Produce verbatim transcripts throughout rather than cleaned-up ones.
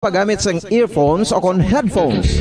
paggamit sang earphones o kon headphones.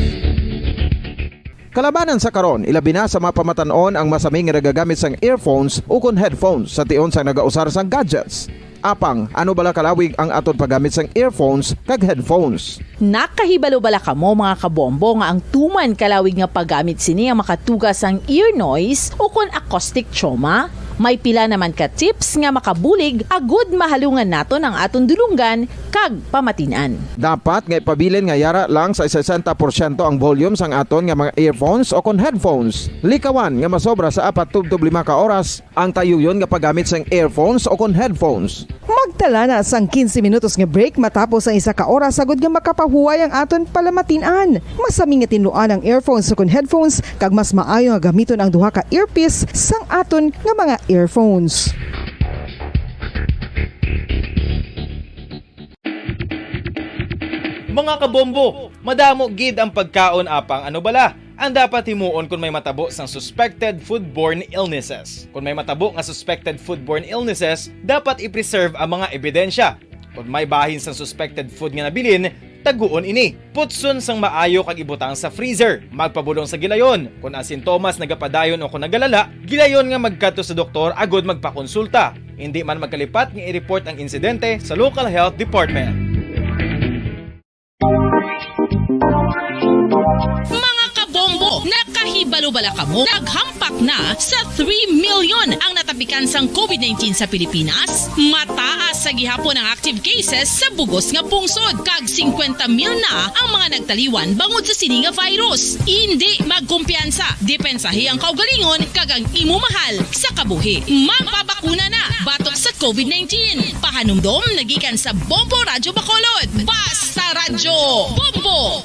Kalabanan sa karon, ilabi na sa mga pamatan-on ang masami nga nagagamit sang earphones o kon headphones sa tion sang nagausar sang gadgets. Apang, ano bala kalawig ang aton paggamit sang earphones kag headphones? Nakahibalo bala kamo, mga kabombo, nga ang tuman kalawig nga paggamit sini ang makatuga sang ear noise o kon acoustic trauma? May pila naman ka tips nga makabulig agud mahalungan naton ang aton dulonggan kag pamatin-an. Dapat nga ipabilin nga yara lang sa sesenta porsyento ang volume sang aton nga mga earphones o kon headphones. Likawan nga masobra sa apat tubtob lima ka oras ang tayuyon nga paggamit sang earphones o kon headphones. Magtala na sang quince minutos nga break matapos ang isa ka oras agud nga makapahuway ang aton palamatin-an. Masami nga tinluan ang earphones o kon headphones, kag mas maayo nga gamiton ang duha ka earpiece sang aton nga mga earphones. Mga kabombo, madamo gid ang pagkaon, apang ano bala ang dapat himuon kon may matabo sang suspected foodborne illnesses? Kon may matabo nga suspected foodborne illnesses, dapat i-preserve ang mga ebidensya. Kon may bahin sang suspected food nga nabilin, taguon ini. Putson sang maayo kag ibutang sa freezer. Magpabulong sa gilayon. Kon ang sintomas nagapadayon o kon nagalala, gilayon nga magkadto sa doktor agud magpakonsulta. Indi man magkalipat nga i-report ang insidente sa local health department. Mga kabombo, nakahibalo bala kamo? Naghampak na sa three million ang natapikan sang covid nineteen sa Pilipinas. Mataas sa gihapon ang active cases sa bug-os nga pungsod, kag singkwenta mil na ang mga nagtaliwan bangod sa sini nga virus. Indi magkumpiyansa, depensahi ang kaugalingon kag ang imo mahal sa kabuhi. Magpabakuna na batok sa covid nineteen. Pahanumdom nagikan sa Bombo Radyo Bacolod. Basta Radyo Bombo!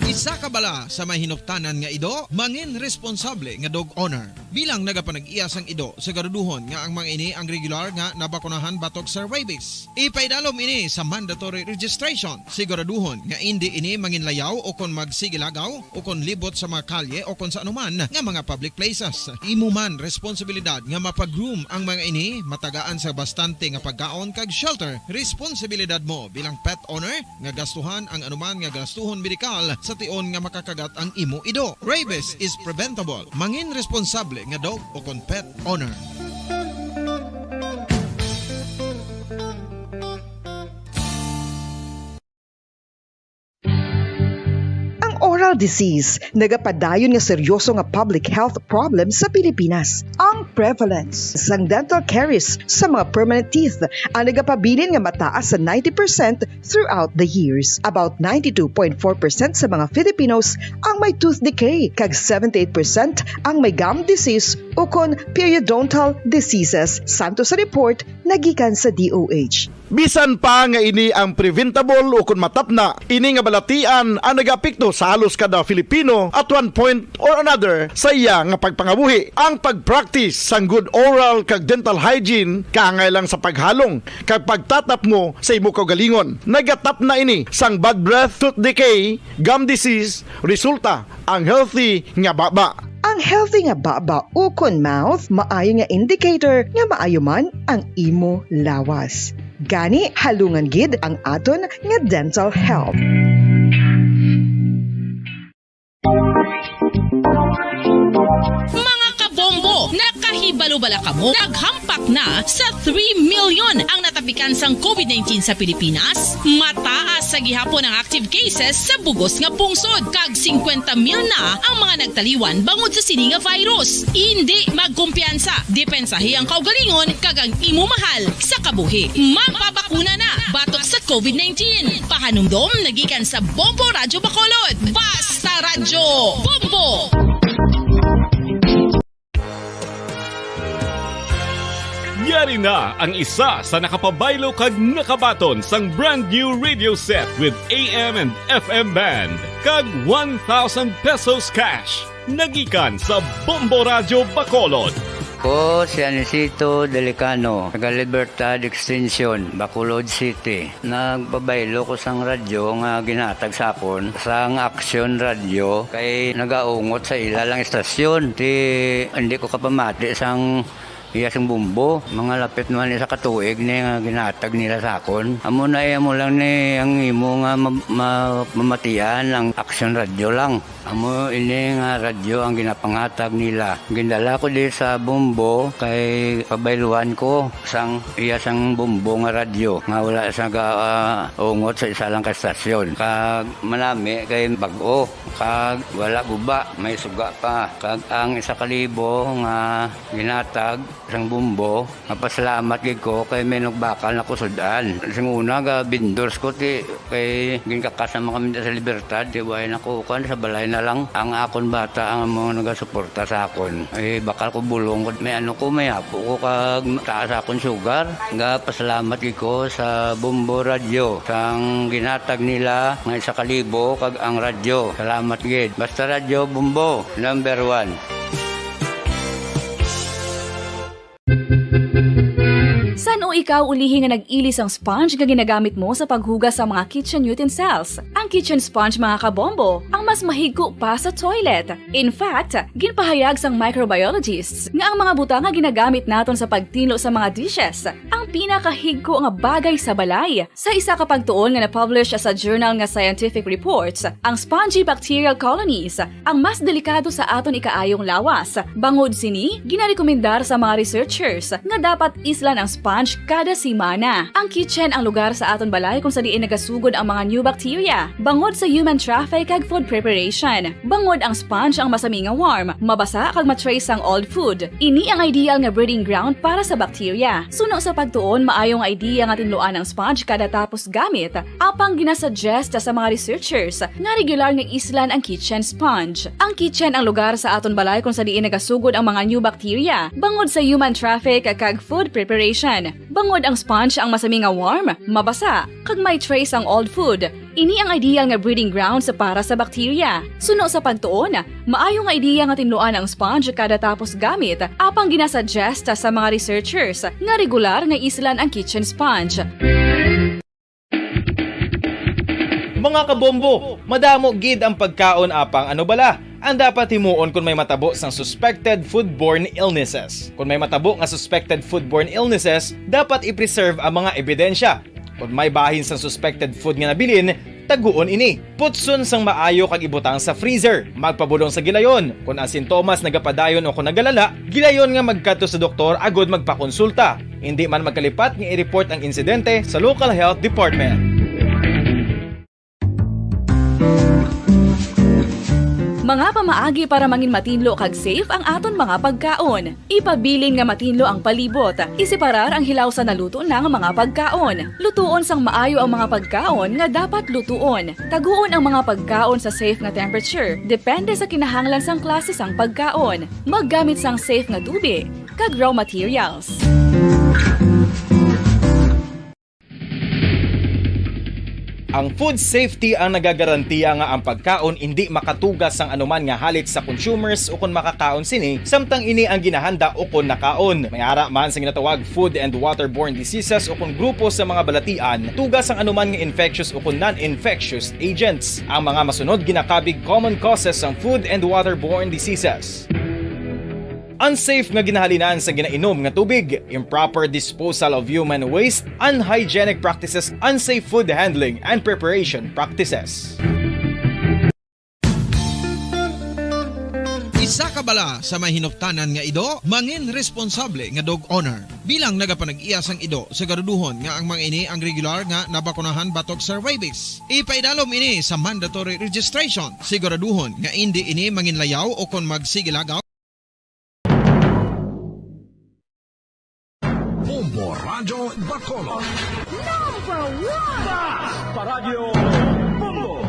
Isa ka bala sa may hinuptanan nga ido, mangin responsable nga dog owner. Bilang nagapanag-iya sang ido, siguraduhon nga ang mga ini ang regular nga nabakunahan batok sa rabies. Ipaidalom ini sa mandatory registration. Siguraduhon nga indi ini manginlayaw o kon magsigilagaw o kon libot sa mga kalye o kon sa anuman nga mga public places. Imo man responsibilidad nga mapa-groom ang mga ini, matagaan sa bastante nga pagkaon kag shelter. Responsibilidad mo bilang pet owner nga gastuhan ang anuman nga gastuhon medikal sa tion nga makakagat ang imo ido. Rabies is preventable. Mangin responsable nga dog o kon pet owner. Ang oral disease nagapadayon nga seryoso nga public health problem sa Pilipinas. Ang prevalence sang dental caries sa mga permanent teeth ang nagapabilin nga mataas sa ninety percent throughout the years. About ninety-two point four percent sa mga Filipinos ang may tooth decay, kag seventy-eight percent ang may gum disease ukon periodontal diseases, santo sa report nagikan sa D O H. Bisan pa nga ini ang preventable ukon matapna, ini nga balatian ang nagaapekto sa halos kada Filipino at one point or another sa iya nga pagpangabuhi. Ang pag-practice sang good oral kag dental hygiene kaangay lang sa paghalong kag pagtatapmo sa imo kaugalingon. Nagatapna ini sang bad breath, tooth decay, gum disease, resulta ang healthy nga baba. Ang healthy nga baba ukon mouth maayo nga indicator nga maayo man ang imo lawas. Gani, halungan gid ang aton nga dental health. Mga kabombo, nakahibalo bala kamo? Naghampak na sa three million ang natapikan sang covid nineteen sa Pilipinas. Mataas sa gihapon ang active cases sa bugos nga pungsod, kag singkwenta mil na ang mga nagtaliwan bangod sa sini nga virus. Indi magkumpiyansa, depensahi ang kaugalingon kag ang imo mahal sa kabuhi. Magpabakuna na batok sa covid nineteen. Pahanumdom nagikan sa Bombo Radyo Bacolod. Basta Radyo Bombo! Yari na ang isa sa nakapabaylo kag nakabaton sang brand new radio set with A M and F M band kag one thousand pesos cash. Nagikan sa Bombo Radyo Bacolod. Ko si Anisito Delicano, taga Libertad Extension, Bacolod City. Nagpabaylo ko sang radyo nga ginhatag sa akon sang Aksyon Radyo kay nagaungot sa ila lang istasyon. Ti, hindi ko kapamati sang Iya sang Bombo, mga lapit naman isa ka tuig ni nga ginatag nila sa akon. Amo na, iya mo lang ni ang imo nga ma-, ma-, mamatian ang Aksyon Radyo lang. Amo ini nga radyo ang ginapangatag nila. Gindala ko di sa Bombo kay pabayluhan ko sang iya sang Bombo nga radyo nga wala sa ga-, ah, ungot sa isa lang ka estasyon. Kag manami kay bag-o, kag wala guba, may suga pa. Kag ang isa ka libo nga ginatag sang Bombo, mapasalamat gid ko kay may nagbakal na ko sud-an. Sing una, ga vendors ko, ti, kay ginkakas naman kami sa Libertad, ti, way na ko, kuwan, sa balay na lang. Ang akon bata ang mga nagasuporta sa akon. Eh, bakal ko bulong ko, may ano ko, may apo ko, kag taas akon sugar. Ga pasalamat gid ko sa Bombo Radyo, sang ginatag nila nga isa ka libo, kag ang radyo. Salamat gid. Basta Radyo Bombo, number one. San-o ikaw ulihi nga nag-ili sang sponge nga ginagamit mo sa paghugas sa mga kitchen utensils? Ang kitchen sponge, mga kabombo, ang mas mahigko pa sa toilet. In fact, ginpahayag sang microbiologists nga ang mga butang nga ginagamit naton sa pagtinlo sa mga dishes ang pinakahigko nga bagay sa balay. Sa isa ka pagtuon nga na-publish sa journal nga Scientific Reports, ang spongy bacterial colonies ang mas delikado sa aton ikaayong lawas. Bangod sini, ginarekomendar sa mga researchers nga dapat islan ang sponge kada semana. Ang kitchen ang lugar sa aton balay kung sa diin nagasugod ang mga new bacteria, bangod sa human traffic kag food preparation. Bangod ang sponge ang masami nga warm, mabasa kag ma-trace ang old food. Ini ang ideal nga breeding ground para sa bacteria. Suno sa pagtuon, maayo nga idea nga tinluan ang sponge kada tapos gamit, apang ginasuggest sa mga researchers nga regular nga islan ang kitchen sponge. Ang kitchen ang lugar sa aton balay kung sa diin nagasugod ang mga new bacteria, bangod sa human traffic kag food preparation. Bangod ang sponge ang masami nga warm, mabasa, kag may trace ang old food. Ini ang ideal nga breeding grounds para sa bacteria. Suno sa pagtuon, maayo nga idea nga tinluan ang sponge kada tapos gamit, apang ginasuggest sa mga researchers nga regular nga islan ang kitchen sponge. Mga kabombo, madamo gid ang pagkaon, apang ano bala ang dapat himuon kon may matabo sang suspected foodborne illnesses? Kon may matabo nga suspected foodborne illnesses, dapat i-preserve ang mga ebidensya. Kon may bahin sang suspected food nga nabilin, taguon ini. Putson sang maayo kag ibutang sa freezer. Magpabulong sa gilayon. Kon ang sintomas nagapadayon o kon nagalala, gilayon nga magkadto sa doktor agud magpakonsulta. Indi man magkalipat nga i-report ang insidente sa local health department. Mga pamaagi para mangin matinlo kag safe ang aton mga pagkaon. Ipabilin nga matinlo ang palibot. Iseparar ang hilaw sa naluto na nga mga pagkaon. Lutuon sang maayo ang mga pagkaon nga dapat lutuon. Taguon ang mga pagkaon sa safe nga temperature, depende sa kinahanglan sang klase sang pagkaon. Maggamit sang safe nga tubi kag raw materials. Ang food safety ang nagagarantiya nga ang pagkaon indi makatuga sang anuman nga halit sa consumers ukon makakaon sini, samtang ini ang ginahanda ukon nakaon. May ara man sa ginatawag food and waterborne diseases ukon grupo sa mga balatian, tuga sang anuman nga infectious ukon non-infectious agents. Ang mga masunod ginakabig common causes sang food and waterborne diseases. Unsafe nga ginahalinan sa ginainom nga tubig, improper disposal of human waste, unhygienic practices, unsafe food handling and preparation practices. Isa ka bala sa may hinuptanan nga ido, mangin responsable nga dog owner. Bilang nagapanag-iya sang ido, siguraduhon nga ang mga ini ang regular nga nabakunahan batok sa rabies. Ipaidalom ini sa mandatory registration. Siguraduhon nga indi ini manginlayaw o kon magsigilagaw. Bombo Radyo Bacolod. Number one! Basta Radyo Bombo!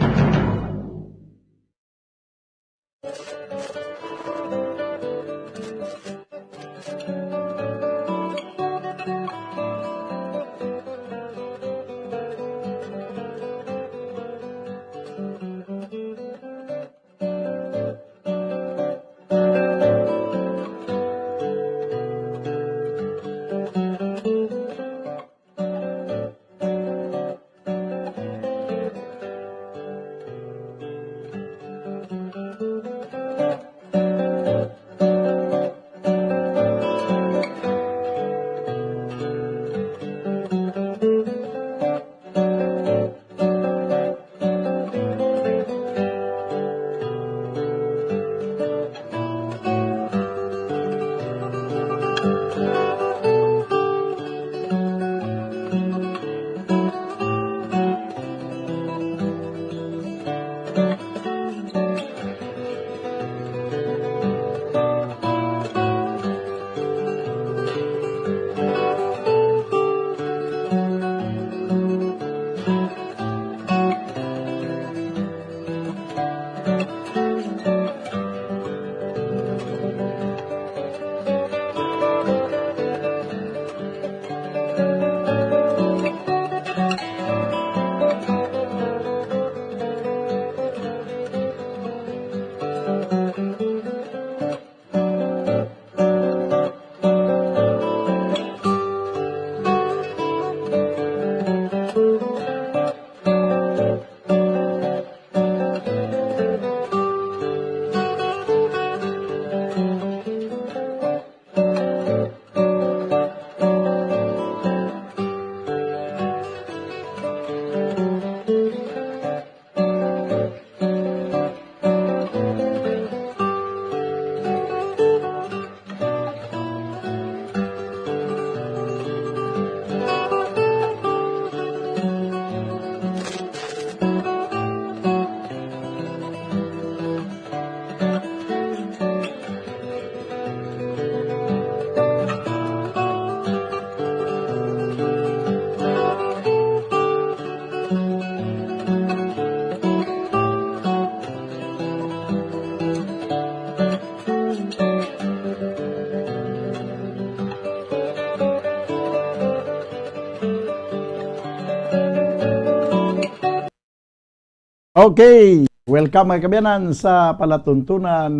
Okay, welcome, mga kaabyanan, sa palatuntunan,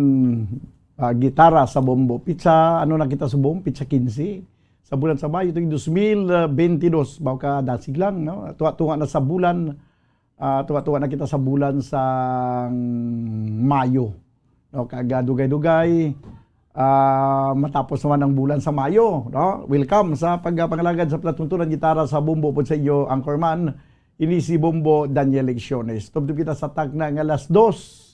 ah, Gitara sa Bombo. Pitsa, ano na kita subong? Pitsa quince sa bulan sa Mayo, tuig dos mil benti dos. Baw ka dasig lang, no? Tuwa-tuwa na sa bulan, ah, tuwa-tuwa na kita sa bulan sa Mayo. No, kag, ah, dugay-dugay, ah, matapos naman ang bulan sa Mayo, no? Welcome sa pagpangalagad sa palatuntunan Gitara sa Bombo pod sa inyo, Anchorman. Ini si Bombo Daniel Lecciones. Tubtob kita sa takna nga alas dos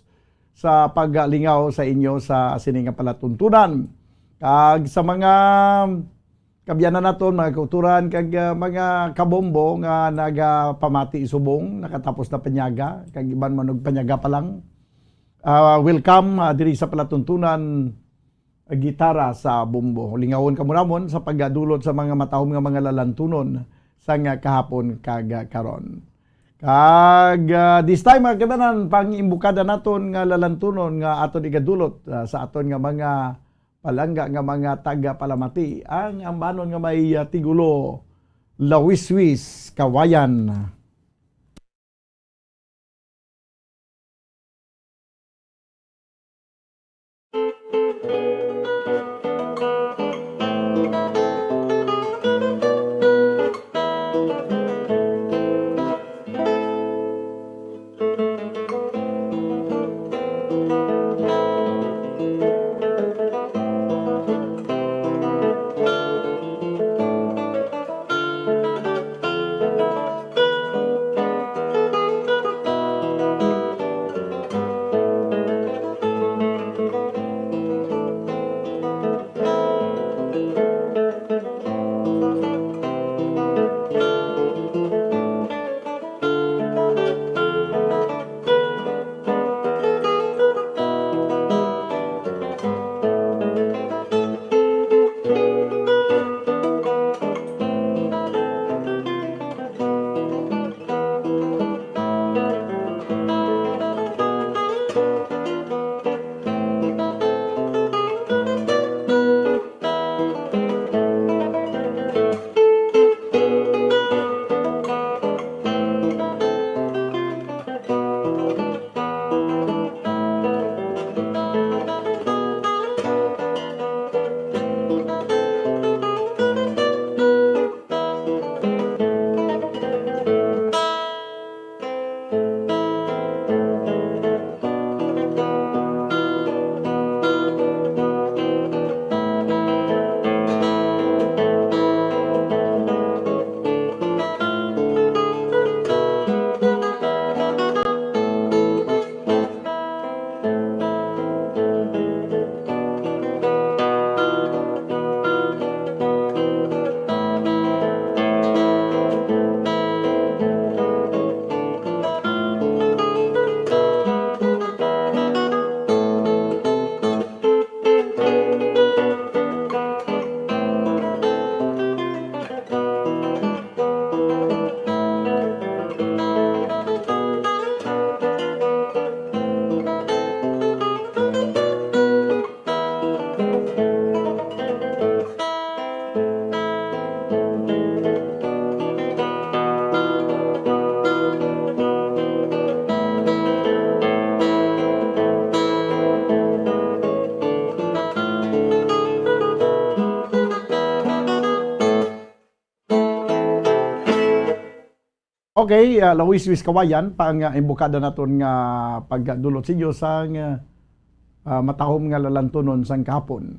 sa paglingaw sa inyo sa sini nga palatuntunan. Kag sa mga kaabyanan naton, mga kauturan, kag, ah, mga kabombo nga nagapamati subong nakatapos na panyaga, kag iban man og panyaga pa lang, ah, welcome, ah, diri sa palatuntunan, ah, Gitara sa Bombo. Lingawon kamo namon sa pagdulot sa mga matahom nga mga lalantunon sang kahapon kag karon. Kag, ah, this time, mga kaabyanan, pang-imbukada naton nga lalantunon nga aton igadulot, ah, sa aton nga mga palangga nga mga tagapalamati, ang ambanon nga may, ah, titulo, Lawiswis Kawayan. Okay, ah, Lawiswis Kawayan, pang, ah, imbukada naton nga pagdulot sa inyo sang, ah, ah, matahom nga lalantunon sang kahapon.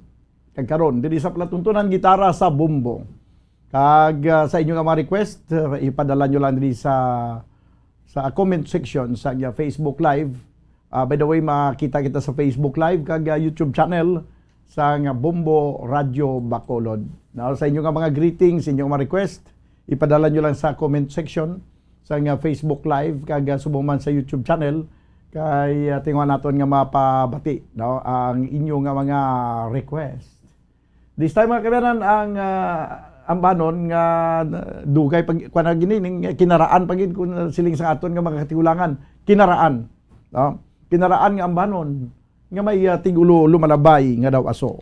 Kag karon, diri sa palatuntunan, Gitara sa Bombo. Kag, ah, sa inyo nga mga request, ah, ipadala nyo lang diri sa, sa comment section sa, ah, Facebook Live. Ah, by the way, makita kita sa Facebook Live kag, ah, YouTube channel sang Bombo Radyo Bacolod. Now, sa inyo nga mga greetings, inyo nga mga request, ipadala nyo lang sa comment section sang, ah, Facebook Live kag, ah, subong man sa YouTube channel kay, ah, tinguha naton nga mapabati, no, ang inyo nga mga request. This time, mga kaabyanan, ang, ah, ambanon nga dugay pag, kuwan na gini, ning kinaraan pa gid kung siling sa aton nga mga katigulangan. Kinaraan. No? Kinaraan nga ambanon nga may, ah, tigulo lumalabay nga daw aso.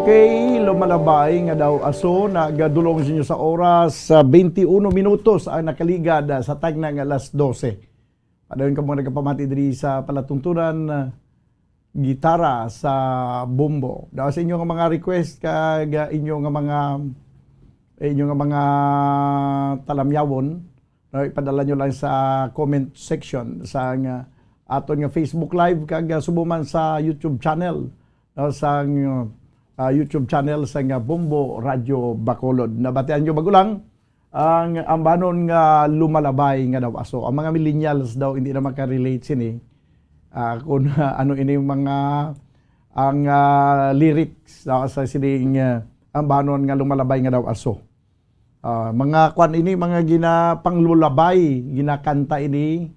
Okay, lumalabay nga daw aso, nagadulong sa inyo sa oras, sa twenty-one minutos ang nakaligad, ah, sa tagna nga alas dose. Padayon ka mga nagapamati diri sa palatuntunan, ah, gitara sa bombo. Daw sa inyo nga mga request kag, ah, inyo nga mga, inyo nga mga talamyawon, no, ipadala nyo lang sa comment section sa nga aton nga Facebook Live kag, ah, subong man sa YouTube channel, no, sa, ah, YouTube channel sa nga Bombo Radio Bacolod. Nabatian nyo bago lang ang ambanon nga lumalabay nga daw aso. Ang mga millennials daw hindi na makarelate sini. Ah, kung ano ini mga ang, ah, lyrics, no, sa sining, ah, ambanon nga lumalabay nga daw aso. Ah, mga kwan ini, mga ginapanglulabay, ginakanta ini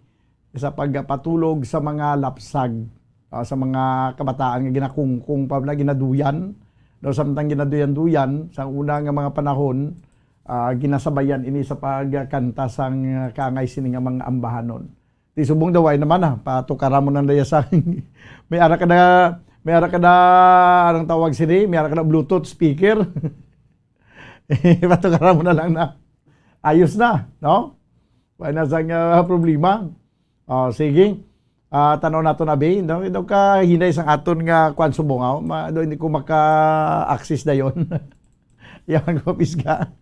sa pagpatulog sa mga lapsag, ah, sa mga kabataan nga ginakungkong pa na ginaduyan, no, samtang ginaduyan-duyan sa una nga mga panahon, ah, ginasabayan ini sa pagkanta sang, ah, kaangay sini nga mga ambahanon. Ti subong daw ay naman, ah, patukara mo na daya sa may ara ka na, may ara ka na, anong tawag sini? May ara ka na Bluetooth speaker. Patukara mo na lang na. Ayos na, no? Wala na sang, ah, problema. Oh, sige. Ah, tanaw nato na, be. No? Daw ka hinay sang aton nga kwan subong, ah. Ma, daw hindi ko maka-access dayon. Yan ko pisga.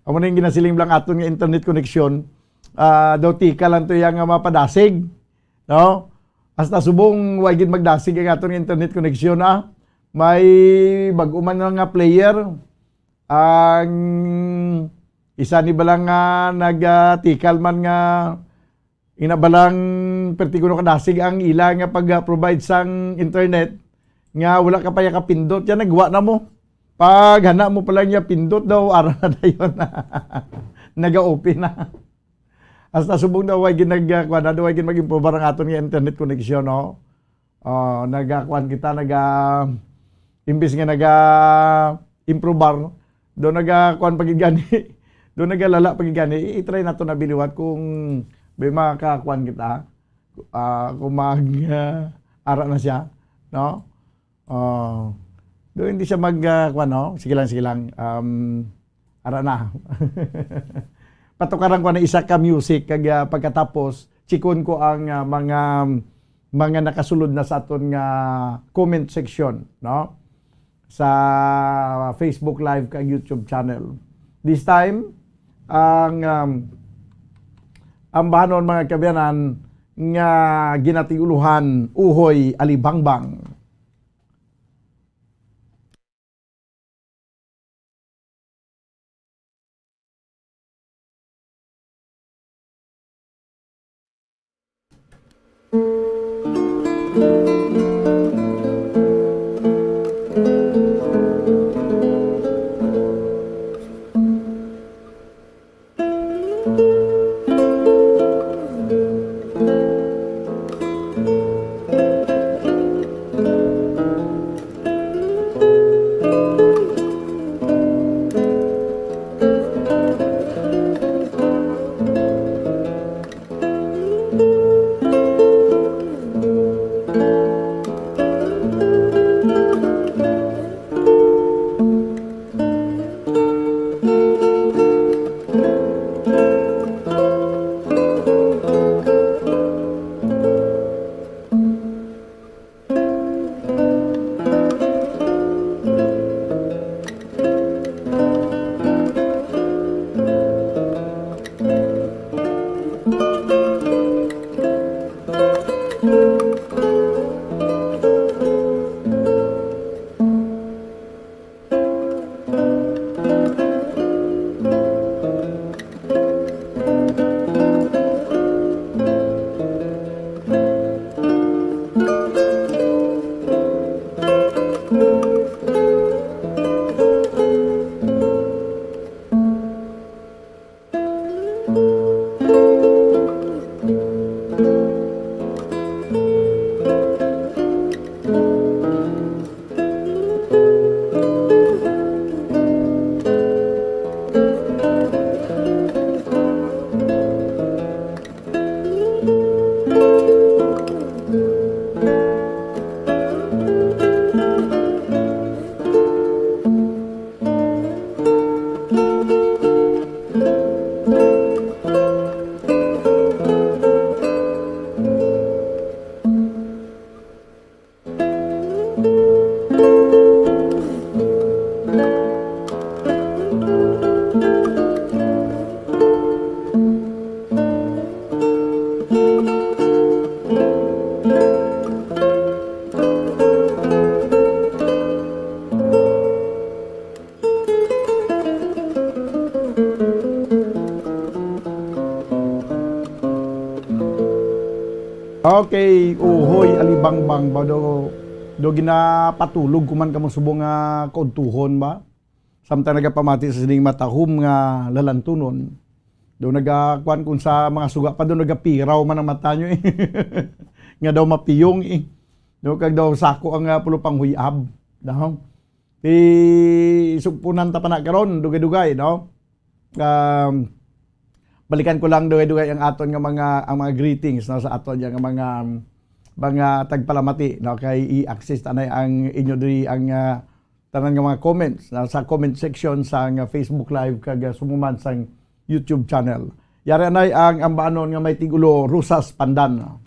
Amo na yung ginasiling lang aton nga internet connection. Ah, daw tika lang to yang, ah, mapadasig. No? Hasta subong, wa gid magdasig ang aton nga internet connection, ah. May bag-o man nga player. Ang isa ni bala nga nagatikal man nga ina balang perti kuno kadasig ang ila nga pag-provide sang internet nga wala ka pa ya kapindot, yan nagwa na mo. Pag hana mo pala niya pindot daw, ara na dayon. Naga-open na. Hasta subong daw, way ginag-, kuwan na, daw way gin mag-improbar ang aton nga internet connection, no? Oh, nagakuan kita, naga, imbis nga naga-improbar, do nagakuan pa gid gani, do nagalala pa gid gani. I-, i-try nato na biliwat kung may makakuan kita, ah, kung mag, ah, ara na siya, no? Oh, do hindi siya mag, ah, kuan, no? Sige lang, sige lang. Um, Ara na. Patukaran ko na isa ka music kag, ah, pagkatapos chikon ko ang, ah, mga, mga nakasulod na sa aton nga comment section, no? Sa Facebook Live kag YouTube channel. This time, ang, um, ang bahanon, mga kaabyanan, nga ginatig-ulohan, Uhoy Alibangbang. Okay, uhoy, alibangbang ba do, do ginapatulog ko man kamo subong nga kaudtuhon ba? Samtang nagapamati sa sining matahom nga lalantunon. Do nagakuan kun sa mga suga pa do nagapiraw man ang mata nyo eh. Nga daw mapiyong eh. Do kag daw sako ang uh, pulupang huyab. No? Ti sugpunan ta pa na karon, dugay-dugay, no? Um, balikan ko lang dugay-dugay ang aton nga mga, ang mga greetings, no, sa aton nga mga, mga tagpalamati, no, kay i-access tanay ang inyo diri ang ah, tanan nga mga comments, no, sa comment section sa nga Facebook Live kag ah, sumuman sang YouTube channel. Yari anay ang ambaanon nga may tigulo Rosas Pandan.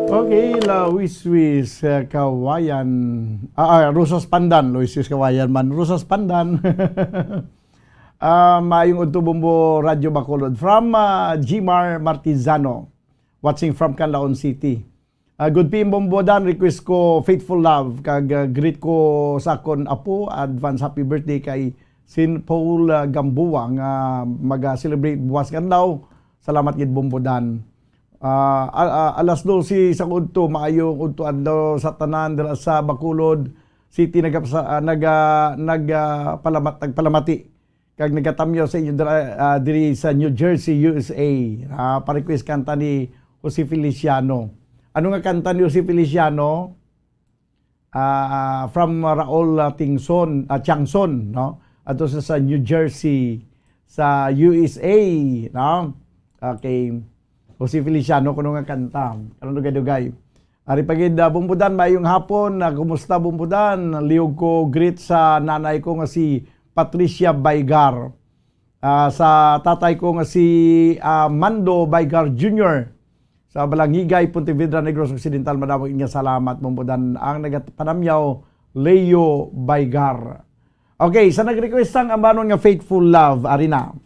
Okay, Luis Luis uh, Kawayan. Ah, ah, Rosas Pandan. Luis Luis Kawayan man. Rosas Pandan. Ah, maayong udto, Bombo Radyo Bacolod. From ah, Jimar Martizano, watching from Canlaon City. Ah, good P M Bombo Dan, request ko Faithful Love, kag, ah, greet ko sa akon apo, advance happy birthday kay Saint Paul, ah, Gamboa nga maga-celebrate buwas nga adlaw. Salamat gid, Bombo Dan. Ah, a-, a-, alas dose sa udto, maayong udto adlaw sa tanan dira sa Bacolod City, nagapasa-, ah, naga-, nagapalamat-, nagpalamati kag nagatamyaw sa inyo dira, ah, diri sa New Jersey, U S A. Ah, pa-request kanta ni Jose Feliciano. Ano nga kanta ni Jose Feliciano? Ah, from Raul, ah, Tingson, ah, Tiangson, no? Ato sa, sa New Jersey, sa U S A, no? Okay. Jose Feliciano, kuno nga kanta. Ano dugay-dugay? Ari pa gid, ah, Bombo Dan, maayong hapon. Ah, kumusta, Bombo Dan? Liog ko greet sa nanay ko nga si Patricia Baigar. Ah, sa tatay ko nga si, ah, Mando Baigar Junior sa Balangigay, Pontevedra, Negros Occidental. Madamo nga salamat, Bombo Dan. Ang nagapanamyaw, Leo Baigar. Okay, sa nag-request sang ambanon nga Faithful Love, ari na.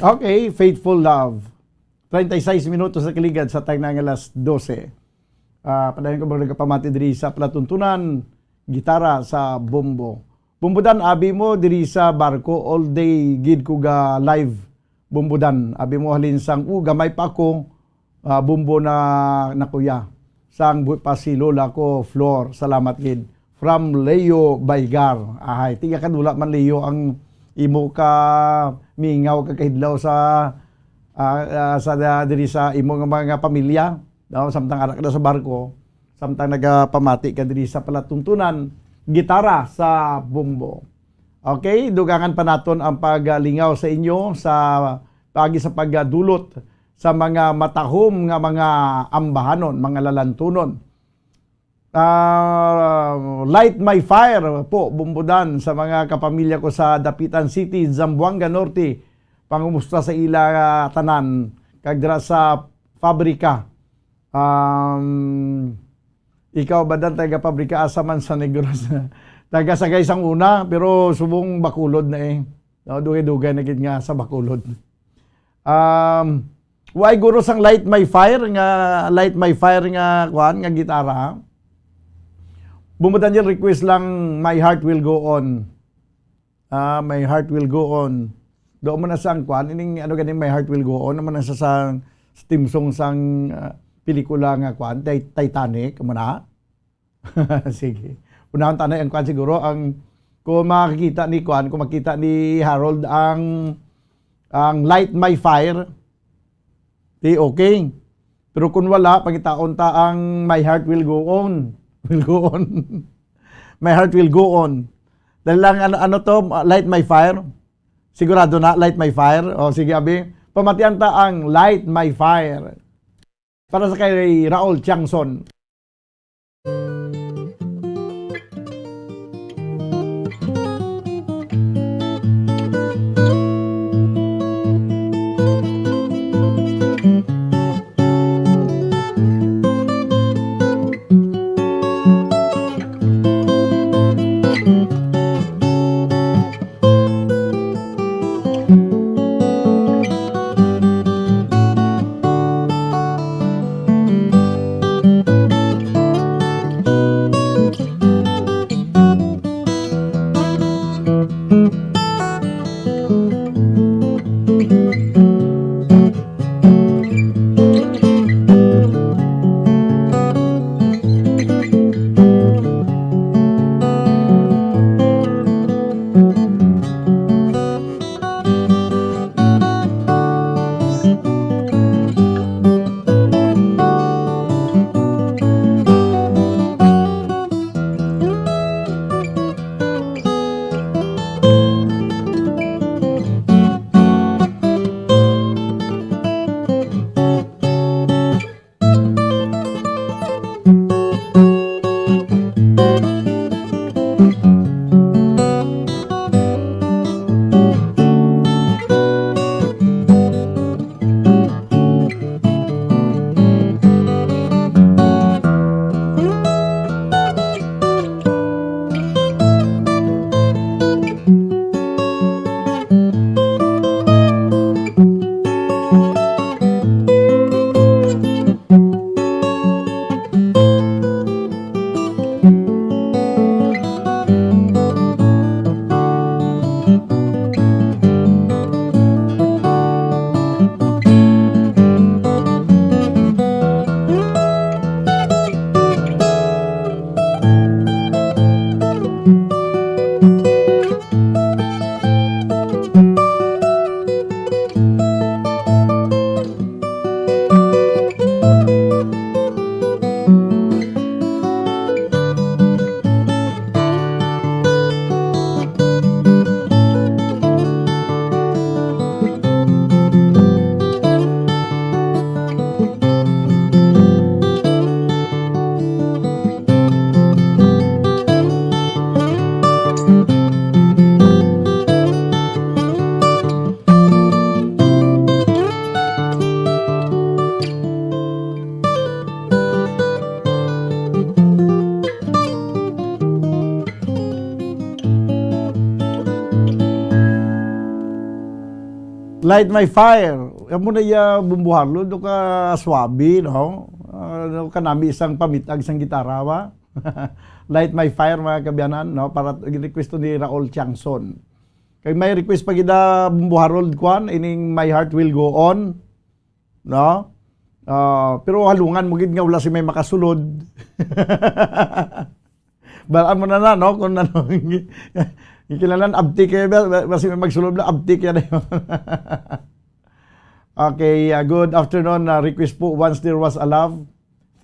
Okay, Faithful Love. Treinta y seis minutos na kaligad sa tagnang alas dose. Ah, padayon ko ba nagapamati diri sa palatuntunan, gitara sa bombo. Bumbudan, abi mo diri sa barko, all day gid ko ga live. Bumbudan, abi mo halin sang, uh, gamay pa ako, ah, bumbo na, na kuya. Sang buhi pa si lola ko, Flor. Salamat gid. From Leo Baygar. Ahay, tiga kadula man, Leo, ang imo ka mingaw ka kahidlaw sa, ah, ah, sa da-, diri sa imo nga mga pamilya, no? Samtang ara ka na sa barko, samtang nagapamati ka diri sa palatuntunan, gitara sa bumbo. Okay, dugangan pa naton ang paglingaw sa inyo sa paagi sa pagdulot sa mga matahom nga mga ambahanon, mga lalantunon. Ah, light my fire po, Bumbudan, sa mga kapamilya ko sa Dapitan City, Zamboanga Norte. Pangumusta sa ila, ah, tanan, kag dira sa pabrika. Um, ikaw ba, Dan, taga pabrika? Asa man sa Negros? Taga Sagay sang una, pero subong Bacolod na eh. No, dugay-dugay na gid nga sa Bacolod. Um, way guro sang Light My Fire nga, Light My Fire nga, kuan, nga gitara. Bumbo Daniel, request lang, My Heart Will Go On. Ah, My Heart Will Go On. Doon mo na sang kuan, ining ano ganing My Heart Will Go On, naman ang sa, sa theme song sang, ah, pelikula nga kuan, Ti-, Titanic, mo na? Sige. Unahon tanay ang kuan siguro, ang, kung makikita ni kuan, kung makita ni Harold ang, ang Light My Fire, di okay. Pero kung wala, pangitaon ta ang My Heart Will Go On. Will go on. My Heart Will Go On. Dali lang, ano, ano to? Light My Fire? Sigurado na, Light My Fire? O, sige, abi. Pamatian ta ang Light My Fire. Para sa kay Raul Tiangson. Light My Fire. Amo na iya bumbuharlo, do ka swabe, no? Ah, do ka nami isang pamitag sang gitara, wa? Light My Fire, mga kaabyanan, no? Para request to ni Raul Tiangson. Kay may request pa gid, ah, Bumbo Harold, kwan, ining My Heart Will Go On, no? Ah, pero halungan mo gid nga wala si may makasulod. Balaan mo na na, no? Kung ano, kinahanglan abtik kay ba, ba, basi may magsulod na abtik yan. Okay, uh, good afternoon. Uh, request po, Once There Was a Love.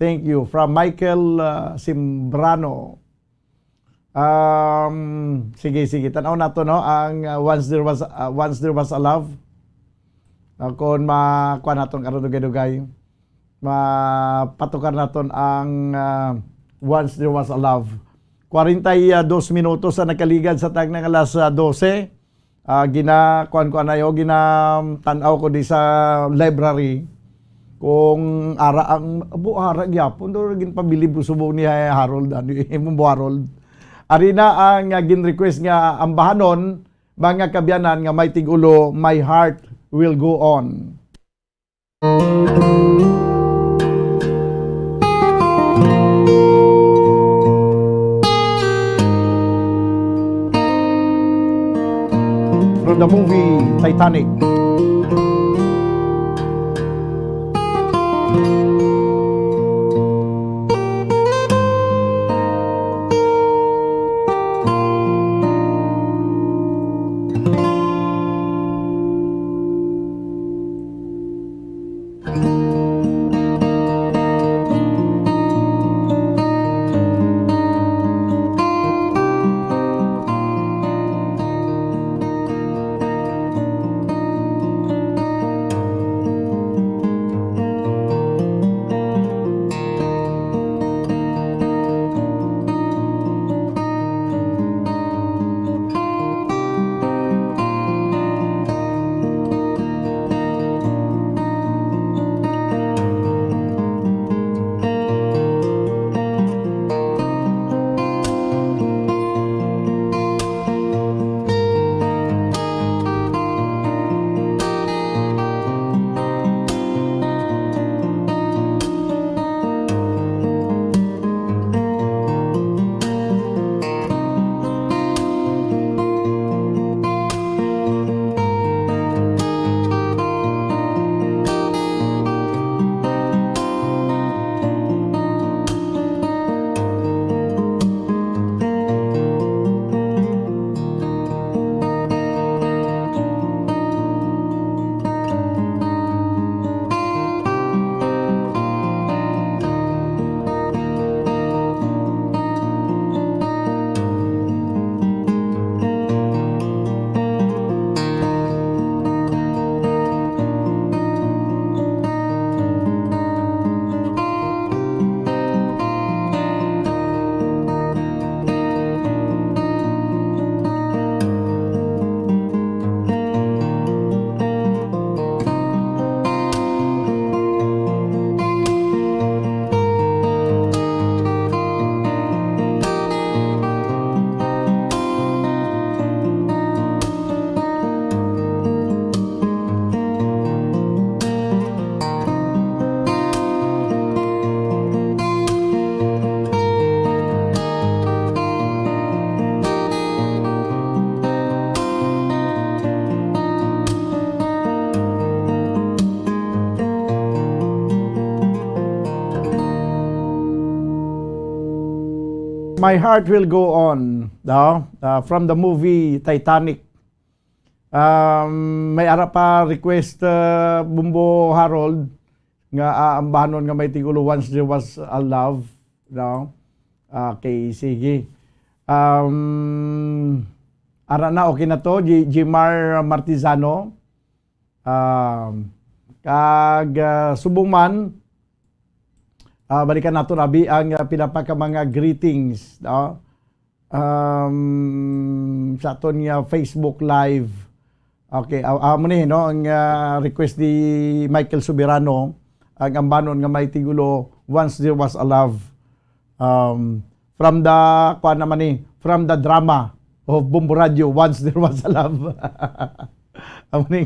Thank you. From Michael, uh, Simbrano. Um, sige, sige. Tanaw nato, no? Ang, uh, Once There Was, uh, Once There Was a Love. Uh, kung ma-, kuha naton karon dugay-dugay. Mapatukar naton ang, ah, Once There Was a Love. Kwarenta y dos minutos ang nagkaligad sa tagna nga alas, ah, dose. Ah, gina-, kuan ko anayo, ginatan-aw ko di sa library kung ara ang, abo, ara gyapon, do, ginpabilib ko subong ni Harold, ano, imong Bo Harold. Ari na ang, ah, gin-request nga ambahanon, mga kaabyanan, nga may tigulo, My Heart Will Go On. From the movie Titanic. My Heart Will Go On, no? Uh, from the movie Titanic. Um, may ara pa request, uh, Bumbo Harold, nga, ah, ambahanon nga may tigulo, Once There Was a Love, no? Okay, sige. Um, ara na, okay na to, G-, Jimar Martizano. Um, kag, ah, subong man, ah, balikan nato, abi, ang, ah, pila pa ka mga greetings, no? Um, sa aton nga Facebook Live. Okay, ah, amo ni, no, ang, ah, request ni Michael Soberano, ang ambanon nga may tigulo, Once There Was a Love. Um, from the, kuan naman ni, from the drama of Bombo Radio, Once There Was a Love. Amo ni,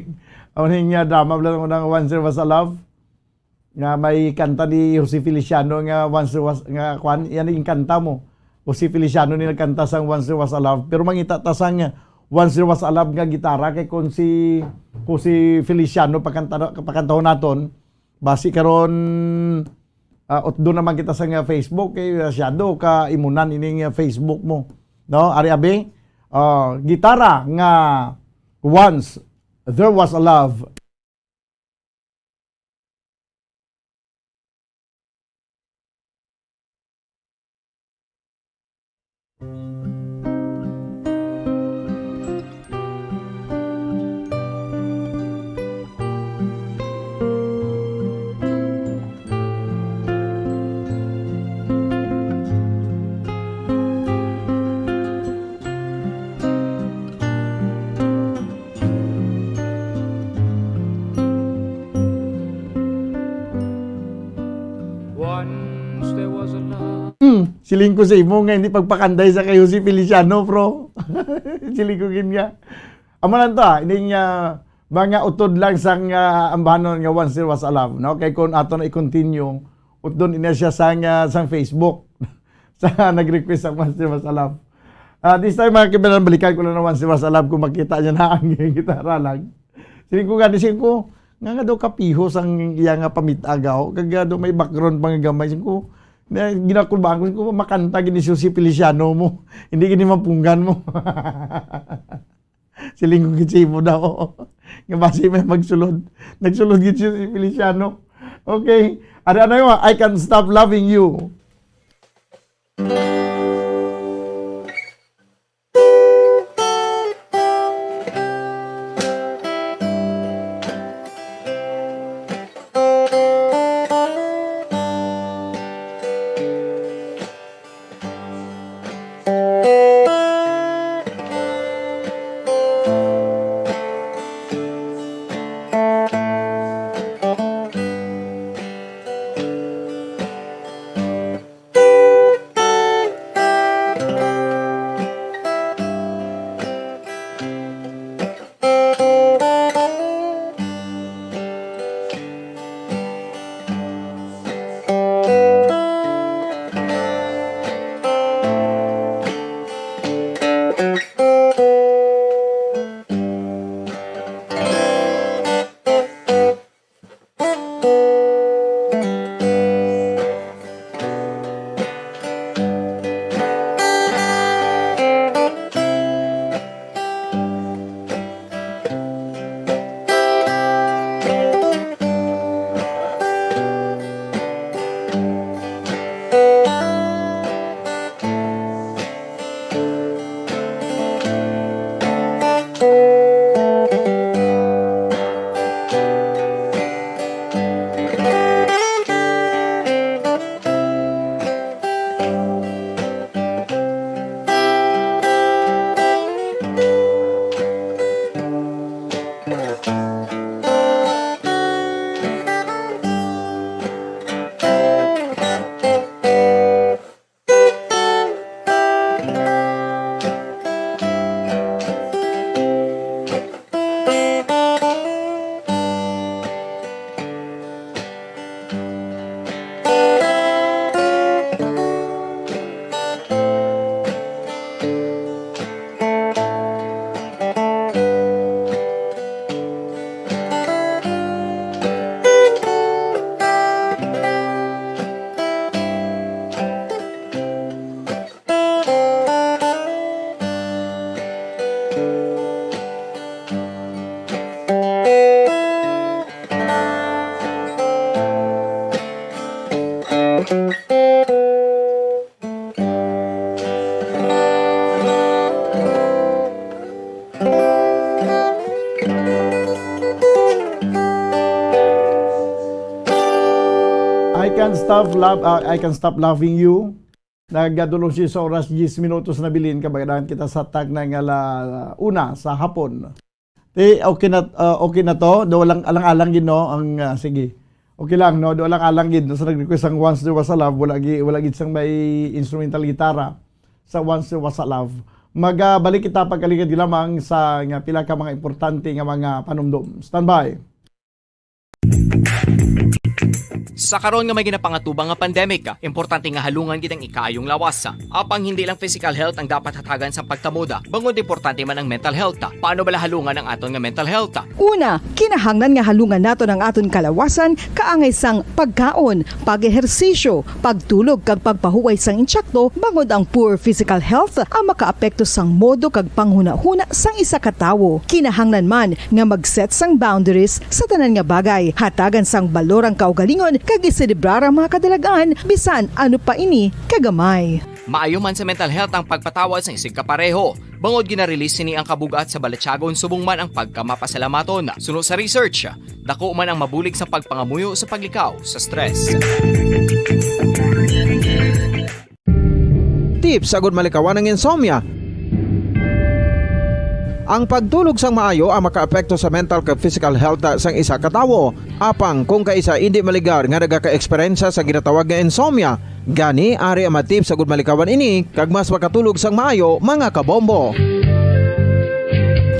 amo ni nga drama, wala mo nang Once There Was a Love. nga may kanta ni Jose Feliciano nga Once There Was, nga kwan, yan ang kanta mo. Jose Feliciano ni nagkanta sang Once There Was a Love. Pero mangita ta sang Once There Was a Love nga gitara kay kung si, kung si Feliciano pakanta, pakantahon naton, basi karon, ah, utdo naman kita sa nga Facebook, kay masyado ka imunan ining, ah, Facebook mo. No? Ari abi, ah, gitara nga Once There Was a Love. Once there was a love. Hmm, siling ko sa imo nga hindi pagpakanday sa kay Jose Feliciano, bro. Siling ko gid nga. Amo lang to, ah, ining, ah, mga utod lang sang, ah, ambanon nga Once There Was a Love, no? Kay kung ato na i-continue, utdon ina siya sang, ah, sang Facebook. Sa nag-request sa Once There Was a Love. Ah, this time, mga kaibigan, balikan ko lang naman si Once There Was a Love kung makita niya na ang gitara lang. Siling ko gani, siling ko, nga nga daw kapihos ang iya nga pamit-agaw, kag, ah, daw may background pa nga gamay. Siling ko, na, ginakulbaan ko, siling ko, makanta gini si Jose Feliciano mo, hindi gini mapunggan mo. Siling ko gid sa imo daw. Nga basi may magsulod. Nagsulod gid si Jose Feliciano. Okay. Ano, ano yun? I Can't Stop Loving You. I Can't Stop Love, ah, I Can't Stop Loving You. Nagadulong siya sa oras, diyes minutos na bilin, kabagadan kita sa tag na nga la una sa hapon. Ti, okay na, ah, okay na to. Do lang alang-alang gid, no? Ang, ah, sige. Okay lang, no? Do lang alang gid, no? Sa nag-request ang Once There Was a Love, wala gi-, wala gid sang may instrumental gitara sa Once There Was a Love. Magabalik kita pagkaligad lamang sa nga pila ka mga importante nga mga panumdom. Standby. Sa karon nga may ginapangatubang nga pandemic, importante nga halungan gid ang ikaayong lawas. Apang hindi lang physical health ang dapat hatagan sa pagtamod, bangod importante man ang mental health. Paano bala halungan ang aton nga mental health? Una, kinahanglan nga halungan naton ang aton kalawasan kaangay sang pagkaon, pag-ehersisyo, pagtulog kag pagpahuway sang intsakto, bangod ang poor physical health ang makaapekto sang modo kag panghunahuna sang isa ka tawo. Kinahanglan man nga mag-set sang boundaries sa tanan nga bagay. Hatagan sang balor ang kaugalingon kag iselebrar ang mga kadalag-an, bisan ano pa ini kagamay. Maayo man sa mental health ang pagpatawad sang isigkapareho, bangod gina-release sini ang kabug-at sa balatyagon subong man ang pagkamapasalamaton. Suno sa research, dako man ang mabulig sa pagpangamuyo sa paglikaw sa stress. Tips agud malikawan ang insomnia. Ang pagtulog sang maayo ang makaapekto sa mental kag physical health sang isa ka tawo. Apang kung kaisa indi maligar nga nagaka-eksperyensya sa ginatawag nga insomnia, gani ari ang mga tips agud malikawan ini kag mas makatulog sang maayo, mga kabombo.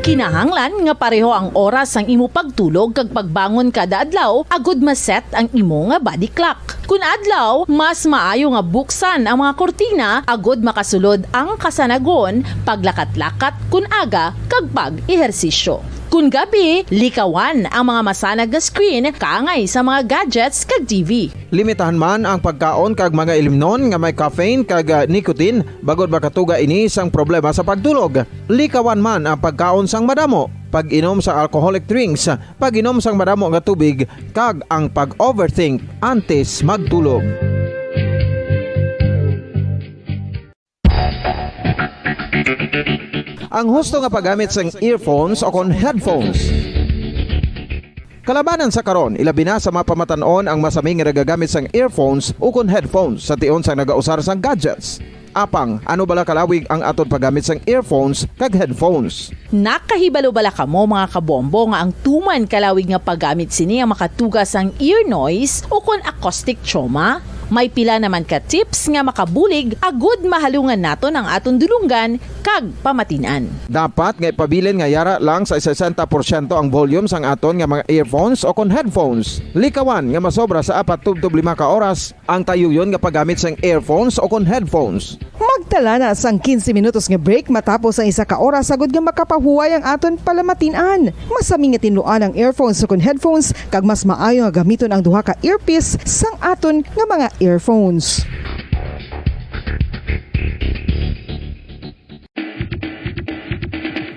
Kinahanglan nga pareho ang oras sang imo pagtulog kag pagbangon kada adlaw agud ma-set ang imo nga body clock. Kun adlaw, mas maayo nga buksan ang mga kurtina agud makasulod ang kasanagon, paglakat-lakat kun aga, kag pag-ehersisyo. Kun gabi, likawan ang mga masanag nga screen kaangay sa mga gadgets kag T V. Limitahan man ang pagkaon kag mga ilimnon nga may caffeine kag, ah, nicotine, bangod makatuga ini sang problema sa pagtulog. Likawan man ang pagkaon sang madamo, pag-inom sa alcoholic drinks, pag-inom sang madamo nga tubig, kag ang pag-overthink antes magtulog. Ang husto nga paggamit sang earphones o kon headphones. Kalabanan sa karon, ilabi na sa mga pamatan-on ang masami nga nagagamit sang earphones o kon headphones sa tion sang nagausar sang gadgets. Apang, ano bala kalawig ang aton paggamit sang earphones kag headphones? Nakahibalo bala kamo, mga kabombo, nga ang tuman kalawig nga paggamit sini ang makatuga sang ear noise o kon acoustic trauma? May pila naman ka tips nga makabulig agud mahalungan naton ang aton dulonggan kag pamatin-an. Dapat nga ipabilin nga yara lang sa sesenta porsyento ang volume sang aton nga mga earphones o kon headphones. Likawan nga masobra sa apat tubtob lima ka oras ang tayuyon nga paggamit sang earphones o kon headphones. Magtala na sang quince minutos nga break matapos ang isa ka oras, agud nga makapahuway ang aton palamatin-an. Masami nga tinluan ang earphones o kon headphones, kag mas maayo nga gamiton ang duha ka earpiece sang aton nga mga earphones.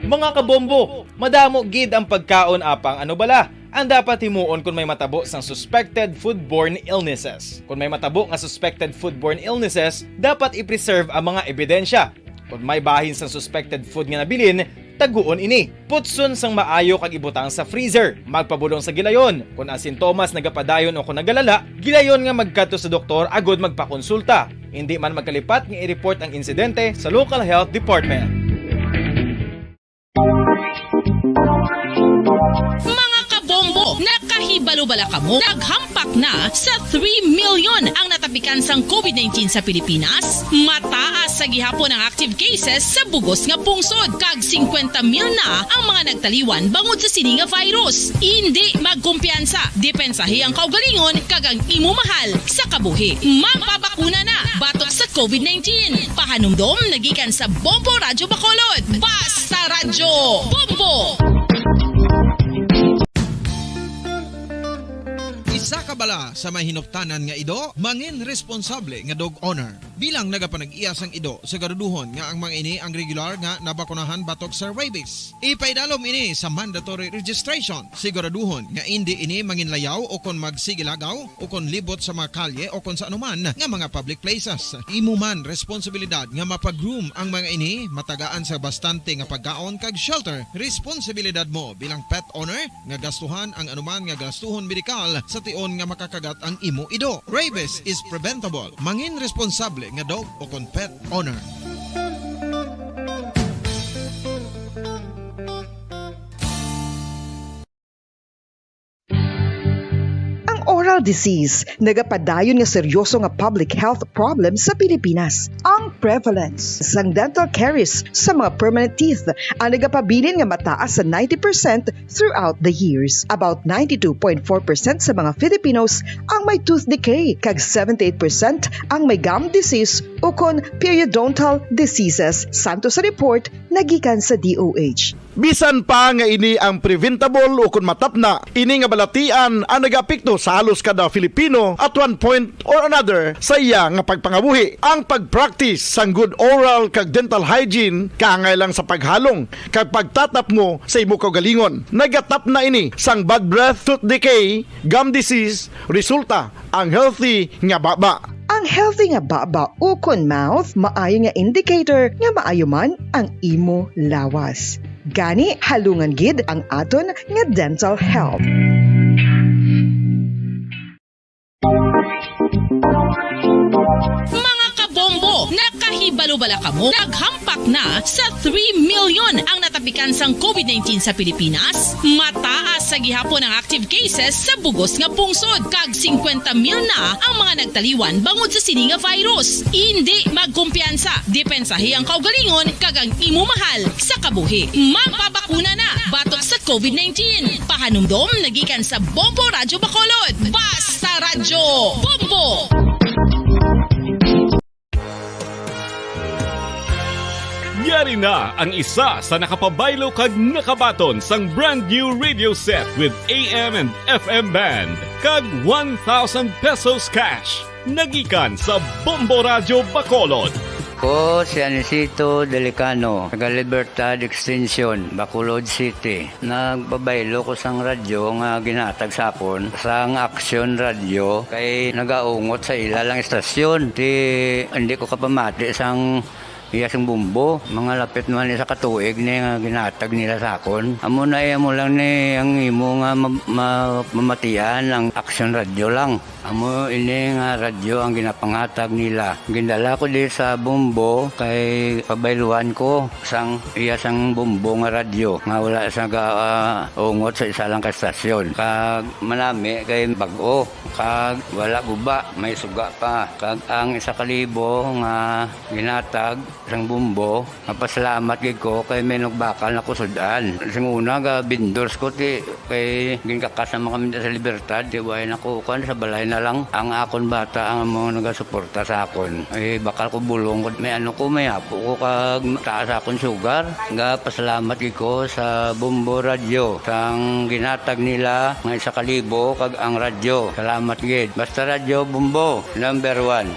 Mga kabombo, madamo gid ang pagkaon, apang ano bala ang dapat himuon kon may matabo sang suspected foodborne illnesses? Kon may matabo nga suspected foodborne illnesses, dapat i-preserve ang mga ebidensya. Kon may bahin sang suspected food nga nabilin, taguon ini. Putson sang maayo kag ibutang sa freezer. Magpabulong sa gilayon. Kon ang sintomas nagapadayon o kon nagalala, gilayon nga magkadto sa doktor agud magpakonsulta. Indi man magkalipat nga i-report ang insidente sa local health department. Mga kabombo, nakahibalo bala kamo? Naghampak na sa three million ang natapikan sang covid nineteen sa Pilipinas. Mataas sa gihapon ang active cases sa bugos nga pungsod, kag singkwenta mil na ang mga nagtaliwan bangod sa sini nga virus. Indi magkumpiyansa, depensahi ang kaugalingon kag ang imo mahal sa kabuhi. Magpabakuna na batok sa covid nineteen. Pahanumdom nagikan sa Bombo Radyo Bacolod. Basta Radyo Bombo! Isa ka bala sa may hinuptanan nga ido, mangin responsable nga dog owner. Bilang nagapanag-iya sang ido, siguraduhon nga ang mga ini ang regular nga nabakunahan batok sa rabies. Ipaidalom ini sa mandatory registration. Siguraduhon nga indi ini manginlayaw o kon magsigilagaw o kon libot sa mga kalye o kon sa anuman nga mga public places. Imo man responsibilidad nga mapa-groom ang mga ini, matagaan sa bastante nga pagkaon kag shelter. Responsibilidad mo bilang pet owner nga gastuhan ang anuman nga gastuhon medikal sa tion nga makakagat ang imo ido. Rabies is preventable. Mangin responsable nga dog o kon pet owner. Ang oral disease, nagapadayon nga seryoso nga public health problem sa Pilipinas. Ang prevalence sang dental caries sa mga permanent teeth ang nagapabilin nga mataas sa ninety percent throughout the years. About ninety-two point four percent sa mga Filipinos ang may tooth decay, kag seventy-eight percent ang may gum disease ukon periodontal diseases, santo sa report nga gikan sa D O H. Bisan pa nga ini ang preventable ukon matapna, ini nga balatian ang nagaapekto sa halos kada Filipino at one point or another sa iya nga pagpangabuhi. Ang pag-practice sang good oral kag dental hygiene kaangay lang sa paghalong kag pagtatapmo sa imo kaugalingon. Nagatapna ini sang bad breath, tooth decay, gum disease, resulta ang healthy nga baba. Ang healthy nga baba ukon mouth maayo nga indicator nga maayo man ang imo lawas. Gani, halungan gid ang aton nga dental health. Mga kabombo, nakahibalo bala kamo? Naghampak na sa three million ang natapikan sang covid nineteen sa Pilipinas. Mataas sa gihapon ang active cases sa bugos nga pungsod, kag singkwenta mil na ang mga nagtaliwan bangod sa sini nga virus. Indi magkumpiyansa, depensahi ang kaugalingon kag ang imo mahal sa kabuhi. Magpabakuna na batok sa covid nineteen. Pahanumdom nagikan sa Bombo Radyo Bacolod. Basta Radyo Bombo! Yari na ang isa sa nakapabaylo kag nakabaton sang brand new radio set with A M and F M band kag one thousand pesos cash. Nagikan sa Bombo Radyo Bacolod. Ko si Anisito Delicano, taga Libertad Extension, Bacolod City. Nagpabaylo ko sang radyo nga ginhatag sa akon sang Aksyon Radyo, kay nagaungot sa ila lang istasyon. Ti, hindi ko kapamati sang iya sing bumbo. Mga lapit naman isa ka tuig ni nga ginhatag nila sa akon. Amo na, eh, amo lang ni ang imo nga ma-, ma-, mamatian ang Aksyon Radyo lang. Amo ini nga radyo ang ginapanghatag nila. Gindala ko di sa Bombo kay pabayluhan ko sang iya sang Bombo nga radyo nga wala sa ga-, ah, ungot sa isa lang ka estasyon. Kag manami kay bag-o, kag wala guba, may suga pa. Kag ang isa ka libo nga ginhatag sang Bombo, mapasalamat gid ko kay may nagbakal na ko sud-an. Sing una, ga vendors ko, ti, kay ginkakas naman kami sa Libertad, ti, way na ko, kuwan, sa balay na lang. Ang akon bata ang mga nagasuporta sa akon. Eh, bakal ko bulong ko, may ano ko, may apo ko, kag taas akon sugar. Ga pasalamat gid ko sa Bombo Radyo, sang ginhatag nila nga isa ka libo, kag ang radyo. Salamat gid. Basta Radyo Bombo, number one.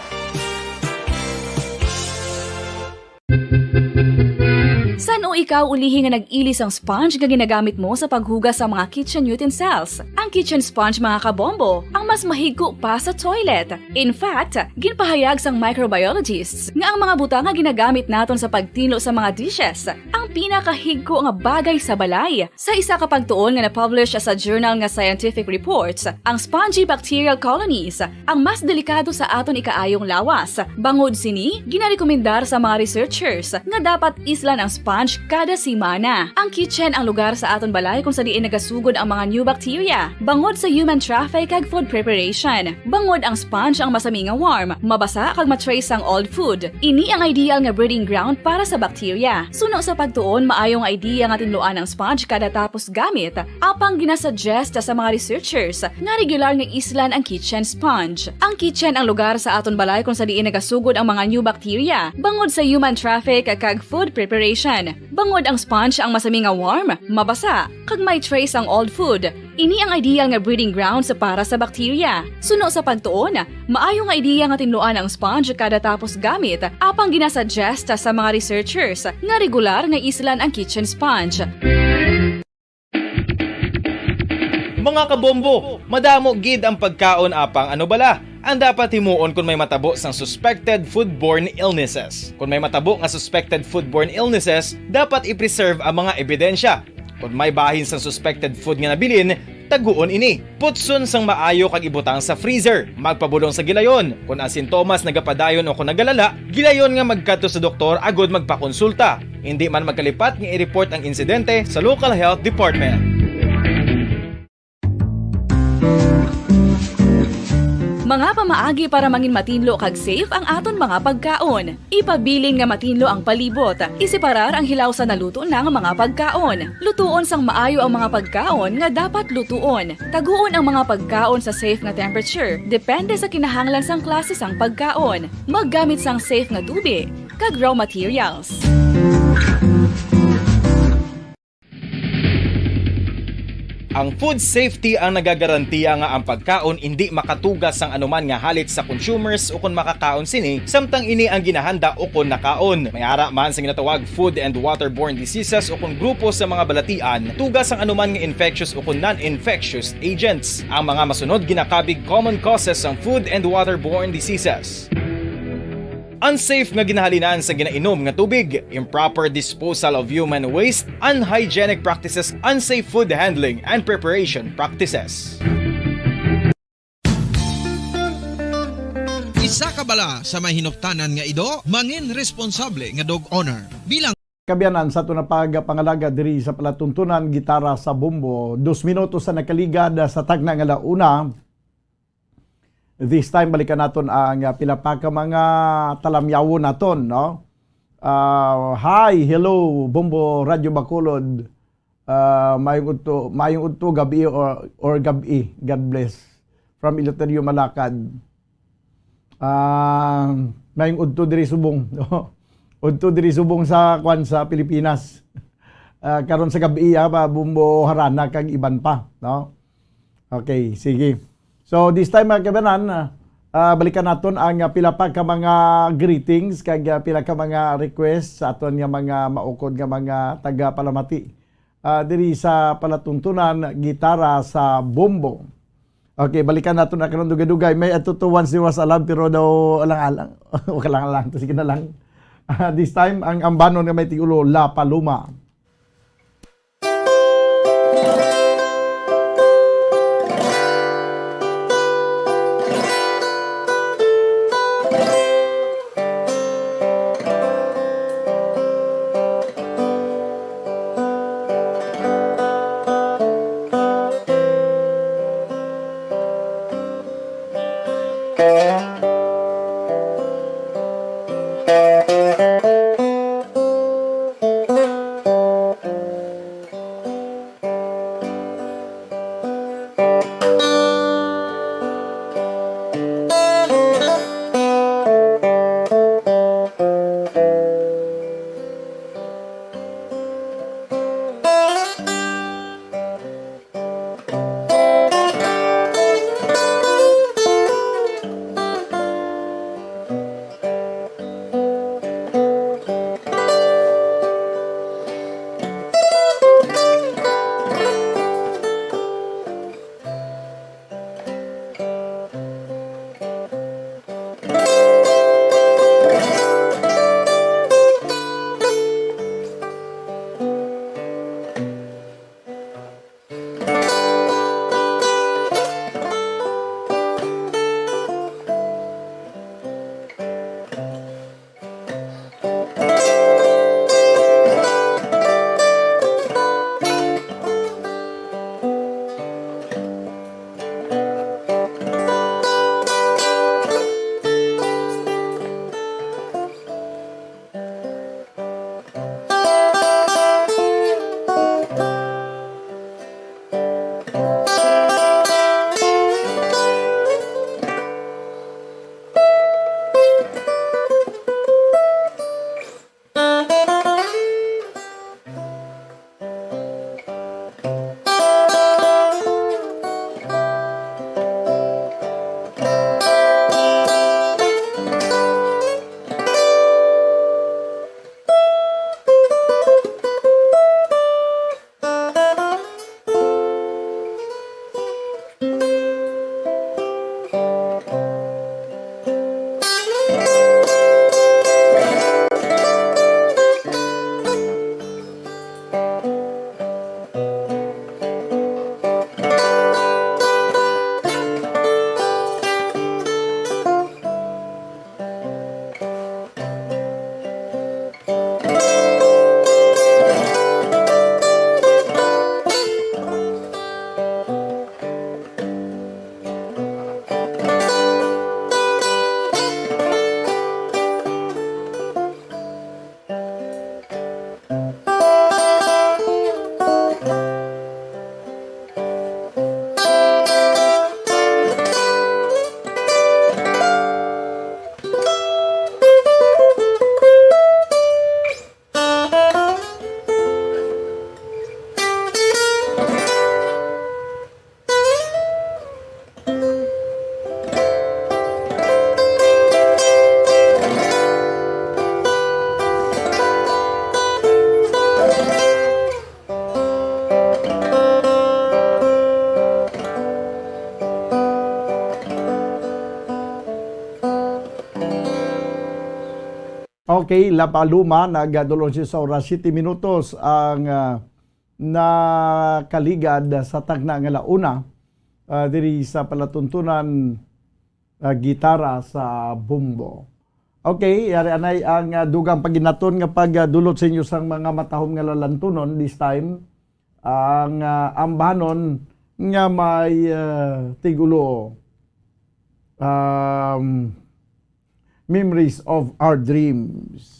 San-o ikaw ulihi nga nag-ili sang sponge nga ginagamit mo sa paghugas sa mga kitchen utensils? Ang kitchen sponge, mga kabombo, ang mas mahigko pa sa toilet. In fact, ginpahayag sang microbiologists nga ang mga butang nga ginagamit naton sa pagtinlo sa mga dishes ang pinakahigko nga bagay sa balay. Sa isa ka pagtuon nga na-publish sa journal nga Scientific Reports, ang spongy bacterial colonies ang mas delikado sa aton ikaayong lawas. Bangod sini, ginarekomendar sa mga researchers nga dapat islan ang sponge kada semana. Ang kitchen ang lugar sa aton balay kung sa diin nagasugod ang mga new bacteria, bangod sa human traffic kag food preparation. Bangod ang sponge ang masami nga warm, mabasa kag ma-trace sang old food. Ini ang ideal nga breeding ground para sa bacteria. Suno sa pagtuon, maayo nga idea nga tinluan ang sponge kada tapos gamit, apang ginasuggest sa mga researchers nga regular nga islan ang kitchen sponge. Ang kitchen ang lugar sa aton balay kung sa diin nagasugod ang mga new bacteria, bangod sa human traffic kag food preparation. Bangod ang sponge ang masami nga warm, mabasa, kag may trace ang old food. Ini ang ideal nga breeding grounds para sa bacteria. Suno sa pagtuon, maayo nga idea nga tinluan ang sponge kada tapos gamit, apang ginasuggest sa mga researchers nga regular nga islan ang kitchen sponge. Mga kabombo, madamo gid ang pagkaon, apang ano bala ang dapat himuon kon may matabo sang suspected foodborne illnesses? Kon may matabo nga suspected foodborne illnesses, dapat i-preserve ang mga ebidensya. Kon may bahin sang suspected food nga nabilin, taguon ini. Putson sang maayo kag ibutang sa freezer. Magpabulong sa gilayon. Kon ang sintomas nagapadayon o kon nagalala, gilayon nga magkadto sa doktor agud magpakonsulta. Indi man magkalipat nga i-report ang insidente sa local health department. Mga pamaagi para mangin matinlo kag safe ang aton mga pagkaon. Ipabilin nga matinlo ang palibot. Iseparar ang hilaw sa naluto na nga mga pagkaon. Lutuon sang maayo ang mga pagkaon nga dapat lutuon. Taguon ang mga pagkaon sa safe nga temperature, depende sa kinahanglan sang klase sang pagkaon. Maggamit sang safe nga tubi kag raw materials. Ang food safety ang nagagarantiya nga ang pagkaon indi makatuga sang anuman nga halit sa consumers ukon makakaon sini, samtang ini ang ginahanda ukon nakaon. May ara man sa ginatawag food and waterborne diseases ukon grupo sa mga balatian, tuga sang anuman nga infectious ukon non-infectious agents. Ang mga masunod ginakabig common causes sang food and waterborne diseases. Unsafe nga ginahalinan sa ginainom nga tubig, improper disposal of human waste, unhygienic practices, unsafe food handling and preparation practices. Isa ka bala sa may hinuptanan nga ido, mangin responsable nga dog owner. Bilang Kabiyanan sa aton nga pagpangalaga diri sa palatuntunan, gitara sa bombo. Dos minutos sa nakaligad sa tagna nga la una. This time, balikan naton ang, ah, pila pa ka mga talamyawon naton, no? Ah, hi, hello, Bombo Radyo Bacolod. Ah, mayong udto, mayong udto, gabi or, or gabi. God bless. From Eleuterio Malacad. Ah, mayong udto diri subong. Udto diri subong sa, kwan, sa Pilipinas. Ah, karon sa gabi, ah, pa Bombo Harana kag iban pa, no? Okay, sige. So, this time, mga kabanan, ah, ah, balikan naton ang, ah, pila pa ka mga greetings kag, ah, pila ka mga requests sa aton nga mga maukod nga mga tagapalamati, ah, diri sa palatuntunan, gitara sa bombo. Okay, balikan naton ang kanang dugay-dugay. May ato to once there was a love, pero daw alang-alang. Wag alang-alang. To, sige na lang. Ah, this time, ang ambanon nga may tigulo, La Paloma. Kay Lapaluma, nagadulong siya sa oras, siyete minutos ang, ah, nakaligad sa tagna nga launa, ah, diri sa palatuntunan, ah, gitara sa Bumbo. Okay, yari anay ang, ah, dugang paginaton nga pagdulot sa inyo sang mga matahom nga lalantunon this time. Ang, ah, ambanon nga may, ah, tigulo, um, Memories of Our Dreams.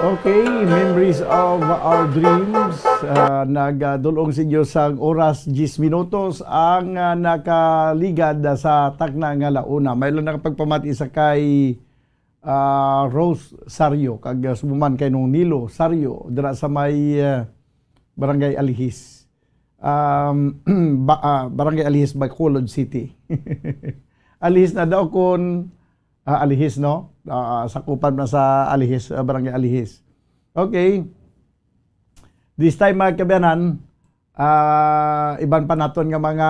Okay, Memories of Our Dreams. Ah, nagdulong sa inyo sang oras, diyes minutos ang, ah, nakaligad sa tagna nga launa. May lang nakapagpamati sa kay, ah, Rose Sario, kag, ah, subuman kay Nong Nilo Sario, dira sa may, ah, Barangay Alihis. Um, ba-, ah, Barangay Alihis, Bacolod City. Alihis na daw kun, ah, Alihis, no? Ah, sakupan na sa Alihis, ah, Barangay Alihis. Okay. This time, mga kaabyanan, ah, iban pa naton nga mga,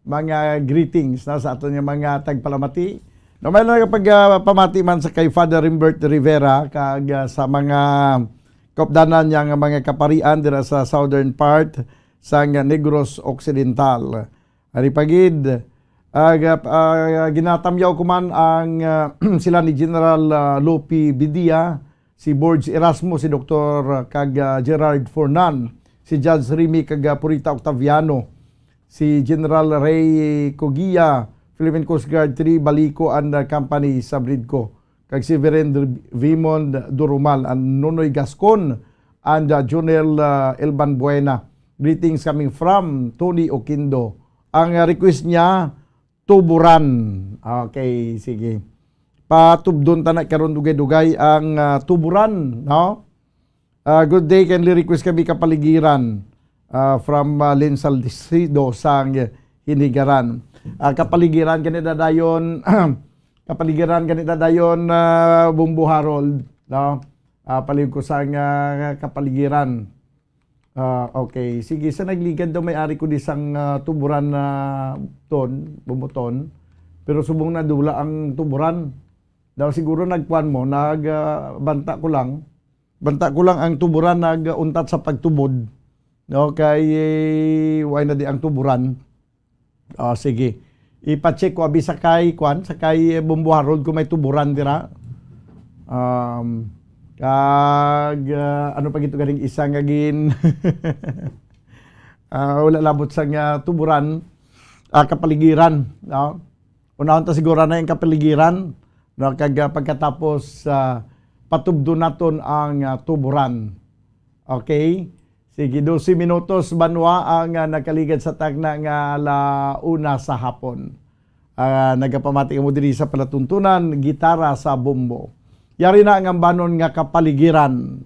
mga greetings, no, sa aton nga mga tagpalamati. No, may lang pag, ah, pamati man sa kay Father Rimbert Rivera kag, ah, sa mga kaupdanan niya nga mga kaparian dira sa southern part sang Negros Occidental. Ari pa gid, ah, ga-, ah, ginatamyaw ko man ang, ah, sila ni General, ah, Lopi Bidia, si Borge Erasmo, si Doktor kag, ah, Gerard Fornan, si Judge Remy kag, ah, Purita Octaviano, si General Ray Coguia, Philippine Coast Guard three, Balico and, ah, Company sa Bridco, kag si Venerable Vimond Durumal, ang Nonoy Gascon, and, uh, Jonel, uh, Elban Buena. Greetings coming from Tony Oquindo. Ang, uh, request niya, Tuburan. Okay, sige. Patubdon ta na karon dugay-dugay ang, uh, Tuburan, no? Ah, good day, kindly request kami Kapaligiran, ah, from, ah, Lin Salcido sang Hinigaran. Ah, Kapaligiran gani dadayon, Kapaligiran gani dadayon, ah, Bumbo Harold, no? Ah, palihog ko sang, ah, Kapaligiran. Ah, okay. Sige, sa nagligad daw may ari ko di sang, ah, Tuburan na ton, Bumbuton. Pero subong na dula ang Tuburan. Daw siguro nagkuan mo, nag, ah, banta ko lang. Banta ko lang ang tuburan nag-untat sa pagtubod. No, kay, eh, why na di ang tuburan? Ah, sige. Ipa-check ko abi sa kay, kuan, sa kay, eh, Bombo Harold kung may tuburan dira. Um, kag, ah, ano pa gito ganing isa nga gin-, ah, wala labot sa nga tuburan, ah, kapaligiran, no? Unahon ta siguro na yung kapaligiran, no? Kag, ah, pagkatapos, ah, patubdo naton ang, ah, tuburan. Okay? Sige, dose minutos, banwa, ang, ah, nakaligad sa tagna nga ala una sa hapon. Ah, nagapamati kamo diri sa palatuntunan, gitara sa bombo. Yari na ang ambanon nga kapaligiran.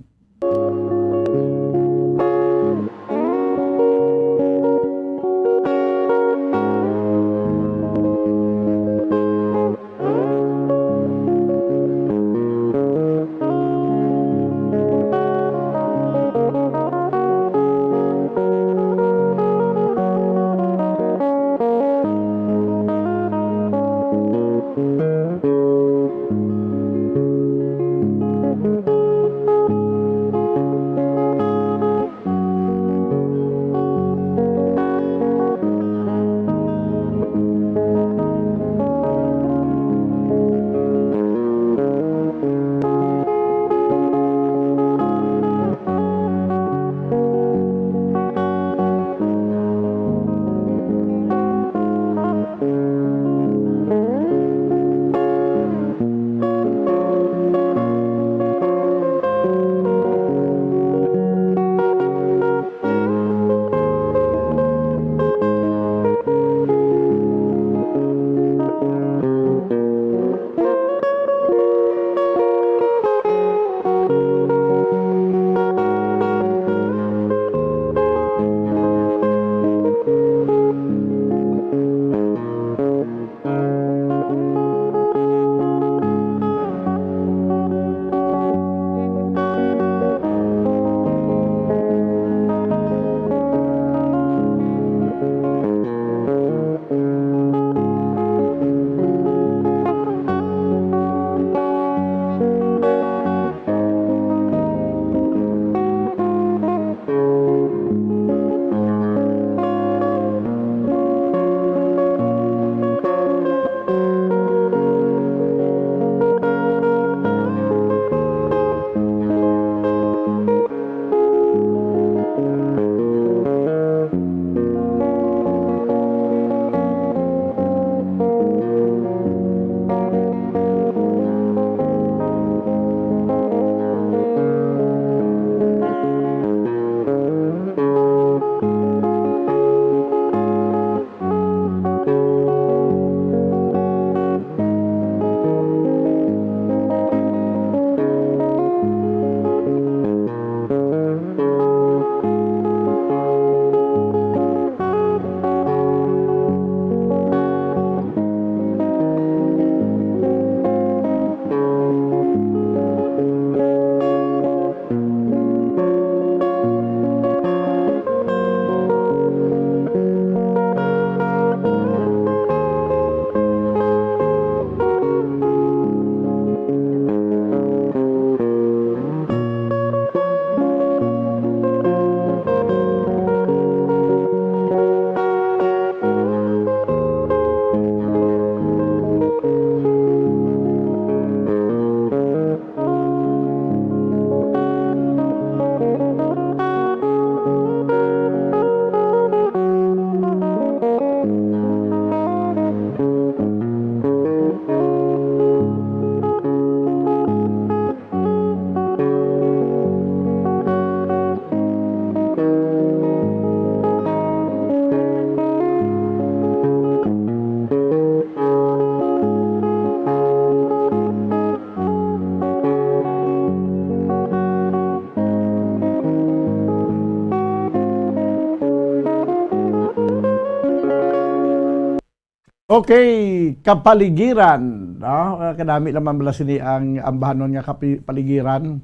Okay, kapaligiran, no? Ah, kadami naman bala sini ang ambahanon nga kapi-, paligiran.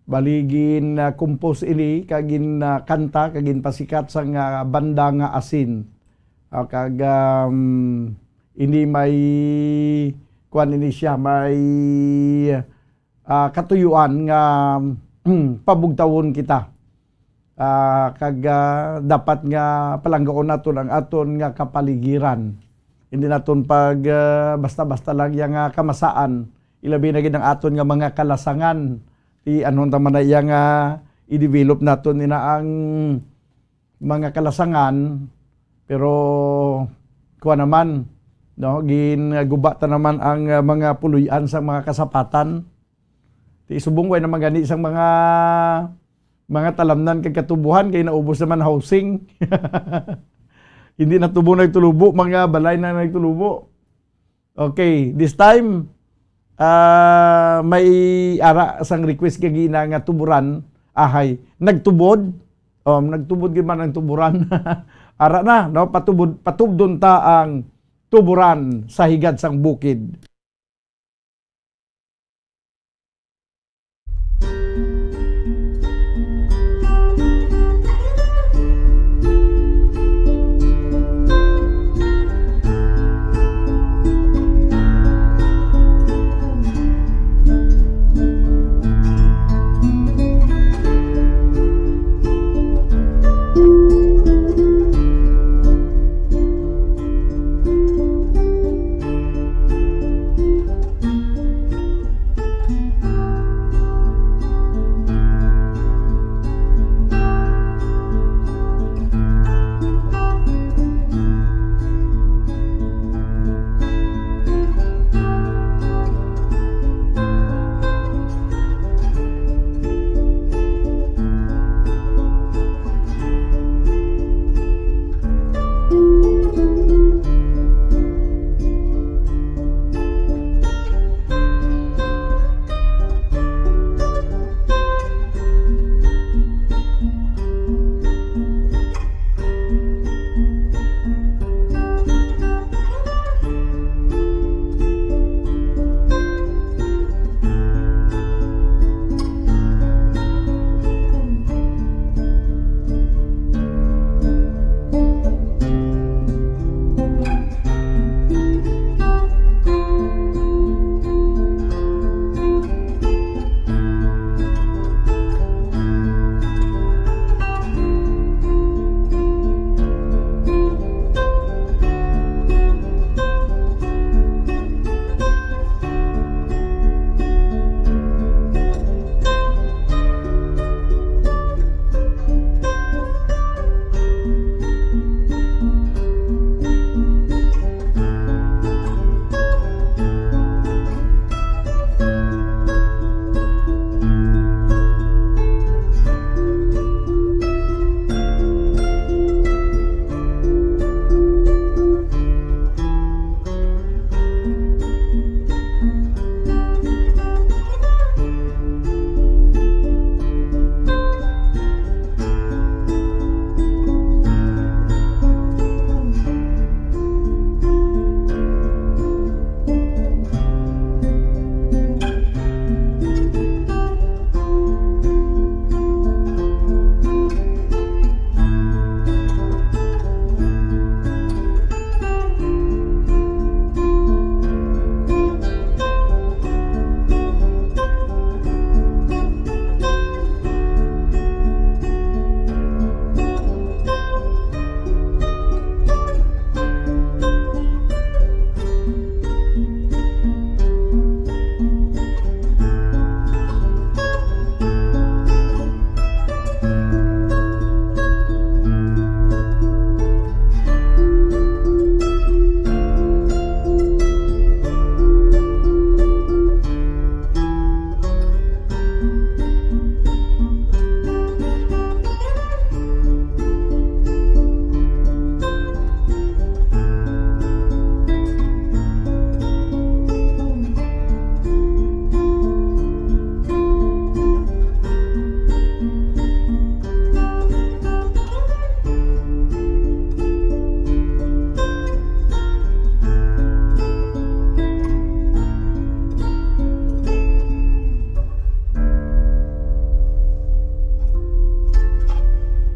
Bali, gin, ah, compose ini, kag gin, ah, kanta, kag ginpasikat sa nga banda nga asin. Ah, kag, um, ini may kuwan ini siya, may, ah, katuyuan nga pabugtawon kita. Ah, kag, ah, dapat nga palanggaon naton ang aton nga kapaligiran. Hindi naton pag, ah, basta-basta lang iya nga kamasaan, ilabi na gid ang aton nga mga kalasangan. Ti anhon ta man na iya nga i-develop naton ina ang mga kalasangan, pero kuwan naman, no, ginguba ta naman ang, ah, mga puloy-an sang mga kasapatan. Ti subong way naman gani sang mga, mga talamnan kag katubohan kay naubos naman housing. Hindi na tubo nagtulubo, mga balay na nagtulubo. Okay, this time, ah, may ara sang request kag ina nga tuburan, ahay, nagtubod. Um, nagtubod gid man ang tuburan. Ara na, no? Patubod, patubdon ta ang tuburan sa higad sang bukid.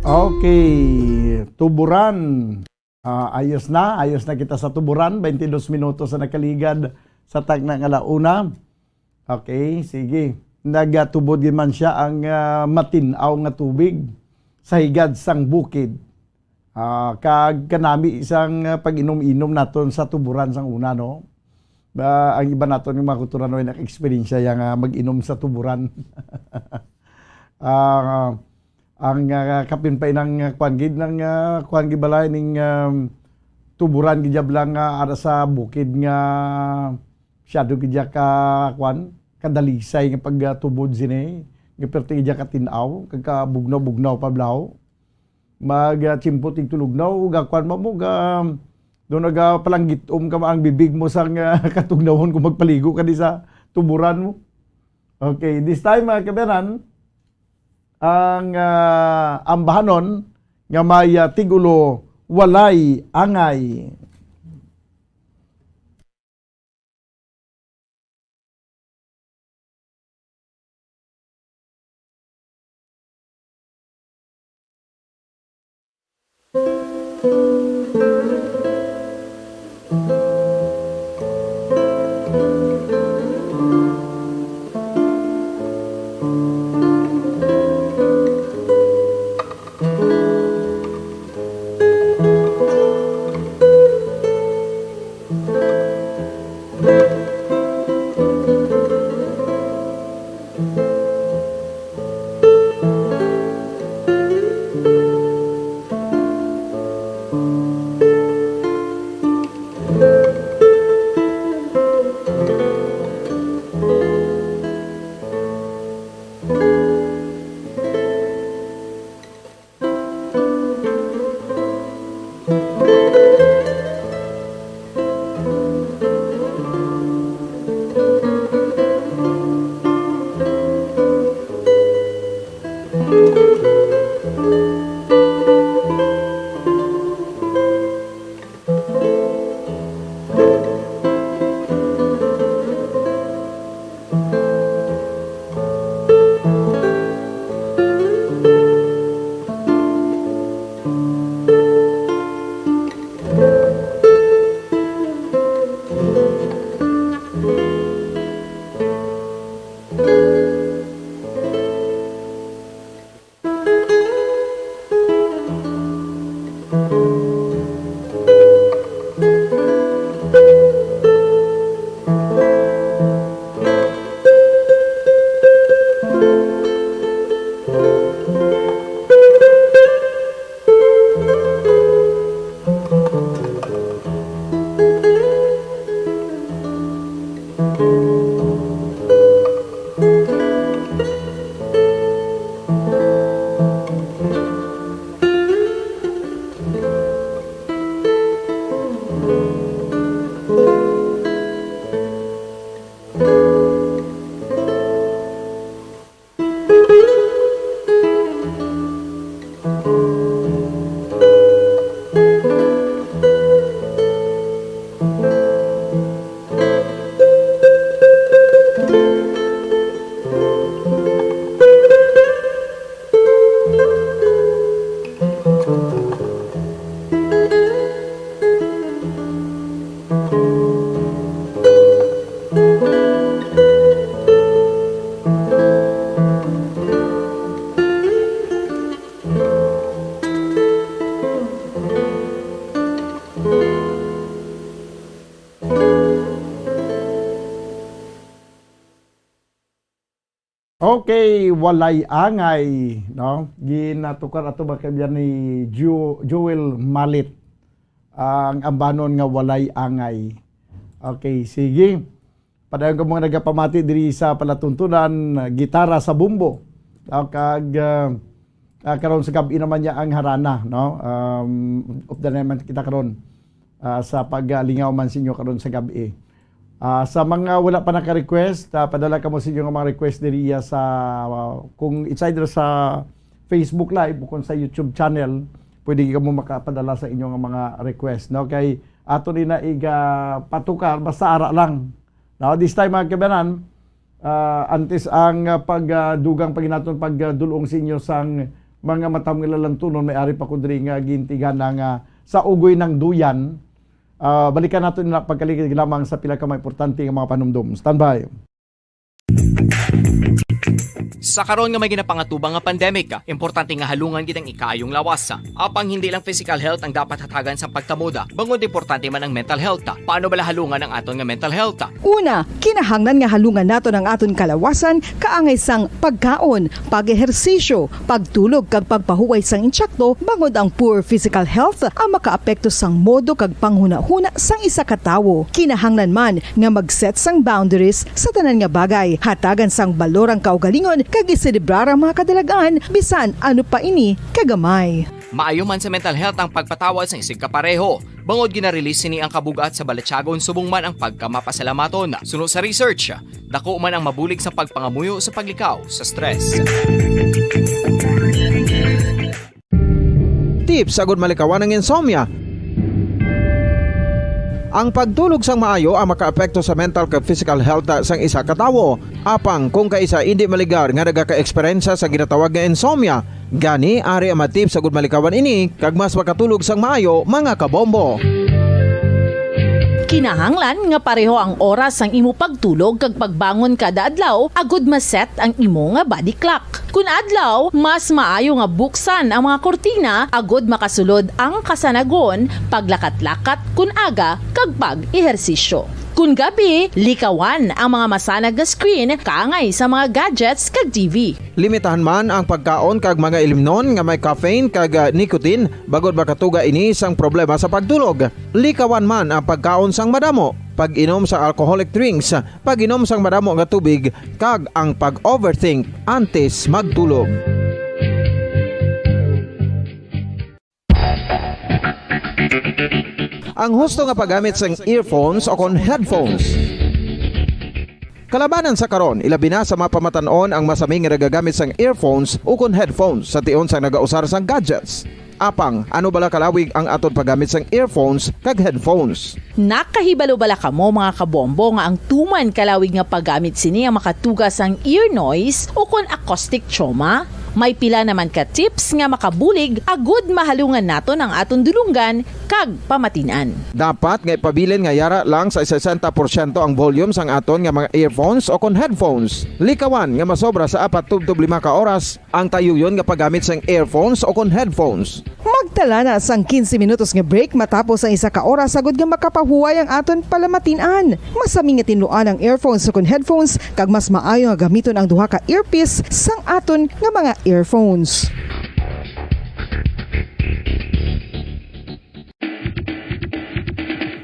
Okay, Tuburan. Ah, ayos na, ayos na kita sa Tuburan. Twenty-dos minutos na nakaligad sa tagna nga launa. Okay, sige. Nagatubod gid man sia ang, ah, matin-aw nga tubig sa higad sang bukid. Ah, kag kanami sang, ah, pag-inom-inom naton sa tuburan sang una, no? Ba, ang iba naton nga mga kultura, no, naka-eksperyensya ya nga mag-inom sa tuburan. Ah, ang, ah, kapin pa inang, ah, kuan gid, nang, ah, kuan gid balay ning, um, tuburan gid jab lang nga ara sa bukid nga masyado gid ya ka, kuan, kadalisay nga pagtubod sini, nga perti gid ya katin-aw, kag kabugnaw-bugnaw pa blaw. Mag, ah, tiyempo tigtulugnaw, ga kuan ba mo, ga, doon naga palanggit-om ka ang bibig mo sa nga katugnawon kung magpaligo ka di sa tuburan mo. Okay, this time, mga kabayanan, ang, ah, ambahanon nga may, ah, tigulo, Walay Angay. Okay, Walay Angay, no? Ginatukar ato ba kay ni Jo-, Joel Malit ang ambanon nga Walay Angay. Okay, sige. Padayon ko mga nagapamati diri sa palatuntunan, gitara sa bumbo. Ah, kag, ah, ah, karon sa gab-i naman niya ang harana, no? Um, updan naman kita karon, ah, sa paglingaw man sa inyo karon sa gab-i. Ah, sa mga wala pa naka-request, ah, padala kamo sa inyo nga mga request diri iya sa, ah, kung it's either sa Facebook Live o kung sa YouTube channel, pwede kamo makapadala sa inyo nga mga request, no? Kay ato ni na iga patukar, basta ara lang. Now, this time, mga kabanan, ah, antes ang, ah, pag, ah, dugang pag naton pag, ah, dulong sa inyo sang mga matam nga lalantunon, may ari pa ko diri nga gintigan nga sa ugoy ng duyan, Ah, balikan nato na pagkaligid lamang sa pila ka mga importante nga mga panumdom. Standby. Sa karon nga may ginapangatubang nga pandemic, importante nga halungan gid ang ikaayong lawas. Apang hindi lang physical health ang dapat hatagan sa pagtamod, bangod importante man ang mental health. Paano bala halungan ang aton nga mental health? Una, kinahanglan nga halungan naton ang aton kalawasan kaangay sang pagkaon, pag-ehersisyo, pagtulog kag pagpahuway sang intsakto, bangod ang poor physical health ang makaapekto sang modo kag panghunahuna sang isa ka tawo. Kinahanglan man nga mag-set sang boundaries sa tanan nga bagay, hatagan sang balor ang kaugalingon kag iselebrar ang mga kadalag-an, bisan ano pa ini kagamay. Maayo man sa mental health ang pagpatawad sang isigkapareho, bangod gina-release sini ang kabug-at sa balatyagon subong man ang pagkamapasalamaton. Suno sa research, dako man ang mabulig sa pagpangamuyo sa paglikaw sa stress. Tips agud malikawan ang insomnia. Ang pagtulog sang maayo ang makaapekto sa mental kag physical health sang isa ka tawo. Apang kung kaisa indi maligar nga nagaka-eksperyensya sa ginatawag nga insomnia, gani ari ang mga tips agud malikawan ini kag mas makatulog sang maayo, mga kabombo. Kinahanglan nga pareho ang oras sang imo pagtulog kag pagbangon kada adlaw agud ma-set ang imo nga body clock. Kun adlaw, mas maayo nga buksan ang mga kurtina agud makasulod ang kasanagon, paglakat-lakat kun aga, kag pag-ehersisyo. Kun gabi, likawan ang mga masanag nga screen kaangay sa mga gadgets kag T V. Limitahan man ang pagkaon kag mga ilimnon nga may caffeine kag, ah, nicotine, bangod makatuga ini sang problema sa pagtulog. Likawan man ang pagkaon sang madamo, pag-inom sa alcoholic drinks, pag-inom sang madamo nga tubig, kag ang pag-overthink antes magtulog. Ang husto nga paggamit sang earphones o kon headphones. Kalabanan sa karon, ilabi na sa mga pamatan-on ang masami nga nagagamit sang earphones o kon headphones sa tion sang nagausar sang gadgets. Apang, ano bala kalawig ang aton paggamit sang earphones kag headphones? Nakahibalo bala kamo, mga kabombo, nga ang tuman kalawig nga paggamit sini ang makatuga sang ear noise o kon acoustic trauma? May pila naman ka tips nga makabulig agud mahalungan naton ang aton dulonggan kag pamatin-an. Dapat nga ipabilin nga yara lang sa sesenta porsyento ang volume sang aton nga mga earphones o kon headphones. Likawan nga masobra sa apat tubtob lima ka oras ang tayuyon nga paggamit sang earphones o kon headphones. Magtala na sang quince minutos nga break matapos ang isa ka oras, agud nga makapahuway ang aton palamatin-an. Masami nga tinluan ang earphones o kon headphones, kag mas maayo nga gamiton ang duha ka earpiece sang aton nga mga earphones.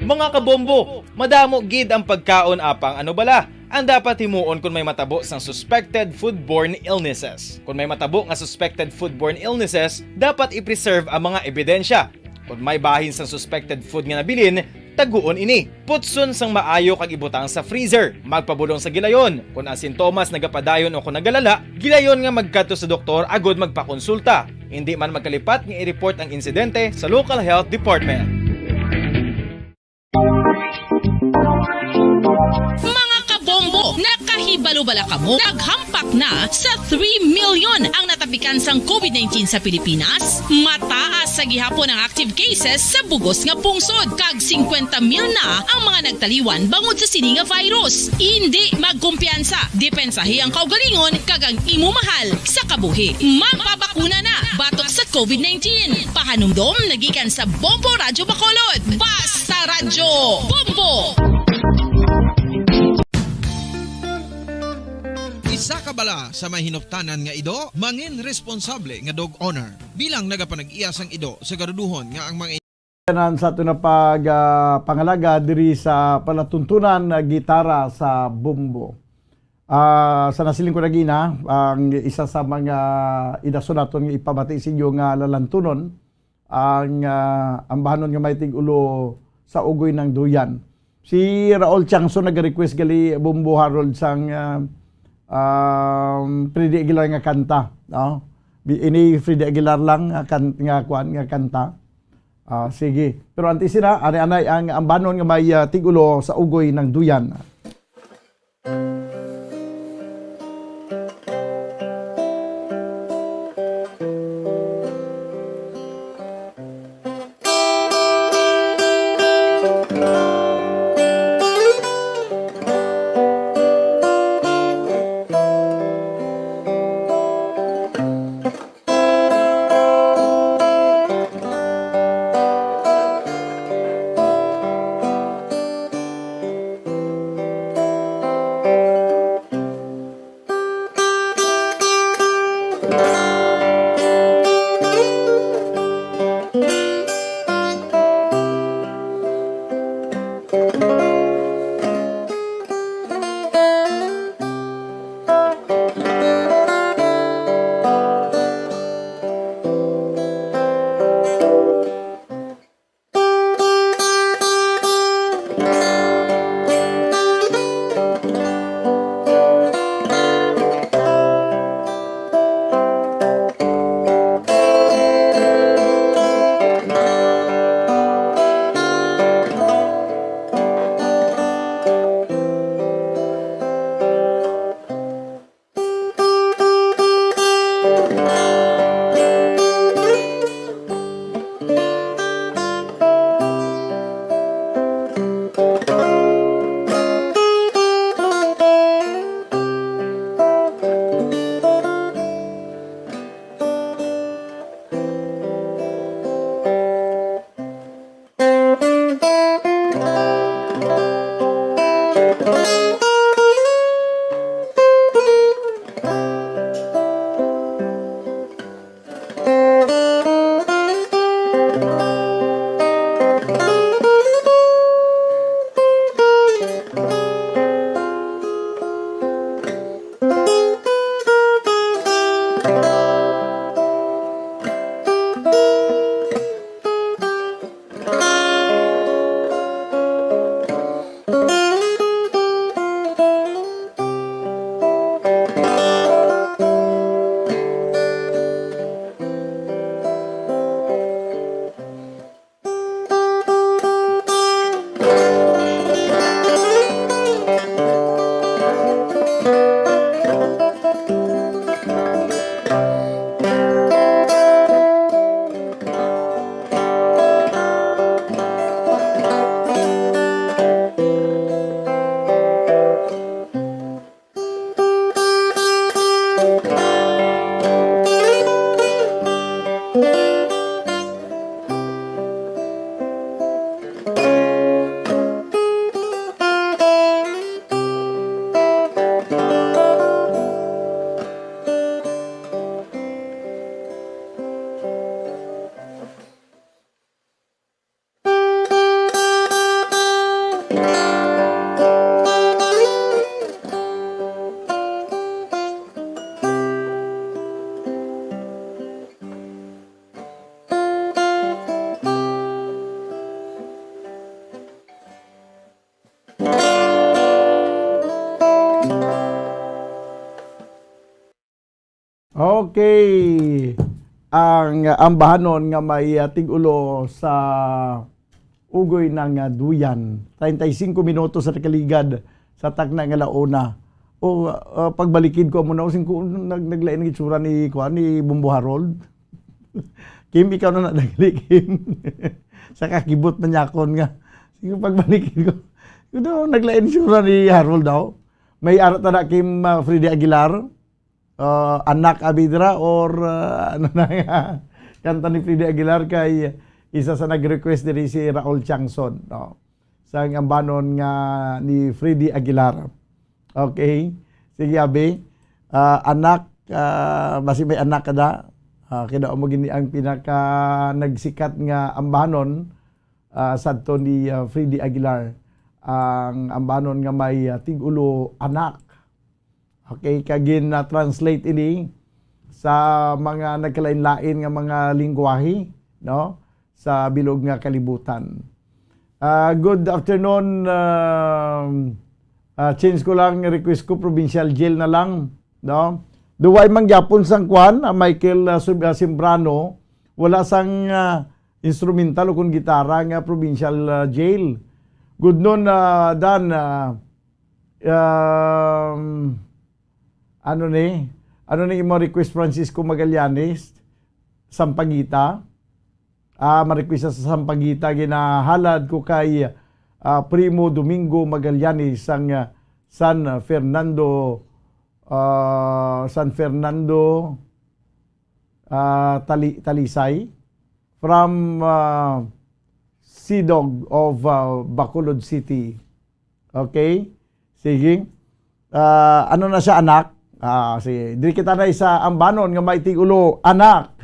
Mga kabombo, madamo gid ang pagkaon, apang ano bala ang dapat himuon kon may matabo sang suspected foodborne illnesses? Kon may matabo nga suspected foodborne illnesses, dapat i-preserve ang mga ebidensya. Kon may bahin sang suspected food nga nabilin, taguon ini. Putson sang maayo kag ibutang sa freezer. Magpabulong sa gilayon. Kon ang sintomas nagapadayon o kon nagalala, gilayon nga magkadto sa doktor agud magpakonsulta. Indi man magkalipat nga i-report ang insidente sa local health department. Mga kabombo, nakahibalo bala kamo? Naghampak na sa three million ang natapikan sang COVID nineteen sa Pilipinas. Mataas sa gihapon ang active cases sa bug-os nga pungsod, kag singkwenta mil na ang mga nagtaliwan bangod sa sini nga virus. Indi magkumpiyansa, depensahi ang kaugalingon kag ang imo mahal sa kabuhi. Magpabakuna na batok sa COVID nineteen. Pahanumdom nagikan sa Bombo Radyo Bacolod. Basta Radyo Bombo! Isa ka bala sa may hinuptanan nga ido, mangin responsable nga dog owner. Bilang nagapanag-iya sang ido, siguruduhon nga ang mga Tanan sa aton na pag, ah, pangalaga diri sa palatuntunan nga gitara sa Bombo. Ah, sa nasiling ko na gina, ang isa sa mga idason naton nga ipamati sa inyo nga lalantunon, ang, ah, ambahanon nga may tig-ulo sa ugoy ng duyan. Si Raul Tiangso nag-request gali, Bombo Harold, sang, ah, um, Freddy Aguilar nga kanta, no? Bi-, ini Freddy Aguilar lang nga kan-, nga kuan, nga kanta. Ah, sige. Pero antes sina, anay-anay ang ambahanon nga may, ah, tig-ulo sa ugoy ng duyan. Okay. Ang ambahanon nga may, ah, tig-ulo sa Ugoy ng, ah, Duyan. Treinta y cinco minutos sa nakaligad sa takna nga launa. O, ah, pagbalikid ko amo na, sing ko, nag-, naglain ang itsura ni, kuan, ni Bombo Harold. Kim, ikaw na nadali, Kim. Sa kakibot man niya akon nga. Sige, pagbalikid ko. Kuno, naglain itsura ni Harold daw. May ara ta na, Kim, ah, Freddy Aguilar. Ah, Anak Abidra or, ah, ano na nga, kanta ni Freddy Aguilar kay isa sa nag-request diri si Raul Changson, no? Sa ambanon nga ni Freddy Aguilar. Okay. Sige, abi. Ah, Anak, ah, basi may anak ka da. Ah, kaya mo gini ang pinaka nagsikat nga ambanon, ah, sadto ni, ah, Freddy Aguilar. Ang ambanon nga may, ah, tig-ulo Anak. Okay, kag gin-, na-translate ini sa mga nagkalain-lain nga mga lingwahe, no? Sa bilog nga kalibutan. Ah, good afternoon, um, ah, change ko lang, request ko, provincial jail na lang, no? Duway man gyapon sang kwan, ah, Michael, ah, Sub-, ah, Simbrano, wala sang, ah, instrumental o kon gitara nga provincial, ah, jail. Good noon, ah, Dan, ah, Um, ano ni? Ano ni imo request, Francisco Magallanes? Sampaguita? Ah, ma-request sa Sampaguita, ginahalad ko kay, ah, Primo Domingo Magallanes sang, ah, San Fernando, ah, San Fernando, ah, Tali-, Talisay, from, ah, Sidog of, ah, Bacolod City. Okay? Sige. Ah, ano na siya, Anak? Ah, sige. Diri kita na sa ambanon nga may tig-ulo, Anak.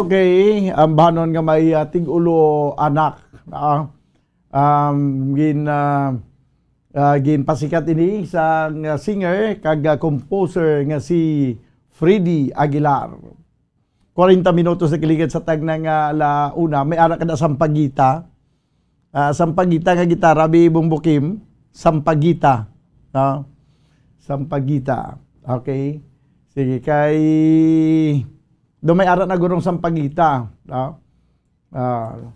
Okay, ang banon nga may, ah, tig-ulo anak, ah, um, gin, ah, ah, ginpasikat ini sang, ah, singer kag, ah, composer nga si Freddy Aguilar. Kwarenta minutos na giligad sa tagna nga ala una, may ara ka na sampagita. Ah, sampagita nga gitara, bi Bong Bukim, sampagita, no? Sampagita. Okay. Sige, kay do may ara na gurong sampagita, no? Ah,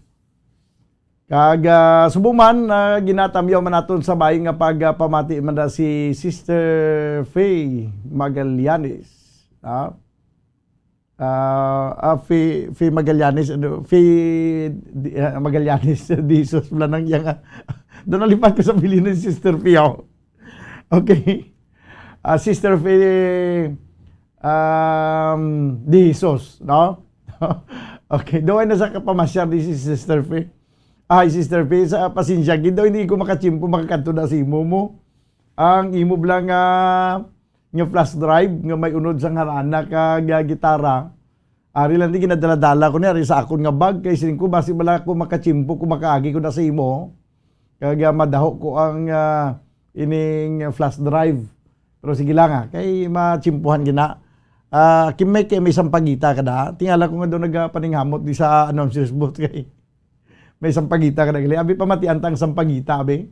kag, ah, subong man, ah, ginatamyaw man naton sa bayi nga pagpamati man na si Sister Faye Magallanes, no? Ah, ah, Fe, Fe Magallanes, ano, Fe, di, ah, Magallanes, Jesus, wala nang yang, ah, doon nalipat ko sa bilin ni Sister Fe, oh. Okay. Ah, Sister Fe, um, de Jesus, no? Okay, doon na sa kapamasyar di si Sister Fe. Ay, Sister Fe, sa pasensya, gid daw hindi ko makachimpo, makakadto na sa imo mo. Ang imo bala nga, nga flash drive nga may unod sang harana kag gitara, ari lang di ginadala-dala ko ni ari sa akon nga bag, kay siling ko, basi bala ko makachimpo, ko makaagi ko na sa imo, kag, ah, madaho ko ang, ah, ining flash drive. Pero sige lang, ah, kay machimpuhan gina. Ah, kimay kay may sampagita ka da. Tingala ko nga doon nagapaninghamot di sa announcer's booth kay may sampagita ka da gali. Abi, pamatian ta ang sampagita, abi.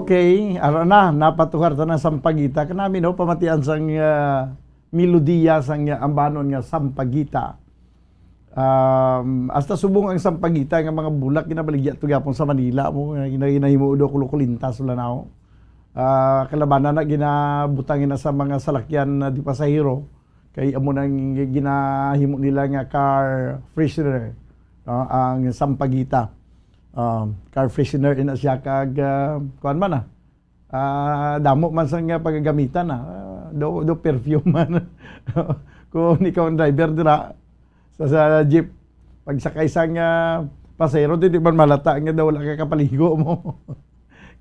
Okay, ara na, napatuhar ta na sampagita. Kanami, no, pamatian sang, ah, melodiya sang, ah, ambanon nga sampagita. Um, hasta subong ang sampagita nga mga bulak ginabaligya to gyapon sa Manila mo, nga gina-, ginahimo do kulo-kulintas wala na, oh. Ah, kalabanan na ginabutang na sa mga salakyan na di pasahero, kay amo nang ginahimo nila nga car freshener, no, ang sampagita. Um, car freshener ina siya kag, ah, kuwan man, ah. Ah, damo man sang pagagamitan, ah. Ah, do, do perfume man. Kung ikaw ang driver dira, sa, sa jeep, pagsakay sang, ah, pasahero, di, di man malata nga daw wala ka kapaligo mo.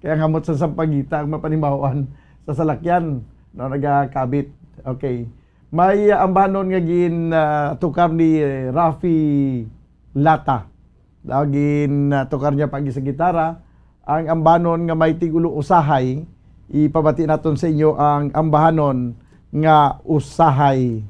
Kaya ngamot sa sampagita ang mapanimawan sa salakyan, no, nagakabit. Okay. May, ah, ambanon nga gin, ah, tukar ni, eh, Rafi Lata. Daw gin, ah, tukar niya pag sa gitara, ang ambanon nga may tigulo usahay, ipabati naton sa inyo ang ambahanon nga usahay.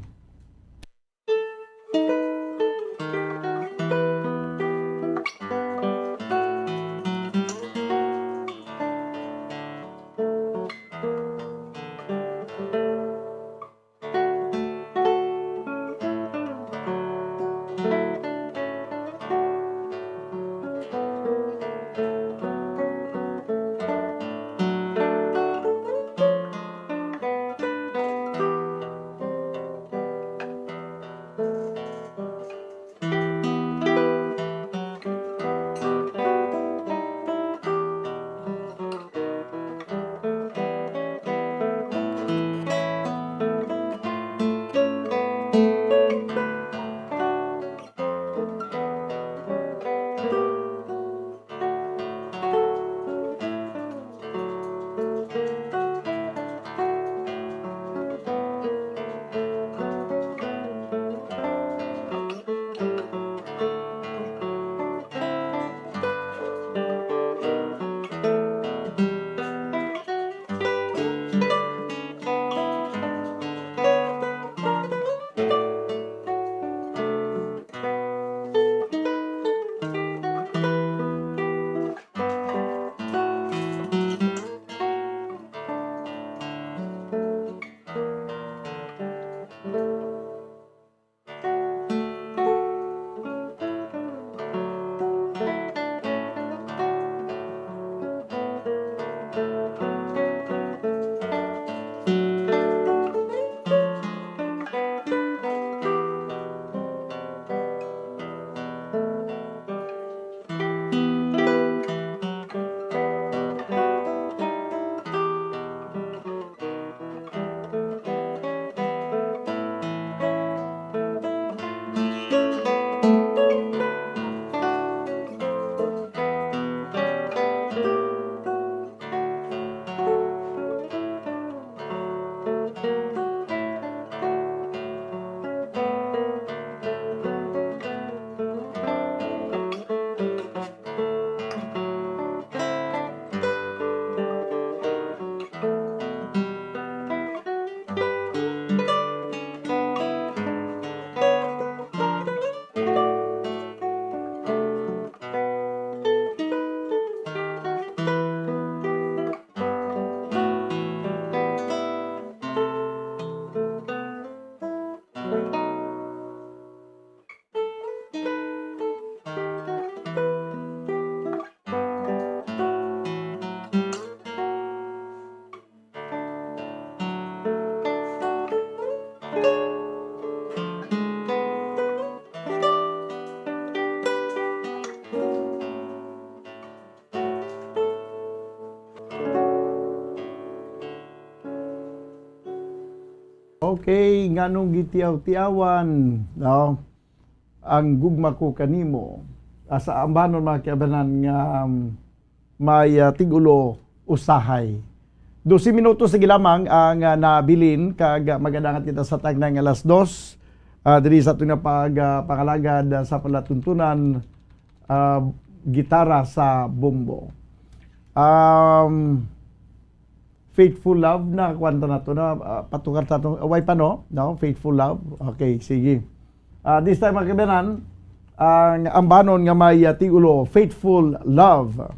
Okay, nganong gitiyaw-tiyawan, no? Ang gugma ko kanimo. Asa ambanon, mga kaabyanan, nga, um, may, ah, tigulo usahay. Dose minutos lagi lamang ang, ah, nabilin, kag, ah, magadangat kita sa tagnay nga alas dos, ah, diri sa aton nga pag, ah, pangalagad, ah, sa palatuntunan, ah, gitara sa bombo. Um, Faithful Love na kuwanta nato na, ah, patukar ta to. Way pa, no? No? Faithful Love. Okay, sige. Ah, this time, mga kaabyanan, ang ambanon nga may, ah, tigulo, Faithful Love.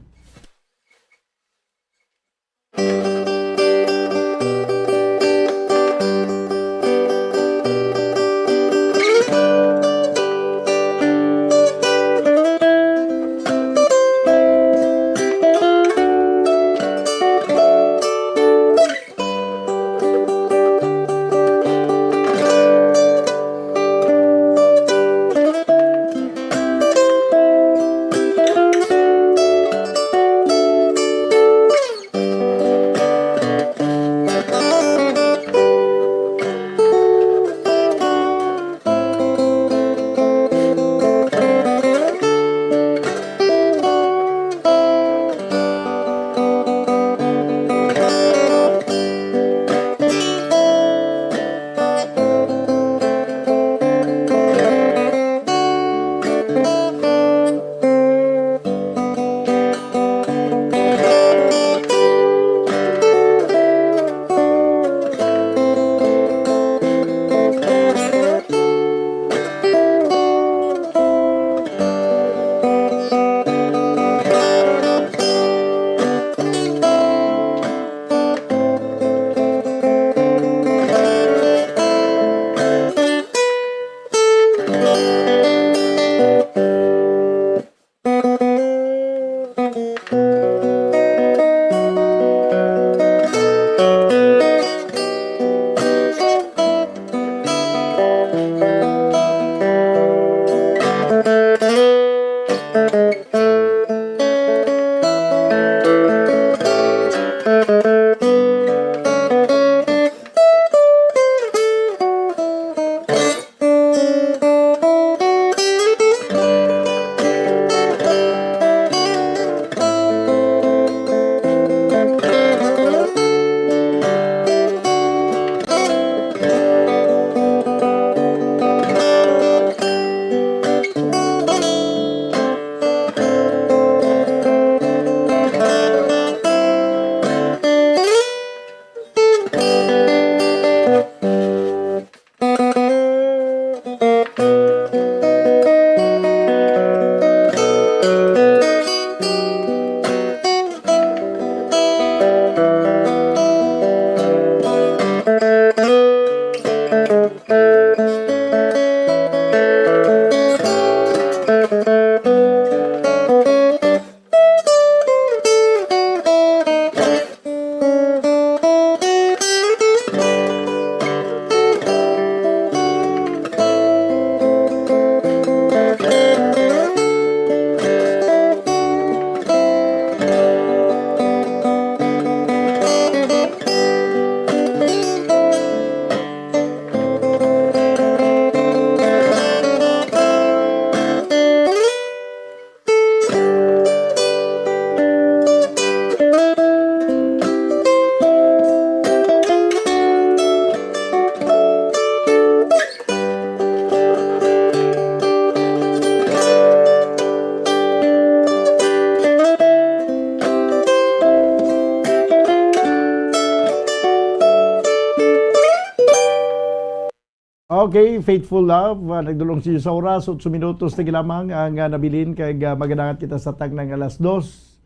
Okay, Faithful Love, ah, nagdulong sa inyo sa oras, otso minutos na lamang ang, ah, nabilin, kag, ah, magadangat kita sa taknang alas dos,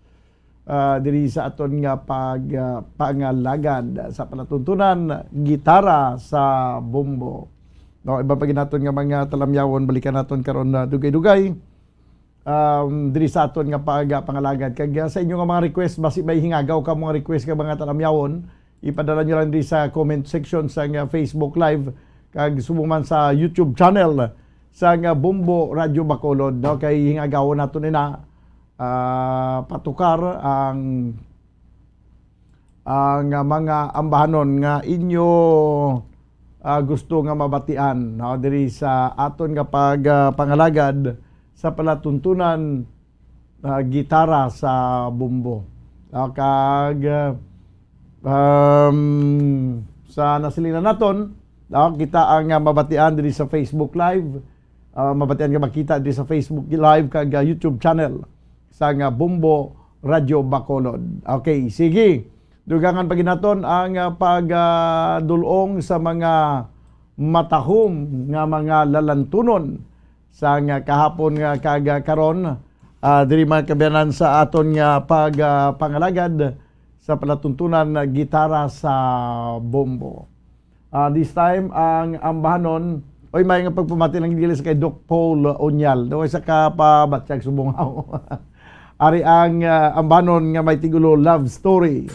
ah, diri sa aton nga pag, ah, pangalagad sa palatuntunan, gitara sa bombo. No, iban pa gid naton nga mga talamyawon, balikan naton karon na dugay-dugay, um, diri sa aton nga pag-, pangalagad. Kag, ah, sa inyo nga mga request, basi may hingagaw ka mga request ka mga talamyawon, ipadala nyo lang diri sa comment section sa nga Facebook Live, kag subong man sa YouTube channel sa nga Bombo Radyo Bacolod, no? Kay hingagawon nato nina, ah, patukar ang, ang, ah, mga ambahanon nga inyo, ah, gusto nga mabatian, no? Diri sa aton nga pag, ah, pangalagad sa palatuntunan, ah, gitara sa bombo. Ah, kag, ah, um, sa nasilingan naton, ah, kita ang, ah, mabatian diri sa Facebook Live, ah, mabatian nga makita diri sa Facebook Live kag, ah, YouTube channel sa nga Bombo Radyo Bacolod. Okay, sige. Dugangan pa gid naton ang, ah, pag, ah, dul-ong sa mga matahom nga mga lalantunon sa nga kahapon nga kag, ah, karon, ah, diri mga kaabyanan sa aton nga pag, ah, pangalagad sa palatuntunan nga gitara sa bombo. Ah, this time, ang ambahanon, oy, may nga pagpamati lang gid sa kay Doc Paul Onyal. Daw isa ka pabatyag subong ako. Ari ang, ah, ambahanon nga may tigulo Love Story.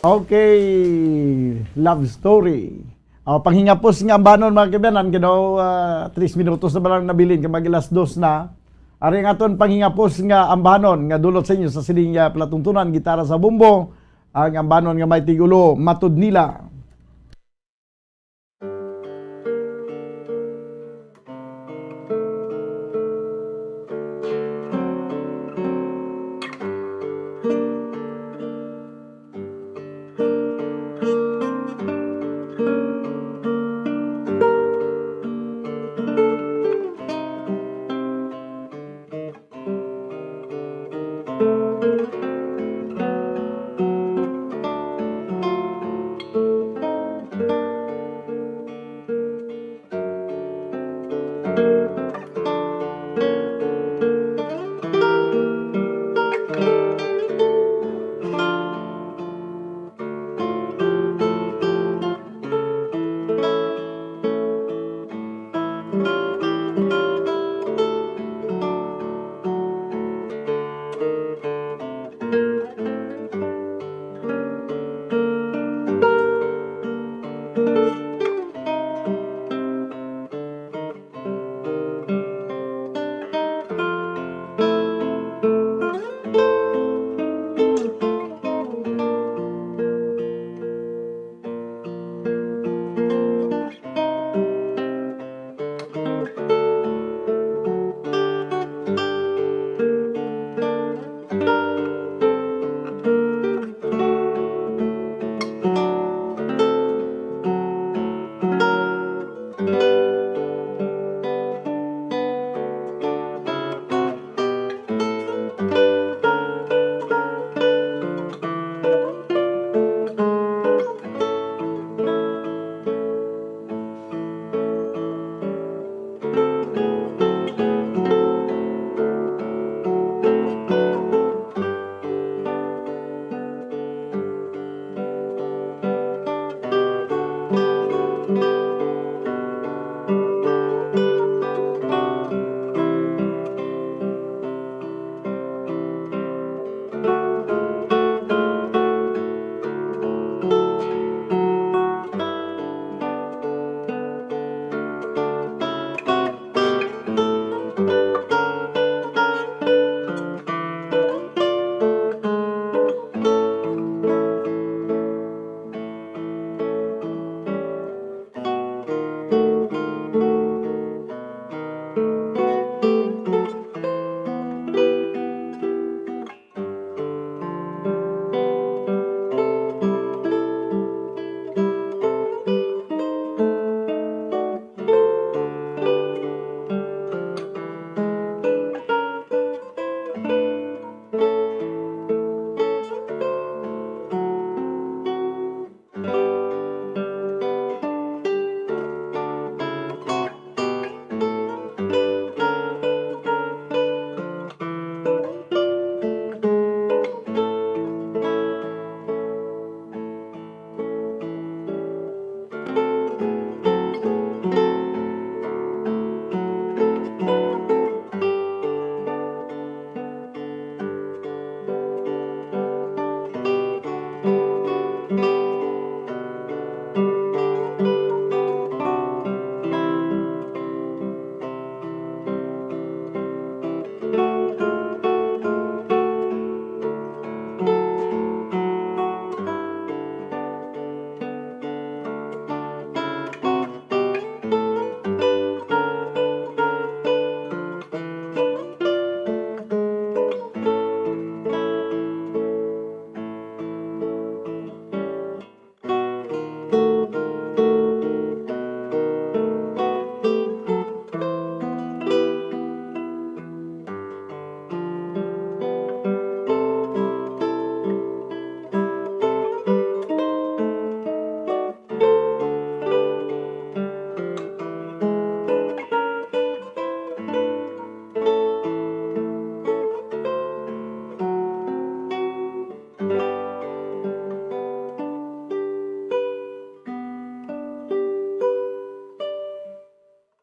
Okay, love story. O, panghingapos nga ambanon, mga kaibigan, kay daw, ah, tres minutos na ba lang nabilin, kay mag-alas dos na. Ari ang aton panghingapos nga ambanon nga dulot sa inyo sa sining, ah, palatuntunan, gitara sa bombo, ang ambanon nga may tigulo, Matud Nila.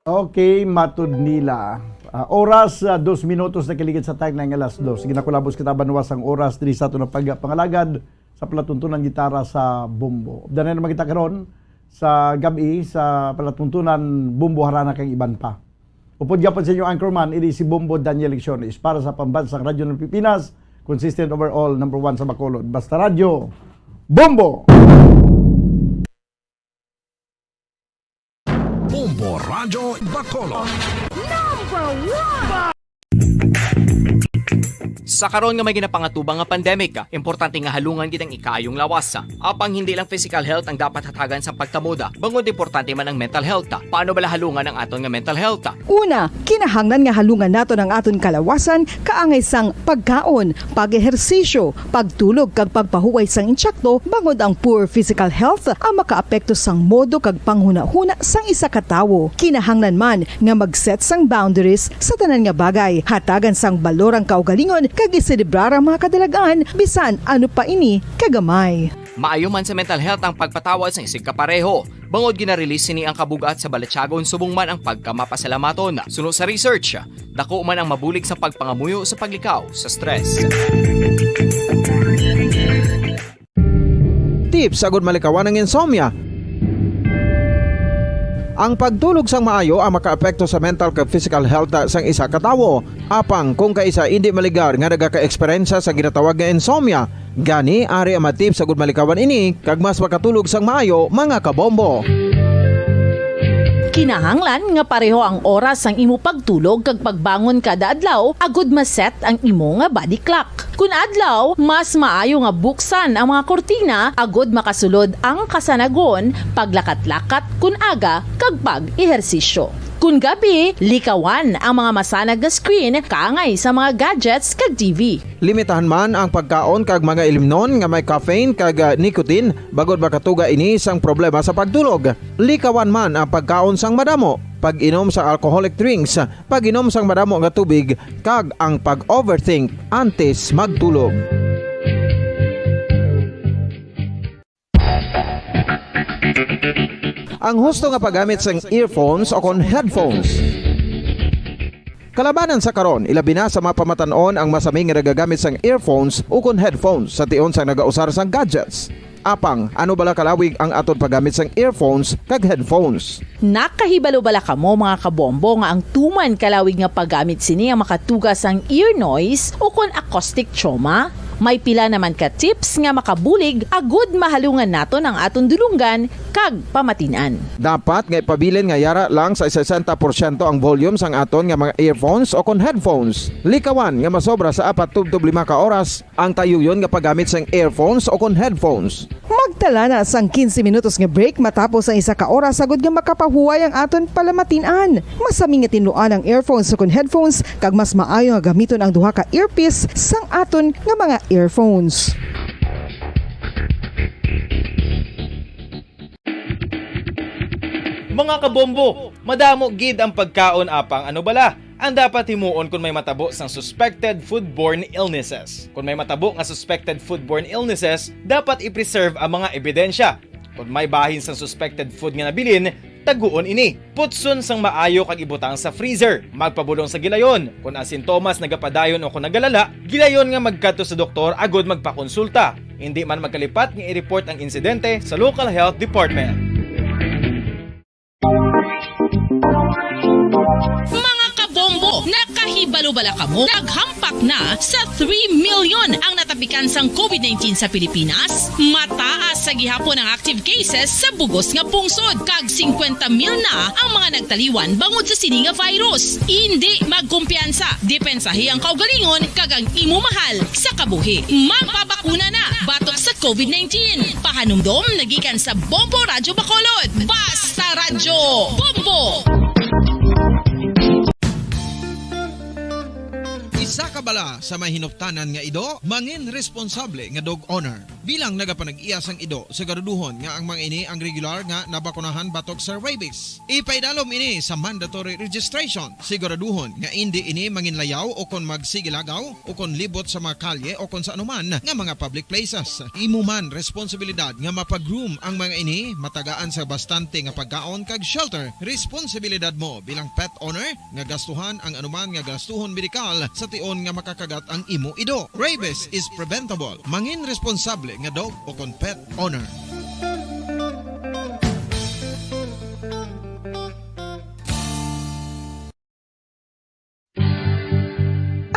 Okay, Matud Nila. Ah, oras, ah, dos minutos na kaligid sa time na nga alas dos. Sige, nakulabos kita, banwa sang oras diri sa aton nga pag-, pangalagad. sa palatuntunan gitara sa Bombo. Updan na naman kita karon sa gab-i sa palatuntunan Bombo, Harana kag iban pa. Upod gyapon sa inyo anchorman, ini si Bombo Daniel Lecciones para sa Pambansang Radyo ng Pilipinas, consistent overall, number one sa Bacolod. Basta Radyo, Bombo! Bombo Radyo Bacolod. Number one! Sa karon nga may ginapangatubang nga pandemic, importante nga halungan gid ang ikaayong lawas. Apang hindi lang physical health ang dapat hatagan sa pagtamod, bangod importante man ang mental health. Paano bala halungan ang aton nga mental health? Una, kinahanglan nga halungan naton ang aton kalawasan kaangay sang pagkaon, pag-ehersisyo, pagtulog kag pagpahuway sang insakto, bangod ang poor physical health ang makaapekto sang modo kag panghunahuna sang isa ka tawo. Kinahanglan man nga mag-set sang boundaries sa tanan nga bagay, hatagan sang balor ang kaugalingon kag iselebrar ang mga kadalagan bisan ano pa ini kagamay. Maayo man sa mental health ang pagpatawad sang isigkapareho, bangod gina-release sini ang kabug-at sa balatyagon subong man ang pagkamapasalamaton. Suno sa research, dako man ang mabulig sa pagpangamuyo sa paglikaw sa stress. Tips agud malikawan ang insomnia. Ang pagtulog sang maayo ang makaapekto sa mental kag physical health sang isa ka tawo. Apang kung kaisa indi maligar nga nagaka-eksperyensya sa ginatawag nga insomnia, gani ari ang mga tips agud malikawan ini kag mas makatulog sang maayo, mga kabombo. Kinahanglan nga pareho ang oras sang imo pagtulog kag pagbangon kada adlaw agud ma-set ang imo nga body clock. Kun adlaw, mas maayo nga buksan ang mga kurtina agud makasulod ang kasanagon, paglakat-lakat kun aga, kag pag-ehersisyo. Kun gabi, likawan ang mga masanag nga screen kaangay sa mga gadgets kag T V. Limitahan man ang pagkaon kag mga ilimnon nga may caffeine kag ah, nicotine, bangod makatuga ini sang problema sa pagtulog. Likawan man ang pagkaon sang madamo, pag-inom sa alcoholic drinks, pag-inom sang madamo nga tubig, kag ang pag-overthink antes magtulog. Ang husto nga paggamit sang earphones o kon headphones. Kalabanan sa karon, ilabi na sa mga pamatan-on ang masami nga nagagamit sang earphones o kon headphones sa tion sang nagausar sang gadgets. Apang, ano bala kalawig ang aton paggamit sang earphones kag headphones? Nakahibalo bala kamo, mga kabombo, nga ang tuman kalawig nga paggamit sini ang makatuga sang ear noise o kon acoustic trauma? May pila naman ka tips nga makabulig agud mahalungan naton ang aton dulonggan kag pamatin-an. Dapat nga ipabilin nga yara lang sa sesenta porsyento ang volume sang aton nga mga earphones o kon headphones. Likawan nga masobra sa apat tubtob lima ka oras ang tayuyon nga paggamit sang earphones o kon headphones. Magtala na sang quince minutos nga break matapos ang isa ka oras agud nga makapahuway ang aton palamatin-an. Masami nga tinluan ang earphones o kon headphones kag mas maayo nga gamiton ang duha ka earpiece sang aton nga mga earphones. Mga kabombo, madamo gid ang pagkaon apang ano bala ang dapat himuon kon may matabo sang suspected foodborne illnesses. Kon may matabo nga suspected foodborne illnesses, dapat i-preserve ang mga ebidensya. Kon may bahin sang suspected food nga nabilin, taguon ini. Putson sang maayo kag ibutang sa freezer. Magpabulong sa gilayon. Kon ang sintomas nagapadayon o kon nagalala, gilayon nga magkadto sa doktor agud magpakonsulta. Indi man magkalipat nga i-report ang insidente sa local health department. Mga kabombo, nakahibalo bala kamo? Naghampak na sa three million ang natapikan sang COVID nineteen sa Pilipinas. Mataas sa gihapon ang active cases sa bugos nga pungsod, kag singkwenta mil na ang mga nagtaliwan bangod sa sini nga virus. Indi magkumpiyansa, depensahi ang kaugalingon kag ang imo mahal sa kabuhi. Magpabakuna na batok sa COVID nineteen. Pahanumdom nagikan sa Bombo Radyo Bacolod. Basta Radyo Bombo! Isa ka bala sa may hinuptanan nga ido, mangin responsable nga dog owner. Bilang nagapanag-iya sang ido, siguraduhon nga ang mga ini ang regular nga nabakunahan batok sa rabies. Ipaidalom ini sa mandatory registration. Siguraduhon nga indi ini manginlayaw o kon magsigilagaw o kon libot sa mga kalye o kon sa anuman nga mga public places. Imo man responsibilidad nga mapa-groom ang mga ini, matagaan sa bastante nga pagkaon kag shelter. Responsibilidad mo bilang pet owner nga gastuhan ang anuman nga gastuhon medikal sa tion nga makakagat ang imo ido. Rabies is preventable. Mangin responsable nga dog o kon pet owner.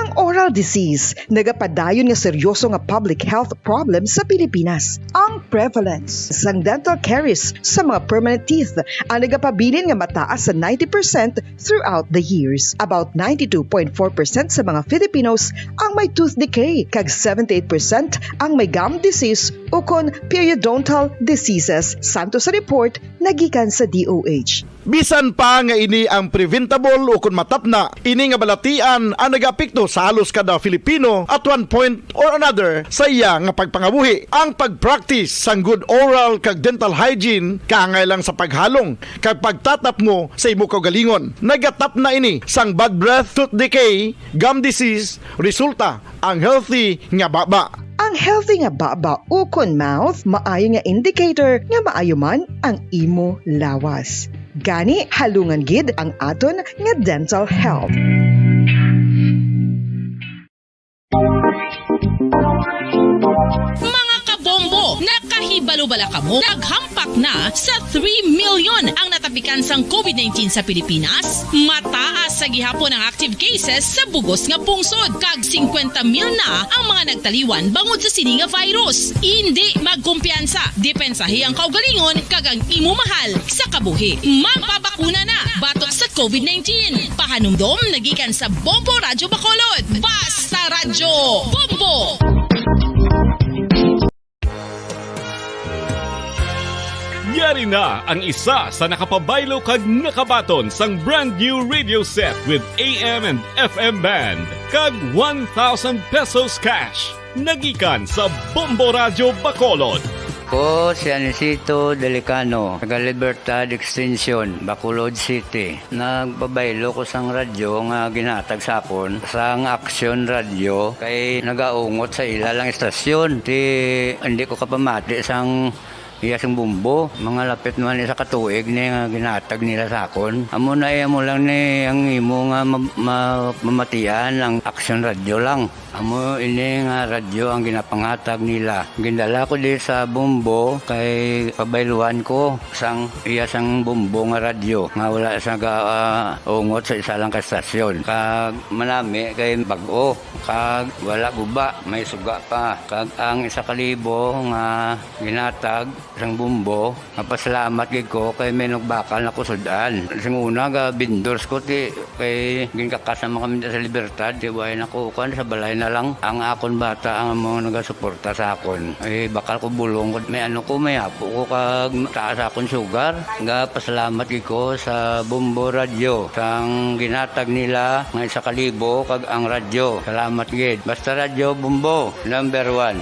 Ang oral disease nagapadayon nga seryoso nga public health problem sa Pilipinas. Ang prevalence sang dental caries sa mga permanent teeth ang nagapabilin nga mataas sa ninety percent throughout the years. About ninety-two point four percent sa mga Filipinos ang may tooth decay, kag seventy-eight percent ang may gum disease ukon periodontal diseases, santo sa report nagikan sa D O H. Bisan pa nga ini ang preventable o kon matapna, ini nga balatian ang nagaapekto sa halos kada Filipino at one point or another sa iya nga pagpangabuhi. Ang pag-practice sang good oral kag dental hygiene kaangay lang sa paghalong kag pagtatapngo sa imo kaugalingon. Nagatapna ini sang bad breath, tooth decay, gum disease, resulta ang healthy nga baba. Ang healthy nga baba ukon mouth maayo nga indicator nga maayo man ang imo lawas. Gani, halungan gid ang aton nga dental health. Mga kabombo, nakahibalo bala kamo? Naghampak na sa three million ang natapikan sang COVID nineteen sa Pilipinas. Mataas sa gihapon ang active cases sa bugos nga pungsod, kag singkwenta mil na ang mga nagtaliwan bangod sa sini nga virus. Indi magkumpiyansa, depensahi ang kaugalingon kag ang imo mahal sa kabuhi. Magpabakuna na batok sa COVID nineteen. Pahanumdom nagikan sa Bombo Radyo Bacolod. Basta Radyo Bombo! Yari na ang isa sa nakapabaylo kag nakabaton sang brand new radio set with A M and F M band kag one thousand pesos cash. Nagikan sa Bombo Radyo Bacolod. Ko si Anisito Delicano, taga Libertad Extension, Bacolod City. Nagpabaylo ko sang radyo nga ginhatag sa akon sang Action Radio kay nagaungot sa ila lang estasyon. Ti hindi ko kapamati sang iya sing bumbo. Mga lapit man isa ka tuig ni nga ginhatag nila sa akon. Amo na iya mo lang ni ang imo nga ma- ma- mamatian ang Action Radio lang. Amo ini nga radyo ang ginapanghatag nila. Gindala ko di sa Bombo kay pabayluan ko sang iya sang Bombo nga radyo nga wala sa ga ah, ungot sa isa lang ka estasyon. Kag manami kay bag-o kag wala guba, may suga pa. Kag ang isa ka libo nga ginatag sang Bombo, mapasalamat gid ko kay may nagbakal na ko sud-an. Sing una ga vendors ko ti kay ginkakas naman kami sa Libertad, ti way na ko kuan sa balay na lang. Ang akon bata ang amo nagasuporta sa akon. Ay bakal ko bulong ko may ano ko may apo ko kag taas akon sugar. Ga pasalamat gid ko sa Bombo Radyo sang ginatag nila nga isa ka libo kag ang radyo. Salamat gid. Basta Radyo Bombo, number one.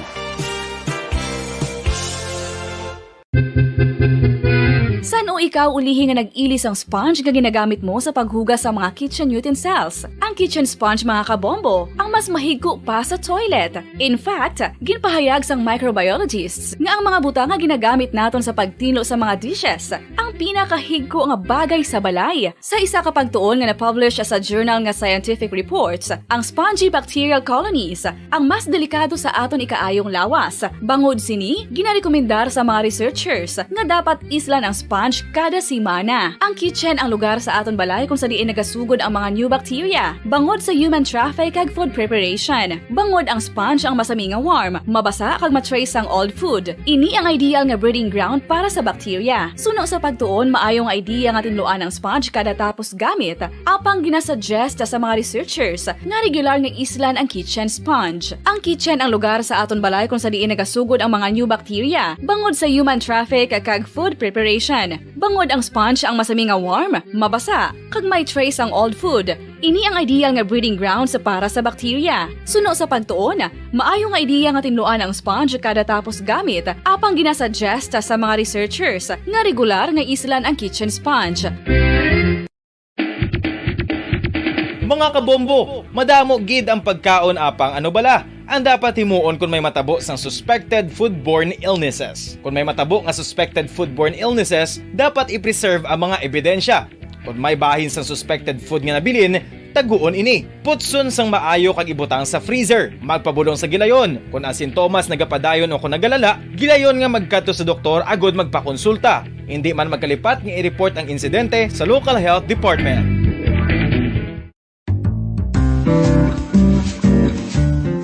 San-o ikaw ulihi nga nag-ili sang sponge nga ginagamit mo sa paghugas sa mga kitchen utensils? Ang kitchen sponge, mga kabombo, ang mas mahigko pa sa toilet. In fact, ginpahayag sang microbiologists nga ang mga butang nga ginagamit naton sa pagtinlo sa mga dishes ang pinakahigko nga bagay sa balay. Sa isa ka pagtuon nga na-publish sa journal nga Scientific Reports, ang spongy bacterial colonies ang mas delikado sa aton ikaayong lawas. Bangod sini, ginarekomendar sa mga researchers nga dapat islan ang sponge kada semana. Ang kitchen ang lugar sa aton balay kung sa diin nagasugod ang mga new bacteria bangod sa human traffic kag food preparation. Bangod ang sponge ang masami nga warm, mabasa kag ma-trace ang old food. Ini ang ideal nga breeding ground para sa bacteria. Suno sa pagtuon, maayo nga idea nga tinluan ang sponge kada tapos gamit. Apang ginasuggest sa mga researchers nga regular nga islan ang kitchen sponge. Ang kitchen ang lugar sa aton balay kung sa diin nagasugod ang mga new bacteria bangod sa human traffic kag food preparation. Bangod ang sponge ang masami nga warm, mabasa, kag may trace ang old food. Ini ang ideal nga breeding grounds para sa bacteria. Suno sa pagtuon, maayo nga idea nga tinluan ang sponge kada tapos gamit, apang ginasuggest sa mga researchers nga regular nga islan ang kitchen sponge. Mga kabombo, madamo gid ang pagkaon apang ano bala ang dapat himuon kon may matabo sang suspected foodborne illnesses. Kon may matabo nga suspected foodborne illnesses, dapat i-preserve ang mga ebidensya. Kon may bahin sang suspected food nga nabilin, Taguon ini. Putson sang maayo kag ibutang sa freezer. Magpabulong sa gilayon. Kon ang sintomas nagapadayon o kon nagalala, gilayon nga magkadto sa doktor agud magpakonsulta. Hindi man magkalipat nga i-report ang insidente sa local health department.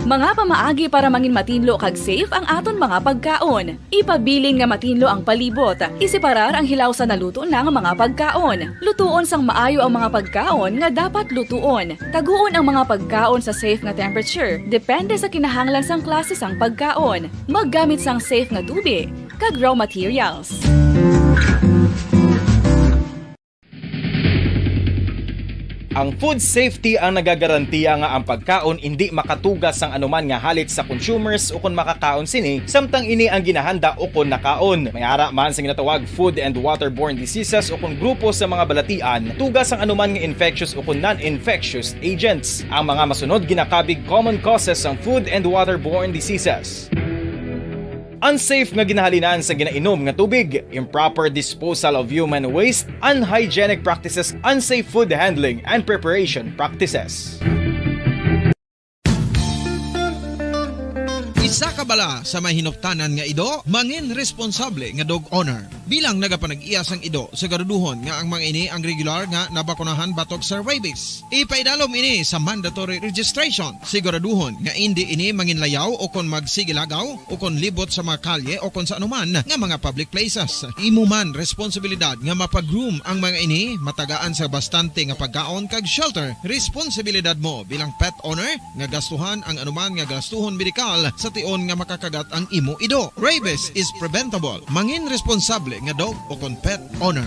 Mga pamaagi para mangin matinlo kag safe ang aton mga pagkaon. Ipabilin nga matinlo ang palibot. Iseparar ang hilaw sa naluto na nga mga pagkaon. Lutuon sang maayo ang mga pagkaon nga dapat lutuon. Taguon ang mga pagkaon sa safe nga temperature, depende sa kinahanglan sang klase sang pagkaon. Maggamit sang safe nga tubig kag raw materials. Ang food safety ang nagagarantiya nga ang pagkaon indi makatuga sang anuman nga halit sa consumers ukon makakaon sini, samtang ini ang ginahanda ukon nakaon. May ara man sa ginatawag food and waterborne diseases ukon grupo sa mga balatian, tuga sang anuman nga infectious ukon non-infectious agents. Ang mga masunod ginakabig common causes sang food and waterborne diseases. Unsafe nga ginahalinan sa ginainom nga tubig, improper disposal of human waste, unhygienic practices, unsafe food handling and preparation practices. Isa ka bala sa may hinuptanan nga ido, mangin responsable nga dog owner. Bilang nagapanag-iya sang ido, siguraduhon nga ang mga ini ang regular nga nabakunahan batok sa rabies. Ipaidalom ini sa mandatory registration. Siguraduhon nga indi ini manginlayaw o kon magsigilagaw o kon libot sa mga kalye o kon sa anuman nga mga public places. Imo man responsibilidad nga mapag-groom ang mga ini, matagaan sa bastante nga pagkaon kag shelter. Responsibilidad mo bilang pet owner nga gastuhan ang anuman nga gastuhon medikal sa tion nga makakagat ang imo ido. Rabies is preventable. Mangin responsable nga dog o kon pet owner.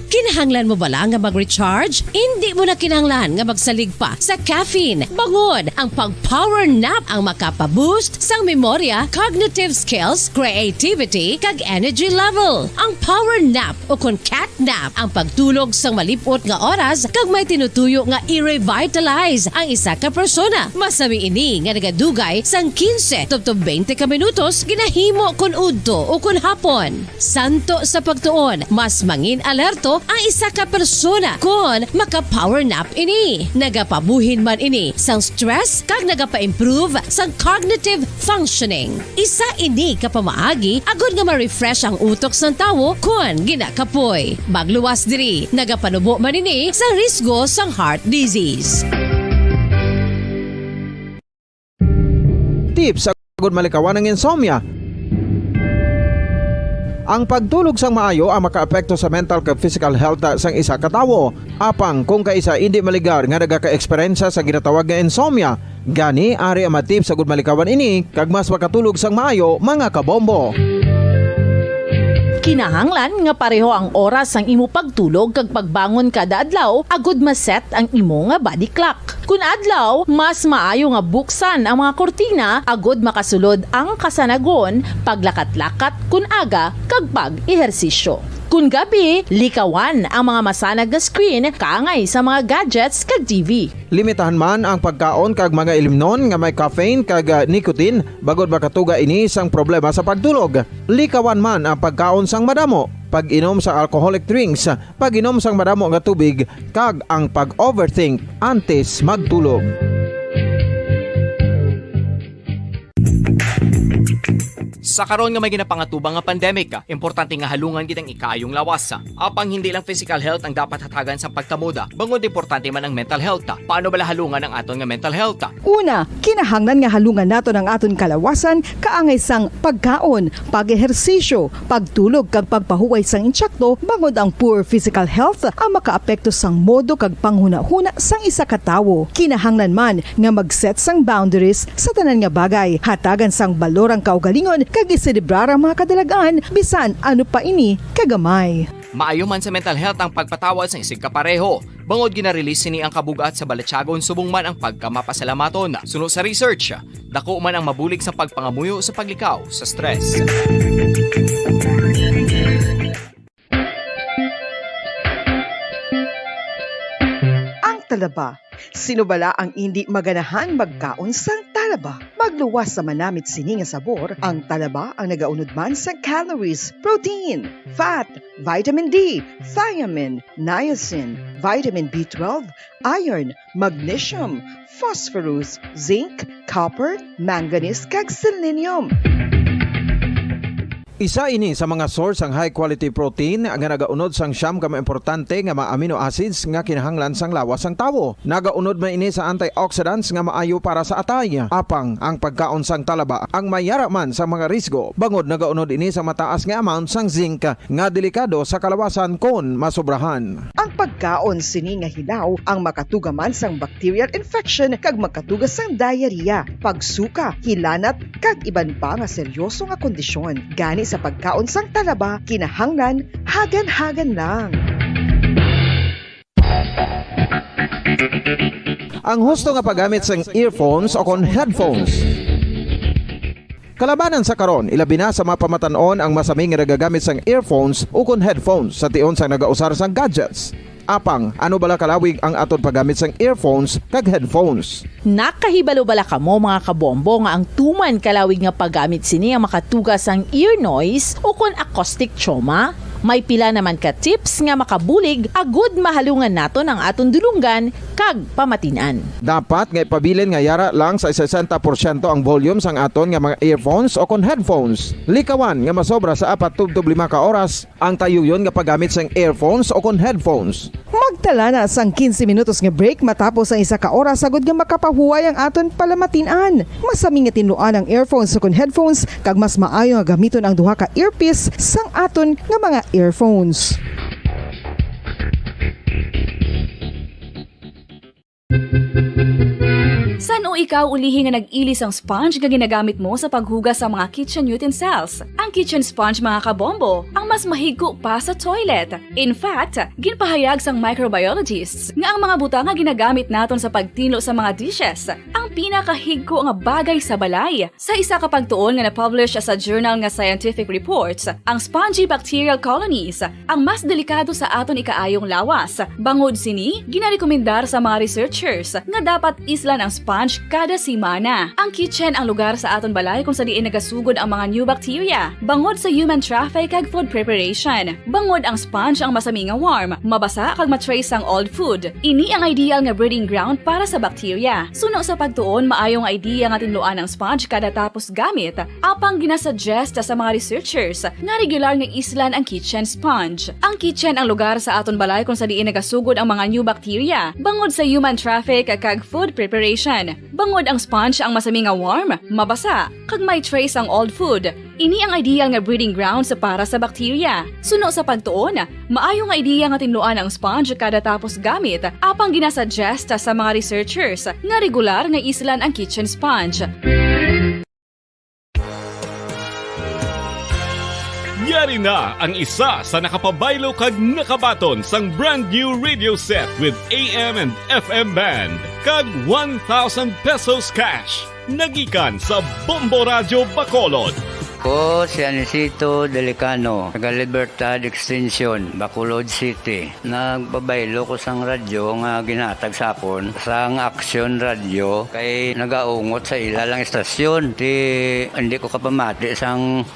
Kinahanglan mo bala nga mag-recharge? Indi mo na kinahanglan nga magsalig pa sa caffeine. Bangod ang pag-power nap ang makapa-boost sang memorya, cognitive skills, creativity, kag energy level. Ang power nap o kon cat nap ang pagtulog sang malip-ot nga oras kag may tinutuyo nga i-revitalize ang isa ka persona. Masami ini nga nagadugay sang quince tubtob twenty ka minutos ginahimo kon udto o kon hapon. Santo sa pagtuon, mas mangin alerto ang isa ka persona kon maka-power nap ini. Nagapabuhin man ini sang stress kag nagapa-improve sang cognitive functioning. Isa ini ka pamaagi agod nga ma-refresh ang utok sang tawo kon ginakapoy. Magluwas diri, nagapanubo man ini sa risgo sang heart disease. Tips agud malikawan ang insomnia. Ang pagtulog sang maayo ang makaapekto sa mental kag physical health sang isa ka tawo. Apang kung kaisa indi maligar nga nagaka-eksperyensya sa ginatawag nga insomnia, gani ari ang mga tips agud malikawan ini kag mas makatulog sang maayo, mga kabombo. Kinahanglan nga pareho ang oras sang imo pagtulog kag pagbangon kada adlaw agud ma-set ang imo nga body clock. Kun adlaw, mas maayo nga buksan ang mga kurtina agud makasulod ang kasanagon, paglakat-lakat kun aga, kag pag-ehersisyo. Kun gabi, likawan ang mga masanag nga screen kaangay sa mga gadgets kag T V. Limitahan man ang pagkaon kag mga ilimnon nga may caffeine kag, ah, nicotine, bangod makatuga ini sang problema sa pagtulog. Likawan man ang pagkaon sang madamo, pag-inom sa alcoholic drinks, pag-inom sang madamo nga tubig, kag ang pag-overthink antes magtulog. Sa karon nga may ginapangatubang nga pandemic, importante nga halungan gid ang ikaayong lawas. Apang hindi lang physical health ang dapat hatagan sa pagkamoda, bangod importante man ang mental health. Paano bala halungan ang aton nga mental health? Una, kinahanglan nga halungan naton ang aton kalawasan kaangay sang pagkaon, pag-ehersisyo, pagtulog kag pagpahuway sang insakto, bangod ang poor physical health ang makaapekto sang modo kag panghunahuna sang isa ka tawo. Kinahanglan man nga mag-set sang boundaries sa tanan nga bagay, hatagan sang balor ang kaugalingon kag iselebrar ang mga kadalag-an, bisan ano pa ini kagamay. Maayo man sa mental health ang pagpatawad sang isigkapareho, bangod gina-release sini ang kabug-at sa balatyagon subong man ang pagkamapasalamaton. Suno sa research, dako man ang mabulig sa pagpangamuyo sa paglikaw sa stress. Ang talaba. Sino bala ang indi maganahan magkaon sang talaba? Ba, magluwas sa manamit sini nga sabor, ang talaba ang nagaunod man sa calories, protein, fat, vitamin D, thiamine, niacin, vitamin B twelve, iron, magnesium, phosphorus, zinc, copper, manganese, kag selenium. Isa ini sa mga source sang high quality protein nga nagaunod sang siyam ka mga importante nga mga amino acids nga kinahanglan sang lawas sang tawo. Nagaunod man ini sa antioxidants nga maayo para sa atay. Apang ang pagkaon sang talaba ang may yara man sa mga risgo, bangod nagaunod ini sa mataas nga amount sang zinc nga delikado sa kalawasan kon masobrahan. Ang pagkaon sini nga hilaw ang makatuga man sang bacterial infection kag makatuga sang diarrhea, pagsuka, hilanat, kag iban pa nga seryoso nga kondisyon. Gani sa pagkaon sang talaba, kinahanglan hagan-hagan lang. Ang husto nga paggamit sang earphones o kon headphones. Kalabanan sa karon, ilabi na sa mga pamatan-on ang masami nga nagagamit sang earphones ukon headphones sa tion sang nagausar sang gadgets. Apang, ano bala kalawig ang aton paggamit sang earphones kag headphones? Nakahibalo bala kamo, mga kabombo, nga ang tuman kalawig nga paggamit sini ang makatuga sang ear noise ukon acoustic trauma? May pila naman ka tips nga makabulig agud mahalungan naton ang aton dulonggan kag pamatin-an. Dapat nga ipabilin nga yara lang sa sesenta porsyento ang volume sang aton nga mga earphones o kon headphones. Likawan nga masobra sa apat tubtob lima ka oras ang tayuyon nga paggamit sang earphones o kon headphones. Magtala na sang quince minutos nga break matapos ang isa ka oras, agud nga makapahuway ang aton palamatin-an. Masami nga tinluan ang earphones o kon headphones, kag mas maayo nga gamiton ang duha ka earpiece sang aton nga mga earphones. San-o ikaw ulihi nga nag-ili sang sponge nga ginagamit mo sa paghugas sa mga kitchen utensils? Ang kitchen sponge, mga kabombo, ang mas mahigko pa sa toilet. In fact, ginpahayag sang microbiologists nga ang mga butang nga ginagamit naton sa pagtinlo sa mga dishes ang pinakahigko nga bagay sa balay. Sa isa ka pagtuon nga na-publish sa journal nga Scientific Reports, ang spongy bacterial colonies ang mas delikado sa aton ikaayong lawas. Bangod sini, ginarekomendar sa mga researchers nga dapat islan ang sponge kada semana. Ang kitchen ang lugar sa aton balay kung sa diin nagasugod ang mga new bacteria, bangod sa human traffic kag food preparation. Bangod ang sponge ang masami nga warm, mabasa kag ma-trace sang old food. Ini ang ideal nga breeding ground para sa bacteria. Suno sa pagtuon, maayo nga idea nga tinluan ang sponge kada tapos gamit. Apang ginasuggest sa mga researchers nga regular nga islan ang kitchen sponge. Ang kitchen ang lugar sa aton balay kung sa diin nagasugod ang mga new bacteria, bangod sa human traffic kag food preparation. Bangod ang sponge ang masami nga warm, mabasa, kag may trace ang old food. Ini ang ideal nga breeding grounds para sa bacteria. Suno sa pagtuon, maayo nga ideya nga tinluan ang sponge kada tapos gamit, apang ginasuggest sa mga researchers nga regular nga islan ang kitchen sponge. Yari na ang isa sa nakapabaylo kag nakabaton sang brand new radio set with A M and F M band kag one thousand pesos cash. Nagikan sa Bombo Radyo Bacolod. Ko si Anisito Delicano, taga Libertad Extension, Bacolod City. Nagpabaylo ko sang radyo nga ginhatag sa akon sang Action Radio kay nagaungot sa ila lang istasyon. Ti, hindi ko kapamati sang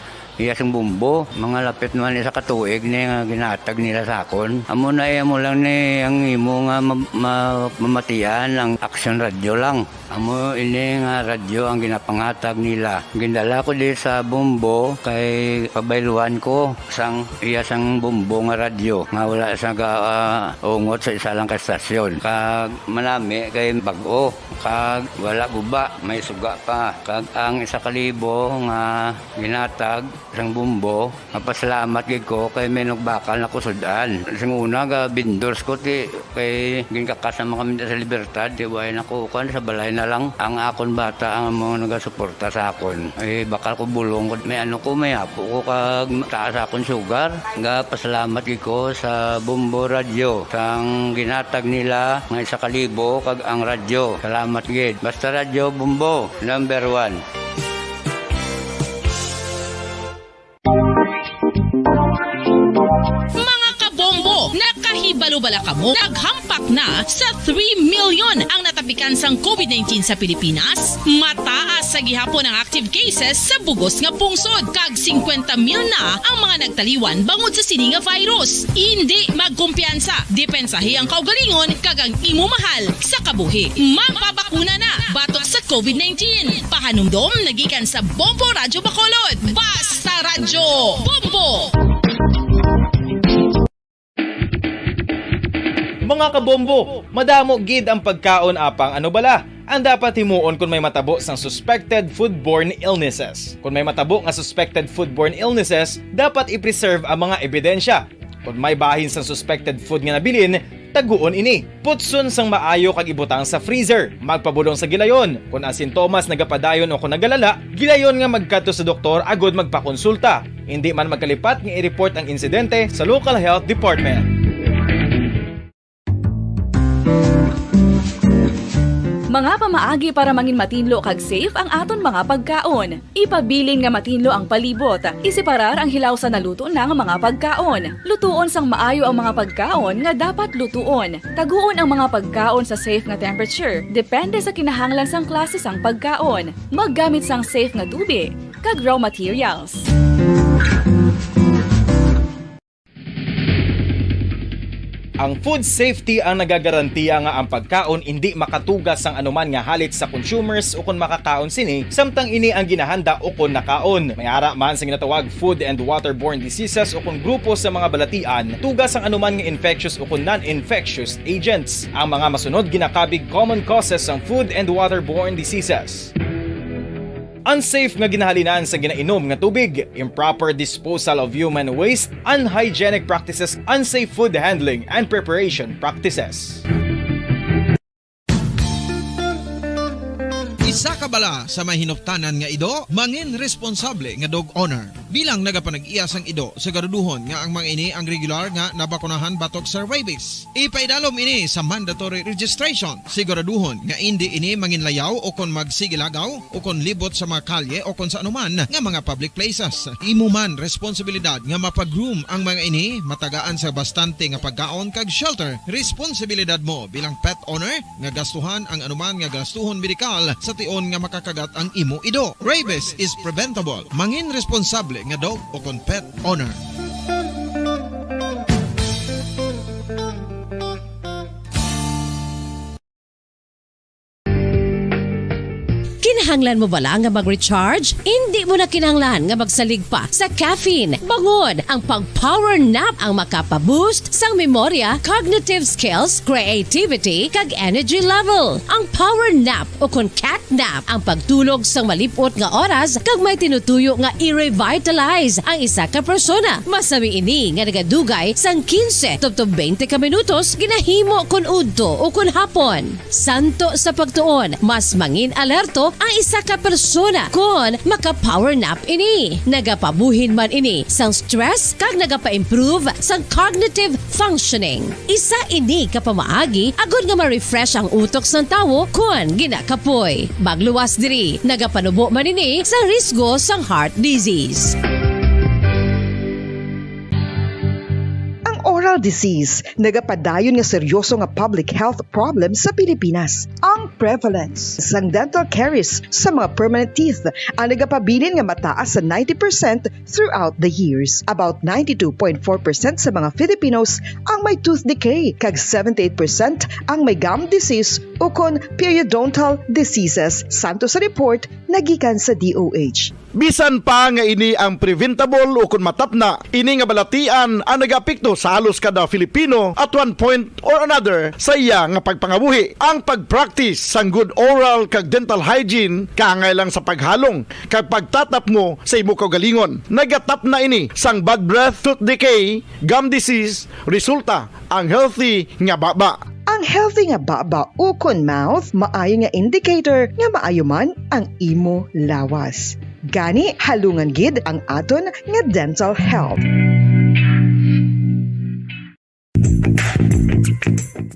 iya sang bombo. Mga lapit naman isa ka tuig ni nga ginhatag nila sa akon. Amo na, eh, amo lang ni ang imo nga ma-, ma-, mamatian ang Action Radio lang. Amo ini nga radyo ang ginapanghatag nila. Gindala ko di sa bombo kay pabayluan ko sang iya sang bombo nga radyo nga wala sa ga, ah, ungot sa isa lang ka estasyon. Kag manami kay bag-o, kag wala guba, may suga pa. Kag ang isa ka libo nga ginatag sang bombo, mapasalamat gid ko kay may nagbakal na ko sud-an. Sing una, ga vendors ko, ti, kay ginkakas naman kami sa Libertad, ti, way na ko, kuwan, sa balay na lang. Ang akon bata ang amo nagasuporta sa akon. Eh, bakal ko bulong ko, may ano ko, may apo ko, kag taas akon sugar. Ga pasalamat gid ko sa Bombo Radyo, sang ginatag nila nga isa ka libo, kag ang radyo. Salamat gid. Basta Radyo Bombo, number one. Mga kabombo, Nakahibalo bala kamo? Naghampak na sa three million ang natapikan sang covid nineteen sa Pilipinas. Mataas sa gihapon ang active cases sa bugos nga pungsod, kag singkwenta mil na ang mga nagtaliwan bangod sa sini nga virus. Indi magkumpiyansa, depensahi ang kaugalingon kag ang imo mahal sa kabuhi. Magpabakuna na batok sa covid nineteen. Pahanumdom nagikan sa Bombo Radyo Bacolod. Basta Radyo Bombo! Mga kabombo, madamo gid ang pagkaon, apang ano bala ang dapat himuon kon may matabo sang suspected foodborne illnesses? Kon may matabo nga suspected foodborne illnesses, dapat i-preserve ang mga ebidensya. Kon may bahin sang suspected food nga nabilin, taguon ini. Putson sang maayo kag ibutang sa freezer. Magpabulong sa gilayon. Kon ang sintomas nagapadayon o kon nagalala, gilayon nga magkadto sa doktor agud magpakonsulta. Indi man magkalipat nga i-report ang insidente sa local health department. Mga pamaagi para mangin matinlo kag safe ang aton mga pagkaon. Ipabilin nga matinlo ang palibot. Iseparar ang hilaw sa naluto na nga mga pagkaon. Lutuon sang maayo ang mga pagkaon nga dapat lutuon. Taguon ang mga pagkaon sa safe nga temperature, depende sa kinahanglan sang klase sang pagkaon. Maggamit sang safe nga tubig kag raw materials. Ang food safety ang nagagarantiya nga ang pagkaon indi makatuga sang anuman nga halit sa consumers ukon makakaon sini, samtang ini ang ginahanda ukon nakaon. May ara man sa ginatawag food and waterborne diseases ukon grupo sa mga balatian tuga sang anuman nga infectious ukon non-infectious agents. Ang mga masunod ginakabig common causes sang food and waterborne diseases. Unsafe nga ginahalinan sa ginainom nga tubig, improper disposal of human waste, unhygienic practices, unsafe food handling and preparation practices. Isa ka bala sa may hinuptanan nga ido, mangin responsable nga dog owner. Bilang nagapanag-iya sang ido, siguraduhon nga ang mga ini ang regular nga nabakunahan batok sa rabies. Ipaidalom ini sa mandatory registration. Siguraduhon nga indi ini manginlayaw o kon magsigilagaw o kon libot sa mga kalye o kon sa anuman nga mga public places. Imo man responsibilidad nga mapa-groom ang mga ini, matagaan sa bastante nga pagkaon kag shelter. Responsibilidad mo bilang pet owner nga gastuhan ang anuman nga gastuhon medikal sa tion nga makakagat ang imo ido. Rabies is preventable. Mangin responsable nga dog o kon pet owner. Kinahanglan mo bala nga mag-recharge? Indi mo na kinahanglan nga magsalig pa sa caffeine. Bangon, ang pag-power nap ang makapa-boost sang memorya, cognitive skills, creativity, kag energy level. Ang power nap o kon cat nap ang pagtulog sang malip-ot nga oras kag may tinutuyo nga i-revitalize ang isa ka persona. Masami ini nga nagadugay sang quince tubtob twenty ka minutos ginahimo kon udto o kon hapon. Santo sa pagtuon, mas mangin alerto ang isa ka persona kon maka-power nap ini. Nagapabuhin man ini sang stress kag nagapa-improve sang cognitive functioning. Isa ini ka pamaagi agod nga ma-refresh ang utok sang tawo kon ginakapoy. Magluwas diri, nagapanubo man ini sa risgo sang heart disease. Ang oral disease nagapadayon nga seryoso nga public health problem sa Pilipinas. Ang prevalence sang dental caries sa mga permanent teeth ang nagapabilin nga mataas sa ninety percent throughout the years. About ninety-two point four percent sa mga Filipinos ang may tooth decay, kag seventy-eight percent ang may gum disease ukon periodontal diseases, santo sa report nagikan sa D O H. Bisan pa nga ini ang preventable ukon matapna, ini nga balatian ang nagaapekto sa halos kada Filipino at one point or another sa iya nga pagpangabuhi. Ang pag-practice sang good oral kag dental hygiene kaangay lang sa paghalong kag pagtatapngo sa imo kaugalingon. Nagatapna ini sang bad breath, tooth decay, gum disease, resulta ang healthy nga baba. Ang healthy nga baba ukon mouth maayo nga indicator nga maayo man ang imo lawas. Gani, halungan gid ang aton nga dental health.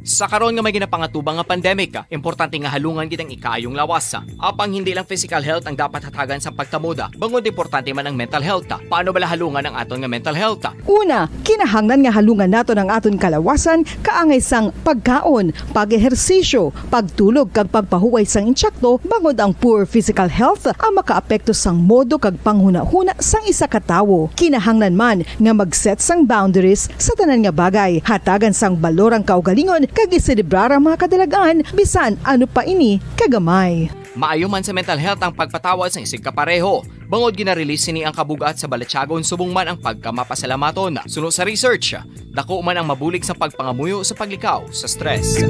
Sa karon nga may ginapangatubang nga pandemic, importante nga halungan gid ang ikaayong lawas. Apang hindi lang physical health ang dapat hatagan sang pagtamod, bangod importante man ang mental health. Paano bala halungan ang aton nga mental health? Una, kinahanglan nga halungan naton ang aton kalawasan kaangay sang pagkaon, pag-ehersisyo, pagtulog kag pagpahuway sang intsakto, bangod ang poor physical health ang makaapekto sang modo kag panghunahuna sang isa ka tawo. Kinahanglan man nga mag-set sang boundaries sa tanan nga bagay, hatagan sang balor ang kaugalingon kag iselebrar ang mga kadalagan, bisan ano pa ini kagamay. Maayo man sa mental health ang pagpatawad sang isigkapareho, bangod gina-release sini ang kabug-at sa balatyagon subong man ang pagkamapasalamaton. Suno sa research, dako man ang mabulig sa pagpangamuyo sa paglikaw sa stress.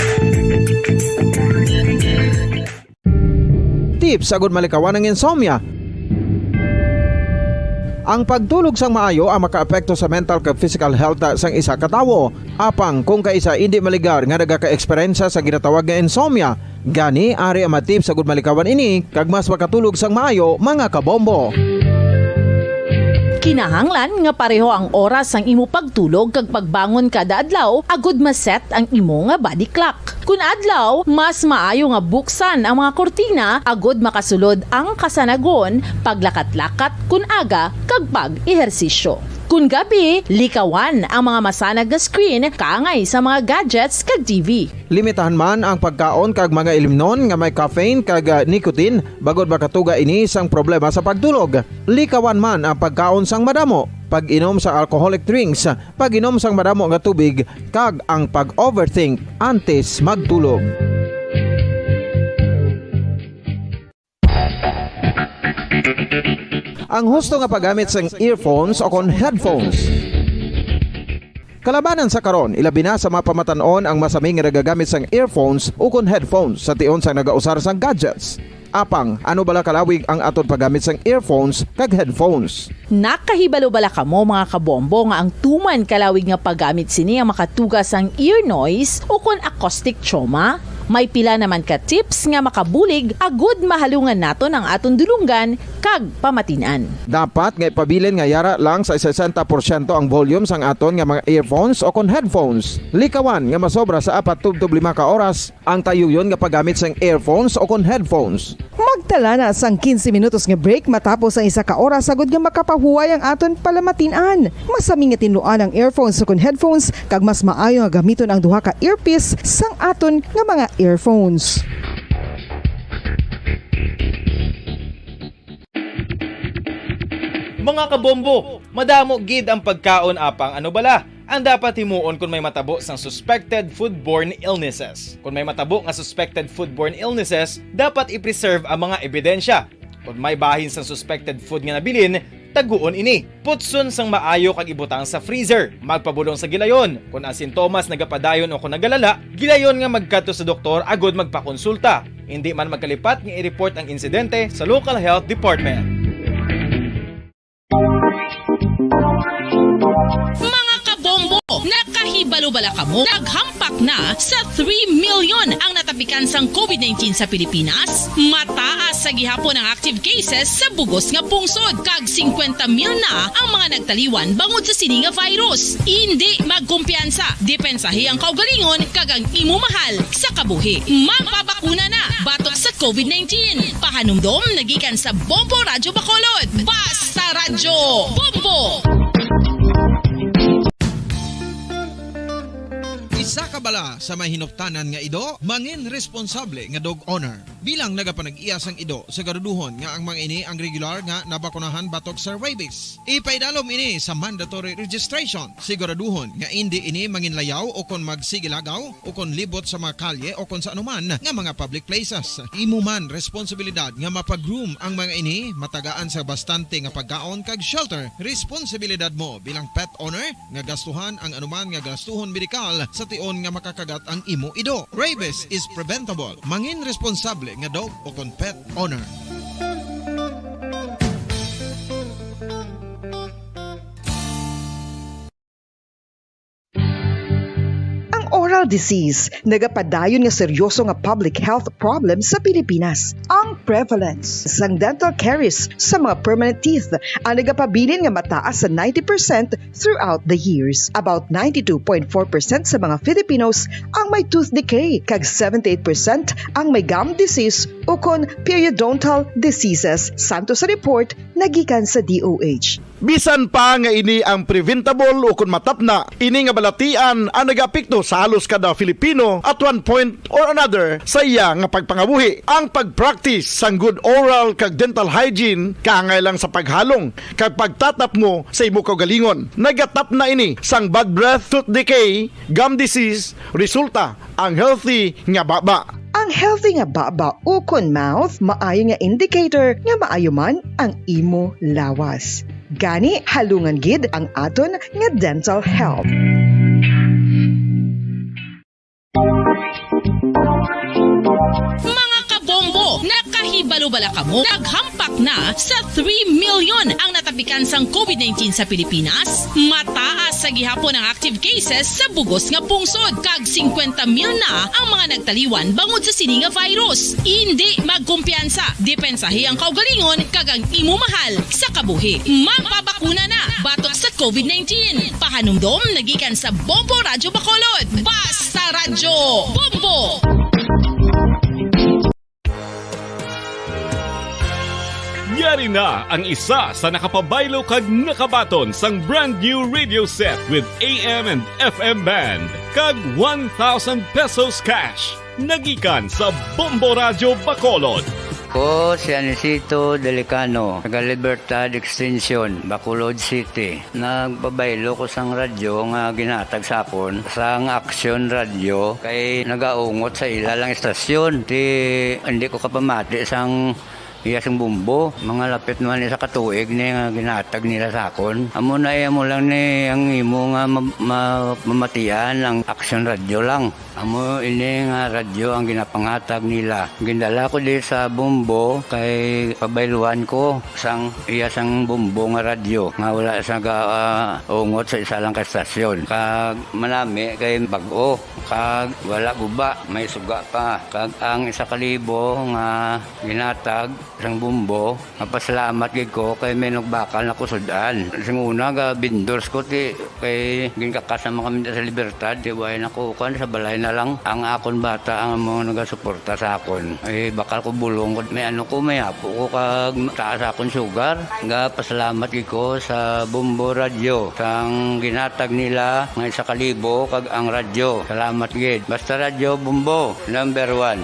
Tips agud malikawan ang insomnia. Ang pagtulog sang maayo ang makaapekto sa mental kag physical health sang isa ka tawo. Apang kung kaisa indi maligar nga nagaka-eksperyensya sa ginatawag nga insomnia, gani ari ang mga tips agud malikawan ini kag mas makatulog sang maayo, mga kabombo. Kinahanglan nga pareho ang oras sang imo pagtulog kag pagbangon kada adlaw agud ma-set ang imo nga body clock. Kun adlaw, mas maayo nga buksan ang mga kurtina agud makasulod ang kasanagon, paglakat-lakat kun aga, kag pag-ehersisyo. Kun gabi, likawan ang mga masanag nga screen kaangay sa mga gadgets kag T V. Limitahan man ang pagkaon kag mga ilimnon nga may caffeine kag, ah, nicotine, bangod makatuga ini sang problema sa pagtulog. Likawan man ang pagkaon sang madamo, pag-inom sa alcoholic drinks, pag-inom sang madamo nga tubig, kag ang pag-overthink antes magtulog. Ang husto nga paggamit sang earphones o kon headphones. Kalabanan sa karon, ilabi na sa mga pamatan-on ang masami nga nagagamit sang earphones o kon headphones sa tion sang nagausar sang gadgets. Apang, ano bala kalawig ang aton paggamit sang earphones kag headphones? Nakahibalo bala kamo, mga kabombo, nga ang tuman kalawig nga paggamit sini ang makatuga sang ear noise o kon acoustic trauma? May pila naman ka tips nga makabulig agud mahalungan naton ang aton dulonggan kag pamatin-an. Dapat nga ipabilin nga yara lang sa sesenta porsyento ang volume sang aton nga mga earphones o kon headphones. Likawan nga masobra sa apat tubtob lima ka oras ang tayuyon nga paggamit sang earphones o kon headphones. Magtala na sang quince minutos nga break matapos ang isa ka oras agud nga makapahuway ang aton palamatin-an. Masami nga tinluan ang earphones o kon headphones, kag mas maayo nga gamiton ang duha ka earpiece sang aton nga mga earphones. Mga kabombo, madamo gid ang pagkaon, apang ano bala ang dapat himuon kon may matabo sang suspected foodborne illnesses? Kon may matabo nga suspected foodborne illnesses, dapat i-preserve ang mga ebidensya. Kon may bahin sang suspected food nga nabilin, taguon ini. Putson sang maayo kag ibutang sa freezer. Magpabulong sa gilayon. Kon ang sintomas nagapadayon o kon nagalala, gilayon nga magkadto sa doktor agud magpakonsulta. Indi man magkalipat nga i-report ang insidente sa local health department. Mga kabombo, nakahibalo bala kamo? Naghampak na sa three million ang natapikan sang covid nineteen sa Pilipinas. Mataas sa gihapon ang active cases sa bugos nga pungsod, kag singkwenta mil na ang mga nagtaliwan bangod sa sini nga virus. Indi magkumpiyansa, depensahi ang kaugalingon kag ang imo mahal sa kabuhi. Magpabakuna na batok sa covid nineteen. Pahanumdom na gikan sa Bombo Radyo Bacolod. Basta Radyo Bombo! Isa ka bala sa may hinuktanan nga ido, mangin responsable nga dog owner. Bilang nagapanag-iya sang ido, siguraduhon nga ang mga ini ang regular nga nabakunahan batok sa rabies. Ipaidalom ini sa mandatory registration. Siguraduhon nga indi ini manginlayaw o kon magsigilagaw o kon libot sa mga kalye o kon sa anuman nga mga public places. Imo man responsibilidad nga mapa-groom ang mga ini, matagaan sa bastante nga pagkaon kag shelter. Responsibilidad mo bilang pet owner nga gastuhan ang anuman nga gastuhon medikal sa tion nga makakagat ang imo ido. Rabies is preventable. Mangin responsable nga dog o kon pet owner. Ang dental disease, nagapadayon nga seryoso nga public health problem sa Pilipinas. Ang prevalence sang dental caries sa mga permanent teeth ang nagapabilin nga mataas sa ninety percent throughout the years. About ninety-two point four percent sa mga Filipinos ang may tooth decay, kag seventy-eight percent ang may gum disease ukon periodontal diseases, santo sa report nga gikan sa D O H. Bisan pa nga ini ang preventable ukon matapna, ini nga balatian ang nagaapekto sa halos kada Filipino at one point or another sa iya nga pagpangabuhi. Ang pag-practice sang good oral kag dental hygiene kaangay lang sa paghalong kag pagtatapmo sa imo kaugalingon. Nagatapna ini sang bad breath, tooth decay, gum disease, resulta ang healthy nga baba. Ang healthy nga baba ukon mouth maayo nga indicator nga maayo man ang imo lawas. Gani, halungan gid ang aton nga dental health. Mga kabombo, nakahibalo bala kamo? Naghampak na sa three million ang natapikan sang covid nineteen sa Pilipinas. Mataas sa gihapon ang active cases sa bugos nga pungsod, kag singkwenta mil na ang mga nagtaliwan bangod sa sini nga virus. Indi magkumpiyansa, depensahi ang kaugalingon kag ang imo mahal sa kabuhi. Magpabakuna na batok sa covid nineteen. Pahanumdom nagikan sa Bombo Radyo Bacolod. Basta Radyo Bombo! Yari na ang isa sa nakapabaylo kag nakabaton sang brand new radio set with A M and F M band kag one thousand pesos cash. Nagikan sa Bombo Radyo Bacolod. Ko si Anisito Delicano, taga Libertad Extension, Bacolod City. Nagpabaylo ko sang radyo nga ginhatag sa akon sang Aksyon Radyo kay nagaungot sa ila lang istasyon. Ti, hindi ko kapamati sang iya sing bumbo. Mga lapit naman isa ka tuig ni nga ginhatag nila sa akon. Amo na iya mo lang ni ang imo nga ma-, ma-, mamatian ang Aksyon Radyo lang. Amo ini nga radyo ang ginapangatag nila. Gindala ko di sa Bombo kay pabayluan ko sang iya sang Bombo nga radyo nga wala sa ga, ah, ungot sa isa lang ka estasyon. Kag manami kay bag-o, kag wala guba, may suga pa. Kag ang isa ka libo nga ginatag sang Bombo, mapasalamat gid ko kay may nagbakal na ko sud-an. Sing una, ga vendors ko, ti, kay ginkakas naman kami sa Libertad, ti, way na ko, kuwan, sa balay na lang. Ang akon bata ang mga nagasuporta sa akon. Ay, bakal ko bulong, may ano ko, may apo ko, kag taas akon sugar. Ga pasalamat gid ko sa Bombo Radyo, sang ginatag nila nga isa ka libo, kag ang radyo. Salamat gid. Basta Radyo Bombo, number one.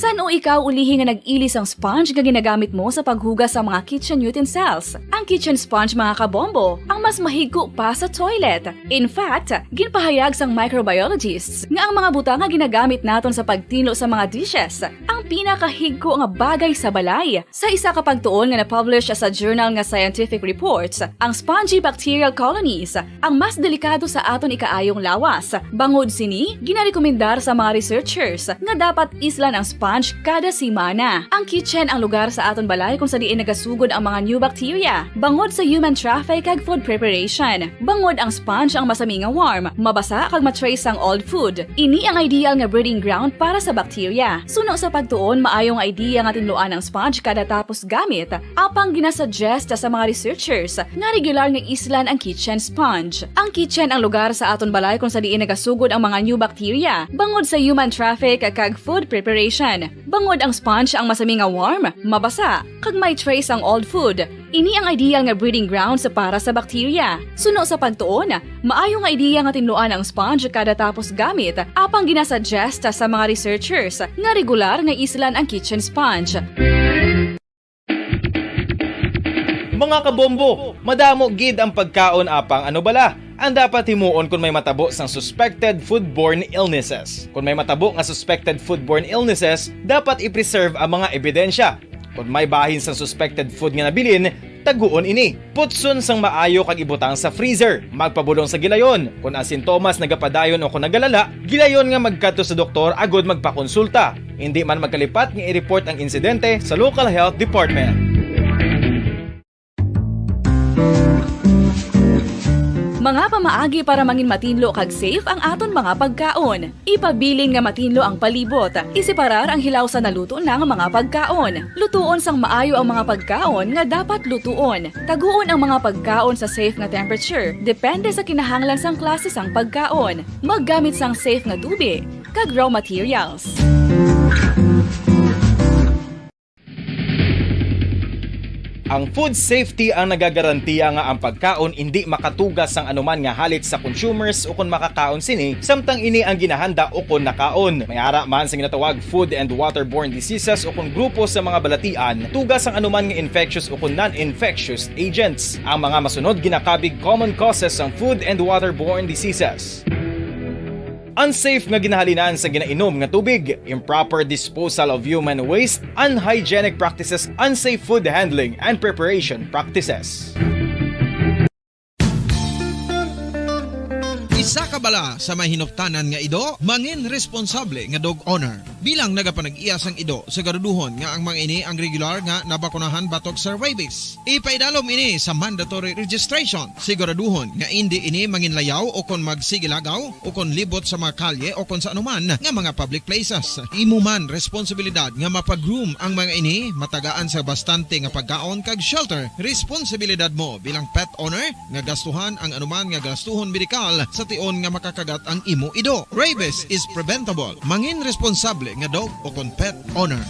San-o ikaw ulihi nga nag-ili sang sponge nga ginagamit mo sa paghugas sa mga kitchen utensils? Ang kitchen sponge, mga kabombo, ang mas mahigko pa sa toilet. In fact, ginpahayag sang microbiologists nga ang mga butang nga ginagamit naton sa pagtinlo sa mga dishes ang pinakahigko nga bagay sa balay. Sa isa ka pagtuon nga na-publish sa journal nga Scientific Reports, ang spongy bacterial colonies ang mas delikado sa aton ikaayong lawas. Bangod sini, ginarekomendar sa mga researchers nga dapat islan ang sponge kada semana. Ang kitchen ang lugar sa aton balay kung sa diin nagasugod ang mga new bacteria, bangod sa human traffic kag food preparation. Bangod ang sponge ang masami nga warm, mabasa kag ma-trace sang old food. Ini ang ideal nga breeding ground para sa bacteria. Suno sa pagtuon, maayo nga idea nga tinluan ang sponge kada tapos gamit. Apang ginasuggest sa mga researchers nga regular nga islan ang kitchen sponge. Ang kitchen ang lugar sa aton balay kung sa diin nagasugod ang mga new bacteria, bangod sa human traffic kag food preparation. Bangod ang sponge ang masami nga warm, mabasa, kag may trace ang old food. Ini ang ideal nga breeding grounds para sa bacteria. Suno sa pagtuon, maayo nga ideya nga tinluan ang sponge kada tapos gamit, apang ginasuggest sa mga researchers nga regular nga islan ang kitchen sponge. Mga kabombo, madamo gid ang pagkaon apang ano bala ang dapat himuon kon may matabo sang suspected foodborne illnesses. Kon may matabo nga suspected foodborne illnesses, dapat i-preserve ang mga ebidensya. Kon may bahin sang suspected food nga nabilin, taguon ini. Putson sang maayo kag ibutang sa freezer. Magpabulong sa gilayon. Kon ang sintomas nagapadayon o kon nagalala, gilayon nga magkadto sa doktor agud magpakonsulta. Indi man magkalipat nga i-report ang insidente sa local health department. Mga pamaagi para mangin matinlo kag safe ang aton mga pagkaon. Ipabilin nga matinlo ang palibot. Iseparar ang hilaw sa naluto na nga mga pagkaon. Lutuon sang maayo ang mga pagkaon nga dapat lutuon. Taguon ang mga pagkaon sa safe nga temperature, depende sa kinahanglan sang klase sang pagkaon. Maggamit sang safe nga tubig kag raw materials. Ang food safety ang nagagarantiya nga ang pagkaon indi makatuga sang anuman nga halit sa consumers ukon makakaon sini, samtang ini ang ginahanda ukon nakaon. May ara man sa ginatawag food and waterborne diseases ukon grupo sa mga balatian, tuga sang anuman nga infectious ukon non-infectious agents. Ang mga masunod ginakabig common causes sang food and waterborne diseases. Unsafe nga ginahalinan sa ginainom nga tubig, improper disposal of human waste, unhygienic practices, unsafe food handling and preparation practices. Isa ka bala sa mahinuptanan nga ido, mangin responsable nga dog owner. Bilang nagapanag-iya sang ido, siguraduhon nga ang mga ini ang regular nga nabakunahan batok sa rabies. Ipaidalom ini sa mandatory registration. Siguraduhon nga indi ini manginlayaw o kon magsigilagaw o kon libot sa mga kalye o kon sa anuman nga mga public places. Imo man responsibilidad nga mapa-groom ang mga ini, matagaan sa bastante nga pagkaon kag shelter. Responsibilidad mo bilang pet owner nga gastuhan ang anuman nga gastuhon medikal sa tion nga makakagat ang imo ido. Rabies is preventable. Mangin responsable nga dog o kon pet owner.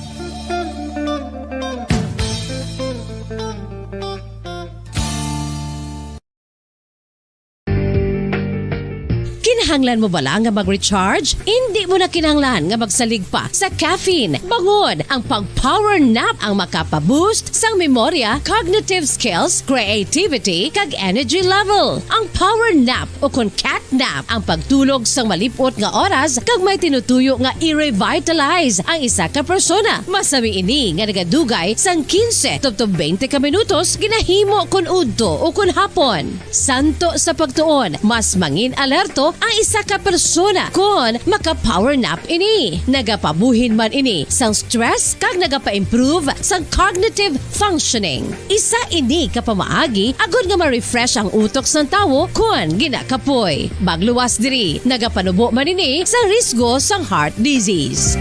Kinahanglan mo bala nga mag-recharge? Indi mo na kinahanglan nga magsalig pa sa caffeine. Bangod ang pag-power nap ang makapa-boost sang memorya, cognitive skills, creativity, kag energy level. Ang power nap o kon cat nap ang pagtulog sang malip-ot nga oras kag may tinutuyo nga i-revitalize ang isa ka persona. Masami ini nga nagadugay sang quince tubtob twenty ka minutos ginahimo kon udto o kon hapon. Santo sa pagtuon, mas mangin-alerto ang isa ka persona kon maka-power nap ini. Nagapabuhin man ini sang stress kag nagapa-improve sang cognitive functioning. Isa ini ka pamaagi agod nga ma-refresh ang utok sang tawo kon ginakapoy. Magluwas diri, nagapanubo man ini sa risgo sang heart disease.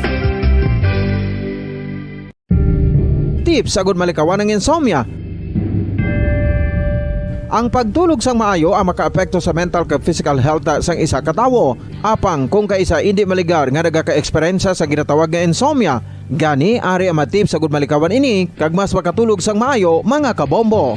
Tips agud malikawan ang insomnia. Ang pagtulog sang maayo ang makaapekto sa mental kag physical health sang isa ka tawo. Apang kung kaisa indi maligar nga nagaka-eksperyensya sa ginatawag nga insomnia, gani ari ang mga tips agud malikawan ini kag mas makatulog sang maayo, mga kabombo.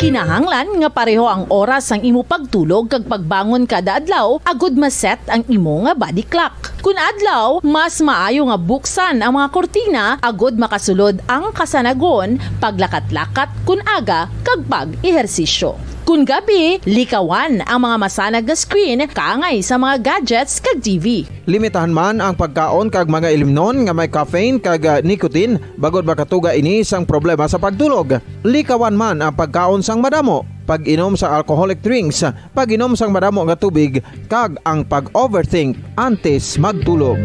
Kinahanglan nga pareho ang oras sang imo pagtulog kag pagbangon kada adlaw agud ma-set ang imo nga body clock. Kun adlaw, mas maayo nga buksan ang mga kurtina agud makasulod ang kasanagon, paglakat-lakat kun aga, kag pag-ehersisyo. Kun gabi, likawan ang mga masanag nga screen kaangay sa mga gadgets kag T V. Limitahan man ang pagkaon kag mga ilimnon nga may caffeine kag, ah, nicotine, bangod makatuga ini sang problema sa pagtulog. Likawan man ang pagkaon sang madamo, pag-inom sa alcoholic drinks, pag-inom sang madamo nga tubig, kag ang pag-overthink antes magtulog.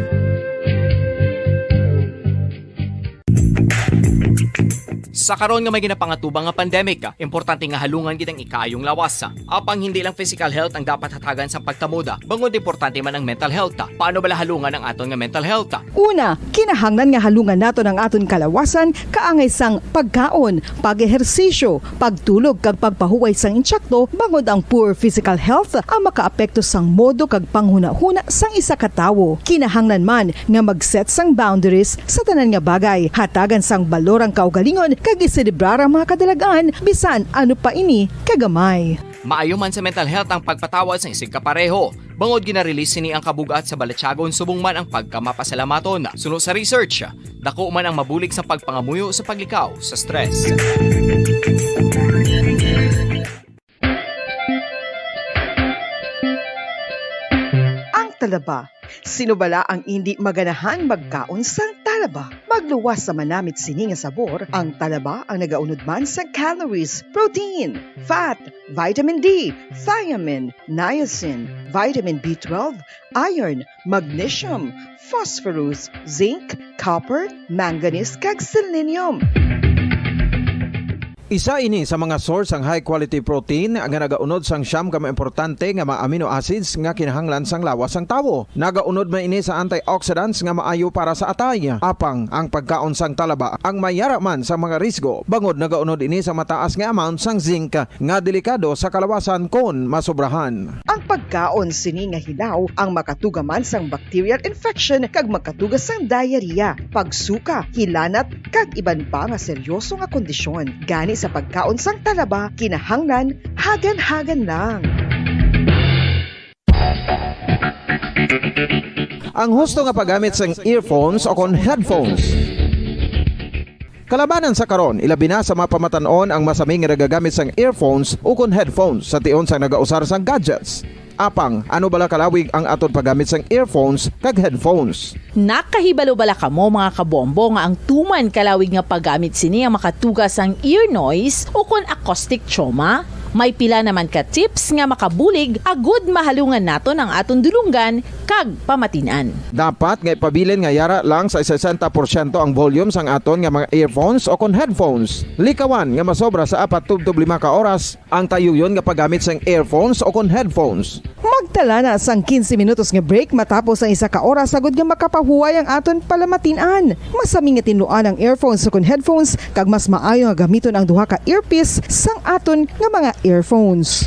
Sa karon nga may ginapangatubang nga pandemic, importante nga halungan gid ang ikaayong lawas. Apang hindi lang physical health ang dapat hatagan sang pagtamoda, bangod importante man ang mental health. Paano bala halungan ang aton nga mental health? Una, kinahanglan nga halungan naton ang aton kalawasan kaangay sang pagkaon, pag-ehersisyo, pagtulog kag pagpahuway sang insakto, bangod ang poor physical health ang makaapekto sang modo kag panghunahuna sang isa ka tawo. Kinahanglan man nga mag-set sang boundaries sa tanan nga bagay. Hatagan sang balor ang kaugalingon kag iselebrar ang mga kadalag-an, bisan ano pa ini kagamay. Maayo man sa mental health ang pagpatawad sang isigkapareho, bangod gina-release sini ang kabug-at sa balatyagon subong man ang pagkamapasalamaton. Suno sa research, dako man ang mabulig sa pagpangamuyo sa paglikaw sa stress. Ang talaba. Sino bala ang indi maganahan magkaon sang talaba? Magluwas sa manamit sini nga sabor, ang talaba ang nagaunod man sa calories, protein, fat, vitamin D, thiamine, niacin, vitamin B twelve, iron, magnesium, phosphorus, zinc, copper, manganese, kag selenium. Isa ini sa mga source sang high quality protein nga nagaunod sang siyam ka mga importante nga mga amino acids nga kinahanglan sang lawas sang tawo. Nagaunod man ini sa antioxidants nga maayo para sa atay. Apang ang pagkaon sang talaba ang may yara man sa mga risgo, bangod nagaunod ini sa mataas nga amount sang zinc nga delikado sa kalawasan kon masobrahan. Ang pagkaon sini nga hilaw ang makatuga man sang bacterial infection kag makatuga sang diarrhea, pagsuka, hilanat, kag iban pa nga seryoso nga kondisyon. Gani sa pagkaon sang talaba, kinahanglan hagan-hagan lang. Ang husto nga paggamit sang earphones o kon headphones. Kalabanan sa karon, ilabi na sa mga pamatan-on ang masami nga nagagamit sang earphones o kon headphones sa tion sang nagausar sang gadgets. Apang, ano bala kalawig ang aton paggamit sang earphones kag headphones? Nakahibalo bala kamo, mga kabombo, nga ang tuman kalawig nga paggamit sini ang makatuga sang ear noise o kon acoustic trauma? May pila naman ka tips nga makabulig agud mahalungan naton ang aton dulonggan kag pamatin-an. Dapat nga ipabilin nga yara lang sa sesenta porsyento ang volume sang aton nga mga earphones o kon headphones. Likawan nga masobra sa apat tubtob lima ka oras ang tayuyon nga paggamit sang earphones o kon headphones. Magtala na sang quince minutos nga break matapos ang isa ka oras, agud nga makapahuway ang aton palamatin-an. Masami nga tinluan ang earphones o kon headphones, kag mas maayo nga gamiton ang duha ka earpiece sang aton nga mga earphones.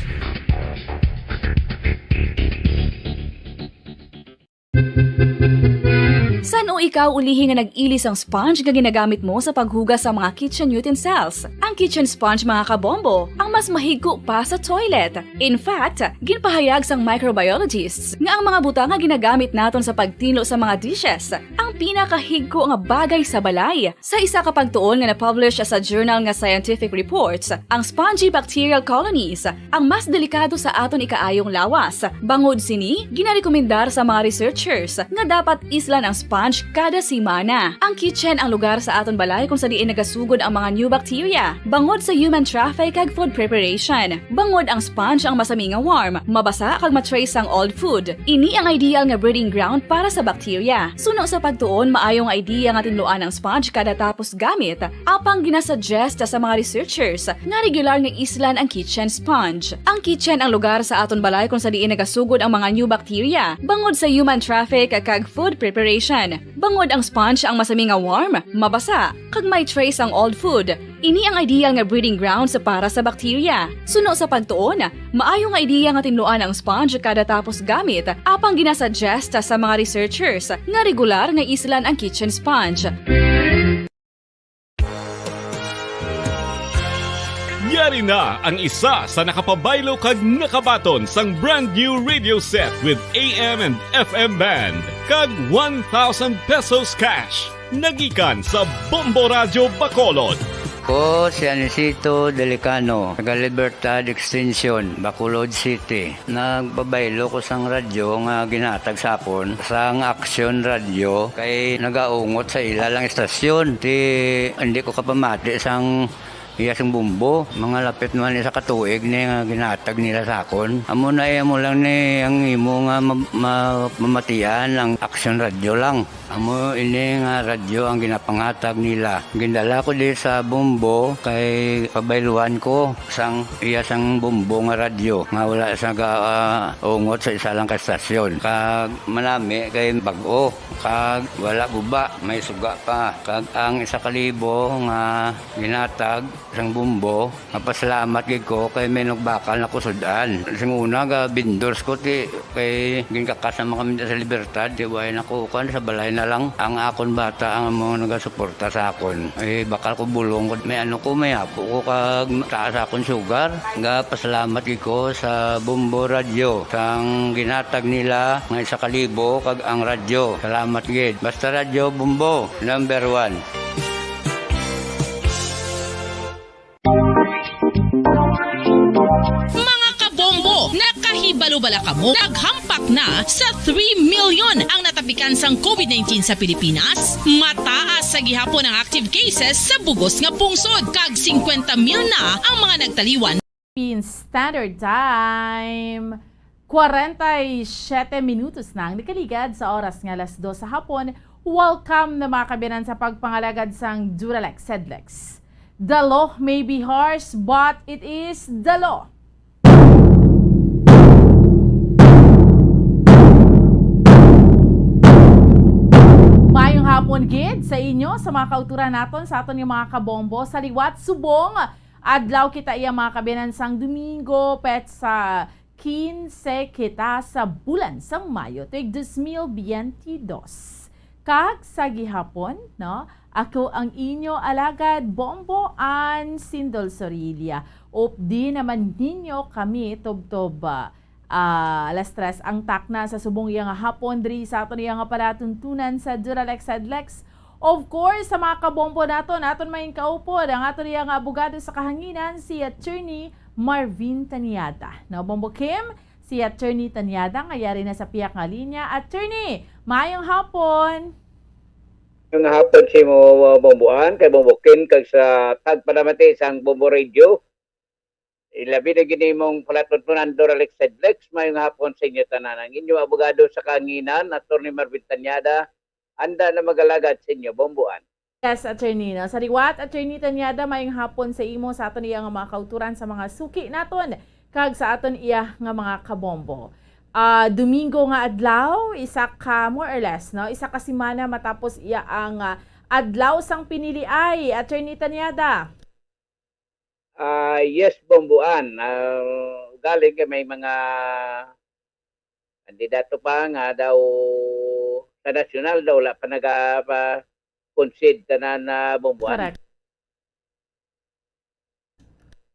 San-o ikaw ulihi nga nag-ili sang sponge nga ginagamit mo sa paghugas sa mga kitchen utensils? Ang kitchen sponge, mga kabombo, ang mas mahigko pa sa toilet. In fact, ginpahayag sang microbiologists nga ang mga butang nga ginagamit naton sa pagtinlo sa mga dishes ang pinakahigko nga bagay sa balay. Sa isa ka pagtuon nga na-publish sa journal nga Scientific Reports, ang spongy bacterial colonies ang mas delikado sa aton ikaayong lawas. Bangod sini, ginarekomendar sa mga researchers nga dapat islan ang sponge kada semana. Ang kitchen ang lugar sa aton balay kung sa diin nagasugod ang mga new bacteria, bangod sa human traffic kag food preparation. Bangod ang sponge ang masami nga warm, mabasa kag ma-trace ang old food. Ini ang ideal nga breeding ground para sa bacteria. Suno sa pagtuon, maayo nga idea nga tinluan ang sponge kada tapos gamit. Apang ginasuggest sa mga researchers nga regular nga islan ang kitchen sponge. Ang kitchen ang lugar sa aton balay kung sa diin nagasugod ang mga new bacteria, bangod sa human traffic kag food preparation. Bangod ang sponge ang masami nga warm, mabasa, kag may trace ang old food. Ini ang ideal nga breeding grounds para sa bacteria. Suno sa pagtuon, maayo nga idea nga tinluan ang sponge kada tapos gamit, apang ginasuggest sa mga researchers nga regular nga islan ang kitchen sponge. Yari na ang isa sa nakapabaylo kag nakabaton sang brand new radio set with A M and F M band kag one thousand pesos cash. Nagikan sa Bombo Radyo Bacolod. Ko si Anisito Delicano, taga Libertad Extension, Bacolod City. Nagpabaylo ko sang radyo nga ginhatag sa akon sang Action Radio kay nagaungot sa ila lang istasyon. Ti, hindi ko kapamati sang iya sang bumbo. Mga lapit man isa ka tuig ni nga ginhatag nila sa akon. Amo na, eh, amo lang ni ang imo nga ma-, ma-, mamatian ang Action Radio lang. Amo ini nga radyo ang ginapanghatag nila. Gindala ko di sa Bombo kay pabayluan ko sang iya sang Bombo nga radyo nga wala sa ga-, ah, ungot sa isa lang ka estasyon. Kag manami kay bag-o, kag wala guba, may suga pa. Kag ang isa ka libo nga ginatag sang Bombo, mapasalamat gid ko kay may nagbakal na ko sud-an. Sing una, ga vendors ko, ti, kay ginkakas naman kami sa Libertad, ti, way na ko, kuan, sa balay na lang. Ang akon bata ang amo nagasuporta sa akon. Eh, bakal ko bulong ko, may ano ko, may apo ko, kag taas akon sugar. Ga pasalamat gid ko sa Bombo Radio, sang ginatag nila nga isa ka libo, kag ang radyo. Salamat gid. Basta Radyo Bombo, number one. Mga kabombo, nakahibalo bala kamo? Naghampak na sa three million ang natapikan sang COVID nineteen sa Pilipinas. Mataas sa gihapon ang active cases sa bugos nga pungsod, kag singkwenta mil na ang mga nagtaliwan. Philippine Standard Time, kwarenta y siyete minutos na ang nakaligad sa oras nga alas dos sa hapon. Welcome na, mga kaabyanan, sa pagpangalagad sang Duralex Sedlex. The law may be harsh, but it is the law. Mayong hapon gid sa inyo, sa mga kauturan naton, sa aton nga mga kabombo. Sa liwat subong adlaw kita iya, mga kabiyanan, sang Domingo, petsa quince kita sa bulan sang Mayo, tuig dos mil biyente dos. Kag sa gihapon, no, ako ang inyo alagad, Bombo Ann Sindol Sorilla. Updi naman ninyo kami tubtob, ah, ah, alas tres ang takna sa subong iya nga hapon diri sa aton iya nga palatuntunan sa Duralex Headlex. Of course, sa mga kabombo naton, aton main kaupod ang aton iya nga abogado sa kahanginan, si Attorney Marvin Taniada. No, Bombo Kim, si Attorney Taniada nga yari na sa piyak nga linya. Attorney, maayong hapon. Nga hapon sa imo, uh, Bombo Ann, kay Bombo Kim, kag sa tagpanamati sang Bombo Radio. Ilabi na gid imong palatuntunan, Duralex Headlex. Mayong hapon sa inyo tanan. Ang inyo abogado sa kahanginan, Attorney Marvin Taniada, anda na mag-alagad sa inyo, Bombo Ann. Yes, Attorney, no? Sa liwat, Attorney Taniada, mayong hapon sa imo, sa aton iya nga mga kauturan, sa mga suki naton, kag sa aton iya nga mga kabombo. Ah, Domingo nga adlaw, isa ka, more or less, no? Isa ka semana matapos iya ang, ah, adlaw sang piniliay, Attorney Taniada. Ah, yes, Bombo Ann. Ah, galing kay may mga kandidato pa nga daw sa nasyonal daw wala pa naga-, pa concede tanan na, Bombo Ann. Correct.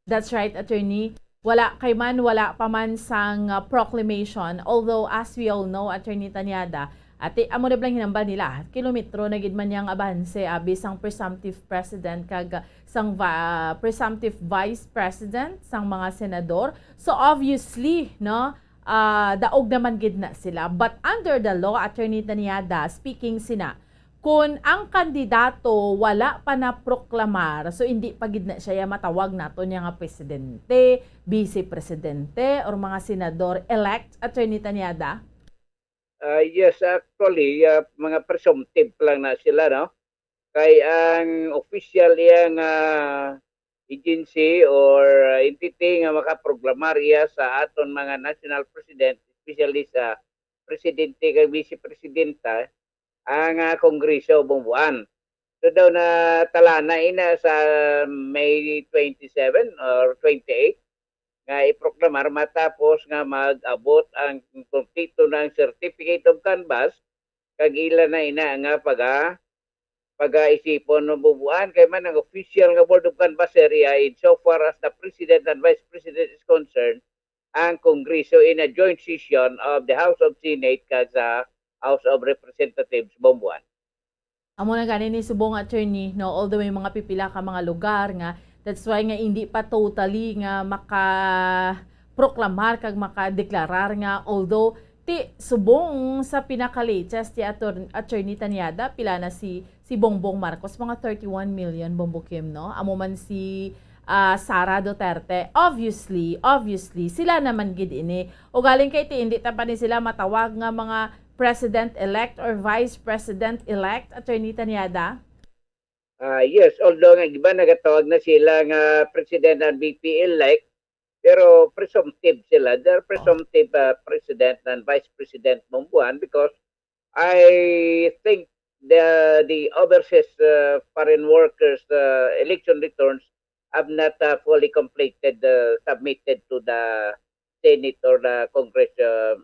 That's right, Attorney. Wala kay man, wala pa man sang, uh, proclamation. Although, as we all know, Attorney Taniada, ati, amo na bala ang hinambal nila. Kilometro na gid man yang abanse, abi, sang presumptive president kag, uh, sang va-, presumptive vice president, sang mga senador. So, obviously, no, ah, daog naman gid na sila. But under the law, Attorney Taniada, speaking sina, kun ang kandidato wala pa naproklamar, so hindi pa gid na siya matawag nato niya nga presidente, vice presidente, or mga senador-elect, Attorney Taniada? Ah, yes, actually, ah, mga presumptive pa lang na sila, no? Kay ang official iya nga agency or entity nga makaproklamar iya sa aton mga national president, especially sa presidente kag vice presidenta, ang, ah, Kongreso, Bombo Ann. So daw na talana ina sa May twenty-seven or twenty-eight nga iproklamar matapos nga mag-abot ang kompleto na ang certificate of canvass kag ila na ina nga paga-, pagaisipon, no, Bombo Ann, kay man ang official nga Board of Canvassers, in so far as the President and Vice President is concerned, ang Kongreso in a joint session of the House of Senate kag sa House of Representatives, Bombo Ann. Amo na gani ni subong, Attorney, no, although may mga pipila ka mga lugar nga, that's why nga hindi pa totally nga makaproklamar kag makadeklarar nga, although ti subong sa pinaka-latest ti Ator-, Attorney Taniada, pila na si, si Bongbong Marcos, mga thirty-one million, Bombo Kim, no? Amo man si, ah, Sara Duterte. Obviously, obviously, sila naman gid ini. Ugaling kay ti hindi ta pa ni sila matawag nga mga president-elect or vice president-elect, Attorney Taniada? Ah, yes, although nga iba nagatawag na sila nga president and V P-elect, pero presumptive sila. They're presumptive, ah, president and vice president, Bombo Ann, because I think the, the overseas, ah, foreign workers, ah, election returns have not, ah, fully completed, ah, submitted to the Senate or the Congress, ah,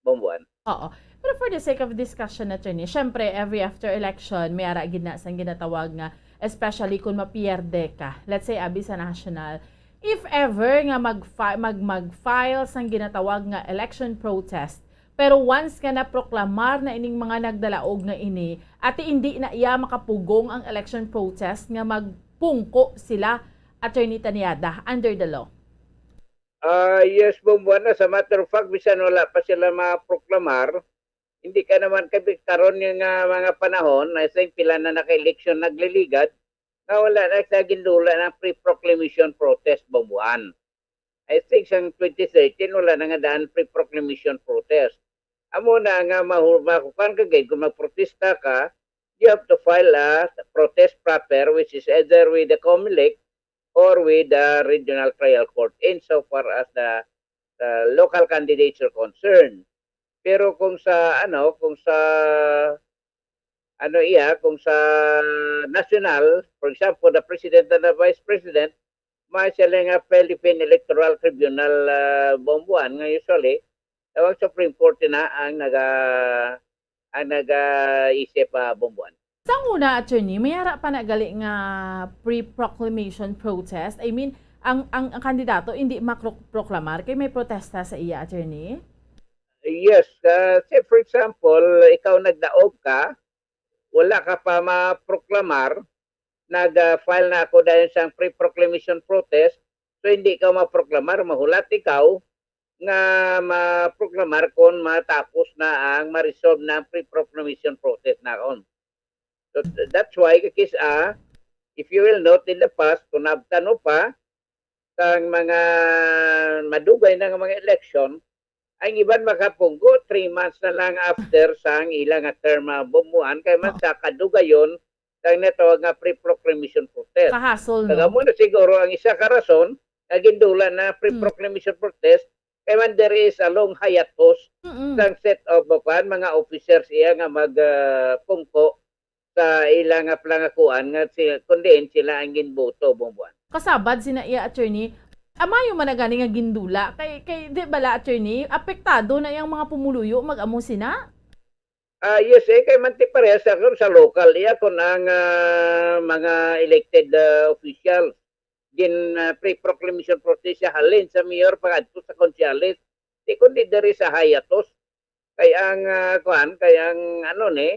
Bombo Ann. Oo. Pero for the sake of discussion, Attorney, syempre, every after election, may ara gid na sang ginatawag nga, especially kung mapierde ka, let's say, abi sa national, if ever nga mag-fi-, mag-, mag-file sang ginatawag nga election protest, pero once nga naproklamar na ining mga nagdalaog nga ini, ati hindi na iya makapugong ang election protest nga magpungko sila, Attorney Taniada, under the law? Ah, yes, Bombo Ann. As a matter of fact, bisan wala pa sila maproklamar, hindi ka naman kabi-, karon yung, ah, mga panahon, I think pila na naka-election nagliligad, nga wala na sa gindula ng pre-proclamation protest, Bombo Ann. I think sang twenty thirteen, wala na nga daan pre-proclamation protest. Amo na nga mahu-, makukuan ka gid kung magprotesta ka, you have to file a protest proper, which is either with the Comelec or with the Regional Trial Court insofar as the, the local candidates are concerned. Pero kung sa, ano, kung sa, ano iya, kung sa national, for example, the president and the vice president, may sila nga Philippine Electoral Tribunal, ah, Bomboan, nga usually, tawag Supreme Court na ang naga-, ang naga-isip, ah, Bomboan. Sa una, attorney, may ara pa na gali nga pre-proclamation protest. I mean, ang, ang, ang kandidato hindi makrok-, proklamar kay may protesta sa iya, attorney? Yes, ah, say for example, ikaw nagdaog ka, wala ka pa maproklamar, nag-file na ako dayon sang pre-proclamation protest, so hindi ka maproklamar, mahulat ikaw nga maproklamar kon matapos na ang ma-resolve na ang pre-proclamation protest nakon. So, th-, that's why, kis-a, if you will note, in the past, kung naabtan mo pa, sang mga madugay na nga mga election, ang iban makapungko three months na lang after sang ila nga term, ah, Bomboan, kay man Oo. sa kadugayon sang natawag nga pre-proclamation protest. Kahasol, no? Kag amo na siguro ang isa ka rason nga gindula na Mm. pre-proclamation protest, kay man there is a long hiatus Mm-mm. sang set of, uh, kuwan, mga officers iya nga mag, ah, pungko sa ila nga palangakuan nga si, kun diin sila ang ginboto, Bomboan. Kasabad sina iya, attorney, amayo man na gani nga gindula kay, kay di bala, attorney, apektado na iyang mga pumuluyo mag-amo sina? Ah, yes, eh, kay manti parehas sa, sa local iya kun ang, ah, mga elected, ah, officials gin, ah, pre-proclamation protest siya halin sa mayor pangadto sa konsehales, di kundi diri sa hiatus. Kay ang, ah, kuan, kay ang ano ni,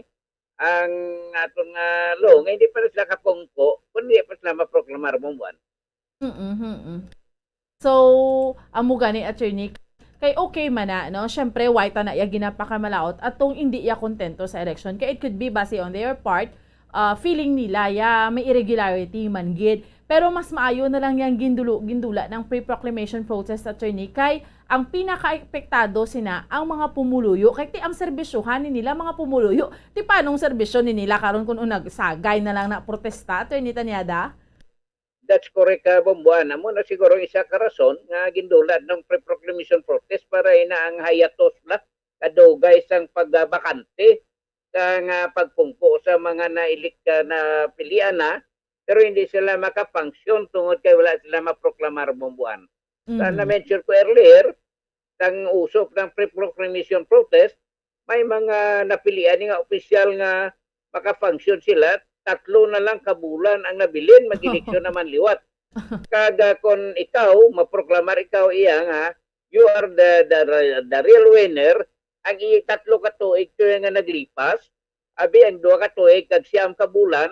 ang aton nga law, nga hindi pa na sila kapungko, kun hindi pa sila maproklamar, Bomboan. Mm-mm, mm-mm. So, amo gani, attorney, kay okay man na, no? Syempre, why ta na iya ginapakamalaot atong hindi iya kontento sa election? Kay it could be base on their part, ah, feeling nila ya may irregularity man gid. Pero mas maayo na lang yang gindulo-, gindula ng pre-proclamation protest, attorney, kay ang pinakaapektado sina ang mga pumuluyo, kay ti ang serbisyohan ni nila mga pumuluyo, ti panong serbisyo ni nila karon kun nagsagay na lang na protesta, Attorney Tanyada? That's correct, ah, Bomboan. Amo na siguro ang isa ka rason nga gindula ng pre-proclamation protest para ina ang hiatus na kadugay sang pagbabakante sang, ah, pagpungko sa mga na-elect, ah, na pilian na, pero hindi sila makafunction tungod kay wala sila maproklamar, Bomboan. Sa Mhm. na-mention ko earlier, sang usok ng pre-proclamation protest, may mga napilian ni nga opisyal nga makafunction sila, tatlo na lang ka bulan ang nabilin, mag-eleksyon naman liwat. Kag, ah, kon ikaw, maproklamar ikaw iya nga, you are the, the, the real winner, ang i-, tatlo ka tuig to nga naglipas, abi ang duha ka tuig kag siyam ka bulan,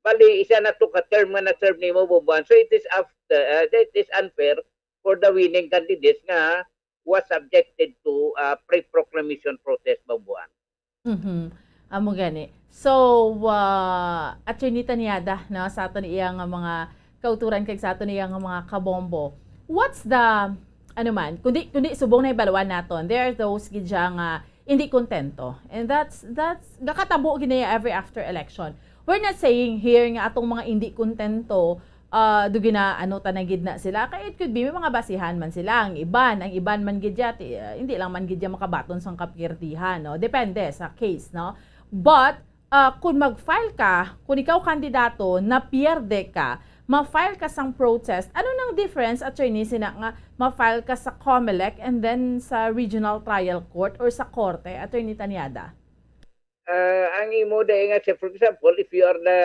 bali isa na to ka term nga na-serve nimo, Bomboan. So it is after, uh, it is unfair for the winning candidates nga was subjected to, uh, pre-proclamation protest, Bomboan. Mhm. Amo gani. So, uh, Attorney Tanyada, no, sa aton iya nga mga kauturan kag sa aton iya nga mga kabombo, what's the, ano man, kundi, kundi subong na ibaluan naton, there are those gid siya nga hindi kontento. And that's, that's, nakatabo gid na every after election. We're not saying here nga atong mga hindi kontento, ah, do gina-, ano, ta na gid na sila. Kay it could be, may mga basihan man sila. Ang iban, ang iban man gid ya, ti-, ah, hindi lang man gid ya makabaton sang kapirdihan, no? Depende sa case, no? But, ah, kung mag-file ka, kung ikaw kandidato, napierde ka, ma-file ka sang protest, ano nang difference, attorney, sina nga ma-file ka sa Comelec and then sa Regional Trial Court or sa Korte, Attorney Tanyada? Ah, ang imo dai nga, say, for example, if you are the,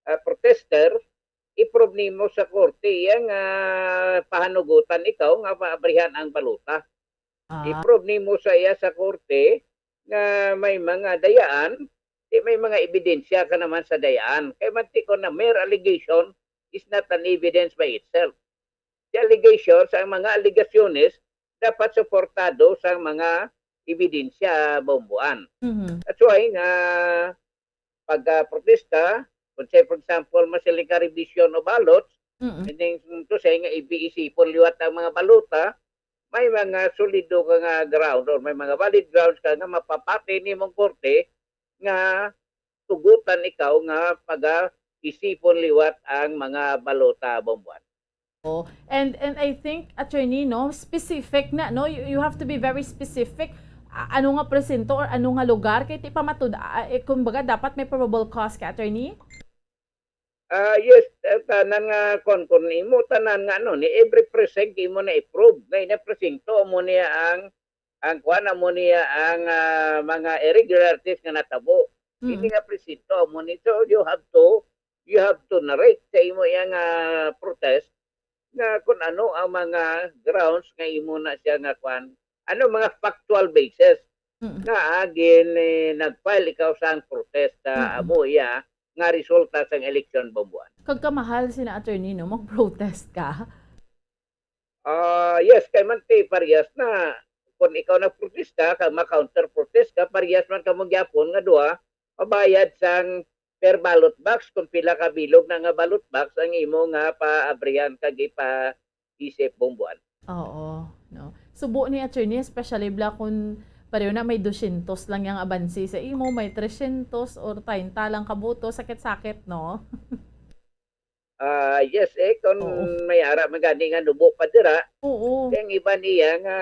ah, protester, i-prove nimo sa korte iya nga pahanugutan ikaw nga maabrihan ang balota. Ah. I-prove nimo sa iya sa korte nga may mga dayaan, di may mga ebidensya ka naman sa dayaan. Kay manti ko na mere allegation is not an evidence by itself. The allegations, ang mga alegasyones, dapat suportado sa mga ebidensya, Bomboan. Mhm. That's why nga pagka-protesta, kung say, for example, masiling ka revision of ballots, Mm-mm. meaning to say nga ibi-, isipon liwat ang mga balota, may mga solido ka nga ground or may mga valid grounds ka nga mapapati nimong korte nga tugutan ikaw nga paga-isipon liwat ang mga balota, Bomboan. Oh, and and I think, attorney, no, specific na, no, you, you have to be very specific. A- ano nga presinto or ano nga lugar kay ti pamatud ah, eh, kumbaga dapat may probable cause ka, attorney? Ah, yes, eh, tanan nga kon kon imo tanan nga ano ni every precinct imo na i-prove nga ina presinto mo niya ang ang kuan mo niya ang ah, mga irregularities nga natabo. Mm. Hindi nga presinto mo ni so you have to you have to narrate sa imo yang ah, protest nga kung ano ang mga grounds nga imo na siya nga kuan ano mga factual basis Mm. nga agin eh, nag-file ikaw sang protest sa Mm-mm. amo iya nga resulta sang eleksyon, Bomboan. Kag kamahal sina attorney, no, mag-protest ka. Ah, yes, kay man ti parehas na kung ikaw nagprotesta kag ma-counter protest ka, parehas man kamo gyapon nga duha mabayad sang per ballot box kung pila ka bilog na nga ballot box ang imo nga paabrihan kag ipaisip, Bomboan. Oo, no. Subo ni attorney, especially bla kung pareho na may dosyentos lang yang abansi sa imo, may tresyentos or treinta lang ka boto, sakit-sakit, no? Ah, yes, eh, kung Oo. may ara man gani nga nubo pa dira, Oo. kay ang iban iya nga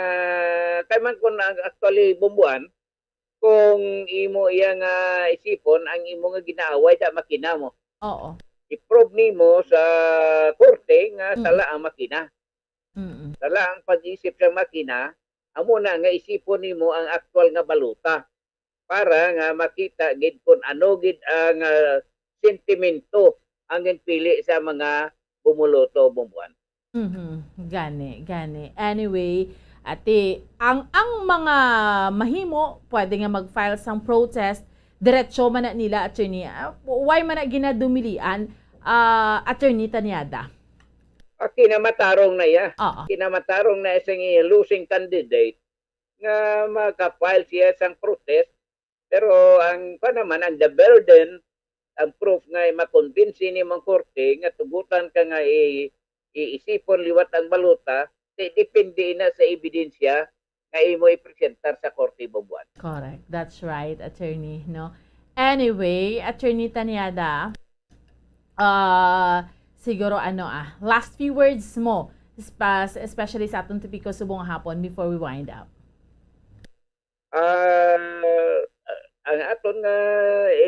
kay man kung ang actually, Bomboan, kung imo iya nga isipon ang imo nga ginaaway da makina mo. Oo. I-prove nimo sa korte nga Mm. sala ang makina. Mm. Sala ang pag-isip sa makina, amo na nga isipon nimo ang aktual nga balota para nga makita gid kung ano gid ang ah, sentimento ang ginpili sa mga bumuloto, Bomboan. Mhm. Gani, gani. Anyway, ati, ang ang mga mahimo pwede nga mag-file sang protest, diretso man na nila, attorney. Ah, why man na ginadumilian, ah, attorney Tanyada? Ah, kinamatarong na iya. Oo. Kinamatarong na isang losing candidate nga maka-file siya sang protest. Pero ang pa naman, ang the burden, ang proof nga makonbinsi ni mong korte nga tugutan ka nga i, iisipon liwat ang balota, di, depende na sa ebidensya nga imo ipresentar sa korte, Bomboan. Correct. That's right, attorney, no? Anyway, attorney Tanyada, uh, siguro ano ah, last few words mo, espa- especially sa atong topiko subong hapon before we wind up. Ah, ang aton nga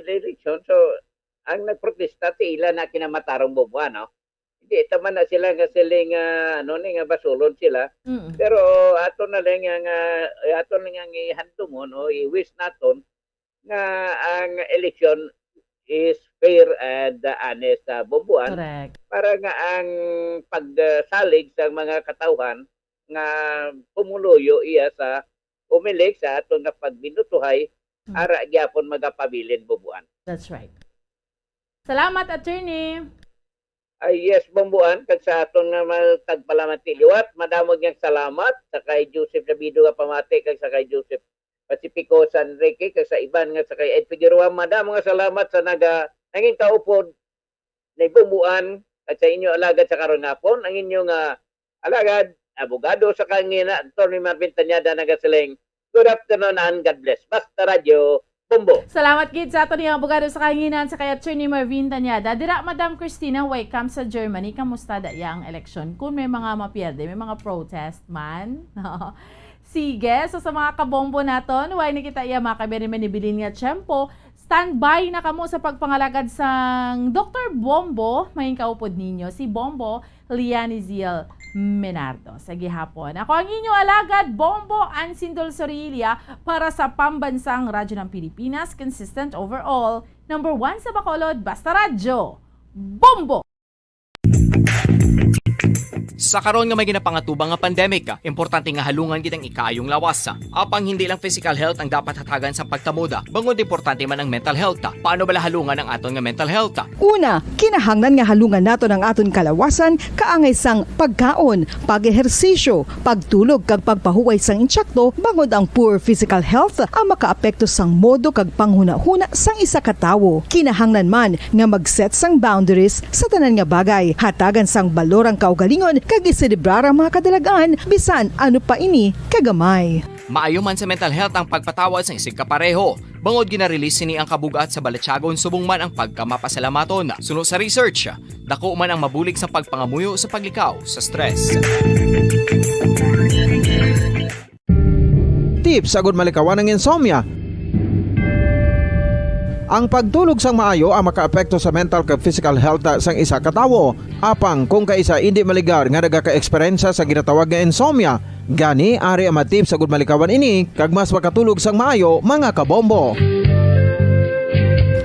election, so ang nagprotesta ti ila na kinamatarong, Bomboan, no? Hindi taman na sila nga siling nga ano ni nga basulon sila. Mm. Pero ato na lang nga, nga ato na lang nga ihandumon o i-wish naton nga ang election is fair and uh, honest sa, Bomboan, Correct. Para nga ang pagsalig sa mga katawhan nga pumuluyo iya sa umilig sa aton nga pagbinutuhay, Mm. Ara gyapon magapabilin, Bomboan. That's right. Salamat, attorney. Ay, yes, Bomboan, kag sa aton nga mga tagpalamati liwat, madamo gyang salamat sa kay Joseph Sabido nga pamati kag sa kay Joseph Pacifico Sanrique kag sa iban nga sa kay Ed Figueroa. Madamo nga salamat sa naga nangin kaupod ni Bomboan at sa inyo alagad sa karon nga hapon, ang inyo nga alagad, abogado sa kangina, Attorney Marvin Tanyada, nagasiling, "Good afternoon and God bless." Basta Radyo, Bombo. Salamat gid sa ato niyang abogado sa kahanginan sa kay Attorney Marvin Tanyada. Dira, Madam Christina, welcome sa Germany. Kamusta da iya ang eleksyon? Kung may mga mapierde, may mga protest man. Sige, so sa mga kabombo naton, way na kita iya makabiri manibilin nga tiyempo. Standby na kamo sa pagpangalagad sang Doktor Bombo. May kaupod ninyo si Bombo Lianiziel Menardo. Sa gihapon, ako ang inyo alagad, Bombo Ansindol Sorilla, para sa Pambansang Radyo ng Pilipinas, consistent overall, number one sa Bacolod, Basta Radyo, Bombo! Sa karon nga may ginapangatubang nga pandemic, importante nga halungan gid ang ikaayong lawas. Apang hindi lang physical health ang dapat hatagan sa pagtamuda, bangod importante man ang mental health. Paano bala halungan ang aton nga mental health? Una, kinahanglan nga halungan naton ang aton kalawasan kaangay sang pagkaon, pag-ehersisyo, pagtulog kag pagpahuway sang intsakto, bangod ang poor physical health ang makaapekto sang modo kag panghunahuna sang isa ka tawo. Kinahanglan man nga mag-set sang boundaries sa tanan nga bagay, hatagan sang balor ang kaugalingon kag iselebrar ang mga kadalag-an bisan ano pa ini kagamay. Maayo man sa mental health ang pagpatawad sang isigkapareho, bangod gina-release sini ang kabug-at sa balatyagon subong man ang pagkamapasalamaton. Suno sa research, dako man ang mabulig sa pagpangamuyo sa paglikaw sa stress. Tips agud malikawan ang insomnia. Ang pagtulog sang maayo ang makaapekto sa mental kag physical health sang isa ka tawo. Apang kung kaisa indi maligar nga nagaka-eksperyensya sa ginatawag nga insomnia, gani ari ang mga tips agud malikawan ini kag mas makatulog sang maayo, mga kabombo.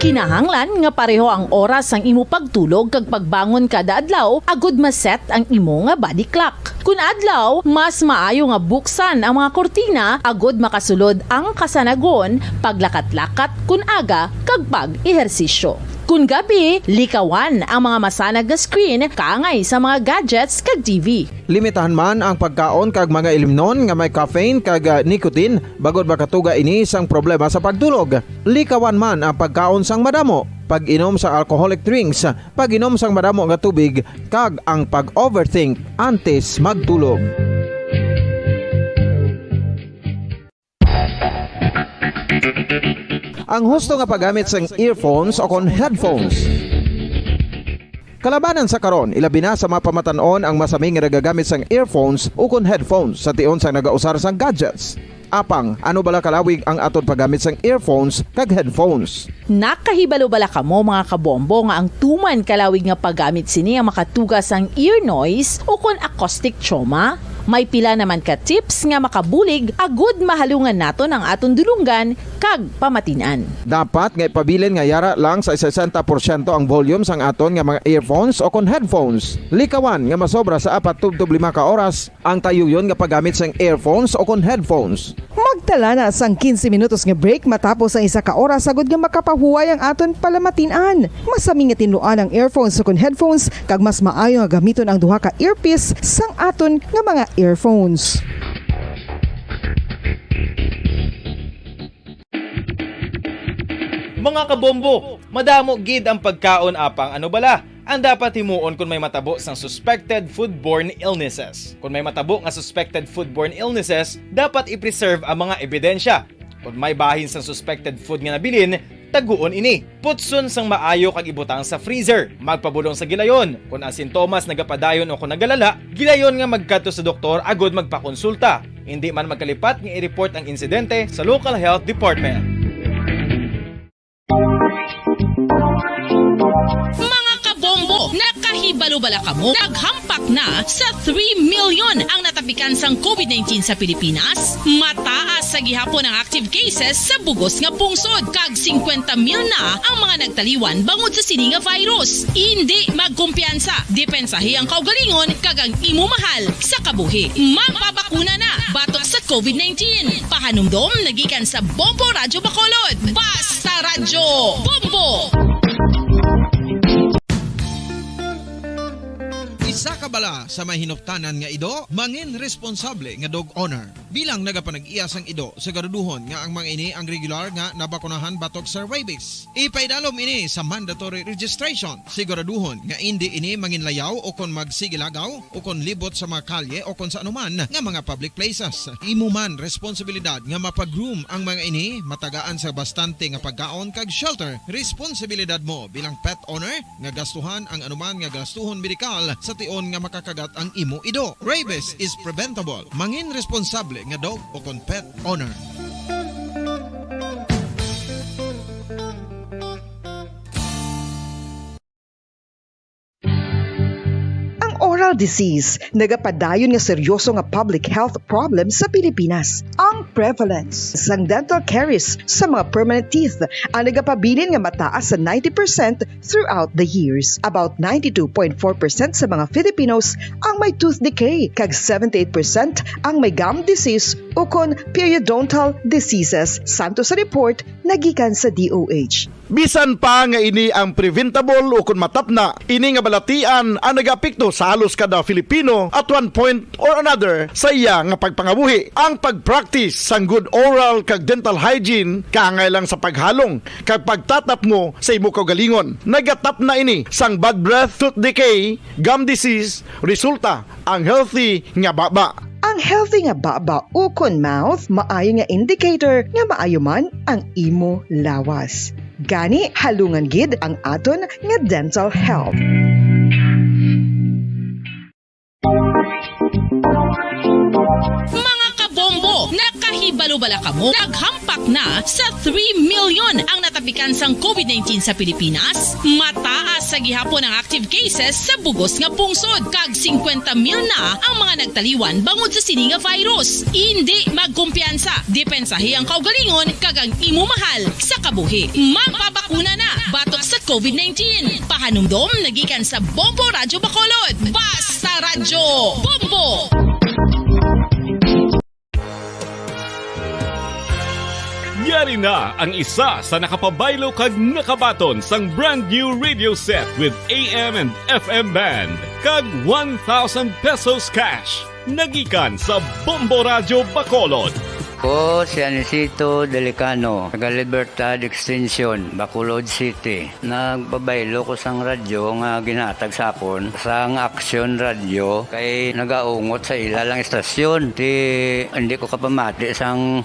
Kinahanglan nga pareho ang oras sang imo pagtulog kag pagbangon kada adlaw agud ma-set ang imo nga body clock. Kun adlaw, mas maayo nga buksan ang mga kurtina agud makasulod ang kasanagon, paglakat-lakat kun aga, kag pag-ehersisyo. Kun gabi, likawan ang mga masanag nga screen kaangay sa mga gadgets kag T V. Limitahan man ang pagkaon kag mga ilimnon nga may caffeine kag, ah, nicotine, bangod makatuga ini sang problema sa pagtulog. Likawan man ang pagkaon sang madamo, pag-inom sa alcoholic drinks, pag-inom sang madamo nga tubig, kag ang pag-overthink antes magtulog. Ang husto nga paggamit sang earphones o kon headphones. Kalabanan sa karon, ilabi na sa mga pamatan-on ang masami nga nagagamit sang earphones o kon headphones sa tion sang nagausar sang gadgets. Apang, ano bala kalawig ang aton paggamit sang earphones kag headphones? Nakahibalo bala kamo, mga kabombo, nga ang tuman kalawig nga paggamit sini ang makatuga sang ear noise o kon acoustic trauma? May pila naman ka tips nga makabulig agud mahalungan naton ang aton dulonggan kag pamatin-an. Dapat nga ipabilin nga yara lang sa sesenta porsyento ang volume sang aton nga mga earphones o kon headphones. Likawan nga masobra sa apat tubtob lima ka oras ang tayuyon nga paggamit sang earphones o kon headphones. Magtala na sang quince minutos nga break matapos ang isa ka oras, agud nga makapahuway ang aton palamatin-an. Masami nga tinluan ang earphones o kon headphones, kag mas maayo nga gamiton ang duha ka earpiece sang aton nga mga earphones. Mga kabombo, madamo gid ang pagkaon, apang ano bala ang dapat himuon kon may matabo sang suspected foodborne illnesses? Kon may matabo nga suspected foodborne illnesses, dapat i-preserve ang mga ebidensya. Kon may bahin sang suspected food nga nabilin, taguon ini. Putson sang maayo kag ibutang sa freezer. Magpabulong sa gilayon. Kon ang sintomas nagapadayon o kon nagalala, gilayon nga magkadto sa doktor agud magpakonsulta. Indi man magkalipat nga i-report ang insidente sa local health department. Mga kabombo, nakahibalo bala kamo? Naghampak na sa three million ang natapikan sang covid nineteen sa Pilipinas. Mataas sa gihapon ang active cases sa bugos nga pungsod, kag singkwenta mil na ang mga nagtaliwan bangod sa sini nga virus. Indi magkumpiyansa, depensahi ang kaugalingon kag ang imo mahal sa kabuhi. Magpabakuna na batok sa covid nineteen. Pahanumdom nagikan sa Bombo Radyo Bacolod. Basta Radyo Bombo! Isa ka bala sa may hinuptanan nga ido, mangin responsable nga dog owner. Bilang nagapanag-iya sang ido, siguraduhon nga ang mga ini ang regular nga nabakunahan batok sa rabies. Ipaidalom ini sa mandatory registration. Siguraduhon nga indi ini manginlayaw o kon magsigilagaw o kon libot sa mga kalye o kon sa anuman nga mga public places. Imo man responsibilidad nga mapa-groom ang mga ini, matagaan sa bastante nga pagkaon kag shelter. Responsibilidad mo bilang pet owner nga gastuhan ang anuman nga gastuhon medikal sa tion nga makakagat ang imo ido. Rabies is preventable. Mangin responsable nga dog o kon pet owner. Ang oral disease nagapadayon nga seryoso nga public health problem sa Pilipinas. Ang prevalence sang dental caries sa mga permanent teeth ang nagapabilin nga mataas sa ninety percent throughout the years. About ninety-two point four percent sa mga Filipinos ang may tooth decay, kag seventy-eight percent ang may gum disease ukon periodontal diseases, santo sa report nagikan sa D O H. Bisan pa nga ini ang preventable ukon matapna, ini nga balatian ang nagaapekto sa halos kada Filipino at one point or another sa iya nga pagpangabuhi. Ang pag-practice sang good oral kag dental hygiene kaangay lang sa paghalong kag pagtatapngo sa imo kaugalingon. Nagatapna ini sang bad breath, tooth decay, gum disease, resulta ang healthy nga baba. Ang healthy nga baba ukon mouth maayo nga indicator nga maayo man ang imo lawas. Gani, halungan gid ang aton nga dental health. Mga kabombo, nakahibalo bala kamo? Naghampak na sa three million ang natapikan sang covid nineteen sa Pilipinas. Mataas sa gihapon ang active cases sa bugos nga pungsod, kag singkwenta mil na ang mga nagtaliwan bangod sa sini nga virus. Indi magkumpiyansa, depensahi ang kaugalingon kag ang imo mahal sa kabuhi. Magpabakuna na batok sa covid nineteen. Pahanumdom nagikan sa Bombo Radyo Bacolod. Basta Radyo Bombo! Yari na ang isa sa nakapabaylo kag nakabaton sang brand new radio set with A M and F M band kag one thousand pesos cash. Nagikan sa Bombo Radyo Bacolod. Ko si Anisito Delicano, taga Libertad Extension, Bacolod City. Nagpabaylo ko sang radyo nga ginhatag sa akon sang Action Radio kay nagaungot sa ila lang istasyon. Ti, hindi ko kapamati sang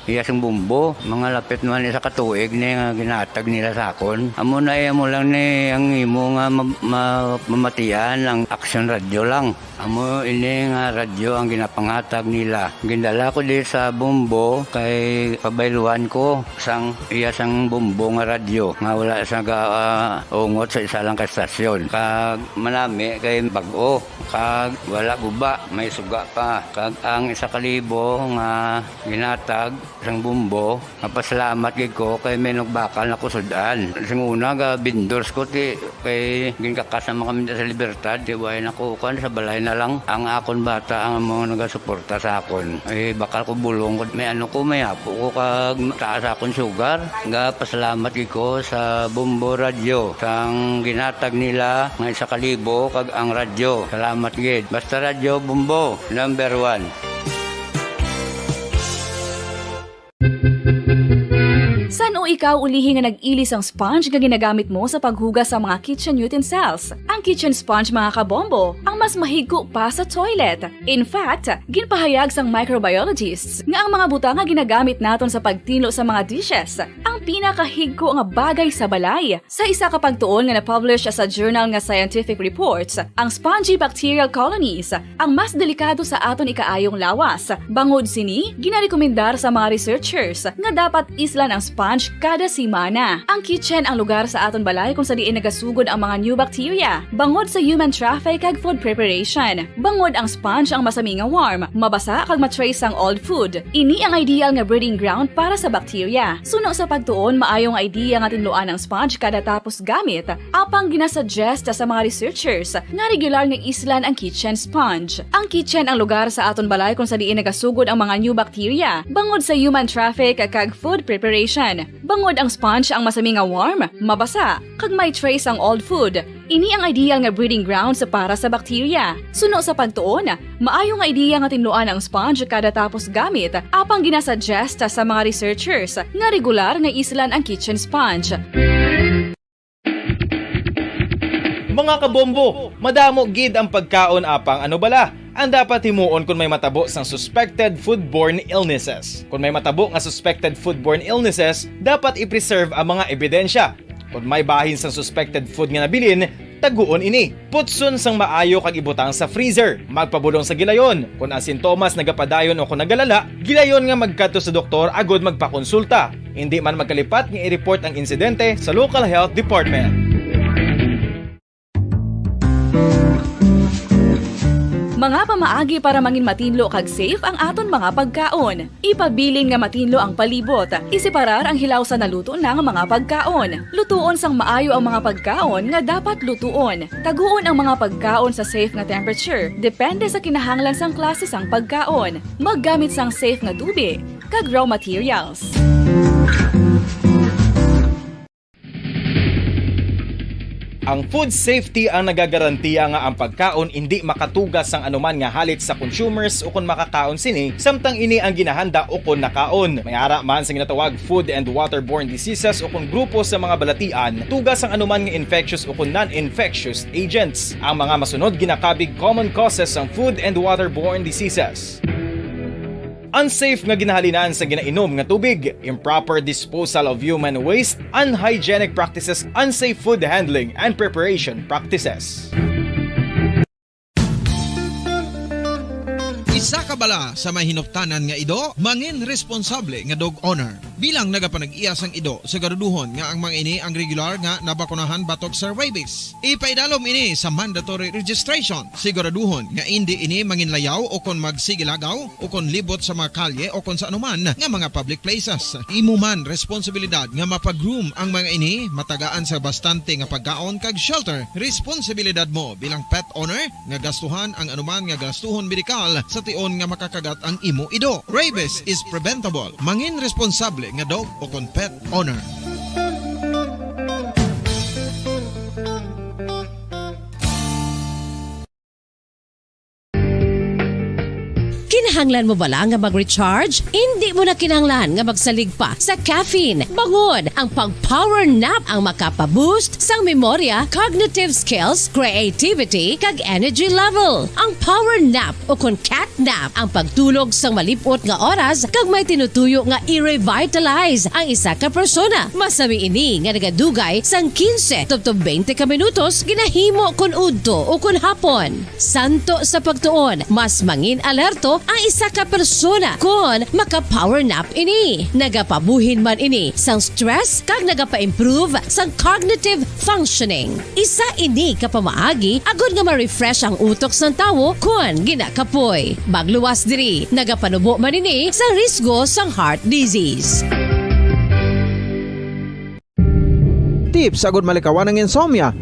iya sing bumbo. Mga lapit man isa ka tuig ni nga ginhatag nila sa akon. Amo na, eh, amo lang ni ang imo nga ma-, ma-, mamatian ang Action Radio lang. Amo ini nga radyo ang ginapanghatag nila. Gindala ko di sa Bombo kay pabayluan ko sang iya sang Bombo nga radyo nga wala sa ga, ah, ungot sa isa lang ka estasyon. Kag manami kay bag-o, kag wala guba, may suga pa. Kag ang isa ka libo nga ginhatag sang Bombo, mapasalamat gid ko kay may nagbakal na ko sud-an. Sing una, ga vendors ko, ti, kay ginkakas naman kami sa Libertad, ti, way na ko, kuwan, sa balay na lang. Ang akon bata ang mga nagasuporta sa akon. Eh, bakal ko bulong ko, may ano ko, may apo ko, kag taas akon sugar. Ga pasalamat gid ko sa Bombo Radio, sang ginhatag nila nga isa ka libo, kag ang radyo. Salamat gid. Basta Radyo Bombo, number one. San-o ikaw ulihi nga nag-ili sang sponge nga ginagamit mo sa paghugas sa mga kitchen utensils? Ang kitchen sponge, mga kabombo, ang mas mahigko pa sa toilet. In fact, ginpahayag sang microbiologists nga ang mga butang nga ginagamit naton sa pagtinlo sa mga dishes ang pinakahigko nga bagay sa balay. Sa isa ka pagtuon nga na-publish sa journal nga Scientific Reports, ang spongy bacterial colonies ang mas delikado sa aton ikaayong lawas. Bangod sini, ginarekomendar sa mga researchers nga dapat islan ang sponge kada semana. Ang kitchen ang lugar sa aton balay kung sa diin nagasugod ang mga new bacteria bangod sa human traffic kag food preparation. Bangod ang sponge ang masami nga warm, mabasa kag ma-trace ang old food. Ini ang ideal nga breeding ground para sa bacteria. Suno sa pagtuon, maayo nga idea nga tinluan ang sponge kada tapos gamit, apang ginasuggest sa mga researchers nga regular nga islan ang kitchen sponge. Ang kitchen ang lugar sa aton balay kung sa diin nagasugod ang mga new bacteria bangod sa human traffic kag food preparation. Bangod ang sponge ang masami nga warm, mabasa, kag may trace ang old food. Ini ang ideal nga breeding grounds para sa bacteria. Suno sa pagtuon, maayo nga ideya nga tinluan ang sponge kada tapos gamit, apang ginasuggest sa mga researchers nga regular nga islan ang kitchen sponge. Mga kabombo, madamo gid ang pagkaon, apang ano bala ang dapat himuon kon may matabo sang suspected foodborne illnesses? Kon may matabo nga suspected foodborne illnesses, dapat i-preserve ang mga ebidensya. Kon may bahin sang suspected food nga nabilin, taguon ini. Putson sang maayo kag ibutang sa freezer. Magpabulong sa gilayon. Kon ang sintomas nagapadayon o kon nagalala, gilayon nga magkadto sa doktor agod magpakonsulta. Indi man magkalipat nga i-report ang insidente sa local health department. Mga pamaagi para mangin matinlo kag safe ang aton mga pagkaon. Ipabilin nga matinlo ang palibot. Iseparar ang hilaw sa naluto na nga mga pagkaon. Lutuon sang maayo ang mga pagkaon nga dapat lutuon. Taguon ang mga pagkaon sa safe nga temperature, depende sa kinahanglan sang klase sang pagkaon. Maggamit sang safe nga tubi kag raw materials. Ang food safety ang nagagarantiya nga ang pagkaon indi makatuga sang anuman nga halit sa consumers ukon makakaon sini, samtang ini ang ginahanda ukon nakaon. May ara man sa ginatawag food and waterborne diseases ukon grupo sa mga balatian, tuga sang anuman nga infectious ukon non-infectious agents. Ang mga masunod ginakabig common causes sang food and waterborne diseases. Unsafe nga ginahalinan sa ginainom nga tubig, improper disposal of human waste, unhygienic practices, unsafe food handling and preparation practices. Isa ka bala sa may hinuptanan nga ido, mangin responsable nga dog owner. Bilang nagapanag-iya sang ido, siguraduhon nga ang mga ini ang regular nga nabakunahan batok sa rabies. Ipaidalom ini sa mandatory registration. Siguraduhon nga indi ini manginlayaw o kon magsigilagaw o kon libot sa mga kalye o kon sa anuman nga mga public places. Imo man responsibilidad nga mapa-groom ang mga ini, matagaan sa bastante nga pagkaon kag shelter. Responsibilidad mo bilang pet owner nga gastuhan ang anuman nga gastuhon medikal sa tion nga makakagat ang imo ido. Rabies is preventable. Mangin responsable nga dog o kon pet owner. Kinahanglan mo bala nga mag-recharge? Indi mo na kinahanglan nga magsalig pa sa caffeine. Bangod ang pag-power nap ang makapa-boost sang memorya, cognitive skills, creativity, kag energy level. Ang power nap o kon cat nap ang pagtulog sang malip-ot nga oras kag may tinutuyo nga i-revitalize ang isa ka persona. Masami ini nga nagadugay sang quince tubtob twenty ka minutos ginahimo kon udto o kon hapon. Santo sa pagtuon, mas mangin alerto ang isa ka persona kon maka-power nap ini. Nagapabuhin man ini sang stress kag nagapa-improve sang cognitive functioning. Isa ini ka pamaagi agud nga ma-refresh ang utok sang tawo kon ginakapoy. Magluwas diri, nagapanubo man ini sa risgo sang heart disease. Tips agud malikawan ang insomnia.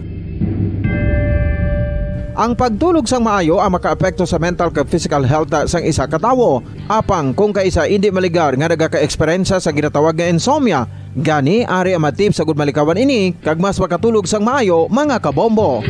Ang pagtulog sang maayo ang makaapekto sa mental kag physical health sang isa ka tawo. Apang kung kaisa indi maligar nga nagaka-eksperyensya sa ginatawag nga insomnia, gani ari ang mga tips agud malikawan ini kag mas makatulog sang maayo, mga kabombo.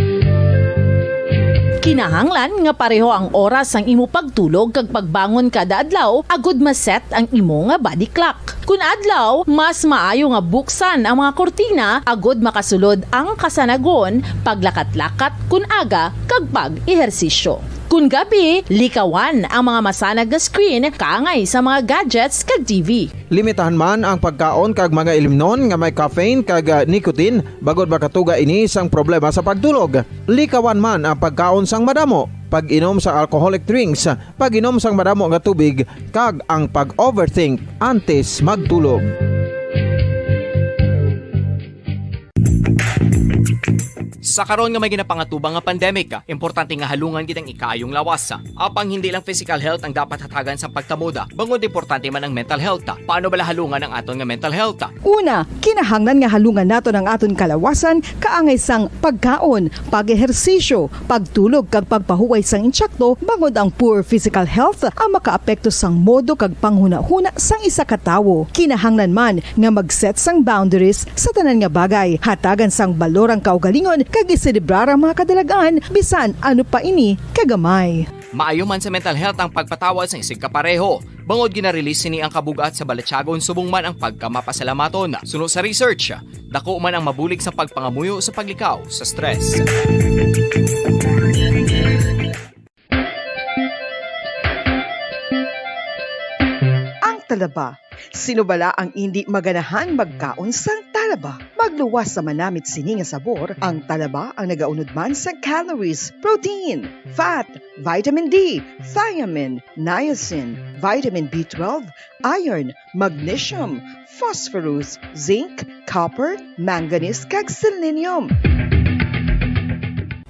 Kinahanglan nga pareho ang oras sang imo pagtulog kag pagbangon kada adlaw agud ma-set ang imo nga body clock. Kun adlaw, mas maayo nga buksan ang mga kurtina agud makasulod ang kasanagon, paglakat-lakat kun aga, kag pag-ehersisyo. Kun gabi, likawan ang mga masanag nga screen kaangay sa mga gadgets kag T V. Limitahan man ang pagkaon kag mga ilimnon nga may caffeine kag, ah, nicotine, bangod makatuga ini sang problema sa pagtulog. Likawan man ang pagkaon sang madamo, pag-inom sa alcoholic drinks, pag-inom sang madamo nga tubig, kag ang pag-overthink antes magtulog. Sa karon nga may ginapangatubang nga pandemic, importante nga halungan gid ang ikaayong lawas. Apang hindi lang physical health ang dapat hatagan sang pagkamoda, bangod importante man ang mental health. Paano bala halungan ang aton nga mental health? Una, kinahanglan nga halungan naton ang aton kalawasan kaangay sang pagkaon, pag-ehersisyo, pagtulog kag pagpahuway sang insakto, bangod ang poor physical health ang makaapekto sang modo kag panghunahuna sang isa ka tawo. Kinahanglan man nga mag-set sang boundaries sa tanan nga bagay, hatagan sang balor ang kaugalingon kag iselebrar ang mga kadalag-an bisan ano pa ini kagamay. Maayo man sa mental health ang pagpatawad sang isigkapareho, bangod gina-release sini ang kabug-at sa balatyagon subong man ang pagkamapasalamaton. Suno sa research, dako man ang mabulig sa pagpangamuyo sa paglikaw sa stress. Ang talaba. Sino bala ang indi maganahan magkaon sang talaba? Magluwas sa manamit sini nga sabor, ang talaba ang nagaunod man sa calories, protein, fat, vitamin D, thiamine, niacin, vitamin B twelve, iron, magnesium, phosphorus, zinc, copper, manganese, kag selenium.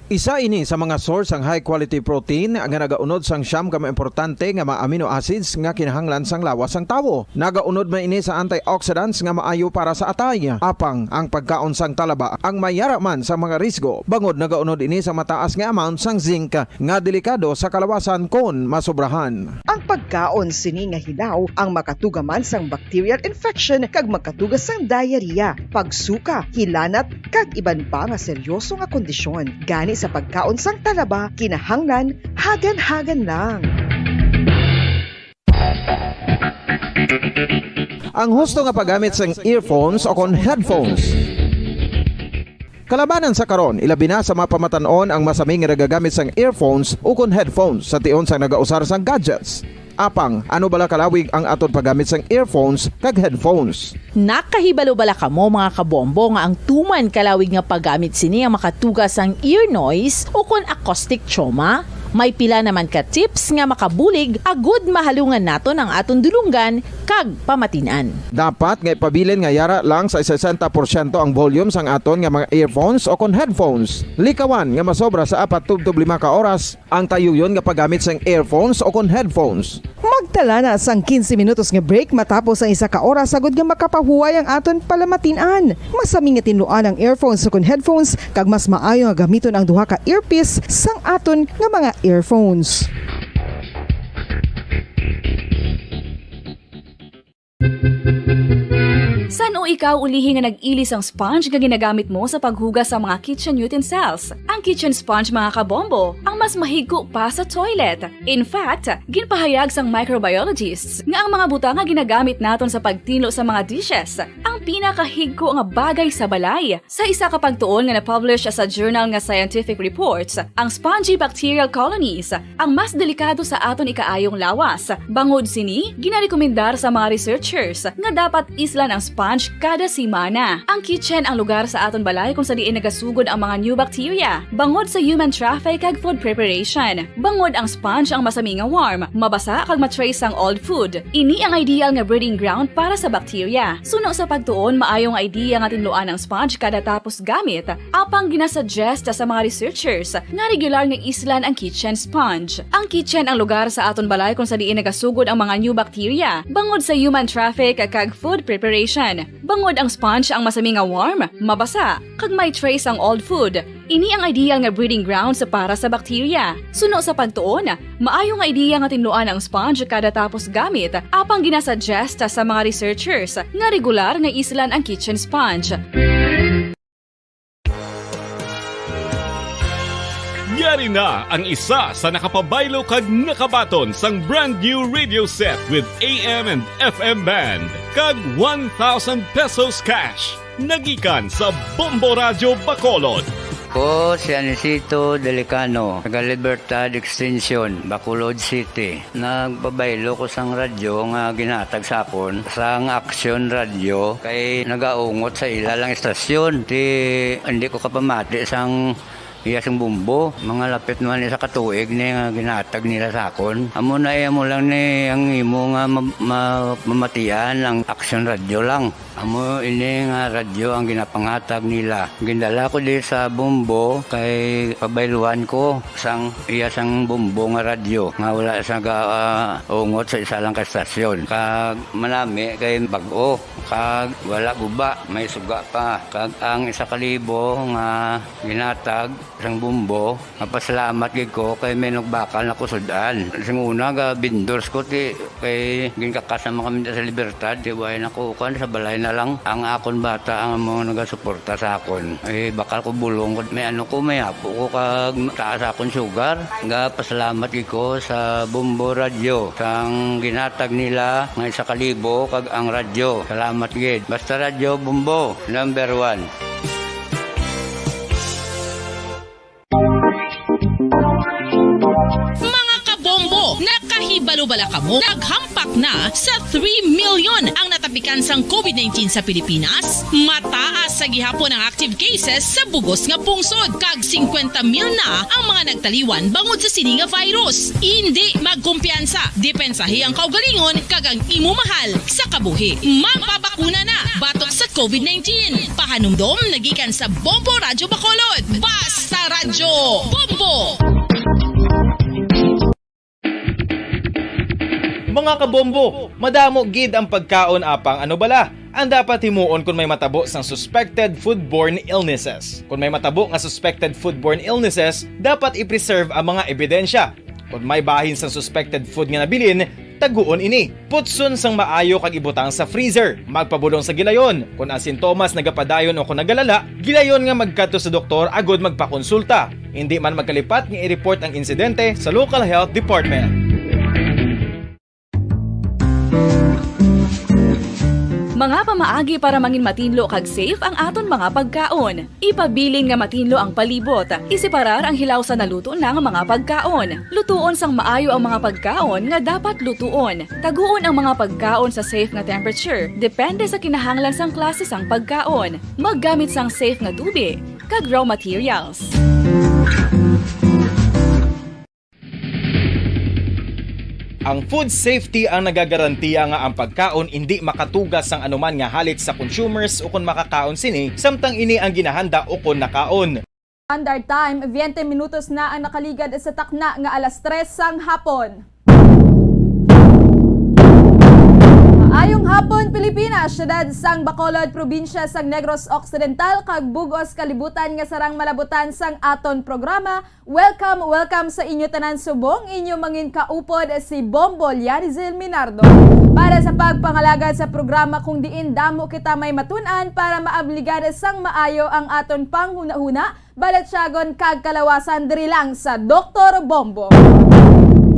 Isa ini sa mga source sang high quality protein nga nagaunod sang siyam ka mga importante nga mga amino acids nga kinahanglan sang lawas sang tawo. Nagaunod man ini sa antioxidants nga maayo para sa atay. Apang ang pagkaon sang talaba ang may yara man sa mga risgo, bangod nagaunod ini sa mataas nga amount sang zinc nga delikado sa kalawasan kon masobrahan. Ang pagkaon sini nga hilaw ang makatuga man sang bacterial infection kag makatuga sang diarrhea, pagsuka, hilanat, kag iban pa nga seryoso nga kondisyon. Gani sa pagkaon sang talaba, kinahanglan hagan-hagan lang. Ang husto nga paggamit sang earphones o kon headphones. Kalabanan sa karon, ilabi na sa mga pamatan-on ang masami nga nagagamit sang earphones ukon headphones sa tion sang nagausar sang gadgets. Apang, ano bala kalawig ang aton paggamit sang earphones kag headphones? Nakahibalo bala kamo, mga kabombo, nga ang tuman kalawig nga paggamit sini ang makatuga sang ear noise o kon acoustic trauma? May pila naman ka tips nga makabulig agud mahalungan naton ang aton dulonggan kag pamatin-an. Dapat nga ipabilin nga yara lang sa sesenta porsyento ang volume sang aton nga mga earphones o kon headphones. Likawan nga masobra sa apat tubtob lima ka oras ang tayuyon nga paggamit sang earphones o kon headphones. Magtala na sang quince minutos nga break matapos ang isa ka oras, agud nga makapahuway ang aton palamatin-an. Masami nga tinluan ang earphones o kon headphones, kag mas maayo nga gamiton ang duha ka earpiece sang aton nga mga earphones. San-o ikaw ulihi nga nag-ilis ang sponge nga ginagamit mo sa paghugas sa mga kitchen utensils? Ang kitchen sponge, mga kabombo, ang mas mahigko pa sa toilet. In fact, ginpahayag sang microbiologists nga ang mga butang nga ginagamit naton sa pagtinlo sa mga dishes ang pinakahigko nga bagay sa balay. Sa isa ka pagtuon nga na-publish sa journal nga Scientific Reports, ang spongy bacterial colonies ang mas delikado sa aton ikaayong lawas. Bangod sini, ginarekomendar sa mga researchers nga dapat islan ang sponge kada semana. Ang kitchen ang lugar sa aton balay kung sa diin nagasugod ang mga new bacteria, bangod sa human traffic kag food preparation. Bangod ang sponge ang masami nga warm, mabasa kag ma-trace ang old food. Ini ang ideal nga breeding ground para sa bacteria. Suno sa pagtuon, maayo nga idea nga tinluan ang sponge kada tapos gamit, apang ginasuggest sa mga researchers nga regular nga islan ang kitchen sponge. Ang kitchen ang lugar sa aton balay kung sa diin nagasugod ang mga new bacteria, bangod sa human traffic kag food preparation. Bangod ang sponge ang masami nga warm, mabasa, kag may trace ang old food. Ini ang ideal nga breeding grounds para sa bacteria. Suno sa pagtuon, maayo nga ideya nga tinluan ang sponge kada tapos gamit, apang ginasuggest sa mga researchers nga regular nga islan ang kitchen sponge. Yari na ang isa sa nakapabaylo kag nakabaton sang brand new radio set with A M and F M band kag one thousand pesos cash. Nagikan sa Bombo Radyo Bacolod. Ko si Anisito Delicano, taga Libertad Extension, Bacolod City. Nagpabaylo ko sang radyo nga ginhatag sa akon sang Action Radio, kay nagaungot sa ila lang istasyon. Ti, hindi ko kapamati sang iya sing Bombo. Mga lapit naman isa ka tuig ni nga ginhatag nila sa akon. Amo na, eh, amo lang ni ang imo nga ma-, ma-, mamatian ang Action Radio lang. Amo ini nga radyo ang ginapanghatag nila. Gindala ko di sa Bombo kay pabayluhan ko sang iya sang Bombo nga radyo nga wala sa ga-, ah, ungot sa isa lang ka stasyon. Kag manami kay bag-o, kag wala guba, may suga pa. Kag ang isa ka libo nga ginhatag sang Bombo, mapasalamat gid ko kay may nagbakal na ko sud-an. Sing una, ga vendors ko, ti, kay ginkakas naman kami sa Libertad, ti, way na ko, kuwan, sa balay na lang. Ang akon bata ang mga nagasuporta sa akon. Eh, bakal ko bulong ko, may ano ko, may apo ko, kag taas akon sugar. Ga pasalamat gid ko sa Bombo Radyo, sang ginhatag nila nga isa ka libo, kag ang radyo. Salamat gid. Basta Radyo Bombo, number one. Mga kabombo, nakahibalo bala kamo? Naghampak na sa three million ang natapikan sang COVID nineteen sa Pilipinas. Mataas sa gihapon ang active cases sa bug-os nga pungsod, kag singkwenta mil na ang mga nagtaliwan bangod sa sini nga virus. Indi magkumpiyansa, depensahi ang kaugalingon kag ang imo mahal sa kabuhi. Magpabakuna na batok sa COVID nineteen. Pahanumdom nagikan sa Bombo Radyo Bacolod. Basta Radyo Bombo! Mga kabombo, madamo gid ang pagkaon, apang ano bala ang dapat himuon kon may matabo sang suspected foodborne illnesses? Kon may matabo nga suspected foodborne illnesses, dapat i-preserve ang mga ebidensya. Kon may bahin sang suspected food nga nabilin, taguon ini. Putson sang maayo kag ibutang sa freezer. Magpabulong sa gilayon. Kon ang sintomas nagapadayon o kon nagalala, gilayon nga magkadto sa doktor agud magpakonsulta. Indi man magkalipat nga i-report ang insidente sa local health department. Mga pamaagi para mangin matinlo kag safe ang aton mga pagkaon. Ipabilin nga matinlo ang palibot. Iseparar ang hilaw sa naluto na nga mga pagkaon. Lutuon sang maayo ang mga pagkaon nga dapat lutuon. Taguon ang mga pagkaon sa safe nga temperature, depende sa kinahanglan sang klase sang pagkaon. Maggamit sang safe nga tubig kag raw materials. Ang food safety ang nagagarantiya nga ang pagkaon indi makatuga sang anuman nga halit sa consumers ukon makakaon sini samtang ini ang ginahanda ukon nakaon. Standard time, veinte minutos na ang nakaligad sa takna nga alas tres sang hapon. Maayong hapon, Pilipinas, syudad sang Bacolod, probinsya sang Negros Occidental, kag bug-os kalibutan nga sarang malabutan sang aton programa. Welcome, welcome sa inyo tanan subong, inyo mangin kaupod si Bombo Lianizil Minardo. Para sa pagpangalagad sa programa kung diin damo kita may matun-an para maabligad sang maayo ang aton panghunahuna, balatyagon kag kalawasan diri lang sa Doktor Bombo.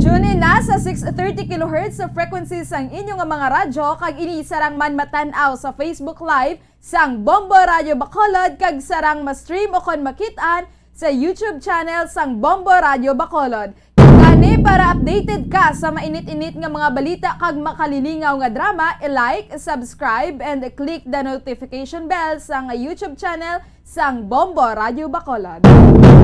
Tune in na sa six thirty kilohertz sa frequency sang inyo nga mga radyo kag ini sarang man matan-aw sa Facebook Live sang Bombo Radio Bacolod kag sarang ma-stream ukon makit-an sa YouTube channel sang Bombo Radio Bacolod. Kani para updated ka sa mainit-init nga mga balita kag makalilingaw nga drama, i-like, subscribe, and click the notification bell sang YouTube channel sang Bombo Radio Bacolod.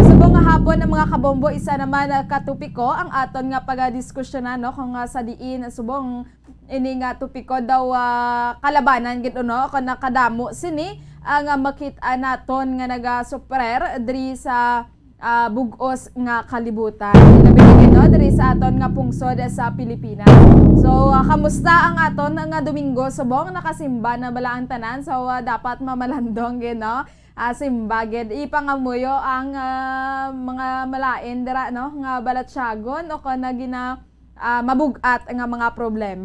Subong nga hapon ang mga kabombo, isa naman ka topiko ang aton nga pagadiskusyonan, no, kung ah, sa diin subong ini nga topiko daw ah, kalabanan gid, no, kung nakadamo sini ang ah, makit-an naton nga nagasuprer diri sa ah, bug-os nga kalibutan. Labi na gid, no, diri sa aton nga pungsod sa Pilipinas. So, ah, kamusta ang aton nga Domingo subong? Nakasimba na bala ang tanan? So, ah, dapat mamalandong gid, no? Ah, simba gid. Ipangamuyo ang ah, mga malain dira, no, nga balatyagon o kon na gina ah, mabug-at nga mga problema.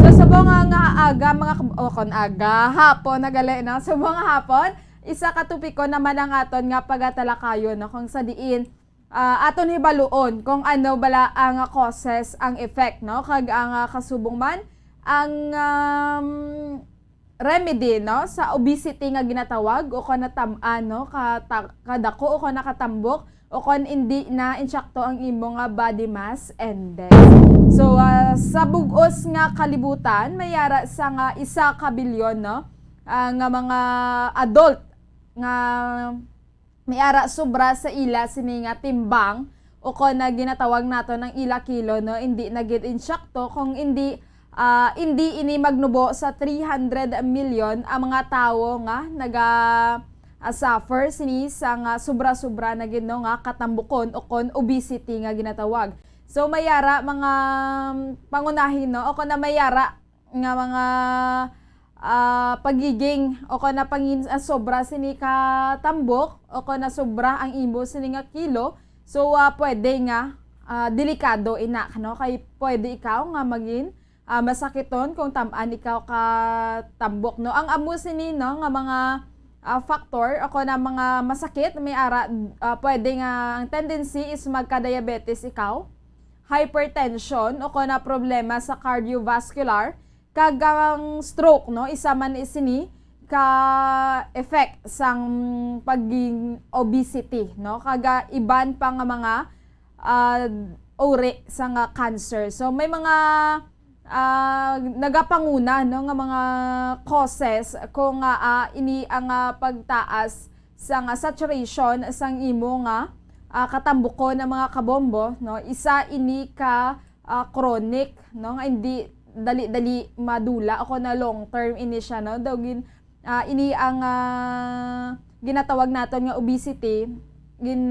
So, subong nga, nga aga, mga kab- o kon aga, hapon na gali, no? Subong nga hapon, isa ka topiko naman ang aton nga pagatalakayon, no? Kung sa diin ah, aton hibaluon kung ano bala ang causes, ang effect, no? Kag ang ah, kasubong man ang um, remedy, no, sa obesity nga ginatawag o kon natam-an, no, kata- kadako o kon nakatambok o kon indi na insakto ang imo nga body mass index. So ah, sa bug-os nga kalibutan, may ara sa nga isa ka bilyon, no, ah, nga mga adult nga may ara sobra sa ila sini nga timbang o kon na ginatawag nato ng ila kilo, no, indi na gid insakto kung indi ah, indi ini magnubo sa three hundred million ang mga tawo nga naga ah, suffer sini sa nga sobra-sobra na gid, no, nga katambukon o kon obesity nga ginatawag. So may ara mga um, pangunahin, no, o kon na may ara nga mga ah, pagiging o kon na pangin ah, sobra sini ka tambok o kon na sobra ang imo sini nga kilo. So ah, pwede nga ah, delikado ina, no, kay pwede ikaw nga magin ah, masakiton kung tam-an ikaw ka tambok, no? Ang amo sini, no, nga mga ah, factor o kon na mga masakit, may ara ah, pwede nga ang tendency is magka-diabetes ikaw, hypertension o kon na problema sa cardiovascular, kag ang stroke, no, isa man sini ka effect sang paging obesity, no, kag ah, iban pa nga mga ah, uri sa nga cancer. So may mga ah, nagapanguna, no, nga mga causes kung nga ah, ini ang ah, pagtaas sa nga saturation sang imo nga ah, katambukon ang mga kabombo, no, isa ini ka ah, chronic, no, nga hindi dali-dali madula o kon na long term ini siya, no, daw gin ah, ini ang ah, ginatawag naton nga obesity. Gin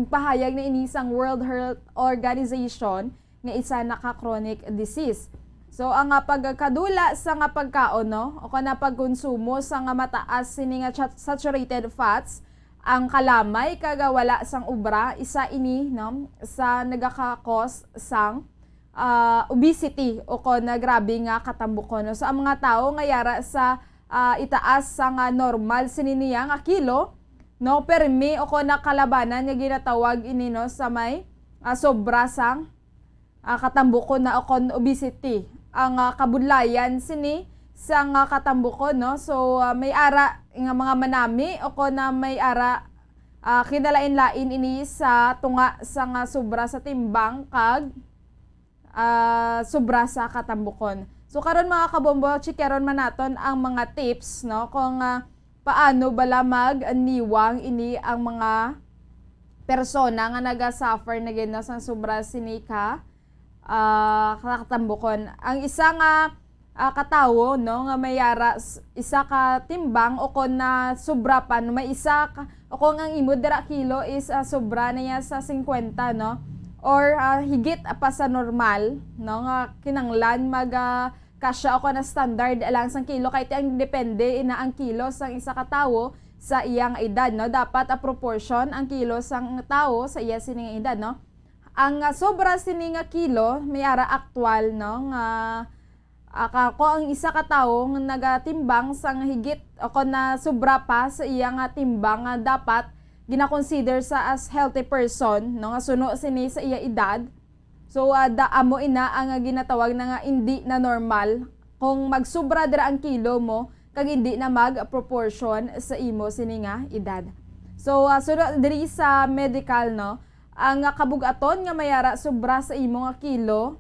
pahayag na ini sang World Health Organization nga isa na ka chronic disease. So ang ah, pagkadula sa nga pagkaon, no, o kon na pagkonsumo sa nga mataas sini nga sat- saturated fats, ang kalamay kag wala sang obra, isa ini, no, sa nagaka-cause sang ah, obesity o kon na grabe nga katambukon, no? So ang mga tawo nga yara sa ah, itaas sa nga normal sini niya nga kilo, no, permi o kon na kalabanan nga ginatawag ini, no, sa may ah, sobra sang ah, katambukon na o kon obesity. Ang ah, kabudlayan sini sa nga katambukon, no? So, ah, may ara nga mga manami o kon na may ara, ah, kinalain-lain ini sa tunga sa nga sobra sa timbang kag, ah, sobra sa katambukon. So, karon, mga kabombo, chikaron man naton ang mga tips, no? Kung, ah, paano bala magniwang ini ang mga persona nga naga-suffer na gid, no, sang sobra sini ka, ah, katambukon. Ang isa nga, ah, katawo, no, nga may ara s-, isa ka timbang o kon na sobra pa, no, may isa ka, o kung ang imo dira kilo is, ah, sobra na niya sa singkwenta, no, or, ah, higit pa sa normal, no, nga kinanglan mag, ah, kasya o kon na standard lang sang kilo, kay ti ang depende ina ang kilo sang isa ka tawo sa iyang edad, no? Dapat a proportion ang kilo sang tawo sa iya sini nga edad, no? Ang, ah, sobra sini nga kilo, may ara aktual, no, nga, ah, ka, kung ang isa ka tawo nga nagatimbang sang higit o kon na sobra pa sa iya nga timbang nga dapat gina-consider sa as healthy person, no, nga suno sini sa iya edad, so, ah, da, amo ina ang, ah, ginatawag na nga indi na normal kung magsubra dira ang kilo mo kag indi na mag-proportion sa imo sini nga edad. So, ah, suno diri sa medical, no, ang, ah, kabug-aton nga may ara sobra sa imo nga kilo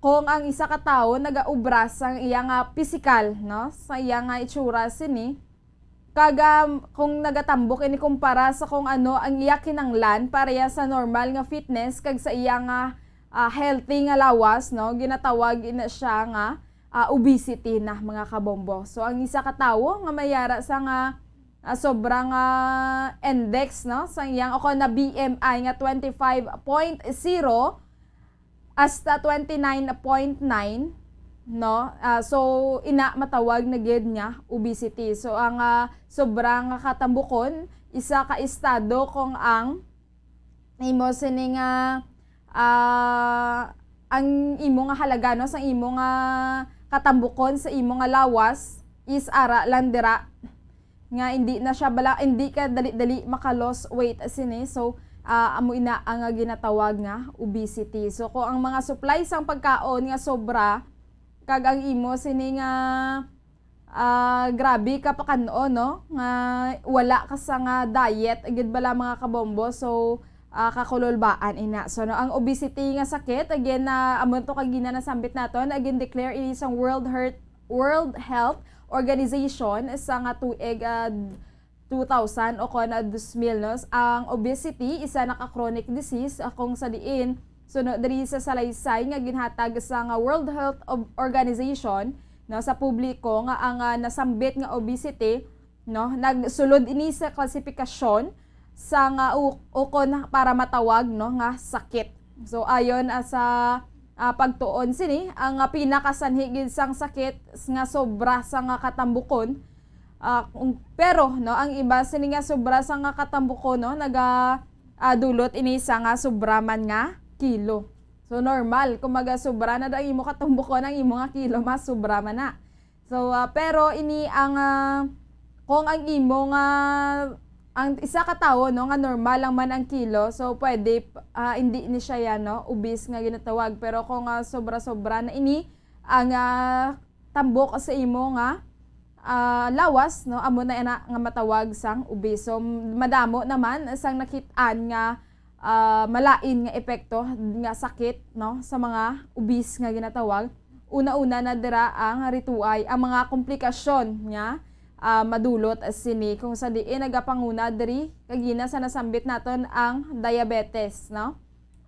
kung ang isa ka tawo nagaobra sang iya nga pisikal, no, sa iya nga itsura sini, kag, um, kung nagatambok ini kumpara sa kung ano ang iya kinanglan pareha sa normal nga fitness kag sa iya nga, ah, healthy nga lawas, no, ginatawag ina siya nga, ah, obesity na, mga kabombo. So, ang isa ka tawo nga may ara sa nga, ah, sobra nga index, no, sa iyang, o kon na B M I nga twenty-five point zero, hasta twenty-nine point nine, no? Ah, so, ina matawag na gid nga obesity. So, ang, ah, sobra nga katambukon, isa ka estado kung ang imo sini nga, ah, ang imo nga halaga, no, sa imo nga katambukon, sa imo nga lawas is ara lang dira nga hindi na siya bala, hindi ka dali-dali maka-loss weight sini. So, ah, amo ina ang, ah, ginatawag nga obesity. So, kung ang mga supply sang pagkaon nga sobra, kag ang imo sini nga, ah, grabe ka pakan-on, no? Nga wala ka sa nga diet, gid bala, mga kabombo. So, ah, kakululbaan ina. So, no, ang obesity nga sakit, again, na amo to kagina nasambit naton, again, declare ini sang World Health, World Health Organization sa nga tuig, ah, two thousand o kon, ah, dos mil, no? Ang obesity, isa na ka chronic disease, ah, kung sa diin, suno diri sa salaysay nga ginhatag sa nga World Health Ob-, Organization, no, sa publiko nga ang, ah, nasambit nga obesity, no, nagsulod ini sa klasifikasyon sa nga u-, ukon para matawag, no, nga sakit. So, ayon, ah, sa, ah, pagtuon sini, ang, ah, pinakasanhi gid sang sakit s-, nga sobra sa nga katambukon, ah, kung, pero, no, ang iba sini nga sobra sa nga katambukon, no, naga, ah, dulot ini sa nga sobra man nga kilo. So, normal, kung maga sobra na daw ang imo katambukon, ang imo nga kilo mas sobra man na. So, ah, pero ini ang, ah, kung ang imo nga, ang isa ka tawo, no, nga normal lang man ang kilo, so pwede, ah, hindi ni siya yan, no, obese nga ginatawag. Pero kung, ah, sobra-sobra na ini ang, ah, tambok sa imo nga, ah, lawas, no, amo na ina nga matawag sang obese. So, madamo naman sang nakit-an nga ah, malain nga epekto nga sakit, no, sa mga obese nga ginatawag. Una-una na dira ang rituay, ang mga komplikasyon nga, ah, madulot sini, kung sa diin nagapanguna diri kagina sa nasambit naton ang diabetes, no?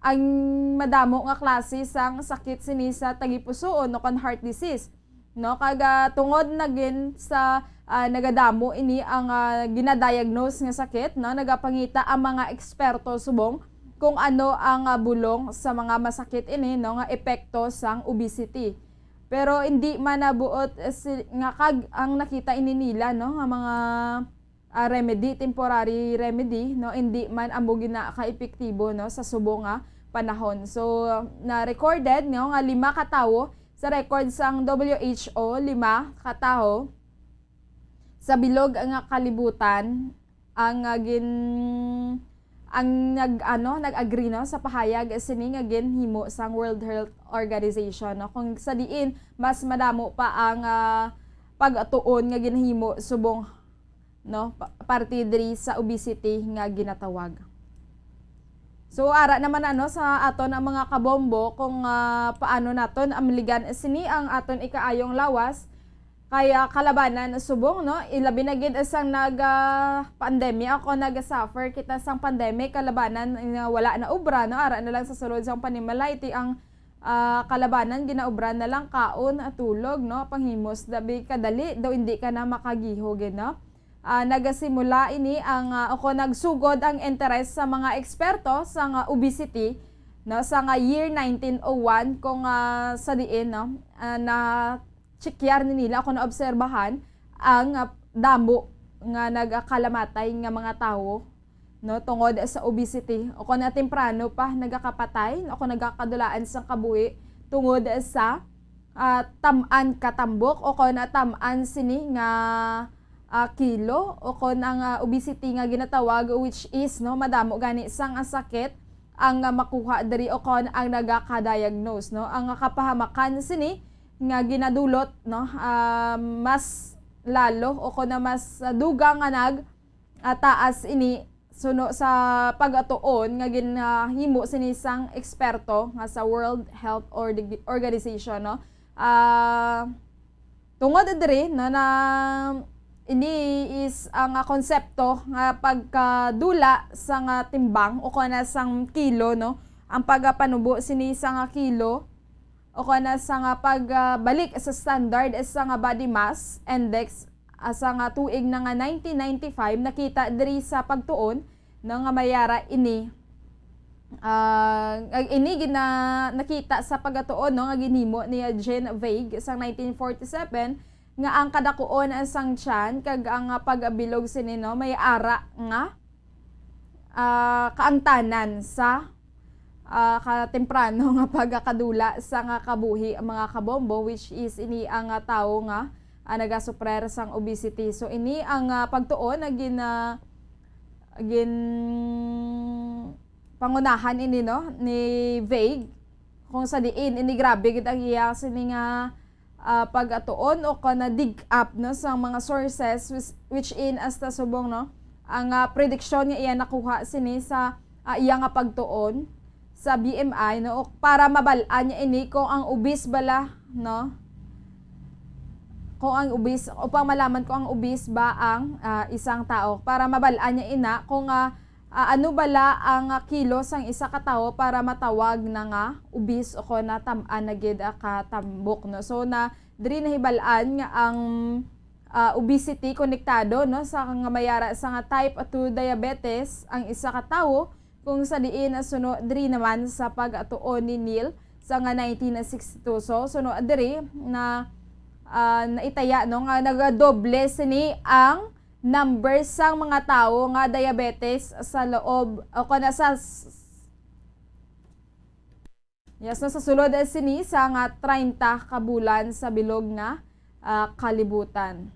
Ang madamo nga klase sang sakit sini sa tagipusoon o kon heart disease. No, kag, ah, tungod na gid sa, ah, nagadamo ini ang, ah, ginadiagnose nga sakit, no, nagapangita ang mga eksperto subong kung ano ang, ah, bulong sa mga masakit ini, no, nga epekto sang obesity. Pero hindi man nabuot, eh, si-, nga kag ang nakita ini nila, no, nga mga ah, remedy, temporary remedy, no, hindi man amo gina ka-epektibo, no, sa subong nga panahon. So, na-recorded, no, nga lima ka tawo sa record sang W H O, lima ka tawo sa bilog nga kalibutan ang, ah, gin-, ang nag, ano, nag-agree, no, sa pahayag sini nga ginhimo sang World Health Organization, no, kung sa diin mas madamo pa ang, ah, pag-atuon nga ginahimo subong, no, pa-, parte diri sa obesity nga ginatawag. So, ara naman, ano, sa aton ang mga kabombo kung, ah, paano naton amligan sini ang aton ikaayong lawas. Kaya kalabanan subong, no, ilabi na gid sang nag, ah, pandemya o kon nag-suffer kita sang pandemic, kalabanan nga wala na obra, no, ara na lang sa sulod sang panimalay, ti ang, ah, kalabanan ginaobra na lang kaon, ah, tulog, no, panghimos, dabi kadali daw hindi ka na makagiho gid, no. Ah, nagasimula ini ang, ah, o kon nagsugod ang interes sa mga eksperto sa nga obesity, no, sa nga year nineteen oh one, kung, ah, sa diin, no, ah, na-checkar ni nila o kon naobserbahan ang, ah, damo nga nagakalamatay nga mga tawo, no, tungod sa obesity, o kon na temprano pa nagakapatay o kon nagakadulaan sang kabuhi tungod sa, ah, tam-an ka tambok o kon na tam-an sini nga, ah, kilo o kon ang, ah, obesity nga ginatawag, which is, no, madamo gani sang, ah, sakit ang, ah, makuha diri o kon ang nagaka-diagnose, no. Ang, ah, kapahamakan sini nga ginadulot, no, ah, mas lalo o kon na mas, ah, dugang nga nag, ah, taas ini suno sa pagatuon nga ginahimo sini sang eksperto nga sa World Health Org-, Organization, no? Ah, tungod diri, no, na ini is ang, ah, konsepto nga pagkadula sa nga timbang o kon na sang kilo, no? Ang pagpanubo sini sa nga kilo o kon na sa nga pagbalik sa standard sa nga body mass index, ah, sa nga tuig na nga nineteen ninety-five, nakita diri sa pagtuon, no, nga may ara ini. Ah, nga ini gina-, nakita sa pagatuon, no, nga ginhimo ni Jean Vague sang nineteen forty-seven, nga ang kadakuon sang tiyan kag ang, ah, pagbilog sini, no, may ara nga, ah, kaangtanan sa, ah, katemprano nga pagkadula sa nga kabuhi, mga kabombo, which is ini ang, ah, tawo nga, ah, nagasuprer sang obesity. So, ini ang, ah, pagtuon nga gin-, ah, gin-, pangunahan ini, no, ni Vague, kung sa diin ini grabe gid ang iya sini nga, ah, pag-atuon o kon na dig up, no, sang mga sources, which, which in hasta subong, no, ang, ah, prediksyon nga iya nakuha sini sa, ah, iya nga pagtuon sa B M I, no, para mabal-an niya ini kung ang obese bala, no, kung ang obese, upang malaman kung ang obese ba ang, ah, isang tao, para mabal-an niya ina kung, ah, ah, ano bala ang, ah, kilo sang isa ka tawo para matawag na nga obese o kon na tam-an na gid, ah, ka tambok, no? So, na, diri nahibal-an nga ang, ah, obesity konektado, no, sa nga may ara sa nga type two diabetes ang isa ka tawo, kung sa diin, ah, suno diri naman sa pagatuon ni Neil sa nga nineteen sixty-two. So, suno diri na, ah, naitaya, no, nga nagadoble sini ang number sang mga tawo nga diabetes sa loob o kon na sa s-, yes, no, sa sulod sini sa nga treinta ka bulan sa bilog nga, ah, kalibutan.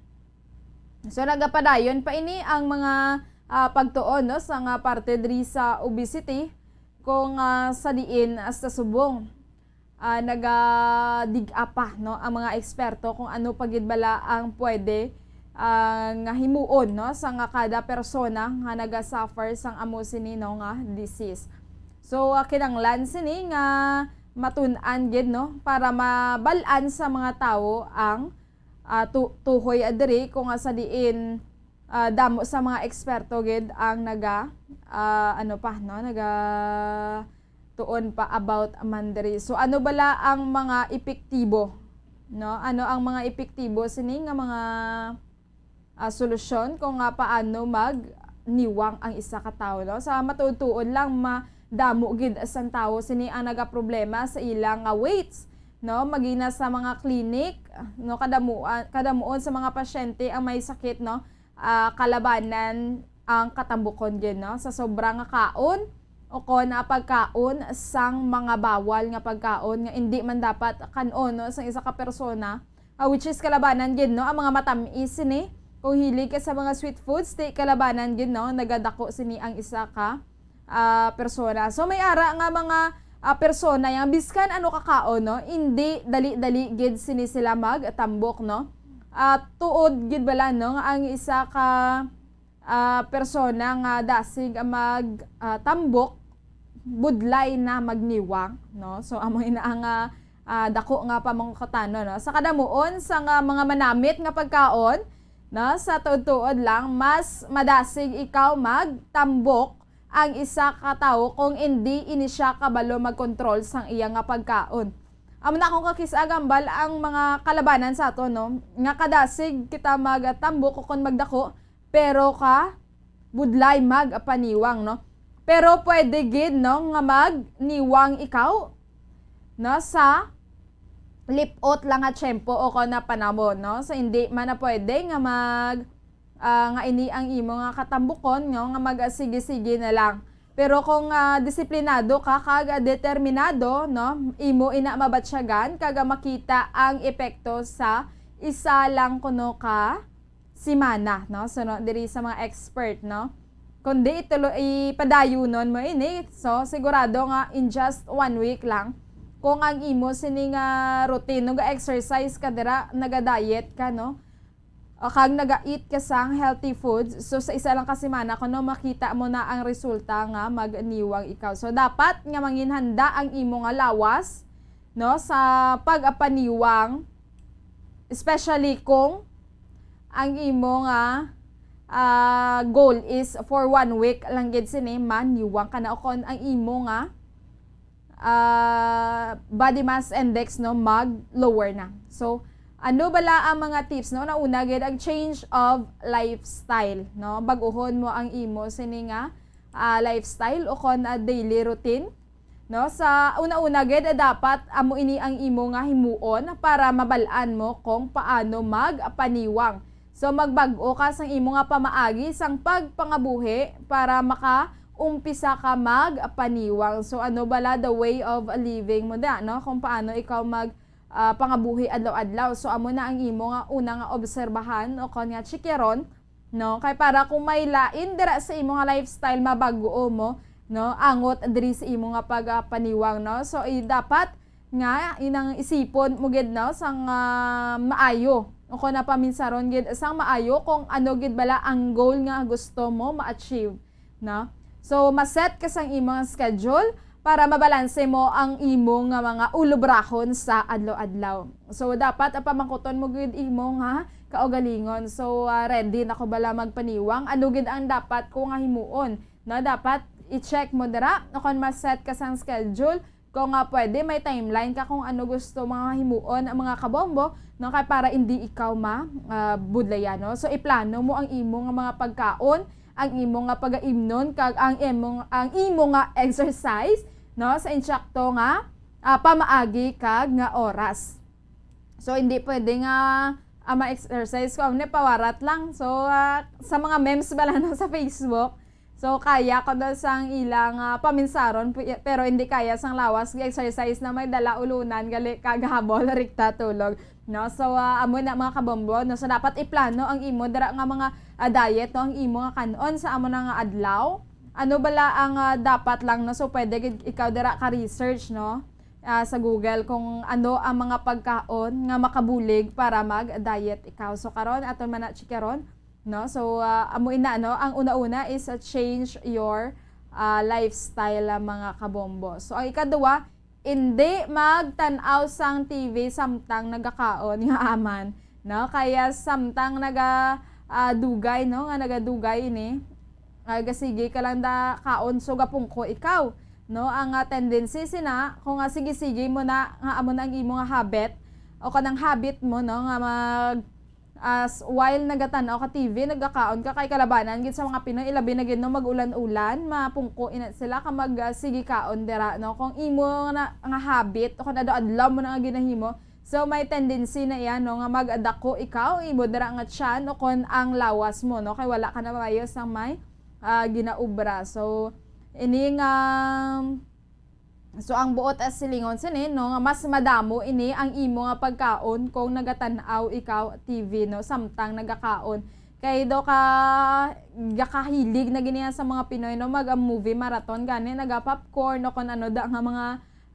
So, nagapadayon pa ini ang mga, ah, pagtuon, no, sa nga parte diri sa obesity, kung, ah, sa diin hasta subong ah, nagadig-a pa, no, ang mga eksperto kung ano pa gid bala ang pwede, ah, nga himuon, no, sa nga kada persona nga naga-suffer sang amo sini, no, nga disease. So, ah, kinahanglan sini nga matun-an gid, no, para mabal-an sa mga tawo ang, ah, tu-, tuhoy, ah, diri kung, ah, sa diin, ah, damo sa mga eksperto gid ang naga, ah, ano pa, no, naga tuon pa about man diri. So, ano bala ang mga epektibo, no? Ano ang mga epektibo sini nga mga, ah, solusyon kung nga paano magniwang ang isa ka tawo, no? Sa matuod-tuod lang, madamo gid sang tawo sini ang nagaproblema sa ila nga weights, no? Magina sa mga clinic, no? Kadamuan, kadamuon sa mga pasyente ang may sakit, no? Ah, kalabanan ang katambukon gid, no? Sa sobra nga kaon o kon, ah, pagkaon sang mga bawal nga pagkaon nga indi man dapat kan-on, no, sang isa ka persona, ah, which is kalabanan gid, no, ang mga matamis sini. Kung hilig ka sa mga sweet foods, ti kalabanan gid, no, nagadako sini ang isa ka, ah, persona. So, may ara nga mga, ah, persona yang biskan ano kakaon, no? Indi dali-dali gid sini sila magtambok, no? Ah, tuod gid bala, no, nga ang isa ka, ah, persona nga dasig ang mag, ah, tambok, budlay na magniwang, no? So, amo ina ang, ah, ah, dako nga pamangkutano, no? Sa kadamuon sa nga mga manamit nga pagkaon, no, sa tuod-tuod lang, mas madasig ikaw magtambok ang isa ka tawo kung indi ini siya kabalo magkontrol sang iya nga pagkaon. Amo na akong kakis-a, Gambal, ang mga kalabanan sa ato, no, nga kadasig kita magtambok o kon magdako, pero ka budlay magpaniwang, no? Pero pwede gid, no, nga magniwang ikaw, no, sa lipot lang nga tiyempo o kon na panahon, no? So, hindi man na pwede nga mag, ah, nga ini ang imo nga katambukon, no, nga magasige-sige na lang. Pero kung, ah, disiplinado ka kag, ah, determinado, no, imo ina mabatyagan kag, ah, makita ang epekto sa isa lang kuno ka semana, no? So, no, diri sa mga expert, no? Kundi itulo-, ipadayunon mo ini. So, sigurado nga in just one week lang, kung ang imo sini nga routine, nag-exercise ka dira, naga-diet ka, no? O kag naga-eat ka sang healthy foods, so sa isa lang ka semana, kuno makita mo na ang resulta nga magniwang ikaw. So, dapat nga manginhanda ang imo nga lawas, no, sa pagapaniwang, especially kung ang imo nga, ah, goal is for one week lang gid sini, maniwang ka na, o kon ang imo nga, ah, body mass index, no, mag lower na. So, ano bala ang mga tips, no? Nauna gid ang change of lifestyle, no? Bag-uhon mo ang imo sini nga, ah, lifestyle o kon, ah, daily routine, no? Sa una-una gid, ah, dapat amo ini ang imo nga himuon para mabal-an mo kung paano magpaniwang. So, magbag-o ka sang imo nga pamaagi sang pagpangabuhi para makaumpisa ka magpaniwang. So, ano bala the way of living mo da, no? Kung paano ikaw mag, ah, pangabuhi adlaw-adlaw. So, amo na ang imo nga una nga obserbahan o kon nga chikeron, no? Kay para kung may lain dira sa imo nga lifestyle, mabag-o mo, no? Angot diri sa imo nga pagpaniwang, no? So, i-, dapat nga inang isipon mo gid, no, sang, ah, maayo, o kon napaminsaron gid sang maayo kung ano gid bala ang goal nga gusto mo ma-achieve, no? So, ma-set ka sang imong schedule para mabalanse mo ang imo nga mga ulobrahon sa adlaw-adlaw. So, dapat ang pamangkuton mo gid imo nga kaugalingon. So, ah, ready na ko bala magpaniwang? Ano gid ang dapat ko nga himuon? No, dapat i-check mo dira, o kon ma-set ka sang schedule, kung nga pwede, may timeline ka kung ano gusto mga himuon ang mga kabombo, no, kay para hindi ikaw ma, ah, budlayan, no? So, iplano mo ang imo nga mga pagkaon, ang imo nga pagaimnon, kag ang imo, ang imo nga exercise, no, sa insakto nga, ah, pamaagi kag nga oras. So, hindi pwede nga, ah, ma-exercise ko, amne pawarat lang. So, ah, sa mga memes bala, no, sa Facebook, so, kaya ko daw sang ilang, ah, paminsaron, pu-, pero hindi kaya sang lawas, exercise na may dala ulunan, gali kag habol, rikta tulog, no? So, ah, amo na, mga kabombo, no? So, dapat iplano ang imo dira nga mga, ah, diet, no? Ang imo nga kan-on sa amo na nga adlaw. Ano bala ang, ah, dapat lang, no? So, pwede gid ikaw dira ka research, no? Ah, sa Google kung ano ang mga pagkaon nga makabulig para mag-diet ikaw. So, karon, aton man na chikaron, no? So, ah, amo ina, no? Ang una-una is, ah, change your, ah, lifestyle, ah, mga kabombo. So, ang ikaduha, hindi magtan-aw sang T V samtang nagakaon nga aman, no? Kaya samtang naga, ah, dugay, no? Nga nagadugay ini, ah, gasigi ka lang da kaon, so gapungko ikaw, no? Ang, ah, tendency sina, kung, ah, sige-sige mo na, nga amo na ang imo nga habit, o kanang habit mo, no? Nga mag, as while nagatan-aw ka T V, nagakaon ka, kay kalabanan gid sa mga Pinoy, ilabi na gid, no, mag-ulan-ulan, mapungko ina sila ka mag, ah, sige kaon dira, no? Kung imo na nga habit, o kung adlaw-adlaw mo na nga ginahimo, so may tendency na iya, no, nga magdako ikaw, imo dira nga tiyan, o kon ang lawas mo, no? Kay wala ka na maayo sang may, ah, ginaobra. So, ini nga So, ang buot as silingon sini, no, nga mas madamo ini ang imo nga pagkaon kung nagatan-aw ikaw T V, no, samtang nagakaon. Kay daw ka, gakahilig na gid niya sa mga Pinoy, no, mag, ah, movie marathon gani, naga-popcorn o kon ano da nga mga,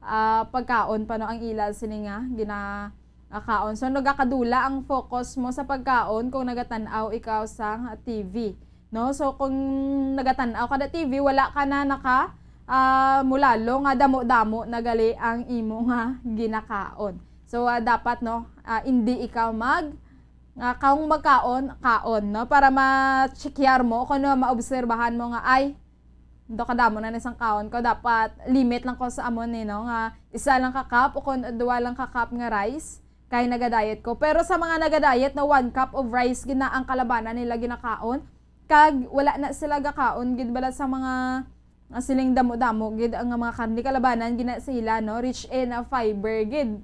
ah, pagkaon pa, no, ang ila sini nga ginakaon. So, nagakadula ang focus mo sa pagkaon kung nagatan-aw ikaw sang T V, no? So, kung nagatan-aw ka da T V, wala ka na naka, ah, mulalo nga damo-damo na gali ang imo nga ginakaon. So, ah, dapat, no, ah, indi ikaw mag, nga kung magkaon, kaon, no? Para ma-checkyar mo, kung ano, maobserbahan mo nga, "Ay, daw kadamo na ni sang kaon ko, dapat limit lang ko sa amo ni, no? Nga isa lang ka cup o kung duwa lang ka cup nga rice, kay naga-diet ko." Pero sa mga naga-diet, no, one cup of rice gid na ang kalabanan nila ginakaon, kag wala na sila gakaon gid bala sa mga, ah, siling damo-damo gid ang mga karne, kalabanan gid na sila, no, rich in, ah, fiber gid.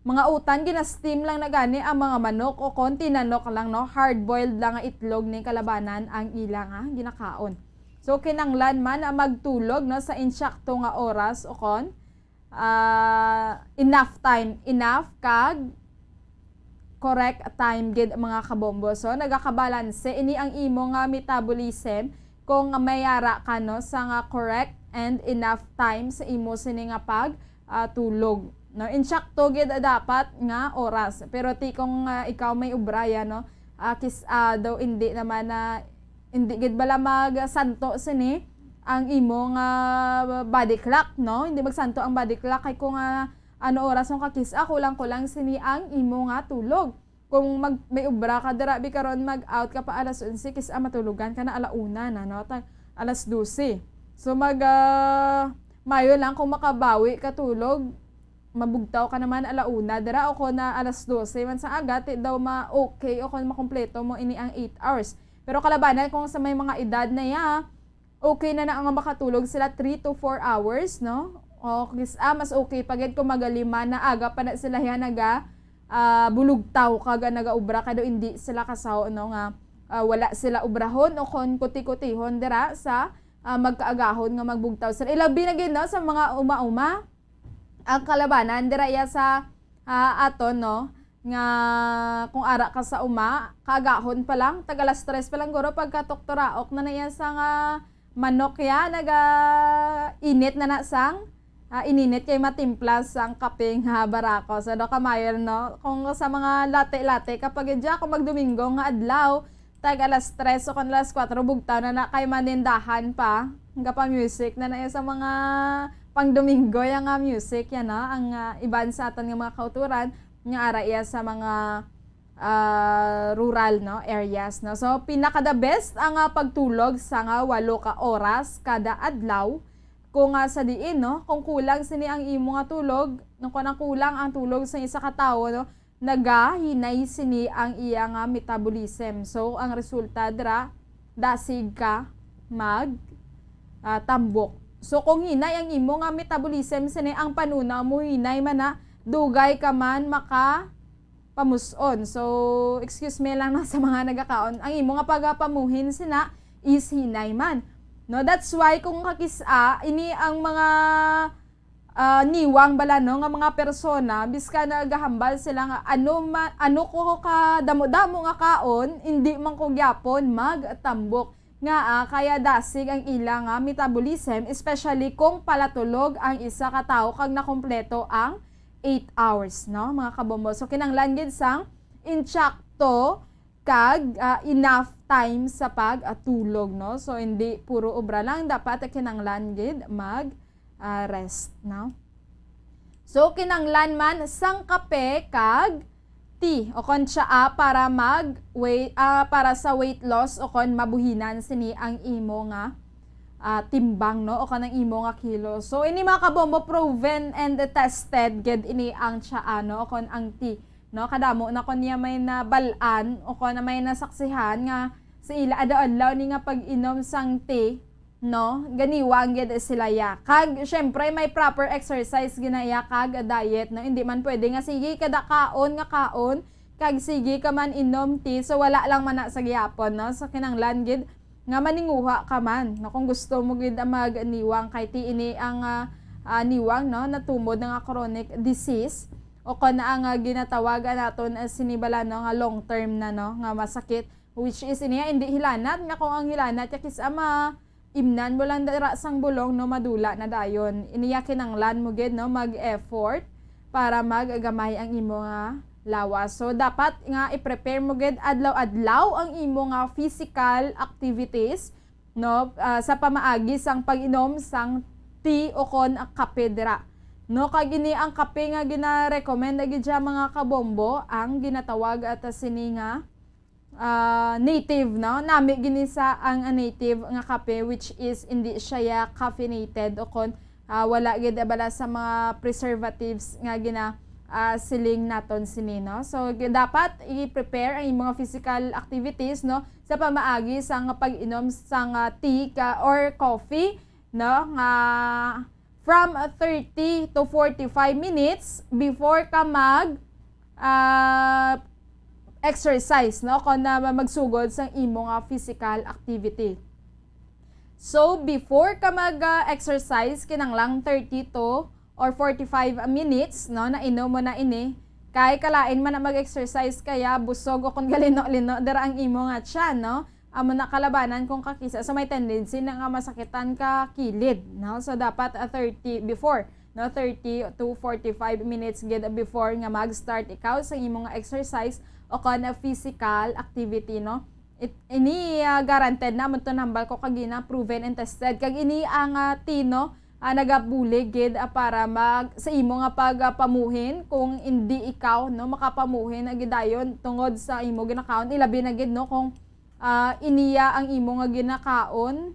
Mga utan, gina-steam lang na gani ang mga manok o kon tinanok lang, no, hard-boiled lang nga itlog ni kalabanan ang ila nga ginakaon. So, kinanglan man ang magtulog, no, sa insakto nga oras o kon, ah, enough time, enough kag correct time gid, mga kabombo. So, nagakabalanse ini ang imo nga metabolism kung may ara ka, no, sa nga correct and enough time sa imo sini nga pag, ah, tulog, no? Insakto gid dapat nga oras. Pero ti kung, ah, ikaw may obraya, no, ah, kis-, ah, daw hindi naman na, hindi gid bala magsanto sini ang imo nga body clock, no? Hindi magsanto ang body clock kay kung, ah, ano oras mo kakis-a, kulang-kulang sini ang imo nga tulog. Kung mag-, may obra ka dira, bi, karon mag-out ka pa alas onse, kis-a matulogan ka na ala una na, no? Tag alas dose. So, mag, ah, mayo lang kung makabawi ka tulog, mabugtaw ka naman ala una dira o kon na alas dose man sa aga, ti daw ma-okay o kon makumpleto mo ini ang eight hours. Pero kalabanan kung sa may mga edad na ya, okay na na nga makatulog sila three to four hours, no? O kis-, ah, mas okay pa gid kung magalima na aga pa na sila ya naga, ah, bulugtaw kag nagaobra, kay daw hindi sila kasaw, no, nga, ah, wala sila obrahon o kon kuti-kutihon dira sa, ah, magkaagahon nga magbugtaw sila. Ilabi na gid, no, sa mga uma-uma. Ang kalabanan dira iya sa, ah, aton, no, nga kung ara ka sa uma, kaagahon pa lang, tag alas tres pa lang guro, pagkatuktoraok na na iya sa nga manok ya, naga init na na sang, ah, ininit kay matimpla sang kape nga barako. So, daw kamayon, no? Kung sa mga lati-lati, kapag idya, kung magdomingo nga adlaw, tag alas tres o kon alas kuwatro, bugtaw na na kay manindahan pa. Gapa music na na iya sa mga pang Domingo ya nga music ya, no? Ang, ah, iban sa aton nga mga kauturan nga ara iya sa mga, ah, rural, no, areas, no? So, pinaka the best ang, ah, pagtulog sa nga walo ka oras kada adlaw. Kung, ah, sa diin, no, kung kulang sini ang imo nga tulog, no, kung ang kulang ang tulog sa isa ka tawo, no, nagahinay sini ang iya nga metabolism. So, ang resulta dira, dasig ka mag, ah, tambok. So, kung hinay ang imo nga metabolism sini, ang panuna mo hinay man na, dugay ka man maka pamus-on. So, excuse me lang na sa mga nagakaon. Ang imo nga pagapamuhin sina is hinay man. No, that's why kung kakis-a, ini ang mga, ah, niwang bala, no, nga mga persona, bisan nagahambal sila nga ano ma-, ano ko ka damo-damo nga kaon, hindi man ko gyapon magtambok. Nga, ah, kaya dasig ang ila nga metabolism, especially kung palatulog ang isa ka tawo kag nakompleto ang eight hours, no, mga kabombo. So, kinanglan gid sang insakto kag, ah, enough time sa pag, ah, tulog, no? So, hindi puro obra lang, dapat kinanglan gid mag, ah, rest, no? So, kinanglan man sang kape kag tea o kon tsaa para mag weight, ah, para sa weight loss o kon mabuhinan sini ang imo nga, ah, timbang, no? O kon ang imo nga kilo. So, ini, mga kabombo, proven and tested gid ini ang tsaa, no? O kon ang tea. No, kadamo na ko niya may nabal-an o kon may nasaksihan nga sa ila adlaw-adlaw ni nga pag-inom sang tea, no, ganiwang gid sila ya. Kag, syempre, may proper exercise gid na ya kag diet, no? Hindi man pwede nga sige kada kaon nga kaon, kag sige ka man inom tea, so wala lang man na sa gihapon, no? So, kinanglan gid nga maninguha ka man, no? Kung gusto mo gid ang magniwang, kay ti ini ang, ah, ah, niwang, no, natumod na nga chronic disease, o kon ang, ah, ginatawagan naton, ah, sini bala, no, nga long term na, no, nga masakit Which is, ini ya, hindi hilanat, nga kung ang hilanat ya kis-a ma-, imnan mo lang dira sang bulong, no, madula na dayon. Ini ya kinanglan mo gid, no, mag-effort para maggamay ang imo nga lawas. So, dapat nga i-prepare mo gid adlaw-adlaw ang imo nga physical activities, no, ah, sa pamaagi sang pag-inom sang tea o kon kape dira. No, kag ini ang kape nga gina-recommend na gid siya, mga kabombo, ang ginatawag ata sini nga ah, native, no? Nami gini sa ang, ah, native nga kape, which is hindi siya ya caffeinated o kon, ah, wala gid bala sa mga preservatives nga gina, ah, siling naton sini, no? So, gi-, dapat i-prepare ang imong physical activities, no? Sa pamaagi sang pag-inom sang, ah, tea ka, or coffee, no? Nga from thirty to forty-five minutes before ka mag, ah, exercise, no? Kung na magsugod sang imo nga physical activity. So, before ka mag, ah, exercise, kinanglang thirty to or forty-five minutes, no? Nainom mo na ini. Kay kalain man na mag-exercise kaya busog o kung galino-lino dira ang imo nga tiyan, no? Amo na kalabanan kung kakis-a. So, may tendency na nga masakitan ka kilid, no? So, dapat, ah, thirty before, no? Thirty to forty-five minutes gid before nga mag-start ikaw sa imo nga exercise o kon physical activity, no? It, ini, ah, guaranteed na, amo to nahambal ko kagina, proven and tested. Kag ini ang, ah, tea, no, ah, nagabulig gid, ah, para mag, sa imo nga pagpamuhin, kung indi ikaw, no, makapamuhin na gid dayon tungod sa imo ginakaon, ilabi na gid, no, kung, ah, ini ya ang imo nga ginakaon,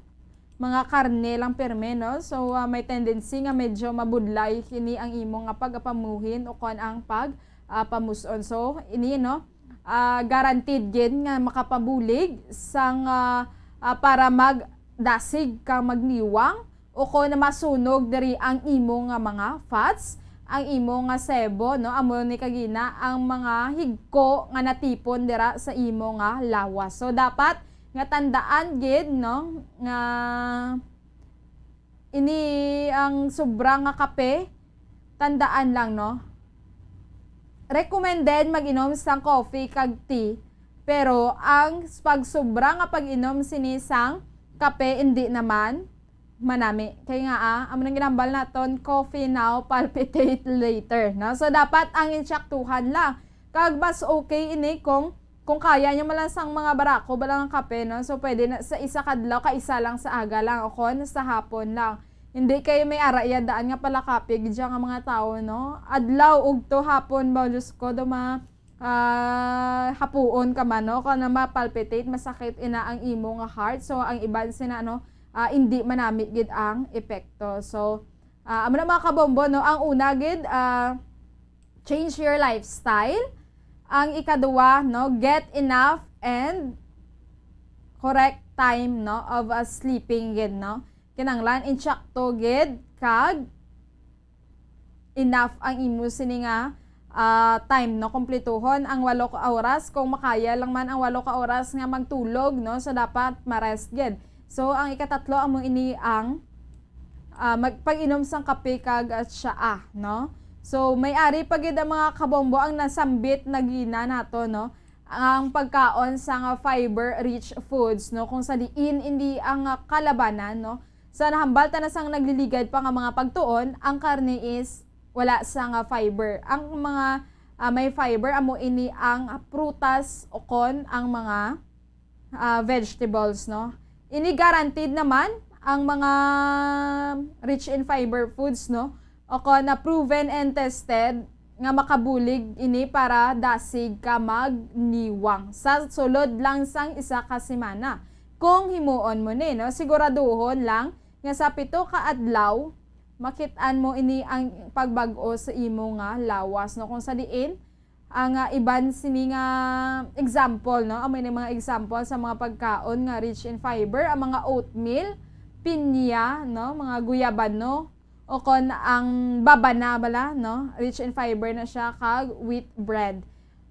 mga karne lang pirme, no? So, ah, may tendency nga medyo mabudlay kini ang imo nga pagpamuhin o kon ang pag, ah, pamus-on. So, ini, no, ah, guaranteed gid nga makapabulig sang, ah, ah, para magdasig kag magniwang o kon masunog diri ang imo nga mga fats, ang imo nga sebo, no? Amo ni kagina ang mga higko nga natipon dira sa imo nga lawas. So, dapat nga tandaan gid, no, nga ini ang sobra nga kape, tandaan lang, no? Recommended mag-inom sang coffee kag tea, pero ang s-, pag sobra nga pag-inom sini sang kape, indi naman manami. Kay nga, ah, amo nang ginambal naton, coffee now, palpitate later, no? So, dapat ang insaktuhan lang. Kag mas okay ini kung, kung kaya niyo man lang sang mga barako, bala nga kape, no? So, pwede na sa isa kadlaw, ka isa lang sa aga lang, o kon sa hapon lang. Hindi kay may ara ya daan nga palakapi gid siya nga mga tawo, no? Adlaw, ugto, hapon ba, Diyos ko, do ma-, ah, hapuon ka man, no? Kung na ma-palpitate, masakit ina ang imo nga heart. So, ang iban sina, no, ah, hindi manami gid ang epekto. So, ah, amo na, mga kabombo, no? Ang una gid, ah, change your lifestyle. Ang ikaduwa, no, get enough and correct time, no, of, uh, sleeping gid, no. Kinahanglan insakto gid kag enough ang imo sini nga, ah, time, no, kumplituhon ang walo ka oras, kung makaya lang man ang walo ka oras nga magtulog, no, so dapat ma-rest gid. So, ang ikatatlo amo ini ang, ah, mag-, pag-inom sang kape kag, ah, tsaa, no? So, may ari pa gid ang mga kabombo ang nasambit na gina nato, no? Ang pagkaon sang, ah, fiber-rich foods, no? Kung sa diin indi ang, ah, kalabanan, no? Sa nahambal ta na sang nagliligad pa nga mga pagtuon, ang karne is wala sang, ah, fiber. Ang mga, ah, may fiber amo ini ang, ah, prutas o kon ang mga ah, vegetables, no? Ini guaranteed naman ang mga rich in fiber foods, no? O kon na proven and tested nga makabulig ini para dasig ka magniwang sa sulod lang sang isa ka semana. Kung himuon mo ni, no? Siguraduhon lang nga sa pito ka adlaw, makit-an mo ini ang pagbag-o sa imo nga lawas, no? Kung sa diin, ang, ah, iban sini nga example, no? Amo ni mga example sa mga pagkaon nga rich in fiber, ang mga oatmeal, pinya, no? Mga guyabano, o kon ang babana bala, no? Rich in fiber na siya, kag wheat bread.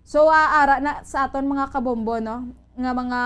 So, ah, ara na sa aton mga kabombo, no? Nga mga,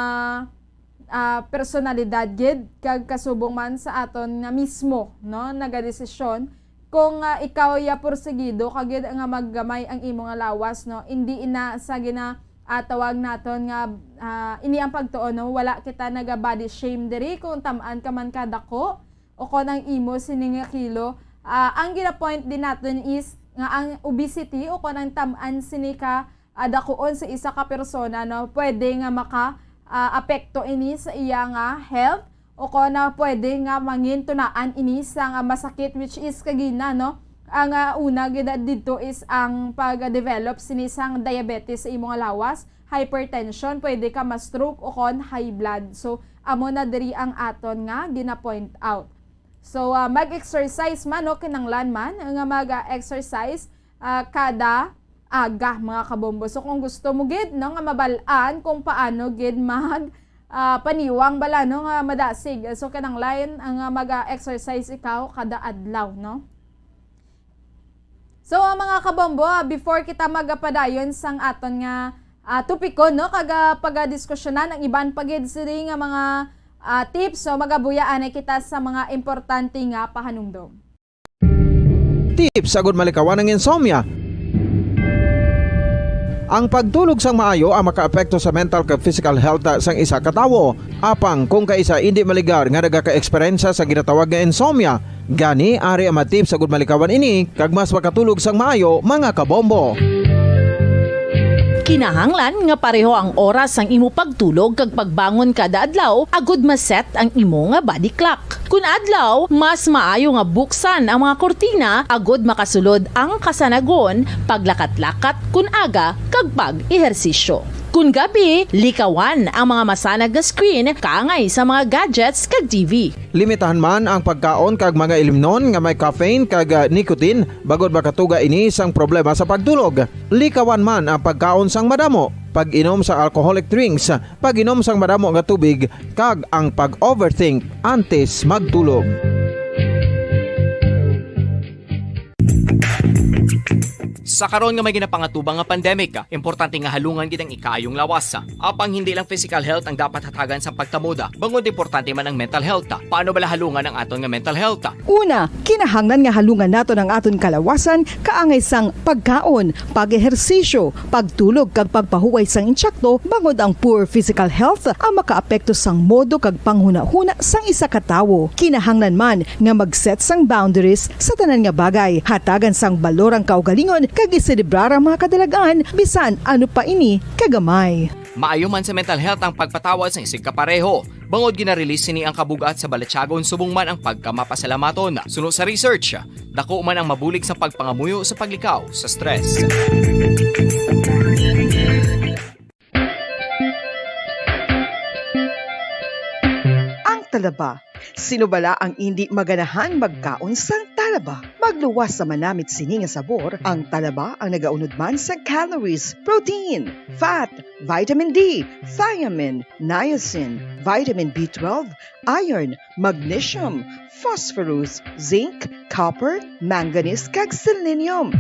ah, personalidad gid, kag kasubong man sa aton nga mismo, no? Nagadesisyon kung, ah, ikaw ya porsigido ka gid nga maggamay ang imo nga lawas, no? Indi ina sa gina-, ah, tawag naton nga, ah, ini ang pagtuon, no? Wala kita naga-body shame diri kung tam-an ka man kadako o kon ang imo sini nga kilo. Ah, ang ginapoint din naton is nga ang obesity o kon ang tam-an sini ka, ah, dakuon sa isa ka persona, no, pwede nga maka, ah, apekto ini sa iya nga health o kon, ah, pwede nga mangin tunaan ini sa nga masakit, which is kagina, no? Ang, ah, una gid didto is ang pag-develop sini sang diabetes sa imo nga lawas, hypertension, pwede ka ma-stroke o kon high blood. So, amo na diri ang aton nga gina-point out. So, ah, mag-exercise man, no, kinanglan man nga mag-exercise, ah, kada aga, mga kabombo. So, kung gusto mo gid, no, nga mabal-an kung paano gid mag, ah, paniwang bala, no, nga madasig. So, kinanglan nga mag-exercise ikaw kada adlaw, no? So, ah, mga kabombo, ah, before kita magapadayon sang aton nga, ah, topiko, no, kag, ah, pagadiskusyonan ang iban pa gid sini nga mga, ah, tips, so magabuya anay kita sa mga importante nga pahanumdom. Tips agud malikawan ang insomnia. Ang pagtulog sang maayo ang makaapekto sa mental kag physical health sang isa ka tawo. Apang kung kaisa indi maligar nga nagaka-eksperyensya sa ginatawag nga insomnia, gani ari ang mga tips agud malikawan ini kag mas makatulog sang maayo, mga kabombo. Kinahanglan nga pareho ang oras sang imo pagtulog kag pagbangon kada adlaw agud ma-set ang imo nga body clock. Kun adlaw, mas maayo nga buksan ang mga kurtina agud makasulod ang kasanagon, paglakat-lakat kun aga, kag pag-ehersisyo. Kun gabi, likawan ang mga masanag nga screen kaangay sa mga gadgets kag T V. Limitahan man ang pagkaon kag mga ilimnon nga may caffeine kag, ah, nicotine, bangod makatuga ini sang problema sa pagtulog. Likawan man ang pagkaon sang madamo, pag-inom sa alcoholic drinks, pag-inom sang madamo nga tubig, kag ang pag-overthink antes magtulog. Sa karon nga may ginapangatubang nga pandemic, importante nga halungan gid ang ikaayong lawas. Apang hindi lang physical health ang dapat hatagan sa pagtamod, bangod importante man ang mental health. Paano bala halungan ang aton nga mental health? Una, kinahanglan nga halungan naton ang aton kalawasan kaangay sang pagkaon, pag-ehersisyo, pagtulog kag pagpahuway sang insakto, bangod ang poor physical health ang makaapekto sang modo kag panghunahuna sang isa ka tawo. Kinahanglan man nga mag-set sang boundaries sa tanan nga bagay, hatagan sang balor ang kaugalingon kag iselebrar ang mga kadalag-an, bisan ano pa ini kagamay. Maayo man sa mental health ang pagpatawad sang isigkapareho, bangod gina-release sini ang kabug-at sa balatyagon subong man ang pagkamapasalamaton. Suno sa research, dako man ang mabulig sa pagpangamuyo sa paglikaw sa stress. Ang talaba. Sino bala ang indi maganahan magkaon sang talaba? Magluwas sa manamit sini nga sabor, ang talaba ang nagaunod man sa calories, protein, fat, vitamin D, thiamine, niacin, vitamin B twelve, iron, magnesium, phosphorus, zinc, copper, manganese, kag selenium.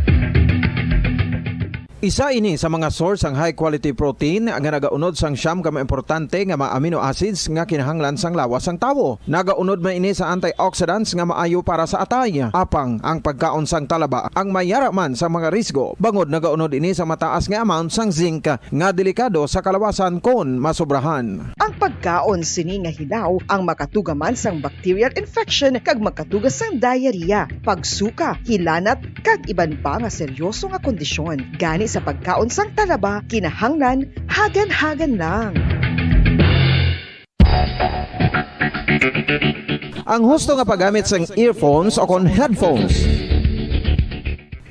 Isa ini sa mga source sang high quality protein nga nagaunod sang siyam ka mga importante nga mga amino acids nga kinahanglan sang lawas sang tawo. Nagaunod man ini sa antioxidants nga maayo para sa atay. Apang ang pagkaon sang talaba ang may yara man sa mga risgo, bangod nagaunod ini sa mataas nga amount sang zinc nga delikado sa kalawasan kon masobrahan. Ang pagkaon sini nga hilaw ang makatuga man sang bacterial infection kag makatuga sang diarrhea, pagsuka, hilanat, kag iban pa nga seryoso nga kondisyon. Gani sa pagkaon sang talaba, kinahanglan hagan-hagan lang. Ang husto nga paggamit sang earphones o kon headphones.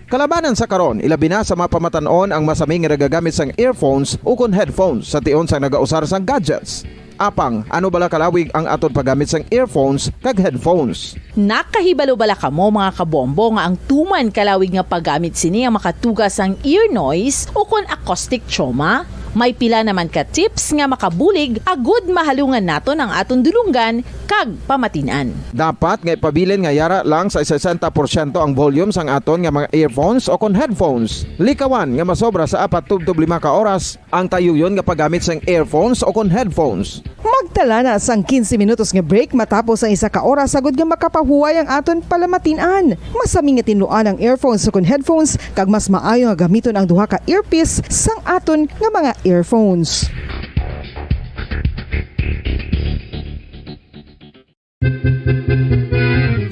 Kalabanan sa karon, ilabi na sa mga pamatan-on ang masami nga nagagamit sang earphones ukon headphones sa tion sang nagausar sang gadgets. Apang, ano bala kalawig ang aton paggamit sang earphones kag headphones? Nakahibalo bala kamo, mga kabombo, nga ang tuman kalawig nga paggamit sini ang makatuga sang ear noise ukon acoustic trauma? May pila naman ka tips nga makabulig agud mahalungan naton ang aton dulonggan kag pamatin-an. Dapat nga ipabilin nga yara lang sa sesenta porsyento ang volume sang aton nga mga earphones o kon headphones. Likawan nga masobra sa apat tubtob lima ka oras ang tayuyon nga paggamit sang earphones o kon headphones. Mag Dala na sang quince minutos nga break matapos ang isa ka oras, agod nga makapahuway ang aton palamatin-an. Masami nga tinluan ang earphones ukon headphones, kag mas maayo nga gamiton ang duha ka earpiece sang aton nga mga earphones.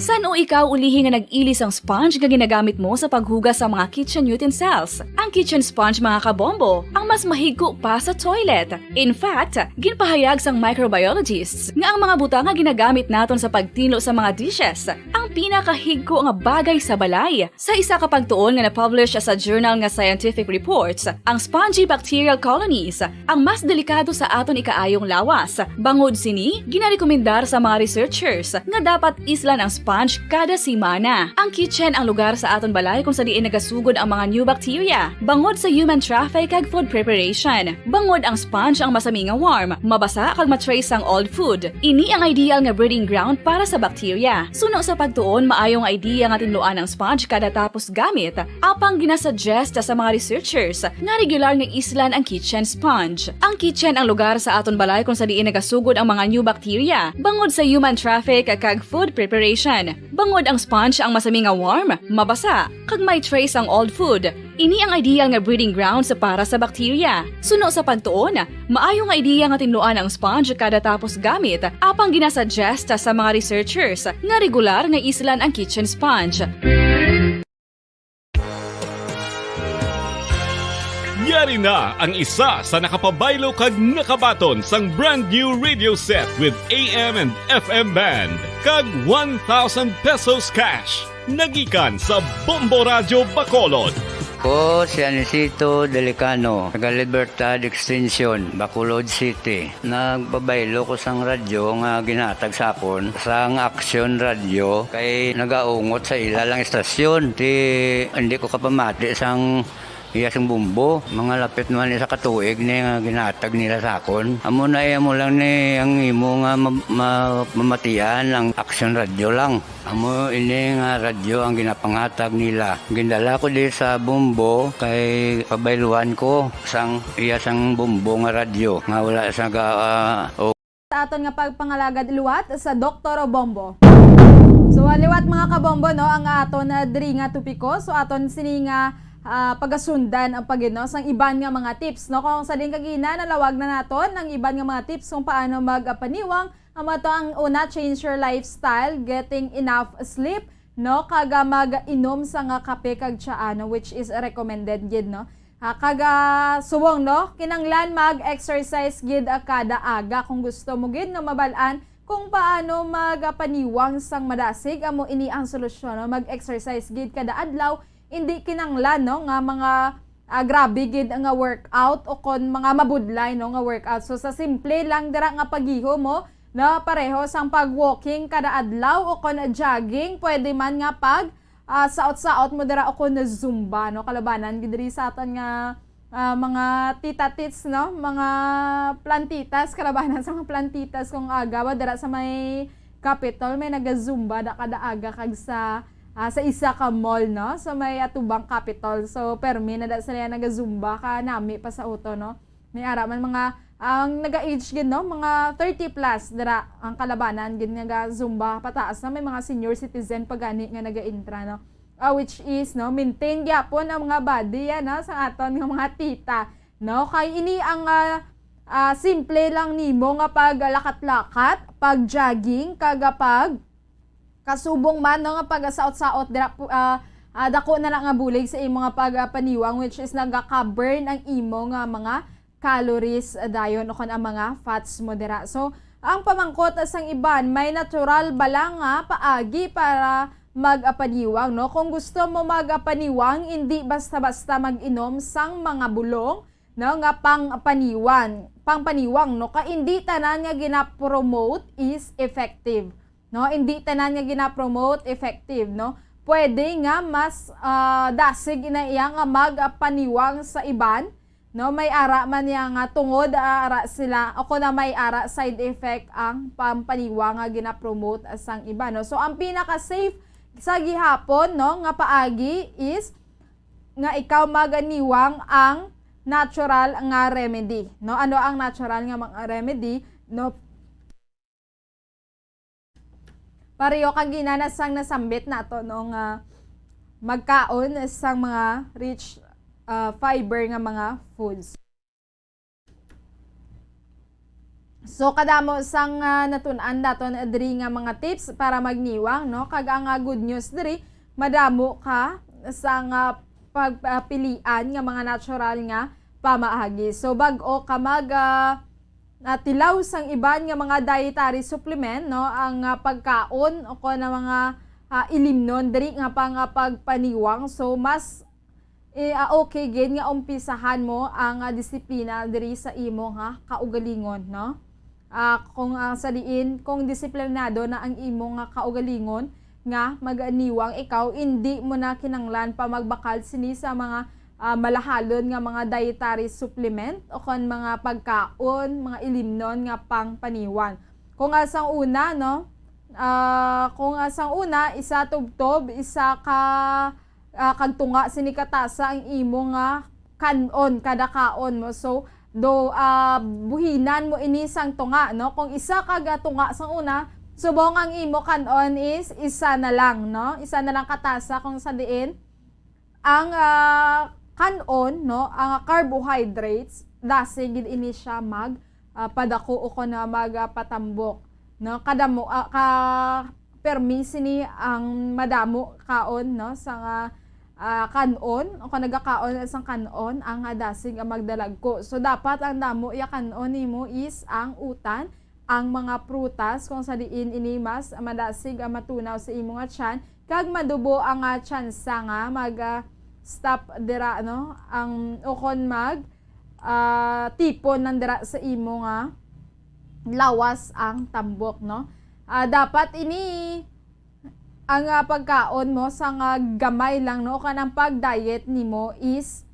San-o ikaw ulihi nga nag-ili sang sponge nga ginagamit mo sa paghugas sa mga kitchen utensils? Ang kitchen sponge, mga kabombo, ang mas mahigko pa sa toilet. In fact, ginpahayag sang microbiologists nga ang mga butang nga ginagamit naton sa pagtinlo sa mga dishes ang pinakahigko nga bagay sa balay. Sa isa ka pagtuon nga na-publish sa journal nga Scientific Reports, ang spongy bacterial colonies ang mas delikado sa aton ikaayong lawas. Bangod sini, ginarekomendar sa mga researchers nga dapat islan ang sponge kada semana. Ang kitchen ang lugar sa aton balay kung sa diin nagasugod ang mga new bacteria, bangod sa human traffic kag food preparation. Bangod ang sponge ang masami nga warm, mabasa kag ma-trace ang old food. Ini ang ideal nga breeding ground para sa bacteria. Suno sa pagtuon, maayo nga idea nga tinluan ang sponge kada tapos gamit, apang ginasuggest sa mga researchers nga regular nga islan ang kitchen sponge. Ang kitchen ang lugar sa aton balay kung sa diin nagasugod ang mga new bacteria, bangod sa human traffic kag food preparation. Bangod ang sponge ang masami nga warm, mabasa, kag may trace ang old food, ini ang ideal nga breeding grounds para sa bacteria. Suno sa pagtuon, maayo nga idea nga tinluan ang sponge kada tapos gamit, apang ginasuggest sa mga researchers nga regular nga islan ang kitchen sponge. Yari na ang isa sa nakapabaylo kag nakabaton sang brand new radio set with A M and F M band kag one thousand pesos cash. Nagikan sa Bombo Radyo Bacolod. Ko si Anisito Delicano, taga Libertad Extension, Bacolod City. Nagpabaylo ko sang radyo nga ginhatag sa akon sang Action Radio kay nagaungot sa ila lang istasyon. Ti, hindi ko kapamati sang iya sing bumbo. Mga lapit naman isa ka tuig ni nga ginhatag nila sa akon. Amo na, eh, amo lang ni ang imo nga ma-, ma-, mamatian ang Action Radio lang. Amo ini nga radyo ang ginapangatag nila. Gindala ko di sa bumbo kay pabayluan ko sang iya sang bumbo nga radyo nga wala sa ga-, ah, o Sa aton nga pagpangalagad liwat sa Doktor Bombo. So, ah, liwat, mga kabombo, no, ang aton, ah, diri nga topiko. So, aton sini nga, ah, pagasundan ang pagin, no, sang iban nga mga tips, no. Kung sa din kagina, nalawag na naton ang iban nga mga tips kung paano magpaniwang. Amo to ang una, change your lifestyle, getting enough sleep, no, kag, ah, mag-inom sa nga kape kag tsaa, no, which is recommended gid, no. Ah, kag, ah, subong, no, kinanglan mag-exercise gid, ah, kada aga kung gusto mo gid nga mabal-an kung paano magpaniwang sang madasig. Amo ini ang solusyon, no, mag-exercise gid kada adlaw, indi kinanglan, no, nga mga, ah, grabe gid nga workout o kon mga mabudlay, no, nga workout. So, sa simple lang dira nga paghihom mo, no, pareho sang pag-walking kada adlaw o kon jogging, pwede man nga pag, ah, saot-saot mo dira o kon Zumba, no, kalabanan gid diri sa aton nga, ah, mga tita tits, no, mga plantitas, kalabanan sa mga plantitas kung aga ba dira sa may Capitol, may naga-Zumba da kada aga kag sa, ah, sa isa ka mall, no? Sa may atubang Capitol. So, permi na da sila naga-Zumba ka nami pa sa uto, no? May ara man mga, ang naga-age gid, no? Mga thirty plus dira ang kalabanan gid nga ga-Zumba. Pataas na may mga senior citizen pa gani nga naga-intra, no? Ah, which is, no, maintain gyapon ang mga body yan, no? Sa aton nga mga tita, no? Kay ini ang, ah, ah, simple lang nimo nga paglakat-lakat, pag-jogging, kag, ah, pag kasubong man, no, nga pagasaot-saot dira pu-, ah, ah, dako na lang nga bulig sa imo nga pag, ah, paniwang, which is nagaka-burn ang imo nga mga calories, ah, dayon, o kon ang mga fats mo dira. So, ang pamangkot sang iban, may natural bala nga paagi para mag-, ah, paniwang, no? Kung gusto mo mag, ah, paniwang, hindi basta-basta mag-inom sang mga bulong, no, nga pang paniwan, pang paniwang, no, kay hindi tanan nga gina-promote is effective, no, hindi tanan nga gina-promote effective, no. Pwede nga mas, ah, dasig ina iya nga magpaniwang sa iban, no, may ara man niya nga tungod, ah, ara sila, o kon na may ara side effect ang pampaniwang nga gina-promote sang iban, no. So, ang pinaka-safe sa gihapon, no, nga paagi is nga ikaw maganiwang ang natural nga remedy, no? Ano ang natural nga mga remedy, no? Pareho kang ginana sang nasambit nato, no, nga magkaon sang mga rich, ah, fiber nga mga foods. So, kadamo sang, ah, natun-an daton diri nga mga tips para magniwang, no? Kag ang, ah, good news diri, madamo ka sang, ah, pagpilian nga mga natural nga pamaagi. So, bag-o ka mag, ah, ah, tilaw sang iban nga mga dietary supplement, no? Ang, ah, pagkaon o kon ang mga, ah, ilimnon diri nga pang, ah, pagpaniwang. So, mas, eh, ah, okay gid nga umpisahan mo ang, ah, disiplina diri sa imo nga kaugalingon, no? Ah, kung, ah, sa diin, kung disiplinado na ang imo nga kaugalingon nga magniwang ikaw, indi mo na kinanglan pa magbakal sini sa mga, ah, malahalon nga mga dietary supplement o kon mga pagkaon, mga ilimnon nga pangpaniwang. Kung, ah, sang una, no, ah, kung, ah, sang una, isa tubtob, isa ka, ah, kag tunga sini katasa ang imo nga kan-on kada kaon mo. So, do, ah, buhinan mo ini sang tunga, no? Kung isa ka ga tunga sang una, subong ang imo kan-on is isa na lang, no? Isa na lang katasa kung sa diin ang, ah, kan-on, no? Ang carbohydrates, dasi gid ini siya mag, ah, padako o kon, ah, mag, ah, patambok, no? Kada mo, ah, ka permi sini ang madamo kaon, no? Sa nga, ah, kan-on, o kon nagakaon sang kan-on, ang, ah, dasi nga magdalagko. So, dapat ang damo ya kan-on nimo is ang utan, ang mga prutas, kung sa diin ini mas madasig ang matunaw sa imo nga tiyan, kag madubo ang, ah, tsansa nga mag, ah, stop dira, no? Ang, o kon mag, ah, tipon lang dira sa imo nga lawas ang tambok, no? Ah, dapat ini ang, ah, pagkaon mo sa nga gamay lang, no? O kanang pag-diet nimo is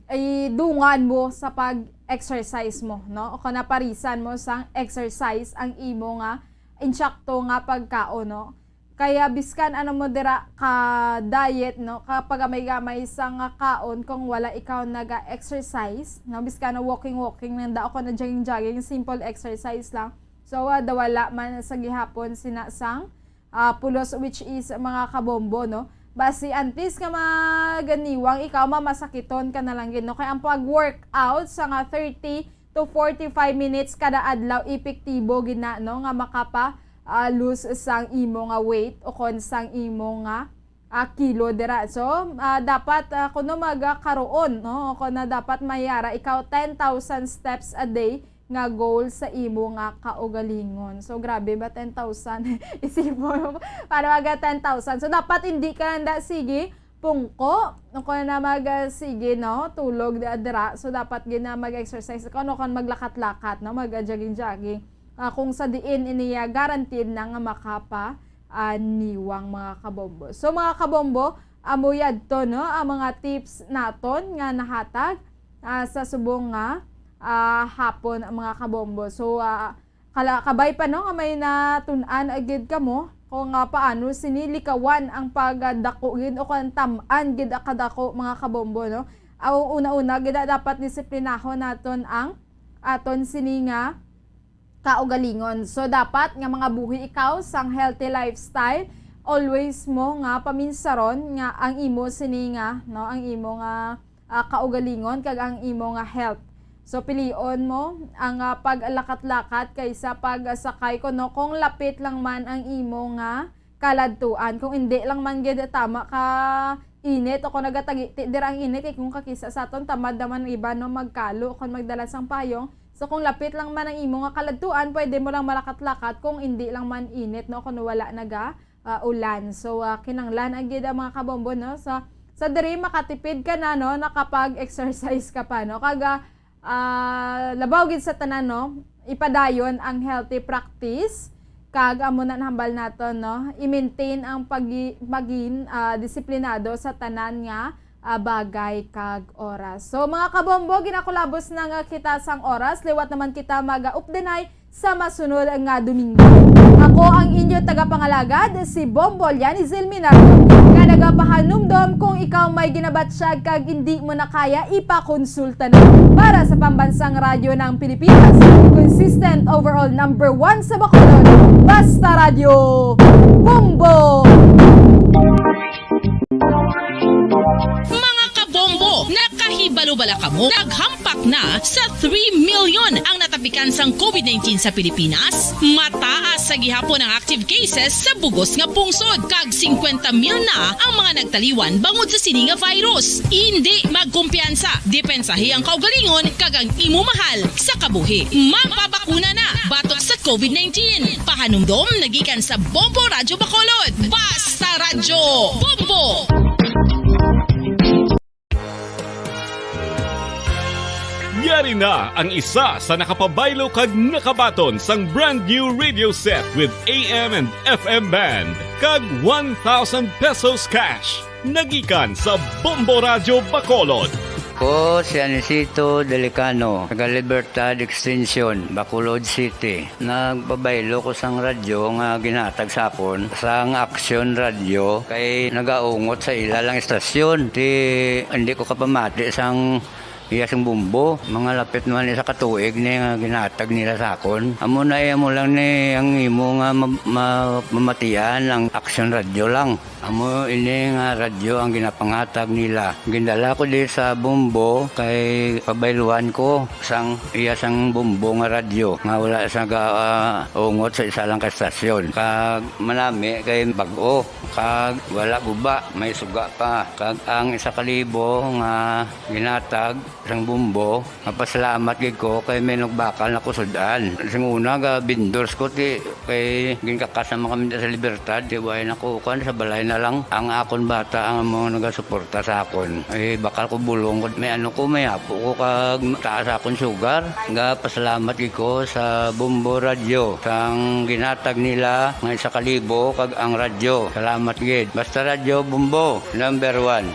idungan mo sa pag-exercise mo, no? O kana parisan mo sang exercise ang imo nga insakto nga pagkaon, no? Kaya biskan ano mo dira ka diet, no? Ka pagamay-gamay sa nga kaon kung wala ikaw naga-exercise, no? Biskan na walking-walking lang daw, kung na jogging-jogging, simple exercise lang. So, ah, da wala man sa gihapon sina sang, ah, pulos, which is mga kabombo, no? Basi antes nga maganiwang ikaw, mamasakiton ka na lang gid, no? Kaya ang pag-workout sa nga thirty to forty-five minutes kada adlaw, epektibo gid na, no, nga makapa, ah, lose sang imo nga weight o kon sang imo nga, ah, kilo dira. So, ah, dapat, ah, kuno magkaroon, no, o kon na dapat mayara ikaw ten thousand steps a day nga goal sa imo nga kaugalingon. So, grabe ba, ten thousand? Isipon mo, para maga ten thousand. So, dapat hindi ka lang da, sige, pungko, o kon na mag, ah, sige, no, tulog da, dira. So, dapat gid na mag-exercise ka, no, kon maglakat-lakat, no, mag, ah, jogging-jogging. Ah, kung sa diin ini, ah, guaranteed na nga makapa, ah, niwang, mga kabombo. So, mga kabombo, amo yadto, no, ang mga tips naton nga nahatag, ah, sa subong nga, ah, hapon, mga kabombo. So, ah, kala-, kabay pa, no, nga may natun-an, ah, gid kamo kung, ah, paano sini likawan ang pagdako gid o kung tam-an gid ang kadako, mga kabombo, no? Ang una-una gid, ah, dapat disiplinahon naton ang aton sini nga kaugalingon. So, dapat nga mangabuhi ikaw sang healthy lifestyle. Always mo nga paminsaron nga ang imo sini nga, no, ang imo nga, ah, kaugalingon kag ang imo nga health. So, pilion mo ang, ah, paglakat-lakat kaysa pagsakay, kuno kung lapit lang man ang imo nga kaladtuan. Kung indi lang man gid tama ka init o kung nagatagiti dira ang init, kay kung kakisa sa aton, tamad naman iba, no, magkalo o kung magdala sang payong. So, kung lapit lang man ang imo nga kaladtuan, pwede mo lang malakat-lakat kung indi lang man init, no, kung wala naga, ah, ulan. So, ah, kinanglan ang gid ang mga kabombo, no? Sa, sa diri makatipid ka na, no, nakapag-exercise ka pa, no? Kag, ah, ah, labaw gid sa tanan, no, ipadayon ang healthy practice, kag amo na nahambal naton, no, i-maintain ang pagi-, magin, ah, disiplinado sa tanan nga, ah, bagay kag oras. So, mga kabombo, ginakulabos na nga kita sang oras, liwat naman kita mag-updanay sa masunod nga Domingo. Ako ang inyo tagapangalagad, si Bombo Lianizil Minardo, nga nag Kapahanumdom, kung ikaw may ginabatsyag kag indi mo na kaya, ipakonsulta na. Para sa Pambansang Radyo ng Pilipinas, consistent overall number one sa Bacolod, Basta Radyo, Bombo! Mga kabombo, nakahibalo bala kamo? Naghampak na sa three million ang natapikan sang covid nineteen sa Pilipinas. Mataas sa gihapon ang active cases sa bugos nga pungsod, kag singkwenta mil na ang mga nagtaliwan bangod sa sini nga virus. Indi magkumpiyansa, depensahi ang kaugalingon kag ang imo mahal sa kabuhi. Magpabakuna na batok sa covid nineteen. Pahanumdom na gikan sa Bombo Radyo Bacolod. Basta Radyo Bombo! Yari na ang isa sa nakapabaylo kag nakabaton sang brand new radio set with A M and F M band kag one thousand pesos cash. Nagikan sa Bombo Radyo Bacolod. Ko si Anisito Delicano, taga Libertad Extension, Bacolod City. Nagpabaylo ko sang radyo nga ginhatag sa akon sang Action Radio, kay nagaungot sa ila lang istasyon. Ti, hindi ko kapamati sang iya sing Bombo. Mga lapit naman isa ka tuig ni nga ginhatag nila sa akon. Amo na, eh, amo lang ni ang imo nga ma-, ma-, mamatian ang Action Radio lang. Amo ini nga radyo ang ginapanghatag nila. Gindala ko di sa Bombo kay pabayluan ko sang iya sang Bombo nga radyo nga wala sa ga-, ah, ungot sa isa lang ka stasyon. Kag manami kay bag-o, kag wala guba, may suga pa. Kag ang isa ka libo nga ginhatag sang Bombo, mapasalamat gid ko kay may nagbakal na ko sud-an. Sing una, ga-vendors ko, ti, kay ginkakas naman kami sa Libertad, ti, way na ko, kuwan, sa balay na lang. Ang akon bata ang mga nagasuporta sa akon. Ay, bakal ko bulong ko, may ano ko, may apo ko, kag taas akon sugar. Ga-pasalamat gid ko sa Bombo Radyo, sang ginhatag nila nga isa ka libo, kag ang radyo. Salamat gid. Basta Radyo Bombo, number one.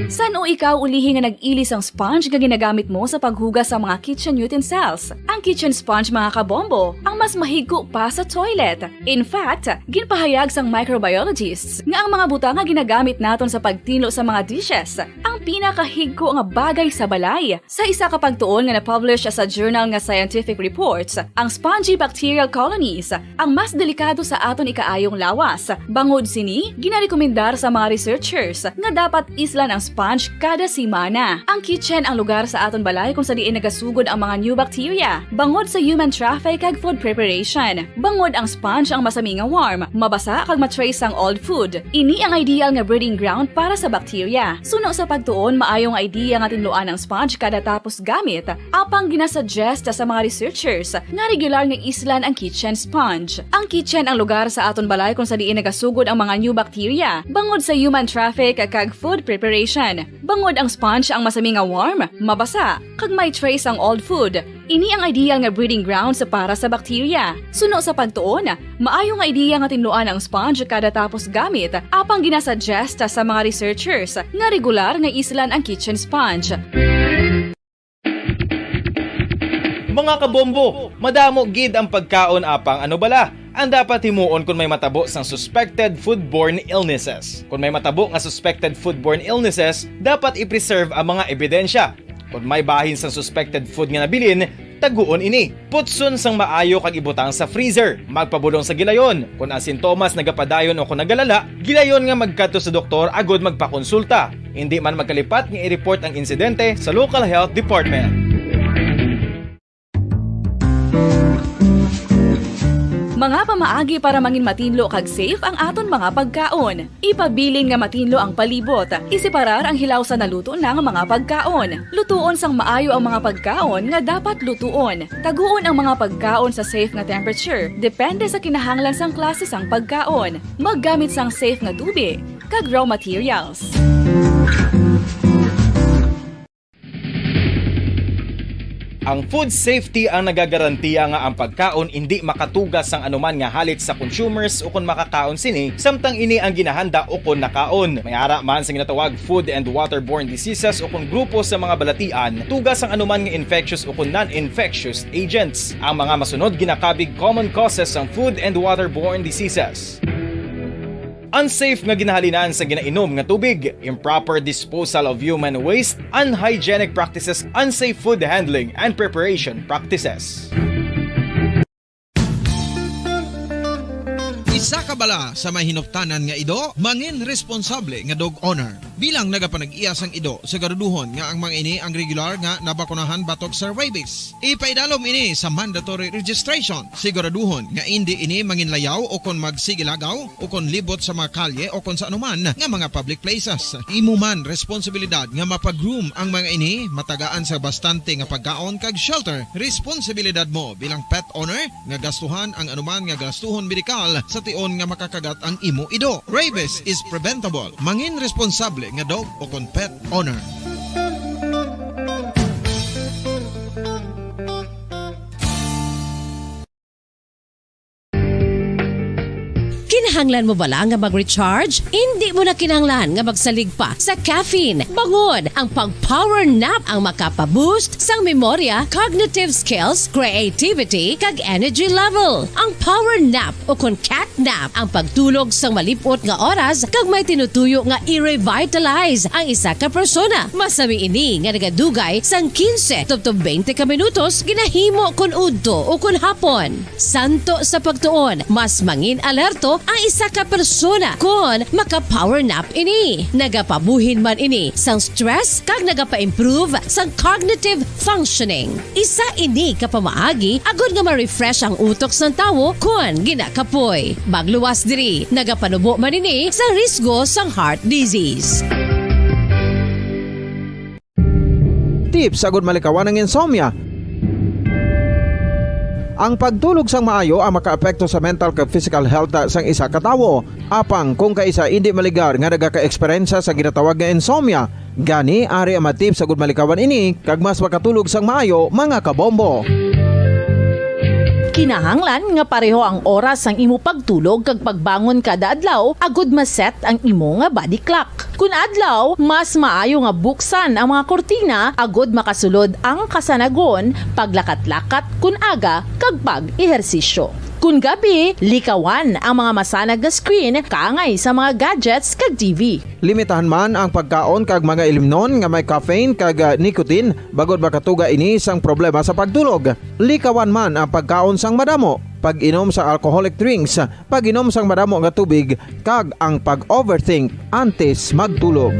San-o ikaw ulihi nga nag-ili sang sponge nga ginagamit mo sa paghugas sa mga kitchen utensils? Ang kitchen sponge, mga kabombo, ang mas mahigko pa sa toilet. In fact, ginpahayag sang microbiologists nga ang mga butang nga ginagamit naton sa pagtinlo sa mga dishes ang pinakahigko nga bagay sa balay. Sa isa ka pagtuon nga na-publish sa journal nga Scientific Reports, ang spongy bacterial colonies ang mas delikado sa aton ikaayong lawas. Bangod sini, ginarekomendar sa mga researchers nga dapat islan ang sponge kada semana. Ang kitchen ang lugar sa aton balay kung sa diin nagasugod ang mga new bacteria, bangod sa human traffic kag food preparation. Bangod ang sponge ang masami nga warm, mabasa kag ma-trace sang old food. Ini ang ideal nga breeding ground para sa bacteria. Suno sa pagtuon, maayo nga idea nga tinluan ang sponge kada tapos gamit, apang ginasuggest sa mga researchers nga regular nga islan ang kitchen sponge. Ang kitchen ang lugar sa aton balay kung sa diin nagasugod ang mga new bacteria, bangod sa human traffic kag food preparation. Bangod ang sponge ang masami nga warm, mabasa, kag may trace ang old food. Ini ang ideal nga breeding grounds para sa bacteria. Suno sa pagtuon, maayo nga ideya nga tinluan ang sponge kada tapos gamit, apang ginasuggest sa mga researchers nga regular nga islan ang kitchen sponge. Mga kabombo, madamo gid ang pagkaon, apang ano bala ang dapat himuon kon may matabo sang suspected foodborne illnesses? Kon may matabo nga suspected foodborne illnesses, dapat i-preserve ang mga ebidensya. Kon may bahin sang suspected food nga nabilin, taguon ini. Putson sang maayo kag ibutang sa freezer. Magpabulong sa gilayon. Kon ang sintomas nagapadayon o kon nagalala, gilayon nga magkadto sa doktor agud magpakonsulta. Indi man magkalipat nga i-report ang insidente sa local health department. Mga pamaagi para mangin matinlo kag safe ang aton mga pagkaon. Ipabilin nga matinlo ang palibot. Iseparar ang hilaw sa naluto na nga mga pagkaon. Lutuon sang maayo ang mga pagkaon nga dapat lutuon. Taguon ang mga pagkaon sa safe nga temperature, depende sa kinahanglan sang klase sang pagkaon. Maggamit sang safe nga tubig kag raw materials. Ang food safety ang nagagarantiya nga ang pagkaon indi makatuga sang anuman nga halit sa consumers ukon makakaon sini, samtang ini ang ginahanda ukon nakaon. May ara man sa ginatawag food and waterborne diseases ukon grupo sa mga balatian, tuga sang anuman nga infectious ukon non-infectious agents. Ang mga masunod ginakabig common causes sang food and waterborne diseases. Unsafe nga ginahalinan sa ginainom nga tubig, improper disposal of human waste, unhygienic practices, unsafe food handling, and preparation practices. Isa ka bala sa may hinuptanan nga ido, mangin responsable nga dog owner. Bilang nagapanag-iya sang ido, siguraduhon nga ang mga ini ang regular nga nabakunahan batok sa rabies. Ipaidalom ini sa mandatory registration. Siguraduhon nga indi ini manginlayaw o kon magsigilagaw o kon libot sa mga kalye o kon sa anuman nga mga public places. Imo man responsibilidad nga mapag-groom ang mga ini, matagaan sa bastante nga pagkaon kag shelter. Responsibilidad mo bilang pet owner nga gastuhan ang anuman nga gastuhon medikal sa tion nga makakagat ang imo ido. Rabies is preventable. Mangin responsable nga dog o kon pet owner. Kinahanglan mo bala nga mag-recharge? Indi mo na kinahanglan nga magsalig pa sa caffeine. Bangod ang pag-power nap ang makapa-boost sang memorya, cognitive skills, creativity, kag energy level. Ang power nap o kon cat nap ang pagtulog sang malip-ot nga oras kag may tinutuyo nga i-revitalize ang isa ka persona. Masami ini nga nagadugay sang quince tubtob twenty ka minutos ginahimo kon udto o kon hapon. Santo sa pagtuon, mas mangin alerto ang isa ka persona kon maka-power nap ini. Nagapabuhin man ini sang stress kag nagapa-improve sang cognitive functioning. Isa ini ka pamaagi agod nga ma-refresh ang utok sang tawo kon ginakapoy. Magluwas diri, nagapanubo man ini sa risgo sang heart disease. Tips agud malikawan ang insomnia. Ang pagtulog sang maayo ang makaapekto sa mental kag physical health sang isa ka tawo. Apang kung kaisa indi maligar nga nagaka-eksperyensya sa ginatawag nga insomnia, gani ari ang mga tips agud malikawan ini kag mas makatulog sang maayo, mga kabombo. Kinahanglan nga pareho ang oras sang imo pagtulog kag pagbangon kada adlaw agud ma-set ang imo nga body clock. Kun adlaw, mas maayo nga buksan ang mga kurtina agud makasulod ang kasanagon, paglakat-lakat kun aga, kag pag-ehersisyo. Kun gabi, likawan ang mga masanag nga screen kaangay sa mga gadgets kag T V. Limitahan man ang pagkaon kag mga ilimnon nga may caffeine kag, ah, nicotine, bangod makatuga ini sang problema sa pagtulog. Likawan man ang pagkaon sang madamo, pag-inom sa alcoholic drinks, pag-inom sang madamo nga tubig, kag ang pag-overthink antes magtulog.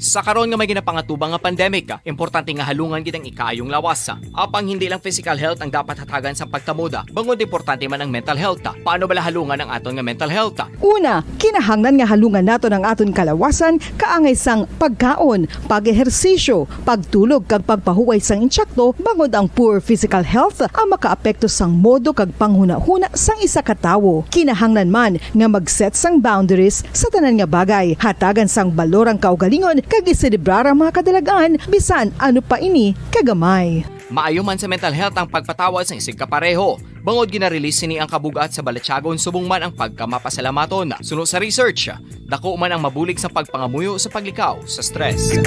Sa karon nga may ginapangatubang nga pandemic, importante nga halungan gid ang ikaayong lawas. Apang hindi lang physical health ang dapat hatagan sang pagkamoda, bangod importante man ang mental health. Paano bala halungan ang aton nga mental health? Una, kinahanglan nga halungan naton ang aton kalawasan kaangay sang pagkaon, pag-ehersisyo, pagtulog kag pagpahuway sang insakto, bangod ang poor physical health ang makaapekto sang modo kag panghunahuna sang isa ka tawo. Kinahanglan man nga mag-set sang boundaries sa tanan nga bagay, hatagan sang balor ang kaugalingon kag iselebrar ang mga kadalag-an bisan ano pa ini kagamay. Maayo man sa mental health ang pagpatawad sang isigkapareho, bangod gina-release sini ang kabug-at sa balatyagon subong man ang pagkamapasalamaton. Suno sa research, dako man ang mabulig sa pagpangamuyo sa paglikaw sa stress.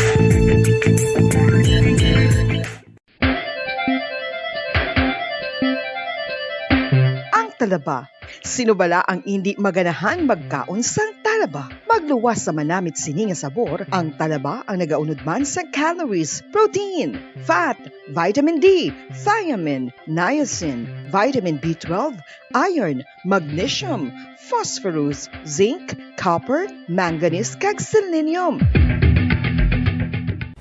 Ang talaba. Sino bala ang indi maganahan magkaon sang talaba? Magluwas sa manamit sini nga sabor, ang talaba ang nagaunod man sa calories, protein, fat, vitamin D, thiamine, niacin, vitamin B twelve, iron, magnesium, phosphorus, zinc, copper, manganese, kag selenium.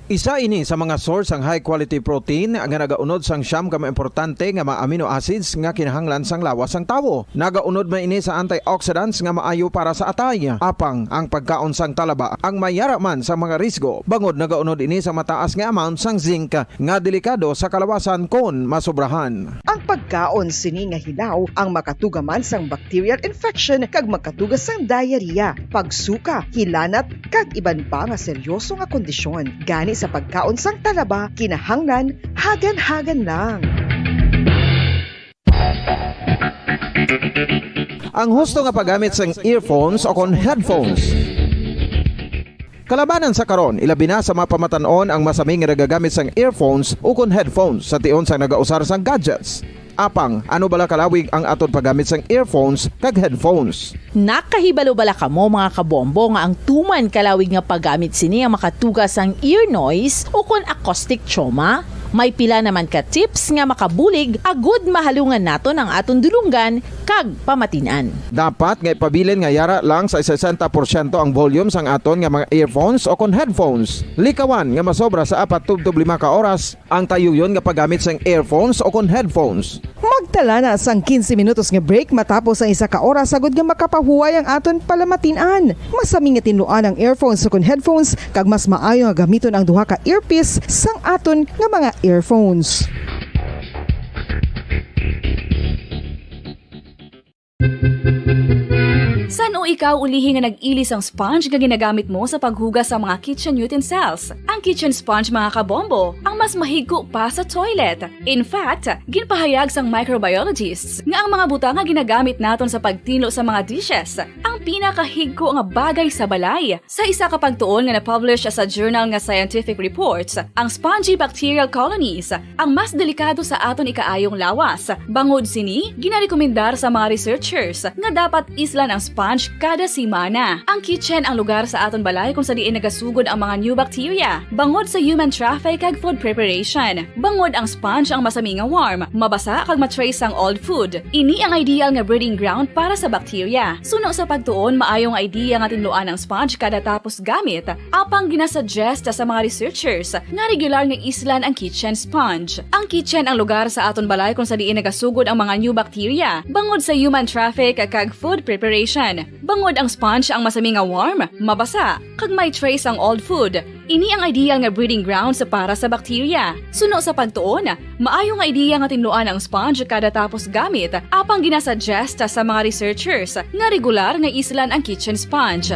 Isa ini sa mga source sang high-quality protein nga nagaunod sang siyam ka mga importante nga mga amino acids nga kinahanglan sang lawas sang tawo. Nagaunod man ini sa antioxidants nga maayo para sa atay. Apang ang pagkaon sang talaba ang may yara man sa mga risgo, bangod nagaunod ini sa mataas nga amount sang zinc nga delikado sa kalawasan kon masobrahan. Ang pagkaon sini nga hilaw ang makatuga man sang bacterial infection kag makatuga sang diarrhea, pagsuka, hilanat, kag iban pa nga seryoso nga kondisyon. Gani sa pagkaon sang talaba, kinahanglan hagan-hagan lang. Ang husto nga paggamit sang earphones o kon headphones. Kalabanan sa karon, ilabi na sa mga pamatan-on ang masami nga nagagamit sang earphones o kon headphones sa tion sang nagausar sang gadgets. Apang, ano bala kalawig ang aton paggamit sang earphones kag headphones? Nakahibalo bala kamo, mga kabombo, nga ang tuman kalawig nga paggamit sini ang makatuga sang ear noise o kon acoustic trauma? May pila naman ka tips nga makabulig agud mahalungan naton ang aton dulonggan kag pamatin-an. Dapat nga ipabilin nga yara lang sa sesenta porsyento ang volume sang aton nga mga earphones o kon headphones. Likawan nga masobra sa apat tubtob lima ka oras ang tayuyon nga paggamit sang earphones o kon headphones. Magtala na sang quince minutos nga break matapos ang isa ka oras, agud nga makapahuway ang aton palamatin-an. Masami nga tinluan ang earphones o kon headphones, kag mas maayo nga gamiton ang duha ka earpiece sang aton nga mga earphones. San-o ikaw ulihi nga nag-ili sang sponge nga ginagamit mo sa paghugas sa mga kitchen utensils? Ang kitchen sponge, mga kabombo, ang mas mahigko pa sa toilet. In fact, ginpahayag sang microbiologists nga ang mga butang nga ginagamit naton sa pagtinlo sa mga dishes ang pinakahigko nga bagay sa balay. Sa isa ka pagtuon nga na-publish sa journal nga Scientific Reports, ang spongy bacterial colonies ang mas delikado sa aton ikaayong lawas. Bangod sini, ginarekomendar sa mga researchers nga dapat islan ang sponge kada semana. Ang kitchen ang lugar sa aton balay kung sa diin nagasugod ang mga new bacteria, bangod sa human traffic kag food preparation. Bangod ang sponge ang masami nga warm, mabasa kag ma-trace ang old food. Ini ang ideal nga breeding ground para sa bacteria. Suno sa pagtuon, maayo nga idea nga tinluan ang sponge kada tapos gamit. Apang ginasuggest sa mga researchers nga regular nga islan ang kitchen sponge. Ang kitchen ang lugar sa aton balay kung sa diin nagasugod ang mga new bacteria, bangod sa human traffic kag food preparation. Bangod ang sponge ang masami nga warm, mabasa, kag may trace ang old food. Ini ang ideal nga breeding grounds para sa bacteria. Suno sa pagtuon, maayo nga ideya nga tinluan ang sponge kada tapos gamit, apang ginasuggest sa mga researchers nga regular nga islan ang kitchen sponge.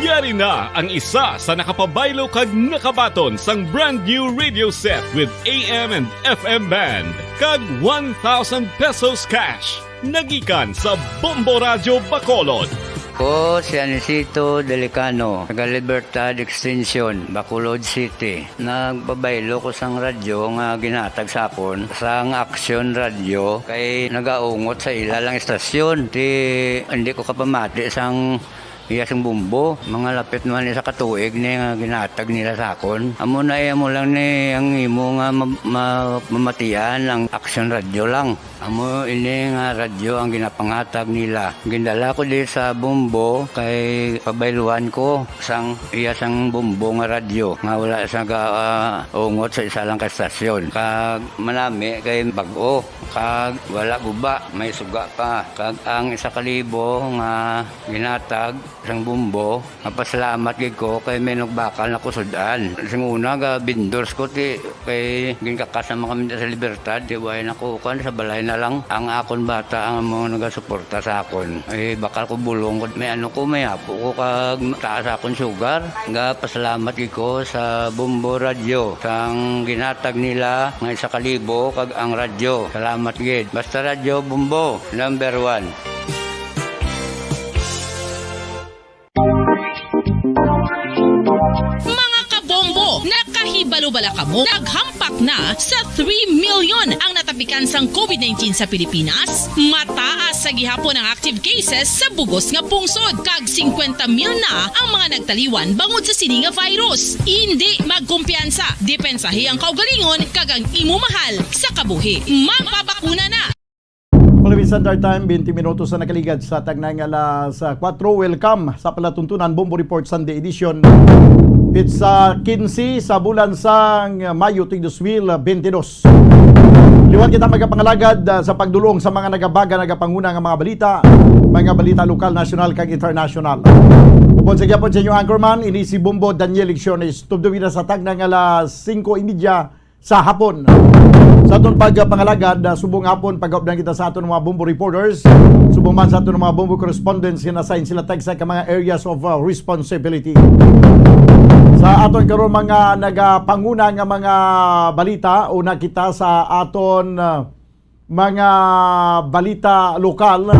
Yari na ang isa sa nakapabaylo kag nakabaton sang brand new radio set with A M and F M band kag one thousand pesos cash. Nagikan sa Bombo Radyo Bacolod. Ko si Anisito Delicano, taga Libertad Extension, Bacolod City. Nagpabaylo ko sang radyo nga ginhatag sa akon sang Action Radio kay nagaungot sa ila lang istasyon. Ti, hindi ko kapamati sang iya sing Bombo. Mga lapit naman isa ka tuig ni nga ginhatag nila sa akon. Amo na, eh, amo lang ni ang imo nga ma-, ma-, mamatian ang Action Radio lang. Amo ini nga radyo ang ginapanghatag nila. Gindala ko di sa Bombo kay pabayluhan ko sang iya sang Bombo nga radyo nga wala sa ga-, ah, ungot sa isa lang ka estasyon. Kag manami kay bag-o, kag wala guba, may suga pa. Kag ang isa ka libo nga ginhatag sang Bombo, mapasalamat gid ko kay may nagbakal na ko sud-an. Sing una, ga-vendors ko, ti, kay ginkakas naman kami sa Libertad, ti, way na ko, kuwan, sa balay na lang. Ang akon bata ang mga nagasuporta sa akon. Eh, bakal ko bulong ko, may ano ko, may apo ko, kag taas akon sugar. Ga-pasalamat gid ko sa Bombo Radyo, sang ginhatag nila nga isa ka libo, kag ang radyo. Salamat gid. Basta Radyo Bombo, number one. Mga kabombo, nakahibalo bala kamo? Naghampak na sa three million ang natapikan sang COVID nineteen sa Pilipinas. Mataas sa gihapon ang active cases sa bug-os nga pungsod, kag singkwenta mil na ang mga nagtaliwan bangod sa sini nga virus. Indi magkumpiyansa, depensahi ang kaugalingon kag ang imo mahal sa kabuhi. Magpabakuna na! Palabis Standard Time, twenty minutos na nakaligad sa tagnay nga alas kuwatro. Welcome sa palatuntunan Bombo Report Sunday Edition. It's uh, quince sa bulan sang Mayo, tig dos mil bentidós. Liwat kita magapangalagad ah, sa pagdulong sa mga nagabaga, nagapanguna nga mga balita, mga balita lokal, nasyonal, kag internasyonal. Upod sa gyapon sa inyo anchorman, ini si Bombo Daniel Lecciones. Tubdo kita sa tagnay nga alas singko y media sa hapon. Sa aton pagpangalagad, ah, subong hapon, pagaupdan kita sa aton mga Bombo reporters, subong man sa aton mga Bombo correspondents nga na-assign sila tagsa ka mga areas of ah, responsibility. Sa aton karon mga nagapanguna nga mga balita, una kita sa aton ah, mga balita lokal.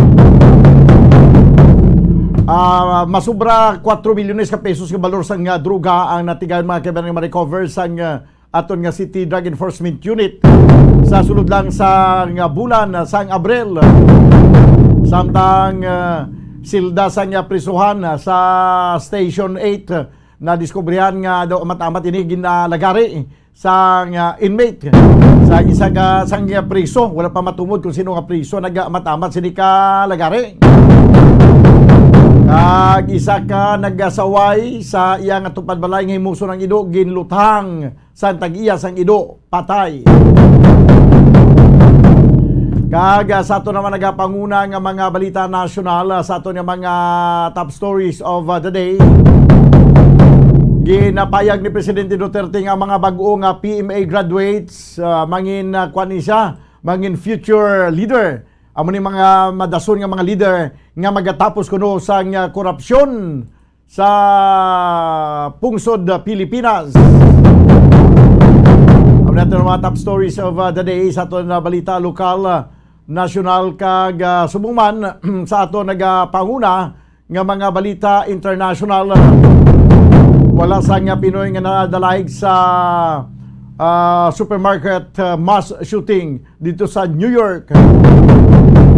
Ah, masubra kuwatro milyones ka pesos nga balor sang ah, droga ang natigayon, mga kaibanan, nga ma-recover sang ah, aton nga City Drug Enforcement Unit sa sulod lang sang ah, bulan ah, sang Abril. Samtang ah, silda sang ah, prisuhan ah, sa Station eight, ah, nadiskubrihan nga daw amat-amat ini ginalagari sang ah, inmate. Sa isa ka sang ah, priso, wala pa matumod kung sino nga priso nagaamat-amat sini ka lagari. Kag isa ka nagasaway sa iya nga tupad balay nga himuson ang ido, ginluthang sang tag-iya sang ido, patay. Kag ah, sa ato naman nagapanguna nga mga balita nasyonal, ah, sa ato nga mga top stories of ah, the day, ginapayag ni Presidente Duterte nga mga bag-o nga P M A graduates ah, mangin ah, kuan ni siya, mangin future leader. Amo ni mga madason nga mga leader nga magatapos kuno sang ah, korupsyon sa pungsod ah, Pilipinas. Amo nato ang mga top stories of ah, the day sa aton na balita lokal, ah, nasyonal, kag ah, subong man sa aton nagapanguna nga mga balita international. Wala sang ah, Pinoy nga nadalaig sa ah, supermarket ah, mass shooting dito sa New York.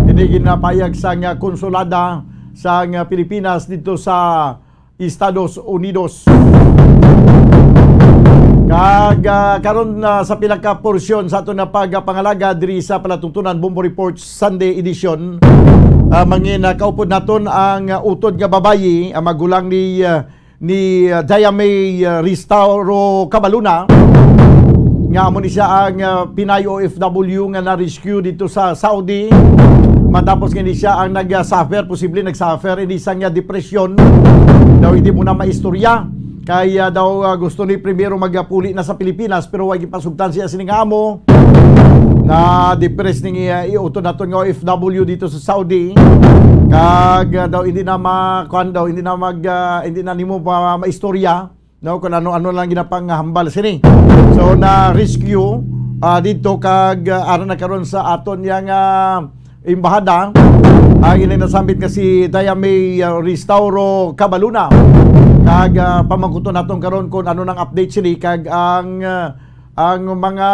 Ini ginapayag sang ah, konsulada sang ah, Pilipinas dito sa Estados Unidos. Kag ah, karon na sa pila ka porsyon sa aton nga pagpangalagad diri sa palatuntunan Bombo Report Sunday Edition, ah, mangin ah, kaupod naton ang ah, utod nga babayi, ang magulang ni ah, ni ah, Diamay ah, Restauro Cabaluna, nga amo ni siya ang ah, Pinay O F W nga na-rescue dito sa Saudi. Matapos nga ni siya ang nag-suffer, posible nag-suffer ini sang ah, depresyon. Daw hindi mo na maistorya. Kay ah, daw ah, gusto ni primero magpuli na sa Pilipinas, pero wa gipasugtan siya sining amo. Na-depress ning ah, iuton naton nga O F W dito sa Saudi. Kag ah, daw hindi na ma-, kuan daw, hindi na mag, ah, hindi na nimo ma-, maistorya, no, kung ano-ano lang ginapanghambal sini. So, na-rescue ah, dito kag ah, ara na karon sa aton yang ah, embahada ang ining nasambit nga si Diamay ah, Restauro Cabaluna. Kag ah, pamangkuton naton karon kung ano nang update sini kag ang ah, ang mga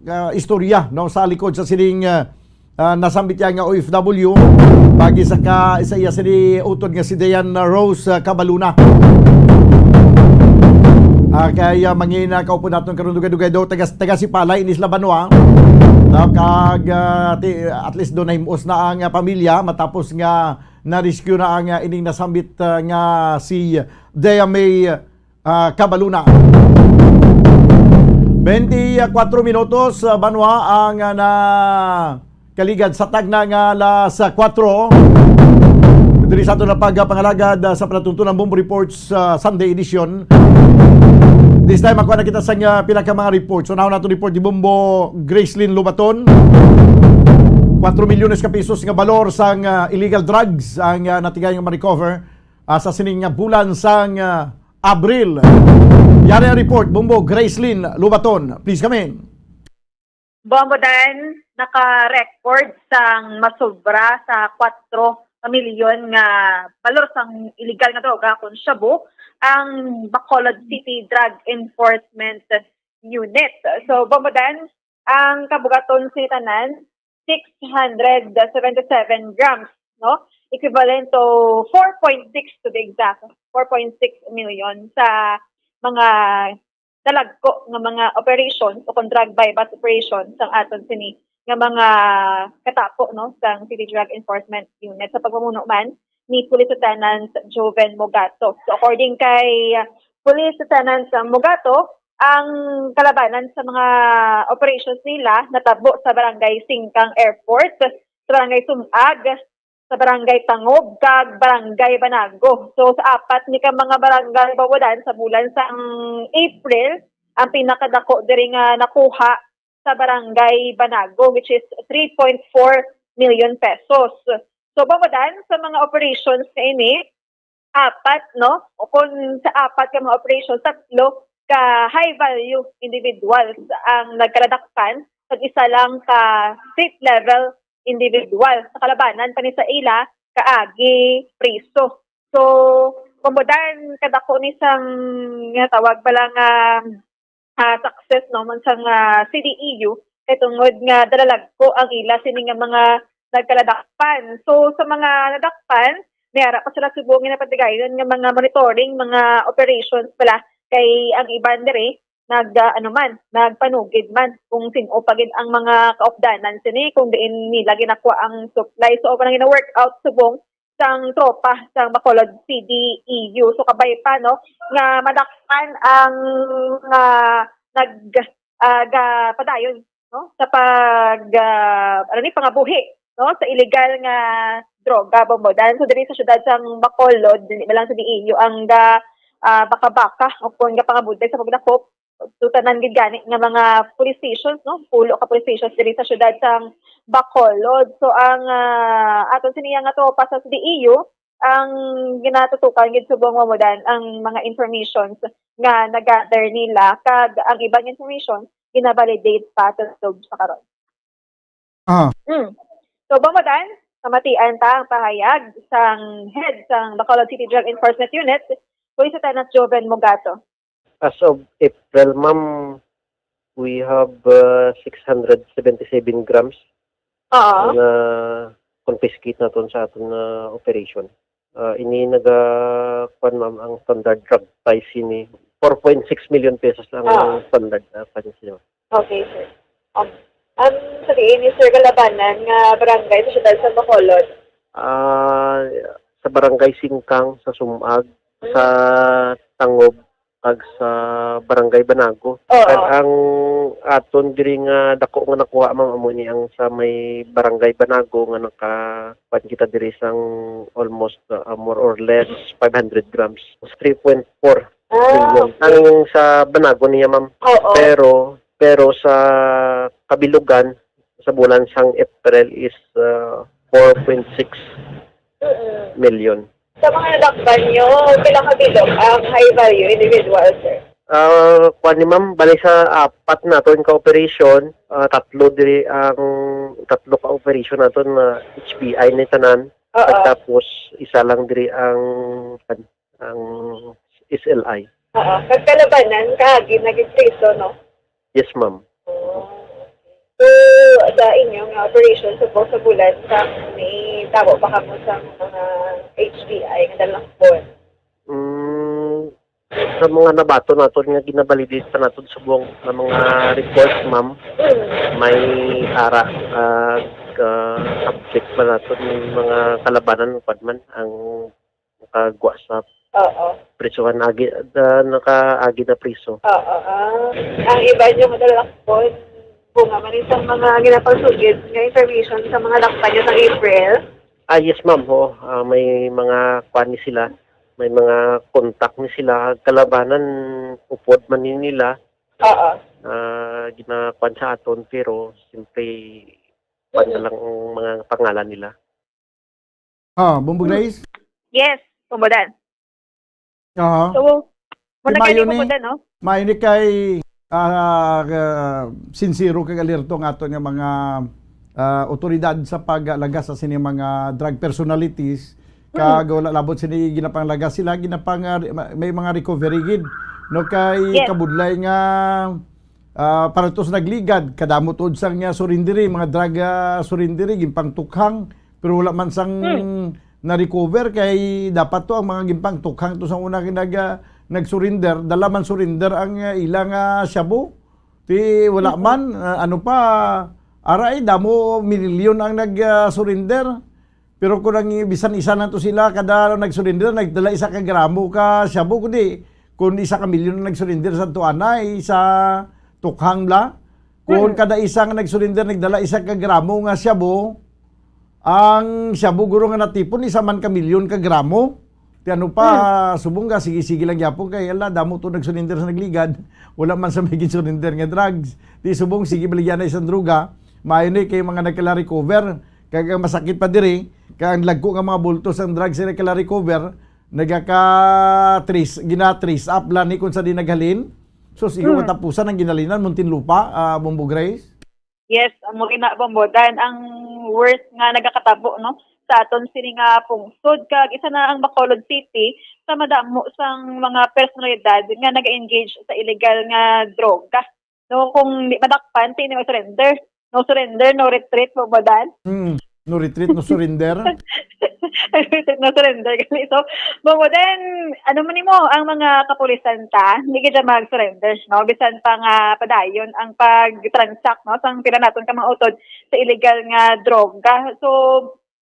ah, istorya, no, sa likod sa sining ah, ah, nasambit ya nga O F W, pag isa ka, isa iya sini utod nga si Diane Rose ah, Cabaluna. Ah, kay ah, mangina kaupod naton karon dugay-dugay daw taga, taga Sipalay, Isla Banua. Ah, kag ah, ti, at least doon nahimuos na ang ah, pamilya matapos nga na-rescue na ang ah, ining nasambit ah, nga si Diamay ah, Cabaluna. Twenty-four minutos, ah, Banwa, ang ah, na kaligad sa tagna nga alas kuwatro. Diri sa aton na pagpangalagad ah, sa palatuntunan Bombo Reports ah, Sunday edition. This time, ako na kita sa ah, pila ka mga reports. So, naon nato report ni Bombo Gracelyn Lubaton. Kuwatro milyones ka pesos nga balor sang ah, illegal drugs ang ah, natigay nga ma-recover ah, sa sining nga bulan sang ah, Abril. Yari ang report, Bombo Gracelyn Lubaton. Please come in. Bombo Dan, naka-record sang masobra sa kuwatro ka milyon nga balor sang illegal nga droga kon shabu ang Bacolod City Drug Enforcement Unit. So, Bombo Dan, ang kabugaton sa tanan, six hundred seventy-seven grams, no? Equivalent to four point six, to be exact, four point six million sa mga nalagko nga mga operations o kon drug buy-bust operations sang aton sini nga mga katapo, no, sang City Drug Enforcement Unit sa pagpamuno man ni Police Lieutenant Joven Mogato. So, according kay, uh, Police Lieutenant Mogato, ang kalabanan sa mga operations nila natabo sa Barangay Singkang Airport, sa Barangay Sumag, sa Barangay Tangob, kag Barangay Banago. So, sa apat ni ka mga barangay, Babudan, sa bulan sang April, ang pinakadako diri nga nakuha sa Barangay Banago, which is three point four million pesos. So, Babudan, sa mga operations na ini, apat, no? O kung sa apat ka mga operations, tatlo ka high value individuals ang nagkaladakpan, kag isa lang ka street level individual. Sa kalabanan pa ni sa ila, kaagi priso. So, Babudan, kadako ni sang, nga tawag pala nga, ah, success, no, man sang, ah, C D E U, kay tungod nga dalalagko ang ila sini nga mga nagkaladakpan. So, sa mga nadakpan, may ara pa sila subong nga napatigayon nga mga monitoring, mga operations pala, kay ang iban diri nag, ah, ano man, nagpanugid man kung sin-o pa gid ang mga kaupdanan sini, kung diin nila ginakuha ang supply. So, parang gina-work out subong sang tropa sang Bacolod C D E U. So, kabay pa, no, nga madakpan ang, ah, nag, ah, ga-, padayon, no, sa pag, ah, ano ni, pangabuhi, no, sa illegal nga droga, Babudan. So, diri sa siyudad sang Bacolod, dili ba lang sa D E U ang ga, ah, baka-baka o kung gapangabuday sa pagdakop, so, tanan gid gani nga mga police stations, no? Pulo ka police stations diri sa siyudad sang Bacolod. So, ang, ah, aton siniya nga tropa sa C D E U, ang ginatutukan gid subong, Babudan, ang mga informations nga nag-gather nila, kag ang ibang information gina-validate pa tubtob sa karon. Ah. Mm. So, Babudan, namatian ta ang pahayag sang head sang Bacolod City Drug Enforcement Unit, Police Lieutenant Joven Mogato. As of April, ma'am, we have, uh, six hundred seventy-seven grams Oo. na confiscate naton sa aton nga operation. Ah, ini naga, kuwan, ma'am, ang standard drug price ini, four point six million pesos lang ang Ah. standard na price niya. Okay, sir. Um, um, sa diin ni Sir kalabanan nga barangay sa siyudad sa Bacolod? Ah, sa Barangay Singkang, sa Sumag, Mm. sa Tangob, kag sa Barangay Banago. Oo. Kag ang aton diri nga dako nga nakuha, ma'am, amo ni ang sa may Barangay Banago nga naka-, kuwan kita diri sang almost, uh, more or less five hundred grams. Three point four Ah, million. Okay. Ang sa Banago niya, ma'am. Oo. Pero, pero sa kabilugan, sa bulan sang April is, uh, four point six Mm-mm. million. Sa mga nadakpan nyo, pila ka bilog ang high value individual, sir? Ah, kuwan ni ma'am, bali sa apat naton ka operation, ah, tatlo diri ang, tatlo ka operation naton na H B I ni tanan. Oo. At tapos, isa lang diri ang, ang S L I. Oo. Kag kalabanan, kaagi na gid priso, no? Yes, ma'am. Oh. So, sa inyo nga operation, subong sa bulan, sa may tabo pa kamo sa mga H B I nga dalakpon? Mm, sa mga nabato naton nga ginabalidate pa naton subong nga mga reports, ma'am, Mm. may ara, ah, ah, subject pa naton yung mga kalabanan, kuwan man, ang nakagwa sa Oo. prisuhan, agi, ah, nakaagi na priso. Oo, ah. Ang iba nyo madalakpon, bunga man isang mga ginapagsugid nga information sa mga dakpan nyo sa April? Ah, yes, ma'am. Oo. Ah, may mga kuwan ni sila. May mga contact ni sila. Kalabanan, upod man ni nila. Oo. Ah, ginakuwan sa aton, pero siyempre, kuwan na Mm. lang ang mga pangalan nila. Ah, Bombo Mm. Grace? Yes, Bombo Dan. Aha. So, muna Di kay maayo ni ni, Bombo Dan, no? Maayo ni kay, ah, ah, sincero kag alerto ang aton nga mga, ah, otoridad sa paglagas sa sini mga drug personalities. Mm. Kag wala labot sini ginapanglagas sila, ginapang, ah, may mga recovery gid. No, kay Yes. kabudlay nga, ah, para to sa nagligad, kadamo tuod sang, ah, surrenderi, mga drug, ah, surrenderi, ginpangtukhang, pero wala man sang Hmm. na-recover, kay dapat to ang mga ginpangtukhang to sa una kay nag, ah, nag-surrender, dala man surrender ang, ah, ila nga shabu. Ti wala Mm-mm. man, ah, ano pa, Aray, damo milyon ang nag-surrender. Pero kung ang bisan isa na to sila, kada nag-surrender, nagdala isa ka gramo ka shabu, kundi kung isa ka milyon ang nag-surrender sa tuanay, sa tukhang bla, kung Hmm. kada isa nga nag-surrender, nagdala isa ka gramo nga shabu, ang shabu guro nga natipon, isa man ka milyon ka gramo. Ti ano pa, Hmm. subong ka, sige-sige lang gyapon kay, ala, damo to nag-surrender sa nagligad. Wala man sa may gin-surrender nga drugs. Ti subong, sige, baligyan na isang droga. Maayo ni kay mga nagkala-recover. Kag ang masakit pa diri, kay ang lagko nga mga bulto sang drugs nga nagkala-recover, nagaka-trace, gina-trace up lang ni kung sa di naghalin. So, sige, Hmm. katapusan ang ginhalinan, Muntinlupa, ah, Bombo Grace. Yes, amo gina, Bombo Dan, ang worst nga nagakatabo, no, sa aton sini nga pungsod, kag isa na ang Bacolod City sa madamo sang mga personalidad nga naga-engage sa illegal nga droga. No, kung di madakpan, ti hindi mag-surrender. No surrender, no retreat, Bombo Dan. Hmm. No retreat, no surrender. No surrender gani. So, Bombo Dan, ano man nimo, ang mga kapulisan ta, hindi gid mag-surrender, no? Bisan pa nga padayon ang pag-transact, no, sang pila naton ka mga utod sa illegal nga droga. So,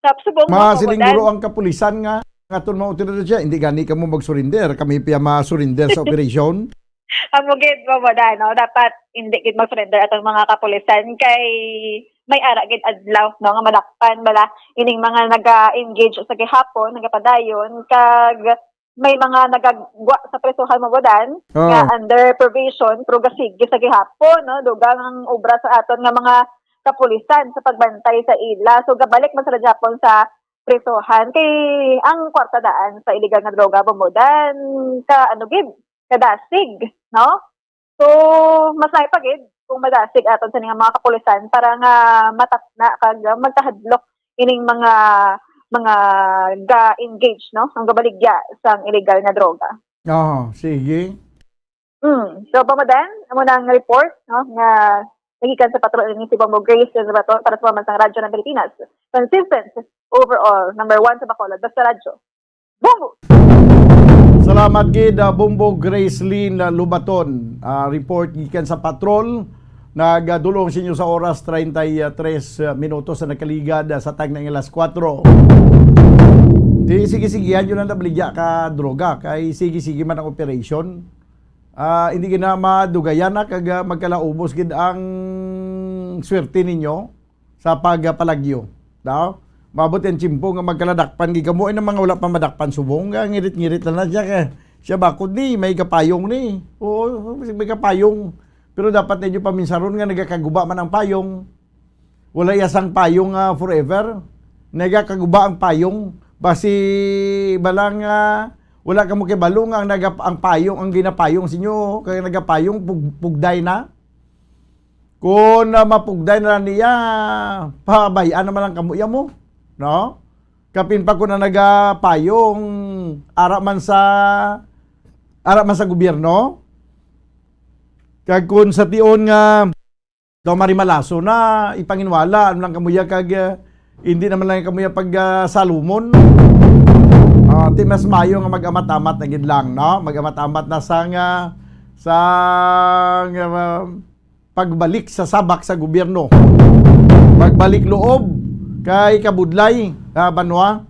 sa subong mo, Mga Bombo siling Dan. Guro ang kapulisan nga, nga aton mga utod siya, hindi gani kamo mag-surrender, kami pa ma-surrender sa operasyon. Amo gid, Bombo Dan, no? Dapat hindi gid mag-surrender atong mga kapulisan kay may ara gid adlaw, no, nga madakpan bala ining mga naga-engage sa gihapon, nagapadayon, kag may mga nagagwa sa prisuhan, Bombo Dan, Oo. nga under probation, pero gasigi sa gihapon, no? Dugang ang obra sa aton nga mga kapulisan sa pagbantay sa ila. So, gabalik man sila gihapon sa prisuhan. Kay ang kwarta daan sa illegal nga droga, Bombo Dan, ka, ano gid, kadasig, no? So, mas maayo pa gid kung madasig aton sini nga mga kapulisan para nga matakna kag magkahadlok ining mga, mga ga-engage, no, ang gabaligya sang illegal nga droga. Oo, sige. Mm. So, Bombo Dan, amo na ang report, no, nga nagikan sa patrol ni si Bombo Grace Lobaton para sa Pambansang Radyo ng Pilipinas. Consistent, overall, number one sa Bacolod. Basta Radyo. Bombo! Salamat gid, ah, Bombo Grace Lynn, ah, Lobaton. Ah, report gikan sa patrol. Nagadulong sa inyo sa oras, treinta y tres minutos sa nagkaligad, ah, sa tagna nga alas kuwatro. Di, sige-sigehan yun ang nabaligya ka droga. Kay sige-sige man ang operation. Ah, hindi gid na madugayan na kag, ah, magkalaubos gid ang swerte ninyo sa pagpalagyo. Daw? Maabot ang tiyempo nga magkaladakpan gid kamo. Ay, nang mga wala pa madakpan subong, nga ngirit-ngirit lang na siya. Kay siya bakod ni, may kapayong ni. Oo, may kapayong. Pero dapat ninyo paminsaron nga nagakaguba man ang payong. Wala iya sang payong nga forever. Nagakaguba ang payong. Basi bala nga wala kamo kibalo nga ang naga-, ang payong, ang ginapayong sa inyo, kay nagapayong, pug-, pugday na. Kung, ah, mapugday na lang niya, pabay-an naman lang kamo iya mo, no? Kapin pa kung ang nagapayong, ara man sa, ara man sa gobyerno, kag kung sa tion nga daw marimalaso na, ipanginwala, ano lang kamuya kag, ah, hindi naman lang kamuya pag, ah, salumon. Ah, ti mas mayo nga mag-amat-amat na gid lang, no? Mag-amat-amat na sa nga, sa nga, ah, pagbalik sa sabak sa gobyerno. Pagbalik loob kay kabudlay, ah, banwa.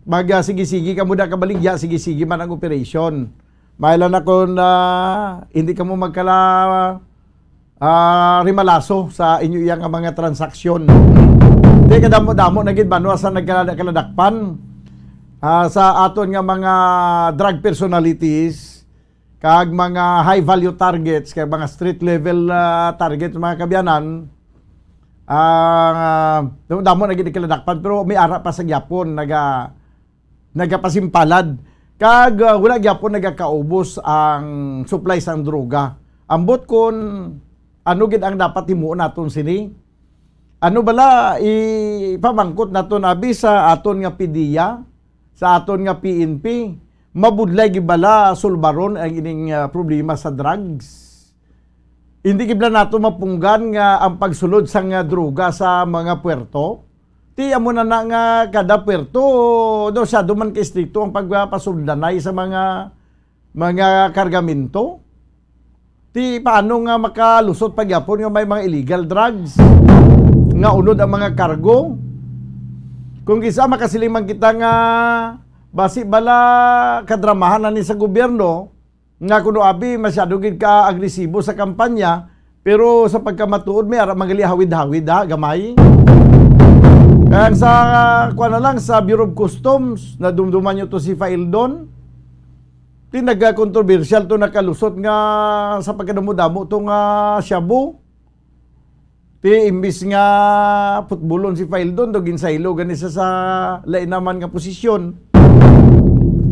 Mag, ah, sige-sige kamo da kabaligya, sige-sige man ang operasyon. May lang ako na hindi kamo magkala, ah, rimalaso sa inyo iya nga mga transaksyon. Di kadamo-damo na gid banwa sa nagkala-, kaladakpan, ah, sa aton nga mga drug personalities kag mga high value targets kag mga street level, ah, target, mga kaabyanan. Ah, damo, damo na gid kaladakpan, pero may ara pa sa gyapon naga nagapasimpalad, kag, ah, wala gyapon nagakaubos ang supply sang droga. Ambot kon ano gid ang dapat himuon naton sini? Ano bala ipamangkot naton abi sa aton nga PDEA, sa aton nga P N P? Mabudlay gid bala sulbaron ang ining, ah, problema sa drugs? Hindi gid bala nato mapunggan nga ang pagsulod sang, ah, droga sa mga puerto? Ti amo na na nga kada puerto, daw masyado man ka-estrikto ang pagpapasuldanay sa mga, mga kargamento. Ti paano nga makalusot pa gyapon nga may mga illegal drugs? nga unod ang mga kargo. Kung kisa makasiling man kita nga basi bala kadramahan na ni sa gobyerno, nga kuno abi masyado gid ka agresibo sa kampanya, pero sa pagkamatuod may ara man gali hawid-hawid ha, gamay. Kaya sa, kuwan na lang, sa Bureau of Customs, nadumduman nyo to si Faeldon. Di nagkakontrobersyal to, nakalusot nga sa pagkadamo-damo to nga shabu. Ti imbis nga putbulon si Faeldon, do ginsaylo gani sa, sa lain naman nga posisyon.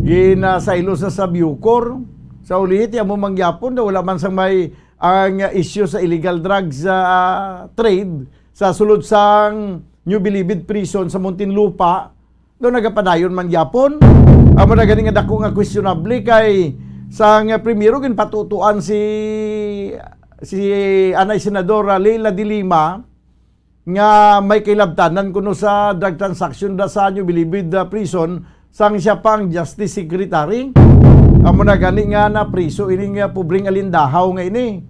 Ginasaylo sa, sa Bucor. Sa ulihi, ti amo mangyapon, do wala man sang may ang issue sa illegal drugs, ah, trade sa sulod sang New Bilibid Prison sa Muntinlupa. Do nagapadayon man gyapon. Amo na gani nga dako nga questionable kay sang primero ginpatutuan si, si anay Senadora Leila de Lima nga may kailabtanan kuno sa drug transaction da sa New Bilibid, ah, Prison sang siya pa ang Justice Secretary. Amo na gani nga napriso ining, ah, pobreng alindahaw nga ini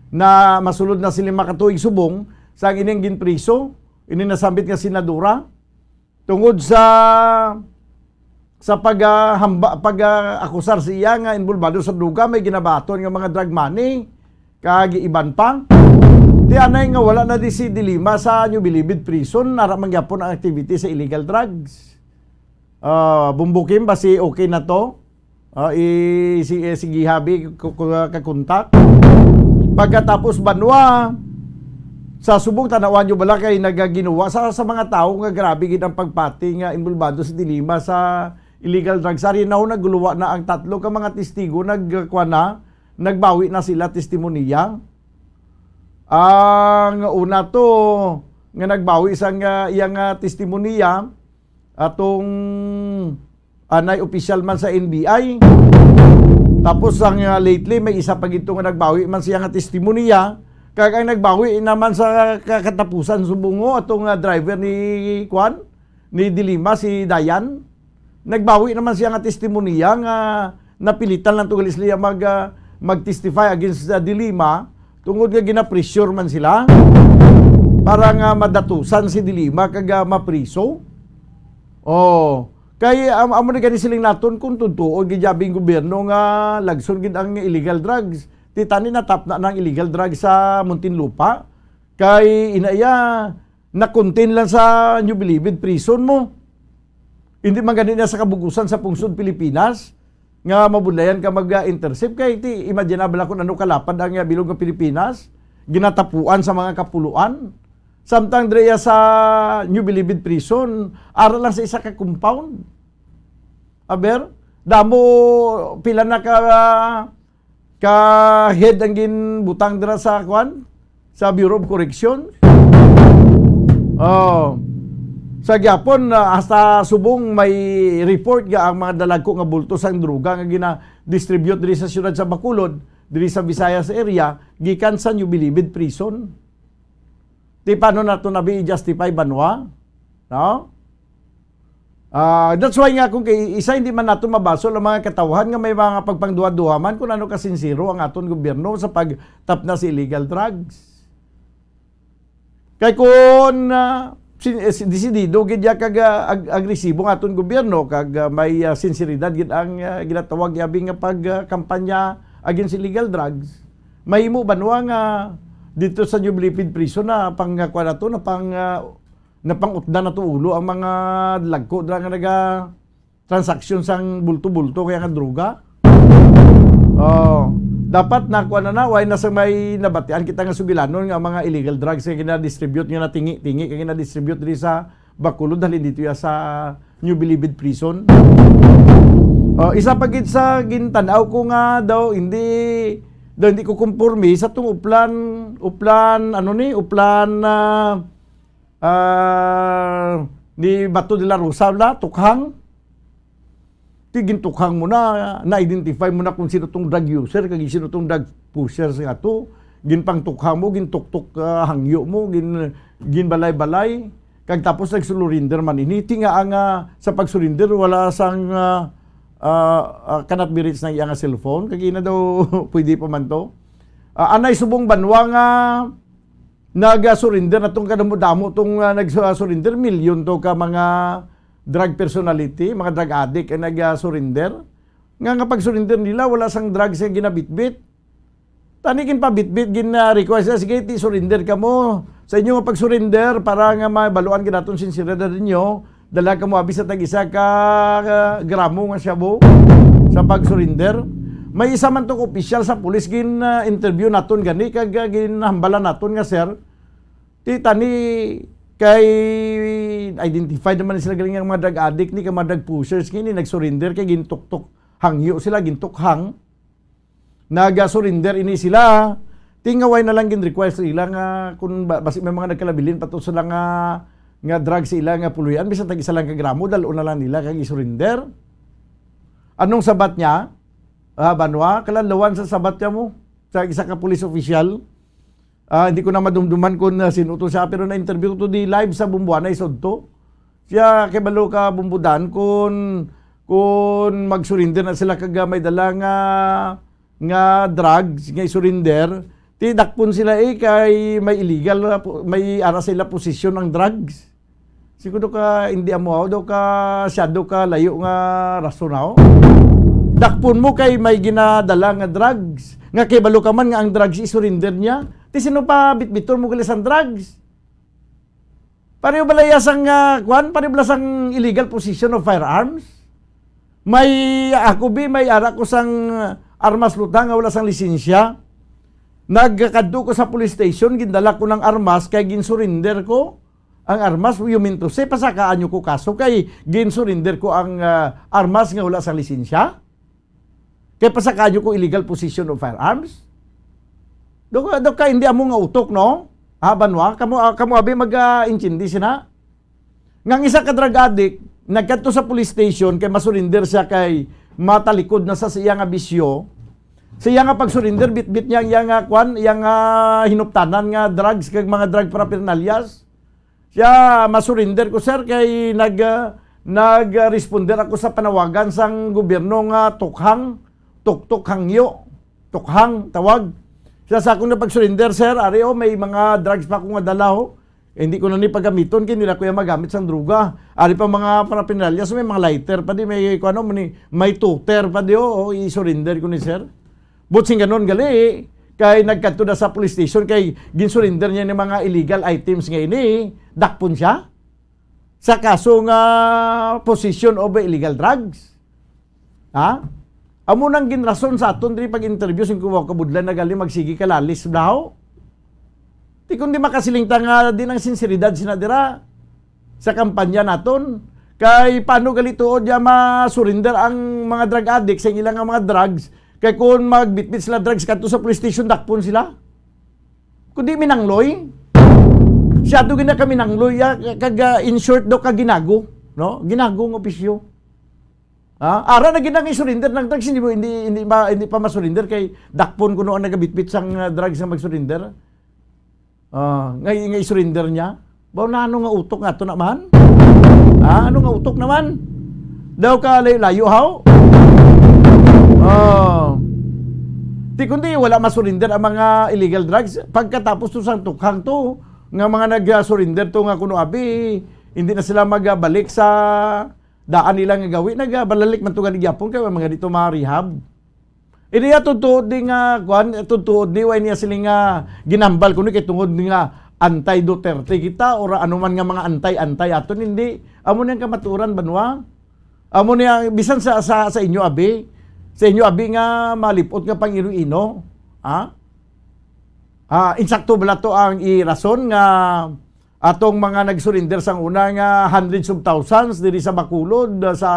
na masulod na sini makatuig subong sang ining ginpriso ini nasambit nga senadora. Tungod sa, sa pag, ah, hamba-, pag, ah, akusar sa iya nga involbado sa droga, may ginabaton nga mga drug money, kag iban pa. Ti anay nga wala na di si De Lima sa New Bilibid Prison, ara man gyapon ang activity sa illegal drugs. Ah, Bumbukim, basi okay na to? Ah, i-, si-, eh, sige, habi, ku-, ku-, kakontak. Pagkatapos, banwa, sa subong tanawan nyo bala kay nagaginuwa sa, sa mga tawo nga grabe gid ang pagpati nga involbado si De Lima sa illegal drugs. Ari na, nagluwa na ang tatlo ka mga testigo, nagkuha na, nagbawi na sila testimonya. Ang una to, nga nagbawi sa nga, iyang, ah, testimonya, atong anay opisyal man sa N B I. Tapos ang, ah, lately, may isa pa gito nga nagbawi man siya nga testimonya. Kag ang nagbawi naman sa ka-, katapusan subong, atong, ah, driver ni, kwan, ni De Lima, si Dayan. Nagbawi naman siya nga testimonya nga napilitan lang to gali sila mag, ah, mag-testify against sa De Lima tungod nga gina-pressure man sila para nga madatusan si De Lima kag, ah, mapriso. Oh, kay am-, amo ni gani siling naton kung totoo gid yabi ang gobyerno nga lagson gid ang illegal drugs. Ti tani natapna na ang illegal drugs sa Muntinlupa. Kay inaya, na-contain lang sa New Bilibid Prison mo. Hindi man gani na sa kabugusan sa pungsod Pilipinas nga mabudlayan ka mag-intercept. Kay ti, imagine na bala kung ano kalapad ang, ah, bilog nga Pilipinas, ginatapuan sa mga kapuluan. Samtang dre sa New Bilibid Prison, ara lang sa isa ka compound. Aber, damo, pila na ka, ka head ang ginbutang dira sa, kwan, sa Bureau of Correction. Oh. Sa gyapon, ah, hasta subong may report nga ang mga dalagko nga bulto sang droga nga gina-distribute diri sa siyudad sa Bacolod, diri sa Visayas area, gikan sa New Bilibid Prison. Di paano nato na i-justify, banwa? No? Ah, that's why nga kung kay isa, hindi man nato mabasol ang mga katawhan nga may mga pagpangduha-duha man kung ano kasinsiro ang aton gobyerno sa pagtapna sa illegal drugs. Kay kung, ah, sin-, eh, si-, desidido gid ya kag, ah, ag-, agresibo ang aton gobyerno kag, ah, may, ah, sinseridad gid ang, ah, ginatawag yabi nga pag, ah, kampanya against illegal drugs, mahimo ba nuwa nga dito sa New Bilibid Prison na pang, ah, kuwan nato, na pang, ah, napangutdan nato ulo ang mga lagko dira nga naga-transaksyon sang bulto-bulto kaya nga droga. Oh, dapat na kuwan na na, way na sa may nabatian kita nga sugilanon nga mga illegal drugs nga gina-distribute, nga natingi-tingi, nga gina-distribute diri sa Bacolod, halin dito ya sa New Bilibid Prison. Oh, isa pa gid sa gintan-aw ko nga daw hindi, daw hindi ko kumporme sa tong Uplan, Uplan, ano ni, Uplan, ah, ah, ni Bato de la Rosa, wala, Tukhang. Ti gintukhang mo na, na-identify mo na kung sino tong drug user, kag sino tong drug pusher sa ato. Ginpangtukhang mo, gintuktok, ah, hangyo mo, gin-, ginbalay-balay. Kag tapos nagsurrender man ini. Ti nga ang, ah, sa pagsurrender, wala sang, ah, ah, ah, cannot be reached ng iyang cellphone. Kag ina daw, pwede pa man to. Ah, anay subong banwa nga Nag-surrender na tong kadamo-damo tong, ah, nag-surrender, milyon to ka mga drug personality, mga drug addict ang nag-surrender. Nga, nga pag-surrender nila, wala sang drugs nga ginabitbit. Tani ginpabitbit, gin-request na, "Sige, ti surrender kamo. Sa inyo nga pag-surrender, para nga mabaluan ka naton sinseridad ninyo, dala kamo abi sa tag-isa ka, ah, gramo nga shabu sa pag-surrender." May isa man tong opisyal sa pulis gin-interview naton gani, kag, ah, ginhambalan naton nga, "Sir, ti tani kay identified naman sila galing nga mga drug addict ni, kay mga drug pushers ngini, nag-surrender kay gintuktok, hangyo sila, gintukhang." Naga-surrender ini sila. Tingaway na lang gin-request sa ila nga kung ba, basi may mga nagkalabilin pa to sila nga, nga drug sa ila nga puluyan, bisan tag isa lang ka gramo, dal-on na lang nila kag i-surrender. Anong sabat niya? Ah, Banwa, kaladlawan sa sabat niya mo sa isa ka police official. Ah, hindi ko na madumduman kung, ah, sino to siya, pero na-interview to di live sa Bumbuanay Sodto. Siya, kay balo ka bumbudan kung, kung mag-surrender na sila kag may dala nga, nga drugs, nga i-surrender, ti dakpon sila, eh, kay may illegal na po, may ara sa ila posisyon ang drugs. Siguro ka, hindi amo, aw, daw ka, siya daw ka layo nga rason, aw. Dakpon mo kay may ginadala nga drugs. Nga kay balo ka man nga ang drugs i-surrender niya. Ti sino pa bitbiton mo gali sang drugs? Pareho bala iya sang, ah, kwan? Pareho bala sang illegal possession of firearms? May, ako bi, may ara ko sang, ah, armas luta nga wala sang lisensya. Nagkadto ko sa police station, gindala ko ng armas kay gin-surrender ko ang armas. You mean to say, pasakaan nyo ko kaso kay gin-surrender ko ang, ah, armas nga wala sang lisensya? Kay pasakaan nyo ko illegal possession of firearms? Do ka, do ka, hindi amo nga utok, no? Ha, Banwa? Kamo, ah, kamo abi mag, ah, intindi sina? Nga ang isa ka drug addict, nagkadto sa police station kay masurrender siya kay matalikod na sa, sa iya nga bisyo. Sa iya nga pag-surrender, bitbit niya ang iya nga, kwan, iya nga hinuptanan nga drugs kag mga drug paraphernalias. Siya, masurrender ko, sir, kay nag, ah, nag-responder ako sa panawagan sang gobyerno nga tukhang, tuktok hangyo, tukhang tawag. Siya, sa akong pag-surrender, sir, ari, oh, may mga drugs pa ako nga dala, oh. Eh, hindi ko na ni pagamiton, kay hindi na ko yan magamit sang droga. Ari pa mga paraphernalia, so may mga lighter pa di, may, kuno, may, may toter pa di, oh, oh, i-surrender ko ni sir. But sing ganon gali, kay nagkadto na sa police station, kay gin-surrender niya ni mga illegal items nga ini, dakpon siya sa kaso nga possession of illegal drugs. Ha? Amo nang ginrason sa aton diri pag-interview sing kuwaw kabudlan na gali magsigi kalalis daw. Ti kundi makasiling ta nga di nang sinseridad sina dira sa kampanya naton. Kay paano gali tuod ya ma-surrender ang mga drug addict sa ila nga mga drugs? Kay kung magbitbit sila drugs kadto sa police station, dakpon sila. Kundi minangloy. Siya to gina ka minangloy, ya, kag, ah, in short do ka ginago, no? Ginago nga opisyo. Ha? Ara na gid ang i-surrender ng drugs, hindi mo, hindi, hindi ma-, hindi pa ma-surrender kay dakpon kuno ang nagabitbit sang, ah, drugs nga mag-surrender. Ah, nga, nga i-surrender niya. Baw na ano nga utok nga to naman? Ha? Ano nga utok naman? Daw ka layo-layo, haw? Oh. Ti kundi wala ma-surrender ang mga illegal drugs. Pagkatapos to sang tukhang to, nga mga nag-surrender to nga kuno abi, hindi na sila magabalik sa daan nila nga gawi, nagabalik man to gani gyapon kay mga dito ma-rehab. Ini ya tutuod di nga, kuan, tutuod di, wa niya siling nga ginambal kuno kay tungod nga anti-Duterte kita or ano man nga mga anti-anti aton, hindi. Amo niyang kamaturan, Banwa. Amo niya, bisan sa, sa, sa inyo, abi. Sa inyo, abi, nga malipot nga pang Iloilo. Ha? Ah, insakto bala to ang irason nga atong mga nag-surrender sang una nga hundreds of thousands diri sa Bacolod, sa,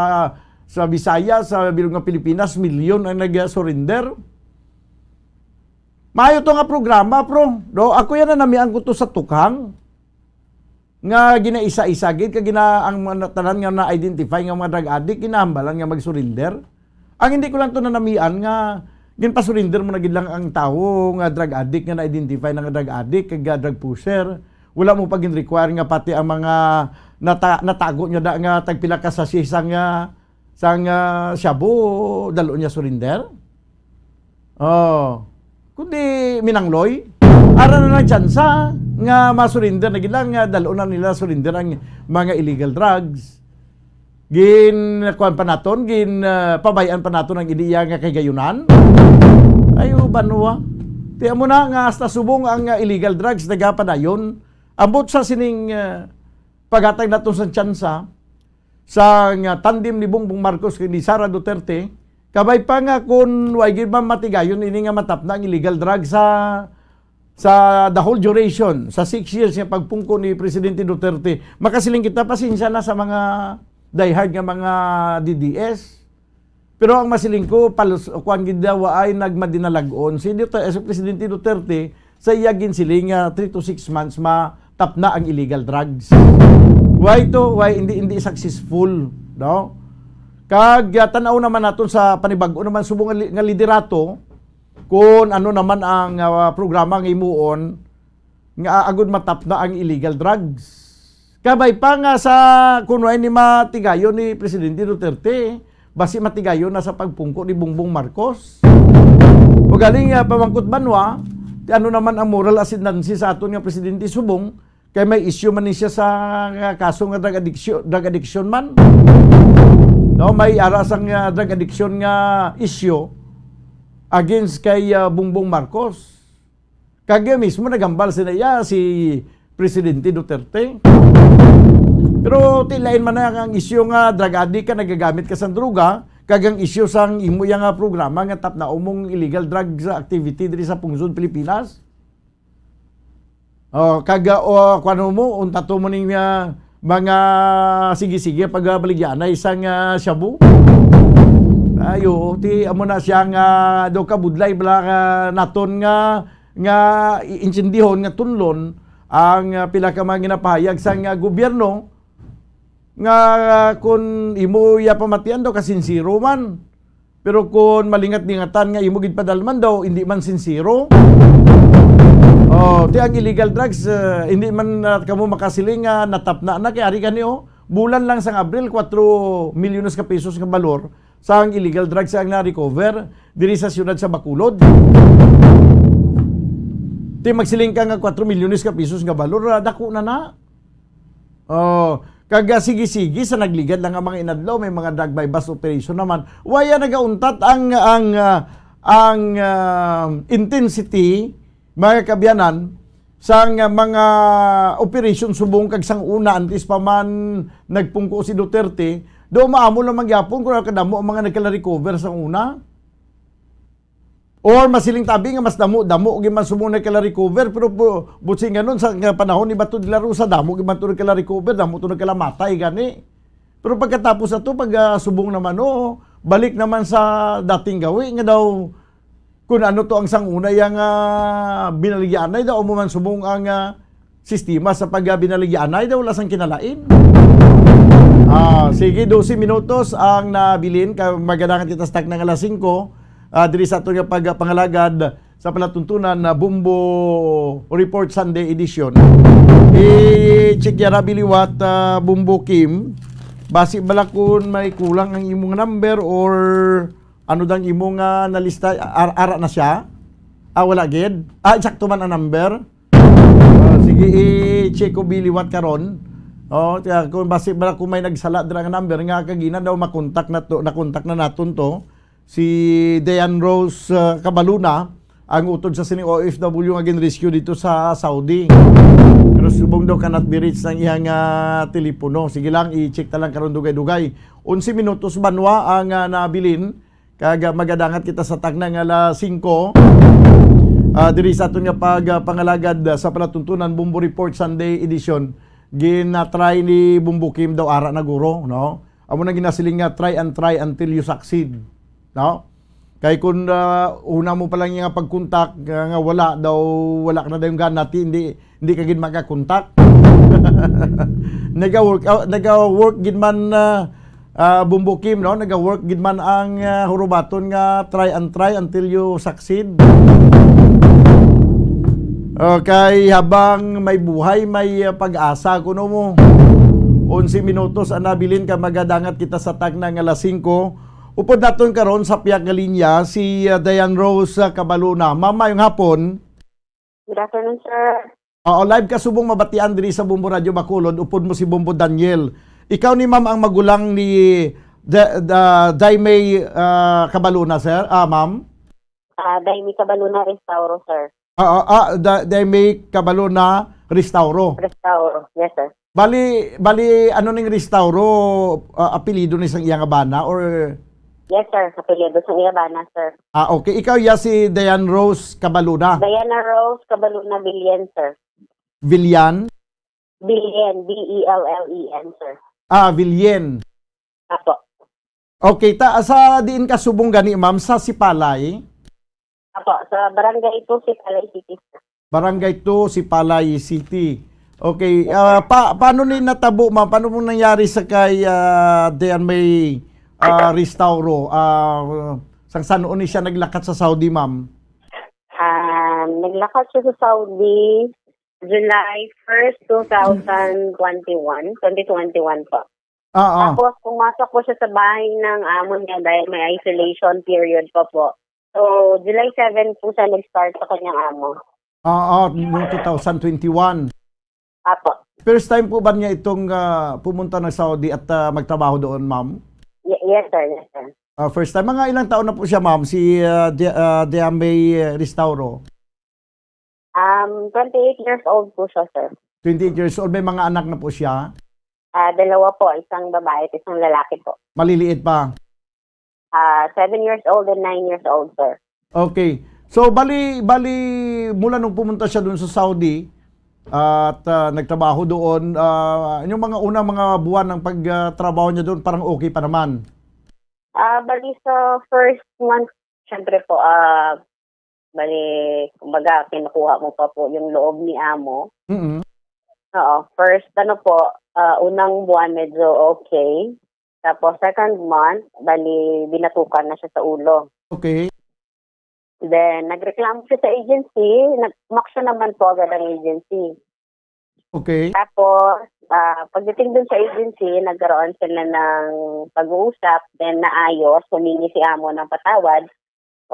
sa Visayas, sa bilog nga Pilipinas, milyon ang nag-surrender. Maayo to nga programa, pro. Do, ako yan na namian ko to sa tukhang nga ginaisa-isa gid, kag gina-, ang mga tanan nga na-identify nga mga drug addict, ginahambalan nga mag-surrender. Ang hindi ko lang to nanamian nga ginpa-surrender mo na gid lang ang tawo nga drug addict, nga na-identify na nga drug addict kag, ah, drug pusher. Wala mo pa gin-require nga pati ang mga nata-, natago niya da nga tagpila ka sachet sang, ah, sang, ah, shabu, dalo niya surrender. Oh. Kundi minangloy, ara na lang tsansa. nga ma-surrender na gid lang, nga dal-on na nila surrender ang mga illegal drugs. Gin, kuwan pa naton, gin, ah, pabay-an pa naton ang iya nga kahigayunan. Ay, o, banwa. Tiyan mo na nga hasta subong ang, ah, illegal drugs nagapadayon. Ambot sa sining, ah, paghatag naton sa tsansa sa nga tandem ni Bongbong Marcos kag ni Sara Duterte, kabay pa nga kun way gid man matigayon ini nga matapna ang illegal drugs sa, sa the whole duration, sa six years nga pagpungko ni Presidente Duterte. Makasiling kita, pasensya na sa mga diehard nga mga D D S. Pero ang masiling ko, palus-, kuwan gid daw ay nagmadinalag-on si Duterte, si Presidente Duterte sa iya ginsiling nga three to six months matapna ang illegal drugs. Why to? Why hindi, hindi successful, no? Kag, ah, tan-aw naman naton sa panibag-o naman subong nga li-, nga liderato, kung ano naman ang, ah, programa nga himuon nga agud matapna ang illegal drugs. Kabay pa nga sa kun way ni matigayon ni Presidente Duterte, basi matigayon na sa pagpungko ni Bongbong Marcos. O galing, ah, pamangkot banwa, ti ano naman ang moral ascendancy sa aton nga presidente subong kay may issue man ni siya sa, ah, kaso nga drug addiction, drug addiction man. No, may ara sang, ah, drug addiction nga issue against kay, ah, Bongbong Marcos. Kag iya mismo naghambal sina iya si Presidente Duterte. Pero ti lain man na ang isyu nga drug addict ka, nagagamit ka sang droga, kag ang isyu sang imo iya nga programa nga tapnaon mong illegal drugs activity diri sa pungsod Pilipinas. Oh, kag, ah, o, kuwan mo, untat mo ning, ah, mga sige-sige pagbaligyanay sang, ah, shabu. Ayo, ti amo na siya nga daw kabudlay bala, ah, naton nga, nga iintindihon, nga tunlon ang, ah, pila ka mga ginapahayag sang, ah, gobyerno nga, ah, kun imo iya pamatian daw kasinsiro man. Pero kun malingat-lingatan nga imo gid padalman daw, hindi man sinsiro. Oh, ti ang illegal drugs, ah, hindi man, ah, kamo makasiling nga natapna na kay ari gani, oh. Bulan lang sang Abril, kwatro milyones ka pesos nga balor sang illegal drugs ang na-recover diri sa siyudad sa Bacolod. Ti magsiling ka nga kwatro milyones ka pesos nga balor, ah, dako na na. Oh, kag, ah, sige-sige sa nagligad lang nga mga inadlaw, may mga drug buy-bust operation naman. Waya nagauntat ang, ang, ah, ang, ah, intensity, mga kaabyanan, sang, ah, mga operation subong kag sang una, antes pa man nagpungko si Duterte, do maamo lang man gyapon kung kadamo ang mga nagkala-recover sang una. Or masiling tabi nga mas damo-damo gid man subong nagkala-recover, pero bu-, butsing ganon sa nga panahon ni Bato de la Rosa, damo gid man to nagkala-recover, damo to nagkalamatay gani. Pero pagkatapos ato, pag, ah, subong naman, oo, balik naman sa dating gawi nga daw kun ano to ang sang una yang, ah, binaligyanay daw, amo man subong ang, ah, sistema sa pag, ah, binaligyanay daw, wala sang kinalain. Ah, sige, dose minutos ang nabilin, ka-, magadangat kita sa takna nga alas singko, ah, diri sa aton nga pagpangalagad sa palatuntunan na Bumbo Report Sunday Edition. I-check yara biliwat, ah, Bumbo Kim. Basi bala kun may kulang ang imong number or ano dang imo nga nalista, ar-, ara na siya? Ah, wala gid? Ah, insakto man ang number? Ah, sige, i-check ko biliwat karon. Oh, kaya kung basi ba kung may nagsala dira nga number nga kagina daw makontak na to, nakontak na naton to, si Diane Rose, ah, Cabaluna, ang utod sa sining O F W nga gin-rescue dito sa Saudi. Pero subong daw cannot be reached ang iyang, ah, telepono. Sige lang, i-check ta lang karon dugay-dugay. Onse minutos banwa ang, ah, nabilin. Kag, ah, magadangat kita sa takna nga alas singko, ah, diri sa aton nga pag, ah, pangalagad, ah, sa palatuntunan Bumbo Report Sunday Edition. Gina-try ni Bumbo Kim daw ara na guro, no? Amo na ginasiling nga, "Try and try until you succeed." No? Kay kun, ah, una mo pa lang nga pagkontak, ah, nga wala daw, wala ka na daw yung gana, ti, hindi, hindi ka gid makakontak. Naga-work, ah, naga-work gid man, ah, ah, Bumbo Kim, no? Naga-work gid man ang, ah, hurubaton nga try and try until you succeed. Okay, habang may buhay, may, ah, pag-asa, kuno mo. Onse minutos ang nabilin ka magadangat kita sa takna nga alas singko. Upod naton karon sa pihak nga linya si, ah, Diane Rose, ah, Cabaluna. Ma'am, maayong hapon. Good afternoon, sir. Oo, live ka subong mabatian diri sa Bombo Radio Bacolod, upod mo si Bombo Daniel. Ikaw ni ma'am ang magulang ni Da-, Da-, Daymay, ah, Cabaluna, sir? Ah, ma'am? Ah, Daymay Cabaluna Restauro, sir. Ah, ah, ah, Da-, Daymay Cabaluna Restauro. Restauro, yes, sir. Bali, bali, ano ning Restauro, ah, apelyido ni sang iya nga bana or Yes, sir. Apelyido sang iya bana, sir. Ah, okay. Ikaw ya si Diane Rose Cabaluna. Diana Rose Cabaluna Villen, sir. Villan? Villen, V E L L E N, sir. Ah, Villen. Apo. Okay, ta, sa diin ka subong gani, ma'am, sa Sipalay? Apo, sa Barangay two, Sipalay City, sir. Barangay two, Sipalay City. Okay, ah, pa, paano ni natabo, ma'am? Paano mo nangyari sa kay, ah, Diane May, ah, Restauro? Ah, sang sanon ni siya naglakat sa Saudi, ma'am? Ah, naglakat siya sa Saudi July first, two thousand twenty-one, twenty twenty-one po. Ah, ah. Tapos, pumasok po siya sa bahay ng amo niya dahil may isolation period pa po. So, July seven po siya nag-start sa kanyang amo. Ah, ah, noong two thousand twenty-one. Apo. First time po ba niya itong, ah, pumunta ng Saudi at, ah, magtrabaho doon, ma'am? Ye-, yes, sir. Yes, sir. Ah, first time. Mga ilang taon na po siya, ma'am, si, ah, Di-, ah, Diamay Restauro? Um, twenty-eight years old po siya, sir. Twenty-eight years old. May mga anak na po siya? Ah, dalawa po. Isang babae at isang lalaki po. Maliliit pa? Ah, seven years old and nine years old, sir. Okay. So, bali, bali, mula nung pumunta siya doon sa Saudi at, ah, nagtrabaho doon, ah, yung mga unang mga buwan ng pagtrabaho niya doon, parang okay pa naman? Ah, bali sa first month, syempre po, ah, bali, kumbaga, kinukuha mo pa po yung loob ni amo. Mm. Oo, first, ano po, ah, unang buwan, medyo okay. Tapos, second month, bali, binatukan na siya sa ulo. Okay. Then, nagreklamo siya sa agency. Nag-, umaksyon naman po agad ang agency. Okay. Tapos, ah, pagdating dun sa agency, nagkaroon sila ng pag-uusap, then naayos, humingi si amo ng patawad,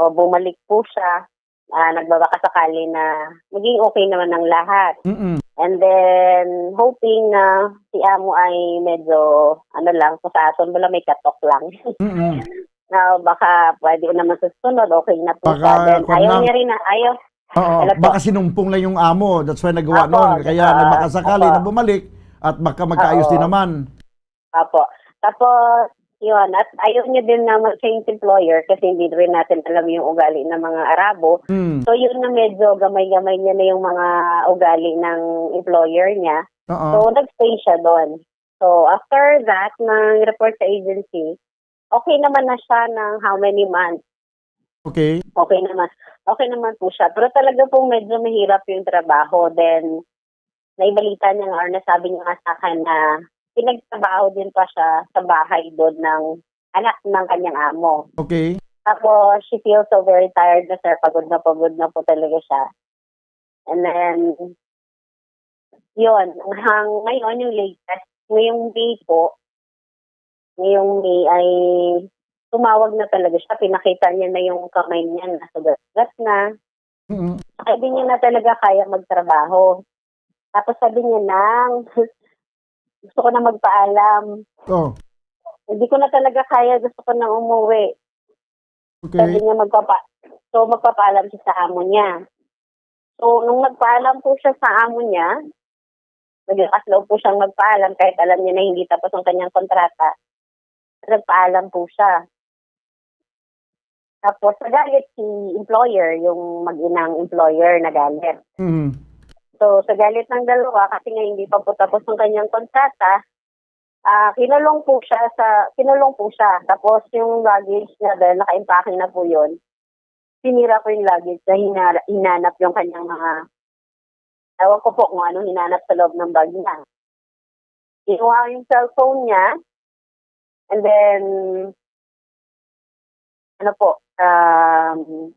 o bumalik po siya, ah, nagbabaka sakali na maging okay naman ang lahat. Mm-mm. And then, hoping na si amo ay medyo, ano lang, kung sa aton, wala, may katok lang. Mm-mm. Na baka pwede naman sa sunod, okay na po siya. Baka, then, kwan ayaw lang. Niya rin na, ayaw. Oo, ano po? Baka sinumpong lang yung amo, that's why nagawa Apo, nun. Kaya ah, nagbaka sakali apo. Na bumalik at baka magkaayos Oo. Din naman. Apo. Tapos, yun, at ayaw niya din na mag-change employer kasi hindi rin natin alam yung ugali ng mga Arabo. Hmm. So, yun na medyo gamay-gamay niya na yung mga ugali ng employer niya. Oo. So, nag-stay siya doon. So, after that, nang report sa agency, okay naman na siya ng how many months. Okay. Okay naman. Okay naman po siya. Pero talaga pong medyo mahirap yung trabaho. Then, naibalita niya nga or nasabi niya nga sa akin na pinagtrabaho din pa siya sa bahay doon ng anak ng kanyang amo. Okay. Tapos, she feels so very tired na, sir. Pagod na pagod na po talaga siya. And then, yun, hang ngayon, yung latest, ngayong May po, ngayong May ay tumawag na talaga siya. Pinakita niya na yung kamay niya, nasugat-sugat na. Mm. Hindi niya na talaga kaya magtrabaho. Tapos sabi niya, "Nang, gusto ko na magpaalam." Oh. "Hindi ko na talaga kaya, gusto ko nang umuwi." Okay. Sabi niya, magpapa-, so, magpapaalam siya sa amo niya. So, nung nagpaalam po siya sa amo niya, naglakas loob po siyang magpaalam kahit alam niya na hindi tapos ang kanyang kontrata. Nagpaalam po siya. Tapos, nagalit si employer, yung mag-inang employer, nagalit. Mm. So, sa galit ng dalawa, kasi nga hindi pa po tapos ang kanyang kontrata, ah, kinulong po siya sa, kinulong po siya. Tapos, yung luggage niya, dahil naka-impake na po yun, sinira po yung luggage na hinara-, hinanap yung kanyang mga, ewan ko po kung anong hinanap sa loob ng bag niya. Kinuha yung cellphone niya, and then, ano po, um,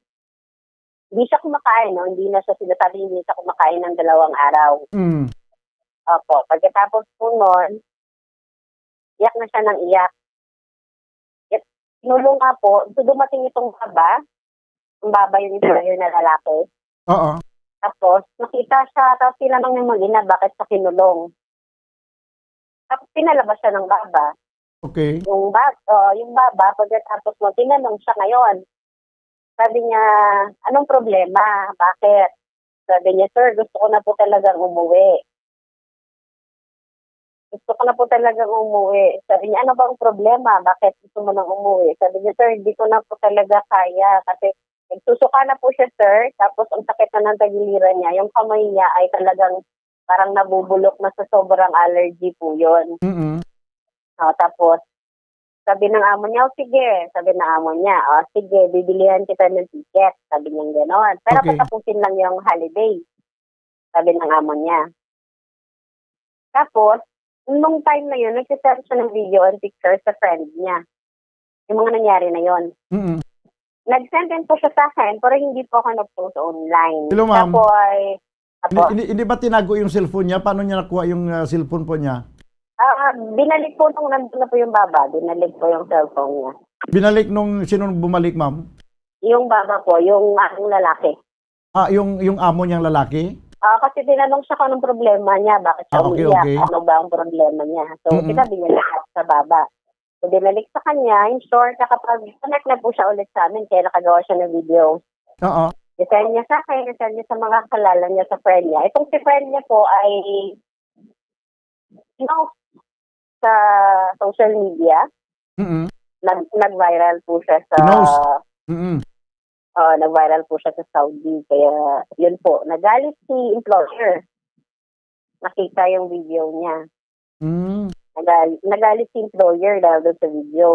hindi siya kumakain, no? Hindi na siya, sinasabi, hindi siya kumakain ng dalawang araw. Mm. Opo, pagkatapos po nun, iyak na siya ng iyak. It-, tinulong nga po, so dumating itong baba, ang baba yung employer na lalaki. Oo. Tapos, nakita siya, tapos tinanong yung mag-ina bakit siya kinulong. Tapos, pinalabas siya ng baba. Okay. Yung ba-, oh, yung baba, pagkatapos mo, tinanong siya ngayon. Sabi niya, "Anong problema? Bakit?" Sabi niya, "Sir, gusto ko na po talagang umuwi. Gusto ko na po talagang umuwi." Sabi niya, "Ano bang problema? Bakit gusto mo nang umuwi?" Sabi niya, "Sir, hindi ko na po talaga kaya kasi nagsusuka na po siya, sir. Tapos ang sakit na ng tagiliran niya, yung kamay niya ay talagang parang nabubulok na sa sobrang allergy po yun." Mm. Oh, tapos, sabi ng amo niya, "O sige," sabi ng amo niya, "O sige, bibilihan kita ng ticket," sabi niya gano'n. "Pero Okay. patapusin lang yung holiday," sabi ng amo niya. Tapos, nung time na yun, nag-send siya ng video and picture sa friend niya. Yung mga nangyari na yun. Mm. Nag-send din po siya sa akin, pero hindi po ako nag-post online. Hello, ma'am. Siya po ay, Hindi, apo. hindi, hindi ba tinago yung cellphone niya? Paano niya nakuha yung, ah, cellphone po niya? Ah, binalik po nung nandun na po yung baba, binalik po yung cellphone niya. Binalik nung, sinong bumalik, ma'am? Yung baba po, yung, ah, yung lalaki. Ah, yung, yung amo niyang lalaki? Ah, kasi tinanong siya kung anong problema niya, bakit siya Ah, okay, umiiyak, okay. ano ba ang problema niya. So, Mm-mm. sinabi niya lahat sa baba. So, binalik sa kanya, in short, nakapag-connect na po siya ulit sa amin, kaya nakagawa siya ng video. Oo. I-send niya sa akin, i-send niya sa mga kakilala niya, sa friend niya. Itong si friend niya po ay, you know, sa social media, Mm-mm. nag-, nag-viral po siya sa Pinost. Mm-mm. Oo, nag-viral po siya sa Saudi. Kaya, yun po, nagalit si employer. Nakita yung video niya. Mm. Nagal-, nagalit si employer dahil doon sa video.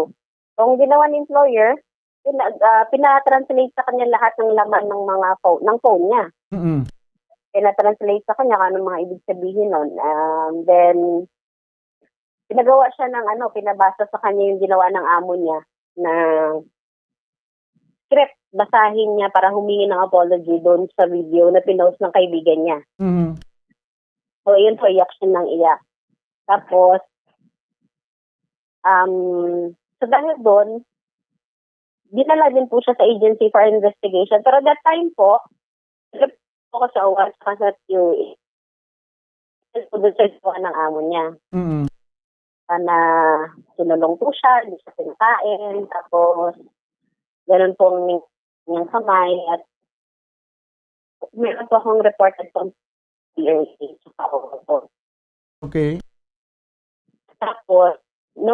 So, ang ginawa ni employer, pinag-, ah, pina-translate sa kanya lahat ng laman ng mga phone, ng phone niya. Mm. Pina-translate sa kanya kung anong mga ibig sabihin nun. Um, then, pinagawa siya ng ano, pinabasa sa kanya yung ginawa ng amo niya na script, basahin niya para humingi ng apology doon sa video na pinost ng kaibigan niya. Mhm. So, yun po, iyak siya ng iyak. Tapos, um, so dahil doon, dinala din po siya sa agency for investigation. Pero that time po, trip ako sa O W A sa Q A. Tapos doon sa ginawa ng amo niya. Mm. Na kinulong po siya, hindi siya pinakain, tapos ganun po ang niyang kamay, at meron po akong reported po ang P R A sa Paolo po. Okay. Tapos, no.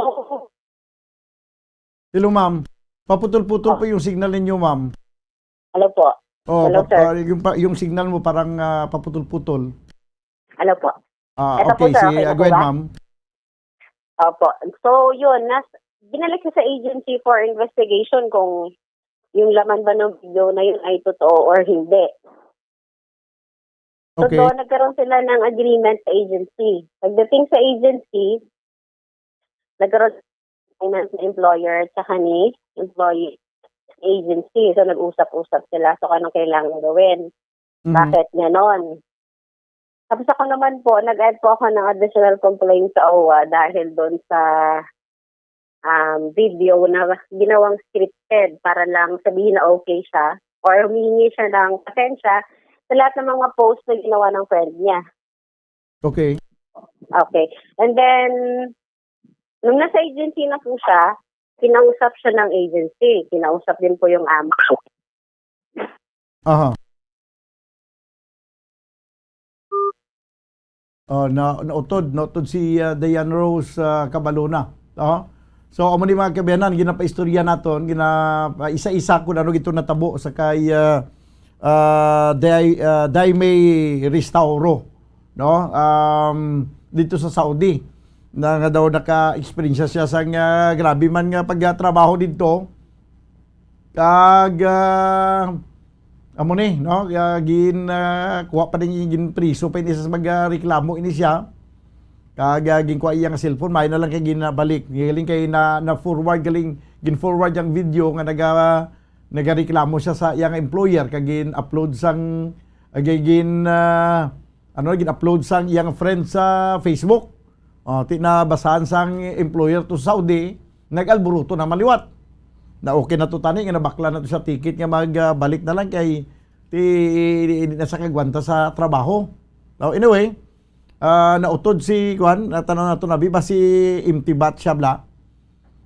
Hello, ma'am. Paputol-putol Oh. po yung signal ninyo, ma'am. Hello po. Oh, Hello, pa-, sir. pa-, yung pa-, yung signal mo parang, ah, paputol-putol. Hello po. Ah, Ito po, okay, sir, si, okay na ah, po go ahead, ba? ma'am. Opo. So, yun, nas-, binalik siya sa agency for investigation kung yung laman ba ng video na yun ay totoo or hindi. So, Okay. doon nagkaroon sila ng agreement sa agency. Pagdating sa agency, nagkaroon ng agreement ng employer at saka ni employee agency. So, nag-usap-usap sila. So, anong kailangan gawin? Mhm. Bakit ganon? Tapos ako naman po, nag-add po ako ng additional complaint sa O W A dahil doon sa, um, video na ginawang scripted para lang sabihin na okay siya or humingi siya ng pasensya sa lahat ng mga post na ginawa ng friend niya. Okay. Okay. And then, nung nasa agency na po siya, kinausap siya ng agency. Kinausap din po yung amo. Aha. Oh, na, nautod, nautod si, ah, Diane Rose, ah, Cabaluna. Oh. So, amo ni mga kabiyanan, ginapaistorya naton, gina-, ah, isa-isa kung ano gito natabo sa kay, ah, ah, Day, ah, Day May Restauro, no? Um, dito sa Saudi, na nga daw naka-eksperyensya siya sa nga grabe man nga pagtrabaho dito. Kag, ah, amo ni, no? Kag gin, ah, kuha pa din, ginpriso pa ini sa mag, ah, reklamo ini siya. Kag, ah, ginkuha iya nga cellphone, may na lang kay ginabalik. Galing kay na, na-forward, galing gin-forward ang video nga naga-, nagareklamo siya sa iyang employer, kag gin-upload sang, ah, gi-, gin, ah, ano, gin-upload sang iyang friend sa Facebook. Oh, ti na basahan sang employer to Saudi, nag-alburuto na maliwat. Na okay na to tani, nga nabakla na to sa ticket nga mag, ah, balik na lang kay Ti, di, di na sa kagwanta sa trabaho. Now, anyway, ah, nautod si, kuwan, natan-aw nato na, biba si Empty Bat siya, bla.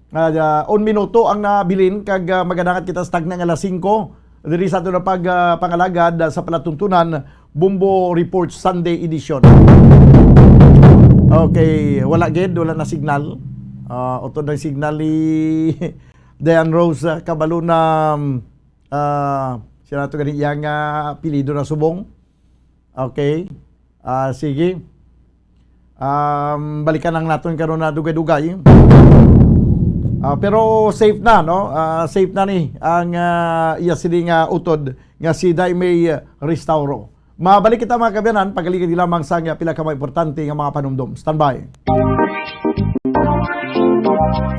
Ah, ah, un minuto ang nabilin, kag, ah, magadangat kita sa tagna nga alas singko. Diri sa ato na pag, ah, pangalagad, ah, sa palatuntunan, Bombo Report Sunday Edition. Okay, wala gid, wala na signal. Ah, utod ang signal ni Diane Rose, ah, kabalo na, ah, siya nato gani iya nga apelyido na subong. Okay. Ah, sige. Um, balikan lang naton karon na dugay-dugay. Ah, pero safe na, no? Ah, safe na ni ang, ah, iya sini nga utod nga si Daimay Restauro. Mabalik kita, mga kaabyanan, pagaligid lamang sa nga pila ka mga importante nga mga panumdom. Standby.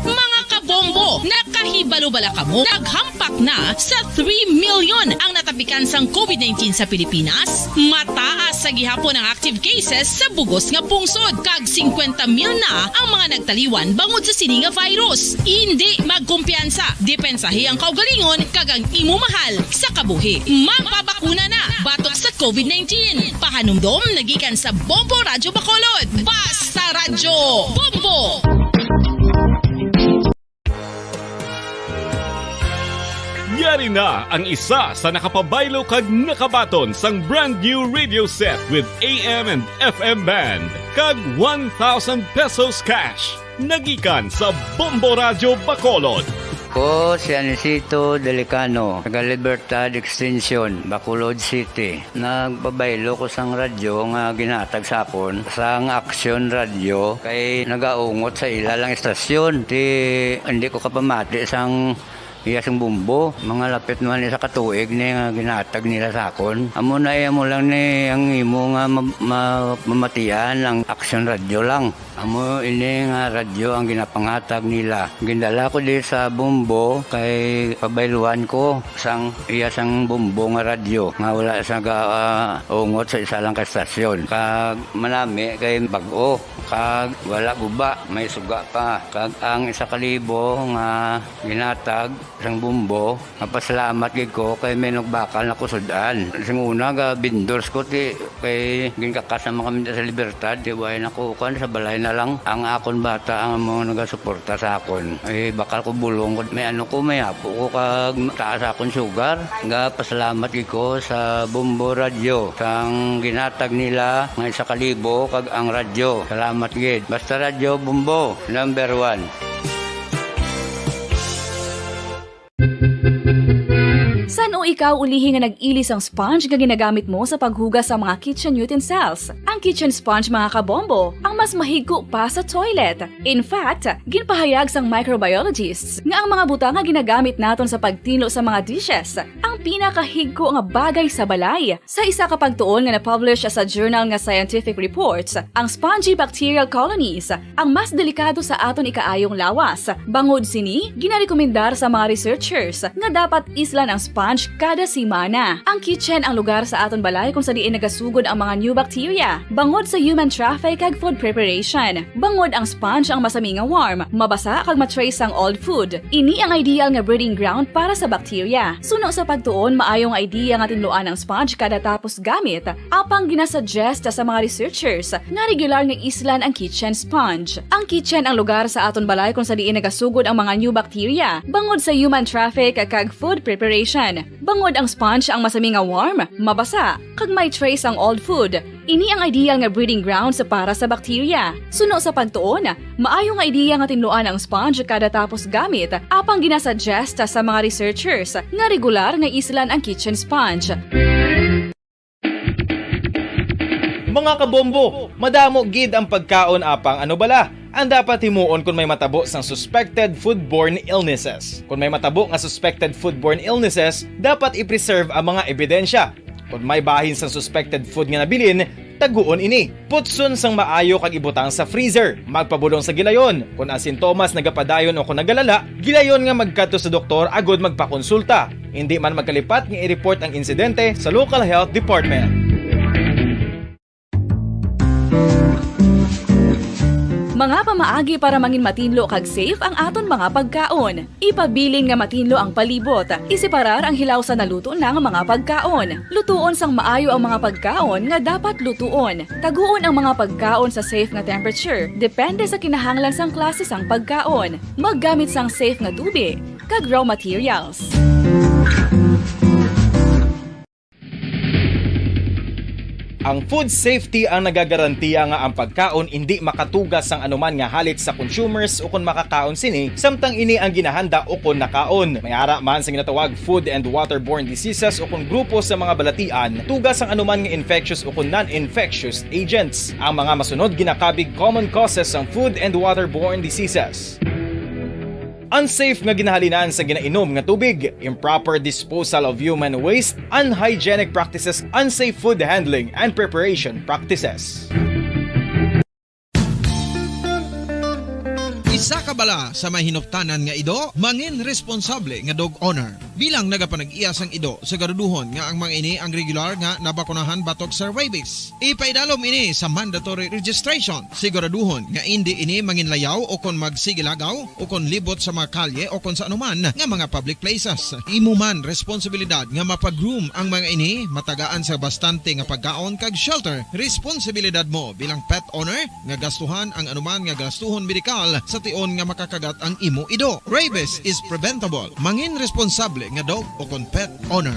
Mga kabombo, nakahibalo bala kamo? Naghampak na sa three million ang natapikan sang covid nineteen sa Pilipinas. Mataas sa gihapon ang active cases sa bugos nga pungsod, kag singkwenta mil na ang mga nagtaliwan bangod sa sini nga virus. Indi magkumpiyansa, depensahi ang kaugalingon kag ang imo mahal sa kabuhi. Magpabakuna na batok sa covid nineteen. Pahanumdom nagikan sa Bombo Radyo Bacolod. Basta Radyo Bombo! Yari na ang isa sa nakapabaylo kag nakabaton sang brand new radio set with A M and F M band kag one thousand pesos cash. Nagikan sa Bombo Radyo Bacolod. Ko si Anisito Delicano, taga Libertad Extension, Bacolod City. Nagpabaylo ko sang radyo nga ginhatag sa akon sang Aksyon Radyo kay nagaungot sa ila lang istasyon. Ti, hindi ko kapamati sang iya sang bumbo. Mga lapit naman isa ka tuig ni nga ginhatag nila sa akon. Amo na iya mo lang ni ang imo nga ma-, ma-, mamatian ang Aksyon Radyo lang. Amo ini nga radyo ang ginapanghatag nila. Gindala ko di sa Bombo kay pabayluhan ko sang iya sang Bombo nga radyo nga wala sa ga, ah, ungot sa isa lang ka estasyon. Kag manami kay bag-o, kag wala guba, may suga pa. Kag ang isa ka libo nga ginhatag sang Bombo, mapasalamat gid ko kay may nagbakal na ko sud-an. Sing una, ga vendors ko, ti, kay ginkakas naman kami sa Libertad, ti, way na ko, kuwan, sa balay na lang. Ang akon bata, ang mga nagasuporta sa akon. Eh, bakal ko bulong ko. May ano ko, may apo ko, kag taas akon sugar. Ga pasalamat gid ko sa Bombo Radyo, sang ginhatag nila, nga isa ka libo, kag ang radyo. Salamat gid. Basta Radyo Bombo, number one. San-o ikaw ulihi nga nag-ilis ang sponge nga ginagamit mo sa paghugas sa mga kitchen utensils? Ang kitchen sponge, mga kabombo, ang mas mahigko pa sa toilet. In fact, ginpahayag sang microbiologists nga ang mga butang nga ginagamit naton sa pagtinlo sa mga dishes ang pinakahigko nga bagay sa balay. Sa isa ka pagtuon nga na-publish sa journal nga Scientific Reports, ang spongy bacterial colonies ang mas delikado sa aton ikaayong lawas. Bangod sini, ginarekomendar sa mga researchers nga dapat islan ang sponge kada semana. Ang kitchen ang lugar sa aton balay kung sa diin nagasugod ang mga new bacteria, bangod sa human traffic kag food preparation. Bangod ang sponge ang masami nga warm, mabasa kag ma-trace ang old food. Ini ang ideal nga breeding ground para sa bacteria. Suno sa pagtuon, maayo nga idea nga tinluan ang sponge kada tapos gamit, apang ginasuggest sa mga researchers nga regular nga islan ang kitchen sponge. Ang kitchen ang lugar sa aton balay kung sa diin nagasugod ang mga new bacteria, bangod sa human traffic kag food preparation. Bangod ang sponge ang masami nga warm, mabasa, kag may trace ang old food. Ini ang ideal nga breeding grounds para sa bacteria. Suno sa pagtuon, maayo nga idea nga tinluan ang sponge kada tapos gamit, apang ginasuggest sa mga researchers nga regular nga islan ang kitchen sponge. Mga kabombo, madamo gid ang pagkaon, apang ano bala ang dapat himuon kon may matabo sang suspected foodborne illnesses? Kon may matabo nga suspected foodborne illnesses, dapat i-preserve ang mga ebidensya. Kon may bahin sang suspected food nga nabilin, taguon ini. Putson sang maayo kag ibutang sa freezer. Magpabulong sa gilayon. Kon ang sintomas nagapadayon o kon nagalala, gilayon nga magkadto sa doktor agud magpakonsulta. Indi man magkalipat nga i-report ang insidente sa local health department. Mga pamaagi para mangin matinlo kag safe ang aton mga pagkaon. Ipabilin nga matinlo ang palibot. Iseparar ang hilaw sa naluto na nga mga pagkaon. Lutuon sang maayo ang mga pagkaon nga dapat lutuon. Taguon ang mga pagkaon sa safe nga temperature, depende sa kinahanglan sang klase sang pagkaon. Maggamit sang safe nga tubi kag raw materials. Ang food safety ang nagagarantiya nga ang pagkaon indi makatuga sang anuman nga halit sa consumers ukon makakaon sini, samtang ini ang ginahanda ukon nakaon. May ara man sa ginatawag food and waterborne diseases ukon grupo sa mga balatian, tuga sang anuman nga infectious ukon non-infectious agents. Ang mga masunod ginakabig common causes sang food and waterborne diseases. Unsafe nga ginahalinan sa ginainom nga tubig, improper disposal of human waste, unhygienic practices, unsafe food handling and preparation practices. Isa ka bala sa mahinuptanan nga ido, mangin responsable nga dog owner. Bilang nagapanag-iya sang ido, siguraduhon nga ang mga ini ang regular nga nabakunahan batok sa rabies. Ipaidalom ini sa mandatory registration. Siguraduhon nga indi ini manginlayaw o kon magsigilagaw o kon libot sa mga kalye o kon sa anuman nga mga public places. Imo man responsibilidad nga mapag-groom ang mga ini, matagaan sa bastante nga pagkaon kag shelter. Responsibilidad mo bilang pet owner nga gastuhan ang anuman nga gastuhon medikal sa tion nga makakagat ang imo ido. Rabies is preventable. Mangin responsable nga dog o kon pet owner.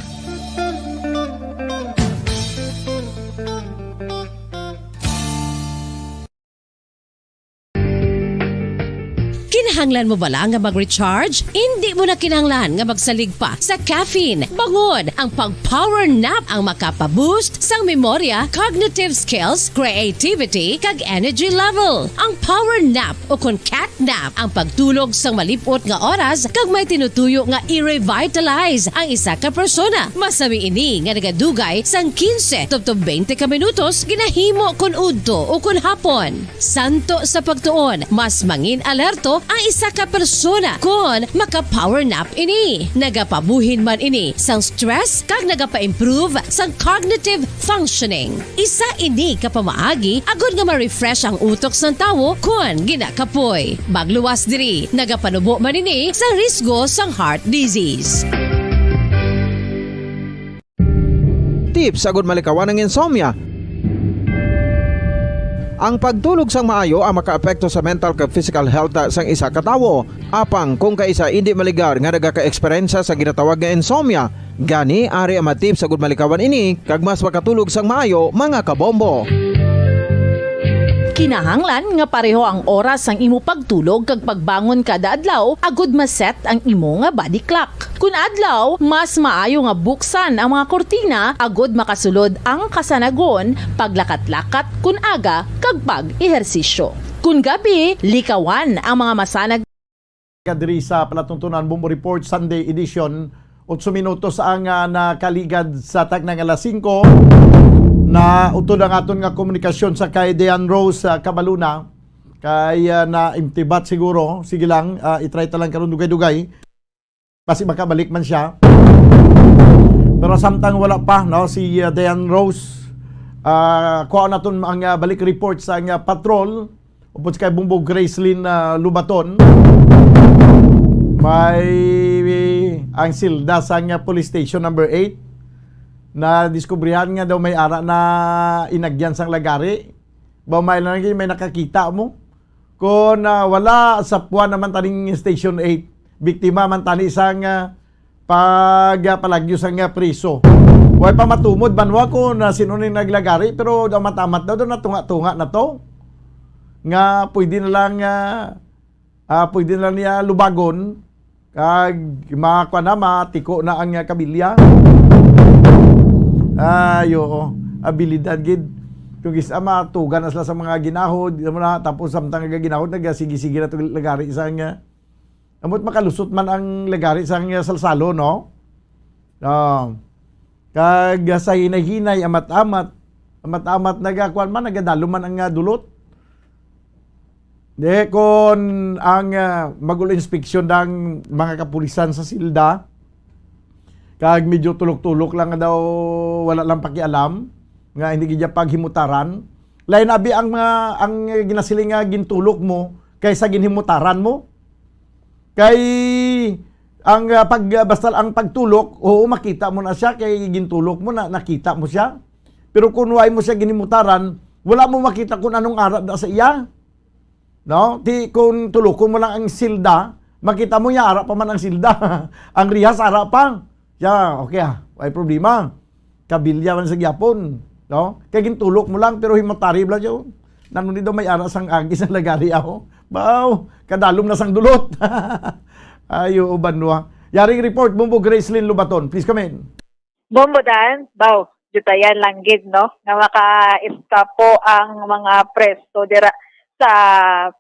Kinahanglan mo bala nga mag-recharge? Indi mo na kinahanglan nga magsalig pa sa caffeine. Bangod ang pag-power nap ang makapa-boost sang memorya, cognitive skills, creativity, kag energy level. Ang power nap o kon cat nap ang pagtulog sang malip-ot nga oras kag may tinutuyo nga i-revitalize ang isa ka persona. Masami ini nga nagadugay sang quince tubtob twenty ka minutos ginahimo kon udto o kon hapon. Santo sa pagtuon, mas mangin alerto ang isa ka persona kon maka-power nap ini. Nagapabuhin man ini sang stress kag nagapa-improve sang cognitive functioning. Isa ini ka pamaagi agod nga ma-refresh ang utok sang tawo kon ginakapoy. Magluwas diri, nagapanubo man ini sa risgo sang heart disease. Tips agud malikawan ang insomnia. Ang pagtulog sang maayo ang makaapekto sa mental kag physical health sang isa ka tawo. Apang kung kaisa indi maligar nga nagaka-eksperyensya sa ginatawag nga insomnia, gani ari ang mga tips agud malikawan ini kag mas makatulog sang maayo, mga kabombo. Kinahanglan nga pareho ang oras sang imo pagtulog kag pagbangon kada adlaw agud ma-set ang imo nga body clock. Kun adlaw, mas maayo nga buksan ang mga kurtina agud makasulod ang kasanagon, paglakat-lakat kun aga, kag pag-ehersisyo. Kun gabi, likawan ang mga masanag. Ka diri sa Palatuntunan Bombo Report Sunday Edition. Otso minutos ang, ah, nakaligad sa takna nga alas singko. Na utod ang aton nga komunikasyon sa kay Dean Rose, ah, Cabaluna. Kay, ah, na-imtibat siguro. Sige lang, ah, i-try ta lang karon dugay-dugay. Basi makabalik man siya. Pero samtang wala pa, no, si, uh, Diane Rose, uh, kuha naton ang, uh, balik report sa, uh, patrol. Upod kay Bumbog Gracelyn, uh, Lubaton, may ang silda sa, uh, police station number eight na diskubrihan nga daw may ara na inagyan sang lagari. Ba may lang may nakakita mo? Kon, ah, wala, sapuan naman taning Station eight. Biktima man tani sang, ah, pag, ah, palagyo sang, ah, priso. Way pa matumod banwa kon, ah, sino ni naglagari, pero daw matamat daw, daw natunga-tunga na to. Nga pwede na lang, ah, ah, pwede na lang niya lubagon. Kag makuha na, matiko na ang, ah, kabilya. Ay, oo. Abilidad gid. Kung isa, matugan na sila sa mga ginahod, alam mo na, tapos samtang nga ginahod, nagasigi-sige na to lagari sa nga. Amot makalusot man ang lagari sa nga salsalo, no? Ah. Kag sa hinay-hinay, amat-amat, amat-amat, nagakuan man, nagadalo man ang, ah, dulot. Di, kon ang, ah, mag-ulo inspeksyon dang mga kapulisan sa silda, kag medyo tulok-tulok lang daw, wala lang pakialam, nga hindi gid niya paghimutaran, Lain abi ang, ah, ang ginasiling nga gintulok mo kaysa ginhimutaran mo. Kay ang, ah, pag, ah, basta ang pagtulok, oo, makita mo na siya kay gintulok mo na, nakita mo siya. Pero kung wala mo siya ginhimutaran, wala mo makita kung anong ara da sa iya. No? Ti, kung tulukon mo lang ang silda, makita mo niya, ara pa man ang silda. Ang rihas, ara pa. Siya, okay, ah, may problema. Kabilya man sa gyapon, no? Kay gintulok mo lang, pero himutari bala siya, oh. Nano ni daw may ara sang agi sa lagari, aho? Baw, kadalom na sang dulot. Ay, oo, banwa. Yaring report, Bumbo Gracelyn Lubaton. Please come in. Bombo Dan, baw, jutayan lang gid, no? Nga maka-escapo ang mga preso dira sa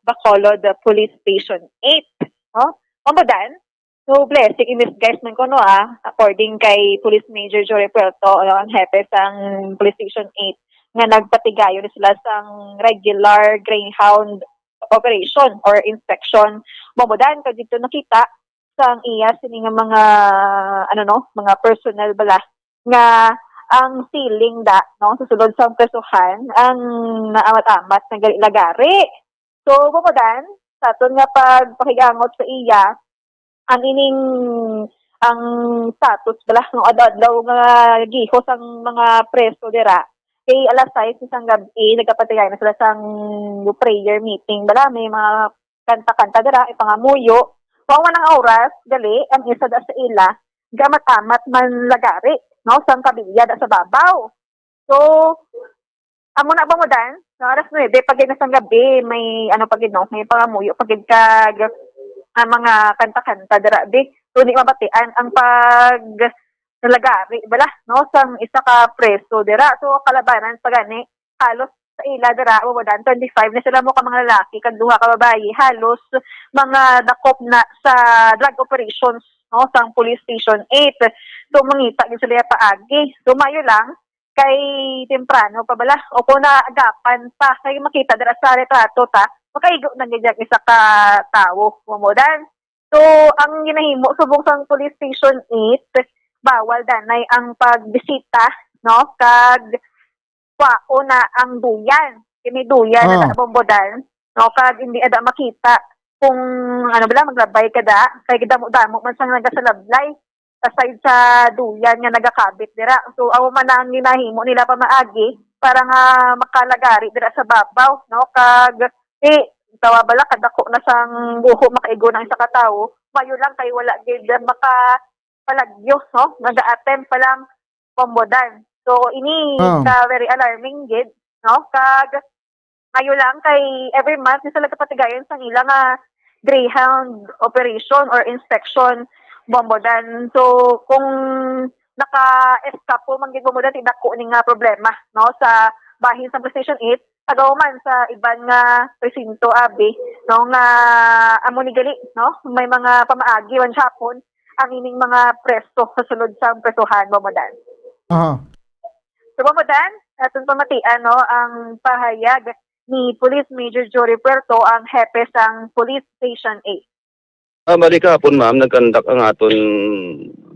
Bacolod Police Station eight, no? Bombo Dan, so blessing in disguise man kuno, ah, according kay Police Major Jory Puerto, ano, ang hepe sang Police Station eight, nga nagpatigayon sila sang regular greyhound operation or inspection. Bombo Dan, kag dito nakita sang iya sini nga mga, ano, no, mga personnel bala nga ang ceiling da, no, sa sulod sang presohan ang naamat-amat nga gali lagari. So, Bombo Dan, sa aton nga pagpakigangot sa iya, ang ining, ang status bala nga adlaw-adlaw nga gihos ang mga preso dira, kay alas sais sang gab-i nagapatigayon na sila sang prayer meeting bala, may mga kanta-kanta dira, ipangamuyo. Mao man ang oras, gali, ang isa da sa ila, gamat-amat man lagari, no, sang kabilya da sa babaw. So, amo na, Bombo Dan, sa alas nuebe pa gid na sang gabi, may ano pa gid, no, may pangamuyo pa gid kag, ah, mga kanta-kanta dira, bi. So, di mabatian ang pag nalagari bala, no, sang isa ka preso dira. So, kalabanan pa gani, halos sa ila dira, Bombo Dan, twenty-five na sila, mo ka mga lalaki kag duha ka babayi, halos mga dakop na sa drug operations, no, sang Police Station eight. So, mangita gid sila paagi. So, mayo lang kay temprano pa bala, o kung naagapan pa, kay makita dira sa retrato ta, makaigo na gid ang isa ka tawo, Bombo Dan. So, ang ginahimo subong sang Police Station eight, bawal danay ang pagbisita, no? Kag kwao na ang duyan. Kini duyan na Ah. Bombo Dan, no? Kag hindi ada makita kung ano bala, maglabay ka da. Kay damo-damo man sang nagasalablay. Aside sa duyan nga nagakabit dira. So, amo man ang ginahimo nila pamaagi para nga makalagari dira sa babaw, no? Kag, eh, tawa bala, kadako na sang buho, makaigo ng isa ka tawo. Mayo lang kay wala gid makapalagyo, no? Naga-attempt pa lang, Bombo Dan. So, ini Ah. ka very alarming gid, no? Kag, mayo lang kay every month, sila gapatigayon sang ila nga greyhound operation or inspection, Bombo Dan. So, kung naka-escapo man gid, Bombo Dan, ti dako ni nga problema, no, sa bahin sa Police Station eight, tagaw man sa iban nga presinto, abi, no, nga amo ni gali, no, may mga pamaagi man gihapon ang ining mga preso sa sulod sang presohan, Bombo Dan. Aha. So, Bombo Dan, aton pamatian, no, ang pahayag ni Police Major Jory Puerto, ang hepe sang Police Station eight. Ah, bali kahapon, ma'am, nag-conduct ang aton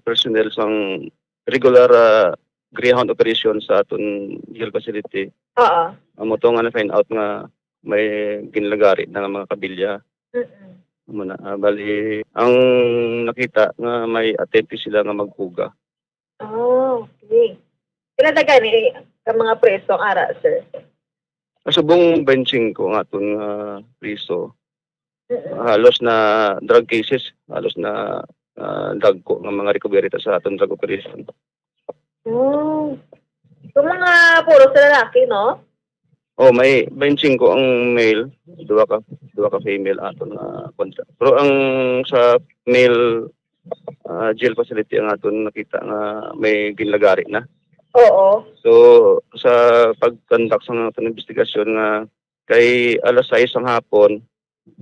personnel sang regular, ah, greyhound operation sa aton jail facility. Oo. Amo to nga na-find out nga may ginlagari na nga mga kabilya. Mm-mm. Amo na, ah, bali, ang nakita nga may attempt sila nga magpuga. Oh, okay. Pila na gani ka mga preso ang ara, sir? Subong twenty-five ang aton nga preso. Mm-mm. Halos na drug cases, halos na, ah, dagko nga mga recovery ta sa aton drug operation. Oh. So, mga puro sa lalaki, no? Oh, may twenty-five ang male, duha ka, duha ka female aton nga kontra. Pero ang sa male, ah, jail facility ang aton nakita nga may ginlagari na. Oo. So, sa pag-conduct sa aton investigasyon nga kay alas sais ang hapon,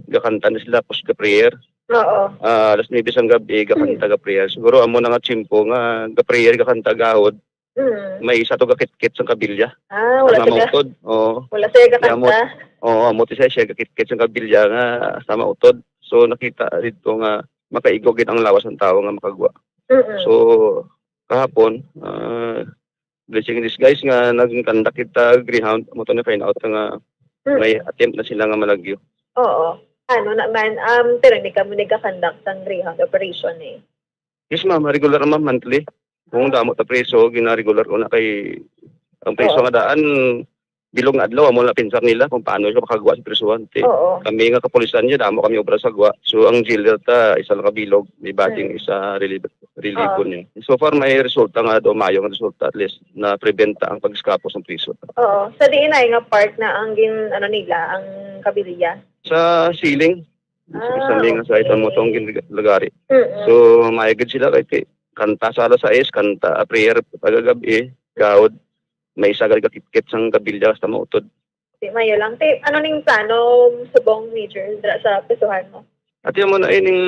gakanta na sila, tapos ga-prayer. Oo. Ah, alas nuebe sang gabi, gakanta, ga-prayer. Siguro amo na nga tiyempo nga ga-prayer, gakanta, gahod. Mm. May isa to gakitkit sang kabilya. Ah, wala Tama siya ga-, mautod. Oo. Wala siya Kaya mo-, gakanta. Oo, amo to siya, siya gakitkit sang kabilya nga sa mautod. So, nakita dito nga makaigo gid ang lawas ng tao nga makagwa. Mm-mm. So, kahapon, ah, blessing in disguise nga nag-conduct kita greyhound, amo to na find out nga Mm. may attempt na sila nga malagyo. Oo. Ano naman, um, pero hindi ka mo nagka-conduct sang greyhound operation eh. Yes, ma'am. Regular, ma'am, monthly. Kung Ah. damo ta preso, gina-regular ko na kay ang preso Oo. nga daan, bilog nga adlaw, amo na pinsar nila kung paano siya makagwa sa prisuhan. Ti, Oo. kami nga kapulisan niya, damo kami obra sa gwa. So, ang jailer ta, isa lang ka bilog, may bading Mm. isa relief, relief Oo. ko niya. So far, may resulta nga do, mayo nga resulta, at least, na-prevent ta ang pag-escapo sa priso. Oo. Sa diin ay nga part na ang gin-, ano nila, ang kabilya? Sa ceiling. Sa Ah, may nga sa okay. Amo tong ginlagari. Mm-mm. So, mayo gid sila kay ti-, kanta sa alas sais, kanta, ah, prayer pagkagab-i, gaod, may isa gid kakitkit sang kabilya hasta mautod. Di, mayo lang. Ti, ano ning plano subong, Major, dira sa prisuhan mo? Ati mo na ining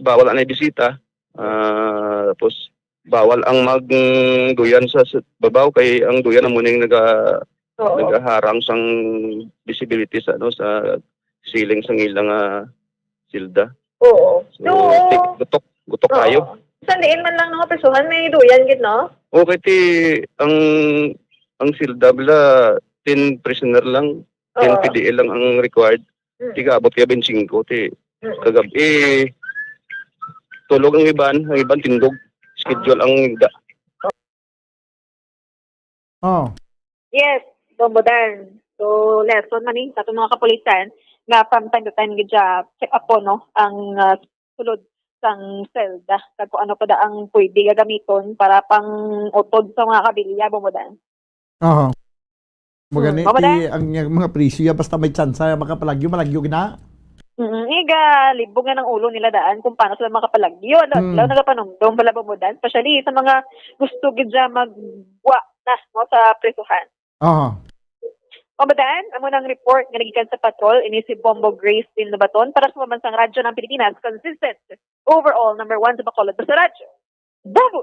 bawal anay bisita. Ah, tapos bawal ang magduyan sa, sa babaw kay ang duyan amo ning naga-, Oo. nagaharang sang visibility sa, ano, sa ceiling sang ilang, ah, silda. Oo. So, So, ti-, gutok, gutok Oo. kayo. Sa diin man lang nga prisuhan, may duyan gid, no? Okay, ti, ang, ang silda bala, ten prisoner lang, ten Oo. P D L lang ang required. Mm. Tiga abot kaya twenty-five, ti. Mm. Kagab-i, tulog ang iban, ang iban tindog. Schedule Ah. ang da-, Oh. Yes, Bombo Dan. So, lesson man ni sa atong mga kapulisan nga from time to time gid siya check up po, no, ang, ah, sulod sang selda kag kung ano pa da ang pwede gagamiton para pang-utod sa mga kabilya, Bombo Dan. Aha. Magani Hmm, Bombo ti Dan? Ang, ang mga presyo ya, basta may tsansa makapalagyo, malagyo gina. Mm, iga, libog nga ng ulo nila daan kung paano sila makapalagyo. Ano, Hmm. Sila nagapanumdom pala, Bombo Dan. Especially sa mga gusto gid siya magwa na, no, sa prisuhan. Aha. Bombo Dan, amo nang report nga nagikan sa patrol, ini si Bombo Grace Din Lubaton para sa Pambansang Radyo ng Pilipinas, consistent overall number one sa Bacolod Basta Radyo. Bombo!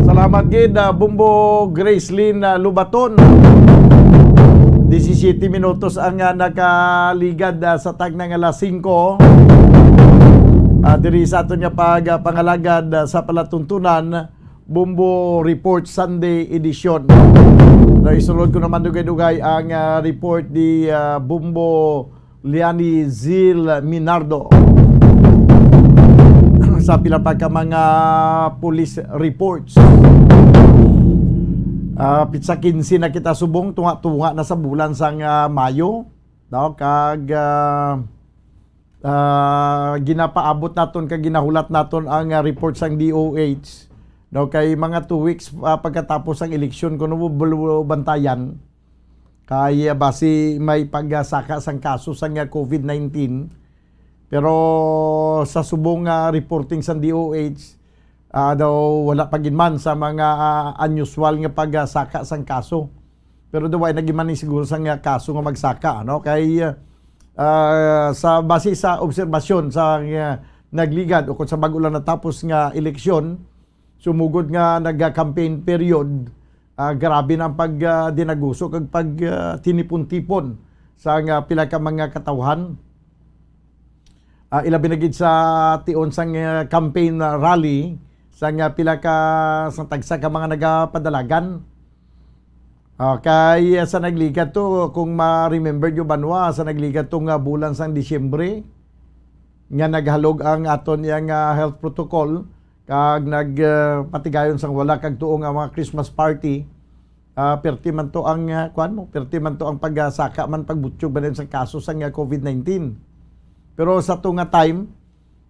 Salamat gid, ah, Bombo Gracelyn, ah, Lubaton. Disisiyete minutos ang, ah, nakaligad, ah, sa tagna nga alas singko. Ah, diri sa aton nga pag, ah, pangalagad, ah, sa palatuntunan, Bombo Report Sunday Edition. Naisulod ko naman dugay-dugay ang, ah, report ni, ah, Bombo Liani Zil Minardo sa pila pa ka mga police reports. Ah, pitsa quince na kita subong, tunga-tunga na sa bulan sang, ah, Mayo, no? Kag, ah, ah, ginapaabot naton kag ginahulat naton ang, ah, report sang D O H, no? Kay mga two weeks, ah, pagkatapos ang eleksyon, kuno mo bulu-, bantayan. Kay, ah, basi may pagsaka sang kaso sang, ah, COVID nineteen. Pero sa subong nga reporting sang D O H, ah, daw wala pa gid man sa mga, ah, unusual nga pagsaka sang kaso. Pero daw wala na gid man ni siguro sang, ah, kaso nga magsaka, ano? Kay, ah, sa, base sa obserbasyon sa, ah, nagligad o kung sa bago lang natapos nga eleksyon, sumugod nga naga-campaign period, ah, grabe na ang pag, ah, dinaguso kag pag, ah, tinipon-tipon sa nga pila ka mga katawhan. Ah, ilabi na gid sa tion sang, ah, campaign, ah, rally sa nga pila ka, sa tagsa ka mga nagapadalagan. Ah, kay, ah, sa nagligad to, kung ma-remember nyo, banwa, sa nagligad to nga bulan sang Disyembre, nga naghalog ang aton yang, ah, health protocol, kag nag, ah, patigayon sang wala kag tuo nga mga Christmas party, ah, perti man to ang, ah, kuwan mo, perti man to ang pagsaka man, pagbutyog man sa kaso sang, ah, COVID nineteen. Pero sa to nga time,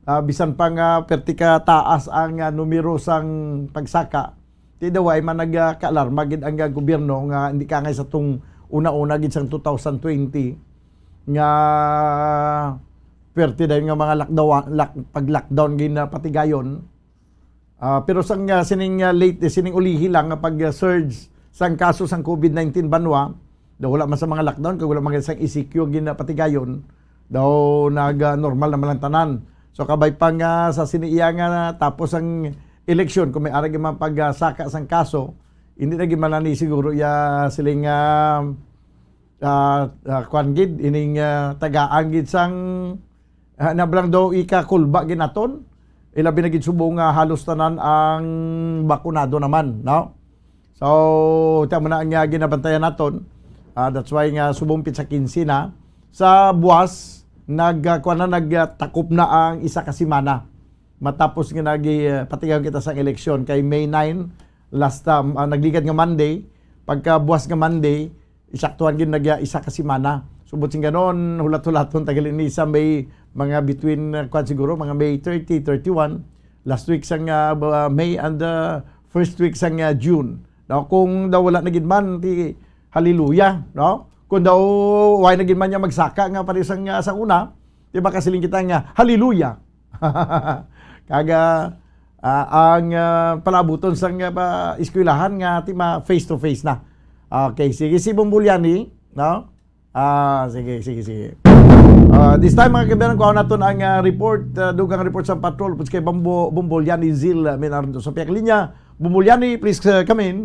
ah, bisan pa nga perti ka taas ang, ah, numero sang pagsaka, ti daw ay man nag, ah, kaalarma gid ang, ah, gobyerno nga hindi ka ngay sa tong una-una gid sang two thousand twenty nga perti dayon nga mga lockdown, lock-, pag-lockdown gid na patigayon. Ah, pero sang, ah, sining, ah, late, eh, sining ulihi lang nga pag, ah, surge sang kaso sang COVID nineteen banwa, daw wala man sa mga lockdown, kag wala man sang E C Q ang ginapatigayon, daw nag, ah, normal naman ang tanan. So, kabay pa nga sa sini iya nga tapos ang eleksyon, kung may arag man pag, ah, saka sang kaso, hindi na gid man ni siguro ya siling, ah, ah, ah, kwan gid, ining, ah, tagaan gid sang, ah, nablang daw ikakulba ginaton. Ilabi na gid subong nga halos tanan ang bakunado naman, no? So, tama na ang, ah, ginabantayan naton. Ah, that's why nga subong petsa kinse na, sa buwas, nag, ah, kuwan na, nagtakop na ang isa ka semana. Matapos nga nagi, ah, patigayon kita sa eleksyon kay May nine, last, um, ah, nagligad nga Monday, pagka buwas nga Monday, isaktuhan gid nag, ah, isa ka semana. Subot sing ganon, hulat-hulaton tagal ini sa May, mga between, ah, kuwan siguro, mga May thirty, thirty-one, last week sang, ah, ba-, May and, ah, first week sang, ah, June. No, kung daw wala na gid man, ti hallelujah, no? Kung daw wala na gid man niya magsaka nga pari sang, ah, sa una, di ba kasiling kita nga hallelujah? Kaga, ah, ang, ah, palabuton sang, ah, pa-, eskwelahan nga ti ma face to face na. Okay, sige, si Bombolyani, no? Ah, sige, sige, sige. Ah, this time, mga kaibigan, kuha naton ang, ah, report, ah, dugang report sa patrol, upod kay Bambo-, Bombolyani Zil, ah, Minardo sa pihak linya. Bombolyani, please, ah, come in.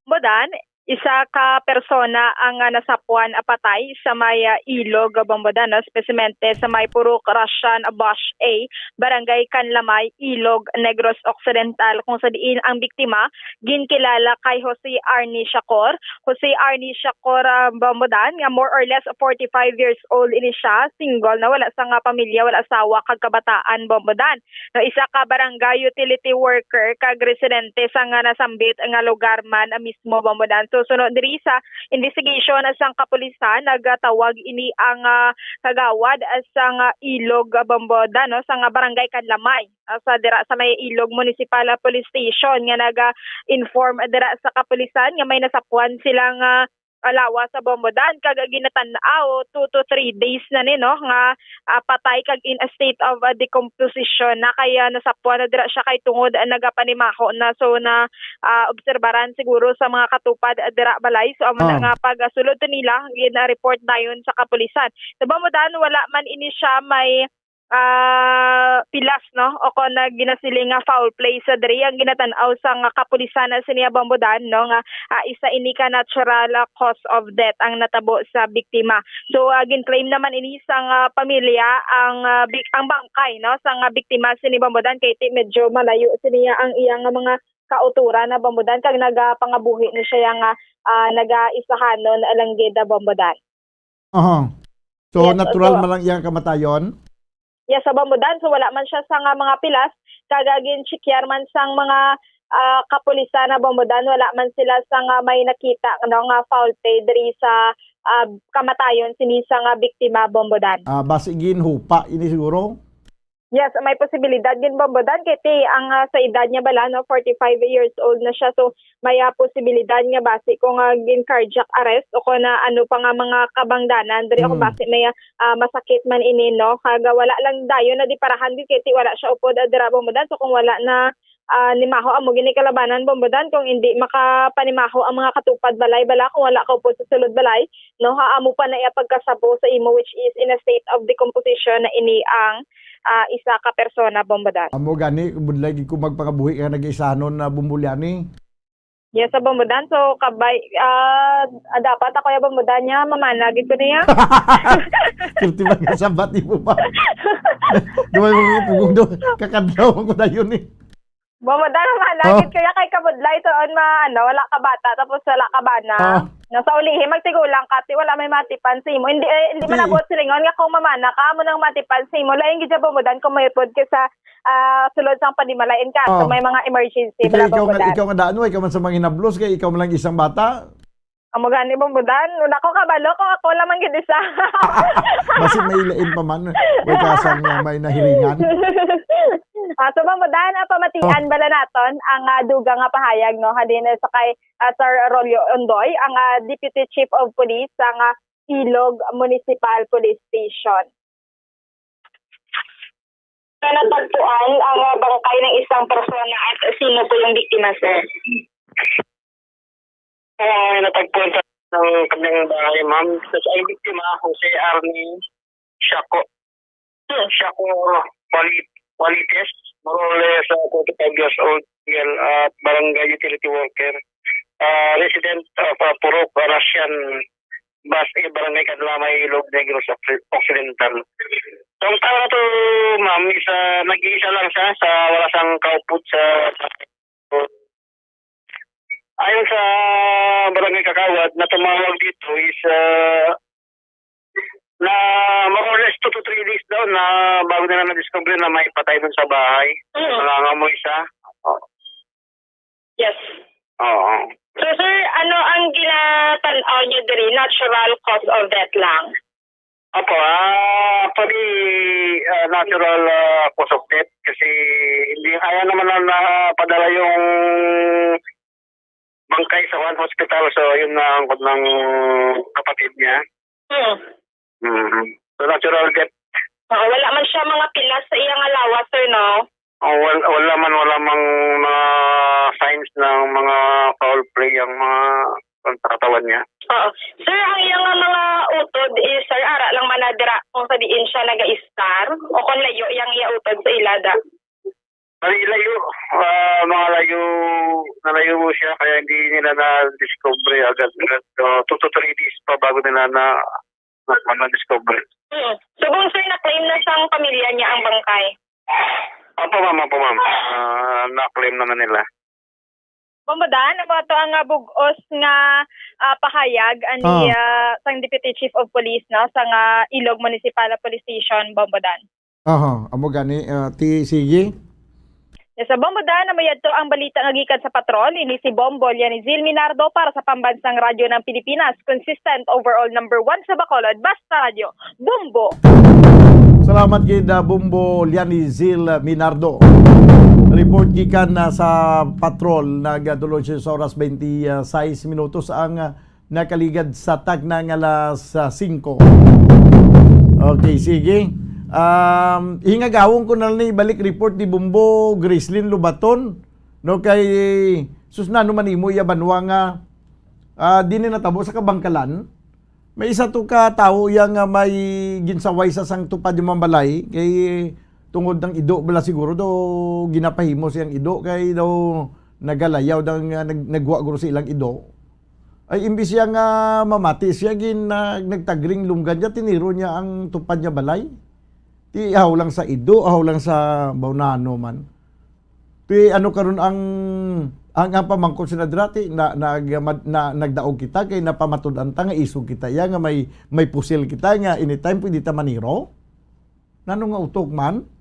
Bombodan, isa ka persona ang, ah, nasapuan, ah, patay sa may, ah, ilog, ah, Bombodan, no? Espesyemente sa may Purok Russian, ah, Bosch A, Barangay Canlamay, Ilog, Negros Occidental, kung sa diin ang biktima ginkilala kay Jose Arnie Shacor. Jose Arnie Shacor, ah, Bombodan, nga more or less forty-five years old ini siya, single, na wala sang pamilya, wala asawa kag kabataan, Bombodan. No, isa ka barangay utility worker kag residente sa nga nasambit nga lugar man mismo, Bombodan. So, sunod diri sa investigation sang kapulisan, nagatawag ini ang, ah, kagawad sang, ah, Ilog, ah, Bombodan, no, sa nga barangay Canlamay, ah, sa dira sa may Ilog Municipal, ah, Police Station nga naga-inform dira sa kapulisan nga may nasapuan silang, ah, lawas sa Bombodan kag ginatan-aw two to three days na ni, no, nga, ah, patay kag in a state of, ah, decomposition na, kaya nasapuan na dira siya kay tungod, ah, nagapanimaho na. So, na, ah, obserbaran siguro sa mga katupad, ah, dira balay. So, amo na Ah. nga pagsulod to nila, gina-report dayon sa kapulisan. Sa Bombodan, wala man ini siya may, ah, pilas, no? O kon na ginasiling nga foul play sa diri ang ginatan-aw sang kapulisan na sini Bombodan, no? Nga, ah, isa ini ka natural, ah, cause of death ang natabo sa biktima. So, ah, gin-claim naman ini sang, ah, pamilya ang, ah, bik-, ang bangkay, no? Sang, ah, biktima sini Bombodan kay ti medyo malayo sini ang iyang mga kauturan na Bombodan kag nagapangabuhi ni siya nga, ah, nagaisahanon lang gid, ah, Bombodan. Aha. So, Yes, natural so man lang iyang kamatayon? Yes, sa Bombodan, so wala man siya sa nga mga pilas, kag, ah, ginchekyar man sang mga, ah, kapulisan na Bombodan, wala man sila sa nga may nakita, ano, nga foul play diri sa, ah, kamatayon sini sa nga biktima, Bombodan. Ah, basi ginhupa ini siguro? Yes, may posibilidad gid, Bombodan, kay ti ang, ah, sa edad niya bala, no, forty-five years old na siya. So, may, ah, posibilidad nga basi kung, ah, gin cardiac arrest o kung, ah, ano pa nga mga kabangdanan diri, o kung Mm. basi may, ah, masakit man ini, no. Kag, ah, wala lang dayon na di parahan gid kay ti wala siya upod, ah, dira, Bombodan. So, kung wala na, ah, nimaho, amo gini kalabanan, Bombodan, kung hindi makapanimaho ang mga katupad balay bala, kung wala kaupod sa sulod balay, no, ha, amo pa na iya pagkasabo sa imo, which is in a state of decomposition na ini ang, ah, isa ka persona, Bombodan. Amo gani, budlay gid ko magpangabuhi nga nag-isanon na Bombolyani. Yes, sa Bombodan. So, kabay, ah, ah, dapat ako ya Bombodan niya, mamana gid ko niya. Pirti man nga sabat ni mo ba? Duman mo nga pugong do, kakadlaw ko dayon eh. Bombodan, mamana Oh. gid kaya kay kabudlay to on ma-, ano, wala ka bata, tapos wala ka bana. Oh. No, sa ulihi, magtigulang ka, ti wala may matipan sa imo. Hindi, eh, hindi Ti- man ako silingon nga kung mamana ka, amo nang matipan sa imo. Lain gid siya, Bombodan, kung may pod ka sa, ah, sulod sang panimalay. In kaso Oh. may mga emergency, Ti kay bala, ikaw nga, Bombodan. ikaw nga daan, way ka man sa mga hinablos, kay ikaw man lang isang bata. Amo gani, Bombodan. Wala ko kabalo kung ako lamang gid isa. Basi may lain pa man. Way ka sang, ah, may nahiringan. Ah, so, Bombodan, ah, pamatian Oh. bala naton ang, ah, dugang nga pahayag, no? Halin sa kay, ah, Sir Rolio Ondoy, ang, ah, Deputy Chief of Police sa, ah, Ilog Municipal Police Station. Na natagpuan ang, ah, bangkay ng isang persona at sino po yung biktima, sir? Ang natagpuan sa ng kanyang bahay, ma'am, sa, ang biktima, Jose Arnie Shaco, Shaco Quali-, Qualites, more or less, ah, forty-five years old, male, ah, barangay utility worker, ah, resident of, ah, Purok, ah, Russian Bas, eh, Barangay Canlamay, Ilog Negros Occ-, Occidental. So, ang tao na to, ma'am, is, ah, nag-iisa lang siya sa wala sang kaupod sa, sa, ay, Sa barangay Kakawad na tumawag dito is, ah, na more or less two to three days daw na bago nila na-discover na may patay dun sa bahay. Mm. Nangangamoy siya. Oo. Yes. Oo. So, sir, ano ang ginatan-aw niyo diri? Natural cause of death lang? Opo, ah, actually, ah, natural, ah, cause of death kasi hindi kaya naman na napadala yung bangkay sa one hospital. So, yun na ang ng kapatid niya. Hmm. Mhm. So, natural death. Ah, wala man siya mga pilas sa iyang lawas, sir, no? Oh, wal-, wala man, wala mang mga signs ng mga foul play ang mga sa katawan niya. Oo. Sir, ang iyang mga utod is, sir, ara lang man na dira kung sa diin siya nag-istar o kung layo yang iya utod sa ilada? Ay, layo. Ah, mga layo, nalayo mo siya, kaya hindi nila na-discover agad. Agad, ah, two to three days pa bago nila na, na, na-discover. Mm. So, kung, sir, na-claim na sang pamilya niya ang bangkay? Opo, ma'am, opo, ma'am. Ah, na-claim naman nila. Bombodan, amo to ang, ah, bug-os nga, ah, pahayag ani, Ah. ah, sang Deputy Chief of Police, no, sa nga Ilog Municipal Police Station, Bombodan. Aha, amo gani, ah, ti, sige. Yes, sa Bombodan, amo yadto ang balita nga gikan sa patrol. Ini si Bombo Lianizil Minardo para sa Pambansang Radyo ng Pilipinas, consistent overall number one sa Bacolod, Basta Radyo. Bombo! Salamat gid, ah, Bombo Lianizil Minardo. Report gikan na sa patrol, nagdulong siya sa oras twenty-six minutos ang, ah, nakaligad sa tagna nga alas, ah, singko. Okay, sige. Um, hingagawon ko na lang ni balik report ni Bombo Gracelyn Lubaton, no, kay sus, nano man imo iya banwa nga, ah, di ni natabo sa Kabangkalan. May isa to ka tawo iya nga may ginsaway sa sang tupad yung mga balay, kay tungod ng ido bala siguro daw ginapahimo siyang ido, kay daw nagalayaw daw nga nag-, nagwa guro sa ilang ido. Ay, imbis siya nga mamati siya, gin-, nag-, nagtagring lunggan niya, tiniro niya ang tupad niya balay. Ti, ahaw lang sa ido, ahaw lang sa baunano man. Ti, ano karon ang, ang, ang pamangkot sila dira, ti, na, nag-, mad-, na, nagdaog kita, kay napamatud-an ta nga isog kita, ya, nga may, may pusil kita, nga anytime pwede ta maniro? Nano nga utok man?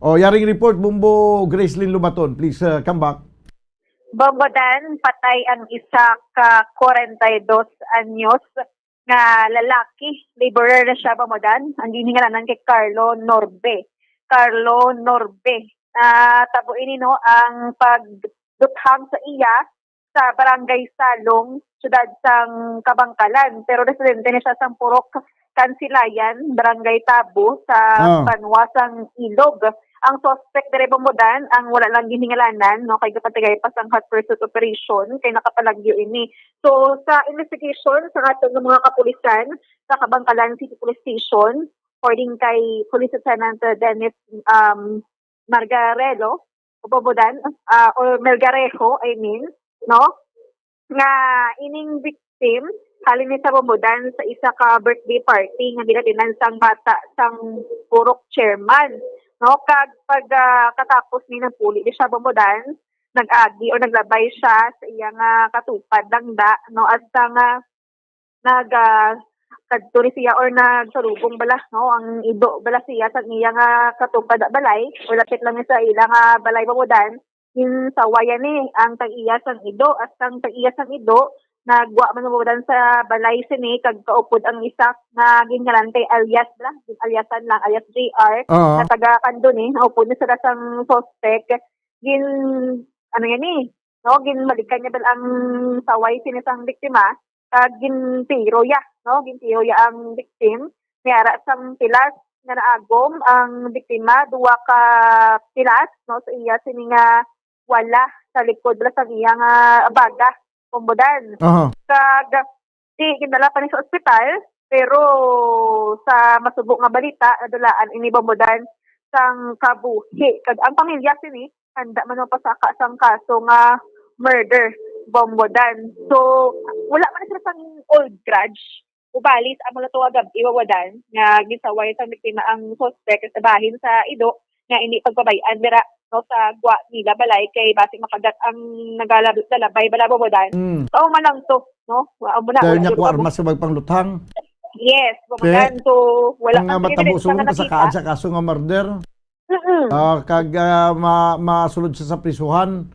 O, yaring report, Bombo Gracelyn Lubaton, please, uh, come back. Bombodan, patay ang isa ka kwarenta y dos anyos nga lalaki. Laborer na siya, Bombodan. Ang ginhingalanan kay Carlo Norbe. Carlo Norbe. Natabo ini, no, ang pagduthang sa iya sa Barangay Salong, siyudad sang Kabangkalan. Pero residente ni siya sang Purok Kansilayan, Barangay Tabo, sa Ah. banwa sang Ilog. Ang suspect diri, Bombodan, ang wala lang ginhingalanan, no, kay gapatigay pa sang hot pursuit operation, kay nakapalagyo ini. So, sa investigation sa aton nga mga kapulisan sa Kabangkalan City Police Station, according kay Police Lieutenant Dennis, um, Margarelo, o Bombodan, ah, or Melgarejo, I mean, no? Nga ining victim, halin ni sa Bombodan sa isa ka birthday party nga ginatinan sang bata sang purok chairman, no? Kag pag, ah, katapos ni nagpuli di siya, Bombodan, nag-agi o naglabay siya sa iya nga katupad langda, no? Hasta nga nag, ah, kadto ni siya or nagsalubong bala, no? Ang ido bala siya sa iya nga katupad balay, o lapit lang ni sa ila nga balay, Bombodan, ginsawayan ni ang tag-iya sang ido, at ang tag-iya sang ido, nagwa man, Bombodan, sa balay sini, kag kaupod ang isa nga gingalan kay alias bala, gin-aliasan lang, alias J R, Oo. na taga Kandoni, naupod ni sila sang suspect, gin, ano yan eh, no? Ginbalikan niya bala ang saway sini sang biktima, kag gintiro ya, no? Gintiro ya ang victim. May ara sang pilas nga naagom ang biktima, duha ka pilas, no, sa iya sini nga wala sa likod bala sang iya nga baga, Bombodan. Aha. Kag di gindala pa ni sa ospital, pero sa masubo nga balita, nadulaan ini, Bombodan, sang kabuhi. Kag ang pamilya sini, handa man mapasaka sang kaso nga murder, Bombodan. So, wala man sila sang old grudge. Ubalis, amo na to nga gab-i, Bombodan, nga ginsaway sang biktima ang suspek sa bahin sa ido nga hindi pagpabay-an dira. no, sa gwa nila balay kay basi makagat ang nagalab-, lalabay bala, Bombo Dan. Mm. Kauman lang to, no? Wa mo na, Dahil wala niya gyud ko mo- armas sa magpangluthang. Yes, Bombo Dan. So, wala ang, ah, kang matabo evidence sa nga kasakaan nakita. Sa kaso nga murder. Mm-mm. Ah, kag, ah, ma-, masulod siya sa prisuhan.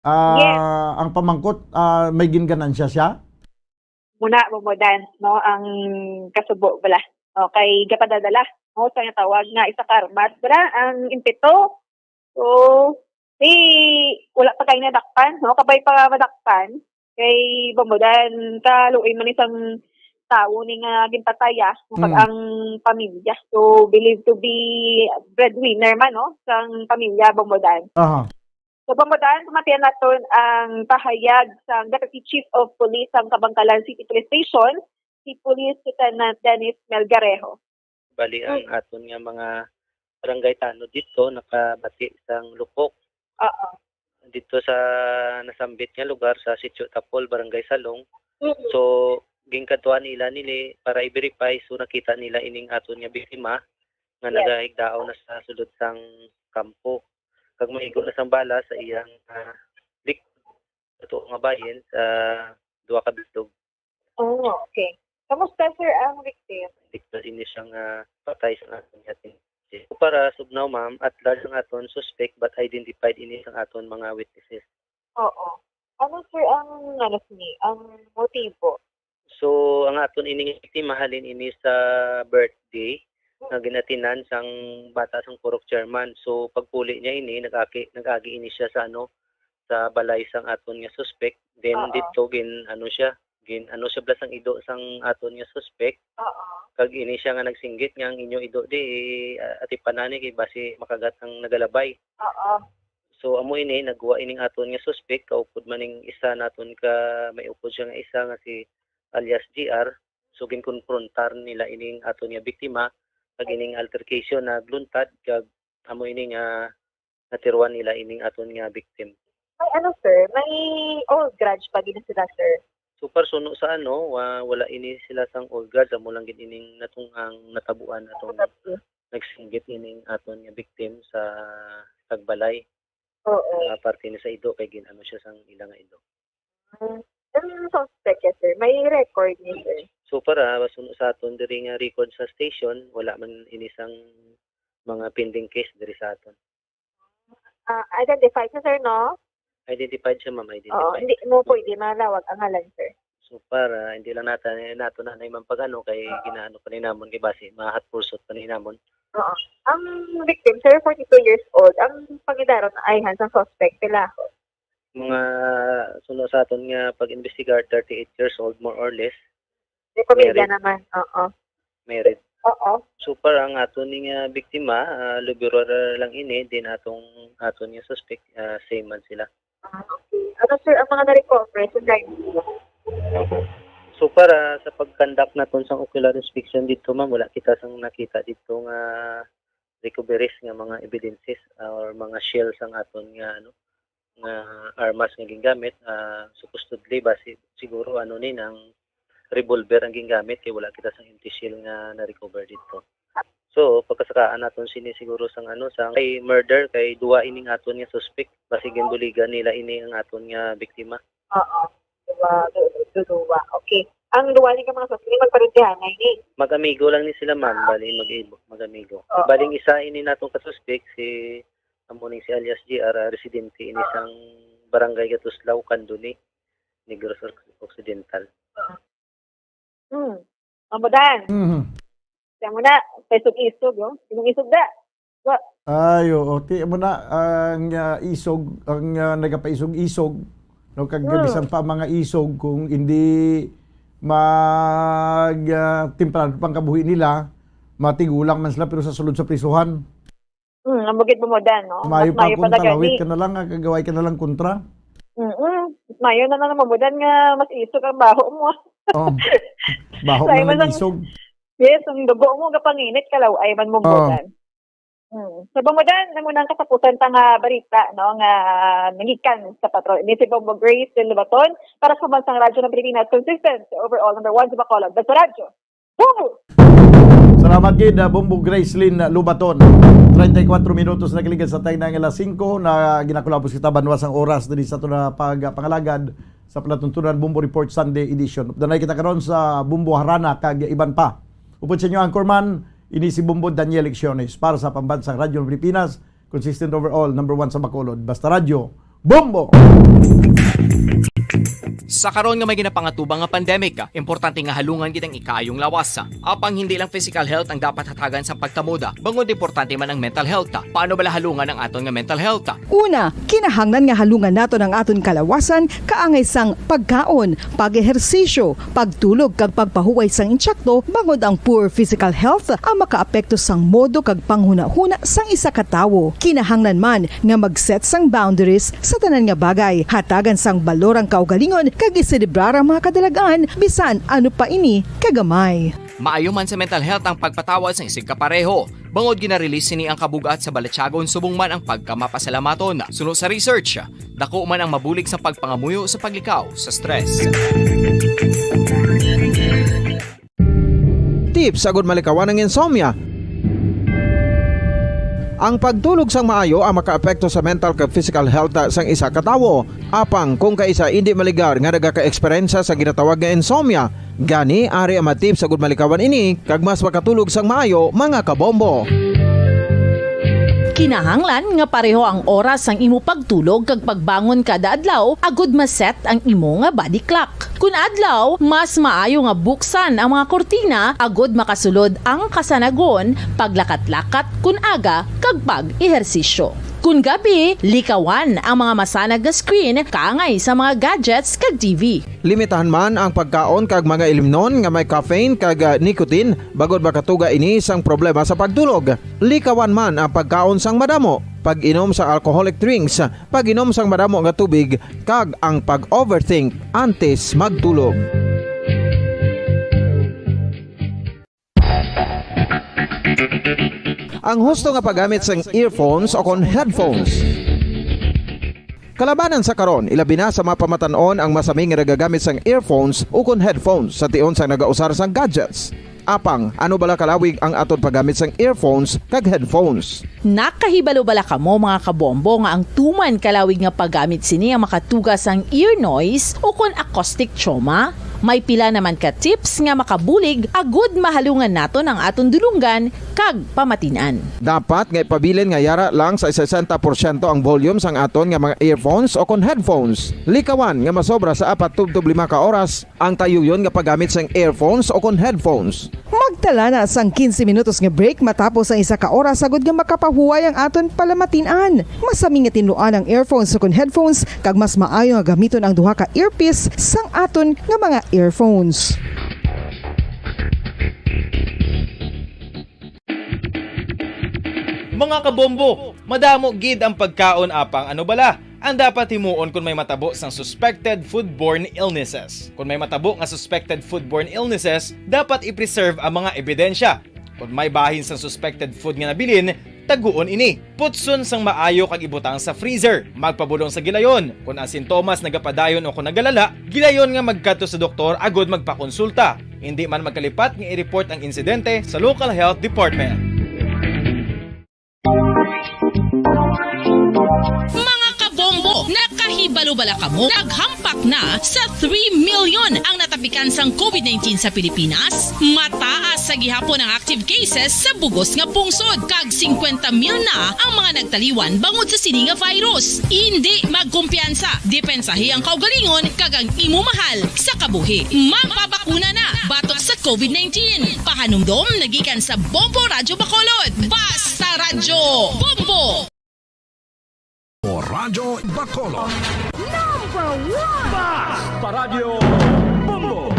Ah, Yes. Ang pamangkot, ah, may ginganansya siya? Muna, Bombo Dan, no, ang kasubo bala. Okay, gapadadala, no, sa nga tawag nga isa ka armas bala ang impito. So, si, wala pa kay nadakpan, no, kabay pa madakpan kay Bombo Dan, kaluoy man isang tawo ni nga ginpataya, no, kag Mm. Ang pamilya. So, believed to be breadwinner man, no, sang pamilya, Bombo Dan. Aha. So, Bombo Dan, pamatian naton ang pahayag sang Deputy Chief of Police sang Kabankalan City Police Station, si Police Lieutenant Dennis Melgarejo. Bali, ang Mm. aton nga mga barangay tanod dito nakabati sang lupok. Oo. Dito sa nasambit nga lugar sa Sitio Tapol, Barangay Salong. Mm. So, ginkadtuan nila nili para i-verify. So, nakita nila ining aton nga biktima nga Yes. nagahigdao na sa sulod sang kampo. Kag maigo na sang bala sa iyang, ah, lik-, sa tuo nga bahin sa duha ka bilog. Oh, okay. Kamusta, sir, ang victim? Victim ini siya nga patay sa aton nga atin. So, para sa bugnaw, ma'am, at large ang aton suspect but identified ini sa aton mga witnesses. Oo. Ano, sir, ang, ano, sini, ang motibo? So, ang aton ining biktima halin ini sa birthday nga ginatinan sang bata sang purok chairman. So, pagpuli niya ini, nag-aki-, nag-agi ini siya sa, ano, sa balay sang aton nga suspect. Then, Oo. Dito, gin, ano siya, gin, ano siya, bala sang ido sang aton nga suspect. Oo. Kag ini siya nga nagsinggit nga ang inyo ido di, ah, atipanan ni kay basi makagat ang nagalabay. Oo. So, amo ini, nagwa ining aton nga suspect, kaupod man ning isa naton ka, may upod siya nga isa nga si alias G R. So, ginkonfrontar nila ining aton nga biktima, kag ining altercation nagluntad, kag amo ini nga natiruan nila ining aton nga victim. May ano, sir? May old grudge pa gid sila, sir? So far, suno sa ano, wa-, wala ini sila sang old grudge, amo lang gid ining natong ang natabuan atong Natabuan. Nagsinggit ining aton nga victim sa tagbalay. Oo. Sa parte ni sa ido, kay gin-ano siya sang ila nga ido. Mm. Ang suspect, yes, sir. May record ni, sir. So far, ah, suno sa aton diri nga record sa station, wala man ini sang mga pending case diri sa aton. Ah, identified siya, sir, no? Identified siya, ma'am. Oo, identified. Hindi mo pwede malawag ang ngalan, sir. So far, ah, hindi lang nata-, nato na naiman pag-ano kay Oo. Ginaano pa ni namon kay basi ma-hot pursuit pa ni namon. Oo. Ang victim, sir, forty-two years old. Ang pangidaron ayhan sa suspect, pila? Mga suno sa aton nga pag-investigar, thirty-eight years old, more or less. May pamilya Married. Naman, oo. Married. Oo. So far, ang aton ni nga biktima, ah, laborer lang ini, din atong, aton nga suspect, ah, same man sila. Ah, okay. Ano, sir, ang mga na-recover sa crime scene? So far, ah, sa pag-conduct naton sang ocular inspection dito, ma'am, wala kita sang nakita dito nga recoveries nga mga evidences or mga shell sang aton nga, ano, nga armas nga gingamit. Ah, supposedly ba si-, siguro ano ni nang revolver ang gingamit kay wala kita sang empty shell nga na-recover dito. So, pagkasakaan naton sini siguro sang ano, sang kay murder kay duwa ining aton nga suspect. Basi ginbuligan nila ini ang aton nga biktima. Oo. Duwa, du-, du-, duwa. Okay. Ang duwa ni ka mga suspect, magparintihanay ni? Mag-amigo lang ni sila, ma'am. Ah, bali, okay. Mag-, mag-amigo. Oo. Baling isa ini natong kasuspek, si, amo ning si alias G R, ah, residente ini sang barangay Gatuslaw, Candoni, Negros Oc-, Occidental. Oo. Hmm. Amo dan. Mhm. Kaya mo na, paisog-isog, oh. Sinong isog da? Wa. Ay, oo. Ti, amo na, ang, ah, isog, ang, ah, nagapaisog-isog, no, kag Hmm. Bisan pa ang mga isog, kung hindi mag, ah, temprano pang kabuhi nila, matigulang man sila, pero sa sulod sa prisuhan. Hmm, amo gid mo dan, no? Mayo Mas pa mayo kung pa na gani. Talawit ka na lang, ah, kagaway ka na lang kontra. Mm-mm. Mayo na lang mo dan nga mas isog ang baho mo. Oh. Baho Sa na imo lang lang isog. Yes, ang dugo mo gapanginit, kalaw-ay man mo Oh. dan. Hmm. So, Bombo Dan, amo na ang katapusan ta nga balita, no, nga nagikan sa patrol. Ini si Bombo Grace del Baton para sa Pambansang Radyo ng Pilipinas, consistent, overall number one sa Bacolod. Basta Radyo. Bombo! Salamat. Magid, ah, Bombo Gracelyn Lubaton. Treinta y cuatro minutos na gikan sa tayo na nga alas singko, na ginakulabos kita banwa sang oras diri sa aton nga pagpangalagad sa palatuntunan Bombo Report Sunday edition. Updanay kita karon sa Bombo Harana kag iban pa. Upod sa inyo, anchorman, ini si Bombo Daniel Lecciones para sa Pambansang Radyo ng Pilipinas, consistent overall, number one sa Bacolod. Basta Radyo, Bombo! Sa karon nga may ginapangatubang nga pandemic, importante nga halungan gid ang ikaayong lawas. Apang hindi lang physical health ang dapat hatagan sa pagtamod, bangod importante man ang mental health. Paano bala halungan ang aton nga mental health? Una, kinahanglan nga halungan naton ang aton kalawasan kaangay sang pagkaon, pag-ehersisyo, pagtulog kag pagpahuway sang intsakto, bangod ang poor physical health ang makaapekto sang modo kag panghunahuna sang isa ka tawo. Kinahanglan man nga mag-set sang boundaries sa tanan nga bagay, hatagan sang balor ang kaugalingon kag iselebrar ang mga kadalag-an bisan ano pa ini kagamay. Maayo man sa mental health ang pagpatawad sang isigkapareho, bangod gina-release sini ang kabug-at sa balatyagon subong man ang pagkamapasalamaton. Suno sa research, dako man ang mabulig sa pagpangamuyo sa paglikaw sa stress. Tips agud malikawan ang insomnia. Ang pagtulog sang maayo ang makaapekto sa mental kag physical health sang isa ka tawo. Apang kung kaisa indi maligar nga nagaka-eksperyensya sa ginatawag nga insomnia, gani ari ang mga tips agud malikawan ini kag mas makatulog sang maayo, mga kabombo. Kinahanglan nga pareho ang oras sang imo pagtulog kag pagbangon kada adlaw agud ma-set ang imo nga body clock. Kun adlaw, mas maayo nga buksan ang mga kurtina agud makasulod ang kasanagon, paglakat-lakat kun aga, kag pag-ehersisyo. Kun gabi, likawan ang mga masanag nga screen kaangay sa mga gadgets kag T V. Limitahan man ang pagkaon kag mga ilimnon nga may caffeine kag, ah, nicotine, bangod makatuga ini sang problema sa pagtulog. Likawan man ang pagkaon sang madamo, pag-inom sa alcoholic drinks, pag-inom sang madamo nga tubig, kag ang pag-overthink antes magtulog. Ang husto nga paggamit sang earphones o kon headphones. Kalabanan sa karon, ilabi na sa mga pamatan-on ang masami nga nagagamit sang earphones o kon headphones sa tion sang nagausar sang gadgets. Apang, ano bala kalawig ang aton paggamit sang earphones kag headphones? Nakahibalo bala kamo, mga kabombo, nga ang tuman kalawig nga paggamit sini ang makatuga sang ear noise o kon acoustic trauma? May pila naman ka tips nga makabulig agud mahalungan naton ang aton dulonggan kag pamatin-an. Dapat nga ipabilin nga yara lang sa sesenta porsyento ang volume sang aton nga mga earphones o kon headphones. Likawan nga masobra sa apat tubtob lima ka oras ang tayuyon nga paggamit sang earphones o kon headphones. Magtala na sang quince minutos nga break matapos ang isa ka oras, agud nga makapahuway ang aton palamatin-an. Masami nga tinluan ang earphones o kon headphones, kag mas maayo nga gamiton ang duha ka earpiece sang aton nga mga earphones. Mga kabombo, madamo gid ang pagkaon, apang ano bala ang dapat himuon kon may matabo sang suspected foodborne illnesses? Kon may matabo nga suspected foodborne illnesses, dapat i-preserve ang mga ebidensya. Kon may bahin sang suspected food nga nabilin, taguon ini. Putson sang maayo kag ibutang sa freezer. Magpabulong sa gilayon. Kon ang sintomas nagapadayon o kon nagalala, gilayon nga magkadto sa doktor agud magpakonsulta. Indi man magkalipat nga i-report ang insidente sa local health department. Mga kabombo, nakahibalo bala kamo? Naghampak na sa three million ang natapikan sang covid nineteen sa Pilipinas. Mataas sa gihapon ang active cases sa bugos nga pungsod, kag singkwenta mil na ang mga nagtaliwan bangod sa sini nga virus. Indi magkumpiyansa, depensahi ang kaugalingon kag ang imo mahal sa kabuhi. Magpabakuna na batok sa covid nineteen. Pahanumdom nagikan sa Bombo Radyo Bacolod. Basta Radyo Bombo! O Radyo Bacolod. Number one! Basta Radyo Bombo!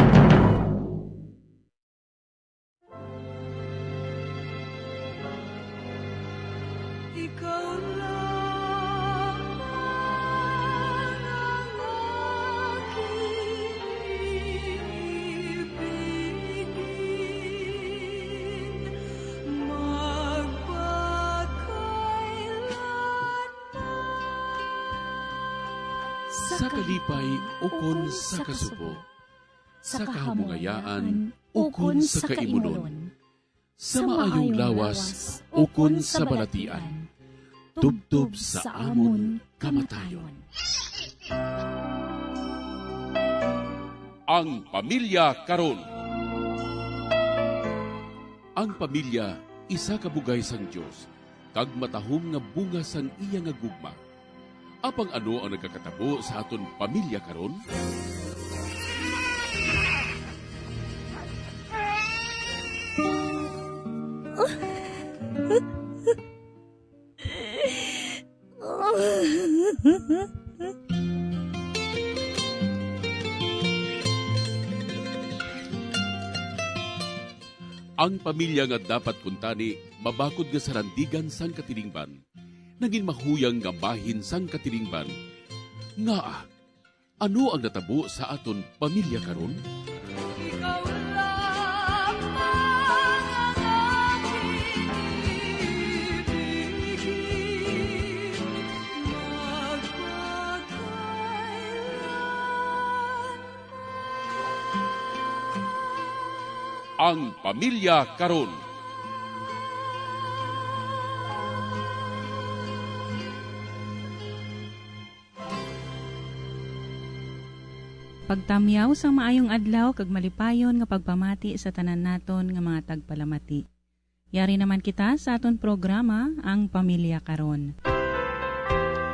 Ikaw lang ang aking ibigin, magpakailanman. Sa kalipay ukon sa kasubo, sa kahamungayaan ukon sa kaimunon, sa maayong lawas ukon sa balatian, tubtob sa amon kamatayon. Ang pamilya karon. Ang pamilya isa ka bugay sang Dios, kag matahom nga bunga sang iya nga gugma. Apang ano ang nagakatabo sa aton pamilya karon? Ang pamilya nga dapat kuntani mabakod nga sarandigan sang katilingban, nagin mahuyang nga bahin sang katilingban. Ngaa, ano ang natabo sa aton pamilya karon? Ikaw lamang ang aking ibigin magpakailanman. Ang pamilya karon. Pagtamyaw sang maayong adlaw kag malipayon nga pagpamati sa tanan naton nga mga tagpalamati. Yari naman kita sa aton programa, Ang Pamilya Karon.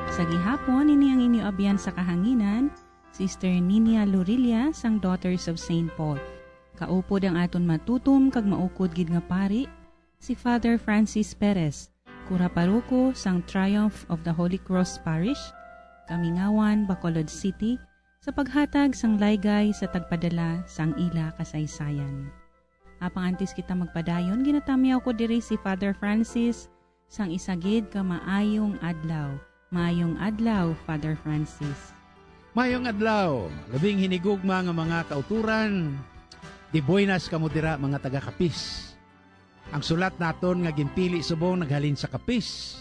Sa gihapon, ini ang inyo abyan sa kahanginan, Sister Ninia Lorilla sang Daughters of Saint Paul. Kaupod ang aton matutom kag maukod gid nga pari, si Father Francis Perez, kura paroko sang Triumph of the Holy Cross Parish, Kamingawan, Bacolod City, sa paghatag sang laygay sa tagpadala sang ila kasaysayan. Apang antes kita magpadayon, ginatamyaw ko diri si Father Francis sang isa gid ka maayong adlaw. Maayong adlaw, Father Francis. Maayong adlaw, labing hinigugma nga mga kauturan. De buenas kamo dira, mga taga-Capiz. Ang sulat naton nga ginpili subong naghalin sa Capiz.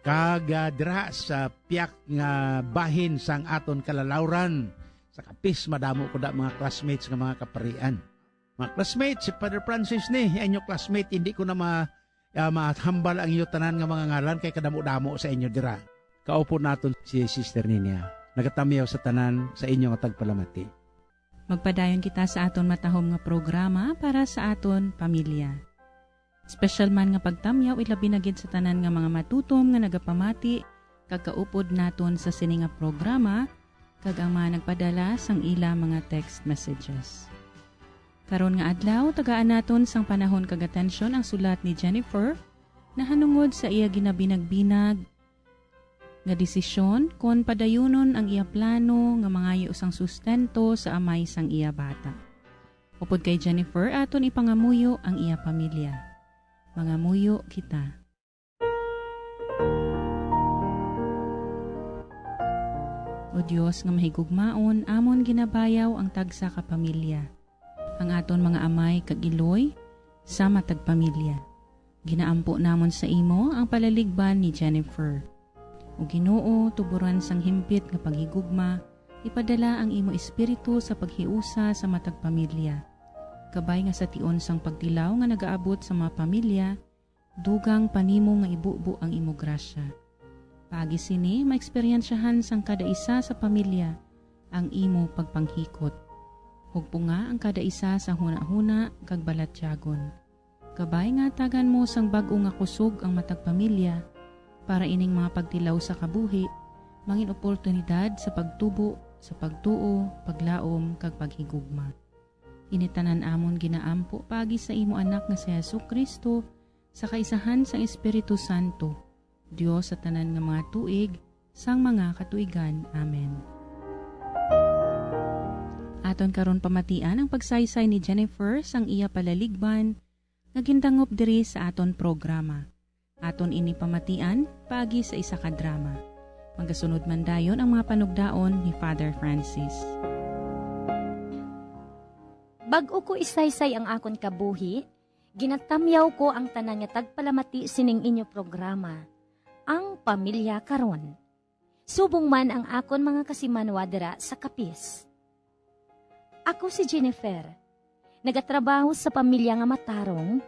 Kag, ah, dira sa piyak nga bahin sang aton kalalawran, sa Capiz, madamo ko da mga classmates nga mga kaparian. Mga classmates, si Father Francis ni, ang inyo classmate, hindi ko na ma-, ah, mahambal ang inyo tanan nga mga ngalan kay kadamo-damo sa inyo dira. Kaupod naton si Sister Ninia. Nagatamyaw sa tanan sa inyo nga tagpalamati. Magpadayon kita sa aton matahom nga programa para sa aton pamilya. Special man nga pagtamyaw, ilabi na gid sa tanan nga mga matutom nga nagapamati kag kaupod naton sa sini nga programa, kag ang mga nagpadala sang ila mga text messages. Karon nga adlaw, tagaan naton sang panahon kag atensyon ang sulat ni Jennifer nahanungod sa iya ginabinagbinag nga desisyon kon padayunon ang iya plano nga mangayo sang sustento sa amay sang iya bata. Upod kay Jennifer, aton ipangamuyo ang iya pamilya. Mangamuyo kita. O Dios nga mahigugmaon, amon ginabayaw ang tagsa ka pamilya, ang aton mga amay kag iloy sa matag pamilya. Ginaampo namon sa imo ang palaligban ni Jennifer. O Ginoo, tuburan sang himpit nga paghigugma, ipadala ang imo Espiritu sa paghiusa sa matag pamilya. Kabay nga sa tion sang pagtilaw nga nagaabot sa mga pamilya, dugang pa nimo nga ibubo ang imo grasya. Paagi sini, maeksperiensyahan sang kada isa sa pamilya ang imo pagpanghikot. Hugpunga ang kada isa sa hunahuna kag balatyagon. Kabay nga hatagan mo sang bag-o nga kusog ang matag pamilya, para ining mga pagtilaw sa kabuhi mangin oportunidad sa pagtubo, sa pagtuo, paglaom, kag paghigugma. Ini tanan amon ginaampo paagi sa imo Anak nga si Jesu-Cristo, sa kaisahan sang Espiritu Santo, Dios sa tanan nga mga tuig, sang mga katuigan. Amen. Aton karon pamatian ang pagsaysay ni Jennifer sang iya palaligban nga gindangop diri sa aton programa. Aton ini pamatian paagi sa isa ka drama. Magasunod man dayon ang mga panugdaon ni Father Francis. Bag-o ko isaysay ang akon kabuhi, ginatamyaw ko ang tanan nga tagpalamati sining inyo programa, Ang Pamilya Karon. Subong man ang akon mga kasimanwa dira sa Capiz. Ako si Jennifer. Nagatrabaho sa pamilya nga matarong,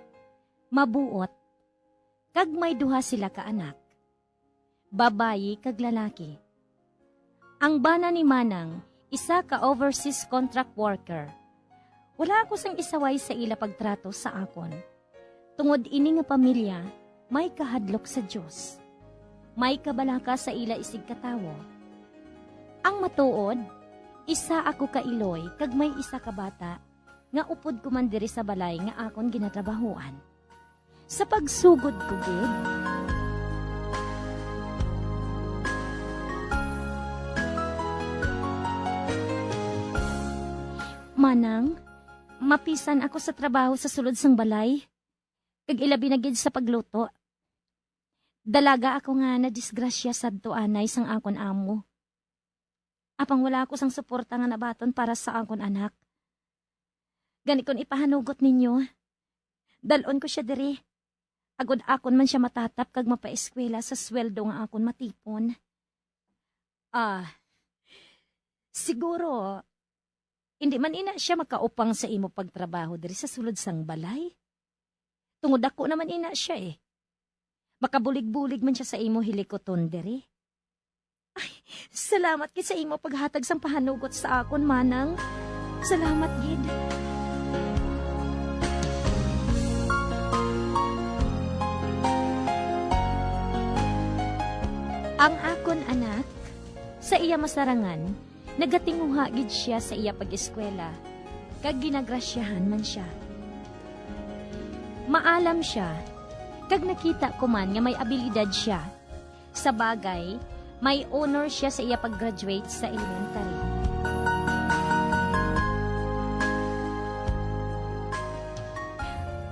mabuot, kag may duha sila ka anak, babayi kag lalaki. Ang bana ni Manang isa ka overseas contract worker. Wala ako sang isaway sa ila pagtrato sa akon. Tungod ini nga pamilya may kahadlok sa Dios, may kabalaka sa ila isigkatawo. Ang matuod, isa ako ka iloy kag may isa ka bata nga upod ko man diri sa balay nga akon ginatrabahuan. Sa pagsugod ko gid, Manang, mapisan ako sa trabaho sa sulod sang balay, kag ilabi na gid sa pagluto. Dalaga ako nga nadisgrasya sadto anay sang akon amo. Apang wala ako sang suporta nga nabaton para sa akon anak. Gani kon ipahanugot ninyo, dal-on ko sia diri, agod akon man sia matatap kag mapaeskwela sa sweldo nga akon matipon. Ah, siguro, indi man ina sia makaupang sa imo pagtrabaho diri sa sulod sang balay. Tungod daku naman ina sia, eh. Makabulig-bulig man sia sa imo hilikuton diri. Ay, salamat gid sa imo paghatag sang pahanugot sa akon, Manang. Salamat gid. Ang akon anak, sa iya masarangan, nagatinguha gid sia sa iya pag-eskwela, kag ginagrasyahan man sia. Maalam sia, kag nakita ko man nga may abilidad sia. Sa bagay, may honor sia sa iya pag-graduate sa elementary.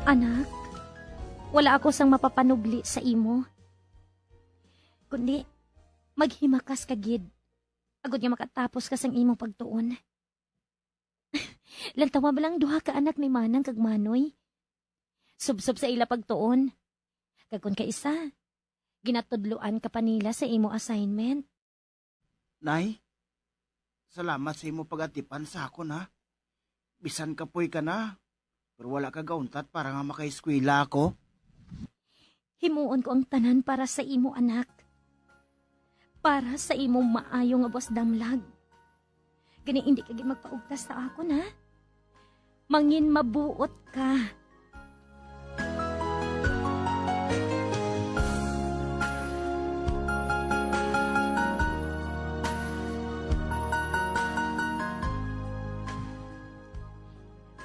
Anak, wala ako sang mapapanubli sa imo. Kundi, maghimakas ka gid, agod nga makatapos ka sang imong pagtuon. Lantawa bala ang duha ka anak ni Manang kag Manoy. Subsob sa ila pagtuon. Kag kon kaisa, ginatudloan ka pa nila sa imo assignment. Nay, salamat sa imo pag-atipan sa akon, ha. Bisan kapoy ka na, pero wala ka gauntat para nga makaeskwela ako. Himuon ko ang tanan para sa imo, anak. Para sa imong maayo nga buwas damlag. Gani, indi ka gid magpaugtas sa akon, ha? Mangin mabuot ka.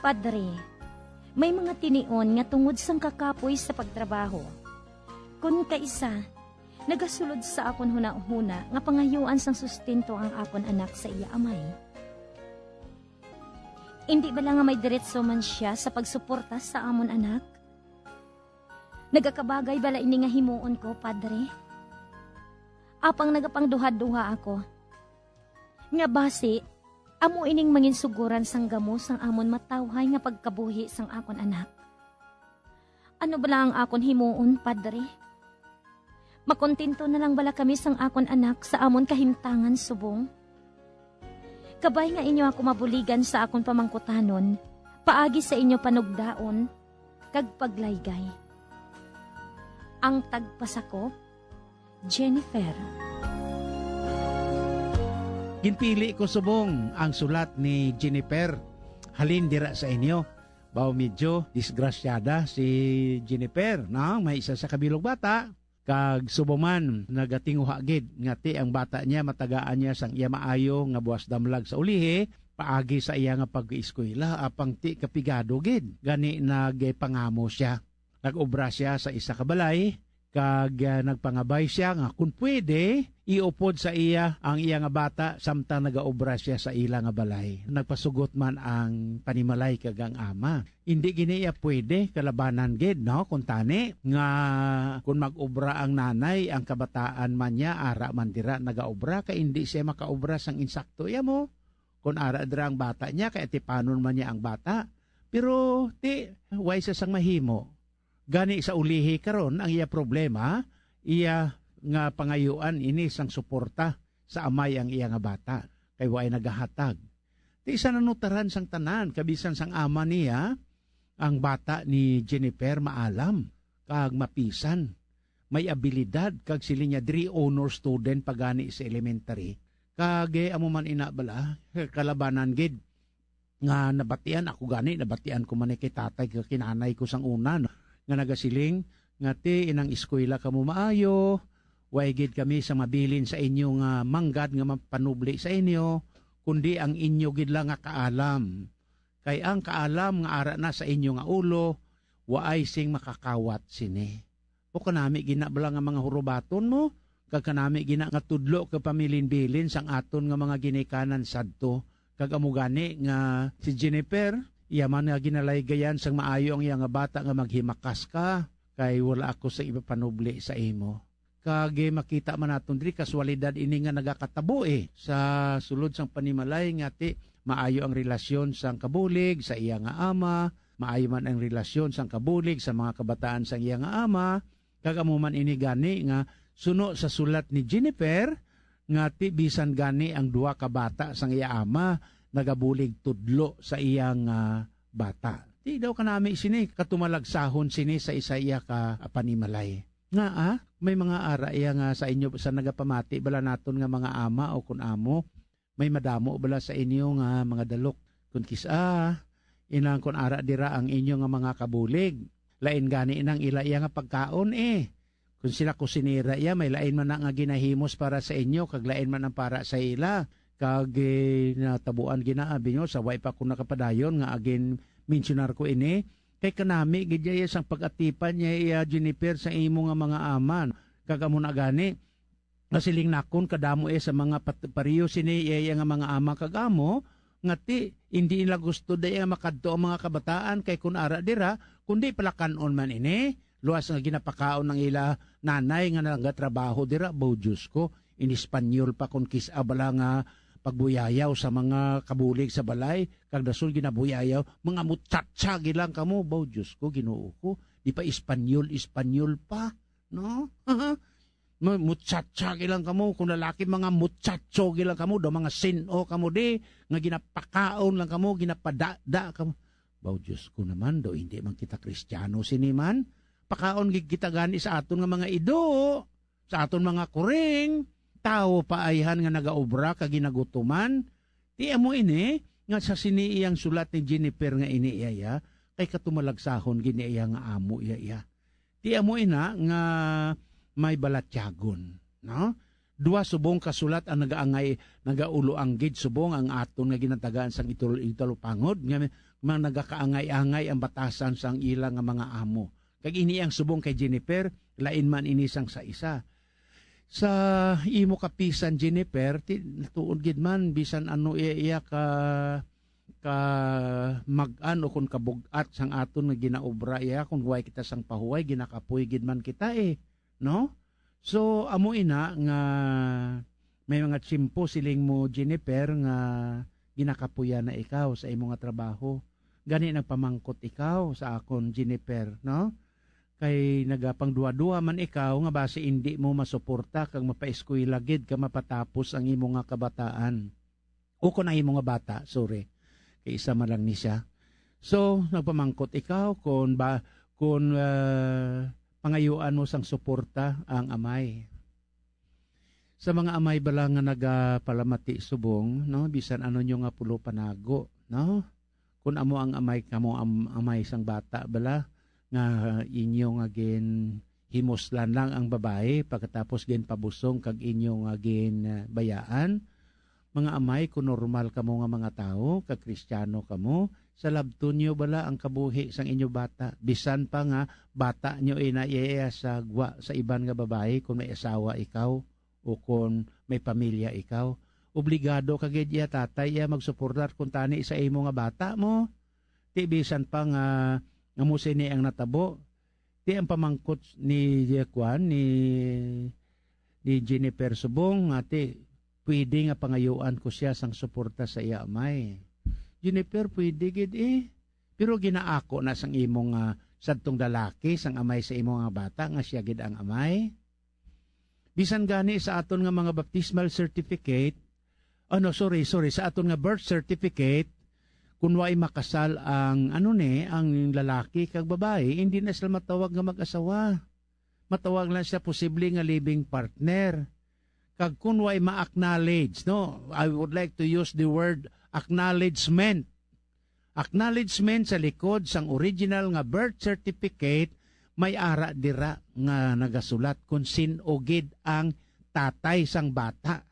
Padre, may mga tinion nga tungod sang kakapoy sa pagtrabaho. Kon kaisa, nagasulod sa akon hunahuna nga pangayuan sang sustento ang akon anak sa iya amay. Indi bala nga may diretso man sia sa pagsuporta sa amon anak? Nagakabagay bala ini nga himuon ko, Padre? Apang nagapangduhaduha ako nga basi amo ining manginsugoran sang gamo sang amon matawhay nga pagkabuhi sang akon anak. Ano bala ang akon himuon, Padre? Makontento na lang bala kami sang akon anak sa amon kahimtangan subong? Kabay nga inyo ako mabuligan sa akon pamangkutanon paagi sa inyo panugdaon kag paglaygay. Ang tagpasakop, Jennifer. Ginpili ko subong ang sulat ni Jennifer halin dira sa inyo. Baw medyo disgrasyada si Jennifer, no? May isa sa kabilog bata, kag subong man nagatinguha gid nga ti ang bata niya matagaan niya sang iya maayo nga buwas damlag sa ulihi, paagi sa iya nga pag-eskwela, apang ti kapigado gid. Gani nagpangamo sia. Nag-obra sia sa isa ka balay, kag, ah, nagpangabay sia nga kon pwede, iupod sa iya ang iya nga bata samtang nagaobra sia sa ila nga balay. Nagpasugot man ang panimalay kag ang ama. Indi gid niya pwede kalabanan gid, no? Kuntani nga kon mag-obra ang nanay, ang kabataan man niya ara man dira nagaobra, kay indi siya makaobra sang insakto iya mo. Kon ara dira ang bata niya, kay atipanon man niya ang bata. Pero ti, way sa sang mahimo. Gani sa ulihi karon ang iya problema, iya nga pangayuan ini sang suporta sa amay ang iya nga bata, kay waay nagahatag. Ti sa nanutaran sang tanan, kabisan sang ama niya, ang bata ni Jennifer maalam kag mapisan. May abilidad kag siling niya diri honor student pa gani sa elementary. Kag, eh, amo man ina bala, kalabanan gid nga nabatian ako gani, nabatian ko man ni kay tatay kag kinanay ko sang una, no, nga nagasiling nga, "Ti, inang eskwela kamo maayo, way gid kami sa mabilin sa inyo nga manggad nga mapanubli sa inyo, kundi ang inyo gid lang nga kaalam. Kay ang kaalam nga ara na sa inyo nga ulo, waay sing makakawat sini." O kanami gina bala nga mga hurubaton mo, kag kanami gina nga tudlo ka pamilinbilin sang aton nga mga ginikanan sadto. Kag amo gani nga si Jennifer, iya man nga ginalaygayan sang maayo ang iya nga bata nga maghimakas ka, kay wala ako sa ipapanubli sa imo. Kag, eh, makita man naton diri, kaswalidad ini nga nagakatabo, eh, sa sulod sang panimalay nga ti maayo ang relasyon sang kabulig sa iya nga ama, maayo man ang relasyon sang kabulig sa mga kabataan sang iya nga ama, kag amo man ini gani nga suno sa sulat ni Jennifer nga ti bisan gani ang duha ka bata sang iya ama nagabulig tudlo sa iya nga bata. Ti daw kanami sini katumalagsahon sini sa isa iya ka panimalay. Nga, ah, may mga ara iya nga sa inyo sa nagapamati bala naton nga mga ama o kun amo, may madamo bala sa inyo nga mga dalok? Kun kis-a, inang kun ara dira ang inyo nga mga kabulig, lain gani nang ila iya nga pagkaon, eh. Kun sila kusinera iya, may lain man na nga ginahimos para sa inyo, kag lain man ang para sa ila. Kag, eh, natabuan ginaabi nyo, sa way pa ko nakapadayon nga agin mensionar ko ini, kay kanami gid iya sang pag-atipan niya iya, Jennifer, sa imo nga mga aman. Kag amo na gani, nga siling nakon kadamo iya sa mga pat-, pareho sini iya, iya nga mga ama kag amo, nga ti, indi nila gusto da iya makadto ang mga kabataan, kay kun ara dira, kundi palakan-on man ini, luwas nga ginapakaon ang ila nanay nga nagatrabaho dira, baw Diyos ko, in Espanyol pa kun kis-a bala nga pagbuyayaw sa mga kabulig sa balay, kag dason ginabuyayaw, mga muchacha gilang kamo, baw Diyos ko, Ginoo ko, di pa Espanyol, Espanyol pa, no? Ma-, muchacha gilang kamo, kung lalaki, mga muchacho gilang kamo, daw mga sin-o kamo di, nga ginapakaon lang kamo, ginapadada kamo. Baw, Diyos ko naman, daw hindi man kita Kristiyano sini man. Pakaon gid kita gani sa aton nga mga ido, sa aton mga kuring. Tawo pa ayhan nga nagaobra kag ginagutuman. Ti amo ini nga sa sini iyang sulat ni Jennifer nga ini iya, iya, kay katumalagsahon gid ni iya nga amo iya, iya. Ti amo ina nga may balatyagon, no? Dua subong ka sulat ang nagaangay, nagauloanggid subong ang aton nga ginatagaan sang itul-, italupangod nga, nga nagakaangay-angay ang batasan sang ila nga mga amo. Kag ini ang subong kay Jennifer, lain man ini sang sa isa. Sa imo kapisan, Jennifer, ti, tuod gid man, bisan ano iya, iya ka, ka mag-an o kon kabug-at sang aton nga ginaobra iya, kon huway kita sang pahuway, ginakapoy gid man kita, eh, no? So, amo ina nga may mga tiyempo, siling mo, Jennifer, nga ginakapuyan na ikaw sa imo nga trabaho. Gani nagpamangkot ikaw sa akon, Jennifer, no? Kay nagapangduha-duha man ikaw nga basi indi mo masuporta kag mapaeskwela gid ka mapatapos ang imo nga kabataan. O kon ang imo nga bata, sorry. Kay isa man lang ni siya. So, nagpamangkot ikaw kon ba, kon, ah, pangayuan mo sang suporta ang amay. Sa mga amay bala nga nagapalamati subong, no, bisan ano nyo nga pulo panago, no? Kun amo ang amay kamo, am-, amay sang bata bala nga inyo nga ginhimuslan lang ang babayi, pagkatapos ginpabusong kag inyo nga ginbayaan, mga amay, kun normal kamo nga mga tawo kag Kristiyano kamo, salabton nyo bala ang kabuhi sang inyo bata, bisan pa nga bata nyo ina iya sa gwa sa iban nga babayi, kun may asawa ikaw o kon may pamilya ikaw. Obligado ka gid iya tatay iya magsuportar kuntani sa imo nga bata mo. Ti bisan pa nga amo sini ang natabo. Ti ang pamangkot ni, kuan, ni, ni Jennifer subong nga ti pwede nga pangayuan ko siya sang suporta sa iya amay. Jennifer, pwede gid, eh. Pero ginaako na sang imo nga sadtong lalaki, sang amay sa imo nga bata, nga siya gid ang amay. Bisan gani sa aton nga mga baptismal certificate, ano, sorry, sorry, sa aton nga birth certificate, Kung way makasal ang, ano ni, ang lalaki kag babayi, hindi na sila matawag nga mag-asawa. Matawag lang siya posible nga living partner. Kag kung way ma-acknowledge, no, I would like to use the word acknowledgement. Acknowledgement sa likod sang original nga birth certificate, may ara dira nga nagasulat kung sin-o gid ang tatay sang bata.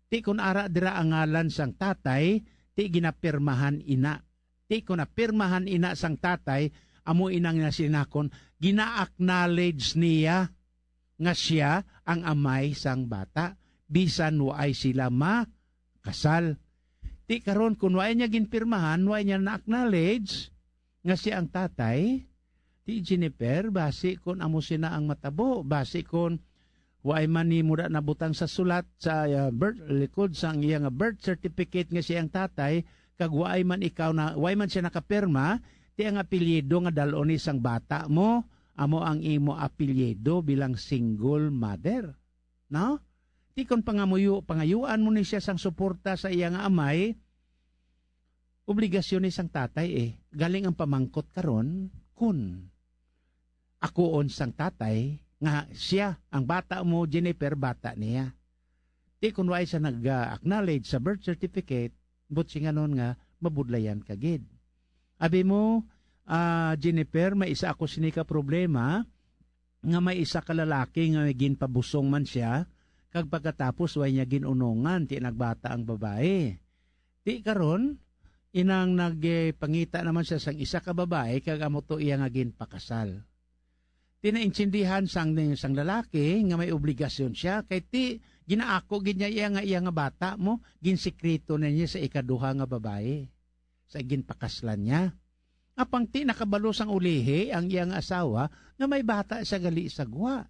Ti kon ara dira ang ngalan sang tatay, ti ginapirmahan ina. Ti kon napirmahan ina sang tatay, amo inang nasinakon, gina-acknowledge niya nga sia ang amay sang bata, bisan waay sila makasal. Ti karon, kun waay niya ginpirmahan, waay niya na-acknowledge nga sia ang tatay, ti Jennifer, basi kun amo sina ang matabo, basi kun waay man nimo da nabutang sa sulat sa, ah, birth, likod sang iya nga birth certificate nga siya ang tatay, kag waay man ikaw na, waay man siya nakapirma, ti ang apelyido nga dal-on ni sang bata mo, amo ang imo apelyido bilang single mother. No? Ti kon pangamuyo, pangayuan mo ni siya sang suporta sa iya nga amay, obligasyon ni sang tatay eh. Galing ang pamangkot karon, kun akuon sang tatay nga siya, ang bata mo, Jennifer, bata niya. Ti kun waay siya nag-acknowledge sa birth certificate, butsinganon nga mabudlayan ka gid. Abi mo, ah, Jennifer, may isa ako sini ka problema, nga may isa ka lalaki nga may ginpabusong man siya, kag pagkatapos way niya gin-unongan, ti nagbata ang babayi. Ti karon, inang nagpangita naman siya sang isa ka babayi, kag amo to iya nga ginpakasal. Ti naintindihan sang, sang lalaki nga may obligasyon siya, kay ti ginaako gid niya iya nga, iya nga bata mo, ginsikreto na niya sa ikaduha nga babayi, sa ginpakaslan niya. Apang ti nakabalo sang ulihi ang iya nga asawa nga may bata siya gali sa gwa.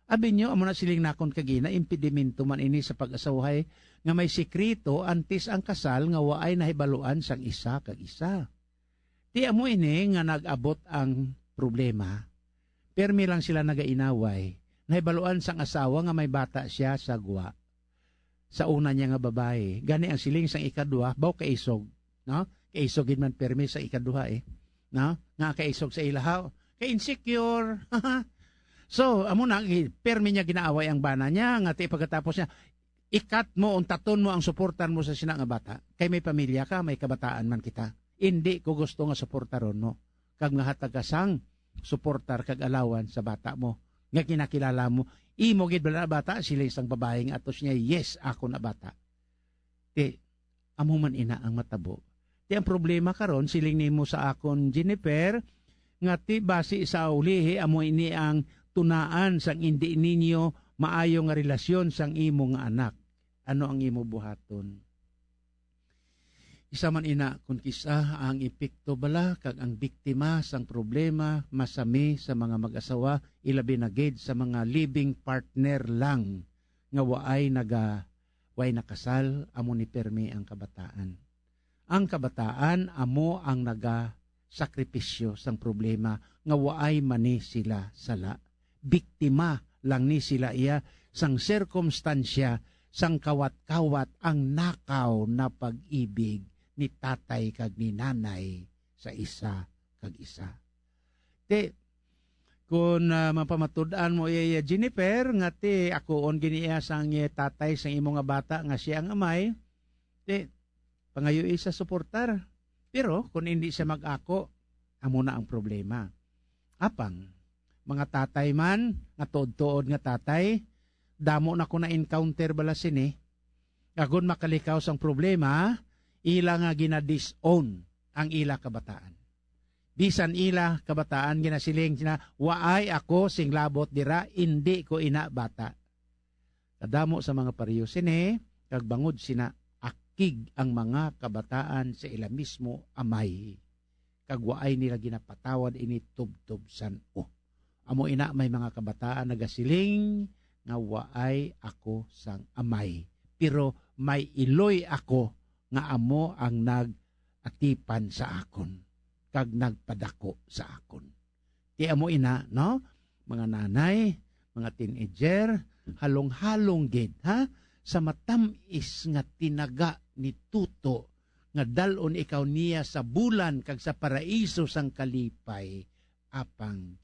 Abi niyo, amo na siling nakon kagina, impedimento man ini sa pag-asawahay nga may sikreto antes ang kasal nga waay nahibaluan sang isa kag isa. Ti amo ini nga nag-abot ang problema. Permi lang sila nagainaway. Nahibaluan sang asawa nga may bata siya sa gwa, sa una niya nga babayi. Gani ang siling sang ikadwa, baw kaisog, no? Kaisog gid man permi sa ikadwa eh. No? Nga kaisog sa ilaha, ka-insecure. So, amo na, gi-, permi niya ginaaway ang bana niya, nga ti pagkatapos niya, ikat mo, untaton mo ang suportar mo sa sina nga bata. Kay may pamilya ka, may kabataan man kita. Indi ko gusto nga suportaron mo. Kag nga hatag ka sang suportar kag alawan sa bata mo. Nga kinakilala mo, imo gid bala na bata, sila isang babae nga atos niya, yes, ako na bata. Ti, amo man ina ang matabo. Ti ang problema karon, siling nimo sa akon, Jennifer, nga ti basi sa ulihi amo ini ang tunaan sang indi ninyo maayo nga relasyon sang imo nga anak. Ano ang imo buhaton? Isa man ina, kun kis-a ang epekto bala kag ang biktima sang problema masami sa mga mag-asawa, ilabi na gid sa mga living partner lang nga waay naga-, way nakasal, amo ni permi ang kabataan. Ang kabataan amo ang nagasakripisyo sang problema nga waay man ni sila sala. Biktima lang ni sila iya sang sirkumstansya sang kawat-kawat ang nakaw na pag-ibig ni tatay kag ni nanay sa isa kag isa. Ti, kun, ah, mapamatud-an mo iya, iya Jennifer, nga ti akuon gid niya sang iya tatay sang imo nga bata nga siya ang amay, ti, pangayui sa suportar. Pero kun hindi siya mag-ako, amo na ang problema. Apang, mga tatay man, nga tuod-tuod nga tatay, damo na ko na-encounter bala sini. Agod makalikaw sang problema, ila nga gina-disown ang ila kabataan. Bisan ila kabataan ginasiling sila, "Waay ako sing labot dira, indi ko ina bata." Kadamo sa mga pareho sini, kag bangod sina, akig ang mga kabataan sa ila mismo amay, kag waay nila ginapatawad ini tubtob san-o. Amo ina, may mga kabataan nagasiling nga waay ako sang amay, pero may iloy ako nga amo ang nag-atipan sa akon kag nagpadako sa akon. Ti amo ina, no? Mga nanay, mga teenager, halong-halong gid, ha? Sa matam-is nga tinaga ni Tuto nga dal-on ikaw niya sa bulan kag sa paraiso sang kalipay, apang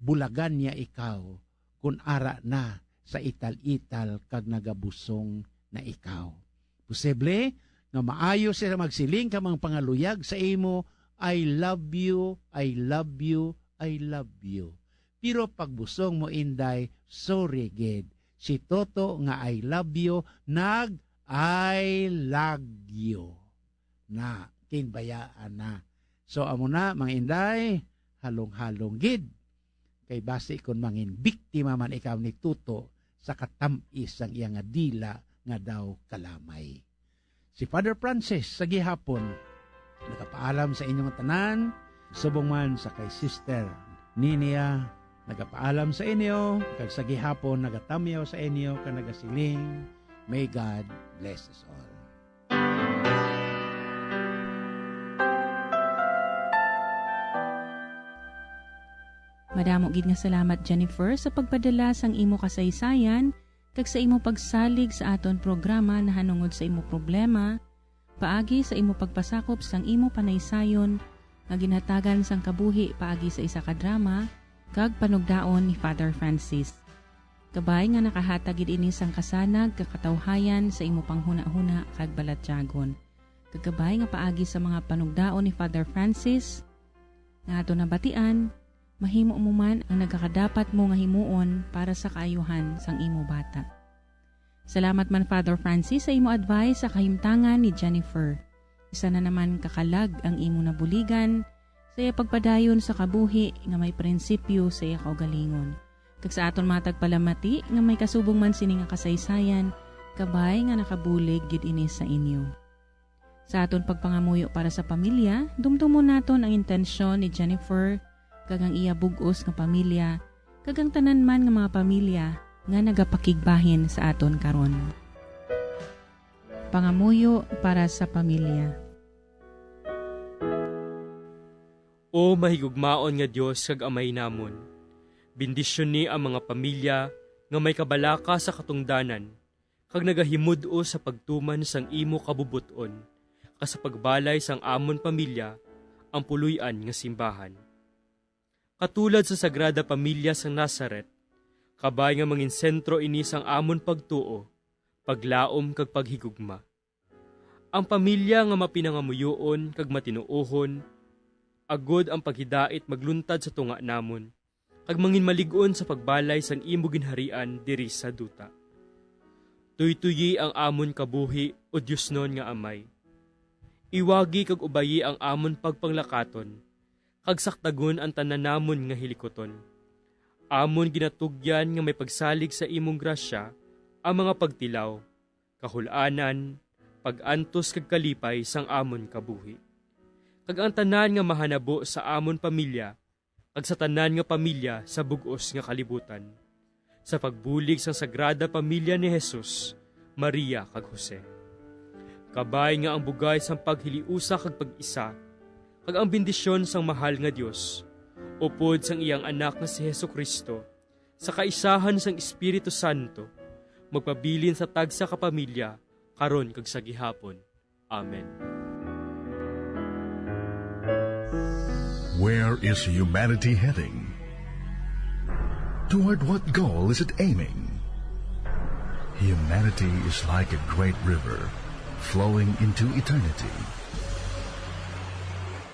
bulagan niya ikaw kon ara na sa ital-ital kag nagabusong na ikaw. Posible nga maayo sila magsiling ka mga pangaluyag sa imo, "I love you, I love you, I love you." Pero pagbusong mo, Inday, sorry gid. Si Toto nga "I love you," nag "I love you" na, kinbayaan na. So, amo na, mga Inday, halong-halong gid. Kay basi kon mangin biktima man ikaw ni Toto sa katam-is sang iya nga dila nga daw kalamay. Si Father Francis sa gihapon nagapaalam sa inyo nga tanan, subong man sa kay Sister Ninia, nagapaalam sa inyo, kag sa gihapon nagatamyaw sa inyo kag nagasiling, "May God bless us all." Madamo gid nga salamat, Jennifer, sa pagpadala sang imo kasaysayan kag sa imo pagsalig sa aton programa nahanungod sa imo problema, paagi sa imo pagpasakop sang imo panaysayon nga ginhatagan sang kabuhi paagi sa isa ka drama kag panugdaon ni Father Francis. Kabay nga nakahatag gid ini sang kasanag kag katawhayan sa imo panghunahuna kag balatyagon. Kag kabay nga paagi sa mga panugdaon ni Father Francis nga aton nabatian, mahimo mo man ang nagakadapat mo nga himuon para sa kaayuhan sang imo bata. Salamat man, Father Francis, sa imo advice sa kahimtangan ni Jennifer. Isa na naman ka kalag ang imo nabuligan sa iya pagpadayon sa kabuhi nga may prinsipyo sa iya kaugalingon. Kag sa aton mga tagpalamati nga may kasubong man sini nga kasaysayan, kabay nga nakabulig gid ini sa inyo. Sa aton pagpangamuyo para sa pamilya, dumdumon naton ang intensyon ni Jennifer kag ang iya bug-os nga pamilya, kag ang tanan man nga mga pamilya nga nagapakigbahin sa aton karon. Pangamuyo para sa pamilya. O mahigugmaon nga Dios kag Amay namon, bendisyoni ang mga pamilya nga may kabalaka sa katungdanan kag nagahimud-os sa pagtuman sang imo kabubot-on, kag sa pagbalay sang amon pamilya ang puloy-an nga simbahan. Katulad sa Sagrada Pamilya sang Nazaret, kabay nga mangin sentro ini sang amon pagtuo, paglaom, kag paghigugma. Ang pamilya nga mapinangamuyoon kag matinuohon, agod ang paghidait magluntad sa tunga namon, kag manginmalig-on sa pagbalay sang imo ginharian diri sa duta. Tuytoyi ang amon kabuhi, O Diosnon nga Amay. Iwagi kag ubayi ang amon pagpanglakaton, kag saktagon ang tanan namon nga hilikuton. Amon ginatugyan nga may pagsalig sa imong grasya ang mga pagtilaw, kahul-anan, pag-antos kag kalipay sang amon kabuhi, kag ang tanan nga mahanabo sa amon pamilya kag sa tanan nga pamilya sa bug-os nga kalibutan, sa pagbulig sang Sagrada Pamilya ni Jesus, Maria, kag Jose. Kabay nga ang bugay sang paghiliusa kag pag-isa, kag ang bendisyon sang mahal nga Dios, upod sang iyang Anak nga si Jesu-Cristo, sa kaisahan sang Espiritu Santo, magpabilin sa tagsa ka pamilya, karon kag sa gihapon. Amen. Where is humanity heading? Toward what goal is it aiming? Humanity is like a great river flowing into eternity.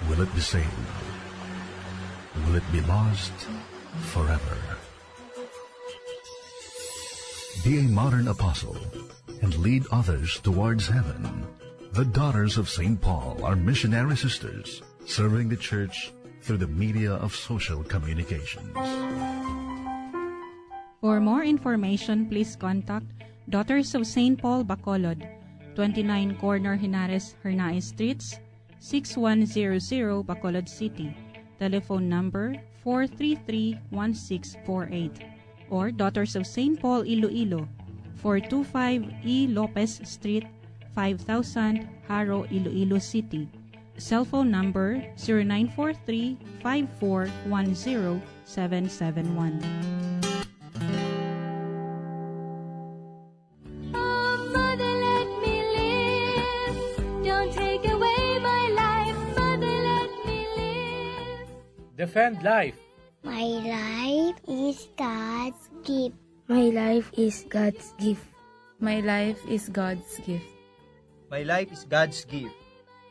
Will it be saved? Will it be lost forever? Be a modern apostle and lead others towards heaven. The Daughters of Saint Paul are missionary sisters serving the church through the media of social communications. For more information, please contact Daughters of Saint Paul Bacolod, twenty-nine Corner Henares Hernaez Streets, six one zero zero, Bacolod City. Telephone number four three three one six four eight. Or Daughters of Saint Paul Iloilo, four two five E Lopez Street, five thousand, Jaro, Iloilo City. Cellphone number zero nine four three five four one zero seven seven one. Oh, mother, let me live. Don't take away Defend life. My life is God's gift. My life is God's gift. My life is God's gift. My life is God's gift.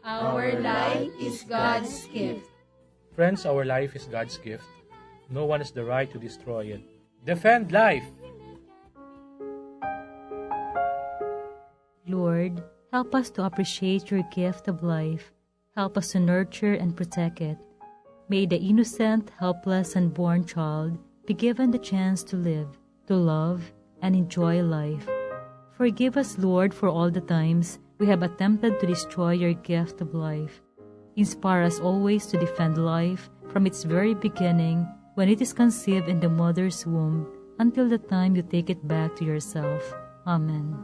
Our life is God's gift. Friends, our life is God's gift. No one has the right to destroy it. Defend life. Lord, help us to appreciate your gift of life. Help us to nurture and protect it. May the innocent, helpless, unborn child be given the chance to live, to love, and enjoy life. Forgive us, Lord, for all the times we have attempted to destroy your gift of life. Inspire us always to defend life from its very beginning, when it is conceived in the mother's womb, until the time you take it back to yourself. Amen.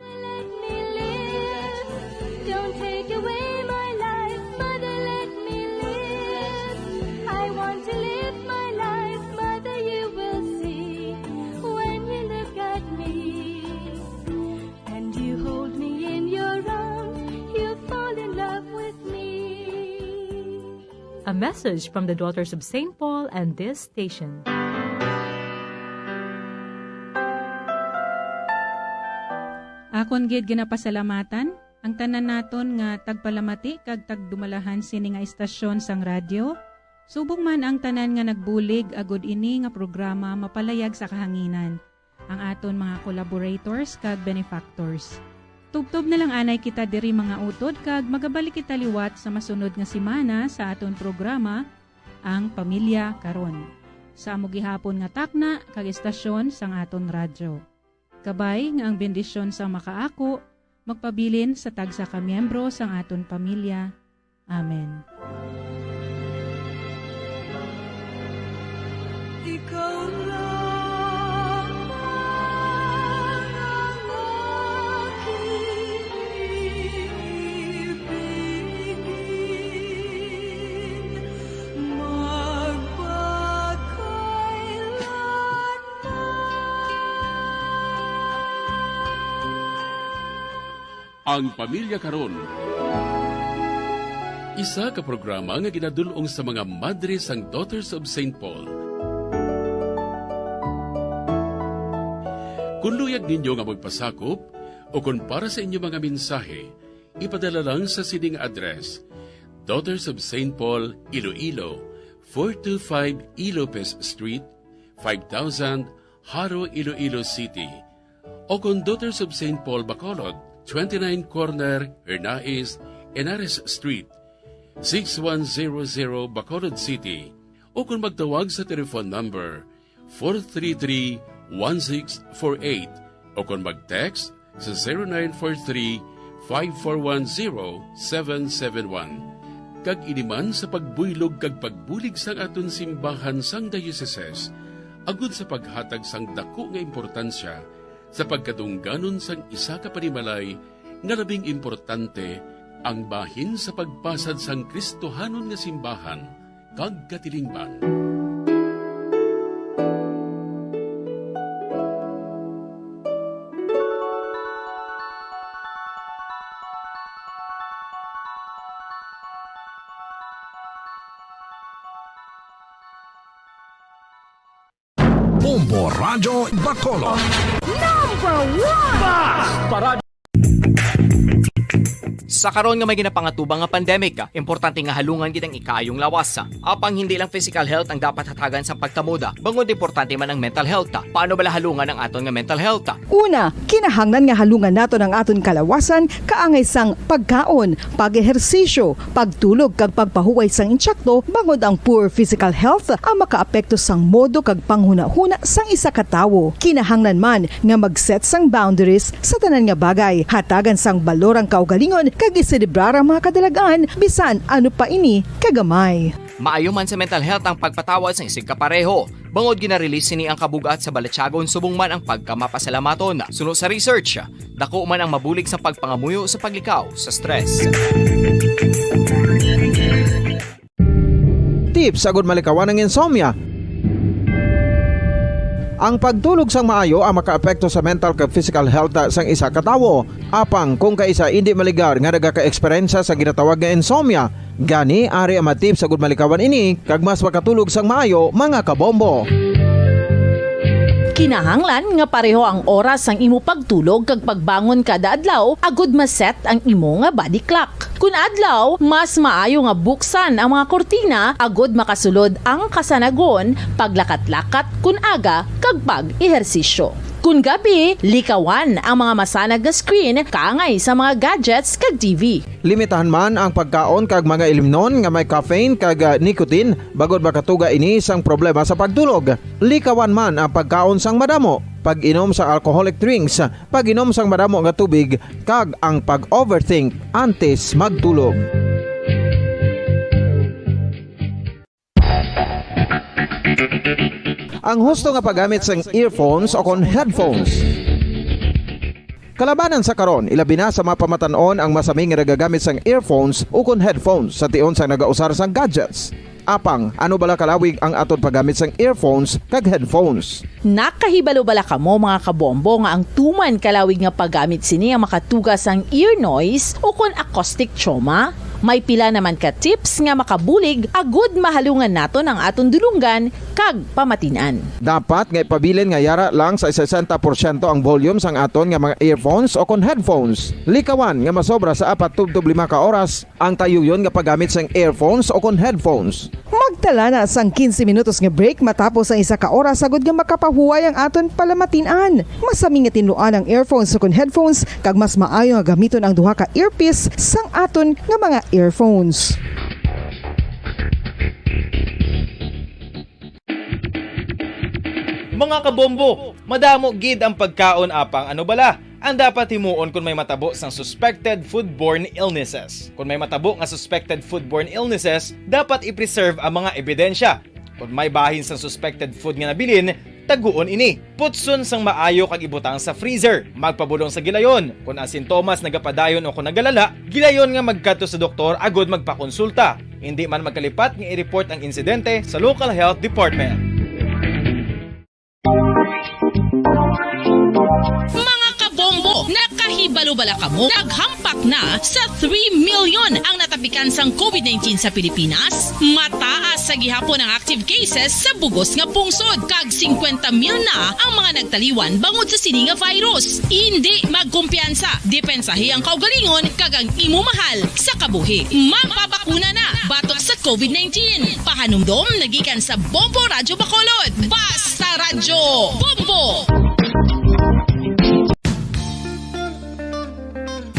Mother, let me live. Don't take away my life. Mother, let me live. I want to live my life. Mother, you will see when you look at me. And you hold me in your arms. You fall in love with me. A message from the Daughters of Saint Paul and this station. Akon gid ginapasalamatan ang tanan naton nga tagpalamati kag tagdumalahan sini nga istasyon sang radyo, subong man ang tanan nga nagbulig agud ini nga programa mapalayag sa kahanginan, ang aton mga collaborators kag benefactors. Tubtob na lang anay kita diri, mga utod, kag magabalik kita liwat sa masunod nga semana sa aton programa, Ang Pamilya Karon, sa amo gihapon nga takna kag estasyon sang aton radyo. Kabay nga ang bendisyon sang makaako magpabilin sa tagsa ka miyembro sang aton pamilya. Amen. Ikaw lamang ang aking ibigin, magpakailanman. Ang Pamilya Karon, isa ka programa nga ginadul-ong sa mga madre sang Daughters of Saint Paul. Kon luyag ninyo nga magpasakop o kon para sa inyo mga mensahe, ipadala lang sa sining address: Daughters of Saint Paul, Iloilo, four two five Ilopez Street, five thousand, Jaro, Iloilo City. O kon Daughters of Saint Paul, Bacolod, twenty-nine Corner Hernais, Henares Street, six one zero zero, Bacolod City. O kon magtawag sa telephone number four three three, one six four eight, o kon mag-text sa zero nine four three, five four one zero, seven seven one. Kag ini man sa pagbuylog kag pagbulig sang aton simbahan sang dioceses, agud sa paghatag sang daku nga importansya sa pagkadungganon sang isa ka panimalay nga labing importante, ang bahin sa pagpasad sang Kristohanon nga simbahan kag katilingban. Bombo Radyo Bacolod. Number one! Sa karon nga may ginapangatubang nga pandemic, importante nga halungan gid ang ikaayong lawas. Apang hindi lang physical health ang dapat hatagan sa pagtamod, bangod importante man ang mental health. Paano bala halungan ang aton nga mental health? Una, kinahanglan nga halungan naton ang aton kalawasan kaangay sang pagkaon, pag-ehersisyo, pagtulog kag pagpahuway sang intsakto, bangod ang poor physical health ang makaapekto sang modo kag panghunahuna sang isa ka tawo. Kinahanglan man nga mag-set sang boundaries sa tanan nga bagay, hatagan sang balor ang kaugalingon kag iselebrar ang mga kadalag-an bisan ano pa ini kagamay. Maayo man sa mental health ang pagpatawad sang isigkapareho, bangod gina-release sini ang kabug-at sa balatyagon subong man ang pagkamapasalamaton. Suno sa research, dako man ang mabulig sa pagpangamuyo sa paglikaw sa stress. Tips agud malikawan ang insomnia. Ang pagtulog sang maayo ang makaapekto sa mental kag physical health sang isa ka tawo. Apang kung kaisa indi maligar nga nagakaeksperyensya sa ginatawag nga insomnia, gani ari ang mga tips agud malikawan ini kag mas makatulog sang maayo, mga kabombo. Kinahanglan nga pareho ang oras sang imo pagtulog kag pagbangon kada adlaw agud ma-set ang imo nga body clock. Kun adlaw, mas maayo nga buksan ang mga kurtina agud makasulod ang kasanagon, paglakat-lakat kun aga, kag pag-ehersisyo. Kun gabi, likawan ang mga masanag nga screen kaangay sa mga gadgets kag T V. Limitahan man ang pagkaon kag mga ilimnon nga may caffeine kag, ah, nicotine, bangod makatuga ini sang problema sa pagtulog. Likawan man ang pagkaon sang madamo, pag-inom sa alcoholic drinks, pag-inom sang madamo nga tubig, kag ang pag-overthink antes magtulog. Ang husto nga paggamit sang earphones o kon headphones. Kalabanan sa karon, ilabi na sa mga pamatan-on ang masami nga nagagamit sang earphones o kon headphones sa tion sang nagausar sang gadgets. Apang, ano bala kalawig ang aton paggamit sang earphones kag headphones? Nakahibalo bala kamo, mga kabombo, nga ang tuman kalawig nga paggamit sini ang makatuga sang ear noise o kon acoustic trauma? May pila naman ka tips nga makabulig agud mahalungan naton ang aton dulonggan kag pamatin-an. Dapat nga ipabilin nga yara lang sa sesenta porsyento ang volume sang aton nga mga earphones o kon headphones. Likawan nga masobra sa apat tubtob lima ka oras ang tayuyon nga paggamit sang earphones o kon headphones. Magtala na sang quince minutos nga break matapos ang isa ka oras, agud nga makapahuway ang aton palamatin-an. Masami nga tinluan ang earphones o kon headphones, kag mas maayo nga gamiton ang duha ka earpiece sang aton nga mga earphones. Mga kabombo, madamo gid ang pagkaon, apang ano bala ang dapat himuon kon may matabo sang suspected foodborne illnesses? Kon may matabo nga suspected foodborne illnesses, dapat i-preserve ang mga ebidensya. Kon may bahin sang suspected food nga nabilin, taguon ini. Putson sang maayo kag ibutang sa freezer. Magpabulong sa gilayon. Kon ang sintomas nagapadayon o kon nagalala, gilayon nga magkadto sa doktor agud magpakonsulta. Indi man magkalipat nga i-report ang insidente sa local health department. Mga kabombo, nakahibalo bala kamo? Naghampak na sa three million ang natapikan sang covid nineteen sa Pilipinas. Mataas sa gihapon ang active cases sa bug-os nga pungsod, kag singkwenta mil na ang mga nagtaliwan bangod sa sini nga virus. Indi magkumpiyansa, depensahi ang kaugalingon kag ang imo mahal sa kabuhi. Magpabakuna na batok sa covid nineteen. Pahanumdom nagikan sa Bombo Radyo Bacolod. Basta Radyo Bombo!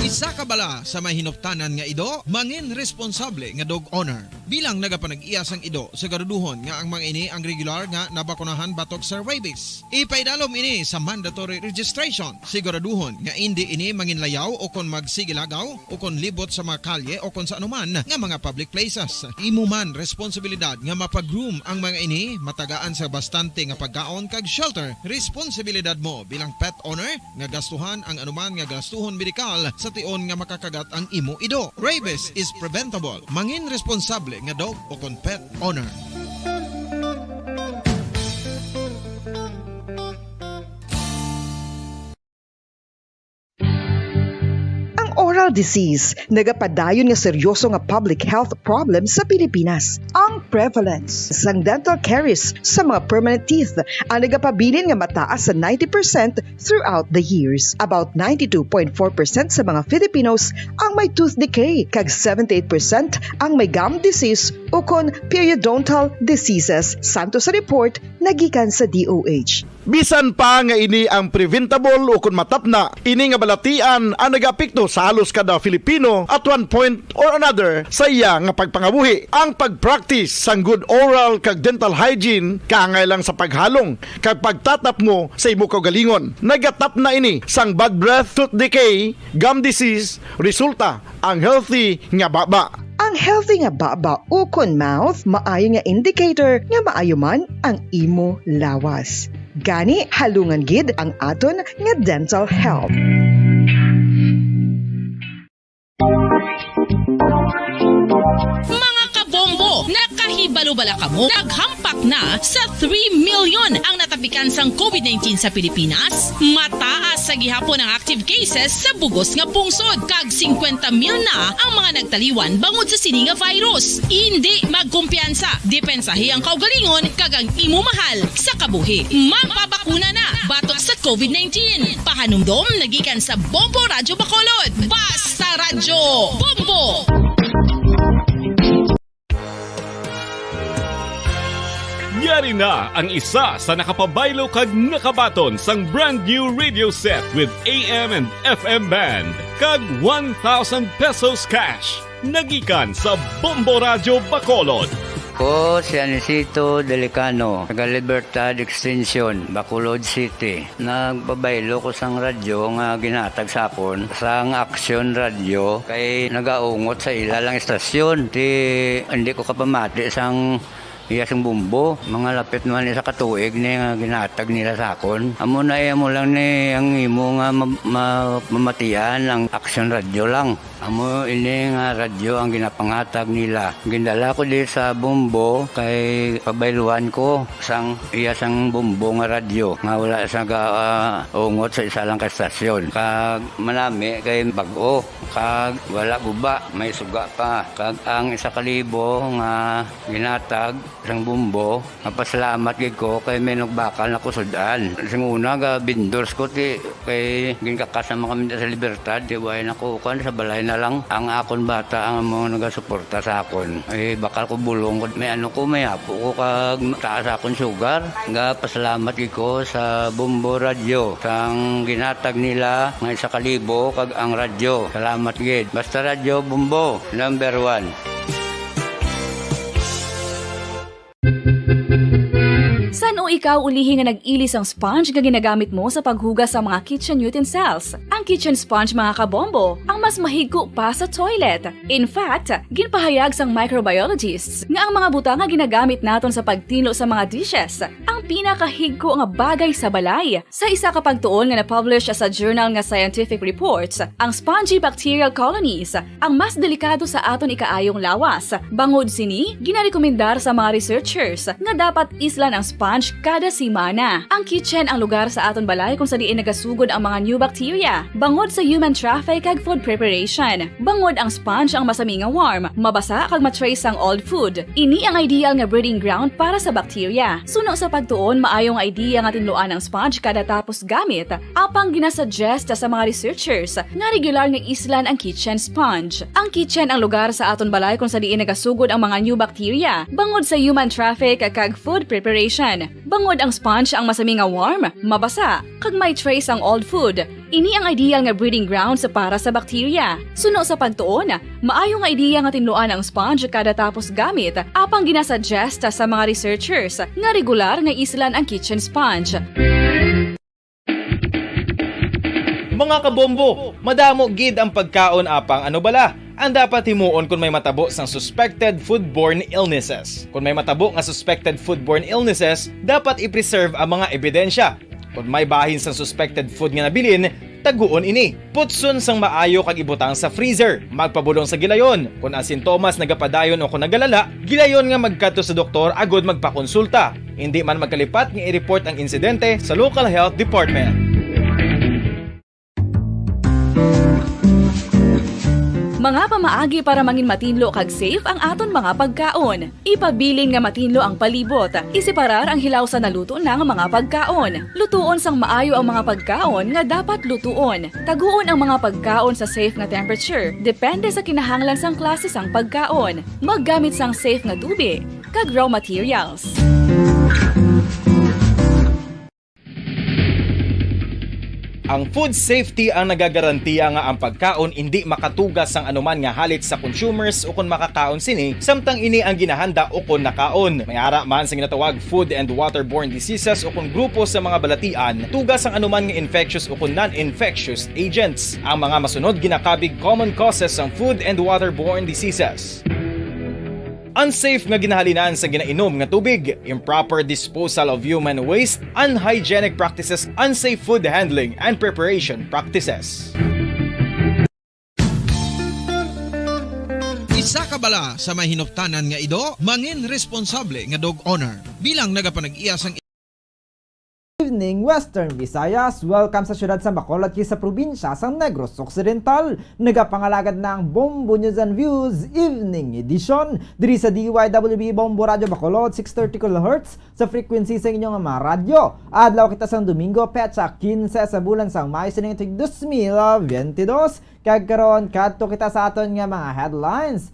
Isa ka bala sa may hinuptanan nga ido, mangin responsable nga dog owner. Bilang nagapanag-iya sang ido, siguraduhon nga ang mga ini ang regular nga nabakunahan batok sa rabies. Ipaidalom ini sa mandatory registration. Siguraduhon nga indi ini manginlayaw o kon magsigilagaw o kon libot sa mga kalye o kon sa anuman nga mga public places. Imo man responsibilidad nga mapa-groom ang mga ini, matagaan sa bastante nga pagkaon kag shelter. Responsibilidad mo bilang pet owner nga gastuhan ang anuman nga gastuhon medikal sa tion nga makakagat ang imo ido. Rabies is preventable. Mangin responsable nga dog o kon pet owner. Ang oral disease nagapadayon nga seryoso nga public health problem sa Pilipinas. Ang prevalence sang dental caries sa mga permanent teeth ang nagapabilin nga mataas sa ninety percent throughout the years. About ninety-two point four percent sa mga Filipinos ang may tooth decay, kag seventy-eight percent ang may gum disease ukon periodontal diseases, santo sa report nagikan sa D O H. Bisan pa nga ini ang preventable ukon matapna, ini nga balatian ang nagaapekto sa halos kada Filipino at one point or another sa iya nga pagpangabuhi. Ang pag-practice sang good oral kag dental hygiene kaangay lang sa paghalong kag pagtatapmo sa imo kaugalingon. Nagatapna ini sang bad breath, tooth decay, gum disease, resulta ang healthy nga baba. Ang healthy nga baba ukon mouth maayo nga indicator nga maayo man ang imo lawas. Gani, halungan gid ang aton nga dental health. Mga kabombo, nakahibalo Wala kamo? Naghampak na sa three million ang natapikan sang COVID nineteen sa Pilipinas. Mataas sa gihapon ang active cases sa bugos nga pungsod, kag singkwenta mil na ang mga nagtaliwan bangod sa sini nga virus. Indi magkumpiyansa, depensahi ang kaugalingon kag ang imo mahal sa kabuhi. Magpabakuna na batok sa COVID nineteen. Pahanumdom nagikan sa Bombo Radyo Bacolod. Basta Radyo Bombo! Yari na ang isa sa nakapabaylo kag nakabaton sang brand new radio set with A M and F M band kag one thousand pesos cash. Nagikan sa Bombo Radyo Bacolod. Ko si Anisito Delicano, taga Libertad Extension, Bacolod City. Nagpabaylo ko sang radyo nga ginhatag sa akon sang Action Radio kay nagaungot sa ila lang istasyon. Ti hindi ko kapamati sang iya sing bumbo. Mga lapit man isa ka tuig ni nga ginhatag nila sa akon. Amo na iya mo lang ni ang imo nga ma- ma- mamatian ang Action Radio lang. Amo ini nga radyo ang ginapanghatag nila. Gindala ko di sa Bombo kay pabayluan ko sang iya sang Bombo nga radyo nga wala sa ga, ah, ungot sa isa lang ka estasyon. Kag manami kay bag-o kag wala guba, may suga pa. Kag ang isa ka libo nga ginatag sang Bombo, mapasalamat gid ko kay may nagbakal na kusud-an. Sing una ga vendors ko ti kay ginkakas naman kami sa Libertad, ti way na ko kuan sa balay na lang. Ang akon bata ang amo nagasuporta sa akon. Ay bakal ko bulong ko, may ano ko, may apo ko kag taas akon sugar. Ga pasalamat gid ko sa Bombo Radyo sang ginatag nila nga isa ka libo kag ang radyo. Salamat gid. Basta Radyo Bombo, number one. San-o ikaw ulihi nga nag-ili sang sponge nga ginagamit mo sa paghugas sa mga kitchen utensils? Ang kitchen sponge, mga kabombo, ang mas mahigko pa sa toilet. In fact, ginpahayag sang microbiologists nga ang mga butang nga ginagamit naton sa pagtinlo sa mga dishes ang pinakahigko nga bagay sa balay. Sa isa ka pagtuon nga na-publish sa journal nga Scientific Reports, ang spongy bacterial colonies ang mas delikado sa aton ikaayong lawas. Bangod sini, ginarekomendar sa mga researchers nga dapat islan ang sponge kada semana. Ang kitchen ang lugar sa aton balay kung sa diin nagasugod ang mga new bacteria bangod sa human traffic kag food preparation. Bangod ang sponge ang masami nga warm, mabasa kag ma-trace ang old food. Ini ang ideal nga breeding ground para sa bacteria. Suno sa pagtuon, maayo nga idea nga tinluan ang sponge kada tapos gamit. Apang ginasuggest sa mga researchers nga regular nga islan ang kitchen sponge. Ang kitchen ang lugar sa aton balay kung sa diin nagasugod ang mga new bacteria bangod sa human traffic kag food preparation. Bangod ang sponge ang masami nga warm, mabasa, kag may trace ang old food. Ini ang ideal nga breeding grounds para sa bacteria. Suno sa pagtuon, maayo nga idea nga tinluan ang sponge kada tapos gamit, apang ginasuggest sa mga researchers nga regular nga islan ang kitchen sponge. Mga kabombo, madamo gid ang pagkaon, apang ano bala ang dapat himuon kon may matabo sang suspected foodborne illnesses? Kon may matabo nga suspected foodborne illnesses, dapat i-preserve ang mga ebidensya. Kon may bahin sang suspected food nga nabilin, taguon ini. Putson sang maayo kag ibutang sa freezer. Magpabulong sa gilayon. Kon ang sintomas nagapadayon o kon nagalala, gilayon nga magkadto sa doktor agud magpakonsulta. Indi man magkalipat nga i-report ang insidente sa local health department. Mga pamaagi para mangin matinlo kag safe ang aton mga pagkaon. Ipabilin nga matinlo ang palibot. Iseparar ang hilaw sa naluto na nga mga pagkaon. Lutuon sang maayo ang mga pagkaon nga dapat lutuon. Taguon ang mga pagkaon sa safe nga temperature, depende sa kinahanglan sang klase sang pagkaon. Maggamit sang safe nga tubig kag raw materials. Ang food safety ang nagagarantiya nga ang pagkaon indi makatugas sang anuman nga halit sa consumers ukon makakaon sini, samtang ini ang ginahanda ukon nakaon. May ara man sa ginatawag food and waterborne diseases ukon grupo sa mga balatian, tugas sang anuman nga infectious ukon non-infectious agents. Ang mga masunod ginakabig common causes sang food and waterborne diseases. Unsafe nga ginahalinan sa ginainom nga tubig, improper disposal of human waste, unhygienic practices, unsafe food handling and preparation practices. Isa ka bala sa may hinuptanan nga ido, mangin responsable nga dog owner. Bilang nagapanag-iya sang Evening, Western Visayas. Welcome sa siyudad sa Bacolod kag sa probinsya sa Negros Occidental. Nagapangalagad na ang Bombo News and Views Evening Edition diri sa D Y W B Bombo Radyo Bacolod, six thirty kilohertz sa frequency sa inyong mga radyo. Adlaw kita sang Domingo, petsa quince sa bulan sang Mayo, sining tuig dos mil biyente dos. Kag karon, kadto kita sa aton nga mga headlines.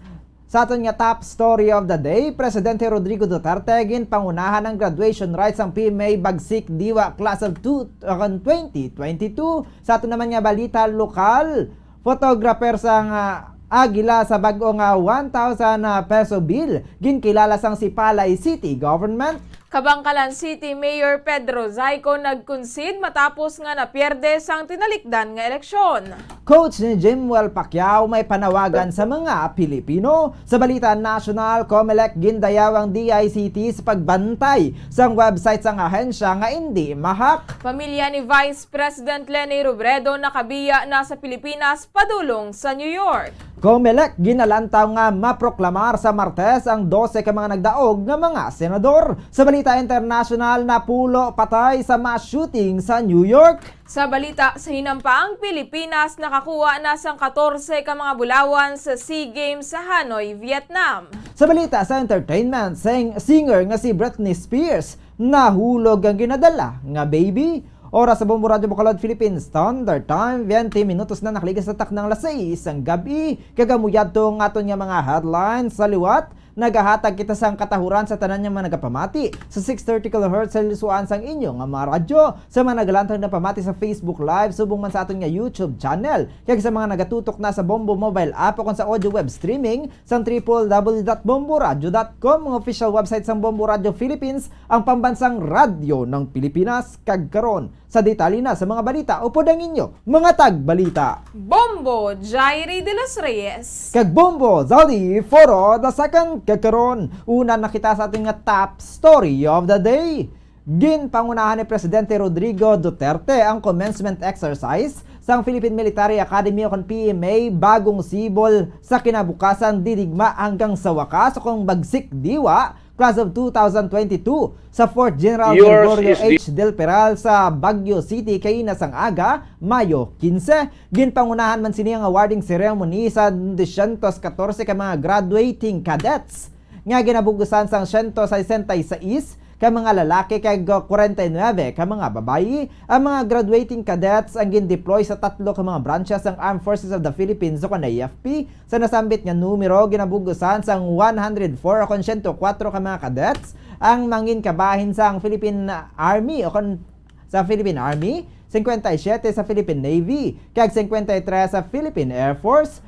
Sa aton nga top story of the day, Presidente Rodrigo Duterte ginpangunahan ang graduation rites sang P M A Bagsik Diwa Class of two, uh, twenty twenty-two. Sa aton naman nga balita lokal, photographer sang, ah, Agila sa bag-o nga one thousand, ah, peso bill, ginkilala sang Sipalay City Government. Kabangkalan City Mayor Pedro Zayco nag-concede matapos nga napierde sang tinalikdan nga eleksyon. Coach ni Jimwell Pacquiao may panawagan sa mga Pilipino. Sa balita nasyonal, Comelec gindayaw ang D I C T sa pagbantay sang website sang ahensya nga indi ma-hack. Pamilya ni Vice President Leni Robredo nakabiya na sa Pilipinas padulong sa New York. Comelec ginalantaw nga maproklamar sa Martes ang dose ka mga nagdaog nga mga senador. Sa balita internasyonal, napulo patay sa mass shooting sa New York. Sa balita sa hinampang, Pilipinas nakakuha na sang katorse ka mga bulawan sa SEA Games sa Hanoi, Vietnam. Sa balita sa entertainment, sing-, singer nga si Britney Spears nahulog ang ginadala nga baby. Oras sa Bombo Radyo Bacolod, Philippine Standard Time, twenty minutos na nakaligas sa taknang alas sais sang gab-i. Kag amo yadto ang aton nga mga headlines. Sa liwat, nagahatag kita sang katahuran sa tanan nga mga nagapamati sa six thirty kilohertz sa lisuan sang inyo nga mga radyo, sa mga nagalantaw na pamati sa Facebook Live, subong man sa aton nga YouTube channel, kag sa mga nagatutok na sa Bombo mobile app o kon sa audio web streaming sang triple W dot bomboradyo dot com, ang official website sang Bombo Radyo Philippines, ang pambansang radyo ng Pilipinas. Kag karon, sa detalye na sa mga balita, upod ang inyo mga tagbalita, Bombo Jairi de los Reyes kag Bombo Zaldi Foro the second. Kag karon, una na kita sa ating nga top story of the day. Ginpangunahan ni Presidente Rodrigo Duterte ang commencement exercise sang Philippine Military Academy o kon P M A, bagong sibol sa kinabukasan, didigma hanggang sa wakas, o kon Bagsik Diwa, Class of two thousand twenty-two, sa Fort General Yours Gregorio is the H. Del Peral sa Baguio City kaina sang aga, Mayo quince. Ginpangunahan man sini ang awarding ceremony sa dosyentos katorse ka mga graduating cadets nga ginabug-usan sang siyento sesenta y seis ka mga lalaki kag kwarenta y nuebe ka mga babayi. Ang mga graduating cadets ang gin-deploy sa tatlo ka mga branches sang Armed Forces of the Philippines o kon A F P. Sa nasambit nga numero, ginabug-usan sang one hundred four o kon siyento kuwatro ka mga cadets ang mangin kabahin sang Philippine Army o kon sa Philippine Army, singkwenta y siyete sa Philippine Navy, kag singkwenta y tres sa Philippine Air Force.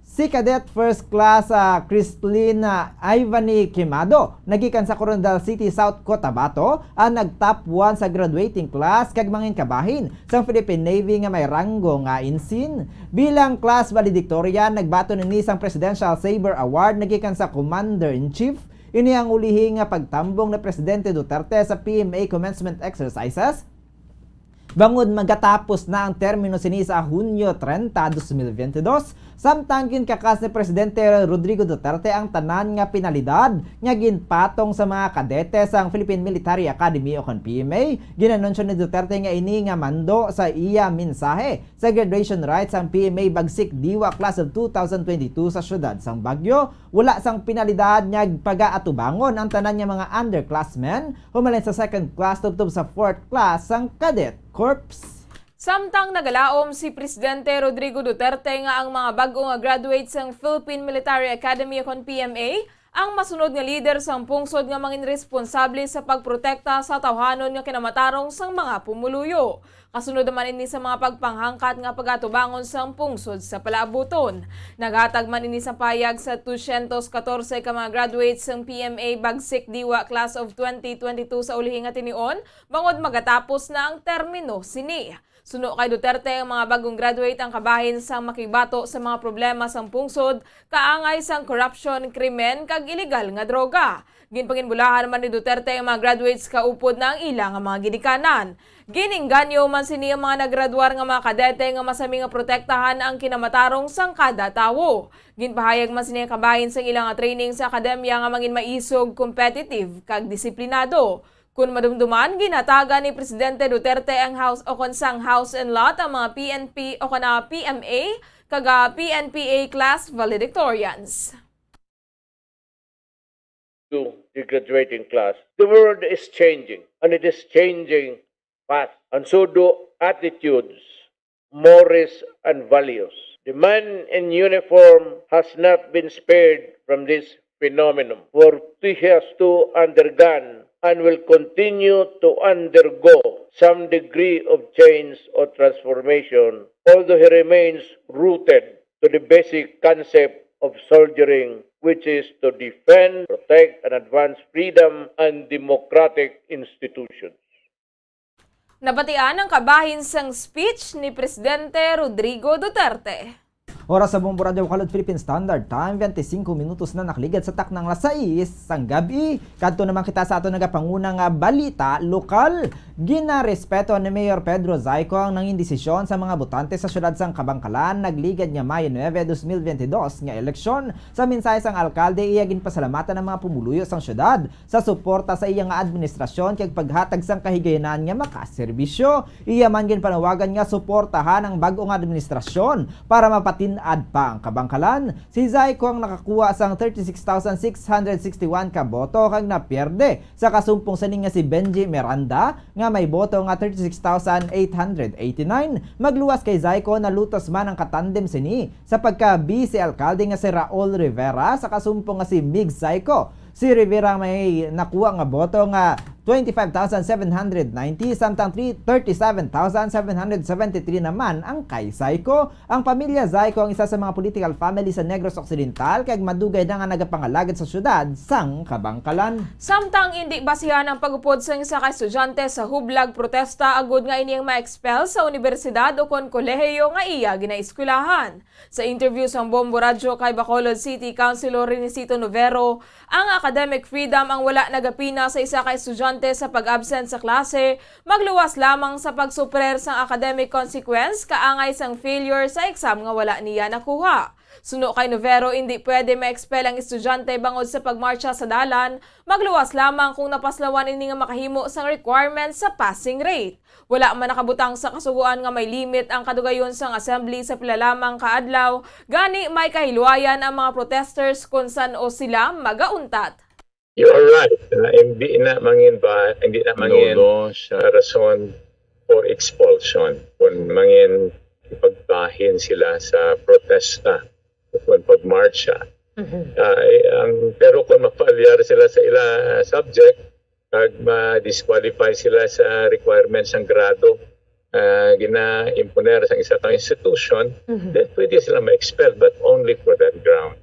Si Cadet First Class, ah, Christlyn, ah, Ivany Quemado, nagikan sa Coronadal City, South Cotabato, ang nag-top one sa graduating class kag mangin kabahin sang Philippine Navy nga may ranggo nga ensign. Bilang class valedictorian, nagbaton ini sang Presidential Sabre Award nagikan sa Commander-in-Chief. Ini ang ulihi nga pagtambong ni Presidente Duterte sa P M A commencement exercises bangod magatapos na ang termino sini sa Hunyo trenta, dos mil biyente dos. Samtang ginkakas ni Presidente Rodrigo Duterte ang tanan nga penalidad nga ginpatong sa mga kadete sang Philippine Military Academy o kon P M A, ginanunsyo ni Duterte nga ini nga mando sa iya mensahe sa graduation rites sang P M A Bagsik Diwa Class of two thousand twenty-two sa siyudad sang Baguio. Wala sang penalidad nga pagaatubangon ang tanan nga mga underclassmen, humalin sa second class tubtob sa fourth class sang Cadet Corps. Samtang nagalaom si Presidente Rodrigo Duterte nga ang mga bag-o nga graduate sang Philippine Military Academy o kon P M A ang masunod nga lider sang pungsod nga mangin responsable sa pagprotekta sa tawhanon nga kinamatarong sang mga pumuluyo. Kasunod naman ini sa mga pagpanghangkat nga pagatubangon sang pungsod sa palaabuton. Naghatag man ini sa payag sa dosyentos katorse ka mga graduates sang P M A Bagsik Diwa Class of twenty twenty-two sa ulihi nga tinion, bangod magatapos na ang termino sini. Suno kay Duterte, ang mga bagong graduate ang kabahin sang makigbato sa mga problema sang pungsod, kaangay sang korupsyon, krimen, kag iligal nga droga. Ginpanginbulahan man ni Duterte ang mga graduates kaupod na ang ila nga mga ginikanan. Ginengganyo man sini ang mga naggraduar nga mga kadete nga masami nga protektahan ang kinamatarong sang kada tawo. Ginpahayag man sini ang kabahin sang ila nga training sa akademya nga mangin maisog, competitive, kag disiplinado. Kun madumduman, ginhatagan ni Presidente Duterte ang House o kon sang House and Lot ang mga P N P o kon, ah, P M A kag, ah, P N P A class valedictorians. To the graduating class. The world is changing, and it is changing fast. And so do attitudes, mores, and values. The man in uniform has not been spared from this phenomenon, for he has to undergone and will continue to undergo some degree of change or transformation, although he remains rooted to the basic concept of soldiering, which is to defend, protect, and advance freedom and democratic institutions. Nabatian ang kabahin sang speech ni Presidente Rodrigo Duterte. Oras sa Bombo Radyo Bacolod, Philippine Standard Time, twenty-five minutos na nakaligad sa taknang alas sais sang gab-i. Kadto naman kita sa aton nagapanguna nga balita lokal. Ginarespeto ni Mayor Pedro Zayco ang nangin desisyon sa mga botante sa siyudad sang Kabankalan nagligad nga Mayo nuebe, dos mil bentidós nga eleksyon. Sa mensahe sang alkalde, iya ginpasalamatan ang mga pumuluyo sang siyudad sa suporta sa iya nga administrasyon kag paghatag sang kahigayonan nga makaserbisyo. Iya man ginpanawagan nga suportahan ang bag-o nga administrasyon para mapatin-ad pa ang Kabankalan. Si Zayco ang nakakuha sang thirty-six thousand six hundred sixty-one ka boto kag napierde sa kasumpong sini nga si Benji Miranda nga may boto nga thirty-six thousand eight hundred eighty-nine. Magluwas kay Zayco, nalutos man ang katandem sini sa pagka-vice alkalde nga si Raul Rivera sa kasumpong nga si Mig Zayco. Si Rivera may nakuha nga boto nga twenty-five thousand seven hundred ninety, samtang three, thirty-seven thousand seven hundred seventy-three naman ang kay Zayco. Ang pamilya Zayco ang isa sa mga political family sa Negros Occidental kag madugay na nga nagapangalagad sa siyudad sang Kabankalan. Samtang indi basihan ang pag-upod sang isa ka estudyante sa hublag protesta agud nga ini ang ma-expel sa unibersidad o kon kolehiyo nga iya ginaeskwelahan. Sa interview sang Bombo Radyo kay Bacolod City Councilor Renisito Novero, ang academic freedom ang wala nagapina sa isa ka estudyante sa pag-absent sa klase, magluwas lamang sa pagsuper sang academic consequence kaangay sang failure sa exam nga wala niya nakuha. Suno kay Novero, indi pwede ma-expel ang estudyante bangod sa pagmarcha sa dalan, magluwas lamang kung napaslawan ini nga makahimo sang requirements sa passing rate. Wala man nakabutang sa Kasugoan nga may limit ang kadugayon sang assembly sa pila lamang ka adlaw, gani may kahilwayan ang mga protesters kon san-o sila magauntat. You are right. Uh, hindi na mangin ba, hindi na mangin No, no, siya. uh, rason for expulsion kung mangin ipagbahin sila sa protesta o kung pagmarcha. Ah, eh, ang, pero kung mapalyar sila sa ila subject, kag ma-disqualify sila sa requirements ng grado uh, gina-imponer sa isa ka institution, then pwede sila ma-expel, but only for that ground.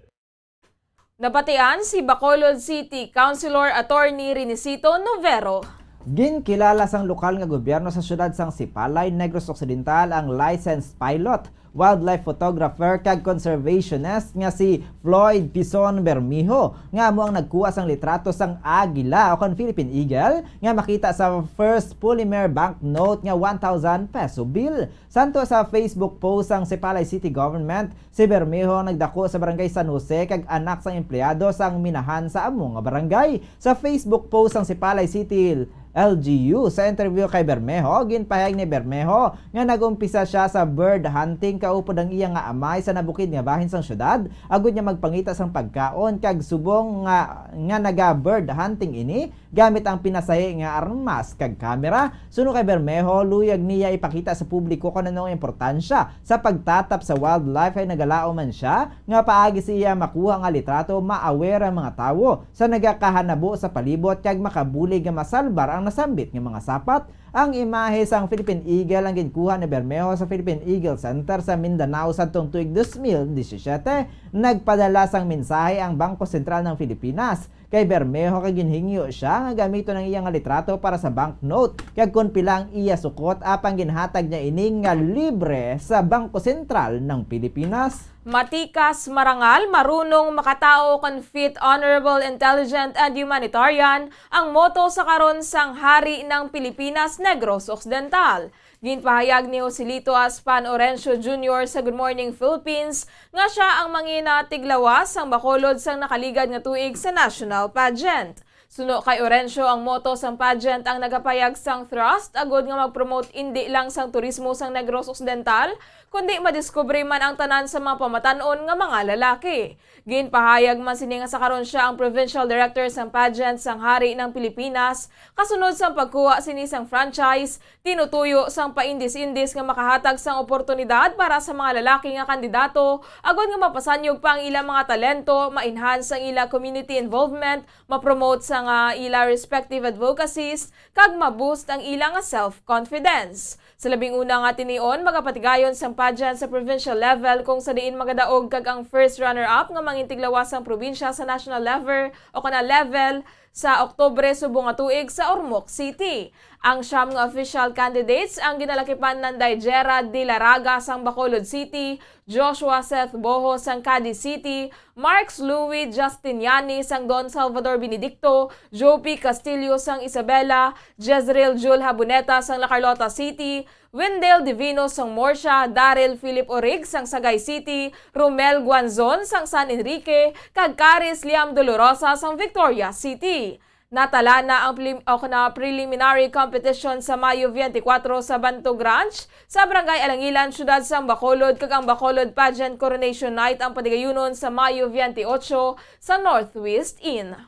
Nabatian si Bacolod City Councilor Attorney Renisito Novero. Ginkilala sang lokal nga gobyerno sa siyudad sang Sipalay, Negros Occidental, ang licensed pilot, wildlife photographer, kag conservationist nga si Floyd Pison Bermejo, nga amo ang nagkuha sang litrato sang agila o kon Philippine Eagle nga makita sa first polymer banknote nga one thousand peso bill. Santo sa Facebook post sang Sipalay City Government, si Bermejo ang nagdako sa Barangay San Jose kag anak sang empleyado sang minahan sa amo nga barangay. Sa Facebook post sang Sipalay City L G U, sa interview kay Bermejo, ginpahayag ni Bermejo nga nag-umpisa siya sa bird hunting kaupod ang iya nga amay sa nabukid nga bahin sang syudad, agud nga magpangita sang pagkaon, kag subong nga, nga naga-bird hunting ini, gamit ang pinasahi nga armas kag kamera. Suno kay Bermejo, luyag niya ipakita sa publiko kon ano ang importansya sa pagtatap sa wildlife, kay nagalaom man siya nga paagi sa iya makuha nga litrato, ma-aware ang mga tawo sa nagakahanabo sa palibot kag makabulig nga masalbar ang nasambit nga mga sapat. Ang imahe sang Philippine Eagle ang ginkuha ni Bermejo sa Philippine Eagle Center sa Mindanao sadtong tuig dos mil disisiete. Nagpadala sang mensahe ang Bangko Sentral ng Pilipinas Kay Bermejo kay ginhingyo sia nga gamiton ang iya nga litrato para sa banknote, kag kon pila ang iya sukot, apang ginhatag niya ini nga libre sa Bangko Sentral ng Pilipinas. Matikas, marangal, marunong, makatao, kon fit, honorable, intelligent, and humanitarian ang motto sa karon sang Hari ng Pilipinas Negros Occidental. Ginpahayag ni Joselito Aspan Orencio Junior sa Good Morning Philippines nga sia ang mangina tiglawas sang Bacolod sang nakaligad nga tuig sa national pageant. Suno kay Orencio, ang motto sang pageant ang nagapahayag sang thrust agud nga mag-promote indi lang sang turismo sang Negros Occidental, kundi madiskubre man ang tanan sa mga pamatan-on nga mga lalaki. Ginpahayag man sini nga sa karon sia ang provincial director sang pageant sang Hari ng Pilipinas, kasunod sang pagkuha sini sang franchise, tinutuyo sang paindis-indis nga makahatag sang oportunidad para sa mga lalaki nga kandidato, agod nga mapasanyog pa ang ila mga talento, ma-enhance ang ila community involvement, ma-promote sa nga ila respective advocacies, kag ma-boost ang ila nga self-confidence. Sa labing una nga tinion, magapatigayon sang pageant sa provincial level, kung sa diin magadaog kag ang first runner-up nga mangintiglawas sang probinsya sa national level o kana level sa Oktubre subong nga tuig sa Ormoc City. Ang siyam nga official candidates ang ginalakipan nanday Gerard de la Raga sang Bacolod City, Joshua Seth Boho sang Cadiz City, Marks Louis Justiniani sang Don Salvador Benedicto, Joe P. Castillo sang Isabela, Jezreel Jul Haboneta sang La Carlota City, Wendell Divino sang Murcia, Daryl Philip Orig sang Sagay City, Romel Guanzon sang San Enrique, kag Caris Liam Dolorosa sang Victoria City. Natala na ang prelim-, o kana preliminary competition sa Mayo twenty-four sa Bantog Ranch, sa Barangay Alangilan, Siyudad sang Bacolod, kag ang Bacolod Pageant Coronation Night ang patigayunon sa Mayo twenty-eight sa Northwest Inn.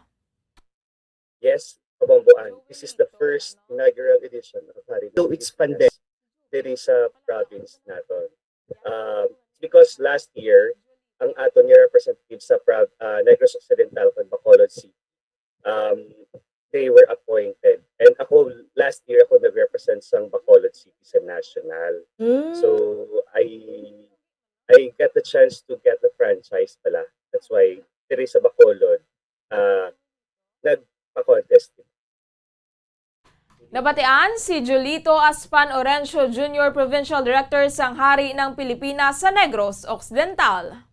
Yes, Kabambuan. This is the first inaugural edition of Hari ng Pilipinas diri sa province naton. Um, because last year, ang aton nga representative sa Prav-, ah, Negros Occidental kag Bacolod City, um, they were appointed. And ako, last year, ako nag-represent sang Bacolod City sa national. Mm. So, I, I got the chance to get the franchise pala. That's why, diri sa Bacolod, ah, nagpa-contest. Nabatian si Julito Aspan Orencio Junior, Provincial Director sang Hari ng Pilipinas sa Negros Occidental.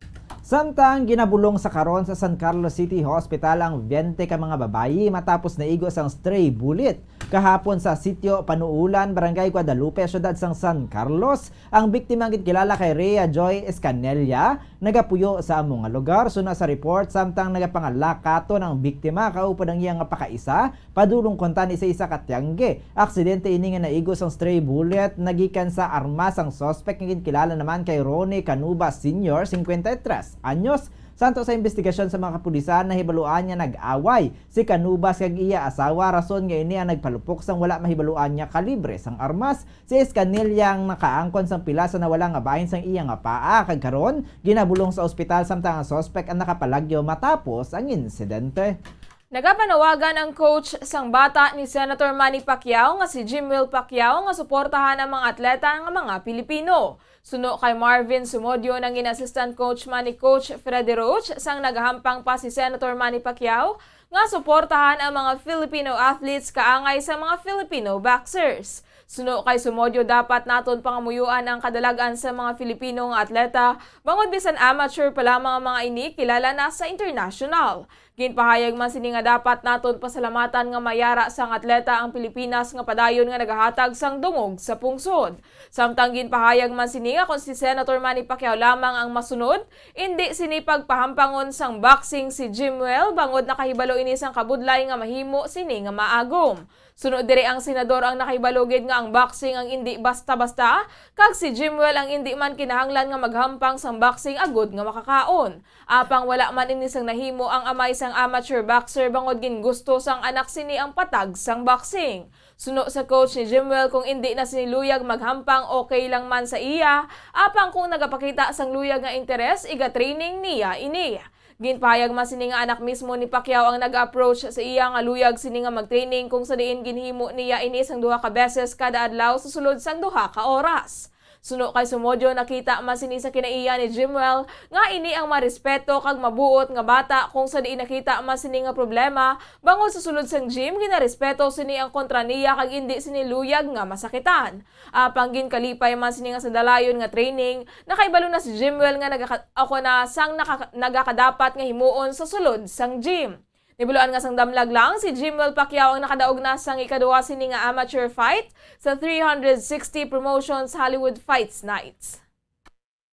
Samtang ginabulong sa karon sa San Carlos City Hospital ang twenty ka mga babayi matapos naigo sang stray bullet kahapon sa Sitio Panuulan, Barangay Guadalupe, Siyudad sang San Carlos. Ang biktima ang ginkilala kay Rhea Joy Escanella, nagapuyo sa amo nga lugar. Suno sa report, samtang nagapangalakaton ang biktima kaupod ang iya nga pakaisa, padulong kuntani sa isa ka tiyangge. Aksidente ini nga naigo sang stray bullet nagikan sa armas ang suspect nga ginkilala naman kay Ronnie Canuba Senior, cincuenta y tres anyos. Santo sa imbestigasyon sa mga kapulisan, nahibaluan nga nag-away si Canubas kag iya asawa, rason nga ini ang nagpalupok sang wala mahibaluan nga kalibre sang armas. Si Escanilla ang nakaangkon sang pila sa nawala nga bahin sang iya nga paa, kag karon ginabulong sa ospital, samtang ang suspek ang nakapalagyo matapos ang insidente. Nagapanawagan ang coach sang bata ni Senator Manny Pacquiao nga si Jimwell Pacquiao nga suportahan ang mga atleta nga mga Pilipino. Suno kay Marvin Sumodio, nangin assistant coach man ni Coach Freddy Roach sang nagahampang pa si Senator Manny Pacquiao nga suportahan ang mga Filipino athletes kaangay sa mga Filipino boxers. Suno kay Sumodio, dapat naton pangamuyoan ang kadalag-an sa mga Filipino nga atleta, bangod bisan amateur pa lamang ang mga ini, kilala na sa international. Ginpahayag man sini nga dapat naton pasalamatan nga may ara sang atleta ang Pilipinas nga padayon nga nagahatag sang dungog sa pungsod. Samtang ginpahayag man sini nga kon si Senator Manny Pacquiao lamang ang masunod, indi sini pagpahampangon sang boxing si Jimwell, bangod nakahibalo ini sang kabudlay nga mahimo sini nga maagom. Suno diri, ang senador ang nakahibalo gid nga ang boxing ang indi basta-basta, kag si Jimwell ang indi man kinahanglan nga maghampang sang boxing agud nga makakaon. Apang wala man ini sang nahimo ang amay sang amateur boxer, bangod gingusto sang anak sini ang patag sang boxing. Suno sa coach ni Jimwell, kung indi na sini luyag maghampang, okay lang man sa iya. Apang kung nagapakita sang luyag nga interes, iga-training niya ini. Ginpahayag man sini nga anak mismo ni Pacquiao ang nag-approach sa iya nga luyag sini nga mag-training, kung sa diin ginhimo niya ini sang duha ka beses kada adlaw sa sulod sang duha ka oras. Suno kay Sumodyo, nakita man sini sa kinaiya ni Jimwell nga ini ang marespeto kag mabuot nga bata, kung sa diin nakita man sini nga problema bangod sa sulod sang gym, ginarespeto sini ang kontra niya kag indi sini luyag nga masakitan. Apang ginkalipay man sini nga sa dalayon nga training, nakahibalo na si Jimwell nga nagaka-, ako na sang naka-, nagakadapat nga himuon sa sulod sang gym. Nibuloan nga sang damlag lang, si Jimwell Pacquiao ang nakadaog na sang ikaduha sini nga amateur fight sa three hundred sixty Promotions Hollywood Fights Nights.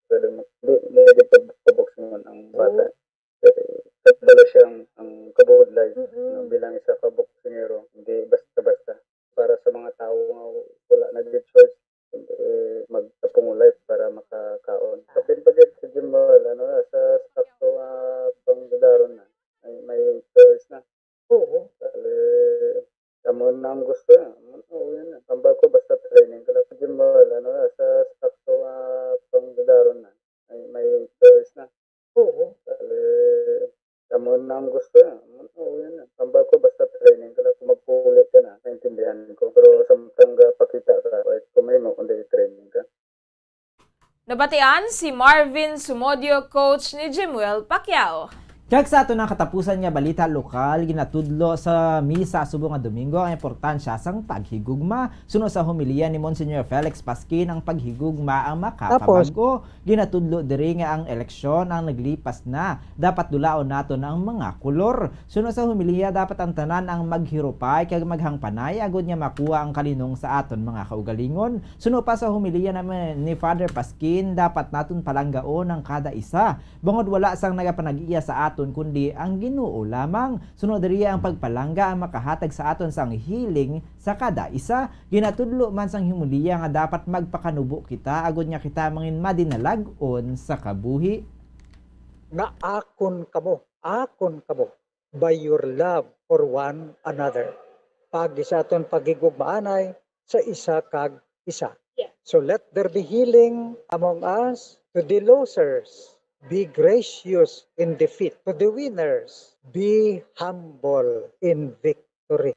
Pero hindi, hindi pag-, pag-boxing man ang bata. Kasi kabalo siya ang, ang kabudlay, Mm-mm. no, bilang isa ka boksingero, hindi basta-basta. Para sa mga tawo nga wala na gid choice, eh, magtapong life para makakaon. Kapin pa gid si Jimwell, ano, sa sakto nga pangdadaron na. May, may choice na. Oo. Kali, amo na ang gusto niya. Amo na, oo, yun na. Tambal ko, basta training ka lang. Jimwell, ano, sa sakto nga pangdadaron na. May, may choice na. Oo. Kali, amo na ang gusto niya. Amo na, oo, yun na. Tambal ko, basta training ka lang. Kung magpuli ka na, naintindihan ko. Pero samtang gapakita ka, kahit kung may mo, kundi training ka. Nabatian si Marvin Sumodio, coach ni Jimwell Pacquiao. Kag sa aton ang katapusan nga balita lokal, ginatudlo sa misa subong nga Domingo ang importansya sang paghigugma. Suno sa homilya ni Monsignor Felix Pasquin, ang paghigugma ang makapabag-o. Tapos, ginatudlo diri nga ang eleksyon ang naglipas na. Dapat dulaon naton ang mga kolor. Suno sa homilya, dapat ang tanan ang maghirupay kag maghangpanay agod nga makuha ang kalinong sa aton mga kaugalingon. Suno pa sa homilya naman ni Father Pasquin, dapat naton palanggaon ang kada isa, bangod wala sang nagapanag-iya sa aton, kundi ang Ginoo lamang. Suno diri, ang pagpalangga ang makahatag sa aton sang healing sa kada isa. Ginatudlo man sang homilya nga dapat magpakanubo kita agod nga kita mangin madinalag-on sa kabuhi. Nga akon kamo, akon kamo, by your love for one another. Pag sa aton paghigugmaanay sa isa kag isa. Yeah. So let there be healing among us. To the losers, be gracious in defeat. To the winners, be humble in victory.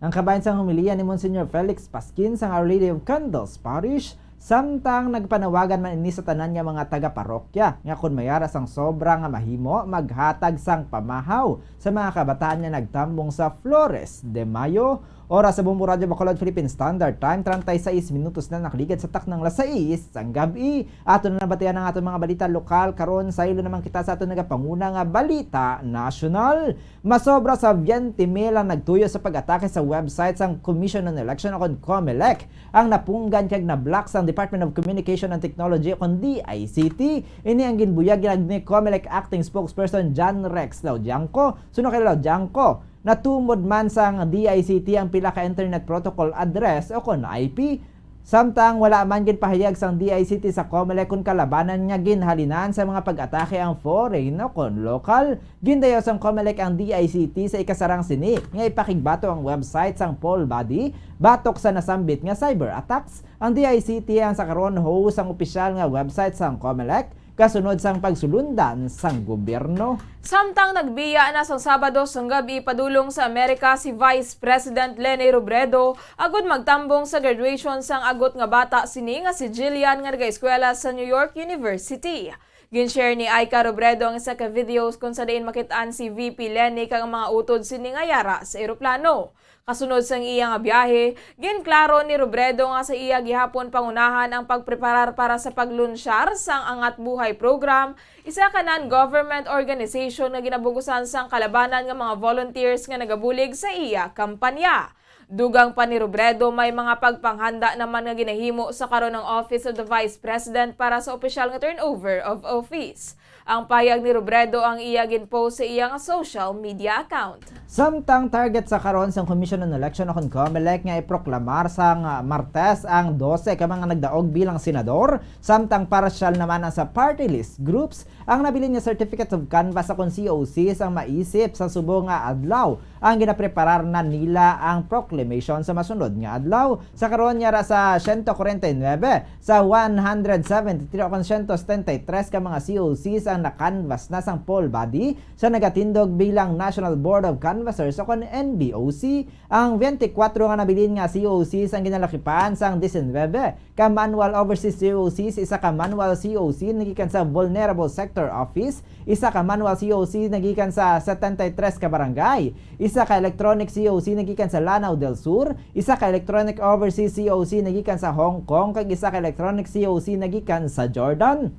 Ang kabahin sang homilya ni Monsignor Felix Pasquin sang Our Lady of Candles Parish, samtang nagpanawagan man ini sa tanan nga mga taga-parokya nga kon may ara sang sobra nga mahimo, maghatag sang pamahaw sa mga kabataan nga nagtambong sa Flores de Mayo. Oras sa Bombo Radyo Bacolod, Philippine Standard Time, treinta y seis minutos na nakaligad sa taknang las sais sang gab-i. Ato na nabatian ang aton mga balita lokal. Karon, saylo naman kita sa aton nagapanguna nga balita nasyonal. Masobra sa veinte mil ang nagtuyo sa pag-atake sa website sang Commission on Election o kon COMELEC ang napunggan kag na-block sang Department of Communication and Technology o kon D I C T. Ini ang ginbuyag ni COMELEC Acting Spokesperson John Rex Laudiangco. Suno kay Laudiangco, natumod man sang D I C T ang pila ka internet protocol address o kon I P. Samtang wala man ginpahayag sang D I C T sa COMELEC kon kalabanan nga ginhalinan sa mga pag-atake ang foreign o kon lokal, gindayaw sang COMELEC ang D I C T sa ikasarang sini nga ipakigbato ang website sang poll body batok sa nasambit nga cyber attacks. Ang D I C T ang sa karon host sang opisyal nga website sang COMELEC, kasunod sang pagsulundan sang gobyerno. Samtang nagbiya na sang Sabado sang gab-i padulong sa Amerika si Vice President Leni Robredo agud magtambong sa graduation sang agot nga bata sini nga si Jillian nga nagaeskwela sa New York University. Gin-share ni Aika Robredo ang isa ka video kon sa diin makit-an si V P Leni kag ang mga utod sini nga yara sa eroplano. Kasunod sang iya nga biyahe, ginklaro ni Robredo nga sa iya gihapon pangunahan ang pagpreparar para sa paglunsyar sang Angat Buhay Program, isa ka non-government organization nga ginabugusan sang kalabanan nga mga volunteers nga nagabulig sa iya kampanya. Dugang pa ni Robredo, may mga pagpanghanda naman nga ginahimo sa karon ang Office of the Vice President para sa opisyal nga turnover of office. Ang pahayag ni Robredo ang iya gin-post sa iya nga social media account. Samtang target sa karon sang Commission on Election o kon COMELEC nga iproklamar sang, ah, Martes ang dose ka mga nagdaog bilang senador, samtang parsyal naman ang sa party list groups, ang nabilin nga certificate of canvass o kon C O Cs ang maisip sa subong nga adlaw. Ang ginapreparar na nila ang proklamar proclamation sa masunod nga adlaw. Sa karon, yara sa siyento kwarenta y nuebe sa one hundred seventy-three o kon siyento setenta y tres ka mga C O Cs ang nakanvas na sang poll body sa nagatindog bilang National Board of Canvassers o kon N B O C. Ang twenty-four nga nabilin nga C O Cs ang ginalakipan sang diecinuebe ka manual overseas C O Cs, isa ka manual C O C nagikan sa Vulnerable Sector Office, isa ka manual C O C nagikan sa setenta y tres ka barangay, isa ka electronic C O C nagikan sa Lanao del Sur, isa ka electronic overseas C O C nagikan sa Hong Kong, kag isa ka electronic C O C nagikan sa Jordan.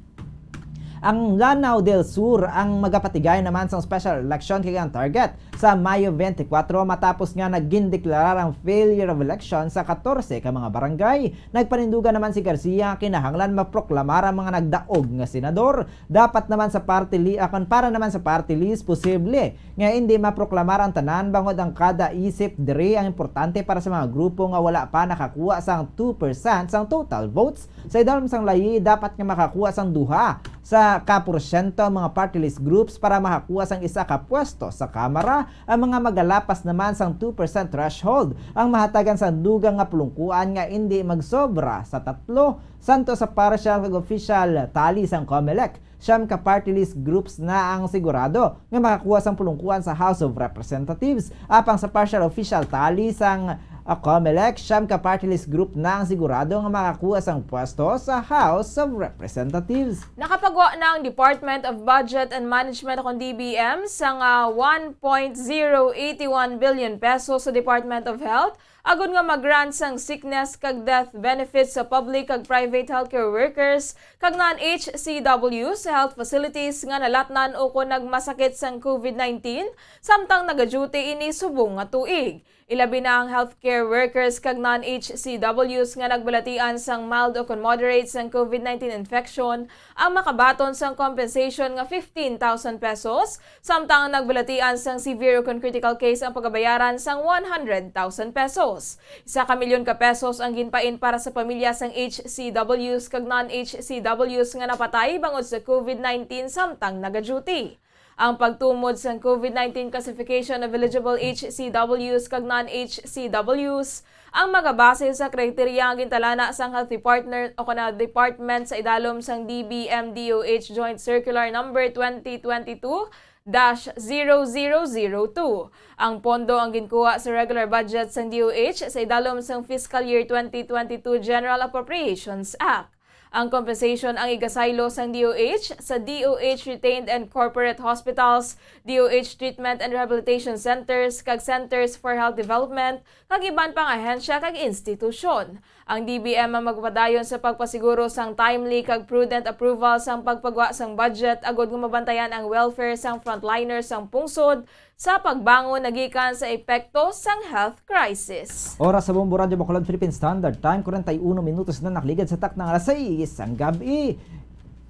Ang Lanao del Sur ang magapatigay naman sang special election kag ang target sa Mayo twenty-four matapos nga nagindeklara ang failure of election sa katorse ka mga barangay. Nagpanindugan naman si Garcia nga kinahanglan maproklamar ang mga nagdaog nga senador. Dapat naman sa party li-, akon para naman sa party list, posible nga indi maproklamar ang tanan bangod ang kada isip diri ang importante para sa mga grupo nga wala pa nakakuha sang two percent sang total votes. Sa idalom sang layi, dapat nga makakuha sang duha sa ka porsyento ang mga party list groups para makakuha sang isa ka pwesto sa Kamara. Ang mga magalapas naman sang two percent threshold ang mahatagan sang dugang nga pulungkuan nga indi magsobra sa tatlo santo sa partial kag official tally sang Comelec. Siyam ka party list groups na ang sigurado nga makakuha sang pulungkuan sa House of Representatives, apang sa partial official tally sang, ah, Comelec, siyam ka party list group na ang sigurado nga makakuha sang pwesto sa House of Representatives. Nakapagwa na ang Department of Budget and Management, akon D B M, sang, ah, one point zero eighty one billion pesos sa Department of Health agod nga mag-grant sang sickness kag death benefits sa public kag private healthcare workers kag non-H C Ws sa health facilities nga nalatnan o kon nagmasakit sang COVID nineteen samtang nagaduty ini subong nga tuig. Ilabi na ang healthcare workers kag non-H C Ws nga nagbalatian sang mild o kon moderate sang COVID nineteen infection ang makabaton sang compensation nga fifteen thousand pesos, samtang ang nagbalatian sang severe o kon critical case ang pagabayaran sang one hundred thousand pesos. Isa ka milyon ka pesos ang ginpain para sa pamilya sang H C Ws kag non-H C Ws nga napatay bangod sa COVID nineteen samtang nagaduty. Ang pagtumod sang COVID nineteen classification of eligible H C Ws kag non-H C Ws ang magabase sa kriteriya nga gintalana sang health department o kon department sa idalom sang D B M D O H Joint Circular Number twenty twenty-two dash zero zero zero two. Ang pondo ang ginkuha sa regular budget sang D O H sa idalom sang fiscal year twenty twenty-two General Appropriations Act. Ang compensation ang igasaylo sang D O H sa D O H Retained and Corporate Hospitals, D O H Treatment and Rehabilitation Centers, kag Centers for Health Development, kag iban pang ahensya kag institusyon. Ang D B M ang magpadayon sa pagpasiguro sang timely kag prudent approval sang pagpagwa sang budget agud nga mabantayan ang welfare sang frontliners sang pungsod sa pagbangon nagikan sa epekto sang health crisis. Oras sa Bombo Radyo Bacolod, Philippine Standard Time, kwarenta y uno minutos na nakaligad sa takna nga alas sais sang gab-i.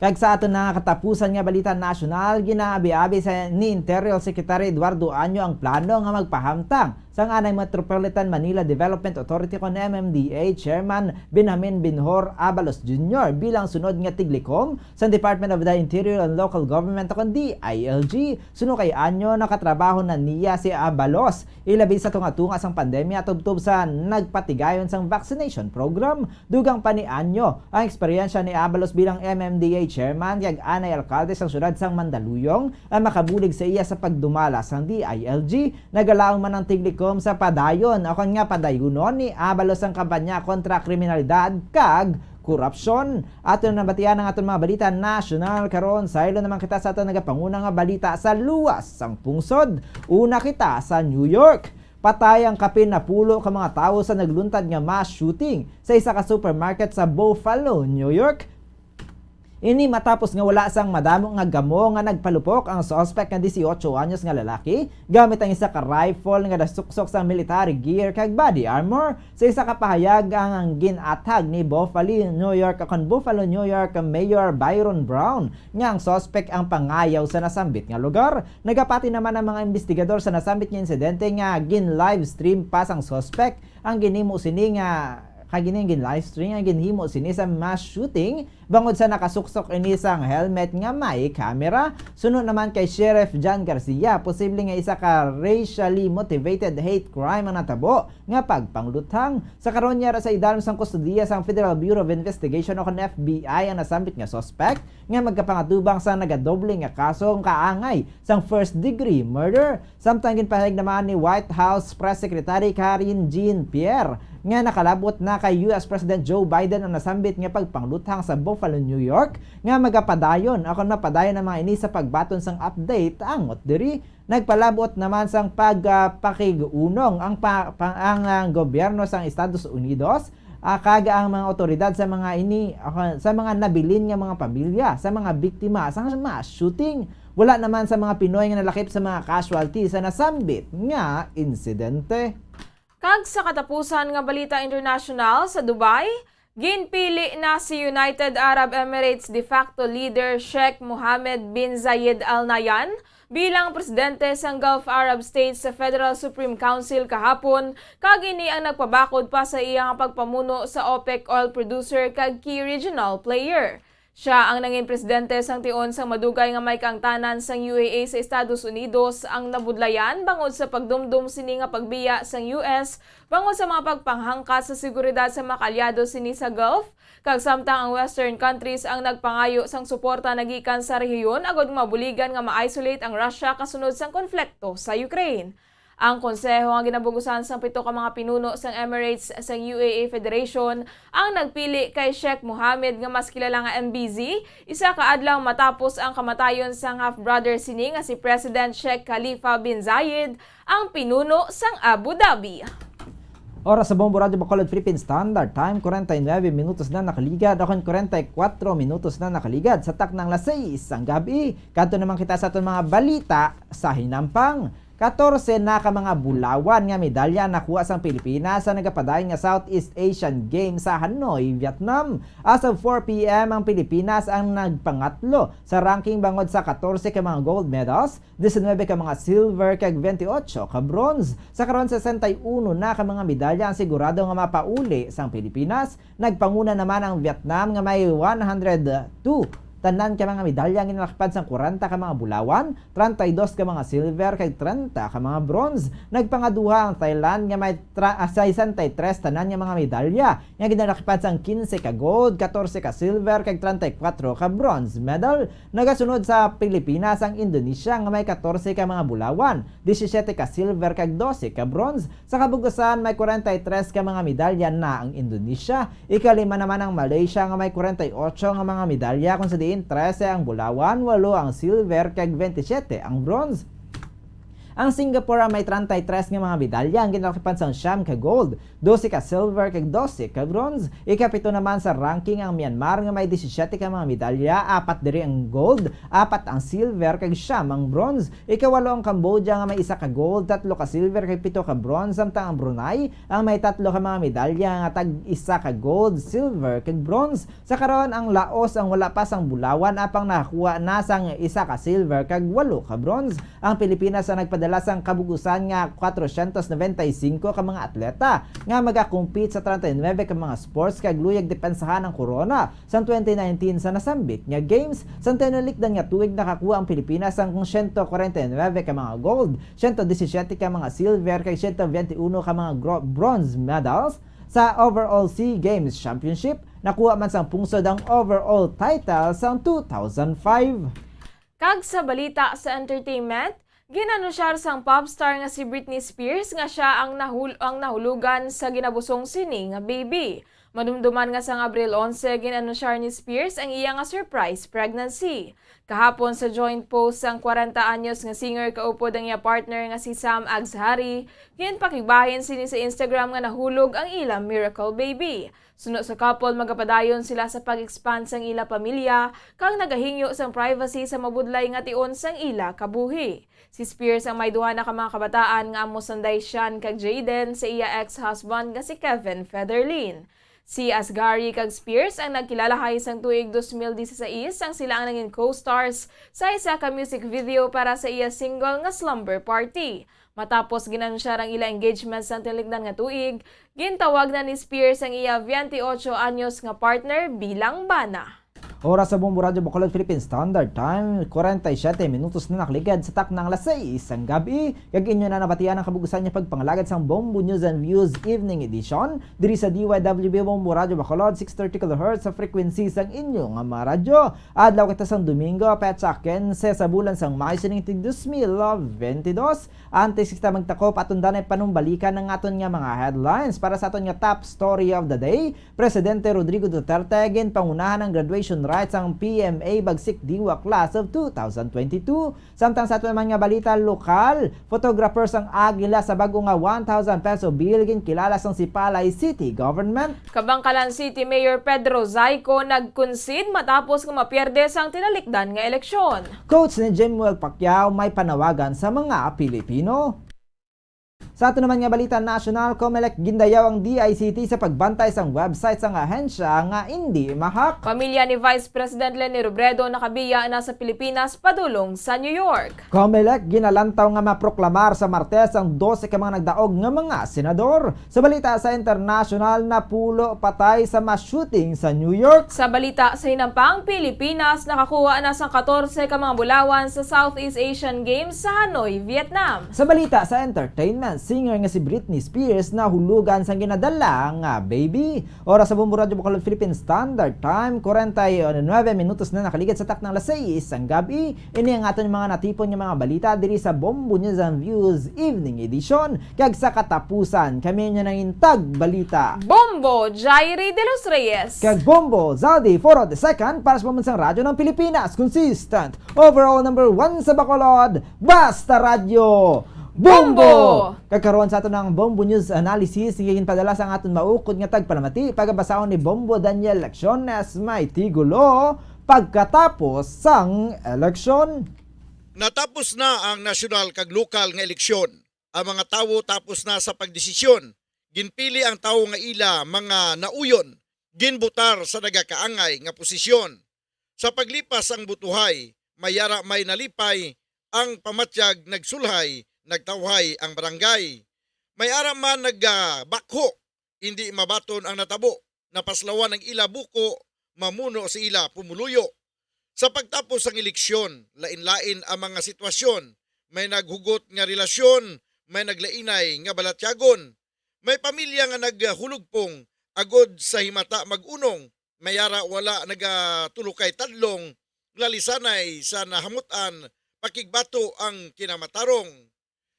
Kag sa aton na nga katapusan nga balita nasyonal, ginaabi-abi sa ni Interior Secretary Eduardo Año ang plano nga magpahamtang sang anay Metropolitan Manila Development Authority kon M M D A Chairman Benjamin Benhur Abalos Junior bilang sunod nga tiglikom sang Department of the Interior and Local Government kon D I L G. Suno kay Año, nakatrabaho na niya si Abalos ilabi sa tunga-tunga sang pandemya tubtob sa nagpatigayon sang vaccination program. Dugang pa ni Año, ang eksperyensya ni Abalos bilang M M D A chairman kag anay alkalde sang siyudad sang Mandaluyong ang makabulig sa iya sa pagdumala sang D I L G. Nagalaom man ang tiglikom sa padayon, akon nga padayunon ni Abalos ang kampanya kontra kriminalidad kag korupsyon. Aton nabatian ang aton mga balita nasyonal karon. Saylo naman kita sa aton nagapanguna nga balita sa luwas sang pungsod. Una kita sa New York. Patay ang kapin napulo ka mga tawo sa nagluntad nga mass shooting sa isa ka supermarket sa Buffalo, New York. Ini matapos nga wala sang madamo nga gamo nga nagpalupok ang suspect nga dieciocho anyos nga lalaki gamit ang isa ka rifle nga nasuksok sang military gear kag body armor. Sa isa ka pahayag, ang, ang gin-athag ni Buffalo, New York, kon Buffalo, New York Mayor Byron Brown nga ang suspect ang pangayaw sa nasambit nga lugar. Nagapati naman ang mga investigador sa nasambit nga insidente nga gin-livestream pa sang suspect. Ang ginhimo sini nga Kag ini ang gin-livestream nga ginhimo sini sa mass shooting bangod sa nakasuksok ini sang helmet nga may camera. Suno naman kay Sheriff John Garcia, posible nga isa ka racially motivated hate crime ang natabo nga pagpangluthang. Sa karon, yara sa idalom sang kustodiya sang Federal Bureau of Investigation o kon F B I ang nasambit nga suspect nga magkapangatubang sa nagadoble nga kasong kaangay sang first degree murder. Samtang ginpahayag naman ni White House Press Secretary Karine Jean-Pierre nga nakalabot na kay U S President Joe Biden ang nasambit nga pagpangluthang sa Buffalo, New York, nga magapadayon o kon mapadayon ang mga ini sa pagbaton sang update angot diri. Nagpalabot naman sang pagpakig-unong ang pa, pa, ang, ang gobyerno sang Estados Unidos, ah, kag ang mga otoridad sa mga ini, ah, sa mga nabilin nga mga pamilya sa mga biktima sa mass shooting. Wala naman sa mga Pinoy nga nalakip sa mga casualty sa nasambit nga insidente. Kag sa katapusan nga balita international, sa Dubai, ginpili na si United Arab Emirates de facto leader Sheikh Mohammed bin Zayed Al Nahyan bilang presidente sang Gulf Arab States sa Federal Supreme Council kahapon, kag ini ang nagpabakod pa sa iya nga pagpamuno sa OPEC oil producer kag key regional player. Sia ang nangin presidente sang tion sang madugay nga may kaangtanan sang U A E sa Estados Unidos ang nabudlayan bangod sa pagdumdom sini nga pagbiya sang U S bangod sa mga pagpanghangkat sa seguridad sa mga kaalyado sini sa Gulf, kag samtang ang Western countries ang nagpangayo sang suporta nagikan sa rehiyon agod mabuligan nga ma-isolate ang Russia kasunod sang konflikto sa Ukraine. Ang konseho nga ginabugusan sang pito ka mga pinuno sang Emirates sang U A E Federation ang nagpili kay Sheikh Mohammed nga mas kilala nga M B Z, isa ka adlaw matapos ang kamatayon sang half-brother sini nga si President Sheikh Khalifa bin Zayed, ang pinuno sang Abu Dhabi. Oras sa Bombo Radyo Bacolod, Philippine Standard Time, forty-nine minutos na nakaligad, akon forty-four minutos na nakaligad sa taknang las seis sang gabi. Kadto naman kita sa aton mga balita sa hinampang. Katorse na ka mga bulawan nga medalya ang nakuha sang Pilipinas sa nagapadayon nga Southeast Asian Games sa Hanoi, Vietnam. As of four P M, ang Pilipinas ang nagpangatlo sa ranking bangod sa katorse ka mga gold medals, diecinuebe ka mga silver, kag veintiocho ka bronze. Sa karon, sesenta y uno na ka mga medalya ang sigurado nga mapauli sang Pilipinas. Nagpanguna naman ang Vietnam nga may one hundred two tanan ka mga medalya ang ginalakpan sang kwarenta ka mga bulawan, treinta y dos ka mga silver, kag treinta ka mga bronze. Nagpangaduha ang Thailand nga may tra-, ah, sesenta y tres tanan nga mga medalya nga ginalakpan sang quince ka gold, katorse ka silver, kag treinta y cuatro ka bronze medal. Nagasunod sa Pilipinas ang Indonesia nga may katorse ka mga bulawan, disisiete ka silver, kag dose ka bronze. Sa kabug-usan, may kwarenta y tres ka mga medalya na ang Indonesia. Ikalima naman ang Malaysia nga may kwarenta y ocho nga mga medalya, kung sa diin trese ang bulawan, walo ang silver, kag veintisiete ang bronze. Ang Singapore ang may treinta y tres nga mga medalya, ang ginalakipan sang siyam ka gold, dose ka silver, kag dose ka bronze. Ikapito naman sa ranking ang Myanmar nga may disisiete ka mga medalya, apat diri ang gold, apat ang silver, kag siyam ang bronze. Ikawalo ang Cambodia nga may isa ka gold, tatlo ka silver, kag pito ka bronze, samtang ang Brunei ang may tatlo ka mga medalya nga tag isa ka gold, silver, kag bronze. Sa karon, ang Laos ang wala pa sang bulawan, apang nakakuha na sang isa ka silver kag walo ka bronze. Ang Pilipinas ang nagpadala sang kabug-usan nga cuatrocientos noventa y cinco ka mga atleta nga magakompete sa treinta y nuebe ka mga sports kag luyag depensahan ang korona sang twenty nineteen sa nasambit nga games. Sang tinulikdan nga tuig, nakakuha ang Pilipinas sang siyento kwarenta y nuebe ka mga gold, siyento disisiete ka mga silver, kag siyento biyente uno ka mga gro-, bronze medals. Sa overall SEA Games Championship, nakuha man sang pungsod ang overall title sang two thousand five. Kag sa balita sa entertainment, gin-anusyar sang pop star nga si Britney Spears nga sia ang nahul-, ang nahulugan sa ginabusong sini nga baby. Madumduman nga sang Abril onse, gin-anusyar ni Spears ang iya nga surprise pregnancy. Kahapon, sa joint post sang kwarenta anyos nga singer kaupod ang iya partner nga si Sam Aghazari, ginpakigbahin sini sa Instagram nga nahulog ang ila miracle baby. Suno sa couple, magapadayon sila sa pag-expand sang ila pamilya kag nagahingyo sang privacy sa mabudlay nga tion sang ila kabuhi. Si Spears ang may duha na ka mga kabataan nga amo sanday Sean kag Jayden sa iya ex-husband nga si Kevin Federline. Si Aghazari kag Spears ang nagkilalahay sang tuig dos mil disisais, sang sila ang nangin co-stars sa isa ka music video para sa iya single nga Slumber Party. Matapos ginanunsiyar ang ila engagement sang tinalikdan nga tuig, gintawag na ni Spears ang iya twenty-eight anyos nga partner bilang bana. Oras sa Bombo Radyo Bacolod Philippine Standard Time, forty-seven minutos na nakaligad sa takna nga alas sais sang gab-i, kag inyo na nabatian ang kabug-usan nga pagpangalagad sang Bombo News and Views Evening Edition diri sa D Y W B Bombo Radyo Bacolod, six thirty kilohertz sa frequency sang inyo nga mga radyo. Adlaw kita sang Domingo, petsa quince sa bulan sang May sining tig dos mil twenty-dos. Antes kita magtakop, aton danay panumbalikan ang aton nga mga headlines para sa aton nga top story of the day. Presidente Rodrigo Duterte ginpangunahan ang graduation rites sang P M A Bagsik Diwa Class of two thousand twenty-two. Samtang sa aton man nga balita lokal, photographers ang agila sa bag-o nga one thousand peso bill ginkilala sang Sipalay City Government. Kabangkalan City Mayor Pedro Zayco nag-concede matapos nga mapierde sang tinalikdan nga eleksyon. Coach ni Jimwell Pacquiao may panawagan sa mga Pilipino. Sa ato naman nga balita nasyonal, Comelec gindayaw ang D I C T sa pagbantay sang website sang ahensya nga indi ma-hack. Pamilya ni Vice President Leni Robredo nakabiya na sa Pilipinas padulong sa New York. Comelec ginalantaw nga maproklamar sa Martes ang dose ka mga nagdaog nga mga senador. Sa balita sa internasyonal, napulo patay sa mass shooting sa New York. Sa balita sa hinampang, Pilipinas nakakuha na sang katorse ka mga bulawan sa Southeast Asian Games sa Hanoi, Vietnam. Sa balita sa entertainment, singer nga si Britney Spears nahulugan sang ginadala nga baby. Oras sa Bombo Radyo Bacolod Philippine Standard Time, forty-nine minutos na nakaligad sa takna nga alas sais sang gab-i. Ini ang aton mga natipon nga mga balita diri sa Bombo News and Views Evening Edition. Kag sa katapusan, kami inyo nangin tagbalita, Bombo Jairi de los Reyes. Kag Bombo Zaldi Foro the second para sa Pambansang Radyo ng Pilipinas. Consistent, overall number one sa Bacolod, basta radyo, Bombo! Bombo! Kag karon sa aton ang Bombo News Analysis, nga ginpadala sa aton maukod nga tagpalamati, pagabasahon ni Bombo Daniel Lecciones, may tigulo, Pagkatapos sang Eleksyon. Natapos na ang nasyonal kag lokal nga eleksyon. Ang mga tawo tapos na sa pagdesisyon. Ginpili ang tawo nga ila mga nauyon, ginbutar sa nagakaangay nga posisyon. Sa paglipas ang butuhay, may ara may nalipay, ang pamatyag nagsulhay, nagtawhay ang barangay. May ara man nagabakho, hindi mabaton ang natabo, napaslawan ang ila buko, mamuno sa ila pumuluyo. Sa pagtapos sang eleksyon, lain-lain ang mga sitwasyon. May naghugot nga relasyon, may naglainay nga balatyagon. May pamilya nga naghulugpong agod sa himata mag-unong, may ara wala nagatulokay tadlong, lalisanay sa nahamutan, pakigbato ang kinamatarong.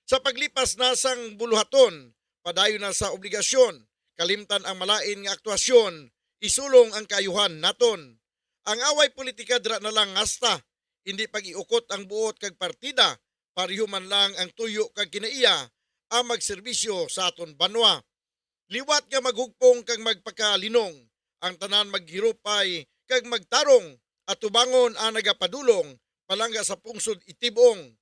Sa paglipas na sang buluhaton, padayon na sa obligasyon, kalimtan ang malain nga aktwasyon, isulong ang kaayuhan naton. Ang away politika dira na lang ngasta, indi pag-iukot ang buot kag partida, pareho man lang ang tuyo kag kinaiya ang magserbisyo sa aton banwa. Liwat nga maghugpong kag magpakalinong, ang tanan maghirupay kag magtarong, atubangon ang nagapadulong, palangga sa pungsod itib-ong.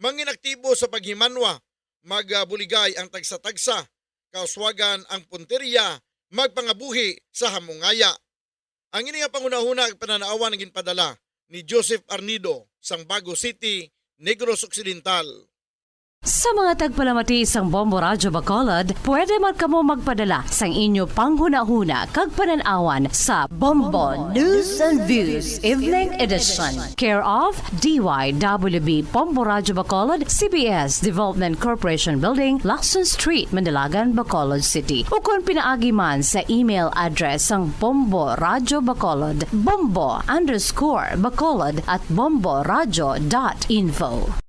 Mangin aktibo sa paghimanwa, magabuligay ang tagsa-tagsa, kauswagan ang punteriya, magpangabuhi sa hamungaya. Ang ini nga panghunahuna ag pananaawan ang ginpadala ni Joseph Arnido sang Bago City, Negros Occidental. Sa mga tagpalamati sang Bombo Radyo Bacolod, pwede man kamo magpadala sang inyo panghunahuna kag pananawan sa Bombo News and Views Evening Edition, care of D Y W B Bombo Radyo Bacolod, C B S Development Corporation Building, Lacson Street, Mandalagan, Bacolod City, ukon pinaagi man sa email address sang Bombo Radyo Bacolod, bombo underscore bacolod at bombo radyo dot info.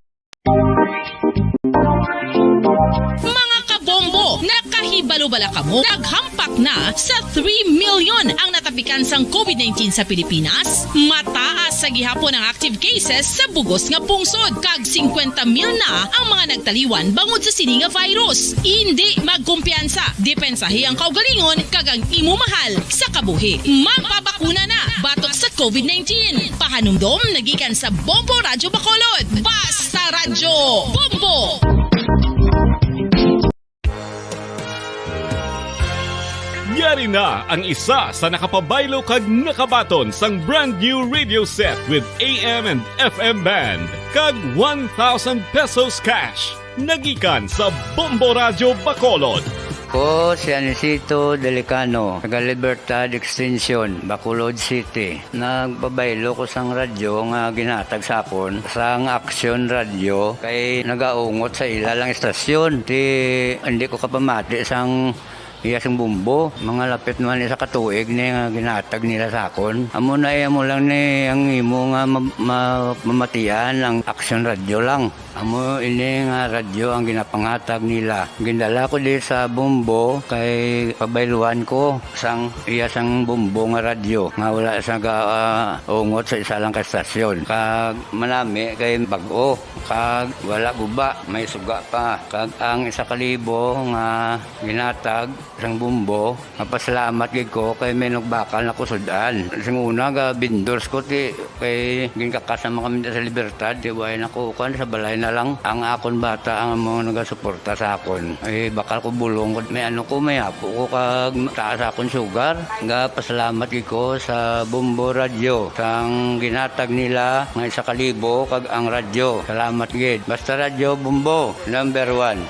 Mga kabombo, nakahibalo bala kamo? Naghampak na sa three million ang natapikan sang COVID nineteen sa Pilipinas. Mataas sa gihapon ang active cases sa bugos nga pungsod, kag singkwenta mil na ang mga nagtaliwan bangod sa sini nga virus. Indi magkumpiyansa, depensahi ang kaugalingon kag ang imo mahal sa kabuhi. Magpabakuna na batok sa COVID nineteen. Pahanumdom nagikan sa Bombo Radyo Bacolod. Basta Radyo, Bombo! Yari na ang isa sa nakapabaylo kag nakabaton sang brand new radio set with A M and F M band kag one thousand pesos cash. Nagikan sa Bombo Radyo Bacolod. Ko si Anisito Delicano, taga Libertad Extension, Bacolod City. Nagpabaylo ko sang radyo nga ginhatag sa akon sang Action Radio kay nagaungot sa ila lang istasyon. Ti, hindi ko kapamati sang iya sang Bombo. Mga lapit man isa ka tuig ni nga ginhatag nila sa akon. Amo na, eh, amo lang ni ang imo nga ma-, ma-, mamatian ang Action Radio lang. Amo ini nga radyo ang ginapanghatag nila. Gindala ko di sa Bombo kay pabayluan ko sang iya sang Bombo nga radyo nga wala sa ga-, ah, ungot sa isa lang ka estasyon. Kag manami kay bag-o, kag wala guba, may suga pa. Kag ang isa ka libo nga ginhatag sang Bombo, mapasalamat gid ko kay may nagbakal na ko sud-an. Sing una, ga-vendors ko, ti, kay ginkakas naman kami sa Libertad, ti, way na ko, kuwan, sa balay na lang. Ang akon bata ang mga nagasuporta sa akon. Ay, bakal ko bulong ko, may ano ko, may apo ko, kag taas akon sugar. Ga-pasalamat gid ko sa Bombo Radyo, sang ginhatag nila nga isa ka libo, kag ang radyo. Salamat gid. Basta Radyo Bombo, number one.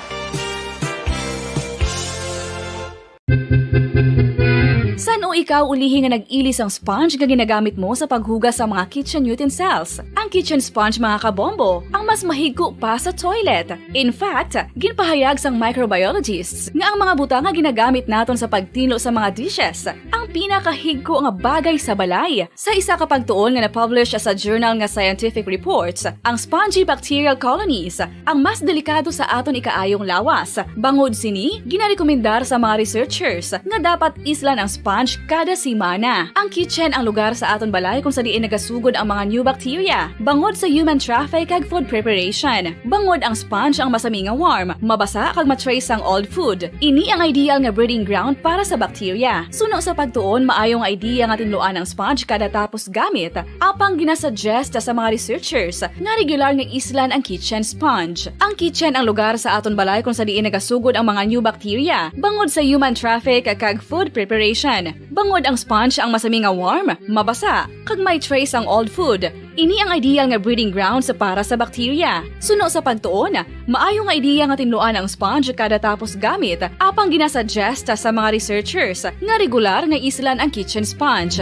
San-o ikaw ulihi nga nag-ili sang sponge nga ginagamit mo sa paghugas sa mga kitchen utensils? Ang kitchen sponge, mga kabombo, ang mas mahigko pa sa toilet. In fact, ginpahayag sang microbiologists nga ang mga butang nga ginagamit naton sa pagtinlo sa mga dishes ang pinakahigko nga bagay sa balay. Sa isa ka pagtuon nga na-publish sa journal nga Scientific Reports, ang spongy bacterial colonies ang mas delikado sa aton ikaayong lawas. Bangod sini, ginarekomendar sa mga researchers nga dapat islan ang sponge kada semana. Ang kitchen ang lugar sa aton balay kung sa diin nagasugod ang mga new bacteria, bangod sa human traffic kag food preparation. Bangod ang sponge ang masami nga warm, mabasa kag ma-trace sang old food. Ini ang ideal nga breeding ground para sa bacteria. Suno sa pagtuon, maayo nga idea nga tinluan ang sponge kada tapos gamit, apang ginasuggest sa mga researchers nga regular nga islan ang kitchen sponge. Ang kitchen ang lugar sa aton balay kung sa diin nagasugod ang mga new bacteria, bangod sa human traffic kag food preparation. Bangod ang sponge ang masami nga warm, mabasa, kag may trace ang old food. Ini ang ideal nga breeding grounds para sa bacteria. Suno sa pagtuon, maayo nga idea nga tinluan ang sponge kada tapos gamit, apang ginasuggest sa mga researchers nga regular nga islan ang kitchen sponge.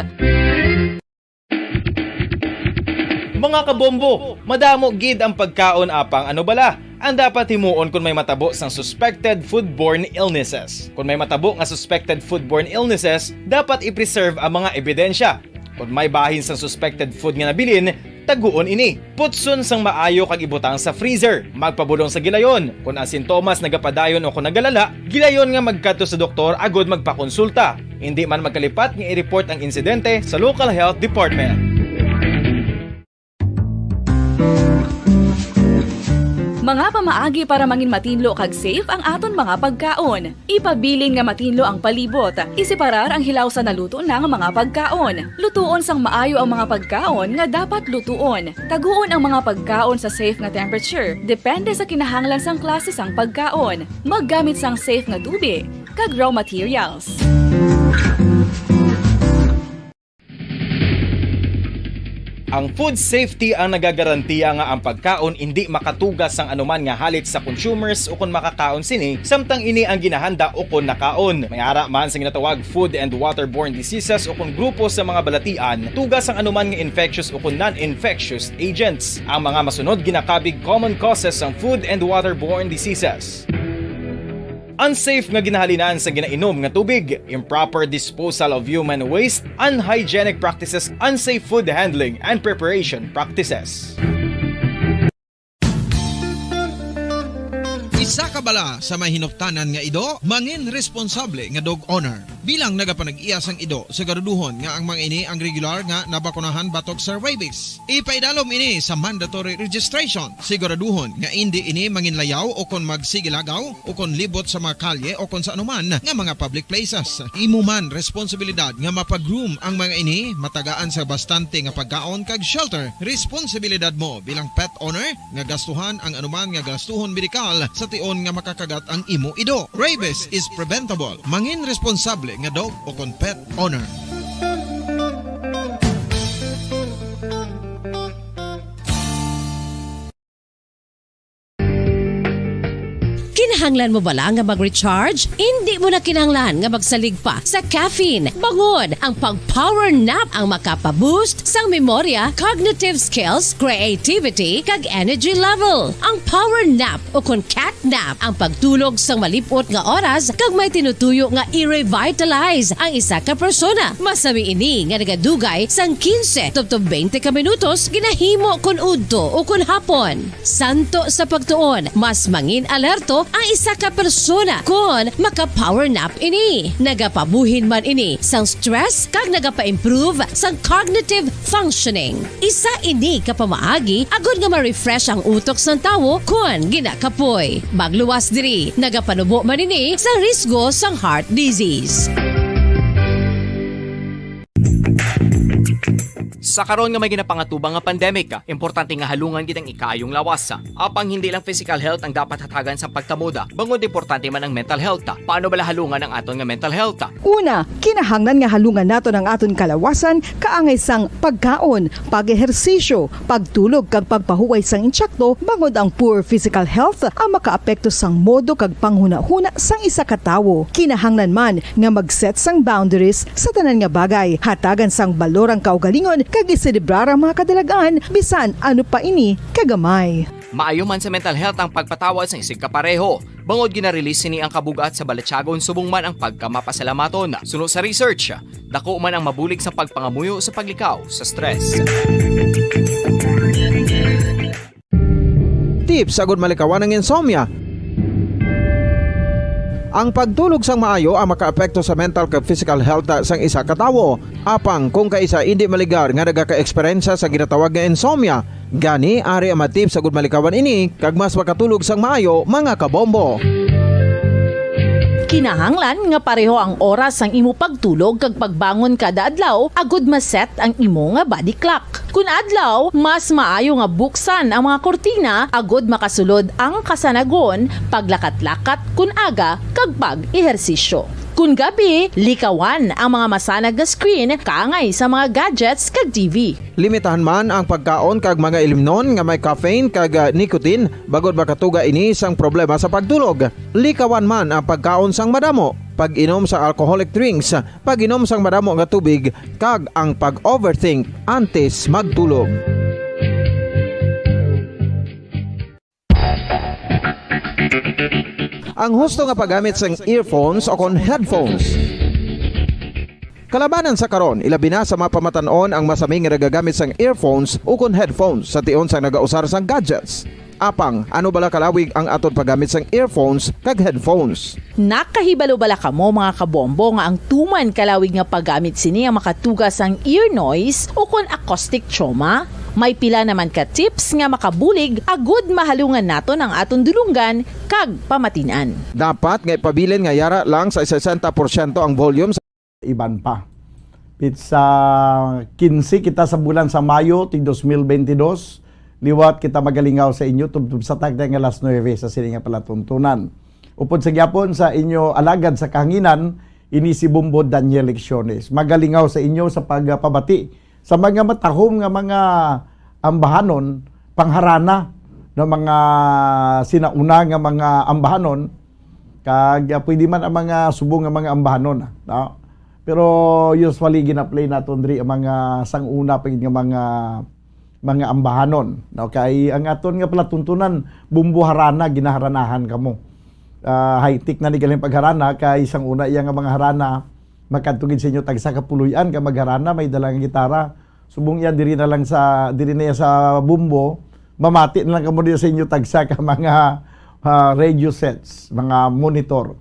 Mga kabombo, madamo gid ang pagkaon, apang ano bala ang dapat himuon kon may matabo sang suspected foodborne illnesses? Kon may matabo nga suspected foodborne illnesses, dapat i-preserve ang mga ebidensya. Kon may bahin sang suspected food nga nabilin, taguon ini. Putson sang maayo kag ibutang sa freezer. Magpabulong sa gilayon. Kon ang sintomas nagapadayon o kon nagalala, gilayon nga magkadto sa doktor agud magpakonsulta. Indi man magkalipat nga i-report ang insidente sa local health department. Mga pamaagi para mangin matinlo kag safe ang aton mga pagkaon. Ipabilin nga matinlo ang palibot. Iseparar ang hilaw sa naluto na nga mga pagkaon. Lutuon sang maayo ang mga pagkaon nga dapat lutuon. Taguon ang mga pagkaon sa safe nga temperature, depende sa kinahanglan sang klase sang pagkaon. Maggamit sang safe nga tubig kag raw materials. Ang food safety ang nagagarantiya nga ang pagkaon indi makatugas sang anuman nga halit sa consumers ukon makakaon sini, samtang ini ang ginahanda ukon nakaon. May ara man sa ginatawag food and waterborne diseases ukon grupo sa mga balatian, tugas sang anuman nga infectious ukon non-infectious agents. Ang mga masunod ginakabig common causes sang food and waterborne diseases. Unsafe nga ginahalinan sa ginainom nga tubig, improper disposal of human waste, unhygienic practices, unsafe food handling and preparation practices. Isa ka bala sa may hinuptanan nga ido, mangin responsable nga dog owner. Bilang nagapanag-iya sang ido, siguraduhon nga ang mga ini ang regular nga nabakunahan batok sa rabies. Ipaidalom ini sa mandatory registration. Siguraduhon nga indi ini manginlayaw o kon magsigilagaw o kon libot sa mga kalye o kon sa anuman nga mga public places. Imo man responsibilidad nga mapa-groom ang mga ini, matagaan sa bastante nga pagkaon kag shelter. Responsibilidad mo bilang pet owner nga gastuhan ang anuman nga gastuhon medikal sa tion nga makakagat ang imo ido. Rabies is preventable. Mangin responsable nga dog o kon pet owner. Kinahanglan mo bala nga mag-recharge? Indi mo na kinahanglan nga magsalig pa sa caffeine. Bangod ang pag-power nap ang makapa-boost sang memorya, cognitive skills, creativity, kag energy level. Ang power nap o kon cat nap ang pagtulog sang malip-ot nga oras kag may tinutuyo nga i-revitalize ang isa ka persona. Masami ini nga nagadugay sang quince tubtob twenty ka minutos ginahimo kon udto o kon hapon. Santo sa pagtuon, mas mangin alerto ang isa ka persona kon maka-power nap ini. Nagapabuhin man ini sang stress kag nagapa-improve sang cognitive functioning. Isa ini ka pamaagi agod nga ma-refresh ang utok sang tawo kon ginakapoy. Magluwas diri, nagapanubo man ini sa risgo sang heart disease. Sa karon nga may ginapangatubang nga pandemic, importante nga halungan gid ang ikaayong lawas. Apang hindi lang physical health ang dapat hatagan sa pagtamuda, bangod importante man ang mental health. Paano bala halungan ang aton nga mental health? Una, kinahanglan nga halungan naton ang aton kalawasan kaangay sang pagkaon, pag-ehersisyo, pagtulog kag pagpahuway sang insakto, bangod ang poor physical health ang makaapekto sang modo kag panghunahuna sang isa ka tawo. Kinahanglan man nga mag-set sang boundaries sa tanan nga bagay, hatagan sang balor ang kaugalingon kag iselebrar ang mga kadalag-an bisan ano pa ini kagamay. Maayo man sa mental health ang pagpatawad sang isigkapareho. Bangod gina-release sini ang kabug-at sa balatyagon subong man ang pagkamapasalamaton. Suno sa research, dako man ang mabulig sa pagpangamuyo sa paglikaw sa stress. Tips agud malikawan ang insomnia. Ang pagtulog sang maayo ang makaapekto sa mental kag physical health sang isa ka tawo. Apang kung kaisa indi maligar nga nagaka-eksperyensya sa ginatawag nga insomnia, gani ari ang mga tips agud malikawan ini kag mas makatulog sang maayo, mga kabombo. Kinahanglan nga pareho ang oras sang imo pagtulog kag pagbangon kada adlaw agud ma-set ang imo nga body clock. Kun adlaw, mas maayo nga buksan ang mga kurtina agud makasulod ang kasanagon, paglakat-lakat kun aga, kag pag-ehersisyo. Kun gabi, likawan ang mga masanag nga screen kaangay sa mga gadgets kag T V. Limitahan man ang pagkaon kag mga ilimnon nga may caffeine kag, ah, nicotine, bangod makatuga ini sang problema sa pagtulog. Likawan man ang pagkaon sang madamo, pag-inom sa alcoholic drinks, pag-inom sang madamo nga tubig, kag ang pag-overthink antes magtulog. Ang husto nga paggamit sang earphones o kon headphones. Kalabanan sa karon, ilabi na sa mga pamatan-on ang masami nga nagagamit sang earphones o kon headphones sa tion sang nagausar sang gadgets. Apang, ano bala kalawig ang aton paggamit sang earphones kag headphones? Nakahibalo bala kamo, mga kabombo, nga ang tuman kalawig nga paggamit sini ang makatuga sang ear noise o kon acoustic trauma? May pila naman ka tips nga makabulig agud mahalungan naton ang aton dulonggan kag pamatin-an. Dapat nga ipabilin nga yara lang sa sesenta porsyento ang volume sa iban pa. Pitsa kinse kita sa bulan sa Mayo, ti dos mil bentidós. Liwat kita magalingaw sa inyo tubtob sa takna nga alas nuebe sa sini nga palatuntunan. Upod sa gyapon sa inyo alagad sa kahanginan, ini si Bombo Daniel Lecciones. Magalingaw sa inyo sa pagpabati sa mga matahom nga mga ambahanon, pangharana, no, mga sinauna nga mga ambahanon, kag, ah, pwede man ang mga subong nga mga ambahanon, ah, no? Pero usually gina-play naton diri ang mga sang-una pa gid nga mga, mga ambahanon, no? Kay ang aton nga palatuntunan, Bombo Harana, ginaharanahan kamo. Ah, high-tech na ni galing pagharana, kay sang-una iya nga mga harana, makadto gid sa inyo tagsa ka puloy-an ka magharana, may dala nga gitara. Subong iya diri na lang sa, diri na iya sa Bombo, mamati na lang kamo diri sa inyo tagsa ka mga, ah, radio sets, mga monitor.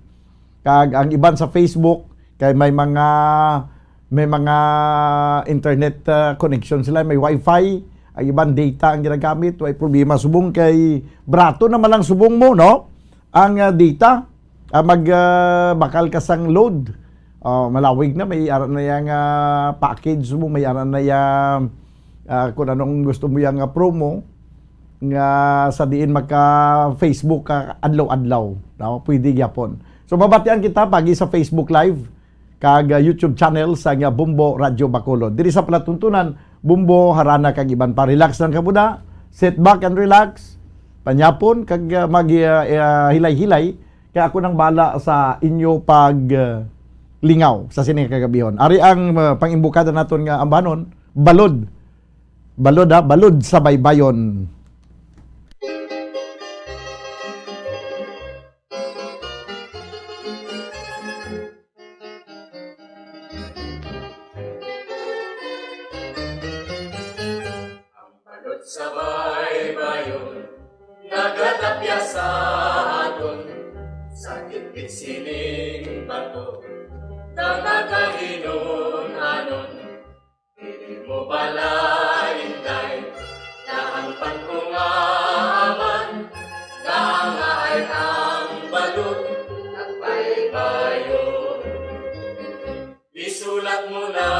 Kag ang iban sa Facebook, kay may mga, may mga internet, ah, connection sila, may wifi, ang iban data ang ginagamit, way problema subong kay barato naman lang subong mo, no? Ang, ah, data, ah, mag, ah, bakal ka sang load. Oh, malawig na, may ara na yang, ah, package mo, may ara na yang, ah, kung anong gusto mo yang, ah, promo, nga sa diin maka-Facebook ka adlaw-adlaw, no? Pwede gyapon. So, mabatian kita pagi sa Facebook Live kag, ah, YouTube channel sa nga Bombo Radyo Bacolod. Diri sa palatuntunan, Bombo, Harana kag iban pa. Relax lang kamo da. Sit back and relax. Panyapon kag, ah, mag, ah, ah, hilay-hilay Kaya ako nang bala sa inyo pag, uh, lingaw sa sini kagabihon. Ari ang, uh, pangimbukada naton nga ambanon, balod. Balod, ha? Balod sa baybayon. Ang balod sa baybayon, nagatapya sa aton, sa gitgit sining bato, nga nagahinon-anon. Dili mo bala, Inday, na ang pagkungaman, naangaay ang balod at baybayon. Isulat mo na,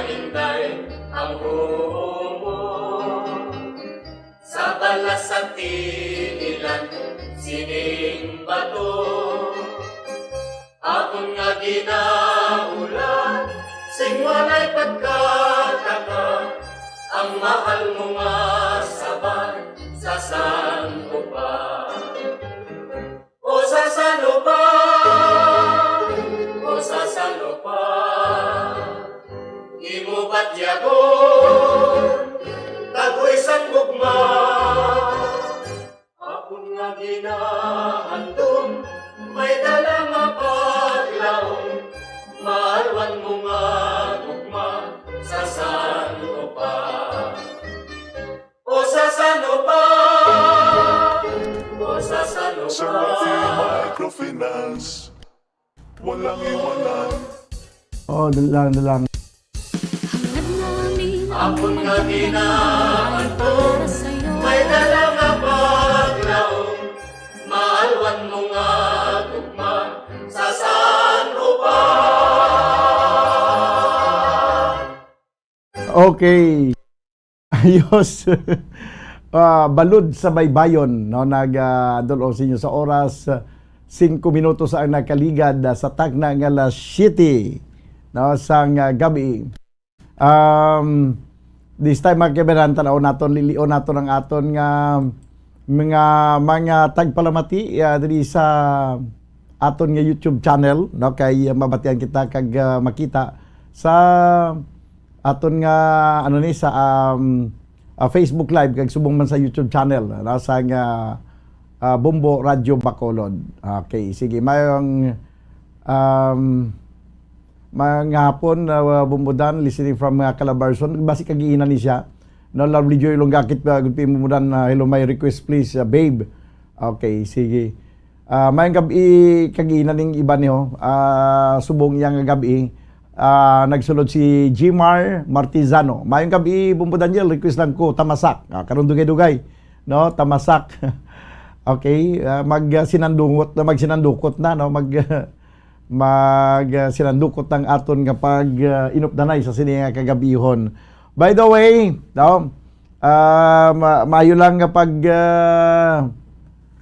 Inday, ang huo mo sa balas sa tiilan sining bato. Akon nga ginaulan, sing walay pagkataka, ang mahal mo nga sabay sa san-o pa. O sa san-o pa, o sa san-o pa, imo batyagon, tagoy sang gugma. Akon nga ginahandom, may dala nga paglaom, maalwan mo nga gugma sa san-o pa. O sa san-o pa, o sa san-o pa. Sir Rafi Microfinance. Walang iwanan. Oh, dali lang, dali lang. Hangad na ang linaw. Akon nga ginaanto, para sa'yo. May dala nga paglaom, maalwan mo nga gugma sa san-o pa. Okay. Ayos. Ah, balod sa baybayon, no? Nag, ah, dul-ong sa inyo sa oras, ah, singko minutos ang nakaligad, ah, sa takna nga alas siyete, no, sang, ah, gabi. Um, this time, mga kaibigan, tan-aw naton, lilion naton ang aton nga mga, mga tagpalamati, ah, diri sa aton nga YouTube channel, no? Kay, ah, mabatian kita kag, ah, makita sa aton nga, ano ni, sa, um, ah, Facebook Live kag subong man sa YouTube channel, no? Sa nga, ah, Bombo Radyo Bacolod. Okay, sige. Mayong, um, mga hapon, ah, Bombo Dan, listening from, ah, Calabarzon. Basi kag-iinan ni siya. No, Lovely Joy Longakit, ah, good morning, Bombo Dan. Ah, hello, my request, please, ah, babe. Okay, sige. Ah, mayong gab-i, kag-iinan ning iban niyo. Ah, subong iya nga gab-i, ah, nagsulod si Jimar Martizano. Mayong gab-i, Bombo Daniel, request lang ko, Tamasak. Ah, karon dugay-dugay, no? Tamasak. Okay, ah, mag, ah, sinandungot na, magsinandukot na, no? Mag, mag, ah, sinandukot ang aton nga pag, ah, inupdanay sa sini nga kagabihon. By the way, no? Ah, ma-, maayo lang nga pag, ah,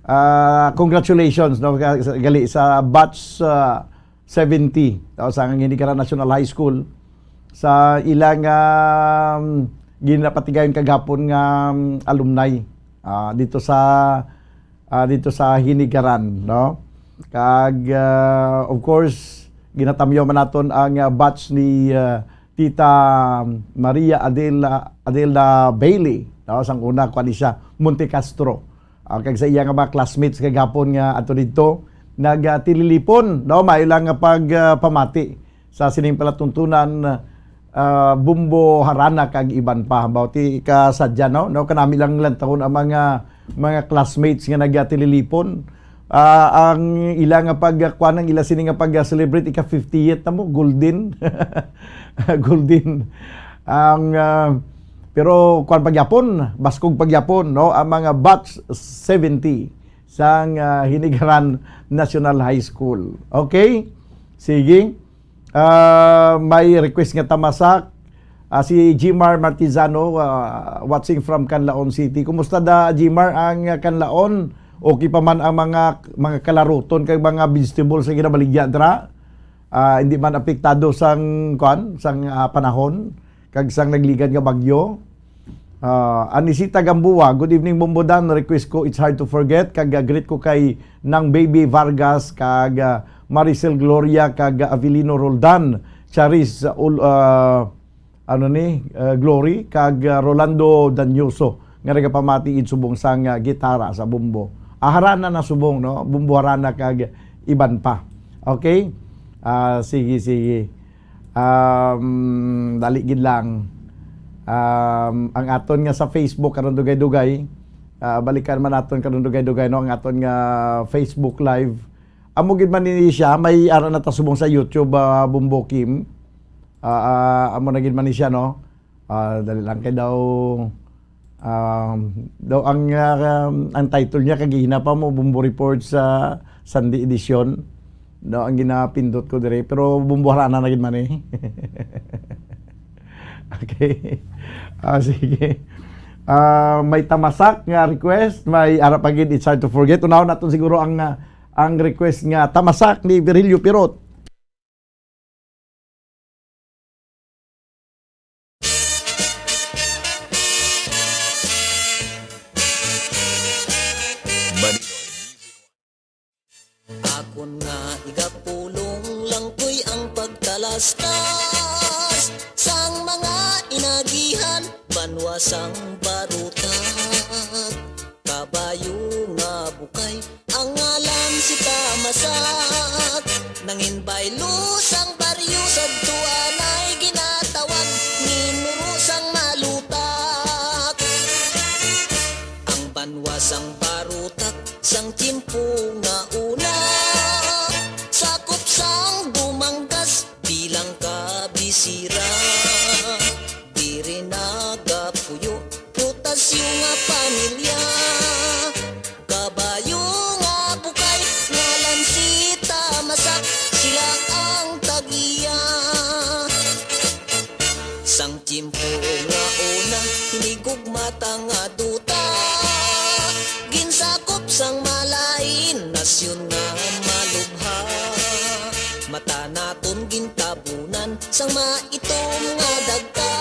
ah, congratulations, no, ka-, sa, gali sa batch, ah, seventy, no, sa Hinigaran National High School, sa ilang, um, ginapatigayon kagapon nga, um, alumni, ah, dito sa, ah, dito sa Hinigaran, no? Kag, ah, of course, ginatamyaw man naton ang, ah, batch ni, ah, Tita Maria Adela, Adela Bailey, no? Sang una, kuwan ni siya, Monte Castro. Ah, kag sa iya nga mga classmates kagapon nga ato didto, nagatililipon, no? Maayo lang nga pag, ah, pamati sa sining palatuntunan, ah, Bumbo Harana kag iban pa. Baw ti kasadya, no? No, kanami lang lantawon ang mga, mga classmates nga nagatililipon. Ah, ang ila nga pag, kuwan, ang ila sini nga pag-celebrate ika fiftieth na mo, golden. Golden. Ang, ah, pero kuwan pagyapon, baskog pagyapon, no? Ang mga batch seventy sang, ah, Hinigaran National High School. Okay? Sige. Ah, may request nga Tamasak. Ah, si Jimar Martizano, ah, watching from Canlaon City. Kumusta da, Jimar, ang, ah, Canlaon? Okay pa man ang mga, mga kalaruton kag mga vegetables nga ginabaligya dra? Ah, hindi man apektado sang, kuwan, sang, ah, panahon kag sang nagligad nga bagyo? Ah, Anisita Gamboa, "Good evening, Bombo Dan. Request ko, It's Hard to Forget. Kag, ah, greet ko kay Nang Baby Vargas, kag, ah, Maricel Gloria, kag, ah, Avelino Roldan, Charis, ah, Ul-, ah, ano ni, ah, Glory, kag, ah, Rolando Danyoso, nga nagapamati id subong sang, ah, gitara sa bombo." Ah, harana na subong, no? Bombo harana kag iban pa. Okay? Ah, sige, sige. Um, dali gid lang. Um, ang aton nga sa Facebook karon dugay-dugay, ah, balikan man naton karon dugay-dugay, no, ang aton nga Facebook Live. Amo gid man ni siya, may ara na ta subong sa YouTube, ah, Bombo Kim. Ah, ah, amo na gid man ni siya, no? Ah, dali lang kay daw, um, daw ang, ah, um, ang title niya kagina pa mo, Bombo Report sa Sunday edition. Daw ang ginapindot ko dire, pero Bombo harana na gid man eh. Okay. Ah, sige. Ah, may tamasak nga request, may ara pa gid, It's Hard to Forget. Unahon naton siguro ang, ah, ang request nga tamasak ni Virgilio Pirot. Akon nga igapulong lang ko'y ang pagtalastas sang mga inagihan, banwa sang barutak, kabayo nga bukay, ang ngalan si Tamasak. Nangin baylo sang baryo, sadto anay ginatawag ni Muro sang Malutak. Ang banwa sang barutak sang tiyempo nga una, sakop sang Dumangas bilang kabisira. Diri nagapuyo Prutasyo nga pamilya, kabayo nga bukay, ngalan si Tamasak, sila ang tag-iya. Sang tiyempo nga una, hinigugma ta nga duta, ginsakop sang malain nasyon nga malubha. Mata naton gintabunan sang maitom nga dagta,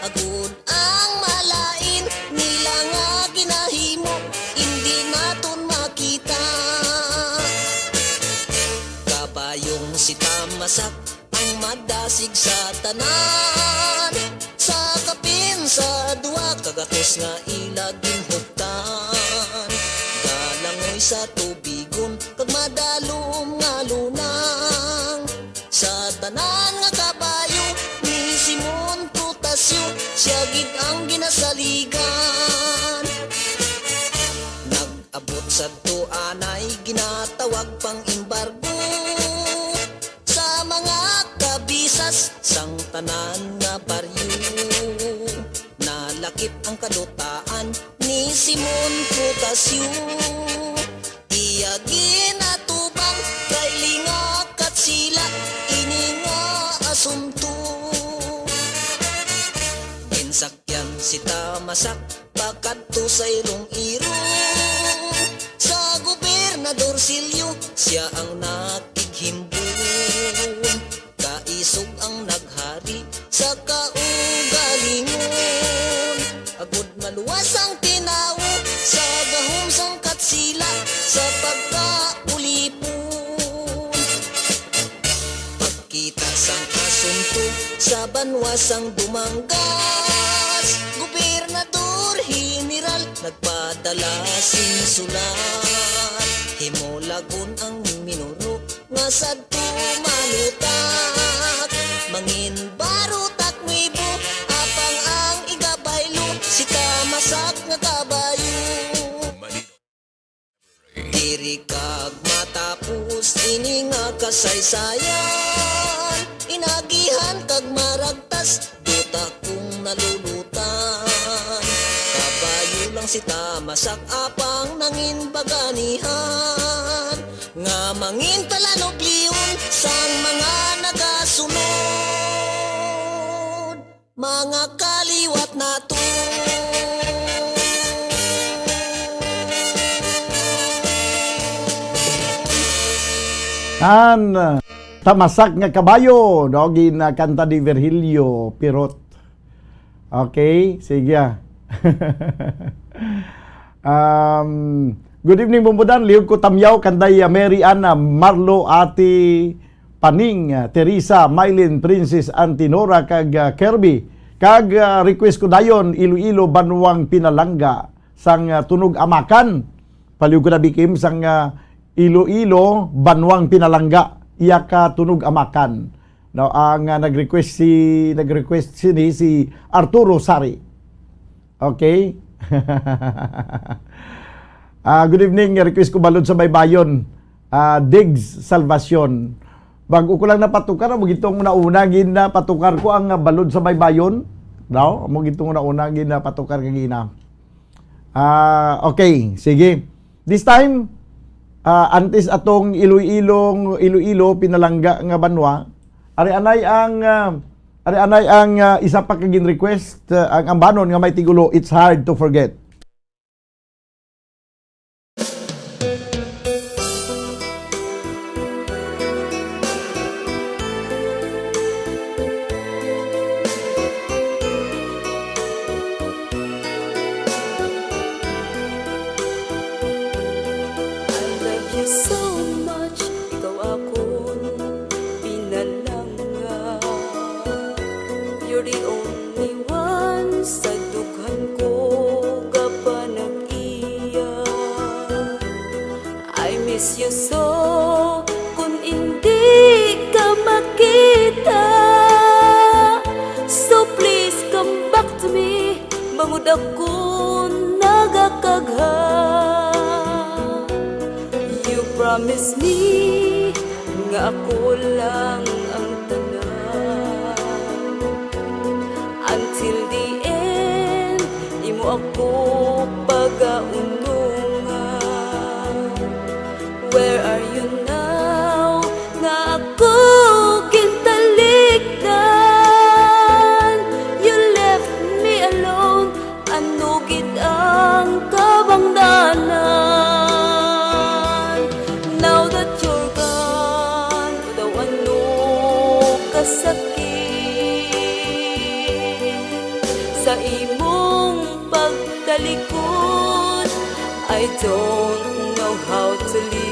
agud ang malain nila nga ginahimo indi naton makita. Kabayong si Tamasak ang madasig sa tanan. Sa kapin sa duha ka gatos nga ila ginhuptan, galangoy sa tubigon kag madalom nga lunang. Sa tanan nga kabayo ni Simon Prutasyo, sia gid ang ginasaligan. Nag-abot sadto anay ginatawag pang-embargo sa mga kabisas sang tanan nga baryo. Nalakip ang kadutaan ni Simon Prutasyo. Iya ginatubang kay lingakat sila ini nga asunto. Ginsakyan si Tamasak pakadto sa irong-irong sa Gobernador Silio, sia ang nakighimbon. Kaisog ang naghari sa kaugalingon, agud maluwas ang tinawo sa gahom sang Katsila sa pagkaulipon. Pagkita sang asunto sa banwa sang Dumangas, Gobernador General nagpadala sing sulat. Himulagon ang Minuro nga sadto malutak, mangin barutak nuibo, apang ang igabaylo si Tamasak nga kabayo. Diri kag matapos ini nga kasaysayan, inagihan kag maragtas, duta kong nalulutan. Kabayo lang si Tamasak apang nangin baganihan, nga mangin talanog liyon sang mga nagasunod. Mga kaliwat nato. An Tamasak nga Kabayo, no, ginakanta ni Virgilio Pirot. Okay, sige, ah. Um, good evening, Bumbudan. Liog ko tamyaw kanday, ah, Mary Ann, ah, Marlo, Ate Paning, ah, Teresa, Mylene, Princess, Auntie Nora, kag, ah, Kirby. Kag, ah, request ko dayon, Iloilo, Banwang Pinalangga, sang, ah, Tunog Amakan. Paliw ko na, Bikim, sang, ah, Iloilo, Banwang Pinalangga, iya ka Tunog Amakan. No, ang, ah, nag-request si, nag-request sini si Arturo Sari. Okay? Ah, good evening. Request ko Balod sa Baybayon. Ah, Diggs Salvacion. Bago ko lang napatukar, amo gitong nauna gid napatukar ko ang, ah, Balod sa Baybayon. No? Amo gitong nauna gid napatukar kagina. Ah, okay, sige. This time, ah, antes atong Iloilo, Iloilo, Pinalangga nga banwa, ari anay ang, ah, ari anay ang, ah, isa pa ka gin-request, ah, ang ambanon nga may tigulo, It's Hard to Forget. I love you so much, ikaw akon pinalangga. You're the only one sa dughan ko ka panag-iya. I miss you so, kun indi ka makita. So please come back to me, bangod ako nagakagha. You promise me nga ako lang ang tanan. Until the end, imo ako pagaunungan. Where are you now? Nga ako gintalikdan. You left me alone. Ano gid ang kabangdanan? Now that you're gone, daw ano kasakit sa imong pagtalikod. I don't know how to live.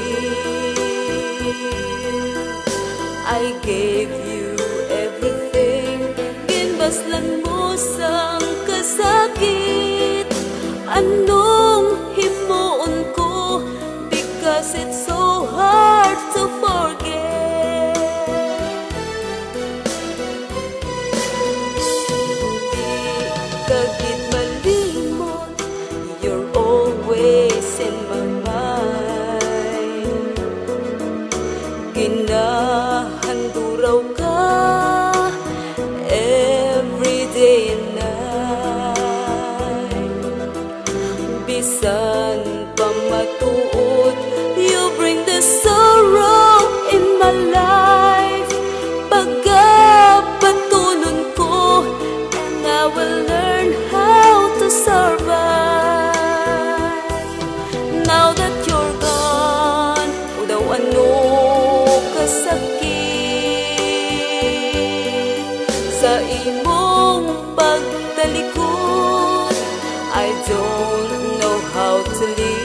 I gave you everything. Ginbaslan mo sang kasakit. Anong himuon ko? Because it's so hard to forget. Di ka gid malimot. You're always in my mind. Ginahanduraw ka every day and night. Bisan pa matuod, you bring the sorrow in my life. Pagabatunon ko, and I will learn how to survive. Now that you're gone, o daw ano kasakit sa imong pagtalikod. I don't know how to live.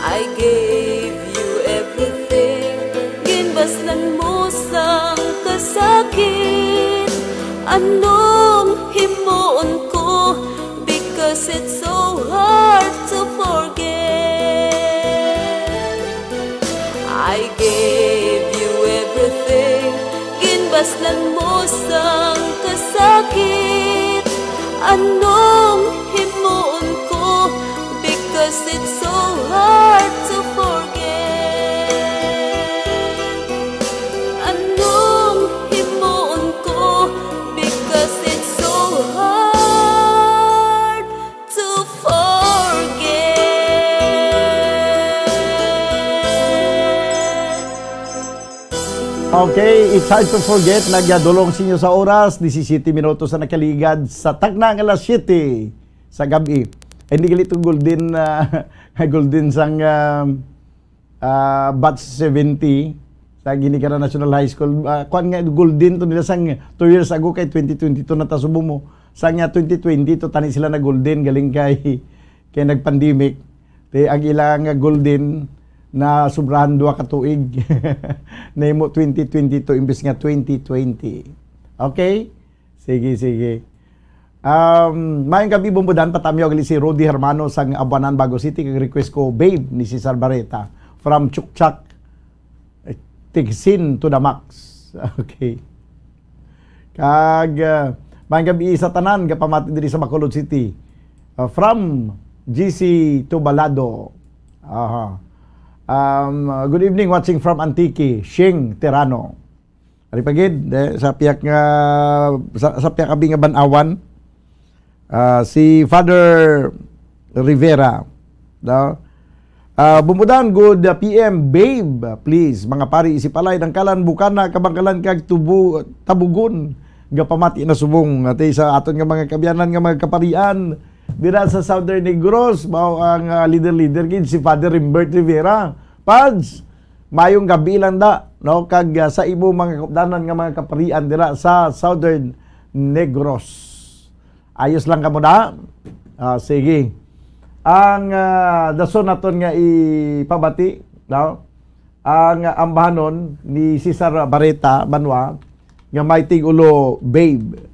I gave you everything. Ginbaslan mo sang kasakit. Anong himuon ko? Because it's so hard to forget. I gave you everything. Ginbaslan mo sang kasakit. Anong himuon ko? Because it's so hard to forget. Anong himuon ko? Because it's so hard to forget. Okay, it's hard to forget. Nagyadulong sa inyo sa oras, disisiete minutos na nakaligad sa takna nga alas siyete sa gab-i. Ay, hindi gali to golden, ah, golden sang, ah, ah, batch seventy. Sa Ginikanan National High School, ah, kuwan nga, golden to nila sang two years ago kay twenty twenty-two na ta subong mo. Sa nga twenty twenty-two, tani sila na golden, galing kay, kay nag-pandemic. Te, ang ilang golden na sobrahan duha ka tuig. Nahimo twenty twenty-two imbis nga twenty twenty. Okay? Sige, sige. Um, maayong gabi, Bumbudan. Patamyaw gali si Rudy Hermano sang Abuanan, Bago City. Kag request ko, Babe, ni Cesar Barreta from Chukchak, eh, Tigsin to the max. Okay. Kag, uh, maayong gabi sa tanan, gapamati diri sa Bacolod City. Uh, from G C Tubalado. Aha. Um, uh, good evening, watching from Antique, Shing Terano. Ari pa gid, eh, sa piyak nga, sa, sa piyak abi nga ban-awan, ah, si Father Rivera, no? Ah, Bumbudan, good, ah, P M, babe, please, mga pari, isip alay, Dangkalan, Bukana, Kabangkalan, kag Tubu-, Tabugon, gapamati na subong, ati sa aton nga mga kaabyanan nga mga kaparian, dira sa Southern Negros, mao ang, ah, leader-leader gid, si Father Rimbert Rivera. Pads, mayong gabi lang da, no? Kag, ah, sa imo mga kaupdanan nga mga kaparian dira sa Southern Negros. Ayos lang kamo da? Ah, sige. Ang, ah, dason naton nga ipabati, no? Ang, ah, ambahanon ni Cesar Barreta Banwa, nga may tig-ulo, Babe.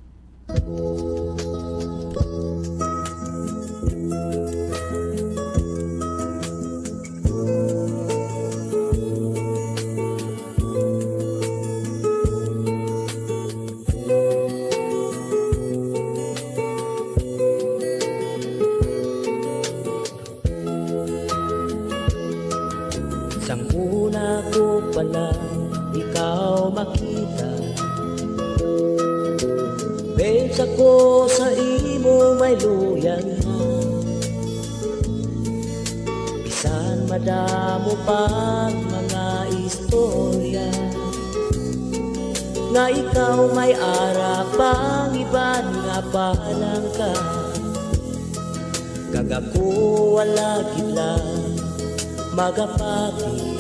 Sang una ko pa lang ikaw makita, babes, ako sa imo may luyag na. Bisan madamo pa ang mga istorya nga ikaw may ara pang iban nga palangga. Kag ako wala gid lang magapati.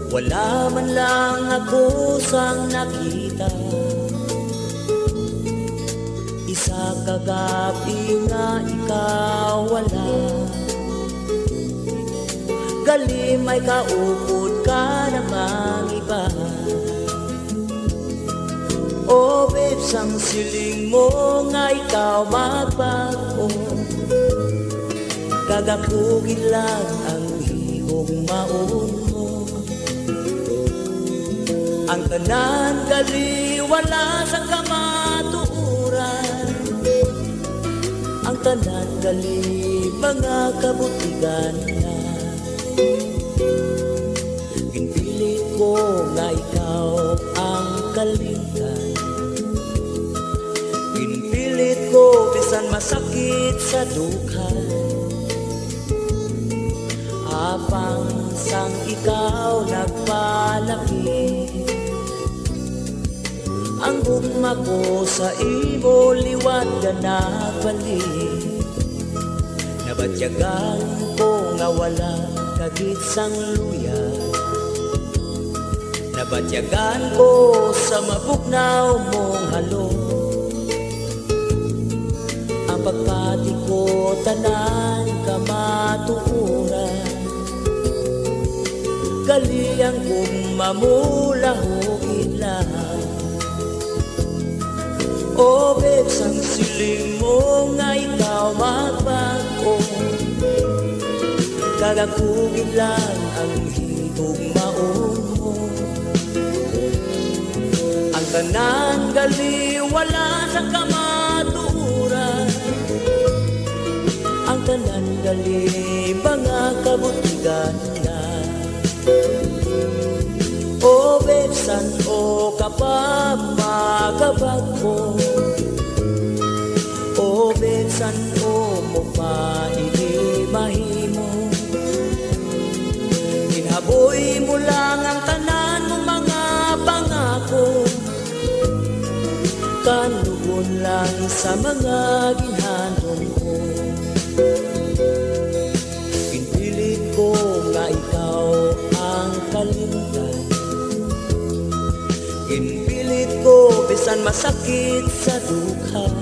Wala man lang ako sang nakita. Isa ka gab-i nga ikaw wala. Gali may kaupod ka namang iba. O babes, ang siling mo nga ikaw magbag-o, kag ako gid lang ang higugmaon mo. Ang tanan gali wala sa kamatuoran, ang tanan gali mga kabutigan na. Ginpilit ko nga ikaw ang kalimtan. Ginpilit ko bisan masakit sa dughan. Apang sang ikaw nagpalapit, ang gugma ko sa imo liwat nga nagbalik. Nabatyagan ko nga wala ka gid sang luya. Nabatyagan ko sa mabugnaw mong halong. Ang pagpati ko tanan kamatuoran. Gali ang gugma mo lahugid lang. O babes, ang siling mo nga ikaw magbag-o, kag ako gid lang ang higugmaon mo. Ang tanan gali wala sa kamatuoran, ang tanan gali mga kabutigan na. O babes, san-o ka pa magabag-o? O babes, san-o mo pa ini mahimo? Ginhaboy mo lang ang tanan mong mga pangako. Kanugon lang sa mga ginhandom ko. Ginpilit ko nga ikaw ang kalimtan. Masakit sa dughan,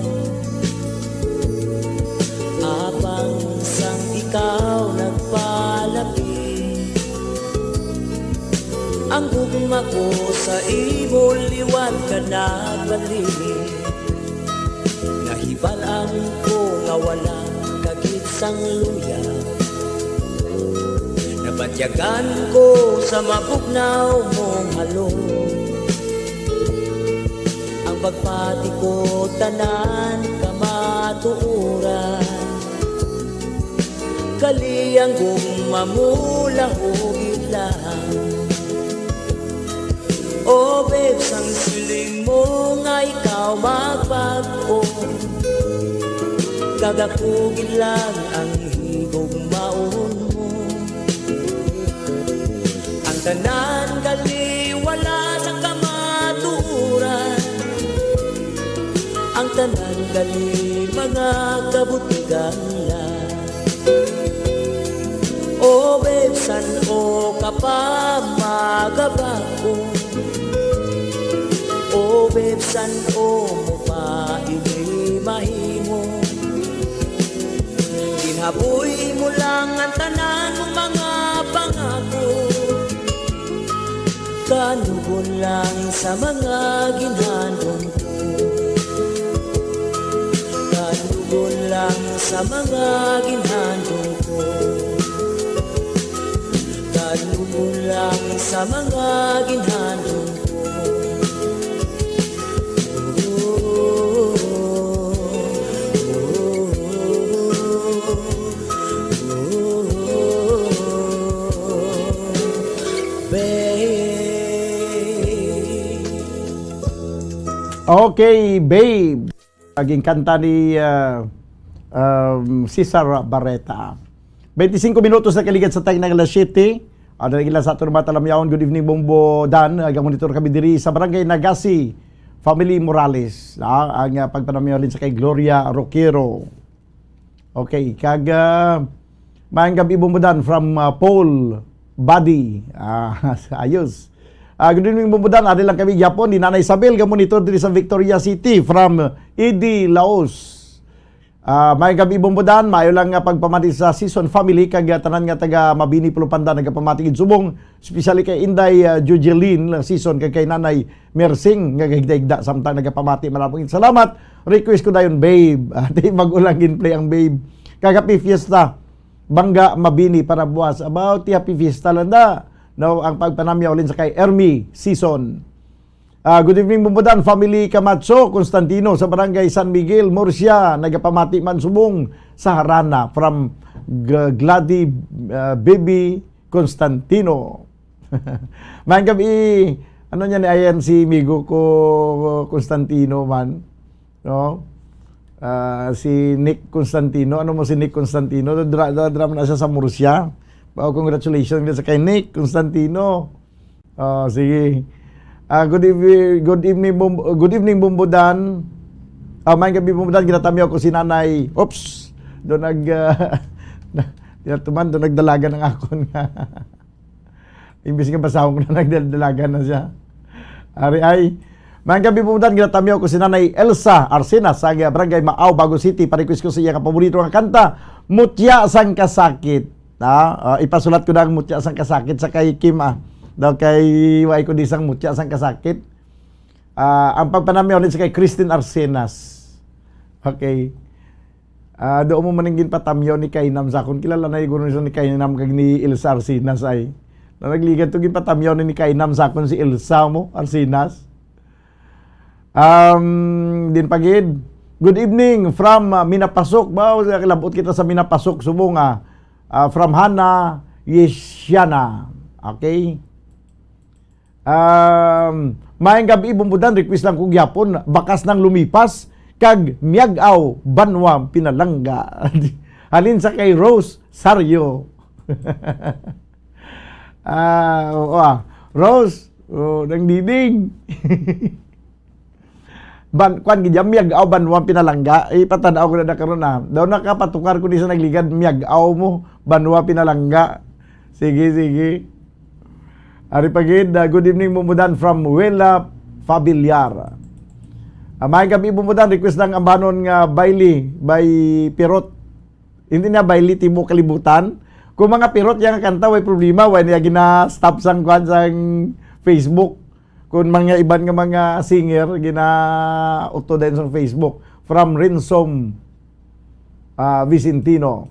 apang sang ikaw nagpalapit, ang gugma ko sa imo liwat ka nagbalik. Nahibal-an ko nga wala ka gid sang luya. Nabatyagan ko sa mabugnaw mong halong. Ang pagpati ko tanan kamatuoran. Kaliang gugma mo lahugid lang. O babes, ang siling mo nga ikaw magbag-o, kag ako gid lang ang higugmaon mo. Ang tanan gali wala sa kamatuoran, ang tanan gali mga kabutigan lang. O babe, san-o ka pa magabag-o? O babe, san-o mo pa ini mahimo? Ginhaboy mo lang ang tanan mong mga pangako. Kanugon lang sa mga ginhandom ko. Kanugon lang sa mga ginhandom ko. Kanugon lang sa mga ginhandom ko. Babe. Okay, babe. Naging kanta ni, ah, um, Cesar Barreta. Twenty-cinco minutos na kaligad sa time ng alas siyete. Ah, dali lang sa aton mga talamyaon. Good evening, Bombo Dan. Nagamonitor kami diri sa Barangay Nagasi, Family Morales. Ah, ang, ah, pagpanamyaw din sa kay Gloria Roquero. Okay, kag, ah, maayong gabi, Bombo Dan, from, ah, Paul Badi. Ah, ayos. Ah, good evening, Bombo Dan. Ari lang kami gyapon ni Nanay Isabel, gamonitor diri sa Victoria City from Idi, Laos. Ah, maayong gabi, Bombo Dan. Maayo lang nga pagpamati sa Season family kag, ah, tanan nga taga Mabini, Pulupanda, nagapamati gid subong, especially kay Inday, ah, Jujeline Season kag kay Nanay Mersing nga gahigda-higda samtang nagapamati. Maraming salamat. Request ko dayon, babe. Ati, bag-o lang gin-play ang babe. Kag happy fiesta. Bangga Mabini para buwas. About ti happy fiesta lang da. No, ang pagpanamyaw ulin sa kay Ermi Season. Ah, good evening, Bombo Dan, family Camacho Constantino sa Barangay San Miguel, Murcia. Nagapamati man subong sa Harana from G-, Glady, ah, Baby Constantino. Maayong gabi, ano niya ni ayan si migo ko Constantino man, no? Ah, si Nick Constantino. Ano mo si Nick Constantino? Dra-, dra-, dra man na siya sa Murcia. Wow, congratulations sa kay Nick Constantino. Ah, sige. Ah, good evening, good evening, Bom-, good evening, Bombo Dan. Ah, maayong gabi, Bombo Dan. Ginatamyaw ko si Nanay. Oops. Doon nag, ah, na, tinatuman, doon nagdalagan ang akon nga. Imbis nga basahon ko na, nagdalagan na siya. Ari ay. Maayong gabi, Bombo Dan. Ginatamyaw ko si Nanay Elsa Arcenas sa Barangay Maaw, Bago City. Pa-request ko sa iya nga paborito nga kanta, Mutya sang Kasakit. Ah, ah, ipasulat ko na ang Mutya sang Kasakit sa kay Kim, ah. Daw kay, wa ko di sang Mutya sang Kasakit. Ah, ang pagpanamyaw ulit sa kay Christine Arcenas. Okay. Ah, doon mo man ang ginpatamyaw ni Kainam sa akon. Kilala na siguro ni Kainam kag ni Elsa Arcenas ay. Na nagligad to, ginpatamyaw ni Kainam sa akon si Elsa mo, Arcenas. Um, din pagid. Good evening from, ah, Minapasok. Ba, kalabot kita sa Minapasok, subong, ah, ah, from Hana Yesiana. Okay. Um, maayong gabi, Bombo Dan. Request lang ko gyapon, Bakas nang Lumipas kag Miag-aw, Banwa Pinalangga. Halin sa kay Rose Sario. Ah, oo, ah. Rose, oh, nang diding. Ban-, kwan gid yan, Miag-aw, Banwa Pinalangga. Ipatan-aw ko na, na karon, ah. Daw nakapatukar ko di sa nagligad, Miag-aw mo, Banwa Pinalangga. Sige, sige. Ari pa gid, ah, good evening, Bombo Dan from Wela Fabiliar. Ah, maayong gabi, Bumudan. Request lang ambanon nga Baili by Pirot. Hindi na Baili, Timo Kalibutan. Kung mga Pirot yang kanta, way problema. Way niya gina-stop sang kwan sang Facebook. Kung mga iban nga mga singer, gina-auto din sa Facebook. From Rinsom, ah, Vicentino.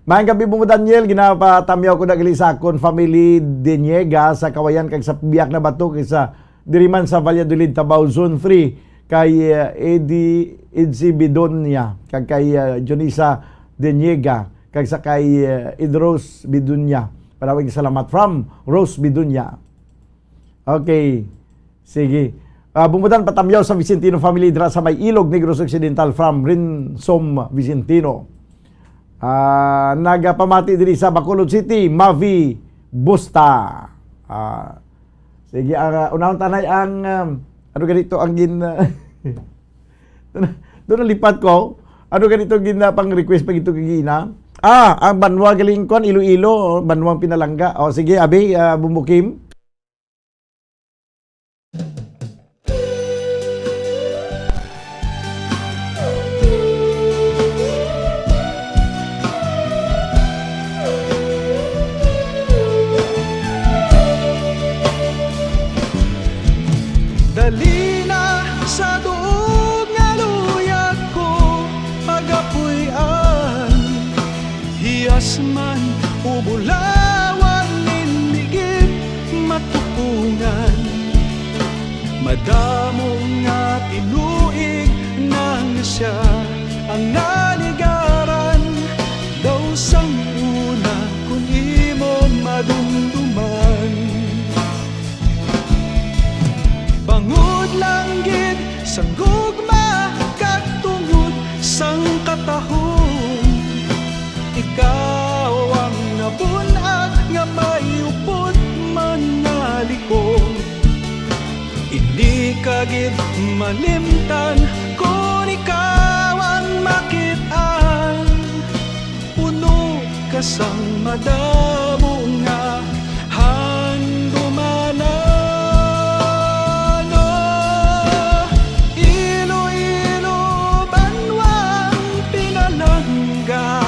Maayong gabi, Bungo Daniel. Ginapatamyaw ko na gali sa akon family Deniega sa Kawayan kag sa Biak na Bato kag sa diri man sa Valladolid, Tabaw, Zone three, kay, uh, Eddie, Edsy Bidonia, kag kay, uh, Jonisa Deniega, kag sa kay, uh, Idros Bidonia. Palawig salamat from Rose Bidonia. Okay. Sige. Ah, Bumudan, patamyaw sa Vicentino family dira sa may Ilog, Negros Occidental, from Rinsom Vicentino. Ah, nagapamati diri sa Bacolod City, Mavi Busta. Ah, sige, ang, ah, unahon tanay ang, um, ano ganito ang gin-, doon, doon nalipat ko. Ano ganito gina pang request pa gito kagina? Ah, ang banwa galing kwan, Iloilo, oh, banwang Pinalangga. Oh, sige, abi, ah, Bumukim. Dali na sa duog nga luyag ko pagapuy-an. Hiyas man o bulawan, hindi gid matukungan. Madamo nga tinuig nang siya ang naligaran. Daw sang una kon imo madumduman. Bangod lang gid sang gugma kag tungod sang katahom, ikaw ang nabun-ag nga may upod man nga likom. Hindi ka gid malimtan kon ikaw ang makit-an. Puno ka sang madamo nga handumanan. Oh, Iloilo, banwang Pinalangga,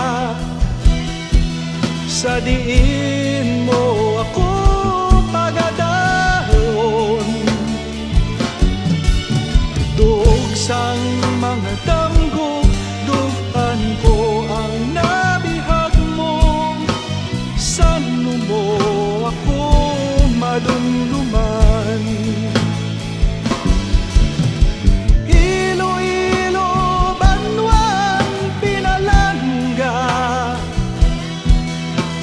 sa diin mo ako pagadahon. Duog sang mga damgo, dughan ko ang nabihag mo. San-o mo ako madumduman? Iloilo, banwang Pinalangga,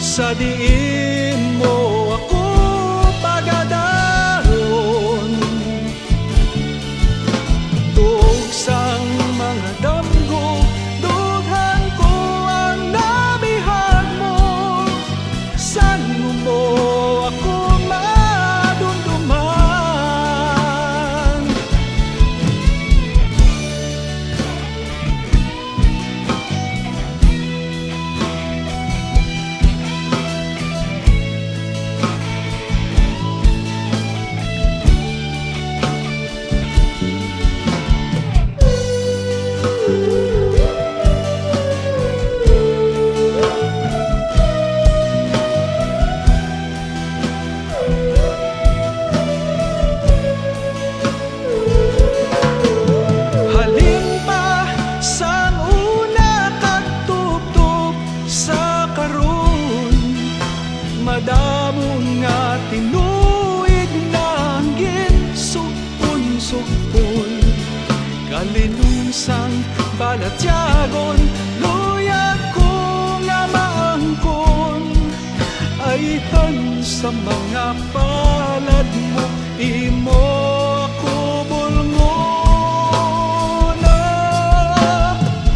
sa diin mo ako pagadahon. Tuog sang mga damgo, dughan ko ang nabihag mo. San-o mo ako madumduman? Halin pa sang una kag tubtob sa karon, madamo nga tinuig na ang ginsugpon-sugpon. Kalinong sang balatyagon, luyag ko nga maangkon. Ayhan sa mga palad mo, imo ako bulngona.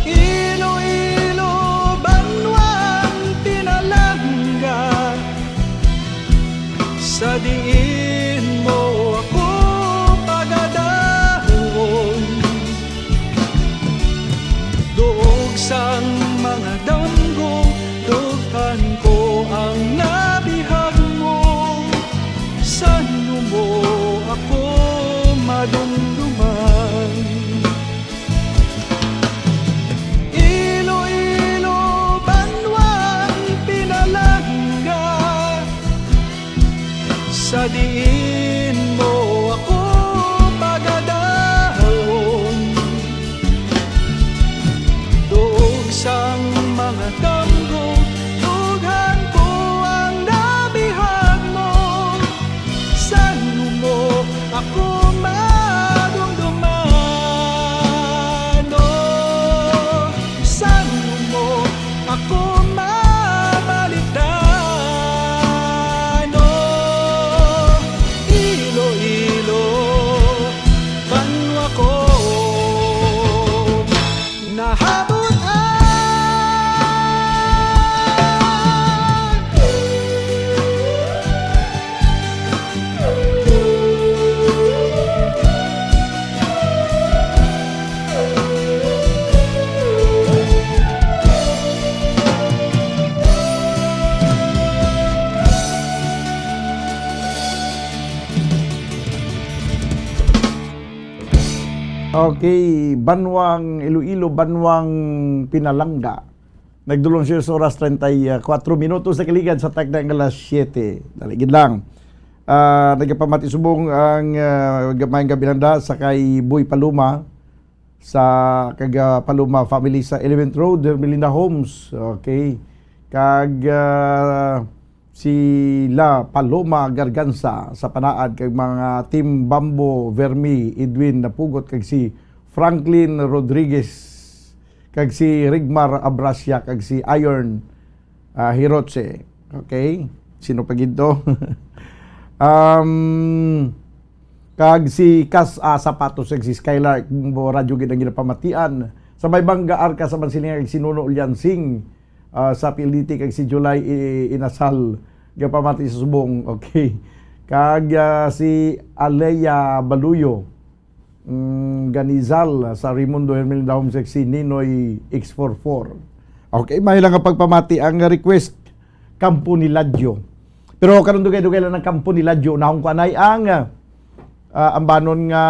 Iloilo, banwang Pinalangga, sa diin mo ako pagadahon. Duog sang mga damgo, dughan ko ang nabihag mo. San-o mo ako madumduman? Okay, Banwang Iloilo, Banwang Pinalangga. Nagdulong siya sa oras, treinta y cuatro minutos na kaligad sa tagna nga alas siyete. Dali gid lang. Ah, nagapamati subong ang, ah, Mayong Gabi Nanda sa kay Boy Paloma, sa kag, ah, Paloma family sa Eleventh Road, Hermelinda Homes. Okay. Kag, ah, sila Paloma Garganza sa Panaad, kag mga Team Bambo, Vermi, Edwin Napugot, kag si Franklin Rodriguez, kag si Rigmar Abrasia, kag si Iron, ah, Hiroche. Okay? Sino pa gid to? Um, kag si Kas, ah, Sapatos, kag si Skylark, mo radyo gid ang ginapamatian. Sa may Bangga, Arca sa Mansilingan, kag si Nuno Liansing, ah, sa P L D T, kag si July I-, Inasal, gapamati sa subong. Okay. Kag, ah, si Alea Baluyo, mm, Ganizal sa Raimundo Hermelinda Homes, kag si Ninoy X forty-four. Okay, may lang nga pagpamati ang request, Kampo ni Ladyo. Pero karon dugay-dugay lang ang Kampo ni Ladyo. Unahon ko anay ang, ah, ambanon nga,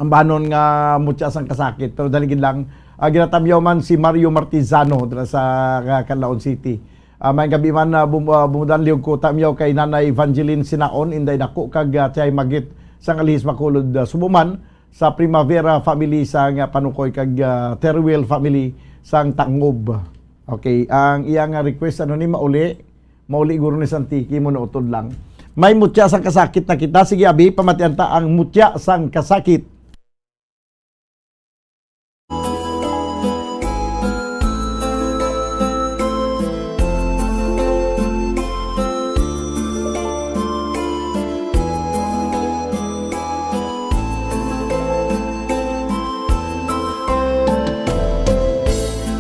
ambanon nga mutya sang kasakit. Pero dali gid lang, ah, ginatamyaw man si Mario Martizano dira sa, ah, Canlaon City. Ah, may gabi man, ah, bum-, ah, bumudan liog ko tamyaw kay Nanay Evangeline Sinaon, Inday Dako, kag, ah, Tiyay Magit sang Alihis Bacolod, ah, Subo man sa Primavera family sang, ah, Panukoy, kag, ah, Teruel family sang Tangob. Okay, ang iya nga request, ano ni, mauli? Mauli guro ni Santiki mo nautod lang. May mutya sang kasakit na kita. Sige, abi, pamatian ta ang mutya sang kasakit.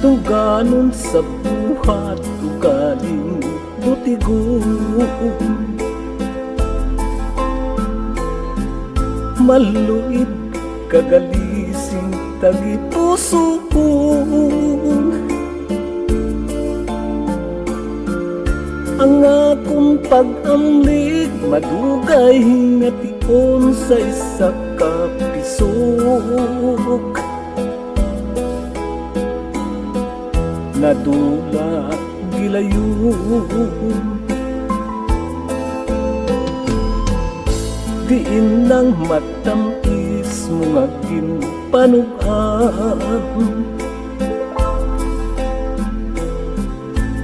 Tungganon sa buhat, ugaling butigon. Maluid kag alising tagipusoon. Ang akon pag-amlig madugay nga tion sa isa ka pisok. Nadula gilayon. Diin lang matam-is mo nga ginpanug-an.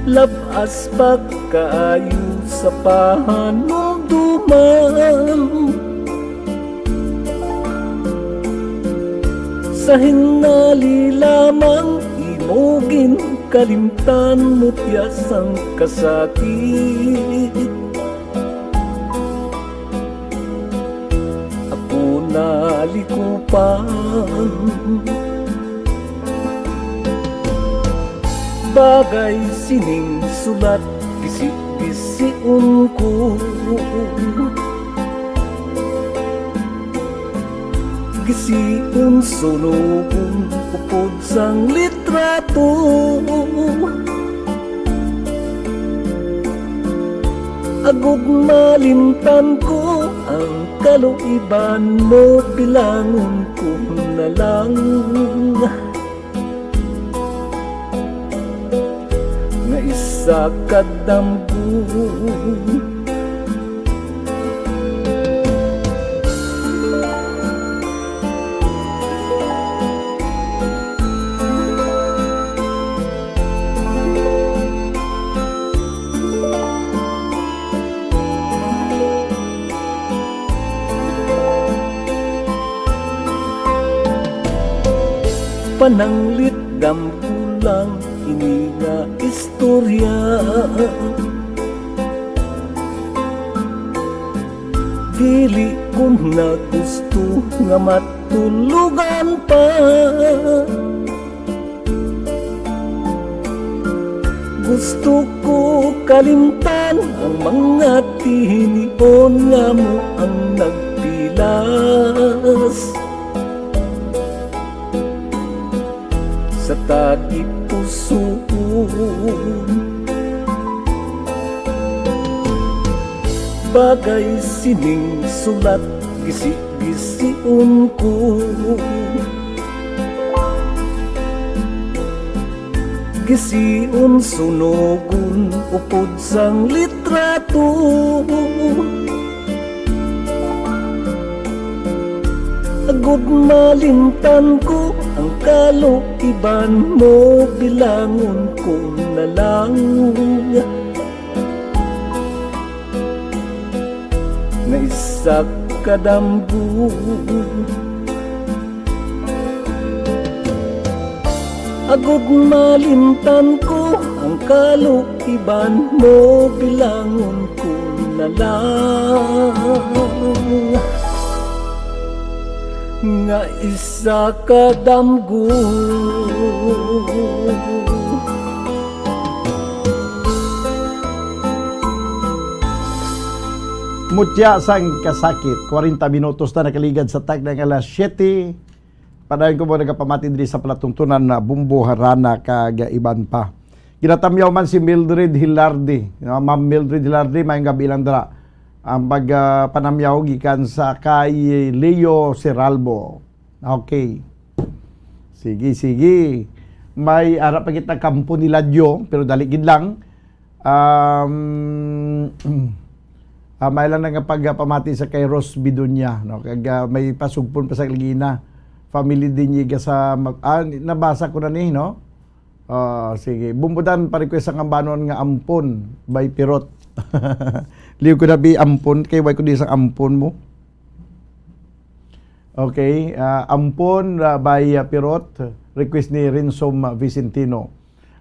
Lab-as pa kaayo sa pahanumduman. Sa hinali lamang imo ginkalimtan, mutya sang kasakit. Ako nalikupan. Bagay sining sulat, gisi-gision ko. Gision sunugon upod sang litrato. Agud malimtan ko ang kaluiban mo, bilangon ko na lang nga isa ka damgo. Pananglit, damgo lang ini nga istorya. Dili ko na gusto nga matulugan pa. Gusto ko kalimtan ang mga tinion nga mo ang nagpilas sa tagipusoon. Bagay sining sulat, gisi Gisiun ko, gisiun, sunugon, upod sang litrato. Agod malimtan ko ang kaluiban mo, bilangon ko na lang nga isa ka damgo. Agod malimtan ko ang kaluiban mo, bilangon ko na lang nga isa ka damgo. Mutya sang kasakit, kwarenta minutos na nakaligad sa takna nga alas siyete. Padayon ko mo nagapamati diri sa palatuntunan na Bumbo, Harana, kag iban pa. Ginatamyaw man si Mildred Hilardi, no? Ma'am Mildred Hilardi, maayong gabi lang dira. Ang pag, ah, panamyaw gikan sa kay Leo Seralbo. Okay. Sige, sige. May ara pa kita kampo ni Ladyo, pero dali gid lang. Um, ah, may lang nga pagpamati sa kay Ros Bidunya, no? Kag, ah, may pasugpon pa sa Ligina. Family din yiga sa mag-, ah, nabasa ko na ni, no? Ah, sige. Bumbudan, pa-request ang ambanon nga Ampon by Pirot. Liw ko na bi Ampon, kay why ko di sang Ampon mo? Okay, ah, Ampon, ah, by, ah, Pirot. Request ni Rinsom Vicentino.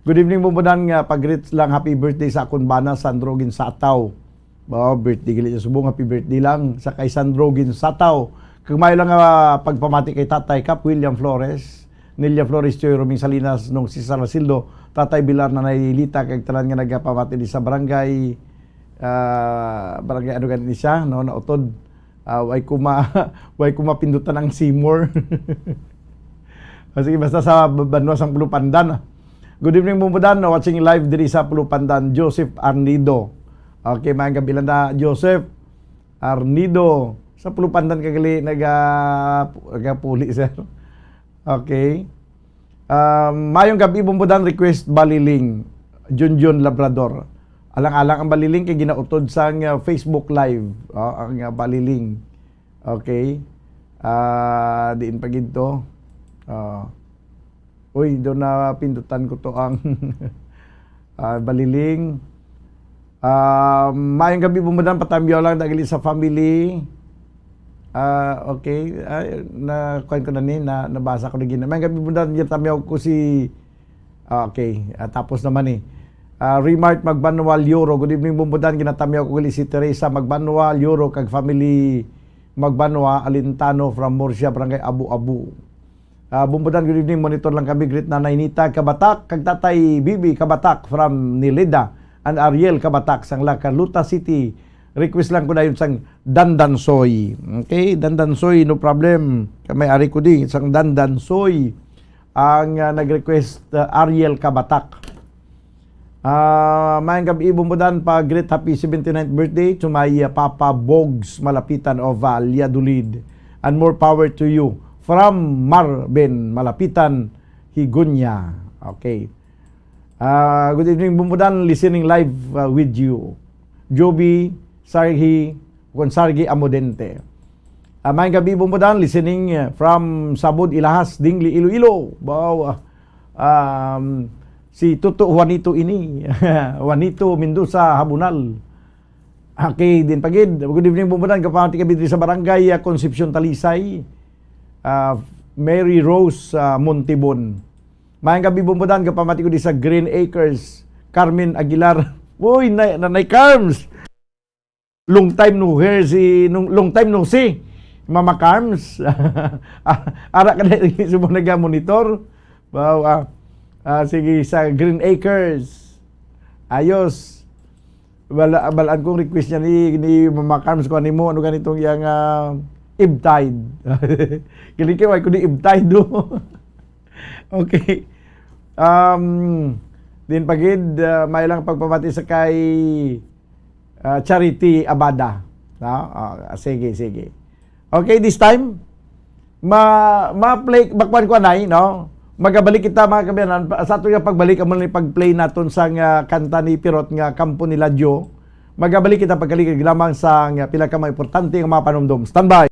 Good evening, Bumbudan, nga pag-greet lang, happy birthday sa akon bana, Sandro Ginsataw. Oh, birthday gali sa subong, happy birthday lang sa kay Sandro Ginsataw. Kag may lang nga pagpamati kay Tatay Cap William Flores, Nelia Flores, Choy Roming Salinas, Nong Cesar Lasildo, Tatay Bilar, Nanay Lita, kag tanan nga nagapamati di sa barangay, ah, barangay ano gani ni siya, no, Nautod. Ah, way ko ma-, way ko mapindutan ang Seymour. Ah, sige, basta sa banwa sang Pulupandan. Good evening, Bumbudan. Watching live diri sa Pulupandan, Joseph Arnido. Okay, maayong gabi lang na, Joseph Arnido. Sa Pulupandan ka gali naga-, nagapuli, sir. Okay. Um, maayong gabi, Bumbudan. Request Baliling, Junjun Labrador. Alang-alang ang Baliling kay ginautod sang, uh, Facebook Live. Oh, ang, uh, Baliling. Okay. Ah, diin pa gid to? Ah. Uy, do na pindutan ko to ang, ah, Baliling. Ah, maayong gabi, Bumbudan, patamyaw lang dagili sa family. Ah, okay. Ay, na, kuwan ko na ni, na, nabasa ko na gina. Maayong gabi, Bumbudan, tamyaw ko si Ah, okay. Ah, tapos naman ni, ah, Remart Magbanwa Liuro. Good evening, Bumbudan. Ginatamyaw ko gali si Teresa Magbanwa Liuro kag family Magbanwa Alintano from Murcia, Barangay Abu-Abu. Ah, Bumbudan, good evening. Monitor lang kami. Greet Nanay Nita Kabatak kag Tatay Bibi Kabatak from Nileda and Ariel Kabatak sang La Carlota City. Request lang ko dayon sang Dandansoy. Okay, Dandansoy, no problem. Kami ari ko di sang Dandansoy. Ang, ah, nag-request, ah, Ariel Kabatak. Ah, maayong gabi, Bumbudan, pa-greet happy seventy-ninth birthday to my, ah, Papa Bogs Malapitan of Valladolid. And more power to you. From Marvin Malapitan, Higunya. Okay. Ah, good evening, Bumbudan. Listening live, ah, with you. Joby, Sarhi, Gonzalgue Amodente. Ah, maayong gabi, Bumbudan, listening, eh, from Sabod, Ilahas, Dingli, Iloilo. Wow, ah, um, si Tuto Juanito ini. Juanito Mendoza Habunal. Okay, din pagid. Good evening, Bumbudan. Kapati kami diri sa barangay, ah, Concepcion, Talisay. Ah, Mary Rose, ah, Montibon. Maayong gabi, Bumbudan. Kapamati ko di sa Green Acres. Carmen Aguilar. Uy, na, Nanay Carms. Long time no hear si, nung, long time no see. Mama Carms. Ah, ara ka na sa mga nag-monitor. Wow, ah, ah, sige, sa Green Acres. Ayos. Bala-, balaan kong request niya ni, ni Mama Carms kung ano mo, ano ganitong yang, ah, Evtide. Galing kayo, ay ko ni Evtide, do. Okay. Um, din pagid, ah, may lang pagpamati sa kay, ah, Charity Abada. No? Ah, sige, sige. Okay, this time, ma-, ma-play, makuan ko anay, no? Magabalik kita, mga kaabyanan, pa-, sa ato nga pagbalik, amo ni pag-play naton sa nga kanta ni Pirot nga Kampo ni Ladyo. Magabalik kita pagkaligid lamang sa nga pila ka mga importante nga mga panumdom. Standby.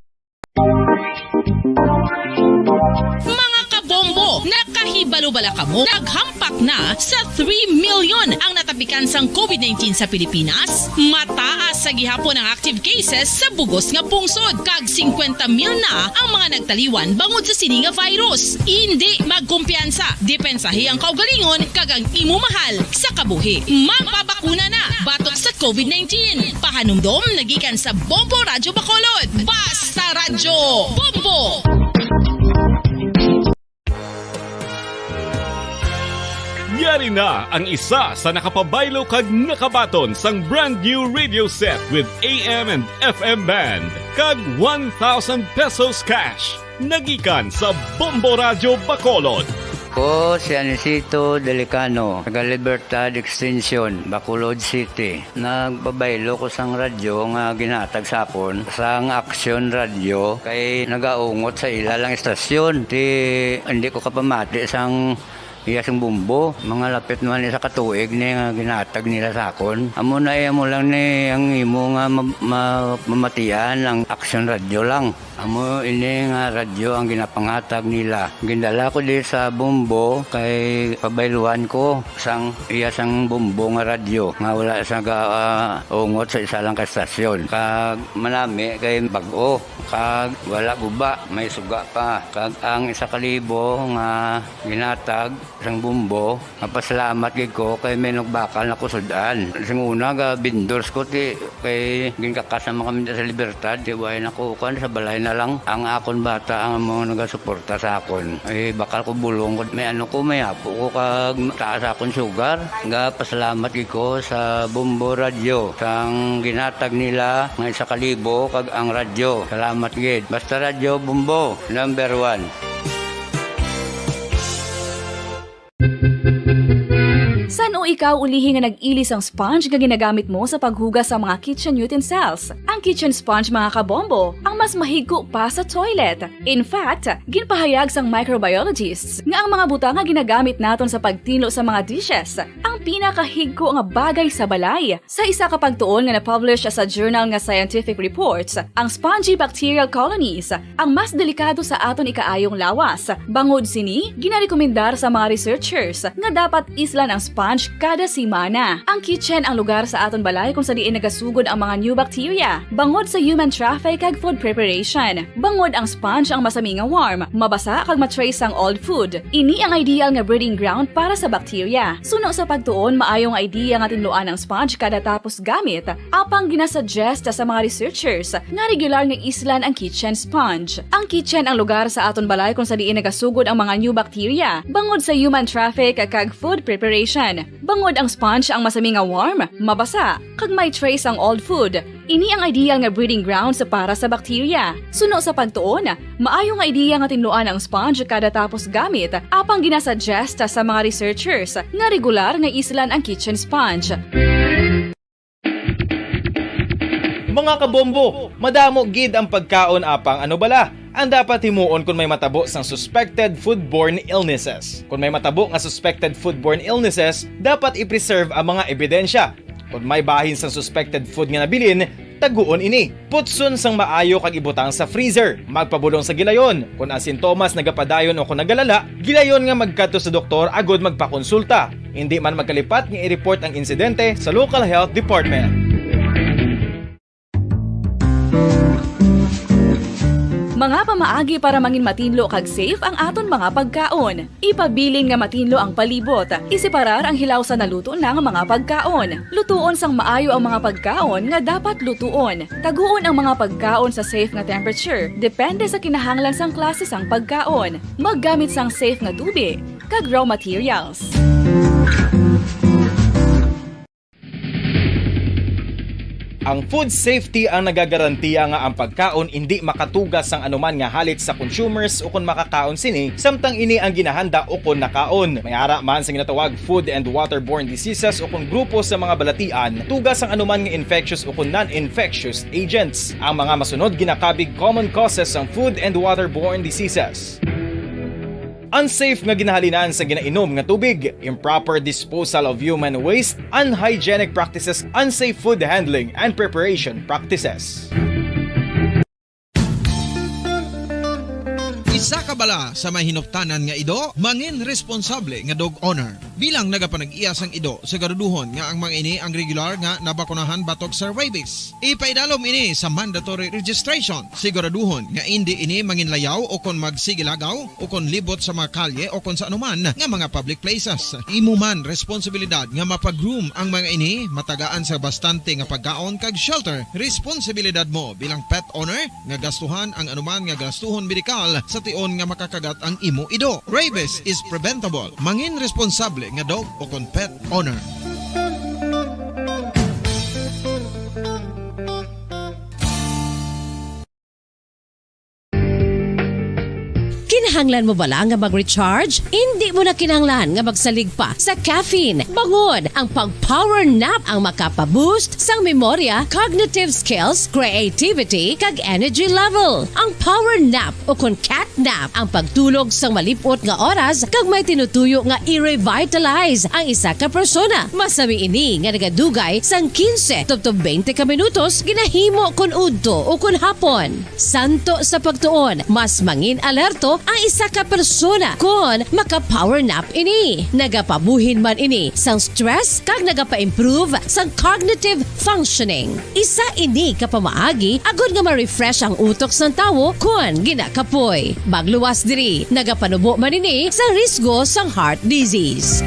Mga kabombo, nakahibalo bala kamo? Naghampak na sa three million ang natapikan sang covid nineteen sa Pilipinas. Mataas sa gihapon ang active cases sa bugos nga pungsod, kag singkwenta mil na ang mga nagtaliwan bangod sa sini nga virus. Indi magkumpiyansa, depensahi ang kaugalingon kag ang imo mahal sa kabuhi. Magpabakuna na batok sa covid nineteen. Pahanumdom nagikan sa Bombo Radyo Bacolod. Basta Radyo Bombo! Yari na ang isa sa nakapabaylo kag nakabaton sang brand new radio set with A M and F M band kag one thousand pesos cash. Nagikan sa Bombo Radyo Bacolod. Ko si Anisito Delicano, taga Libertad Extension, Bacolod City. Nagpabaylo ko sang radyo nga ginhatag sa akon sang Action Radio kay nagaungot sa ila lang istasyon. Ti, hindi ko kapamati sang iya sing bumbo. Mga lapit naman isa ka tuig ni nga ginhatag nila sa akon. Amo na, eh, amo lang ni ang imo nga ma-, ma-, mamatian ang Action Radio lang. Amo ini nga radyo ang ginapanghatag nila. Gindala ko di sa Bombo kay pabayluan ko sang iya sang Bombo nga radyo nga wala sa ga, ah, ungot sa isa lang ka stasyon. Kag manami kay bag-o, kag wala guba, may suga pa. Kag ang isa ka libo nga ginhatag sang Bombo, mapasalamat gid ko kay may nagbakal na ko sud-an. Sing una, ga vendors ko, ti, kay ginkakas naman kami sa Libertad, ti, way na ko, kuan, sa balay na lang. Ang akon bata ang mga nagasuporta sa akon. Ay, bakal ko bulong ko, may ano ko, may apo ko, kag taas akon sugar. Ga pasalamat gid ko sa Bombo Radyo, sang ginhatag nila nga isa ka libo, kag ang radyo. Salamat gid. Basta Radyo Bombo, number one. San-o ikaw ulihi nga nag-ili sang sponge nga ginagamit mo sa paghugas sa mga kitchen utensils? Ang kitchen sponge, mga kabombo, ang mas mahigko pa sa toilet. In fact, ginpahayag sang microbiologists nga ang mga butang nga ginagamit naton sa pagtinlo sa mga dishes ang pinakahigko nga bagay sa balay. Sa isa ka pagtuon nga na-publish sa journal nga Scientific Reports, ang spongy bacterial colonies ang mas delikado sa aton ikaayong lawas. Bangod sini, ginarekomendar sa mga researchers nga dapat islan ang sponge kada semana. Ang kitchen ang lugar sa aton balay kung sa diin nagasugod ang mga new bacteria bangod sa human traffic kag food preparation. Bangod ang sponge ang masami nga warm, mabasa kag ma-trace sang old food. Ini ang ideal nga breeding ground para sa bacteria. Suno sa pagtuon, maayo nga idea nga tinluan ang sponge kada tapos gamit, apang ginasuggest sa mga researchers nga regular nga islan ang kitchen sponge. Ang kitchen ang lugar sa aton balay kung sa diin nagasugod ang mga new bacteria bangod sa human traffic kag food preparation. Bangod ang sponge ang masami nga warm, mabasa, kag may trace ang old food, ini ang ideal nga breeding grounds para sa bacteria. Suno sa pagtuon, maayo nga ideya nga tinluan ang sponge kada tapos gamit, apang ginasuggest sa mga researchers nga regular nga islan ang kitchen sponge. Mga kabombo, madamo gid ang pagkaon, apang ano bala ang dapat himuon kon may matabo sang suspected foodborne illnesses? Kon may matabo nga suspected foodborne illnesses, dapat i-preserve ang mga ebidensya. Kon may bahin sang suspected food nga nabilin, taguon ini. Putson sang maayo kag ibutang sa freezer. Magpabulong sa gilayon. Kon ang sintomas nagapadayon o kon nagalala, gilayon nga magkadto sa doktor agud magpakonsulta. Indi man magkalipat nga i-report ang insidente sa local health department. Mga pamaagi para mangin matinlo kag safe ang aton mga pagkaon. Ipabilin nga matinlo ang palibot. Iseparar ang hilaw sa naluto na nga mga pagkaon. Lutuon sang maayo ang mga pagkaon nga dapat lutuon. Taguon ang mga pagkaon sa safe nga temperature, depende sa kinahanglan sang klase sang pagkaon. Maggamit sang safe nga tubi kag raw materials. Ang food safety ang nagagarantiya nga ang pagkaon indi makatuga sang anuman nga halit sa consumers ukon makakaon sini, samtang ini ang ginahanda ukon nakaon. May ara man sa ginatawag food and waterborne diseases ukon grupo sa mga balatian, tuga sang anuman nga infectious ukon non-infectious agents. Ang mga masunod ginakabig common causes sang food and waterborne diseases. Unsafe nga ginahalinan sa ginainom nga tubig, improper disposal of human waste, unhygienic practices, unsafe food handling, and preparation practices. Isa ka bala sa may hinuptanan nga ido, mangin responsable nga dog owner. Bilang nagapanag-iya sang ido, siguraduhon nga ang mga ini ang regular nga nabakunahan batok sa rabies. Ipaidalom ini sa mandatory registration. Siguraduhon nga indi ini manginlayaw o kon magsigilagaw o kon libot sa mga kalye o kon sa anuman nga mga public places. Imo man responsibilidad nga mapag-groom ang mga ini, matagaan sa bastante nga pagkaon kag shelter. Responsibilidad mo bilang pet owner nga gastuhan ang anuman nga gastuhon medikal sa tion nga makakagat ang imo ido. Rabies is preventable. Mangin responsable nga dog o kon pet owner. Kinahanglan mo bala nga mag-recharge? Indi mo na kinahanglan nga magsalig pa sa caffeine. Bangod ang pag-power nap ang makapa-boost sang memorya, cognitive skills, creativity, kag energy level. Ang power nap o kon cat nap ang pagtulog sang malip-ot nga oras kag may tinutuyo nga i-revitalize ang isa ka persona. Masami ini nga nagadugay sang quince tubtob twenty ka minutos ginahimo kon udto o kon hapon. Santo sa pagtuon, mas mangin alerto ang isa ka persona kon maka-power nap ini. Nagapabuhin man ini sang stress kag nagapa-improve sang cognitive functioning. Isa ini ka pamaagi agod nga ma-refresh ang utok sang tawo kon ginakapoy. Magluwas diri, nagapanubo man ini sa risgo sang heart disease.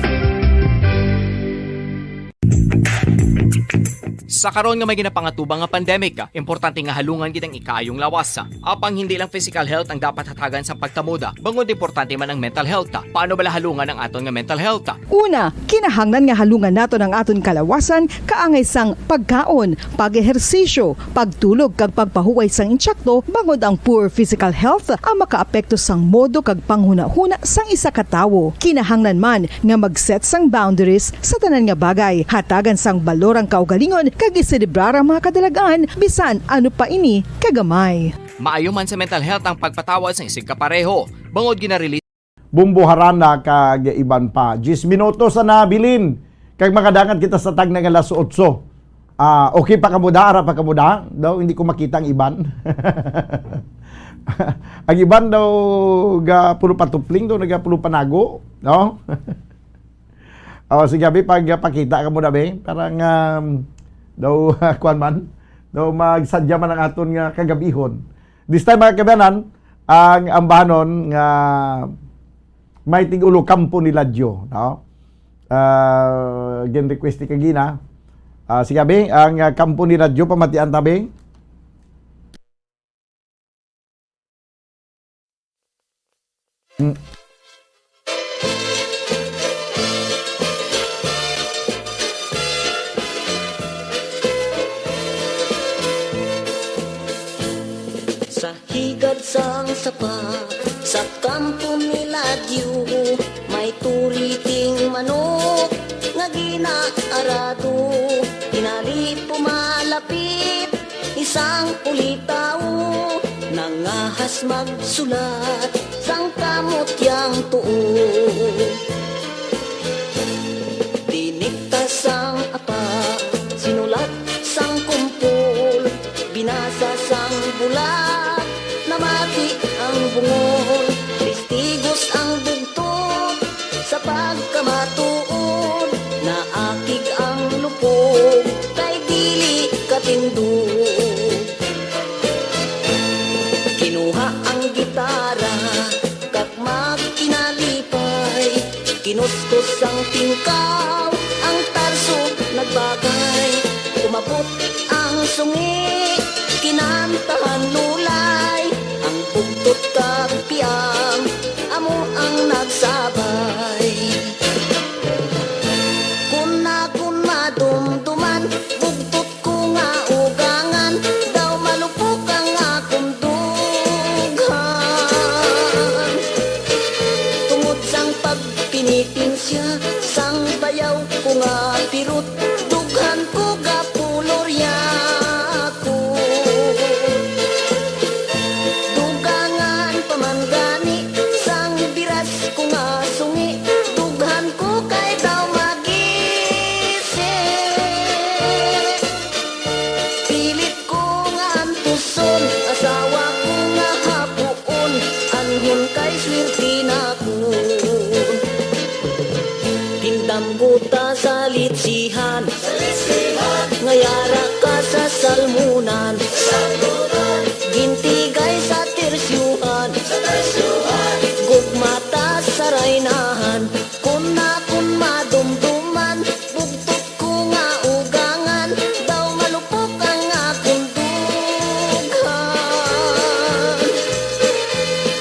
Sa karon nga may ginapangatubang nga pandemic, importante nga halungan gid ang ikaayong lawas. Apang hindi lang physical health ang dapat hatagan sa pagtamod, bangod importante man ang mental health. Paano bala halungan ang aton nga mental health? Una, kinahanglan nga halungan naton ang aton kalawasan kaangay sang pagkaon, pag-ehersisyo, pagtulog kag pagpahuway sang insakto, bangod ang poor physical health ang makaapekto sang modo kag panghunahuna sang isa ka tawo. Kinahanglan man nga mag-set sang boundaries sa tanan nga bagay, hatagan sang balor ang kaugalingon kag iselebrar ang mga kadalag-an bisan ano pa ini kagamay. Maayo man sa mental health ang pagpatawad sa isig kapareho, bangod ginarelease Bumbuharana kag iban pa. Diyes minutos na nabilin. Kag makadangat kita sa tagna nga alas otso. Ah, okay pa kamo da? Ara pa kamo da? Daw, hindi ko makita ang iban. Ang iban daw ga pulo patupling daw, naga pulo panago, no? Oh, sige, abi, pagpakita kamo da, be. Parang, um, daw, kuwan man. Daw magsadya man ang aton nga kagabihon. This time, mga kabayanan, ang ambanon nga may tig-ulo kampo ni Ladyo, no? Ah, gin-request ni kagina. Ah, sige, abi, ang, ah, kampo ni Ladyo, pamatian ta, abi. Mm. Sa higad sang sapa, sa kampo ni Ladyo, may turiting manok nga ginaarado. Tinali pumalapit isang ulitawo, nangahas magsulat sang kamot yang tuo. Tinikta sang apa, sinulat sang kumpol, binasa sang bulag, namati ang bungol, listigos ang bugtod, sa pagkamatuod, naakig ang lupog, kay dili katindog. Kinuha ang gitara, kag magkinalipay, kinuskus ang tingkaw, ang tarso nagbagay. Umabot ang sungi, kinantahan lulay, ang bugtot kag piang, amo ang nagsabay. Kun akon madumduman, bugtot ko nga ugat. Sang bayaw ko nga pirot, dughan ko gapulorya ko. Dugangan pa man gani, sang biras ko nga sungi, dughan ko kay daw magisi. Pilit ko nga antuson, asawa ko nga hapuon, anhon kay swerte na ko. Tindam ko ta sa litsihan, nga yara ka sa salmunan, gintigay sa tersyuhan, gugma ta sa raynahan, kun na kun madumduman, bugtot ko nga ugangan, daw malupok ang akon dughan.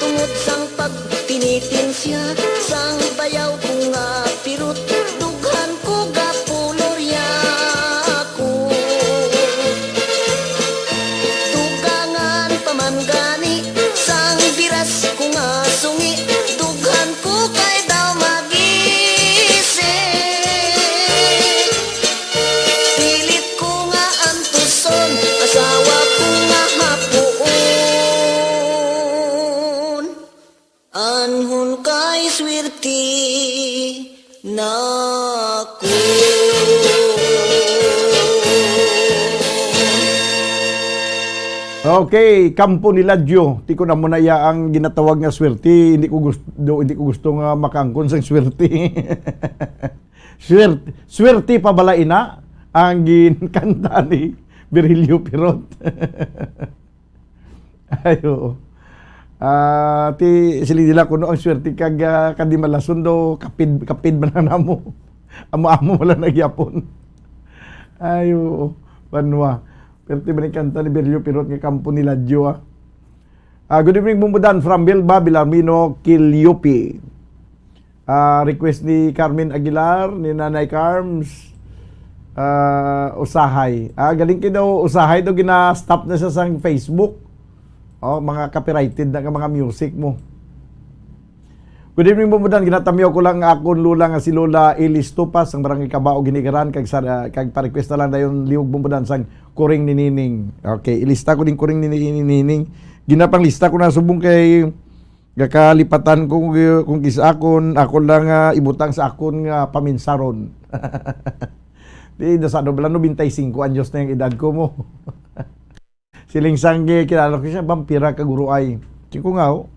Tungod sang pagtinitensya, sang bayaw ko nga pirot, dughan ko gapulorya ko. Dugangan pa man gani, sang biras ko nga sungi, dughan ko kay daw magisi. Pilit ko nga antuson, asawa ko nga hapuon, anhon kay swerte na ko. Okay, Kampo ni Ladyo. Ti ko na mo na iya ang ginatawag nga swerte. Hindi ko gusto, hindi ko gusto nga makaangkon sang swerte. Swerte, swerte pa bala ina ang ginkanta ni Virgilio Pirot. Ay, oo. Ah, ti, siling nila kuno ang swerte kag, ah, kadimalason do, kapid, kapid man lang namo. Amo-amo wala nagyapon. Ay, oo. Banwa. Pero ti ba ni kanta ni Virgilio Pirot nga Kampo ni Ladyo, ah? Ah, good evening, Bumbudan, from Bilba, Bilarmino, Kiliopi. Ah, request ni Carmen Aguilar, ni Nanay Carms, ah, Usahay. Ah, galing kay daw Usahay daw gina-stop na siya sang Facebook. Oh, mga copyrighted na ka mga music mo. Good evening, Bumbudan. Ginatamyaw ko lang ang akon lola nga si Lola Elis Tupas, ang barangay Kabao, Ginigaran, kag sa, kag pa-request na lang dayon liwag, Bumbudan, sang Kuring ni Nining. Okay, ilista ko din Kuring ni Nining. Ginapanglista ko na subong kay gakalipatan ko kung, kung kis akon, ako lang, ah, ibutang sa akon nga paminsaron. Di, nasa ano bala, nobenta y cinco anyos na yung edad ko mo. Siling sang, eh, kilala ko siya, vampira ka guro ay. Siling ko nga, oh.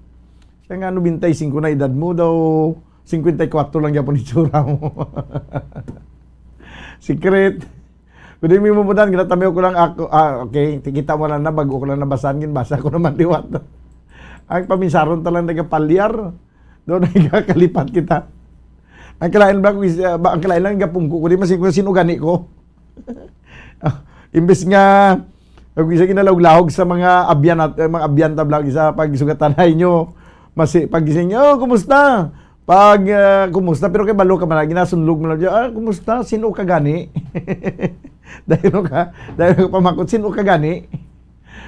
Siya nga, nobenta y cinco na edad mo, daw cincuenta y cuatro lang gyapon itsura mo. Secret. Pwede mo mo dan, ginatamiw ko lang ako. Ah, okay, tikita mo lang na, bago ko lang nabasahan, ginbasa ko naman liwat. Ang paminsaron talang nagapalyar, doon nagakalipat kita. Ang kalain ba, kung is-, ah, ba, ang kalain lang, gapungko ko, di masin ko, sino gani ko? Ah, imbes nga, kung isa ginalawag-lawag sa mga abyan at, eh, mga abyan tablag, isa pag sugatanay nyo, masi, pag gising nyo, "Oh, kumusta?" Pag, ah, kumusta? Pero kay balo ka man, ginasunlog mo lang dyan, "Ah, kumusta? Sino ka gani?" Dahil ka, dahil ka pamakot, "Sino ka gani?"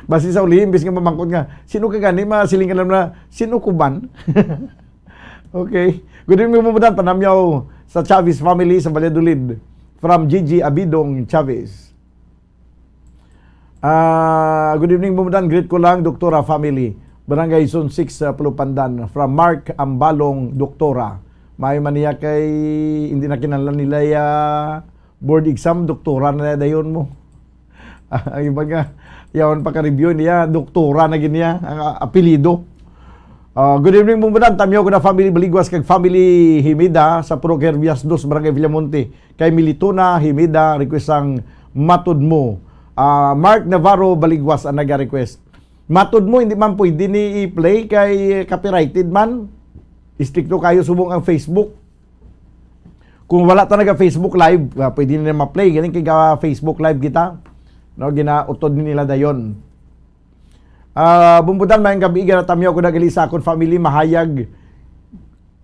Basi sa uli, imbes nga mamangkot nga, "Sino ka gani?" Masiling ka lang na, "Sino ko ban?" Okay. Good evening, Bumbudan. Panamyaw sa Chavez family sa Valladolid. From Gigi Abidong Chavez. Ah, good evening, Bumbudan. Greet ko lang, Doktora family. Barangay Zone six, ah, Pulupandan. From Mark Ambalong, Doktora. May maniya kay hindi na kinahanglan nila ya board exam, doktora na dayon mo. Ah, ang iba nga, yaon pa ka-review niya, doktora na gid niya ang, ah, apelyido. Ah, good evening, Bumbudan. Tamyo ko na family Baligwas kag family Himida sa Purok Herbias dos, Barangay Villamonte. Kay Militona Himida, request ang Matod Mo. Ah, Mark Navarro Baligwas ang naga-request. Matod Mo, hindi man pwede ni i-play kay copyrighted man. Istrikto kayo subong ang Facebook. Kung wala ta naga Facebook Live, ah, pwede na ma-play. Galing kay ga Facebook Live kita. No, ginautod ni nila dayon. Ah, Bumbudan, mayang gabi, ginatamyaw ko na gali sa akon family, Mahayag.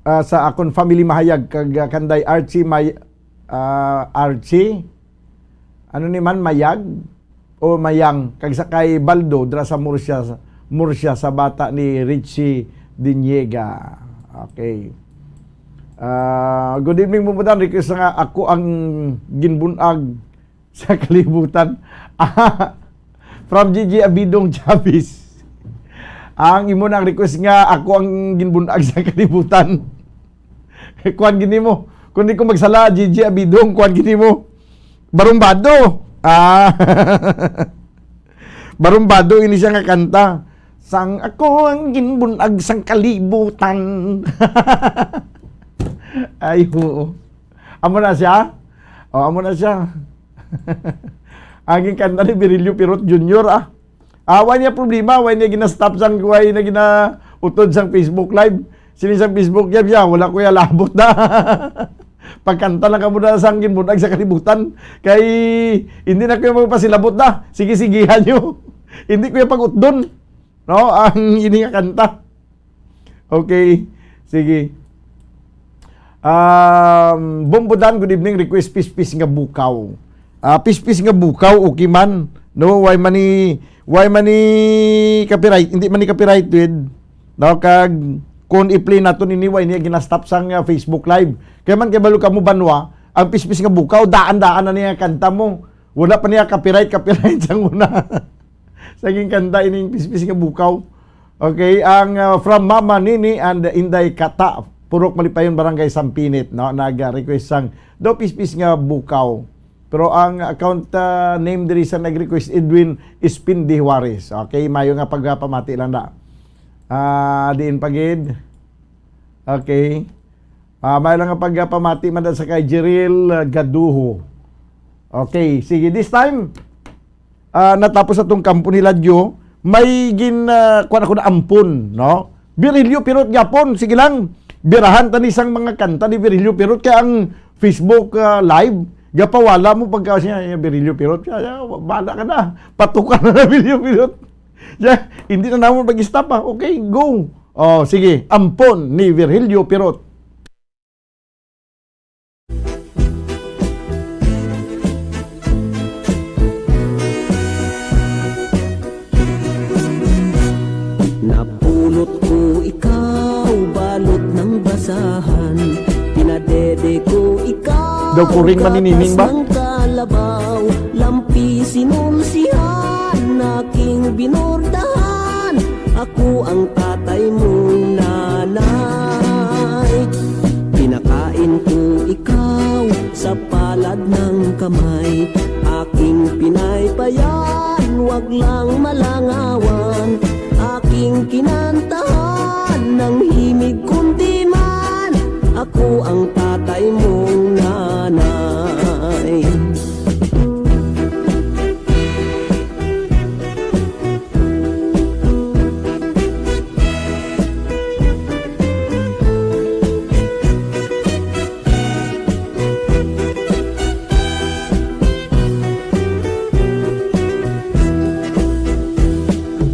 Ah, sa akon family, Mahayag, kag, ah, kanday Archie, May-, ah, Archie. Ano ni man, Mayag? O Mayang, kag sa kay Baldo, dira sa Murcia, Murcia, sa bata ni Richie Diniega. Okay. Ah, good evening, Bumbudan. Request nga Ako ang Ginbunag sa Kalibutan. Ah, from G G Abidong Chavez. Ang imo nang request nga Ako ang Ginbunag sa Kalibutan. Kuan gini mo. Kung di ko magsala, G G Abidong, kuan gini mo. Barumbado. Ah. Barumbado ini siya nga kanta. Sang ako ang ginbunag sang kalibutan. Ay, oo. Amo na siya? O, amo na siya. Ang kanta ni Virilio Pirot Junior, ah. Ah, wa niya problema, wa niya gina-stop sang, wa niya ginautod sang Facebook Live. Sini sang Facebook Live siya, wala ko ya labot na. Pagkanta lang kamo na sang ginbunag sa kalibutan. Kay, hindi na ko ya magpasilabot na. Sige, sigihan nyo. Hindi ko ya pag-utdon. No? Ang ini nga kanta. Okay. Sige. Um, Bombodan, good evening. Request Pispis nga Bukaw. Ah, Pispis nga Bukaw, okay man. No, why man ni, why man ni copyright? Hindi man ni copyright with. No, kag kung i-play nato nini, why niya ginastop sang, ah, Facebook Live? Kaya man kay balo kamo banwa, ang Pispis nga Bukaw, daan-daan na niya kanta mo. Wala pa niya copyright, copyright sang una. Saging kanta ining Pispis nga Bukaw. Okay, ang, ah, from Mama Nini and Inday Kata, Purok Malipayon, Barangay Sampinit, no? Nag-request sang daw Pispis nga Bukaw. Pero ang account, ah, name diri sa nag-request, Edwin Espindi Juarez. Okay, mayo nga pagpamati lang na. Ah, diin pa gid. Okay. Ah, may lang nga pagpamati man sa kay Jeril, ah, Gaduho. Okay, sige, this time, ah, natapos atong kampo ni Ladyo, may gin, ah, kuwan ako na ampon, no? Virilio Pirot gyapon, sige lang. Birahan tani sang mga kanta ni Virilio Pirot kay ang Facebook, ah, Live gapawala mo pagka siya, "Ya, Virilio Pirot, ya, ya, bala ka na. Patukan na na Virilio Pirot." Ya, hindi na namon pag-stop, ah. Okay, go. Oh, sige, ampon ni Virgilio Pirot. Napulot ko ikaw, balot ng basahan. Pinadede ko ikaw, Daw kuring man ni Nining ba? Gatas ng kalabaw. Lampi sinulsihan, aking binordahan. Ako ang tatay mong nanay. Pinakain ko ikaw sa palad ng kamay. Aking pinaypayan, wag lang malangawan. Aking kinantahan ng himig kundiman. Ako ang tatay mong nanay.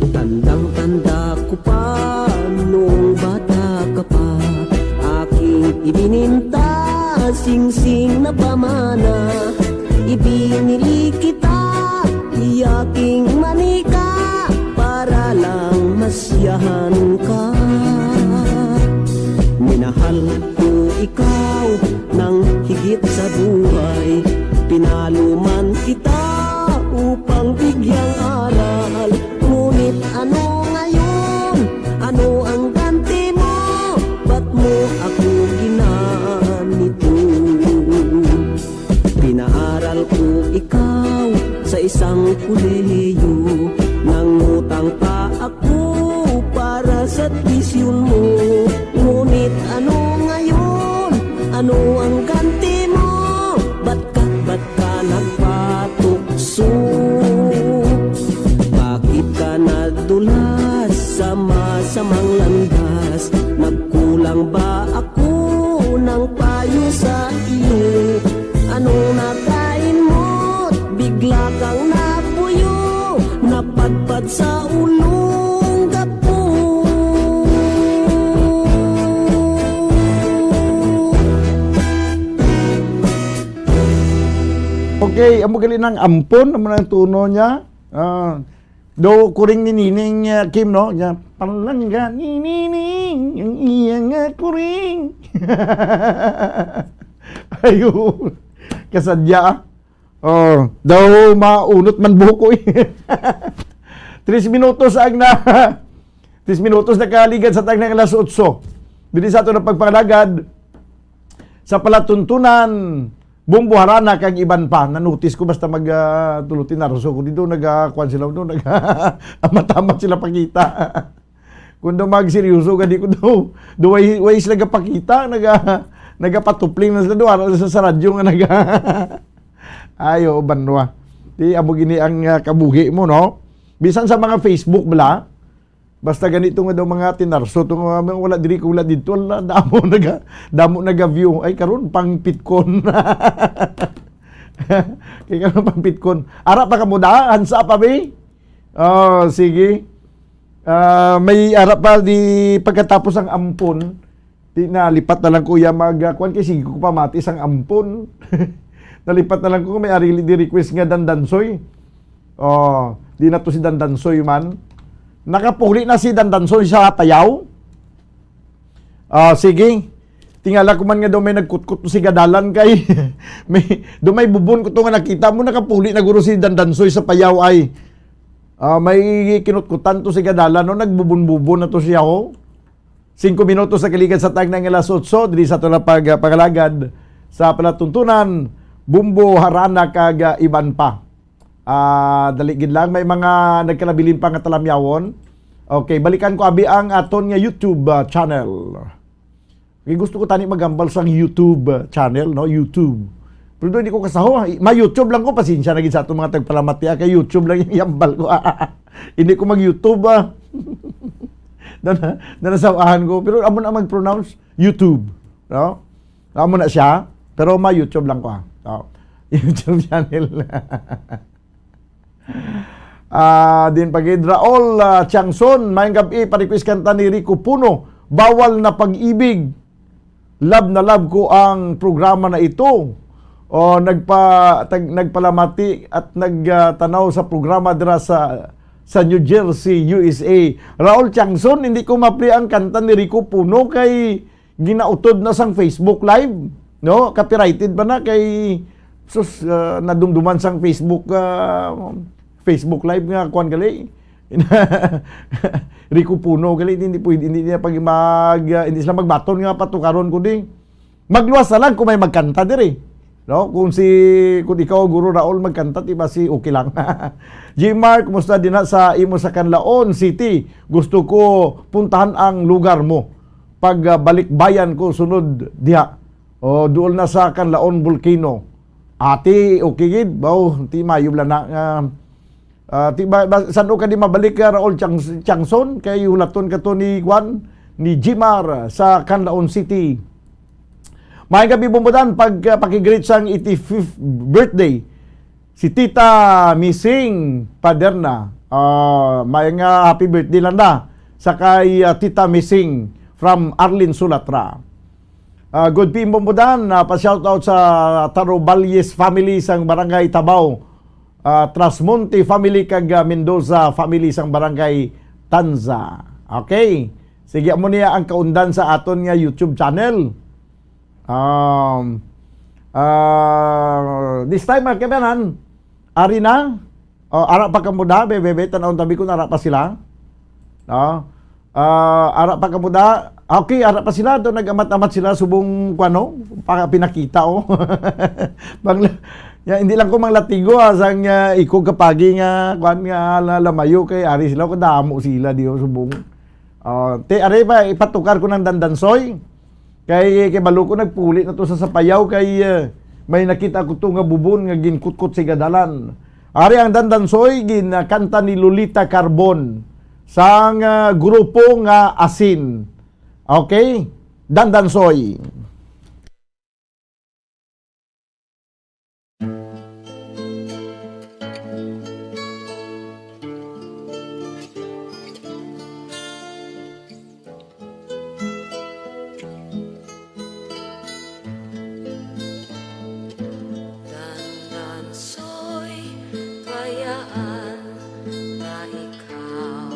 Tandang-tanda ko pa nung bata ka pa, aking ibininta, singsing na pamana. Ibinili kita, iyaking manika, para lang masyahan ka. Minahal ko ikaw ng higit sa buhay. Pinaluman kita upang bigyang aral. Ngunit ano ngayon? Ano ang ganti mo? Ba't mo ako ginanito? Pinaaral ko ikaw sa isang kolehiyo. Nangutang pa ako para sa tuition mo. Ngunit ano ngayon? Ano ang ganti mo? Ba't ka, ba't ka nagpatukso? Bakit ka nadulas sa masamang landas? Nagkulang ba ako ng payo sa iyo? Anong nakain mo't bigla kang napuyo? Napadpad sa ulong gapo. Okay, amo gali nang ampon, amo nang tuno niya. Ah, do kuring ni Nining, ah, Kim, no? Niya, Palangga ni Nining ang iya nga kuring. Ayo. Kasadya, ah. Oh, daw maunot man buhok ko, eh. Tres minutos ang na, tres minutos nakaligad sa tag ng alas otso. Dili sa ato na pagpangalagad sa palatuntunan, bumbuharana kag iban pa. Nanutis ko basta mag, ah, tulo tinarso ko dito, nag, ah, kwan sila, no, nag, amat-amat sila pakita. Kung daw magseryoso, gani ko daw, daw way, way sila gapakita, naga, nagapatupling na sila, daw, ara sa, sa radyo nga naga, ayo, banwa. Di, amo gini ang, ah, kabuhi mo, no? Bisan sa mga Facebook, bala, basta ganito nga daw mga tinarso, to nga mga wala diri, wala dito, wala, damo naga, damo naga-view. Ay, karon, pang pitkon. Kay karon, pang pitkon. Ara pa ka mo da, hansa pa, be? Oh, sige. Ah, may ara pa di pagkatapos ang ampon. Di nalipat na lang ko ya mag, ah, kuwan kay sige ko pamati sang ampon. Nalipat na lang ko may arili di request nga Dandansoy. Oh, di na to si Dandansoy man. Nakapuli na si Dandansoy sa Payaw. Ah, sige. Tingala ko man nga daw may nagkutkot sa gadalan kay may, daw may bubon ko to nga nakita mo, nakapuli na guro si Dandansoy sa Payaw ay. Ah, may kinutkutan to sa gadalan, no? Nagbubon-bubon na to siya, ho. Singko minutos sa kaligad sa tag ng alas otso, diri sa ato na pag, pangalagad sa palatuntunan, bumbo, harana, kag, ah, iban pa. Ah, dali gid lang, may mga nagkalabilin pa nga talamyawon. Okay, balikan ko abi ang aton nga YouTube, ah, channel. Kay gusto ko tani maghambal sang YouTube, ah, channel, no? YouTube. Pero hindi ko kasaho, ah. Ma-YouTube lang ko, pasensya na gid sa atong mga tagpalamati, ah, kay YouTube lang yung hambal ko. Hindi ko mag-YouTube, ah. Dana, dana sa uahan ko. Pero amo na mag-pronounce, YouTube, no? Amo na siya, pero ma-YouTube lang ko, ah. Oh. YouTube channel. Ah, din pa gid, Raul, ah, Tiangson, maayong gab-i, pa-request kanta ni Rico Puno, Bawal na Pag-ibig. Love na love ko ang programa na ito. O, nagpa-, tag-, nagpalamati at nagtanaw sa programa dira sa, sa New Jersey, U S A. Raul Tiangson, hindi ko mapli ang kanta ni Rico Puno kay ginautod na sang Facebook Live, no? Copyrighted ba na kay, sus, ah, nadumduman sang Facebook, ah, Facebook Live nga kuan gali. Rico Puno gali, hindi pwede, hindi niya pag mag, ah, hindi sila magbaton nga patukaron ko di. Magluwas na lang kung may magkanta diri. No? Kung si, kung ikaw, Guro Raul, magkanta, di ba si okay lang? Jimar, kumusta din na sa imo sa Canlaon City? Gusto ko puntahan ang lugar mo. Pag, ah, balikbayan ko sunod diha. O, duol na sa Canlaon Volcano. Ati, okay gid. Baw, ti mayo lang na nga, ah, ti ba, ba, san-o ka di mabalik ka, Raul Chang-, Changson? Kay hulaton ka to ni Juan, ni Jimar sa Canlaon City. Maayong gabi, Bumbudan, pag, ah, pakigreet sang eighty-fifth birthday. Si Tita Mising Paderna. Ah, may nga happy birthday lang na. Sa kay, ah, Tita Mising from Arlene Sulatra. Ah, good P M Bumbudan, ah, pa-shoutout sa Taro Valles family sang Barangay Tabaw. Ah, Trasmonte family kag, ah, Mendoza family sang Barangay Tanza. Okay. Sige, amo niya ang kaundan sa aton nga YouTube channel. Um, ah, this time, mga kaibanan, ari na. O, ara pa kamo da, bebe, bebe, tan-awon tabi kung ara pa sila. No? Ah, ara pa kamo da. Okay, ara pa sila. Do, nag-amat-amat sila subong, kuano, pa, pinakita, oh. Pang, ya, hindi lang ko manglatigo, ah, sang, ah, ikog kapagi nga, kuan nga, la-, lamayo kay ari sila, kadamo sila, di, oh, subong. Ah, te, ari pa, ipatukar ko ng Dandansoy. Kay, kay balo ko nagpuli na to sa Sapayaw kay, eh, may nakita ko to nga bubon nga ginkutkot sa gadalan. Ari ang Dandansoy, gin, ah, kanta ni Lolita Carbon sang, ah, grupo nga Asin. Okay? Dandansoy. Dandansoy, kayaan na ikaw.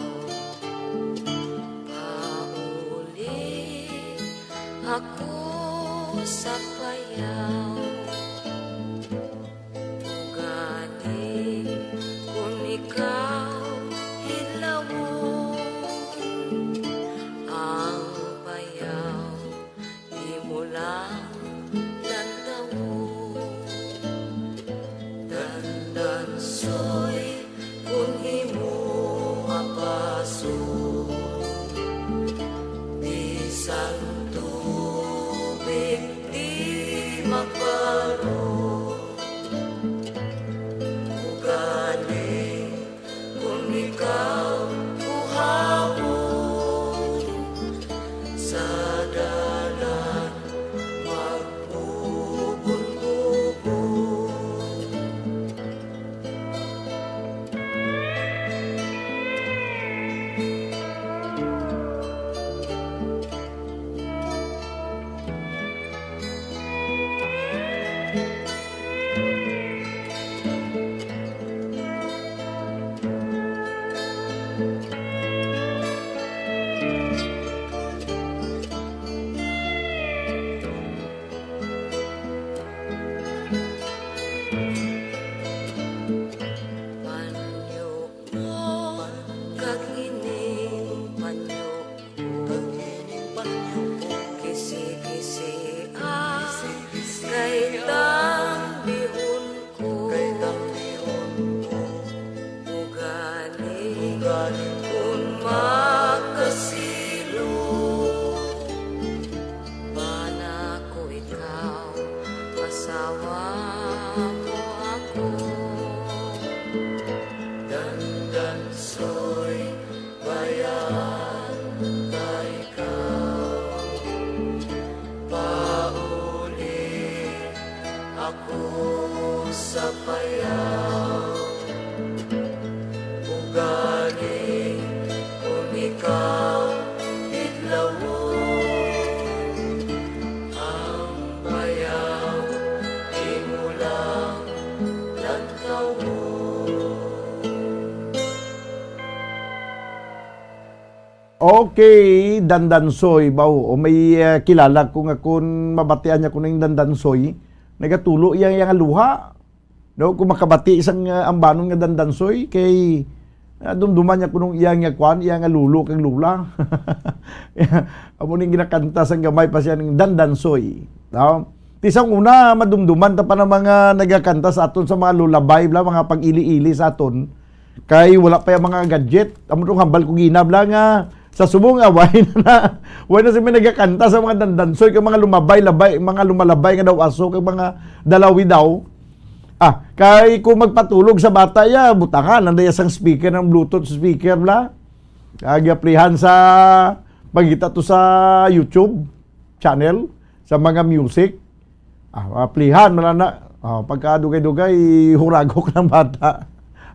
Awa mo ako, Dandansoy, bayan ka ikaw. Pauli ako sa payaw, ugali kon ikaw kidlawon. Ang bayaw, imo lang lantawon. Okay, Dandansoy, baw, o may, ah, kilala ko nga kun mabatian niya kuno yung Dandansoy, nagatulo iya, iya nga luha. No, kung makabati isang, ah, ambanon nga Dandansoy, kay, ah, dumduman niya kunong iya nga kwan, iya nga lolo kag lola. Amo ning ginakanta sang gamay pa siya ning Dandansoy. No? Ti sang una, madumduman ta pa ng mga nagakanta sa aton sa mga lullaby, bla, mga pag-ili-ili sa aton. Kay wala pa yung mga gadget. Amo tong hambal ko gina, bla, nga sa subong nga, way na na, way na si may nagakanta sa mga Dandansoy, kay mga lumabay-labay, mga lumalabay nga daw aso, kay mga dalawi daw. Ah, kay kung magpatulog sa bata ya, butangan ang daya sang speaker, ng Bluetooth speaker, bla. Kag aplihan sa pagkita to sa YouTube channel, sa mga music. Ah, aplihan, man na. Ah, pagkadugay-dugay, huragok ng bata.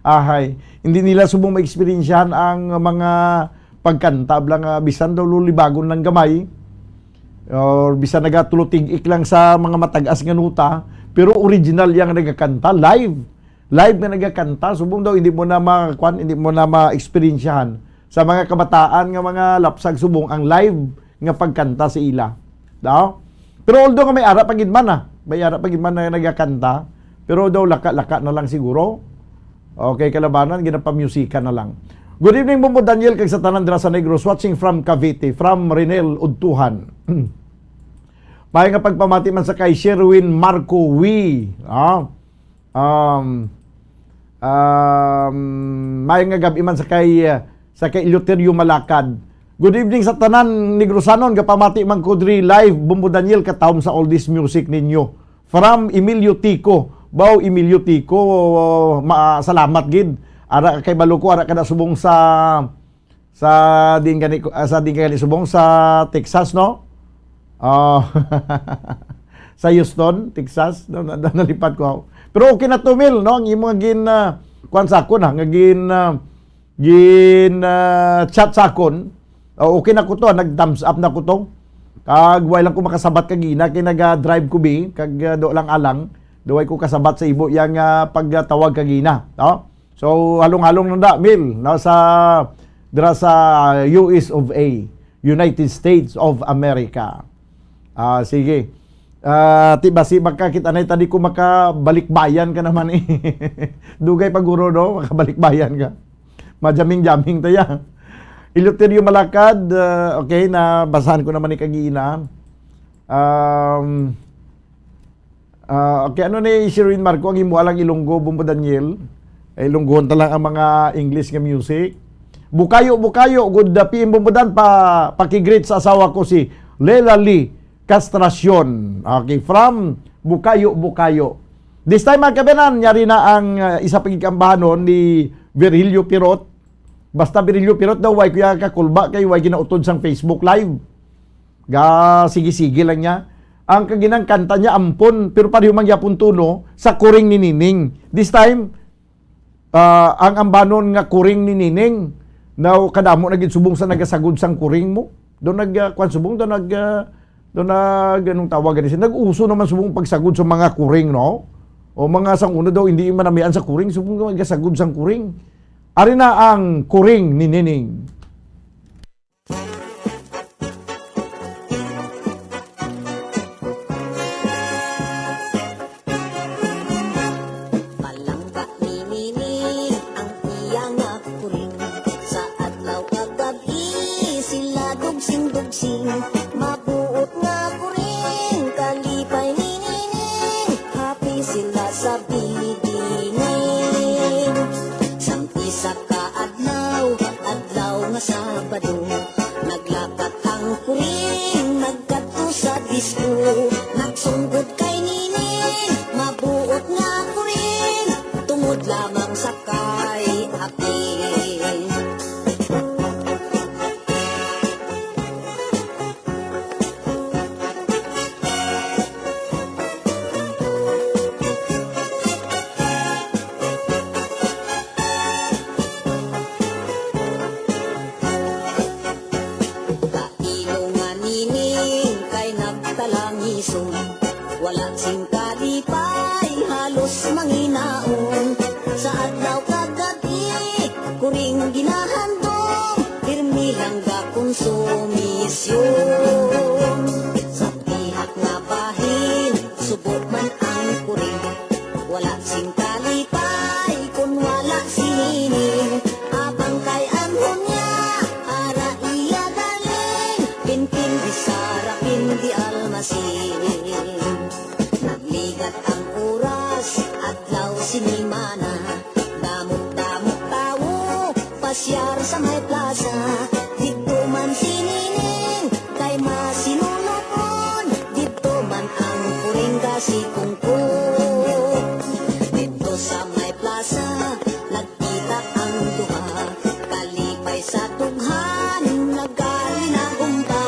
Ahay, hindi nila subong ma-experiensyahan ang mga pagkanta, bla, nga bisan daw lulibagon ng gamay, or bisan nagatulo tig-ik lang sa mga matag-as nga nota, pero original yang nagakanta, live. Live nga nagakanta, subong daw hindi mo na ma-, kwan, hindi mo na ma-experiensyahan. Sa mga kabataan nga mga lapsag, subong ang live nga pagkanta sa ila. Daw? Pero although nga may ara pa gid man, ah. May ara pa gid man na nagakanta. Pero daw laka-laka na lang siguro. Okay, kalabanan, ginapamusikan na lang. Good evening, Bombo Daniel, kag sa tanan dira sa Negros, watching from Cavite, from Renel Udtuhan. May nga pagpamati man sa kay Sherwin Marco Wee. Ah, um, um, may nga gabi man sa kay, uh, sa kay Eleuterio Malakad. Good evening sa tanan, Negrosanon, gapamati man ko diri live, Bombo Daniel, katawom sa oldies music ninyo. From Emilio Tico. Baw, Emilio Tico, ma-, salamat gid. Ara kay balo ko, ara ka na subong sa, sa din gani, ah, sa din gani subong sa Texas, no? Ah, sa Houston, Texas, no, na, na, nalipat ko. Pero okay na to, Mil, no? Ang imo nga gin, ah, kuwan sa akon, ha, nga gin, ah, gin, ah, chat sa akon. Oh, okay na ko to, ah, nag-thumbs up na ko to. Kag wala lang ko makasabat kagina, kay naga-drive ko bi, kag, ah, do lang alang, do way ko kasabat sa imo yang, ah, pagtawag kagina, no? So, halong-halong na da, Mil, no, sa, dira sa U S of A, United States of America. Ah, sige. Ah, ti basi makakita na, tadi ko makabalikbayan ka naman eh. Dugay pa guro, no? Makabalikbayan ka. Majaming-jaming tayo. Eleuterio Malakad, ah, okay, nabasahan ko naman ni kagina. Um, Ah, okay, ano ni Sherwin Marco, ang imo alang Ilonggo, Bombo Daniel? Eh, Ilonggohon ta lang ang mga English nga music. Bukayo, bukayo, good, uh, P M Bombo Dan, pa, paki-greet sa asawa ko si Lela Lee Castracion. Okay, from Bukayo, Bukayo. This time, mga kabanan, yari na ang, uh, isa pag-ikambahanon ni Virgilio Pirot. Basta Virgilio Pirot daw, way kuya kakulba kay way ginautod sang Facebook Live. Ga, sige-sige lang niya. Ang kaginang kanta niya, ampon, pero pareho man gyapon tono sa Kuring ni Nining. This time, ah, ang ambanon nga Kuring ni Nining, now, kadamo na gid subong sa nagasagod sang kuring mo. Do nag, ah, kwan subong, do nag, ah, do nag, anong tawag ni siya? Nag-uso naman subong pagsagod sa mga kuring, no? O mga sang una daw, hindi manamian sa kuring, subong nga nagasagod sang kuring. Ari na ang Kuring ni Nining. Palangga ni Nini ang iya nga kuring. Sa adlaw kag gab-i sila dugsing-dugsing. Mabuot nga kuring, kalipay ni Nining. Happy sila sa binibining. Sang isa ka adlaw, adlaw nga Sabado, naglakat ang kuring, nagkadto sa disko, nagsunggod kay Nining, lamang sa kay akin. Kailo nga nining kay nagtalangiso. Wala sing kalipay, halos manginaon. Sa adlaw kag gab-i, kuring ginahandom, pirmi lang gakonsumisyon. Sa pihak nga bahin, subo man ang kuring. Wala sing kalipay, kun wala si Nining. Abang kay anghon niya, ara iya galing, pinpin di Sara, pin di Almasin. Nagligat ang oras, adlaw, sinimana. Damo-damo tawo, pasyar sa may plaza. Didto man si Nining, kay masinulopon. Didto man ang kuring gasikungkot. Didto sa may plaza, nagkita ang duha. Kalipay sa dughan, nagalinagumba.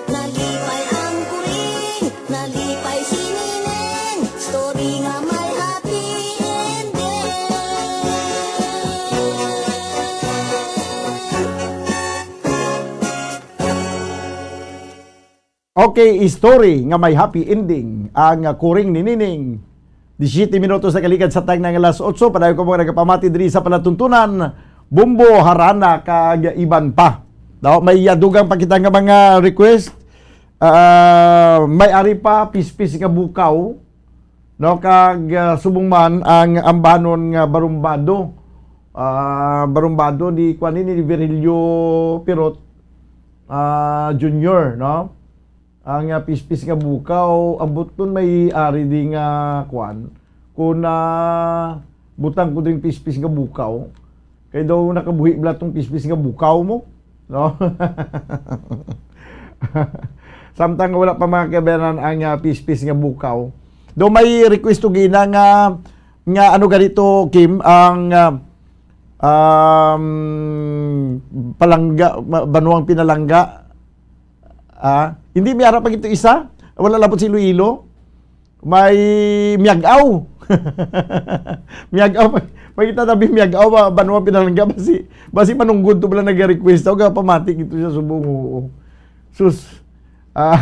Nalipay ang kuring, nalipay si Nining. Story nga may happy ending. Okay, story nga may happy ending ang, ah, kuring ni Nining. Disisyete minutos na kaligad sa tagna nga alas otso, padayon ko mga nagapamati diri sa palatuntunan, Bombo, Harana, kag iban pa. No, may, ah, dugang pa kita nga mga request. Ah, may ari pa, pispis nga bukaw, no, kag, ah, subong man ang ambanon nga barumbado. Ah, barumbado ni, kuan ni, ni Virgilio Pirot, ah, Junior, no? Ang, ah, pispis nga bukaw, ang buton may ari di nga, kuan, kun, ah, butang ko ding pispis nga bukaw, kay daw nakabuhi bala tong pispis nga bukaw mo, no? Samtang wala pa, mga kabayanan, ang, ah, pispis nga bukaw. Daw may request to gina nga, nga ano ganito, Kim, ang, ah, um, palangga, ma-, banuang pinalangga. Ah, hindi, may ara pa gito isa. Wala labot si Iloilo. May Miag-aw. Miag-aw. May kita tabi Miag-aw ba, banuang pinalangga, basi, basi manunggod to pala nag-request. Ako pamati gito siya subong, oo. Sus. Ah,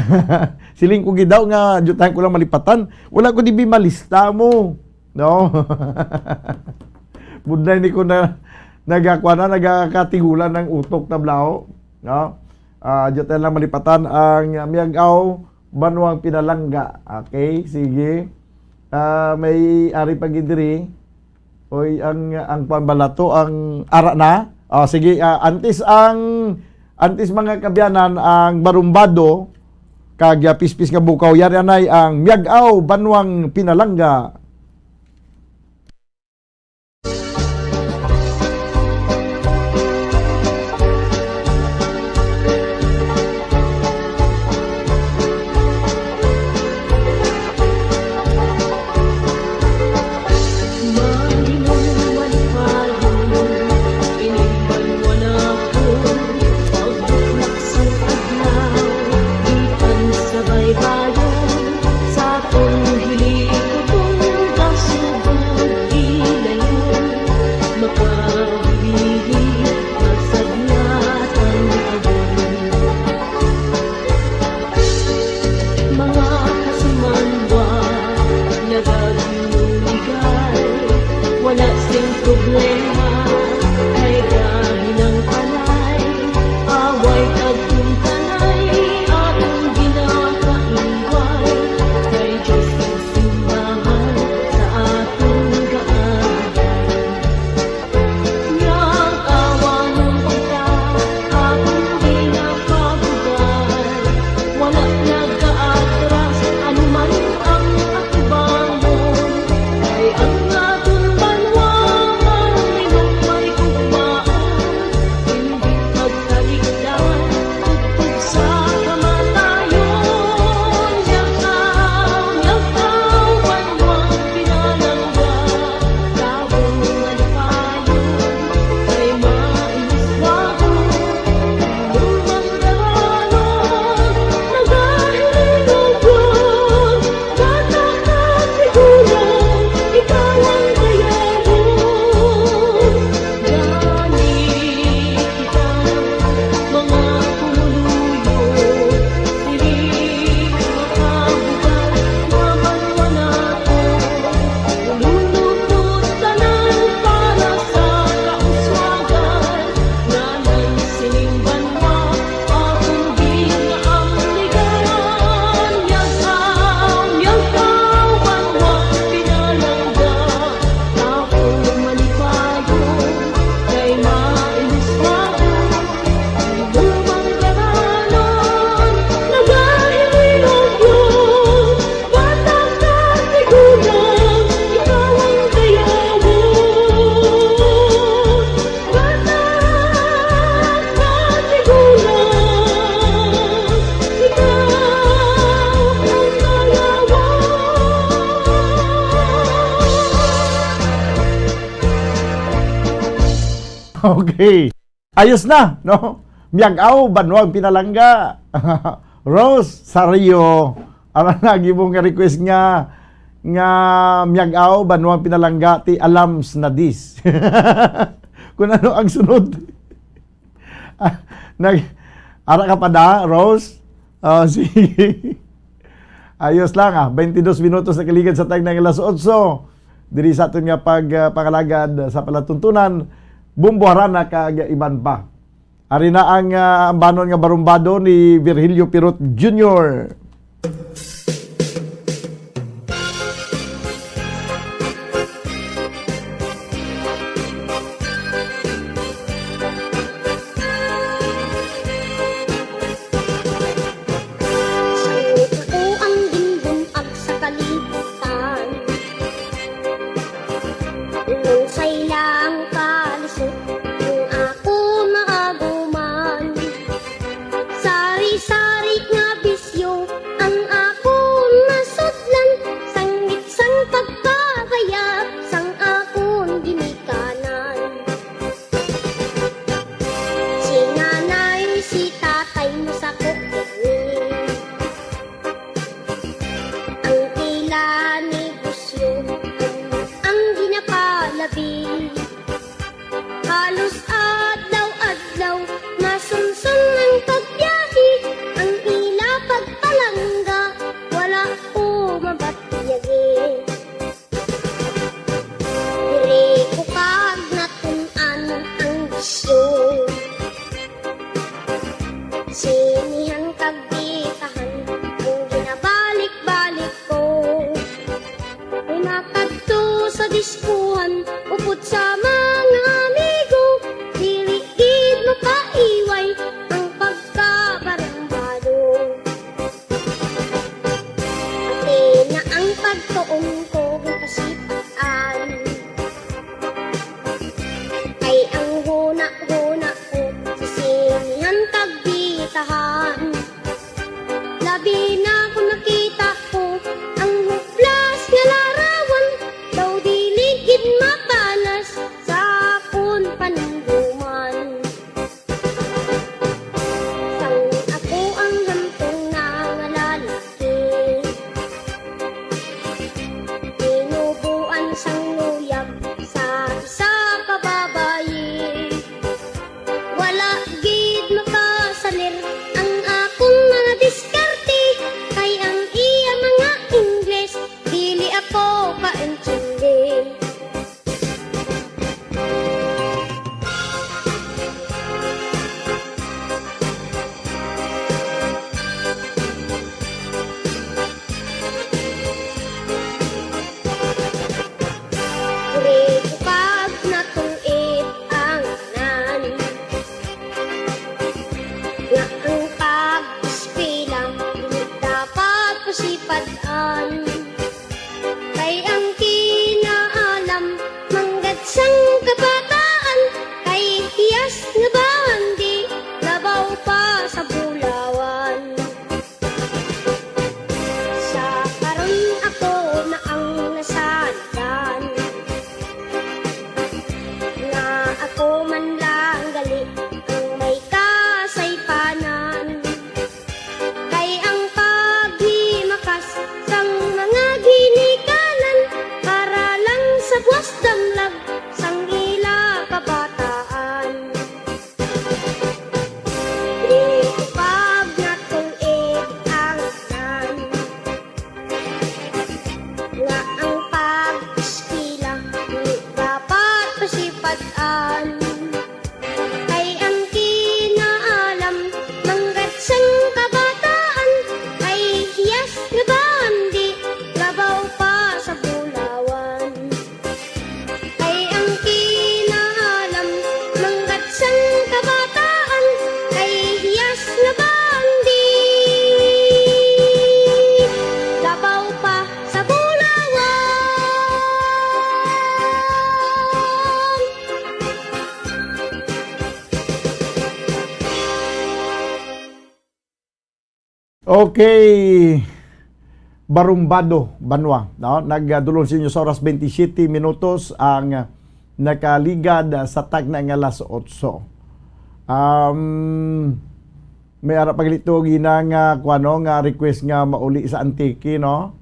siling ko gid daw nga, jutan ko lang malipatan. Wala ko dibi malista mo. No? Budlay ni ko na nagakuha na, nagakatigulan ng utok na blaho. No? Ah, jutan lang malipatan ang Miag-aw, banuang pinalangga. Okay, sige. Ah, may ari pa gid diri. Oy, ang, ang kuwan bala to, ang ara na. Ah, sige, ah, antes ang, antes, mga kabyanan, ang barumbado, kag, ah, pispis nga bukaw, yari anay ang Miag-aw, banuang pinalangga. Mga kasimanwa, nagaginuligay, wala sing problema, kay gahinang panay, away kag kumtanay, atong ginakaiway, kay Diyos ang simbahan sa atong kaagay. Nag-awanon kita, akong ginapabugay. Wala nagaatras, ano man ang atubangon. Kay ang aton banwa, ang Okay. Ayos na, no? Miag-aw, banwag pinalangga. Rose Sario, ara na, imo nga request nga, nga miag-aw, banwag pinalangga, ti alams na dis. Kung ano ang sunod. Ah, nag-, ara ka pa da, Rose? Oh, sige. Ayos lang, ah. Twenty-dos minutos na kaligad sa tagna nga alas otso. Diri sa aton nga pag, ah, pangalagad sa palatuntunan, Bumbo, Harana kag iban pa. Ari na ang, ah, ambanon nga barumbado ni Virgilio Pirot Junior. Sang ako ang ginbun-ag sa kalibutan, unsay lang kalisod ang ako maaguman. Sari-sari nga bisyo ang akon masudlan, sangit sang pagkabaya sang akon ginikanan. Si nanay, si tatay masakop gani. Ang ila negosyo ang, ang ginapalabi. Halos adlaw-adlaw, masunson ang pagbiyahe, ang ila pagpalangga, wala ko mabatiyagi. Diri ko kag natun-an ang bisyo. Sinihan kag bitahan ang ginabalik-balik ko. May makadto sa diskuhan, upod sa mga amigo, dili gid mapaiway ang pagkabarumbado. Pati na ang pagtuon ko gipasipan. Ay ang huna-huna ko sa sinihan kag bitahan. Labi na kung nakita ko ang huplas nga larawan, daw dili gid mapanas sa akon panumduman. Sang ako ang hamtong nga lalaki, tinubuan sang luyag sa isa ka babayi. Wala gid makasalir ang akong mga diskarte, kay ang iya mga Ingles dili ako kaintindi. Diri ko pag natungid ang tanan, nga ang pag-eskwela dili dapat pasipad-an. Kay ang kinaalam manggad sang kabataan, kay hiyas nga bandi labaw pa sa bulawan. Sa karon ako na ang nasandan, nga ako man lang gali ang may kasaypanan. Kay ang paghimakas sang mga ginikanan para lang sa buwas damlag sang ila kabataan. Di ko pag natulid ang tanan, nga ang pag-eskwela dili dapat pasipad-an. Kay ang kinaalam manggad sang kabataan, kay hiyas nga bandi labaw pa sa bulawan. Kay ang kinaalam manggad sang kabataan, kay hiyas nga bandi labaw pa sa bulawan. Okay. Barumbado, Banwa, no? Nagdulong sa inyo sa oras, twenty-seven minutos ang, ah, nakaligad sa tagna nga alas otso. Um, may ara pa gali to gina nga, kuwano, nga request nga mauli sa Antique, no?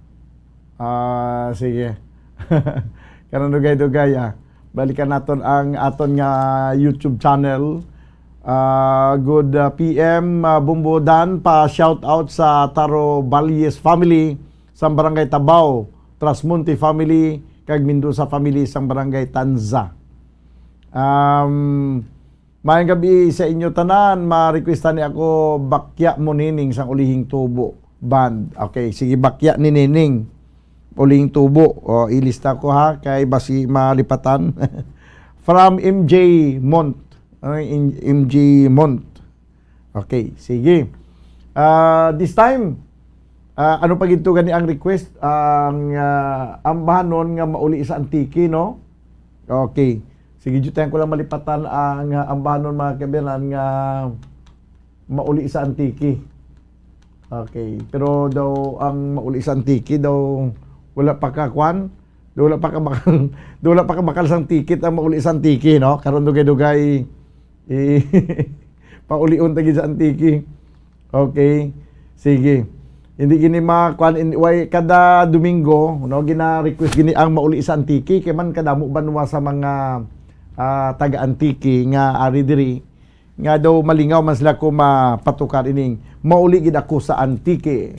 Ah, sige. Kanang dugay-dugay, ah. Balikan naton ang aton nga YouTube channel. Ah, good, ah, P M, ah, Bumbo Dan, pa shout out sa Taro Valles family sang Barangay Tabao, Trasmonte family, kag Mendoza family sang Barangay Tanza. Um, Maayong gabi sa inyo tanan. Ma-requestan ni ako, Bakya Mo Nining sang Ulihing Tubo Band. Okay, sige, Bakya ni Nining. Ulihing Tubo. O, ilista ko ha, kay basi malipatan. From M J Mont. Ano yung M J Mont? Okay, sige. Ah, this time, ah, ano pa gid to gani ang request? Ang, ah, ambahanon nga mauli sa Antique, no? Okay. Sige, dyan ko lang malipatan ang, ah, ambahanon, mga kabiyanan, nga mauli sa Antique. Okay. Pero daw ang mauli sa Antique daw wala pa ka kwan, daw wala pa ka bakal, daw wala pa ka bakal sang ticket ang mauli sa Antique, no? Karon dugay-dugay, eh, paulion ta gid sa Antique. Okay. Sige. Hindi gini ma-, kwan, in-, why, kada Domingo, no, gina-request gini ang mauli sa Antique, kay man kadamo banwa sa mga, ah, taga Antique nga ari diri, nga daw malingaw man sila kung mapatukar ining mauli gid ako sa Antique.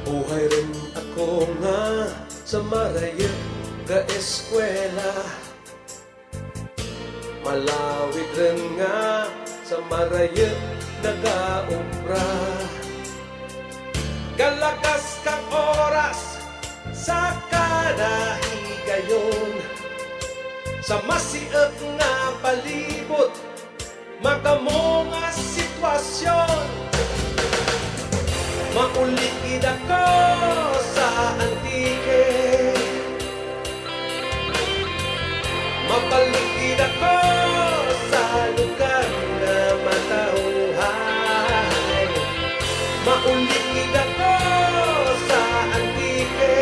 Buhay rin ako nga sa marayag ga eskwela. Malawid rin nga sa marayag nagaobra. Galagas kang oras sa kada higayon, sa masiot nga palibot, makamo nga sitwasyon. Mauli gid ako sa Antique. Mabalik gid ako sa lugar nga matawhay. Mauli gid ako sa Antique.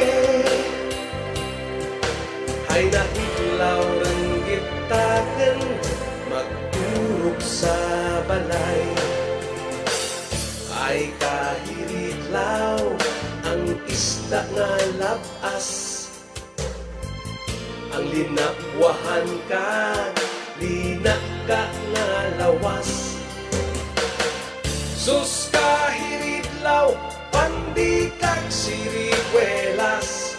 Ay nahidlaw rin gitaken magturog sa balay. Ay kahiridlaw ang isda nga lab-as. Ang linakwahan kag linaka nga lawas. Sus kahiridlaw, pandi kag siriguelas.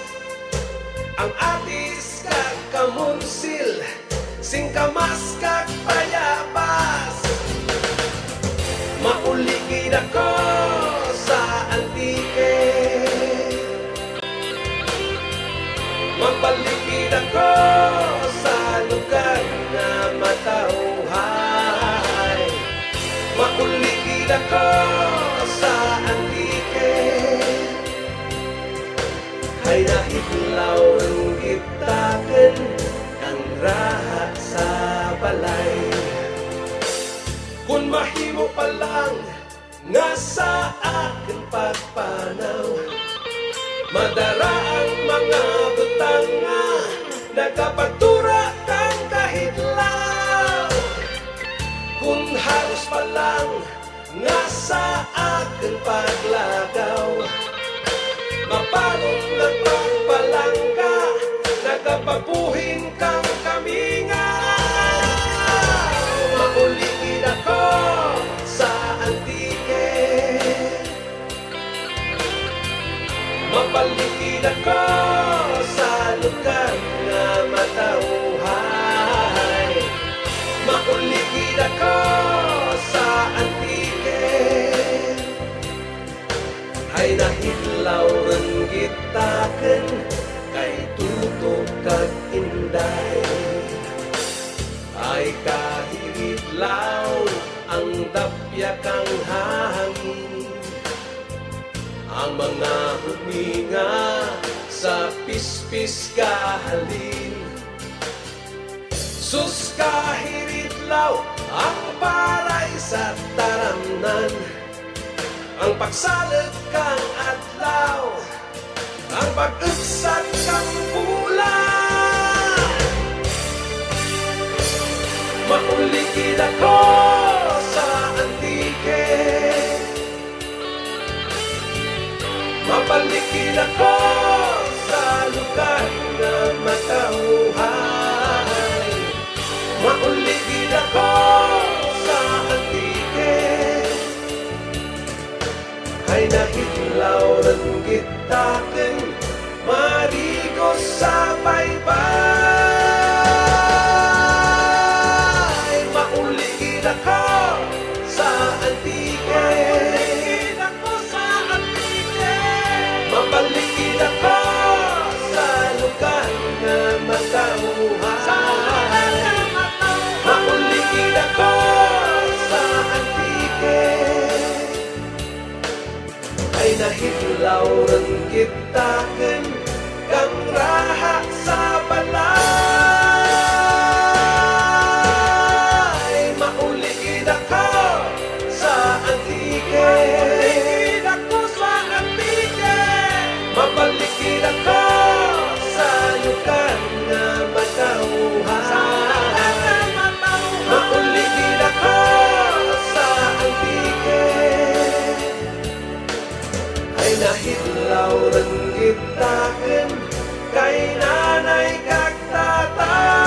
Ang atis kag kamunsil, singkamas kag bayabas. Mauli gid ako sa Antique. Mabalik gid ako sa lugar nga matawhay. Mauli gid ako sa Antique. Ay nahidlaw ang gitaken ang raha sa balay. Kun mahimo pa lang nga sa akon pagpanaw, madara ang mga butang nga nagapagtura kang kahidlaw. Kun haros pa lang nga sa akon paglakaw, mapanon nagpagpalangga, nagapagbuhin kang kamingaw. Mauli gid ako sa Antique. Mabalik gid ako sa lugar nga matawhay. Mauli gid ako sa Antique. Ay nahidlaw rin gitaken kay tutok kag inday. Law ang dapyak ang hangin, ang mga huminga sa pispis kahalin. Sus, kahiritlaw ang paray sa taramnan, ang pagsalog kang adlaw, ang pag-ugsat kang pula. Mauli gid ako sa Antique. Mabalik gid ako sa lugar nga matawhay. Mauli gid ako sa Antique. Ay nahidlaw ran gitakin, marigos sa baybay. Mauli gid ako sa Antique. Mabalik gid ako sa lugar nga matawhay. Mauli gid ako sa Antique. Ay nahidlaw ran gitakin kang raha sa balay. Mauli gid ako sa Antique. Mabalik gid ako sa lugar nga matawhay. Mauli gid ako sa Antique. Ay nahidlaw ran gitakin kay nanay kag tatay.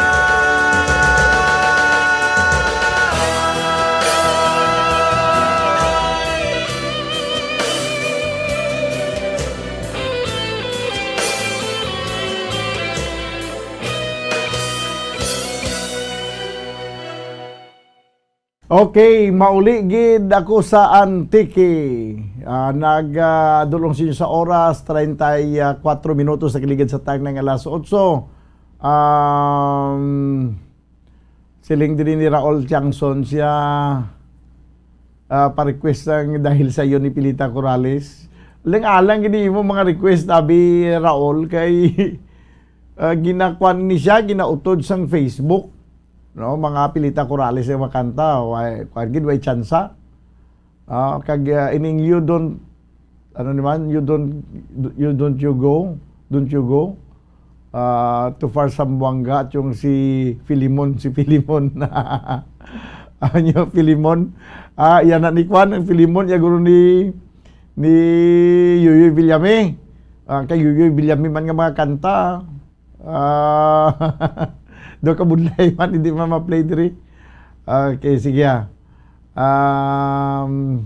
Okay, mauli gid ako sa Antique. Ah, nag, ah, dulong sa inyo sa oras, treinta y cuatro minutos sa kaligid sa time nga alas otso. Um, siling diri ni Raul Tiangson siya, ah, pa-request sang Dahil Sa'yo ni Pilita Corrales. Alang-alang gid imo mga request, abi, Raul, kay, ah, ginakuan ni siya, ginautod sang Facebook. No, mga Pilita Corrales ang makanta, way, kuwan gid, way tsansa. Ah, kag, ah, ining You Don't, ano naman, You Don't, You Don't You Go, Don't You Go, ah, Too Far Zamboanga, at yung si Filimon, si Filimon. Ano, Filimon? Ah, yan na ni kuwan, ang Filimon, ya guro ni, ni Yoyoy Villame. Ah, kay Yoyoy Villame man nga mga kanta. Ah, do ka budlay man, hindi man ma-play diri. Okay, sige, ah. Um,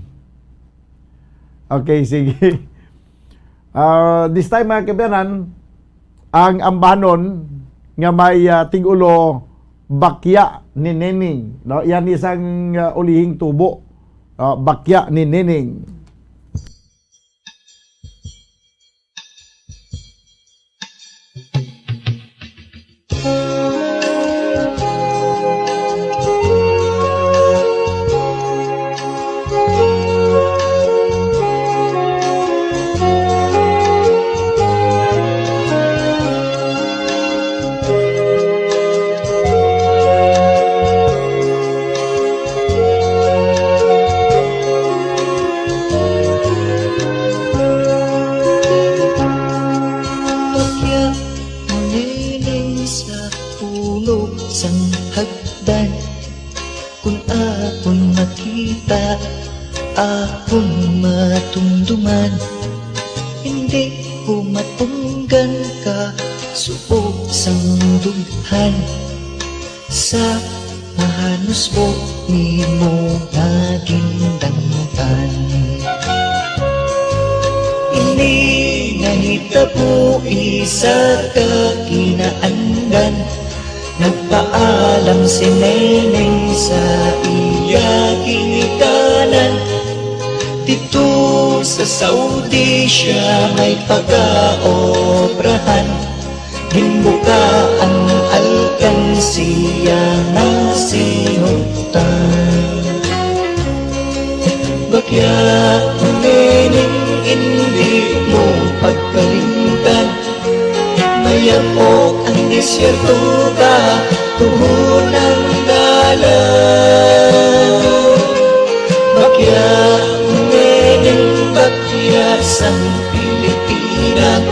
okay, sige. Ah, this time, mga kabayanan, ang ambanon nga may, ah, tig-ulo, Bakya ni Nining, no? Yan isang, ah, ulihing tubo, no? Bakya ni Nining. Bakya mo nining sa ulog sang hagdan. Kun akon makita, akon matumduman. Hindi ko matunggan ka, suog sang dughan. Sa mahanusbo nimo nga gindangtan. Ini nahitabo isa ka kinaandan. Nagpaalam si Neneng sa iya ginikanan. Dito sa Saudi siya may pagaobrahan. Ginbuka ang alkansiya nga sinugtan. Bagya nining indi mo pagkalimtan. Mayap-ok ang disyerto ka, tuhon ang dalan. Bagya nining bagya sang Pilipinas,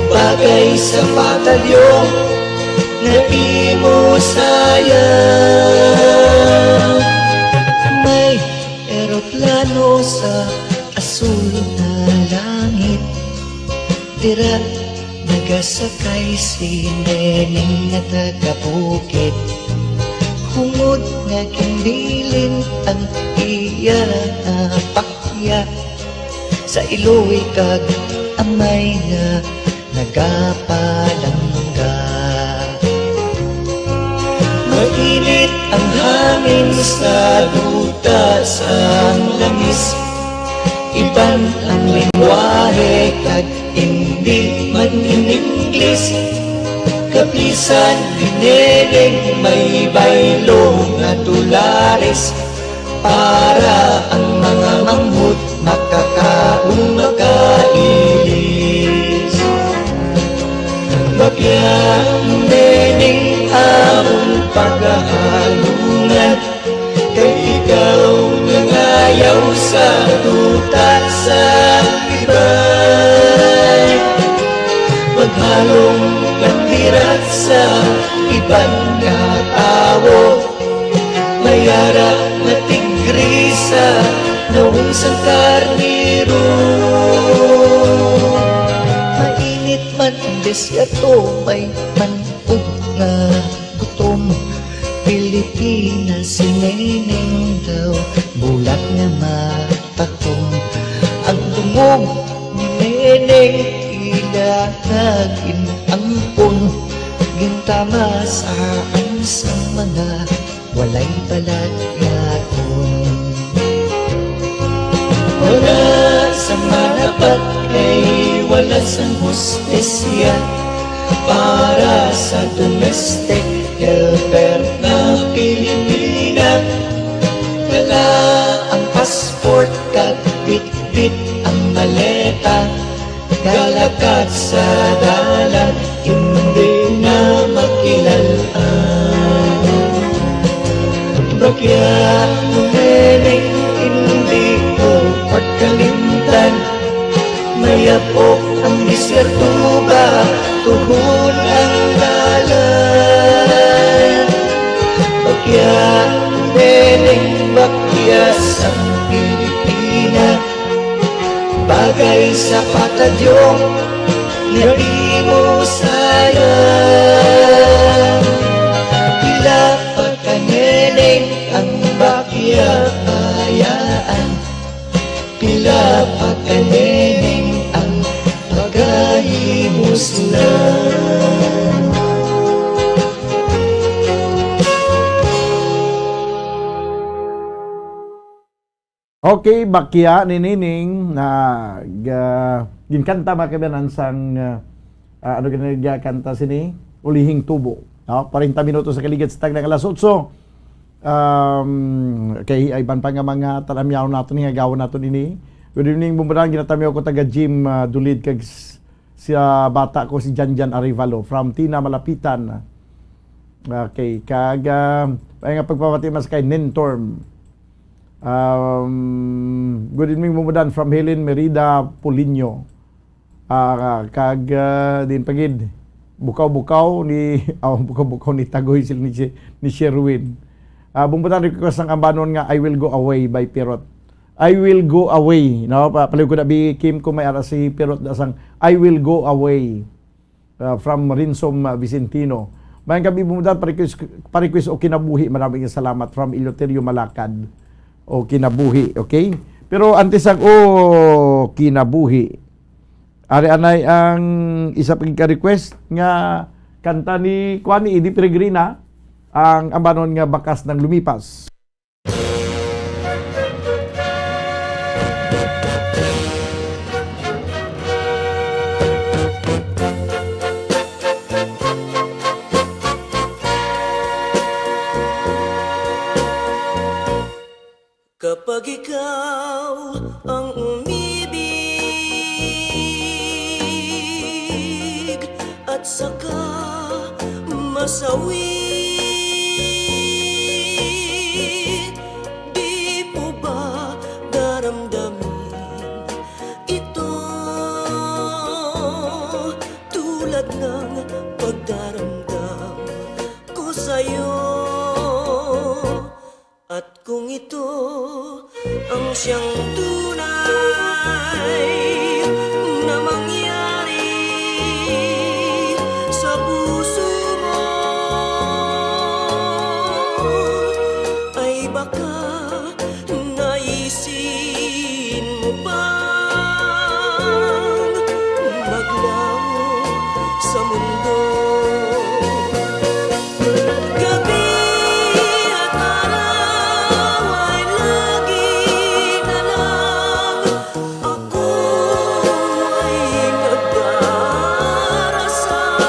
bagay sa batalyon nga imo sayang. May eroplano sa asul na langit. Dira nagasakay si Neneng nga taga-bukid. Hungod nga ginbilin ang iya nga pakya sa iloy kag amay nga nagapalangga. Mainit ang hangin sa duta sang langis, iban ang lengwahe kag indi man in Ingles. Kabisan ni Neneng may baylo nga dolares, para ang mga manghod makakaon, makailis. Bagya nining among paghahalungan, kay ikaw nangayaw sa duta sa iban. Maghalong kang dira sa iban nga tawo, may ara nga tigresa, nawong sang karnero. Mainit man ang desierto, may man-og nga gutom. Pilipinas, si Neneng daw, bulat nga matakom. Ang dungog ni Neneng ila nga gin-ampon, gintama sa ang sa mga walay balat nga akon. Wala sa manapat kay wala sang hustisya para sa domestic helper na Pilipina. Dala ang passport kag bitbit ang maleta. Galakat sa dalan, hindi na makilal-an. Bagya mo, Neneng, hindi ko pagkalimtan. Mayap-ok ang disyerto ba, tuhon ang dalan. Bagya mo, Neneng, bagya sang Pilipinas. Bagay sa patadyo nga imo sayang. Pila pa ka, Neneng, ang bakya bayaan? Pila pa ka, Neneng, ang pagahimos na? Okay, bakya ni Neneng na ga-, ginkanta, mga kaibanan, sang, ah, ah, ano gani nga kanta sini? Ulihing Tubo. No? Kwarenta minutos sa kaligid sa tagna nga alas otso. Um, kay ay iban pa nga mga tanamyaw naton, nga gawon naton ini. Good evening, Bumbadan. Ginatamyaw ko taga Jim, ah, Dulid, kag s-, siya bata ko si Janjan Arevalo from Tina Malapitan. Okay, kag, ah, ay nga pagpamati mas kay Nentorm. Um, good evening, Bumbadan, from Helen Merida Puliño. Ah, kag, ah, din pagid, bukaw-bukaw ni, oh, bukaw-bukaw ni Tagoy sila ni, She-, ni Sherwin. Ah, Bumbadan, request ang ambanon nga I Will Go Away by Pirot. I Will Go Away, no? Pa-, paliw ko na bi Kim kung may ara si Pirot da sang I Will Go Away, ah, from Rinsom, ah, Vicentino. Mayang gabi, Bumbadan, pa-request, pa-request O Kinabuhi. Maraming salamat from Eleuterio Malacad. O Kinabuhi, okay? Pero antes ang O Kinabuhi, ari anay ang isa pa ka request nga kanta ni, kuan, ni Eddie Peregrina, ang ambanon nga Bakas ng Lumipas. Pag ikaw ang umibig at saka masawi, di mo ba daramdamin ito tulad ng pagdaramdam ko sa'yo? At kung ito ang siyang tunay na mangyari sa puso mo, ay baka naisin mo pang maglaho sa mundo. Gabi at araw ay lagi na lang ako ay nagdarasal,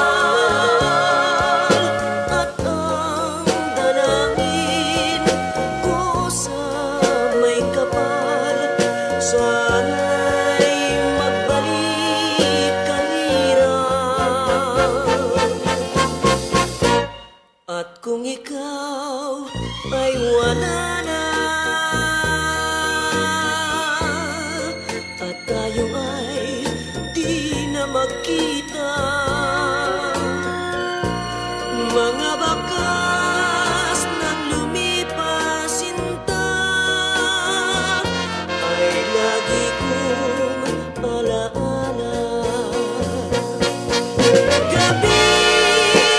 at ang dalangin ko sa may kapal, sana'y magbalik ang hirap. At kung ikaw ay wala na, at tayo ay di na magkita, mga bakas ng lumipas sinta ay lagi kong alaala. Gabi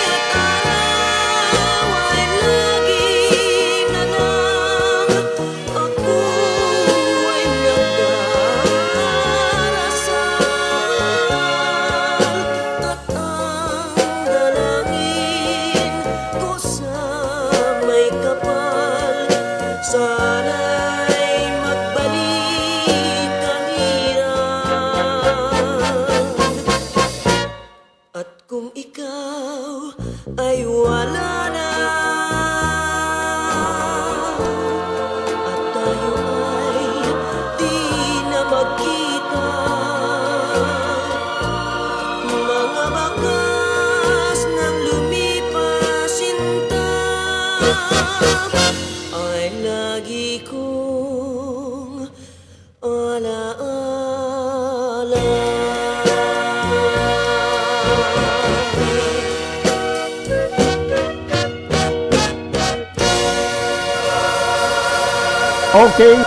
at araw ay lagi na lang ako ay nagdarasal, at ang dalangin ko sa may kapal, sana'y magbalik ang hirap. At kung ikaw ay wala na, at tayo ay di na magkita, mga bakas ng lumipas sinta ay lagi kong alaala. Okay.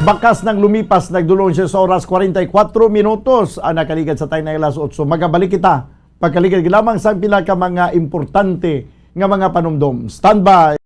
Bakas ng lumipas, nagdulong siya sa oras, kwarenta y kuwatro minutos ang nakaligad sa tayo na alas otso. Magabalik kita pagkaligad lamang sa pila ka mga importante nga mga panumdom. Standby.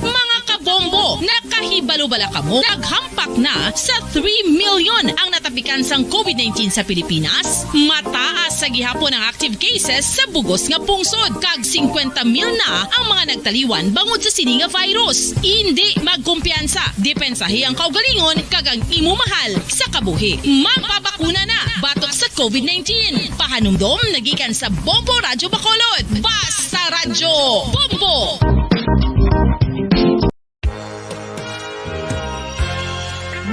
Mga kabombo, nakahibalo bala kamo? Naghampak na sa three million ang natapikan sang COVID nineteen sa Pilipinas. Mataas sa gihapon ang active cases sa bugos nga pungsod, kag singkwenta mil na ang mga nagtaliwan bangod sa sini nga virus. Indi magkumpiyansa, depensahi ang kaugalingon kag ang imo mahal sa kabuhi. Magpabakuna na batok sa COVID nineteen. Pahanumdom nagikan sa Bombo Radyo Bacolod. Basta Radyo Bombo!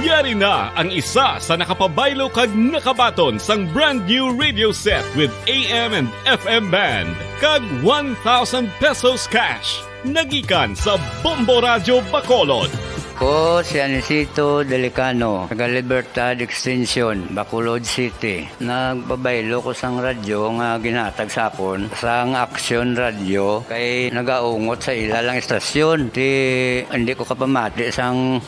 Yari na ang isa sa nakapabaylo kag nakabaton sang brand new radio set with A M and F M band kag one thousand pesos cash. Nagikan sa Bombo Radyo Bacolod. Ko si Anisito Delicano, taga Libertad Extension, Bacolod City. Nagpabaylo ko sang radyo nga ginhatag sa akon sang Aksyon Radyo kay nagaungot sa ila lang istasyon. Ti hindi ko kapamati sang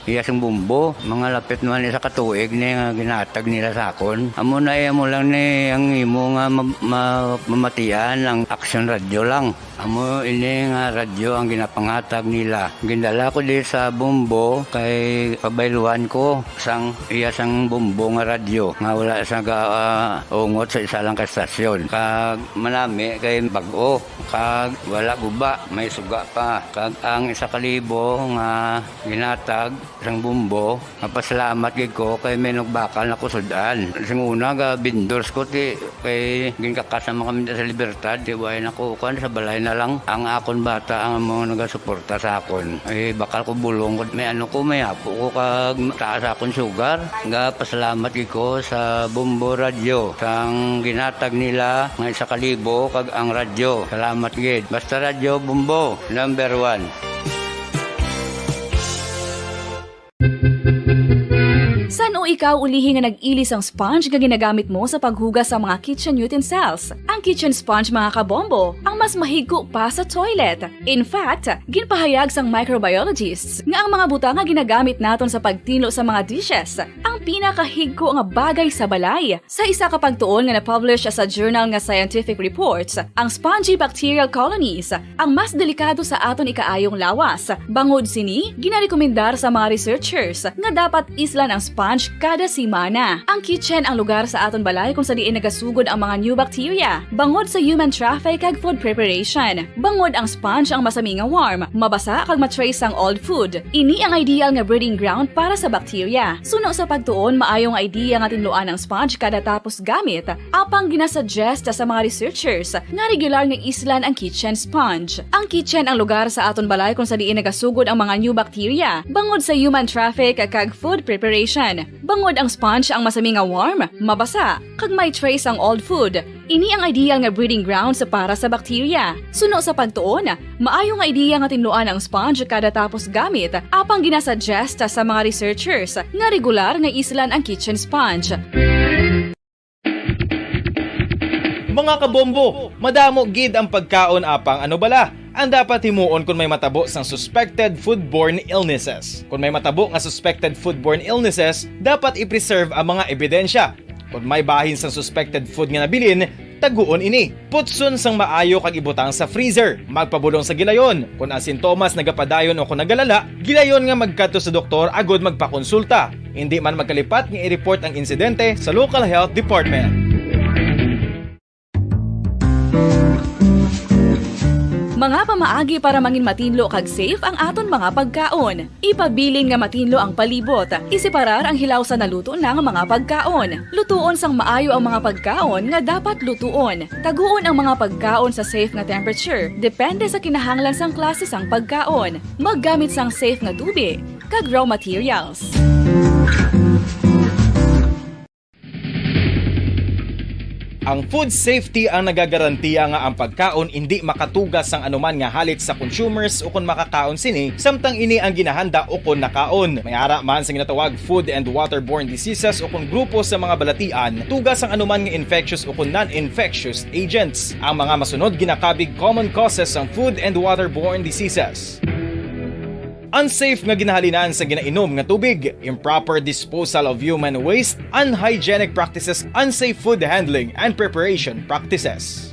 iya sing bumbo. Mga lapit naman isa ka tuig ni nga ginhatag nila sa akon. Amo na iya mo lang ni ang imo nga ma- ma- mamatian ang Aksyon Radyo lang. Amo ini nga radyo ang ginapanghatag nila. Gindala ko di sa Bombo kay pabayluan ko sang iya sang Bombo nga radyo nga wala sa ga, ah, ungot sa isa lang ka estasyon. Kag manami kay bag-o, kag wala guba, may suga pa. Kag ang isa ka libo nga ginatag Sang Bombo, mapasalamat gid ko kay may nagbakal na ko sud-an. Sing una, ga vendors ko, ti, kay ginkakas naman kami sa Libertad, ti, way na ko, kuwan, sa balay na lang. Ang akon bata ang mga nagasuporta sa akon. Eh, bakal ko bulong ko, may ano ko, may apo ko, kag taas akon sugar. Ga pasalamat gid ko sa Bombo Radyo, sang ginhatag nila nga isa ka libo, kag ang radyo. Salamat gid. Basta Radyo Bombo, number one. San-o ikaw ulihi nga nag-ili sang sponge nga ginagamit mo sa paghugas sa mga kitchen utensils? Ang kitchen sponge, mga kabombo, ang mas mahigko pa sa toilet. In fact, ginpahayag sang microbiologists nga ang mga butang nga ginagamit naton sa pagtinlo sa mga dishes ang pinakahigko nga bagay sa balay. Sa isa ka pagtuon nga na-publish sa journal nga Scientific Reports, ang spongy bacterial colonies ang mas delikado sa aton ikaayong lawas. Bangod sini, ginarekomendar sa mga researchers nga dapat islan ang sponge kada semana. Ang kitchen ang lugar sa aton balay kung sa diin nagasugod ang mga new bacteria bangod sa human traffic kag food preparation. Bangod ang sponge ang masami nga warm, mabasa kag ma-trace sang old food. Ini ang ideal nga breeding ground para sa bacteria. Suno sa pagtuon, maayo nga idea nga tinluan ang sponge kada tapos gamit. Apang ginasuggest sa mga researchers nga regular nga islan ang kitchen sponge. Ang kitchen ang lugar sa aton balay kung sa diin nagasugod ang mga new bacteria bangod sa human traffic kag food preparation. Bangod ang sponge ang masami nga warm, mabasa, kag may trace ang old food. Ini ang ideal nga breeding grounds para sa bacteria. Suno sa pagtuon, maayo nga idea nga tinluan ang sponge kada tapos gamit, apang ginasuggest sa mga researchers nga regular nga islan ang kitchen sponge. Mga kabombo, madamo gid ang pagkaon, apang ano bala ang dapat himuon kon may matabo sang suspected foodborne illnesses? Kon may matabo nga suspected foodborne illnesses, dapat i-preserve ang mga ebidensya. Kon may bahin sang suspected food nga nabilin, taguon ini. Putson sang maayo kag ibutang sa freezer. Magpabulong sa gilayon. Kon ang sintomas nagapadayon o kon nagalala, gilayon nga magkadto sa doktor agud magpakonsulta. Indi man magkalipat nga i-report ang insidente sa local health department. Mga pamaagi para mangin matinlo kag safe ang aton mga pagkaon. Ipabilin nga matinlo ang palibot. Iseparar ang hilaw sa naluto na nga mga pagkaon. Lutuon sang maayo ang mga pagkaon nga dapat lutuon. Taguon ang mga pagkaon sa safe nga temperature, depende sa kinahanglan sang klase sang pagkaon. Maggamit sang safe nga tubig kag raw materials. Ang food safety ang nagagarantiya nga ang pagkaon indi makatugas sang anuman nga halit sa consumers ukon makakaon sini, samtang ini ang ginahanda ukon nakaon. May ara man sa ginatawag food and waterborne diseases ukon grupo sa mga balatian, tugas sang anuman nga infectious ukon non-infectious agents. Ang mga masunod ginakabig common causes sang food and waterborne diseases. Unsafe nga ginahalinan sa ginainom nga tubig, improper disposal of human waste, unhygienic practices, unsafe food handling and preparation practices.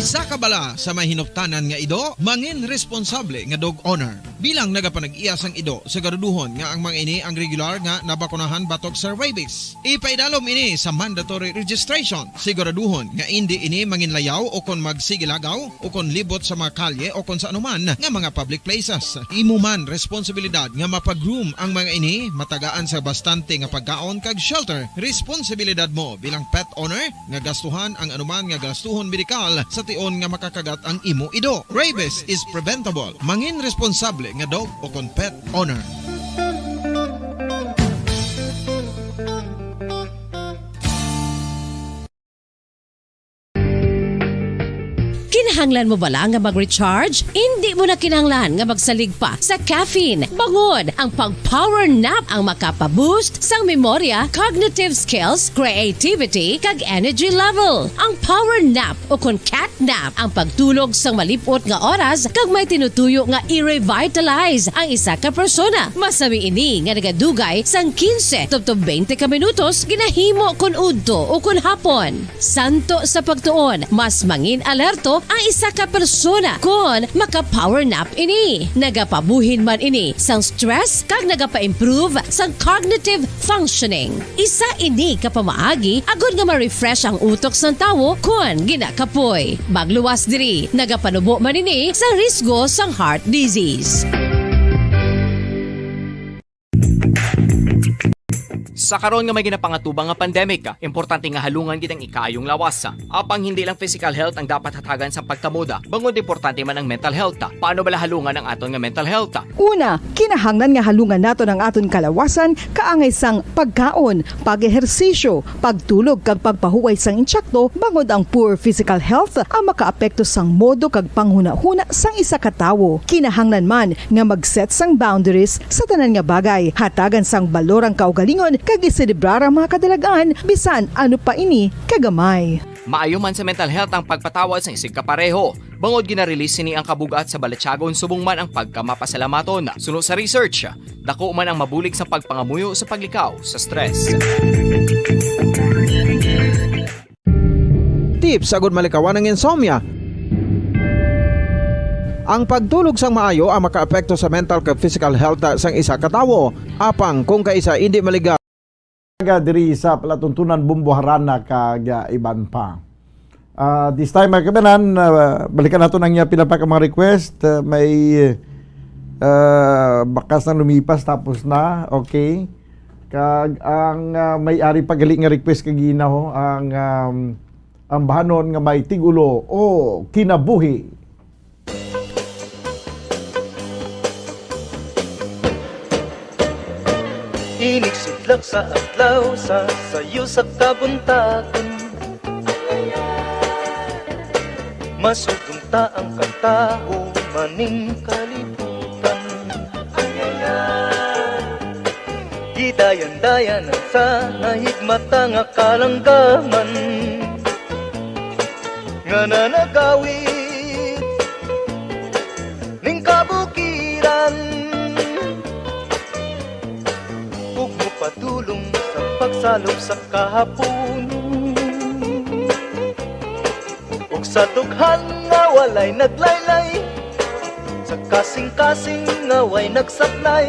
Isa ka bala sa may hinuptanan nga ido, mangin responsable nga dog owner. Bilang nagapanag-iya sang ido, siguraduhon nga ang mga ini ang regular nga nabakunahan batok sa rabies. Ipaidalom ini sa mandatory registration. Siguraduhon nga indi ini manginlayaw o kon magsigilagaw o kon libot sa mga kalye o kon sa anuman nga mga public places. Imo man responsibilidad nga mapa-groom ang mga ini, matagaan sa bastante nga pagkaon kag shelter. Responsibilidad mo bilang pet owner nga gastuhan ang anuman nga gastuhon medikal sa tion nga makakagat ang imo ido. Rabies is preventable. Mangin responsable nga dog o kon pet owner. Kinahanglan mo bala nga mag-recharge? Indi mo na kinahanglan nga magsalig pa sa caffeine. Bangod ang pag-power nap ang makapa-boost sang memorya, cognitive skills, creativity, kag energy level. Ang power nap o kon cat nap ang pagtulog sang malip-ot nga oras kag may tinutuyo nga i-revitalize ang isa ka persona. Masami ini nga nagadugay sang quince tubtob twenty ka minutos ginahimo kon udto o kon hapon. Santo sa pagtuon, mas mangin alerto isa ka persona kon maka-power nap ini. Nagapabuhin man ini sang stress kag nagapa-improve sang cognitive functioning. Isa ini ka pamaagi agod nga ma-refresh ang utok sang tawo kon ginakapoy. Magluwas diri, nagapanubo man ini sa risgo sang heart disease. Sa karon nga may ginapangatubang nga pandemic, importante nga halungan gid ang ikaayong lawas. Apang hindi lang physical health ang dapat hatagan sang pagkamoda, bangod importante man ang mental health. Paano bala halungan ang aton nga mental health? Una, kinahanglan nga halungan naton ang aton kalawasan kaangay sang pagkaon, pag-ehersisyo, pagtulog kag pagpahuway sang insakto, bangod ang poor physical health ang makaapekto sang modo kag panghunahuna sang isa ka tawo. Kinahanglan man nga mag-set sang boundaries sa tanan nga bagay, hatagan sang balor ang kaugalingon kag iselebrar ang mga kadalag-an bisan ano pa ini kagamay. Maayo man sa mental health ang pagpatawad sang isigkapareho, bangod gina-release sini ang kabug-at sa balatyagon subong man ang pagkamapasalamaton. Suno sa research, dako man ang mabulig sa pagpangamuyo sa paglikaw sa stress. Tips agud malikawan ang insomnia. Ang pagtulog sang maayo ang makaapekto sa mental kag physical health sang isa ka tawo. Apang kung kaisa indi maliga, diri sa palatuntunan, bumbuharana kag, ah, iban pa. Ah, this time, mga kabanan, ah, balikan nato ang iya pila pa ka mga request. Ah, may, ah, bakas na lumipas, tapos na. Okay. Kag ang, ah, may ari pa gali nga request kagina, ho, ang, um, ang bahanon nga may tigulo, "O Kinabuhi." Inig sudlak sa adlaw sa sayo sa kabuntagon, masugong ta ang katawo maning kalibutan. Gidayan-dayanan sa nahigmata nga kalanggaman nga nanagawid ning kabukiran, ug mopadulong sa pagsalop sa kahapon, ug sa dughan nga walay naglaylay, sa kasing-kasing nga way nagsaknay,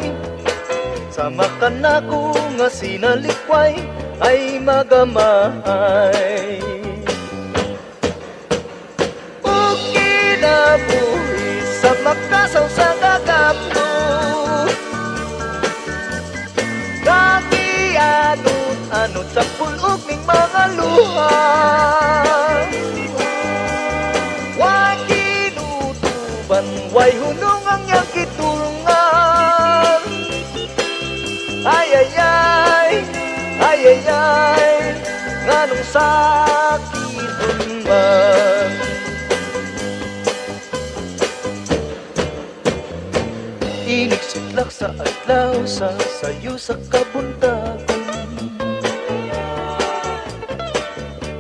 sa makanako nga sinalikway ay magamahay. Ug kinabuhi sa makasaw sa kagapto, nga gianod-anod sa pulog ning mga luha. Way kinutuban, way hunong ang iyang gitulungan. Ay, ay, ay, ay, ay, ay, nganong sakit man? Inig sudlak sa adlaw sa sayo sa kabuntagon,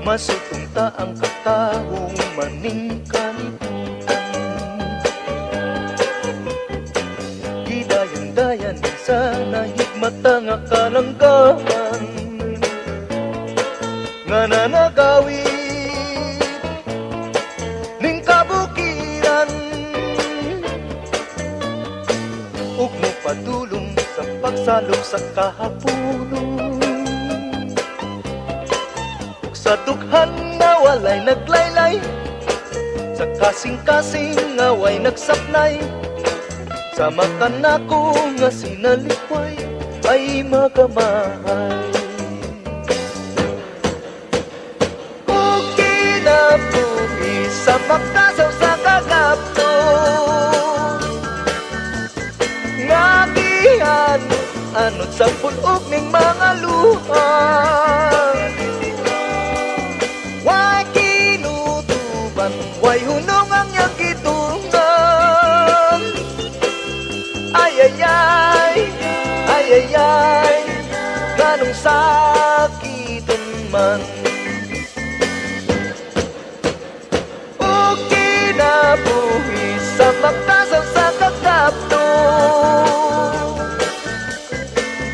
masugong ta ang katawo maning kalibutan. Gidayan-dayan sa nahigmata nga kalanggaman nga nanagawid ning kabukiran, ug mopadulong sa pagsalop sa kahapunon. Ug sa dughan nga walay naglaylay, sa kasing-kasing nga way nagsaknay, sa makanako nga sinalikway ay magamahay. Ug kinabuhi sa makasaw sa kagapto, nga gianod-anod sa pulog ning mga luha. Way kinutuban, way hunong ang iyang gidulungan. Ay, ay, ay, ay, ay, ay, nganong sakiton man? O kinabuhi sa makasaw sa kagapto,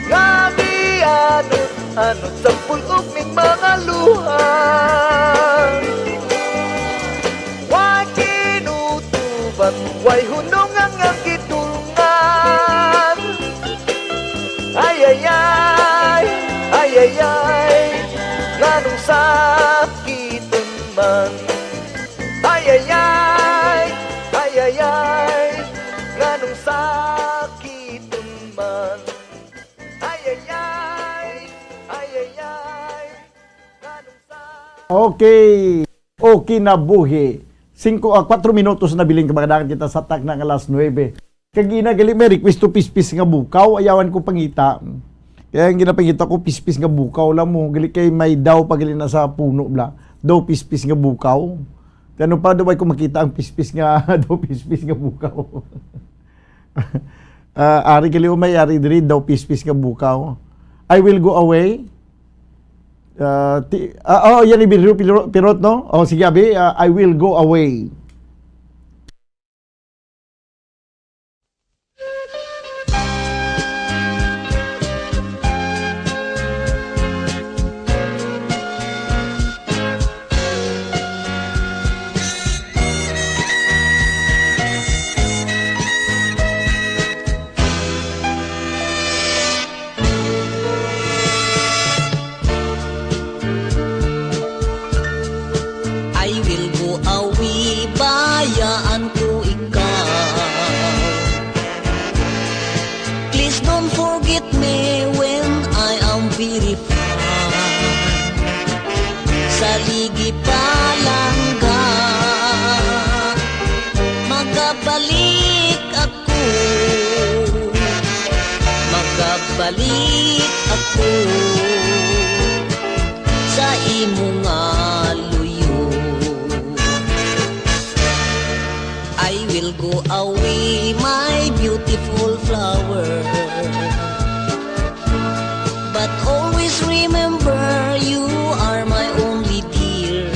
nga gianod-anod sa pulog ning mga luha. Wa Way hunong nga gidulngan. Ay, ay, ay, ay, ay, ay, nganong sakiton man? Ay, ay, ay, ay, ay, ay, nganong sakiton man? Ay, ay, ay, ay, ay, ay, nganong sakiton man? Okay. Okay na buhi. Singko, ah, kwatro minutos na bilin, kamagadakan kita sa takna nga alas nuebe. Kag ina gali may request to pispis nga bukaw, ayawan ko pangita. Kaya ang ginapangita ko, pispis nga bukaw lang mo. Gali kay may daw pa gali na sa puno bla. Daw pispis nga bukaw. Kaya ano pa daw ay ko makita ang pispis nga, daw pispis nga bukaw. Ah, ari gali umay, ari diri, daw pispis nga bukaw. I will go away. Ah, ti, ah, oh, yan ni Virgilio Piro- Pirot, no? Oh, sige, abi, ah, I will go away. I will go away, bayaan ko ikaw. Please don't forget me when I am very far. Saligi palangga, magabalik ako. Magabalik ako sa imo nga luyo. I will go away, my beautiful flower. But always remember, you are my only dear.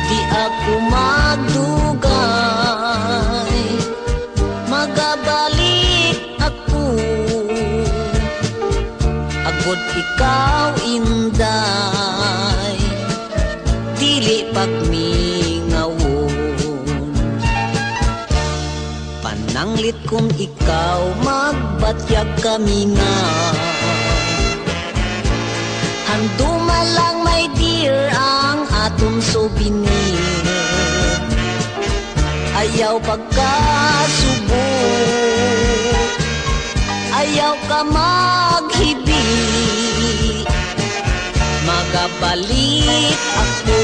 Di ako magdugay, magabalik ako. Agod ikaw, Inday, dili pagmingawon. Pananglit kon ikaw magbatyag kami nga. Handuma lang, my dear, ang aton souvenir. Ayaw pagkasubo, ayaw ka maghibi. Magabalik ako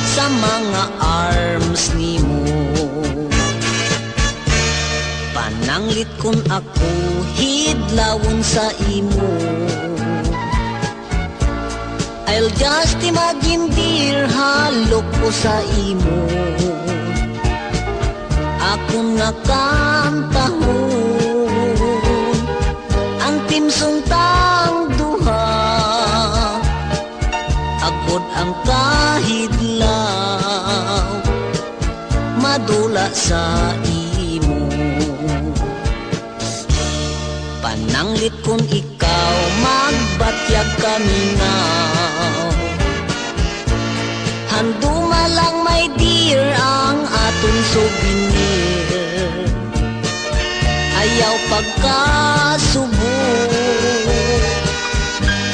sa mga arms nimo. Pananglit kon ako hidlawon sa imo. I'll just imagine, dear, halok ko sa imo. Akon nga kantahon ang theme song tang duha. Agod ang kahidlaw madula sa imo. Pananglit kon ikaw magbatyag kamingaw. Handuma lang, my dear, ang aton souvenir. Ayaw pagkasubo,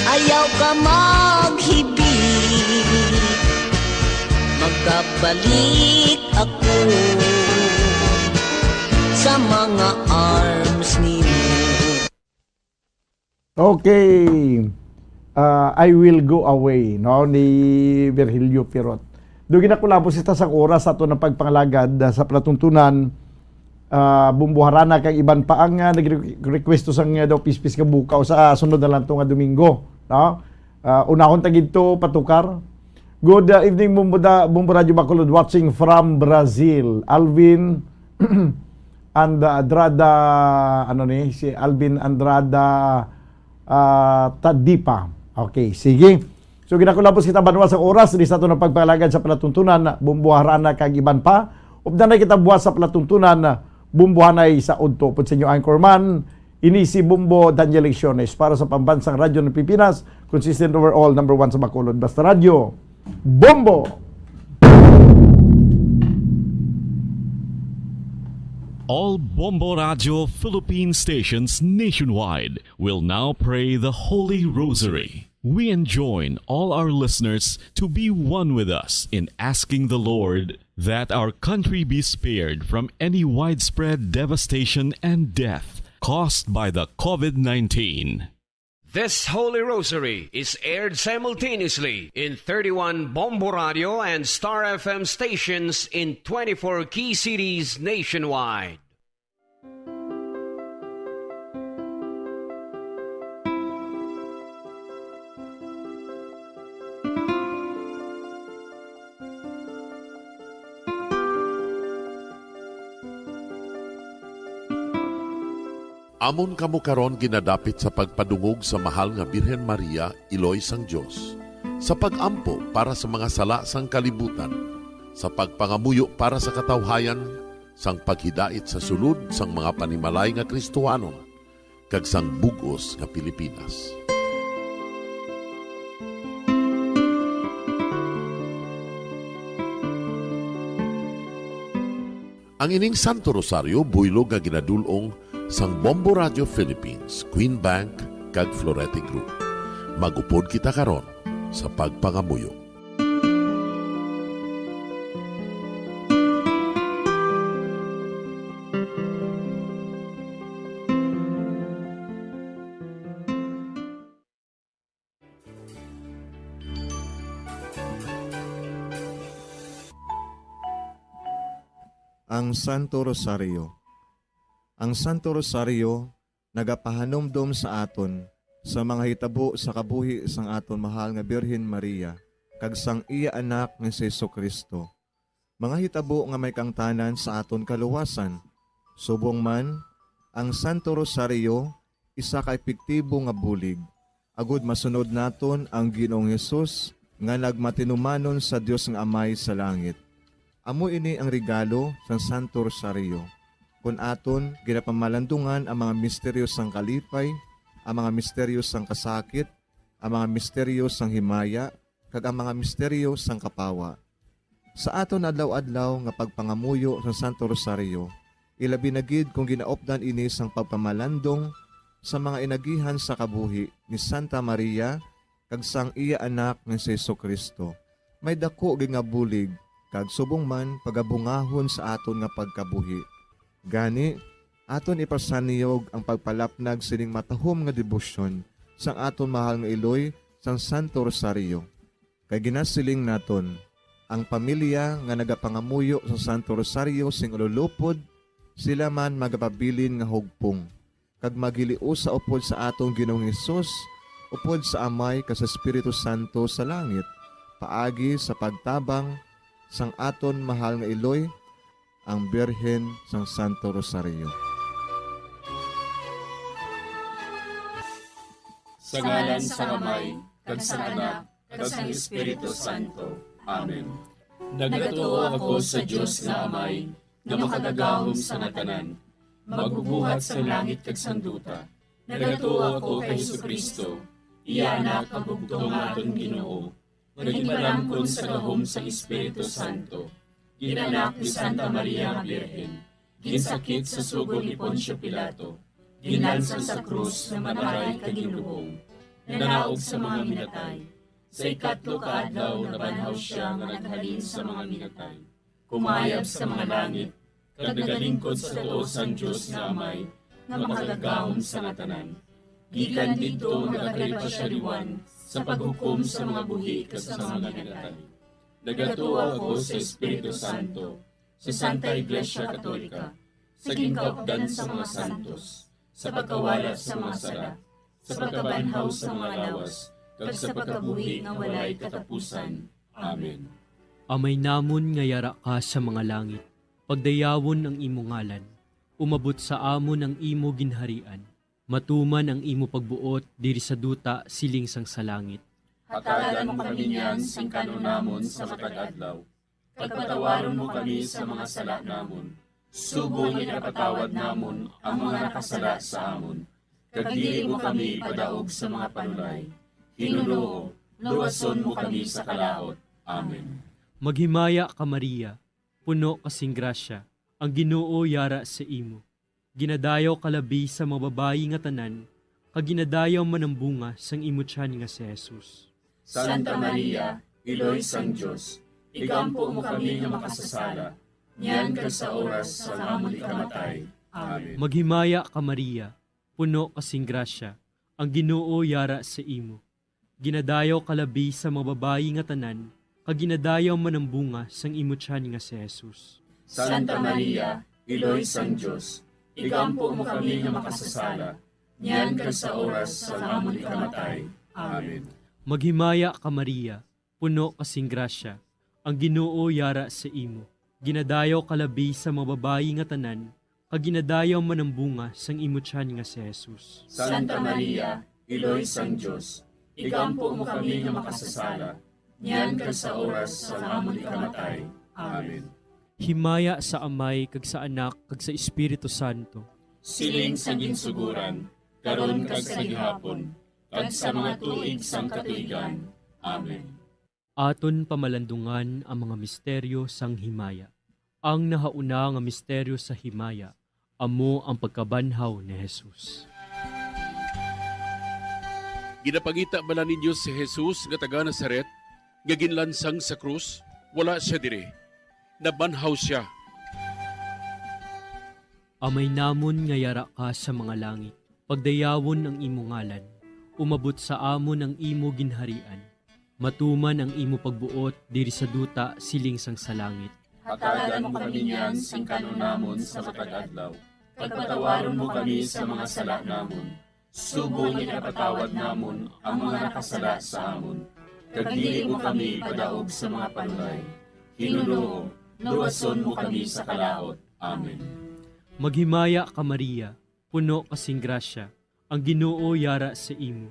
ayaw ka maghibi. Magabalik ako sa mga arms nimo. Okay. Ah, I Will Go Away, no, ni Virgilio Pirot. Do ginakulabos kita sa oras sa ato ng pagpangalagad, ah, sa palatuntunan, ah, Bumbuharana kag iban pa ang, ah, nagre-, requesto sang, ah, daw pispis nga bukaw sa, ah, sunod na lang to nga Domingo, no? Ah, unahon ta gid to patukar. Good, ah, evening, Bumbo, da, Bumbo Radio Bacolod, watching from Brazil. Alvin and, ah, Andrada, ano ni, si Alvin Andrada, ah, Tadipa. Okay, sige. So, ginakulabos kita banwa sa oras, di sa ato na pagpalagad sa palatuntunan, Bumbuharana kag iban pa. Updan na kita buwas sa palatuntunan, Bumbuhanay sa udto. Pud sa inyo anchorman, ini si Bumbo Daniel Lecciones para sa Pambansang Radyo ng Pilipinas, consistent overall, number one sa Bacolod. Basta Radyo, Bumbo! All Bombo Radio Philippine stations nationwide will now pray the Holy Rosary. We enjoin all our listeners to be one with us in asking the Lord that our country be spared from any widespread devastation and death caused by the COVID nineteen. This Holy Rosary is aired simultaneously in thirty-one Bombo Radio and Star F M stations in twenty-four key cities nationwide. Amon kamo karon ginadapit sa pagpadungog sa Mahal nga Birhen Maria, Iloy sang Dios, sa pag-ampo para sa mga sala sang kalibutan, sa pagpangamuyo para sa katawhayan, sang paghidait sa sulod sang mga panimalay nga Kristohanon, kag sang bug-os nga Pilipinas. Ang ining Santo Rosario buylog nga ginadul-ong sang Bombo Radio Philippines, Queen Bank, kag Florete Group. Mag-upod kita karon sa pagpangamuyo. Ang Santo Rosario. Ang Santo Rosario nagapahanumdom sa aton sa mga hitabo sa kabuhi sang aton mahal nga Birhen Maria kag sang iya Anak nga si Jesu-Cristo, mga hitabo nga may kaangtanan sa aton kaluwasan. Subong man, ang Santo Rosario isa ka epektibo nga bulig agod masunod naton ang Ginoong Hesus nga nagmatinumanon sa Dios nga Amay sa langit. Amo ini ang regalo sang Santo Rosario, kon aton ginapamalandungan ang mga misteryo sang kalipay, ang mga misteryo sang kasakit, ang mga misteryo sang himaya, kag ang mga misteryo sang kapawa. Sa aton adlaw-adlaw nga pagpangamuyo sang Santo Rosario, ilabi na gid kon ginaupdan ini sang pagpamalandong sa mga inagihan sa kabuhi ni Santa Maria kag sang iya Anak nga si Jesu-Cristo, may daku gid nga bulig kag subong man pagabungahon sa aton nga pagkabuhi. Gani, aton ipasaniyog ang pagpalapnag sining matahom nga debosyon sang aton mahal nga iloy sang Santo Rosario. Kay ginasiling naton, ang pamilya nga nagapangamuyo sang Santo Rosario sing ululupod, sila man magapabilin nga hugpong, kag maghiliusa upod sa aton Ginoong Hesus, upod sa Amay kag sa Espiritu Santo sa langit, paagi sa pagtabang sang aton mahal nga iloy, ang Birhen sang Santo Rosario. Sa ngalan sang Amay, kag sang Anak, kag sang Espiritu Santo. Amen. Nagatuo ako sa Dios nga Amay, nga makagagahom sa nga tanan, magbubuhat sang langit kag sang duta. Nagatuo ako kay Jesu-Cristo, iya Anak nga bugtong nga aton Ginoo, nga ginpalamkon sa gahom sang Espiritu Santo, gin-anak ni Santa Maria nga Birhen, ginsakit sa sugo ni Poncio Pilato, ginlansang sa krus, namatay kag ginlubong, nanaog sa mga minatay. Sa ikatlo ka adlaw nabanhaw sia nga naghalin sa mga minatay, kumayab sa mga langit, kag nagalingkod sa tuo sang Dios nga Amay, nga makagagahom sa nga tanan. Gikan didto nagakari pa sia liwan sa paghukom sa mga buhi kag sa mga minatay. Nagatuo ako sa Espiritu Santo, sa Santa Iglesia Katolika, sa ginkaupdan sa mga santos, sa pagkawala sa mga sala, sa pagkabanhaw sa mga lawas, kag sa pagkabuhi nga walay katapusan. Amen. Amay namon nga yara ka sa mga langit, pagdayawon ang imo ngalan, umabot sa amon ang imo ginharian, matuman ang imo pagbuot diri sa duta siling sang sa langit. Hatagan mo kami niyan sing kan-on namon sa matag adlaw, kag patawaron mo kami sa mga sala namon, subong nga ginapatawad namon ang mga nakasala sa amon, kag dili mo kami ipadaog sa mga panulay. Ginoo, luwason mo kami sa kalaut. Amen. Maghimaya ka, Maria, puno ka sing grasya, Ang Ginoo yara sa imo. Ginadayaw ka labi sa mga babayi nga tanan, kag ginadayaw man ang bunga sang imo tiyan nga si Jesus. Santa Maria, Iloy sang Dios, igampo mo kami nga makasasala, niyan kag sa oras sang amon ikamatay. Amen. Maghimaya ka, Maria, puno ka sing grasya, ang Ginoo yara sa imo. Ginadayaw ka labi sa mga babayi nga tanan, kag ginadayaw man ang bunga sang imo tiyan nga si Jesus. Santa Maria, Iloy sang Dios, igampo mo kami nga makasasala, niyan kag sa oras sang amon ikamatay. Amen. Maghimaya ka, Maria, puno ka sing grasya, ang Ginoo yara sa imo. Ginadayaw ka labi sa mga babayi nga tanan, kag ginadayaw man ang bunga sang imo tiyan nga si Jesus. Santa Maria, Iloy sang Dios, igampo mo kami nga makasasala, niyan kag sa oras sang amon ikamatay. Amen. Himaya sa Amay, kag sa Anak, kag sa Espiritu Santo. Siling sa ginsuguran, karon kag sa gihapon, kag sa mga tuig sang katuigan. Amen. Aton pamalandungan ang mga misteryo sang himaya. Ang nahauna nga misteryo sa himaya amo ang pagkabanhaw ni Jesus. Ginapangita bala ninyo si Jesus nga taga Nazaret, nga ginlansang sa krus? Wala sia diri. Nabanhaw sia. Amay namon nga yara ka sa mga langit, pagdayawon ang imo ngalan. Umabot sa amon ang imo ginharian. Matuman ang imo pagbuot diri sa duta siling sang sa langit. Hatagan mo kami niyan sing kan-on namon sa matag adlaw, kag patawaron mo kami sa mga sala namon, subong nga ginapatawad namon ang mga nakasala sa amon, kag dili mo kami ipadaog sa mga panulay. Ginoo, luwason mo kami sa kalaut. Amen. Maghimaya ka, Maria, puno ka sing grasya, ang Ginoo yara sa imo.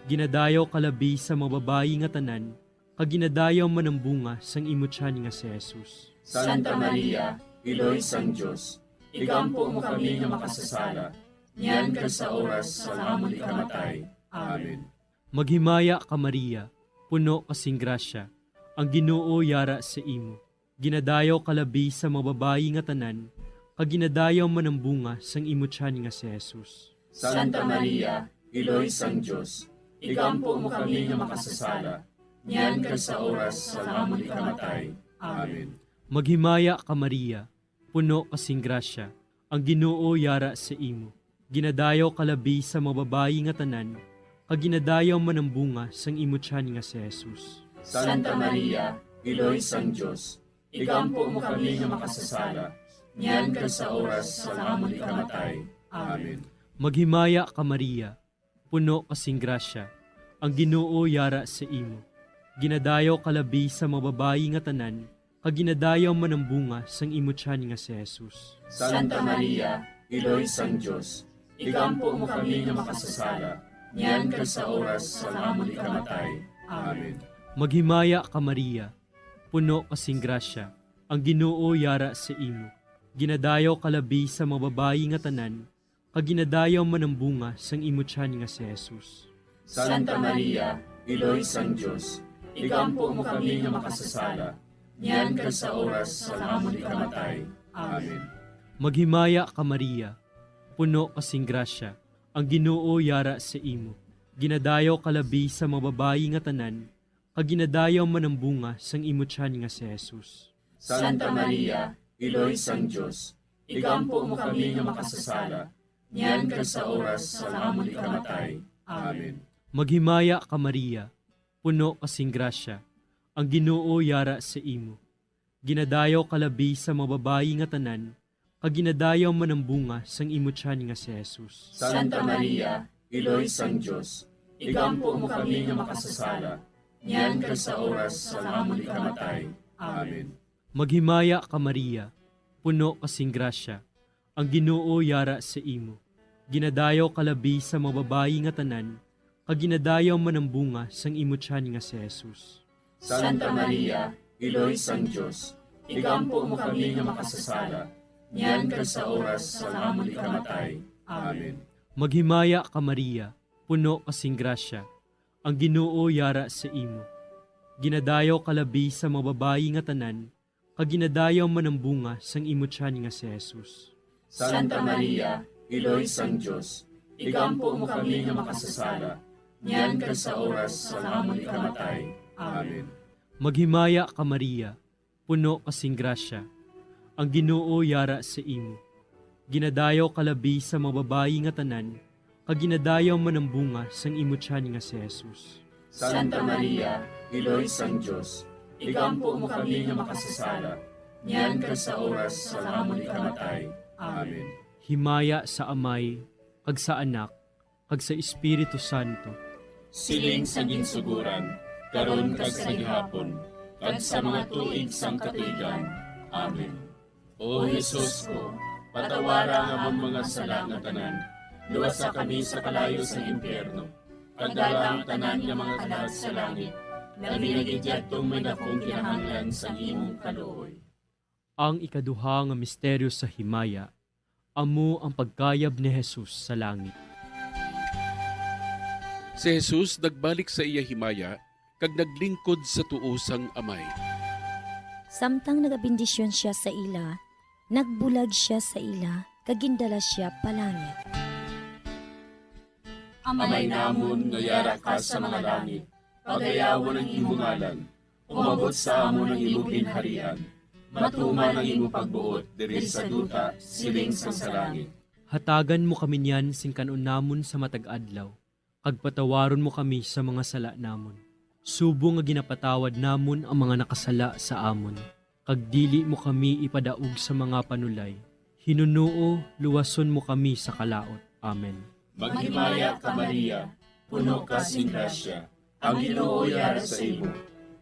Ginadayaw ka labi sa mga babayi nga tanan, kag ginadayaw man ang bunga sang imo tiyan nga si Jesus. Santa Maria, Iloy sang Dios, igampo mo kami nga makasasala, niyan kag sa oras sang amon ikamatay. Amen. Maghimaya ka, Maria, puno ka sing grasya, ang Ginoo yara sa imo. Ginadayaw ka labi sa mga babayi nga tanan, kag ginadayaw man ang bunga sang imo tiyan nga si Jesus. Santa Maria, Iloy sang Dios, igampo mo kami nga makasasala, niyan kag sa oras sang amon ikamatay. Amen. Maghimaya ka, Maria, puno ka sing grasya, ang Ginoo yara sa imo. Ginadayaw ka labi sa mga babayi nga tanan, kag ginadayaw man ang bunga sang imo tiyan nga si Jesus. Santa Maria, Iloy sang Dios, igampo mo kami nga makasasala, niyan kag sa oras sang amon ikamatay. Amen. Maghimaya ka, Maria, puno ka sing grasya, ang Ginoo yara sa imo. Ginadayaw ka labi sa mga babayi nga tanan, kag ginadayaw man ang bunga sang imo tiyan nga si Jesus. Santa Maria, Iloy sang Dios, igampo mo kami nga makasasala, niyan kag sa oras sang amon ikamatay. Amen. Maghimaya ka, Maria, puno ka sing grasya, ang Ginoo yara sa imo. Ginadayaw ka labi sa mga babayi nga tanan, kag ginadayaw man ang bunga sang imo tiyan nga si Jesus. Santa Maria, Iloy sang Dios, igampo mo kami nga makasasala, niyan kag sa oras sang amon ikamatay. Amen. Maghimaya ka, Maria, puno ka sing grasya, ang Ginoo yara sa imo. Ginadayaw ka labi sa mga babayi nga tanan, kag ginadayaw man ang bunga sang imo tiyan nga si Jesus. Santa Maria, Iloy sang Dios, igampo mo kami nga makasasala, niyan kag sa oras sang amon ikamatay. Amen. Maghimaya ka, Maria, puno ka sing grasya, ang Ginoo yara sa imo. Ginadayaw ka labi sa mga babayi nga tanan, kag ginadayaw man ang bunga sang imo tiyan nga si Jesus. Santa Maria, Iloy sang Dios, igampo mo kami nga makasasala, niyan kag sa oras sang amon ikamatay. Amen. Maghimaya ka, Maria, puno ka sing grasya, ang Ginoo yara sa imo. Ginadayaw ka labi sa mga babayi nga tanan, kag ginadayaw man ang bunga sang imo tiyan nga si Jesus. Santa Maria, Iloy sang Dios, igampo mo kami nga makasasala, niyan kag sa oras sang amon ikamatay. Amen. Maghimaya ka, Maria, puno ka sing grasya, ang Ginoo yara sa imo. Ginadayaw ka labi sa mga babayi nga tanan, kag ginadayaw man ang bunga sang imo tiyan nga si Jesus. Santa Maria, Iloy sang Dios, igampo mo kami nga makasasala, niyan kag sa oras sang amon ikamatay. Amen. Maghimaya ka, Maria, puno ka sing grasya, ang Ginoo yara sa imo. Ginadayaw ka labi sa mga babayi nga tanan, kag ginadayaw man ang bunga sang imo tiyan nga si Jesus. Santa Maria, Iloy sang Dios, igampo mo kami nga makasasala, niyan kag sa oras sang amon ikamatay. Amen. Himaya sa Amay, kag sa Anak, kag sa Espiritu Santo. Siling sa ginsuguran, karon kag sa gihapon, kag sa mga tuig sang katuigan. Amen. O Jesus ko, patawara ang amon mga sala nga tanan, luwasa kami sa kalayo sang impyerno, kag dala ang tanan nga mga kalag sa langit, labi na gid yadtong may dakong kinahanglan sang imong kaluoy. Ang ikaduha nga misteryo sa himaya, amo ang pagkayab ni Jesus sa langit. Si Jesus nagbalik sa iya himaya kag naglingkod sa tuo sang Amay. Samtang nagabendisyon sia sa ila, nagbulag sia sa ila, kag gindala sia pa langit. Amay namon nga yara ka sa mga langit, pagayawon ang imo ngalan. Umabot sa amon ang imo ginharian. Matuman ang imo pagbuot diri sa duta, siling sang sa langit. Hatagan mo kami niyan sing kan-on namon sa matag adlaw, kag patawaron mo kami sa mga sala namon, subong nga ginapatawad namon ang mga nakasala sa amon. Kag dili mo kami ipadaog sa mga panulay. Hinunoo, luwason mo kami sa kalaut. Amen. Maghimaya ka, Maria, puno ka sing grasya, ang Ginoo yara sa imo.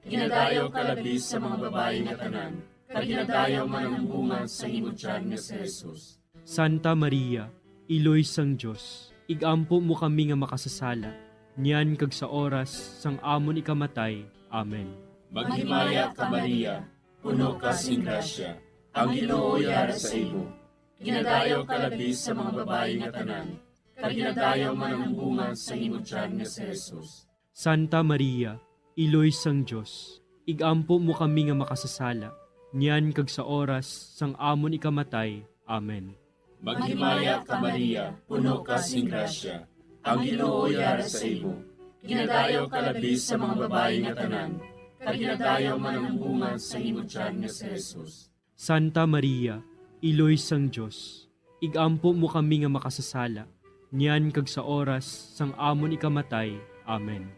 Ginadayaw ka labi sa mga babayi nga tanan, kag ginadayaw man ang bunga sa imo tiyan nga si Jesus. Santa Maria, Iloy sang Dios, igampo mo kami nga makasasala, niyan kag sa oras sang amon ikamatay. Amen. Maghimaya ka, Maria, puno ka sing grasya, ang Ginoo yara sa imo. Ginadayaw ka labi sa mga babayi nga tanan, kag ginadayaw man ang bunga sa imo tiyan nga si Jesus. Santa Maria, Iloy sang Dios, igampo mo kami nga makasasala, niyan kag sa oras sang amon ikamatay. Amen. Maghimaya ka, Maria, puno ka sing grasya, ang Ginoo yara sa imo. Ginadayaw ka labi sa mga babayi nga tanan, kag ginadayaw man ang bunga sa imo tiyan nga si Jesus. Santa Maria, Iloy sang Dios, igampo mo kami nga makasasala, niyan kag sa oras sang amon ikamatay. Amen.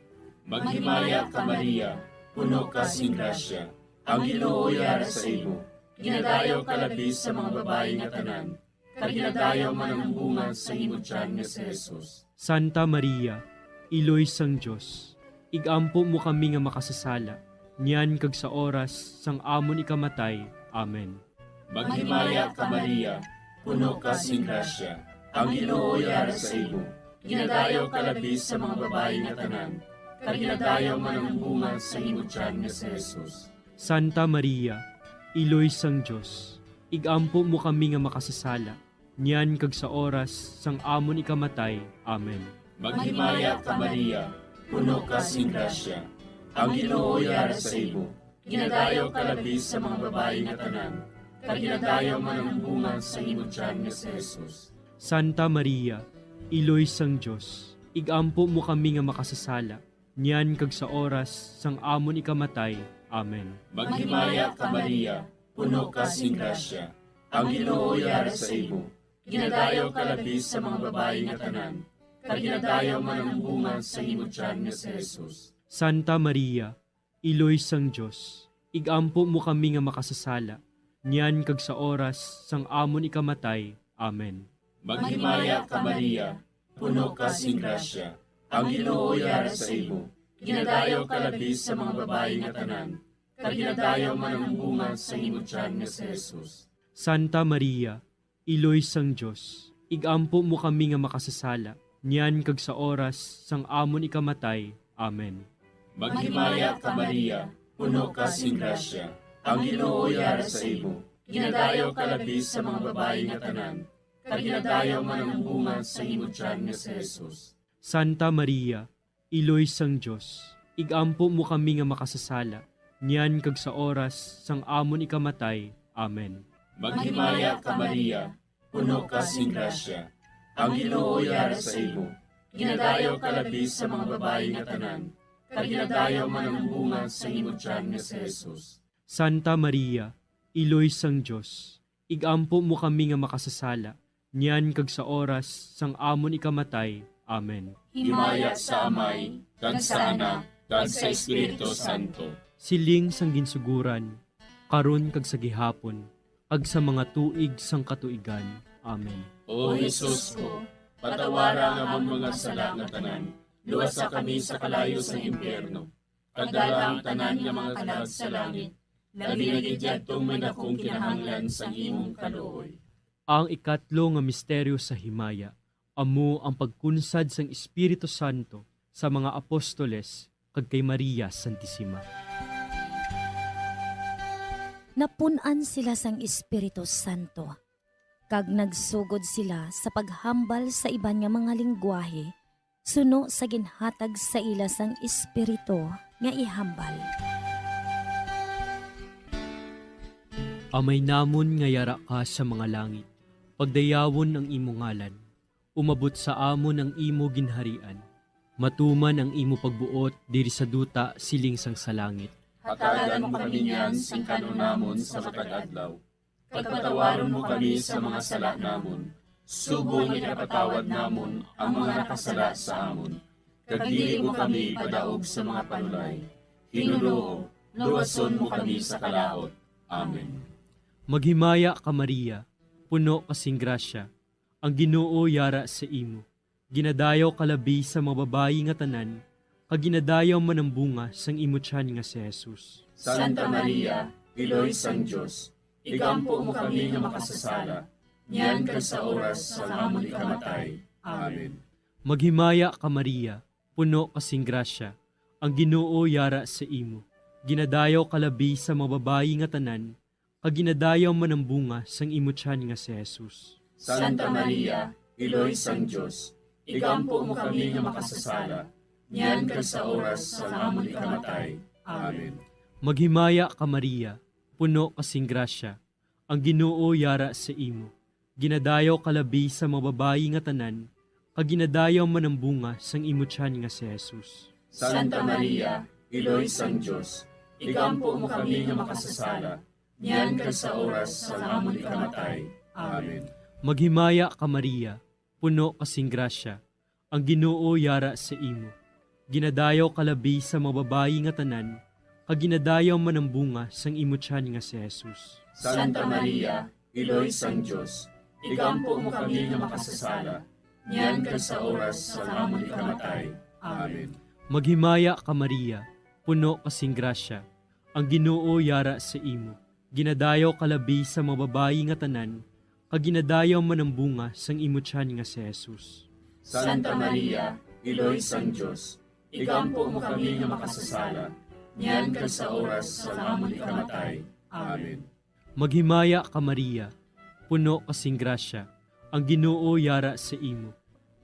Maghimaya ka, Maria, puno ka sing grasya, ang Ginoo yara sa imo. Ginadayaw ka labi sa mga babayi nga tanan, kag ginadayaw man ang bunga sa imo tiyan nga si Jesus. Santa Maria, Iloy sang Dios, igampo mo kami nga makasasala, niyan kag sa oras sang amon ikamatay. Amen. Maghimaya ka, Maria, puno ka sing grasya, ang Ginoo yara sa imo. Ginadayaw ka labi sa mga babayi nga tanan, kag ginadayaw man ang bunga sa imo tiyan nga si Jesus. Santa Maria, Iloy sang Dios, igampo mo kami nga makasasala, niyan kag sa oras sang amon ikamatay. Amen. Maghimaya ka, Maria, puno ka sing grasya, ang Ginoo yara sa imo. Ginadayaw ka labi sa mga babayi nga tanan, kag ginadayaw man ang bunga sa imo tiyan nga si Jesus. Santa Maria, Iloy sang Dios, igampo mo kami nga makasasala, niyan kag sa oras sang amon ikamatay. Amen. Maghimaya ka, Maria, puno ka sing grasya, ang Ginoo yara sa imo. Ginadayaw ka labi sa mga babayi nga tanan, kag ginadayaw man ang bunga sa imo tiyan nga si Jesus. Santa Maria, Iloy sang Dios, igampo mo kami nga makasasala, niyan kag sa oras sang amon ikamatay. Amen. Maghimaya ka, Maria, puno ka sing grasya, ang Ginoo yara sa imo. Ginadayaw ka labi sa mga babayi nga tanan, kag ginadayaw man ang bunga sa imo tiyan nga si Jesus. Santa Maria, Iloy sang Dios, igampo mo kami nga makasasala, niyan kag sa oras sang amon ikamatay. Amen. Maghimaya ka, Maria, puno ka sing grasya, ang Ginoo yara sa imo. Ginadayaw ka labi sa mga babayi nga tanan, kag ginadayaw man ang bunga sa imo tiyan nga si Jesus. Santa Maria, Iloy sang Dios, igampo mo kami nga makasasala, niyan kag sa oras sang amon ikamatay. Amen. Maghimaya ka, Maria, puno ka sing grasya. Ang Ginoo yara sa imo. Ginadayaw ka labi sa mga babayi nga tanan, kag ginadayaw man ang bunga sang imo tiyan nga si Jesus. Santa Maria, Iloy sang Dios, igampo mo kami nga makasasala, niyan kag sa oras sang amon ikamatay. Amen. Himaya sa Amay, kag sa Anak, kag sa Espiritu Santo. Siling sang ginsuguran, karon kag sa gihapon, kag sa mga tuig sang katuigan. Amen. O Jesus ko, patawara ang amon mga sala nga tanan, luwasa kami sa kalayo sang impyerno, kag dala ang tanan nga mga kalag sa langit, labi na gid yadtong may dakong kinahanglan sang imong kaluoy. Ang ikatlo nga misteryo sa himaya amo ang pagkunsad sang Espiritu Santo sa mga apostoles kag kay Maria Santisima. Napun-an sila sang Espiritu Santo, kag nagsugod sila sa paghambal sa iban nga mga linggwahe suno sa ginhatag sa ila sang Espiritu nga ihambal. Amay namon nga yara ka sa mga langit, pagdayawon ang imo ngalan. Umabot sa amon ang imo ginharian. Matuman ang imo pagbuot diri sa duta siling sang sa langit. Hatagan mo kami niyan sing kan-on namon sa matag adlaw. Kag patawaron mo kami sa mga sala namon, subong nga ginapatawad namon ang mga nakasala sa amon. Kag dili mo kami ipadaog sa mga panulay. Ginoo, luwason mo kami sa kalaut. Amen. Maghimaya ka, Maria, puno ka sing grasya, ang Ginoo yara sa imo. Ginadayaw ka labi sa mga babayi nga tanan, kag ginadayaw man ang bunga sang imo tiyan nga si Jesus. Santa Maria, Iloy sang Dios, igampo mo kami nga makasasala, niyan kag sa oras sang amon ikamatay. Amen. Maghimaya ka, Maria, puno ka sing grasya, ang Ginoo yara sa imo. Ginadayaw ka labi sa mga babayi nga tanan, kag ginadayaw man ang bunga sang imo tiyan nga si Jesus. Santa Maria, Iloy sang Dios, igampo mo kami nga makasasala, niyan kag sa oras sang amon ikamatay. Amen. Maghimaya ka, Maria, puno ka sing grasya, ang Ginoo yara sa imo. Ginadayaw ka labi sa mga babayi nga tanan, kag ginadayaw man ang bunga sang imo tiyan nga si Jesus. Santa Maria, Iloy sang Dios, igampo mo kami nga makasasala, niyan kag sa oras sang amon ikamatay. Amen. Maghimaya ka, Maria, puno ka sing grasya, ang Ginoo yara sa imo. Ginadayaw ka labi sa mga babayi nga tanan, kag ginadayaw man ang bunga sang imo tiyan nga si Jesus. Santa Maria, Iloy sang Dios, igampo mo kami nga makasasala, niyan kag sa oras sang amon ikamatay. Amen. Maghimaya ka, Maria, puno ka sing grasya, ang Ginoo yara sa imo. Ginadayaw ka labi sa mga babayi nga tanan, kag ginadayaw man ang bunga sang imo tiyan nga si Jesus. Santa Maria, Iloy sang Dios, igampo mo kami nga makasasala, niyan kag sa oras sang amon ikamatay. Amen. Maghimaya ka, Maria, puno ka sing grasya, ang Ginoo yara sa imo.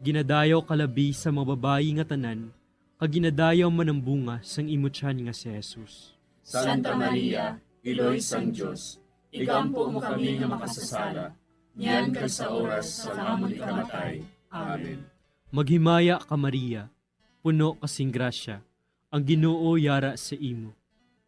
Ginadayaw ka labi sa mga babayi nga tanan, kag ginadayaw man ang bunga sang imo tiyan nga si Jesus. Santa Maria, Iloy sang Dios, igampo mo kami nga makasasala, niyan kag sa oras sang amon ikamatay. Amen. Maghimaya ka, Maria, puno ka sing grasya, ang Ginoo yara sa imo.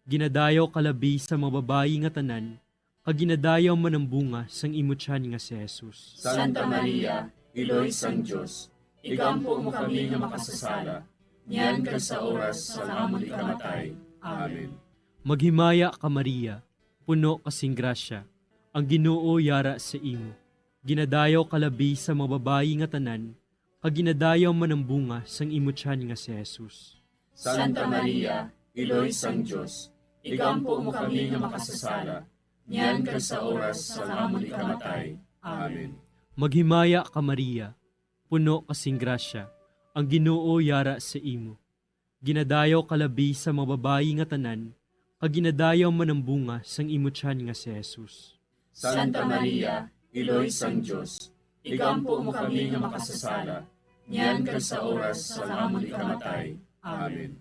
Ginadayaw ka labi sa mga babayi nga tanan, kag ginadayaw man ang bunga sang imo tiyan nga si Jesus. Santa Maria, Iloy sang Dios, igampo mo kami nga makasasala, niyan kag sa oras sang amon ikamatay. Amen. Maghimaya ka, Maria, puno ka sing grasya, ang Ginoo yara sa imo. Ginadayaw ka labi sa mga babayi nga tanan, kag ginadayaw man ang bunga sang imo tiyan nga si Jesus. Santa Maria, Iloy sang Dios, igampo mo kami nga makasasala, niyan kag sa oras sang amon ikamatay. Amen. Maghimaya ka, Maria, puno ka sing grasya, ang Ginoo yara sa imo. Ginadayaw ka labi sa mga babayi nga tanan, kag ginadayaw man ang bunga sang imo tiyan nga si Jesus. Santa Maria, Iloy sang Dios, igampo mo kami nga makasasala, niyan kag sa oras sang amon ikamatay. Amen.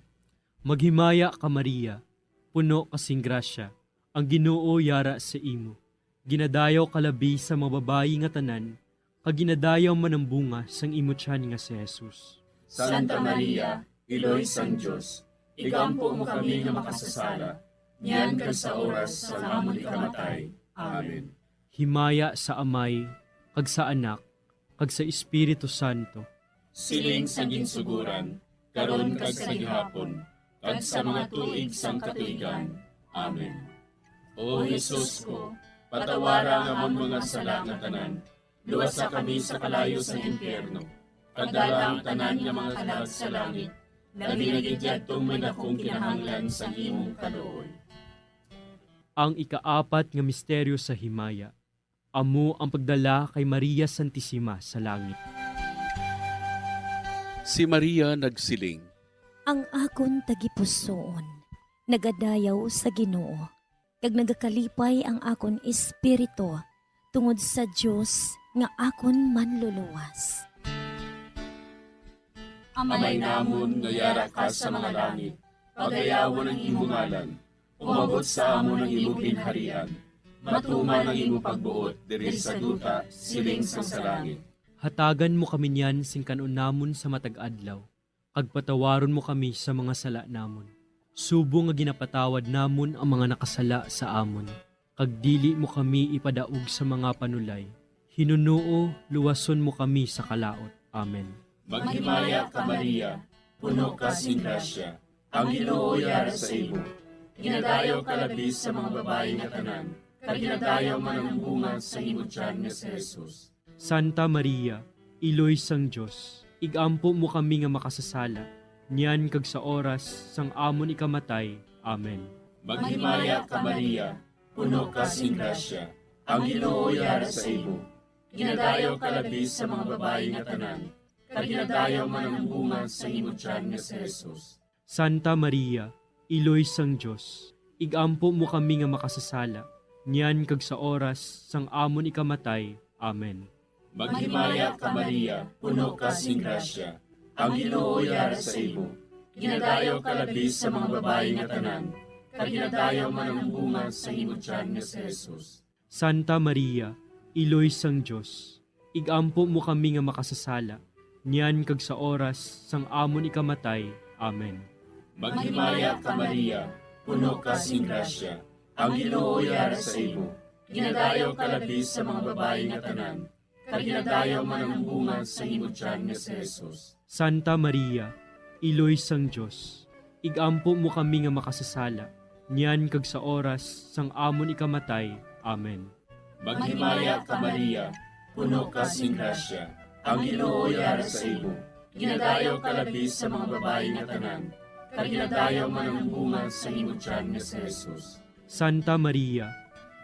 Maghimaya ka, Maria, puno ka sing grasya, ang Ginoo yara sa imo. Ginadayaw ka labi sa mga babayi nga tanan, kag ginadayaw man ang bunga sang imo tiyan nga si Jesus. Santa Maria, Iloy sang Dios, igampo mo kami nga makasasala, niyan kag sa oras sang amon ikamatay. Amen. Himaya sa Amay, kag sa Anak, kag sa Espiritu Santo. Siling sa ginsuguran, karon kag sa gihapon, kag sa mga tuig sang katuigan. Amen. O Jesus ko, patawara ang amon mga sala nga tanan, luwasa kami sa kalayo sang impyerno, kag dala ang tanan nga mga kalag sa langit, labi na gid yadtong may dakong kinahanglan sang imong kaluoy. Ang ikaapat nga misteryo sa himaya, amo ang pagdala kay Maria Santisima sa langit. Si Maria nagsiling, Ang akon tagipusoon nagadayaw sa Ginoo, kag nagakalipay ang akon espiritu tungod sa Dios nga akon Manluluwas. Amay namon nga yara ka sa mga langit, pagayawon ang imo ngalan. Umabot sa amon ang imo ginharian. Matuman ang imo pagbuot diri sa duta, siling sang sa langit. Hatagan mo kami niyan sing kan-on namon sa matag adlaw, kag patawaron mo kami sa mga sala namon, subong nga ginapatawad namon ang mga nakasala sa amon, kag dili mo kami ipadaog sa mga panulay. Hinunoo, luwason mo kami sa kalaut. Amen. Maghimaya ka, Maria, puno ka sing grasya, ang Ginoo yara sa imo. Ginadayaw ka labi sa mga babayi nga tanan, kag ginadayaw man ang bunga sa imo tiyan nga si Jesus. Santa Maria, Iloy sang Dios, igampo mo kami nga makasasala, niyan kag sa oras sang amon ikamatay. Amen. Maghimaya ka, Maria, puno ka sing grasya, ang Ginoo yara sa imo. Ginadayaw ka labi sa mga babayi nga tanan, kag ginadayaw man ang bunga sa imo tiyan nga si Jesus. Santa Maria, Iloy sang Dios, igampo mo kami nga makasasala, niyan kag sa oras sang amon ikamatay. Amen. Maghimaya ka, Maria, puno ka sing grasya, ang Ginoo yara sa imo. Ginadayaw ka labi sa mga babayi nga tanan, kag ginadayaw man ang bunga sa imo tiyan nga si Jesus. Santa Maria, Iloy sang Dios, igampo mo kami nga makasasala, niyan kag sa oras sang amon ikamatay. Amen. Maghimaya ka, Maria, puno ka sing grasya, ang Ginoo yara sa imo. Ginadayaw ka labi sa mga babayi nga tanan, kag ginadayaw man ang bunga sa imo tiyan nga si Jesus. Santa Maria, Iloy sang Dios, igampo mo kami nga makasasala, niyan kag sa oras sang amon ikamatay. Amen. Maghimaya ka, Maria, puno ka sing grasya, ang Ginoo yara sa imo. Ginadayaw ka labi sa mga babayi nga tanan, kag ginadayaw man ang bunga sa imo tiyan nga si Jesus. Santa Maria,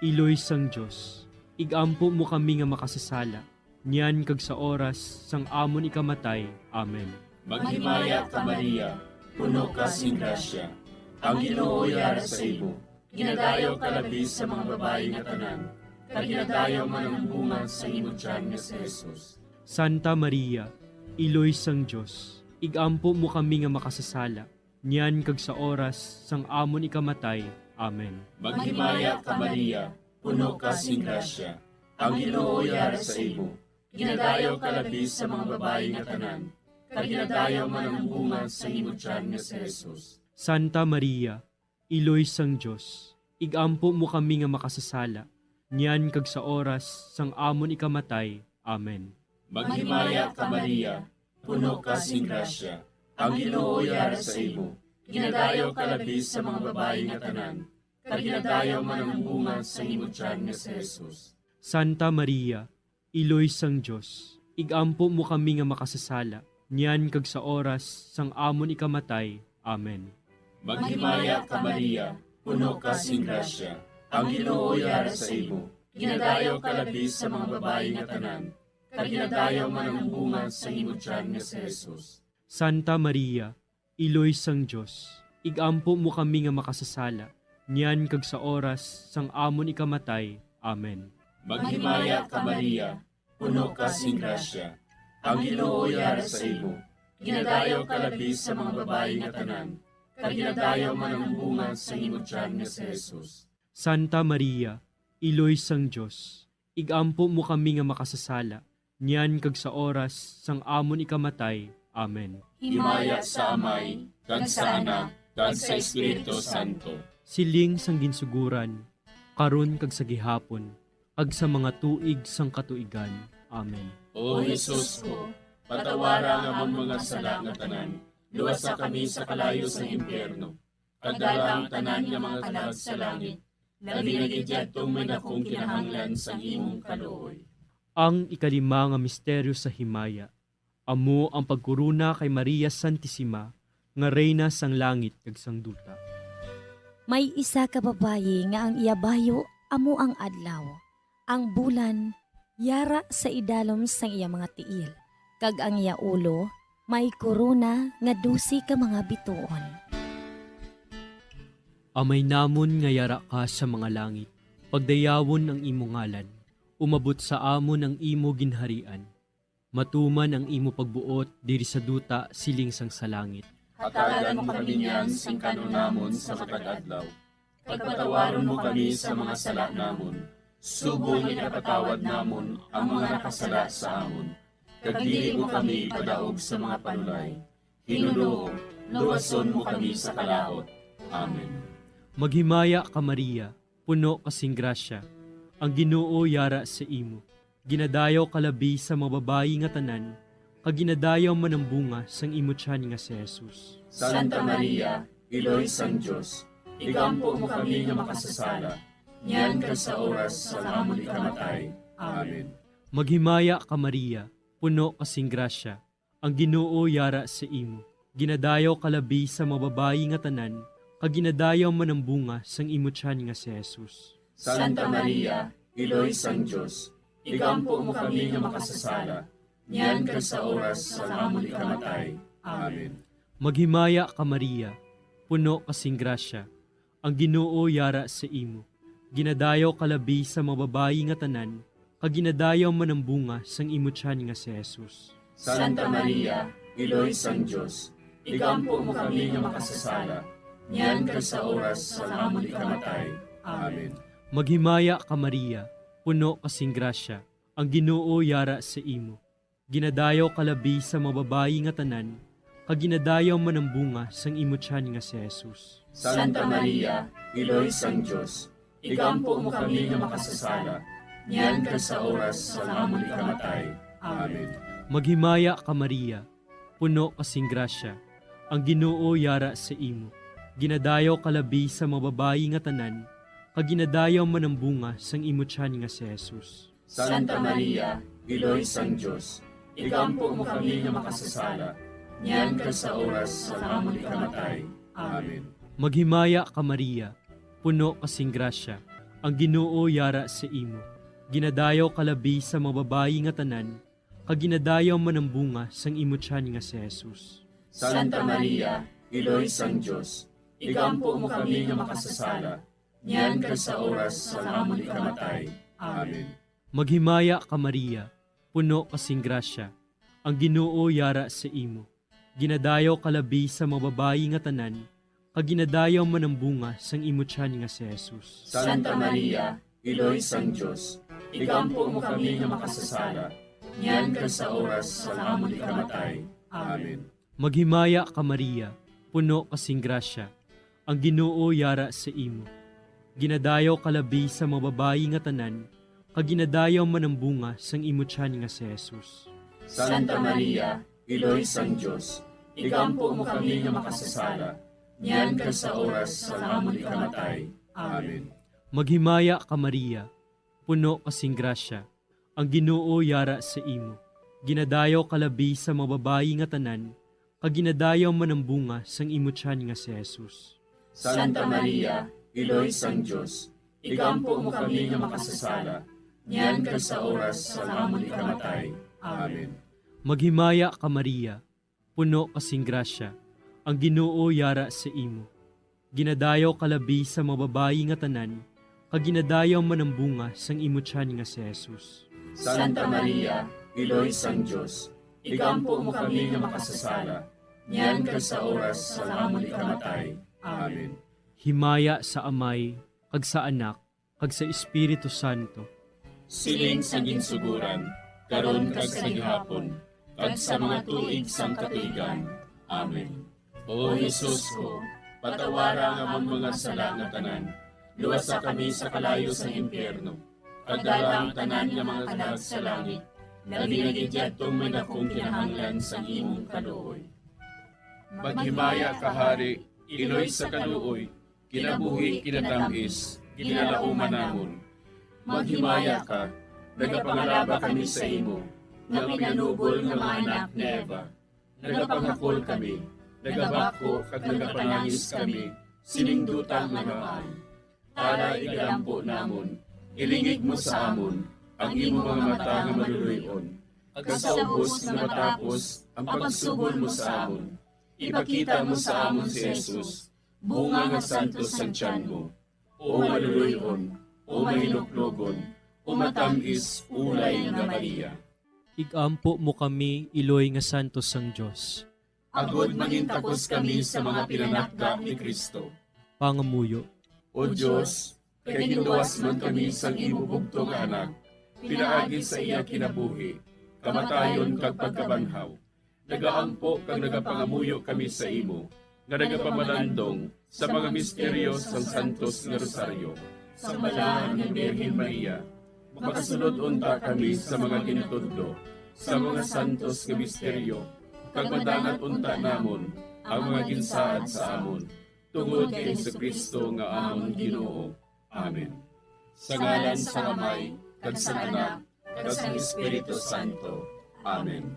Iloy sang Dios, igampo mo kami nga makasasala, niyan kag sa oras sang amon ikamatay. Amen. Maghimaya ka, Maria, puno ka sing grasya, ang Ginoo yara sa imo. Ginadayaw ka labi sa mga babayi nga tanan, kag ginadayaw man ang bunga sa imo tiyan nga si Jesus. Santa Maria, Iloy sang Dios, igampo mo kami nga makasasala, niyan kag sa oras sang amon ikamatay. Amen. Maghimaya ka, Maria, puno ka sing grasya, ang Ginoo yara sa imo. Ginadayaw ka labi sa mga babayi nga tanan, kag ginadayaw man ang bunga sa imo tiyan nga si Jesus. Santa Maria, Iloy sang Dios, igampo mo kami nga makasasala, niyan kag sa oras sang amon ikamatay. Amen. Maghimaya ka, Maria, puno ka sing grasya, ang Ginoo yara sa imo. Ginadayaw ka labi sa mga babayi nga tanan, kag ginadayaw man ang bunga sa imo tiyan nga si Jesus. Santa Maria, Iloy sang Dios, igampo mo kami nga makasasala, niyan kag sa oras sang amon ikamatay. Amen. Maghimaya ka, Maria, puno ka sing grasya, ang Ginoo yara sa imo. Ginadayaw ka labi sa mga babayi nga tanan, kag ginadayaw man ang bunga sa imo tiyan nga si Jesus. Santa Maria, Iloy sang Dios, igampo mo kami nga makasasala, niyan kag sa oras sang amon ikamatay. Amen. Maghimaya ka, Maria, puno ka sing grasya, ang Ginoo yara sa imo. Ginadayaw ka labi sa mga babayi nga tanan, kag ginadayaw man ang bunga sang imo tiyan nga si Jesus. Santa Maria, Iloy sang Dios, igampo mo kami nga makasasala, niyan kag sa oras sang amon ikamatay. Amen. Himaya sa Amay, kag sa Anak, kag sa Espiritu Santo. Siling sang ginsuguran, karon kag sa gihapon, kag sa mga tuig sang katuigan. Amen. O Jesus ko, patawara ang amon mga sala nga tanan, luwasa kami sa kalayo sang impyerno, kag dala ang tanan nga mga kalag sa langit, labi na gid yadtong may dakong kinahanglan sang imong kaluoy. Ang ikalima nga misteryo sa himaya, amo ang pagkorona kay Maria Santisima nga Reyna sang langit kag sang duta. May isa ka babayi nga ang iya bayo amo ang adlaw, ang bulan yara sa idalom sang iya mga tiil, kag ang iya ulo may korona nga dose ka mga bituon. Amay namon nga yara ka sa mga langit, pagdayawon ang imo ngalan, umabot sa amon ang imo ginharian, matuman ang imo pagbuot diri sa duta siling sang sa langit. Hatagan mo kami niyan sing kan-on namon sa matag adlaw, kag patawaron mo kami sa mga sala namon, subong nga ginapatawad namon ang mga nakasala sa amon, kag dili mo kami ipadaog sa mga panulay. Ginoo, luwason mo kami sa kalaut. Amen. Maghimaya ka, Maria, puno ka sing grasya, ang Ginoo yara sa imo. Ginadayaw ka labi sa mga babayi nga tanan, kag ginadayaw man ang bunga sang imo tiyan nga si Jesus. Santa Maria, Iloy sang Dios, igampo mo kami nga makasasala, niyan kag sa oras sang amon ikamatay. Amen. Maghimaya ka, Maria, puno ka sing grasya, ang Ginoo yara sa imo. Ginadayaw ka labi sa mga babayi nga tanan, kag ginadayaw man ang bunga sang imo tiyan nga si Jesus. Santa Maria, Iloy sang Dios, igampo mo kami nga makasasala, niyan kag sa oras sang amon ikamatay. Amen. Maghimaya ka, Maria, puno ka sing grasya, ang Ginoo yara sa imo. Ginadayaw ka labi sa mga babayi nga tanan, kag ginadayaw man ang bunga sang imo tiyan nga si Jesus. Santa Maria, Iloy sang Dios, igampo mo kami nga makasasala, niyan kag sa oras sang amon ikamatay. Amen. Maghimaya ka, Maria, puno ka sing grasya, ang Ginoo yara sa imo. Ginadayaw ka labi sa mga babayi nga tanan, kag ginadayaw man ang bunga sang imo tiyan nga si Jesus. Santa Maria, Iloy sang Dios, igampo mo kami nga makasasala, niyan kag sa oras sang amon ikamatay. Amen. Maghimaya ka, Maria, puno ka sing grasya, ang Ginoo yara sa imo. Ginadayaw ka labi sa mga babayi nga tanan, kag ginadayaw man ang bunga sang imo tiyan nga si Jesus. Santa Maria, Iloy sang Dios, igampo mo kami nga makasasala, niyan kag sa oras sang amon ikamatay. Amen. Maghimaya ka, Maria, puno ka sing grasya, ang Ginoo yara sa imo. Ginadayaw ka labi sa mga babayi nga tanan, kag ginadayaw man ang bunga sang imo tiyan nga si Jesus. Santa Maria, Iloy sang Dios, igampo mo kami nga makasasala, niyan kag sa oras sang amon ikamatay. Amen. Maghimaya ka, Maria, puno ka sing grasya, ang Ginoo yara sa imo. Ginadayaw ka labi sa mga babayi nga tanan, kag ginadayaw man ang bunga sang imo tiyan nga si Jesus. Santa Maria, Iloy sang Dios, igampo mo kami nga makasasala, niyan kag sa oras sang amon ikamatay. Amen. Maghimaya ka, Maria, puno ka sing grasya, ang Ginoo yara sa imo. Ginadayaw ka labi sa mga babayi nga tanan, kag ginadayaw man ang bunga sang imo tiyan nga si Jesus. Santa Maria, Iloy sang Dios, igampo mo kami nga makasasala, niyan kag sa oras sang amon ikamatay. Amen. Maghimaya ka, Maria, puno ka sing grasya, ang Ginoo yara sa imo. Ginadayaw ka labi sa mga babayi nga tanan, kag ginadayaw man ang bunga sang imo tiyan nga si Jesus. Santa Maria, Iloy sang Dios, igampo mo kami nga makasasala, niyan kag sa oras sang amon ikamatay. Amen. Maghimaya ka, Maria, puno ka sing grasya, ang Ginoo yara sa imo. Ginadayaw ka labi sa mga babayi nga tanan, kag ginadayaw man ang bunga sang imo tiyan nga si Jesus. Santa Maria, Iloy sang Dios, igampo mo kami nga makasasala, niyan kag sa oras sang amon ikamatay. Amen. Himaya sa Amay, kag sa Anak, kag sa Espiritu Santo. Siling sa ginsugoran, karon kag sa gihapon, kag sa mga tuig sang katuigan. Amen. O Jesus ko, patawara ang amon mga sala nga tanan, luwasa kami sa kalayo sang impyerno, kag dala ang tanan nga mga kalag sa langit, labi na gid yadtong may dakong kinahanglan sang imong kaluoy. Maghimaya ka, Hari, iloy sa kaluoy, kinabuhi, kinatam-is, ginalauman namon. Maghimaya ka, nagapangalaba kami sa imo, nga pinanubol nga mga anak ni Eva. Nagapanghakol kami, nagabako kag nagapanangis kami sining duta nga naay. Tara, igalampo namon, ilingig mo sa amon ang imo mga mata nga maluloy-on, kag sa ubos nga matapos ang pagsubol mo sa amon, ipakita mo sa amon si Jesus, bunga nga santos sang tiyan mo. O maluloy-on, o mahinuklogon, o matam-is ulay nga Maria. Igampo mo kami, iloy nga santos sang Dios. Agod mangintakos kami sa mga pinanakda ni Cristo. Pangamuyo. O Dios, kay ginluwas man kami sang imo bugtong nga Anak, pinaagi sa iya kinabuhi, kamatayon kag pagkabanhaw, nagaampo kag nagapangamuyo kami sa imo, nga nagapamalandong sa mga misteryo sang santos nga rosaryo. Sa Balahan nga Birhen Maria, makasulod unta kami sa mga ginatudlo sa mga santos nga misteryo, kag madangat unta namon ang mga ginsaad sa amon, tungod kay Jesu-Cristo nga amon Ginoo. Amen. Sa ngalan sang Amay, kag sang Anak, kag sang Espiritu Santo. Amen.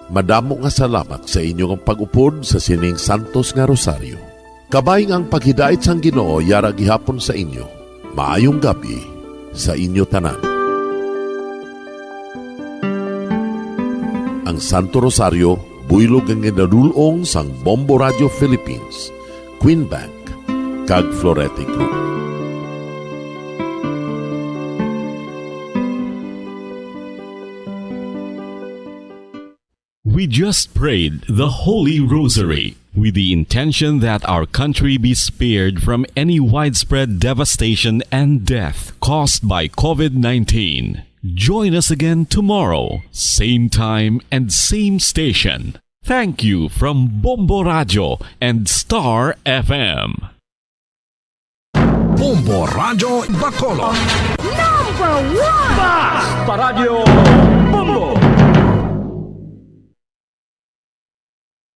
Madamo nga salamat sa inyo nga pag-upod sa sining santos nga rosaryo. Kabay nga ang paghidait sang Ginoo yara gihapon sa inyo. Maayong gab-i sa inyo tanan. Ang Santo Rosario, buylog nga ginadul-ong sang Bombo Radio Philippines, Queen Bank, kag Florete Group. We just prayed the Holy Rosary with the intention that our country be spared from any widespread devastation and death caused by COVID nineteen. Join us again tomorrow, same time and same station. Thank you from Bombo Radio and Star F M. Bombo Radyo Bacolod. Number one! Basta Radyo Bombo!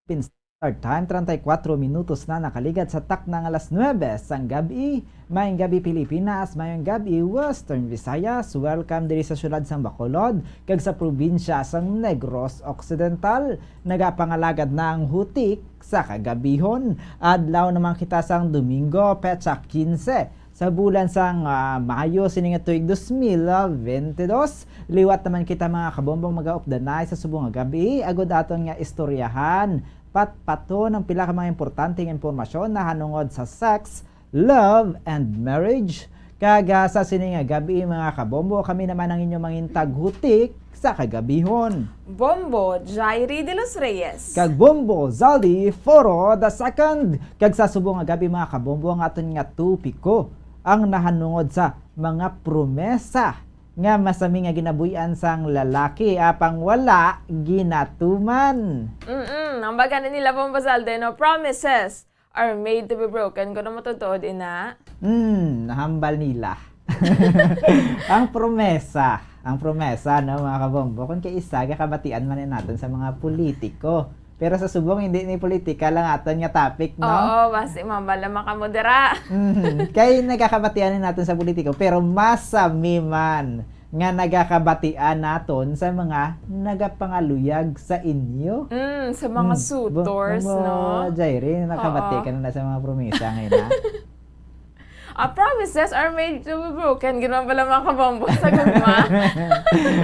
Pin-, start time, treinta y cuatro minutos na nakaligad sa takna nga alas nuebe sang gab-i. Maayong gab-i, Pilipinas. Maayong gab-i, Western Visayas. Welcome diri sa siyudad sang Bacolod kag sa probinsya sang Negros Occidental. Nagapangalagad na ang hutik sa kagabihon. Adlaw naman kita sang Domingo, petsa quince sa bulan sang, ah, Mayo sini nga tuig dos mil veintidos. Liwat naman kita, mga kabombong, magaupdanay sa subong nga gab-i, agud aton nga istoryahan patpaton ang pila ka mga importante nga impormasyon nahanungod sa sex, love, and marriage. Kag, ah, sa sini nga gab-i, mga kabombo, kami naman ang inyo mangintag hutik sa kagabihon. Bombo Jairi de los Reyes. Kag Bombo Zaldi Foro the second. Kag sa subong nga gab-i, mga kabombo, ang aton nga topiko ang nahanungod sa mga promesa nga masami nga ginabuy-an sang lalaki, apang wala ginatuman. Mm-mm. Ang baga na nila, Bombo Zaldi, no? Promises are made to be broken. Kung ano matutuod, ina? Hmm, nahambal nila. Ang promesa. Ang promesa, no, mga kabombo? Kung kay isa, gakabatian man ni naton sa mga politiko. Pero sa subong, hindi ni politika lang aton nga topic, no? Oo, basi mambal na makamodera. Mhm. Kay nagakabatian ni naton sa politiko, pero masami man nga nagakabatian naton sa mga nagapangaluyag sa inyo. Mm, sa mga Hmm. suitors, Bo-, no? Jairi, nakabati Oo. ka na sa mga promesa ngayon, ha? Ah, promises are made to be broken. Gid man pala, mga kabombo, sa gugma.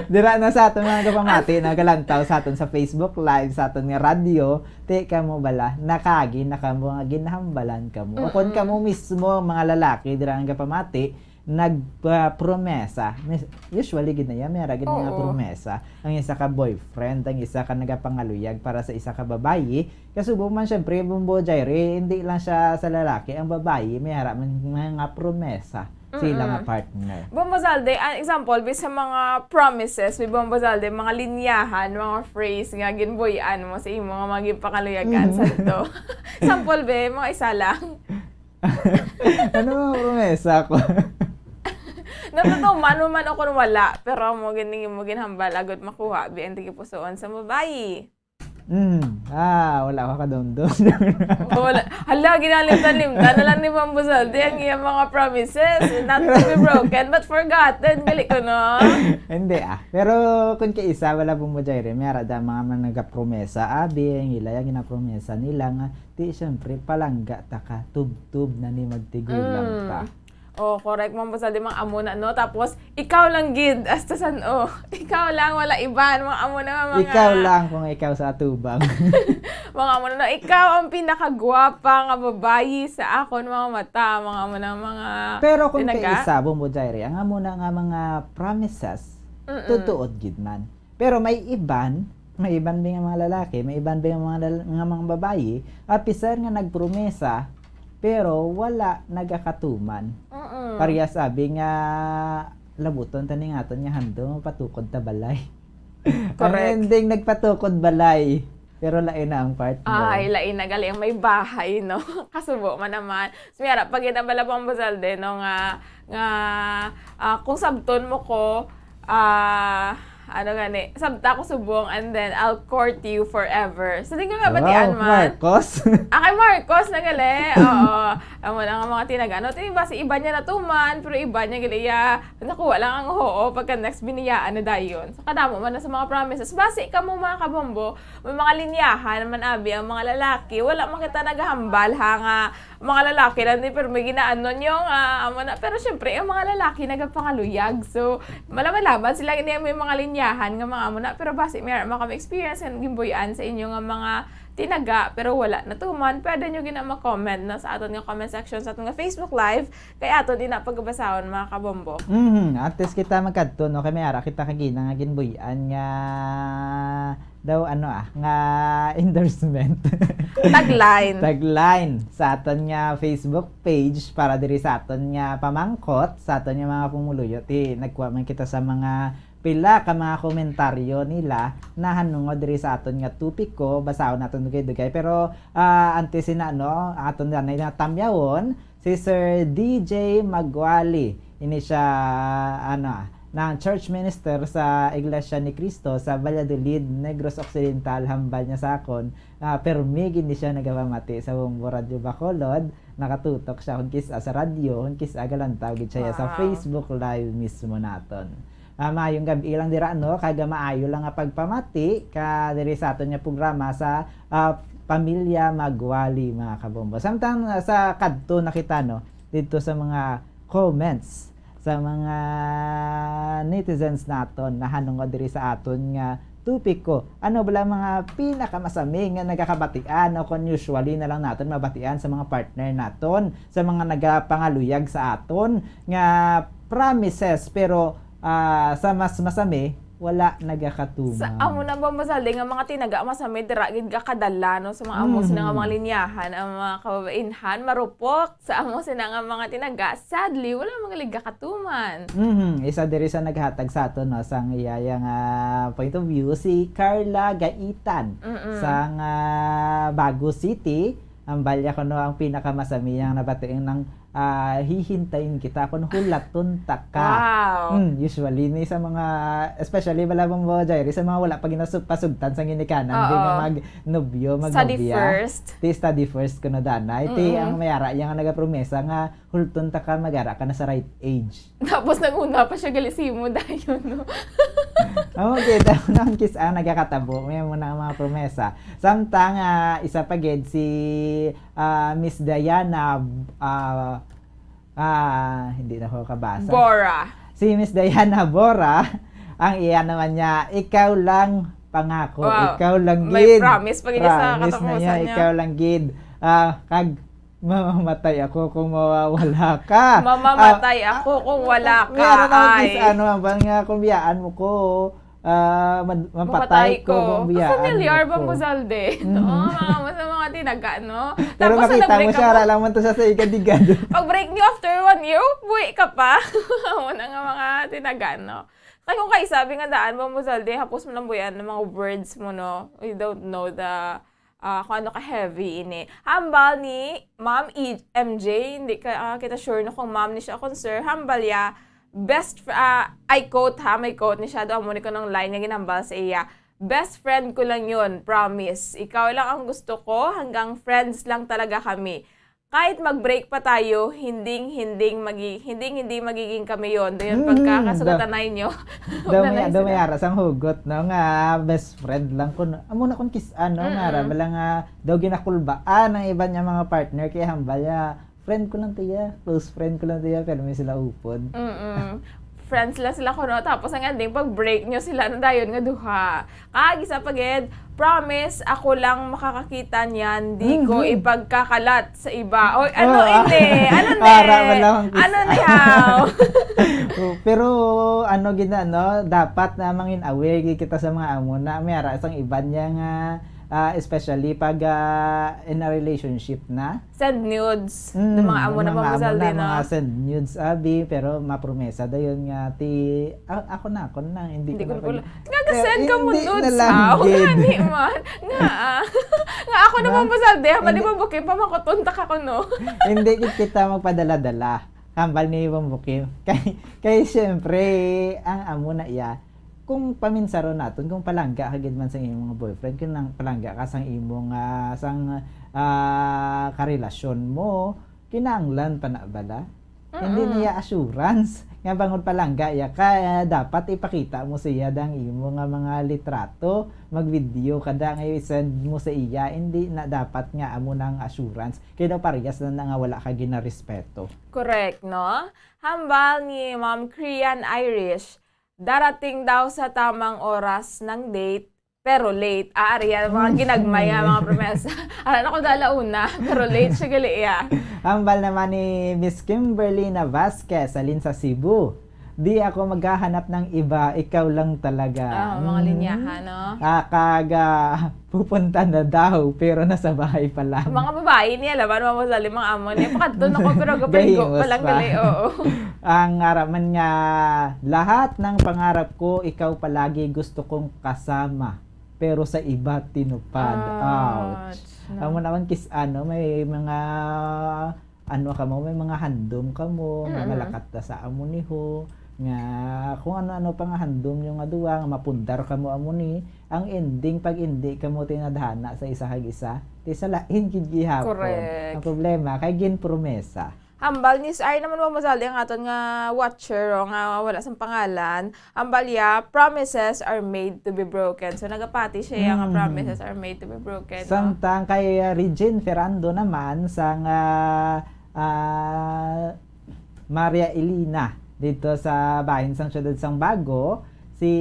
Dira na sa aton mga kapamati, nagalantaw sa aton sa Facebook Live, sa aton nga radyo. Ti kamo bala, nakagi na kamo nga ginahambalan kamo. O kung Mm-mm. kamo mismo, mga lalaki, dira nga kapamati, nagpapromesa. Mis-, usually, gid na yan, may ara gid nga Oo. promesa. Ang isa ka boyfriend, ang isa ka nagapangaluyag para sa isa ka babayi. Kasubo man, syempre, Bombo Jairi, hindi lang siya sa lalaki. Ang babayi, may ara man mga promesa sa ila nga Mm-mm. partner. Bombo Zalde, an example, bi sa mga promises, bi Bombo Zalde, mga linyahan, mga phrase nga ginbuy-an mo sa imo nga mga ginpangaluyagan Mhm. sa ito. Sample, be, mga isa lang. Ano mga promesa ko? Natutuman mo man o kung wala, pero mo gini mo ginhambal, agud makuha, bi ang tigipusoon sa babayi. Mm. Ah, wala ka kadumdum. Wala. Hala, ginalimtan-limtan na lang ni Bombo Zalde ang iyang mga promises. Not to be broken, but forgotten. Gali ko, no? Hindi, ah. Pero kung kaisa, wala, Bombo Jairi, may ara da mga man nagapromesa. Abi, ang ila, yung ginapromesa nila nga, di, syempre, palangga ta ka, tubtob na ni magtigulang Mm. ta. Oh, correct, Bombo Zalde, mga amo na, no? Tapos, ikaw lang gid, hasta san, oh. Ikaw lang, wala iban, mga amo na nga mga Ikaw lang kung ikaw sa atubang. Mga amo na, no? Ikaw ang pinakagwapa nga babayi sa akon mga mata, mga amo na mga Pero kung tinaga. Kaisa, Bombo Jairi, ang amo na nga mga promises, Mm-mm. tutuod gid man. Pero may iban, may iban ba nga mga lalaki, may iban ba nga mga lal-, nga mga babayi, apisar nga nagpromesa, pero wala nagakatuman. Mm-mm. Parehas abi nga labuton ta ni nga aton nga handom, patukod ta balay. Correct. Ang ending, nagpatukod balay, pero lain na ang partner. Ay, lain na gali ang may bahay, no? Kasubo man naman. So, may ara pa gid ang bala, Bombo Zalde, no, nga, nga, ah, kung sabton mo ko, ah, ano gani, sabta ko subong, and then I'll court you forever. So, di ko nga batian Wow, man. Marcos. Ah, kay Marcos na gali. Oo. Amo na nga mga tinaga, no? Tini ba si iba niya natuman, pero iba niya gali, ya, nakuha lang ang oo, pagka next biniyaan na dayon. So, kadamo man na sa mga promises. Basi kamo, mga kabombo, may mga linyahan man abi ang mga lalaki. Wala man kita nagahambal, ha, nga mga lalaki lang di, pero may ginaano nyo nga, amo na. Pero syempre, ang mga lalaki nagapangaluyag. So, malaman-laman sila, hindi may mga linyahan nga mga amo na. Pero basi, may, mga kami experience and gimbuyan sa inyo nga mga tinaga, pero wala natuman, pwede nyo gina ma-comment na sa aton nga comment section sa aton nga Facebook Live, kay aton din na pagabasahon, mga kabombo. Mhm. Antes kita magkadto, no, kay may ara kita kagina nga ginbuy-an nga daw, ano, ah, nga endorsement. Tagline. Tagline sa aton nga Facebook page para diri sa aton nga pamangkot sa aton nga mga pumuluyo. Ti, nagkuha man kita sa mga pila ka mga komentaryo nila nahanungod diri sa aton nga topiko. Basahon naton dugay-dugay. Pero, ah, antes sina, no, aton na natamyawon si Sir D J Magwali. Ini siya, ano, ah, nang church minister sa Iglesia ni Cristo sa Valladolid, Negros Occidental, hambal niya sa akon. Ah, permi gid ni siya nagapamati sa Bombo Radyo Bacolod. Nakatutok siya kung kis-a sa radyo, kung kis-a galantaw gid siya sa Wow. Facebook Live mismo naton. Ah, maayong gab-i lang dira, no? Kag maayo lang nga pagpamati ka diri sa aton nga programa sa, ah, Pamilya Magwali, mga kabombo. Samtang, ah, sa kadto na kita, no, didto sa mga comments sa mga netizens naton nahanungod diri sa aton nga topiko. Ano bala mga pinakamasami nga nagakabatian o kung usually na lang naton mabatian sa mga partner naton, sa mga nagapangaluyag sa aton nga promises, pero, ah, sa mas masami, wala nagakatuman. Sa amo na ba, Bombo Zalde, nga mga tinaga masami dira gid gakadala, no, sa mga amo sina nga mga Mhm. linyahan, ang mga kababainhan, marupok sa amo sina nga mga tinaga. Sadly, wala man gali gakatuman. Mhm. Isa diri sa naghatag sa aton, no, sang iyaya nga point of view, si Carla Gaitan Mm-mm. sang, ah, Bago City. Ang balya ko, no, ang pinakamasami nga nabati ang nang, ah, hihintayin kita kung hulaton ta ka. Wow. Hmm, usually, ni sa mga, especially, bala, Bombo Jairi, sa mga wala pa ginasug-, pasugtan sa ginikanan, Oo. di nga mag-nobyo, Study magnobya. first. Ti study first kuno danay. Ti Mm-mm. ang may ara iya nga nagapromesa nga hulton ta ka, mag-ara ka na sa right age. Tapos nag-una pa siya gali sa imo dayon, no? Okay, daw nang kis-a nagakatabo. May mo na ang mga promesa. Samtang, ah, isa pa gid si, ah, Miss Diana, ah, Ah, hindi na ko kabasa. Bora. Si Miss Diana Bora, ang iya naman niya, "Ikaw lang pangako, Wow. ikaw lang May gid." Promise pa gid sa Promise na katapusan niya, niya. "Ikaw lang gid." Ah, kag, "Mamamatay ako kung mawawala ka." Mamamatay Ah, ako kung wala may ka. ano naman, Ay. Miss, ano, hambal nga, "Kung biyaan mo ko, ah, mad- mapatay ko kung biyaan Familiar mo ba ko." mo, Zalde? Mhm. Oo, mga, sa mga tinaga, no? Pero Tapos, nakita mo nag-break siya, ako. Ara lang man to sa sa igad-igad. Pag-break niyo after one year, buhi ka pa. Amo na nga mga tinaga, no? Kaya kung kaisa, bingadaan mo mo, Zalde, hapos mo lang buhian ng mga words mo, no? We don't know the, ah, kung ano ka heavy ini. Hambal ni Ma'am E- M J, hindi ka, ah, kita sure no kung ma'am ni siya o kung sir. Hambal ya, best, fr- ah, I quote ha, may quote ni siya, do amo ni ko nung line nga ginambal sa iya. "Best friend ko lang yun, promise. Ikaw lang ang gusto ko, hanggang friends lang talaga kami. Kahit mag-break pa tayo, hinding, hinding, magi, hinding, hindi magiging kami yon." Dayon, Mm, pagkakasugatanay nyo, Daw may, nanay daw may sila. Ara sang hugot, no, nga best friend lang ko, no. Amo na kung kis, ano, nga Ara, Mm-mm. bala nga, daw ginakulbaan ang iban niya mga partner, kay hambal niya, "Friend ko lang tiya, close friend ko lang tiya," pero may sila upod. Mm-mm. Friends lang sila kuno. Tapos ang ending, pag-break nyo sila na dayon nga duha. Kag isa pa gid, "Promise, ako lang makakakita niyan. Di ko Mhm. ipagkakalat sa iba." Oy, ano Oo, ah. ini? Ano ni? Ara, wala akong kis- Ano ni, how? Oh, pero ano gid na, no, dapat na mangin aware gid kita sa mga amo na may ara sang iban niya nga, ah, especially pag, ah, in a relationship na. Send nudes. Mm, Ng mga amo na mga amo pamuzal na, din, no? mga send nudes, abi, pero mapromesa dayon nga ti, "Ah, ako na, ako na, hindi Hindi ko ko na pala. pag-" Nga ka-send Pero ka mo hindi nudes, na lang aw. gid. Gani man. Nga, ah. Nga ako na No? pamuzal din. Mali Hindi. ba, bukin pa makuton ta ka ko, no? Hindi gid kita magpadala-dala. Hambal ni Ibang Bukim. Kay, kay siyempre, ang amo na iya, kung paminsaron naton, kung palangga ka gid man sa imong mga boyfriend, kung nang palangga ka sang imong, ah, sang, ah, karelasyon mo, kinahanglan pa na bala? Hindi Mm-mm. niya assurance nga bangod palangga iya ka, eh, dapat ipakita mo sa iya dang imo nga mga litrato, mag-video ka da nga i-send mo sa iya, hindi na dapat nga amo nang assurance. Kaya daw parehas na, na nga wala ka ginarespeto. Correct, no? Hambal ni Ma'am Krian Irish, "Darating daw sa tamang oras ng date, pero late." Ah, ari yan, mga ginagmay nga mga promesa. Ara na ko dala una, pero late siya gali iya. Hambal naman ni Miss Kimberly Navasquez, alin sa Cebu. "Di ako maghahanap ng iba, ikaw lang talaga." Ah, mga Mm. linyahan, no? Ah, kag, ah, pupunta na daw, pero nasa bahay pa lang. Ang mga babae niya, laban mo sa limang amo niya. Pakadto na ko, pero gapaligo Gahimos pa lang pa. gali, oo. Ang ara man nga, "Lahat ng pangarap ko, ikaw palagi gusto kong kasama, pero sa iba tinupad." Ouch. No? Amo naman kis ano, may mga ano ka mo, may mga handom ka mo, nga Mm-mm. malakat na sa amo ni ho, nga kung ano-ano pa nga handom nyo nga duwa, nga mapundar ka mo amo ni, ang ending pag hindi ka mo tinadhana sa isa kag isa, ti sa lain gid gihapon. Correct. Ang problema, kay ginpromesa. Hambal ni Sir naman mo, Mazali, ang aton nga watcher, o nga wala sang pangalan. Hambal ya, "Promises are made to be broken." So, nagapati siya ya nga Mhm. promises are made to be broken, no? Samtang kay, ah, Regine Ferrando naman, sang, ah, ah, Maria Elena, dito sa bahin sang siyudad sang Bago, si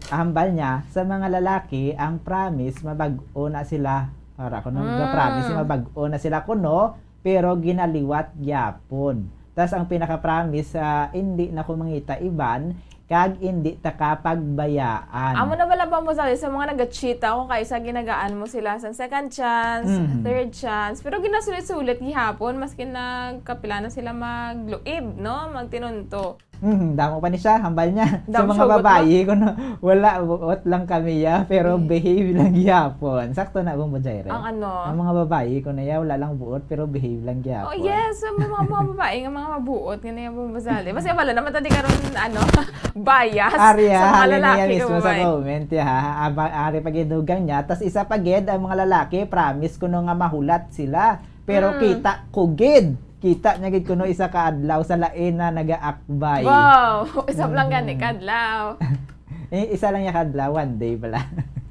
hambal niya, sa mga lalaki, ang promise, mabag-o na sila. Ora, kuno Mm. ga-promise, mabag-o na sila kuno, pero ginaliwat gyapon. Tas ang pinaka-promise, ah, hindi na ko mangita iban, kag hindi ta ka pagbayaan. Amo na bala ba mo sa, sa mga nag-cheat ako, kay sa ginagaan mo sila sa second chance, Mhm. third chance, pero ginasulit-sulit gihapon, maski nagkapila na sila magluib, no? Magtinunto. Mhm, damo pa ni siya, hambal niya. Sa Damo mga siya, babayi, kuno, wala, buot lang kami ya, pero Mm. behave lang gihapon. Sakto na, Bumbo Jaire? Ang ano? Ang mga babayi, kuno ya, wala lang buot, pero behave lang gihapon. Oh, yes. May mga, mga babae nga mga mabuot nga niya bumabasali. Basta wala naman tadi karon, ano, bias Ari, sa ha, mga hali lalaki niya mismo sa kumabay. Comment, ha. Aba, ari pag idugang niya, tas isa pa gid ang mga lalaki, promise kuno nga mahulat sila. Pero Mm. kita ko gid. Kita niya gid kuno isa ka adlaw sa lain na nagaakbay. Wow! Isa lang Mm. gani ka adlaw. Eh, isa lang niya ka adlaw, one day pala.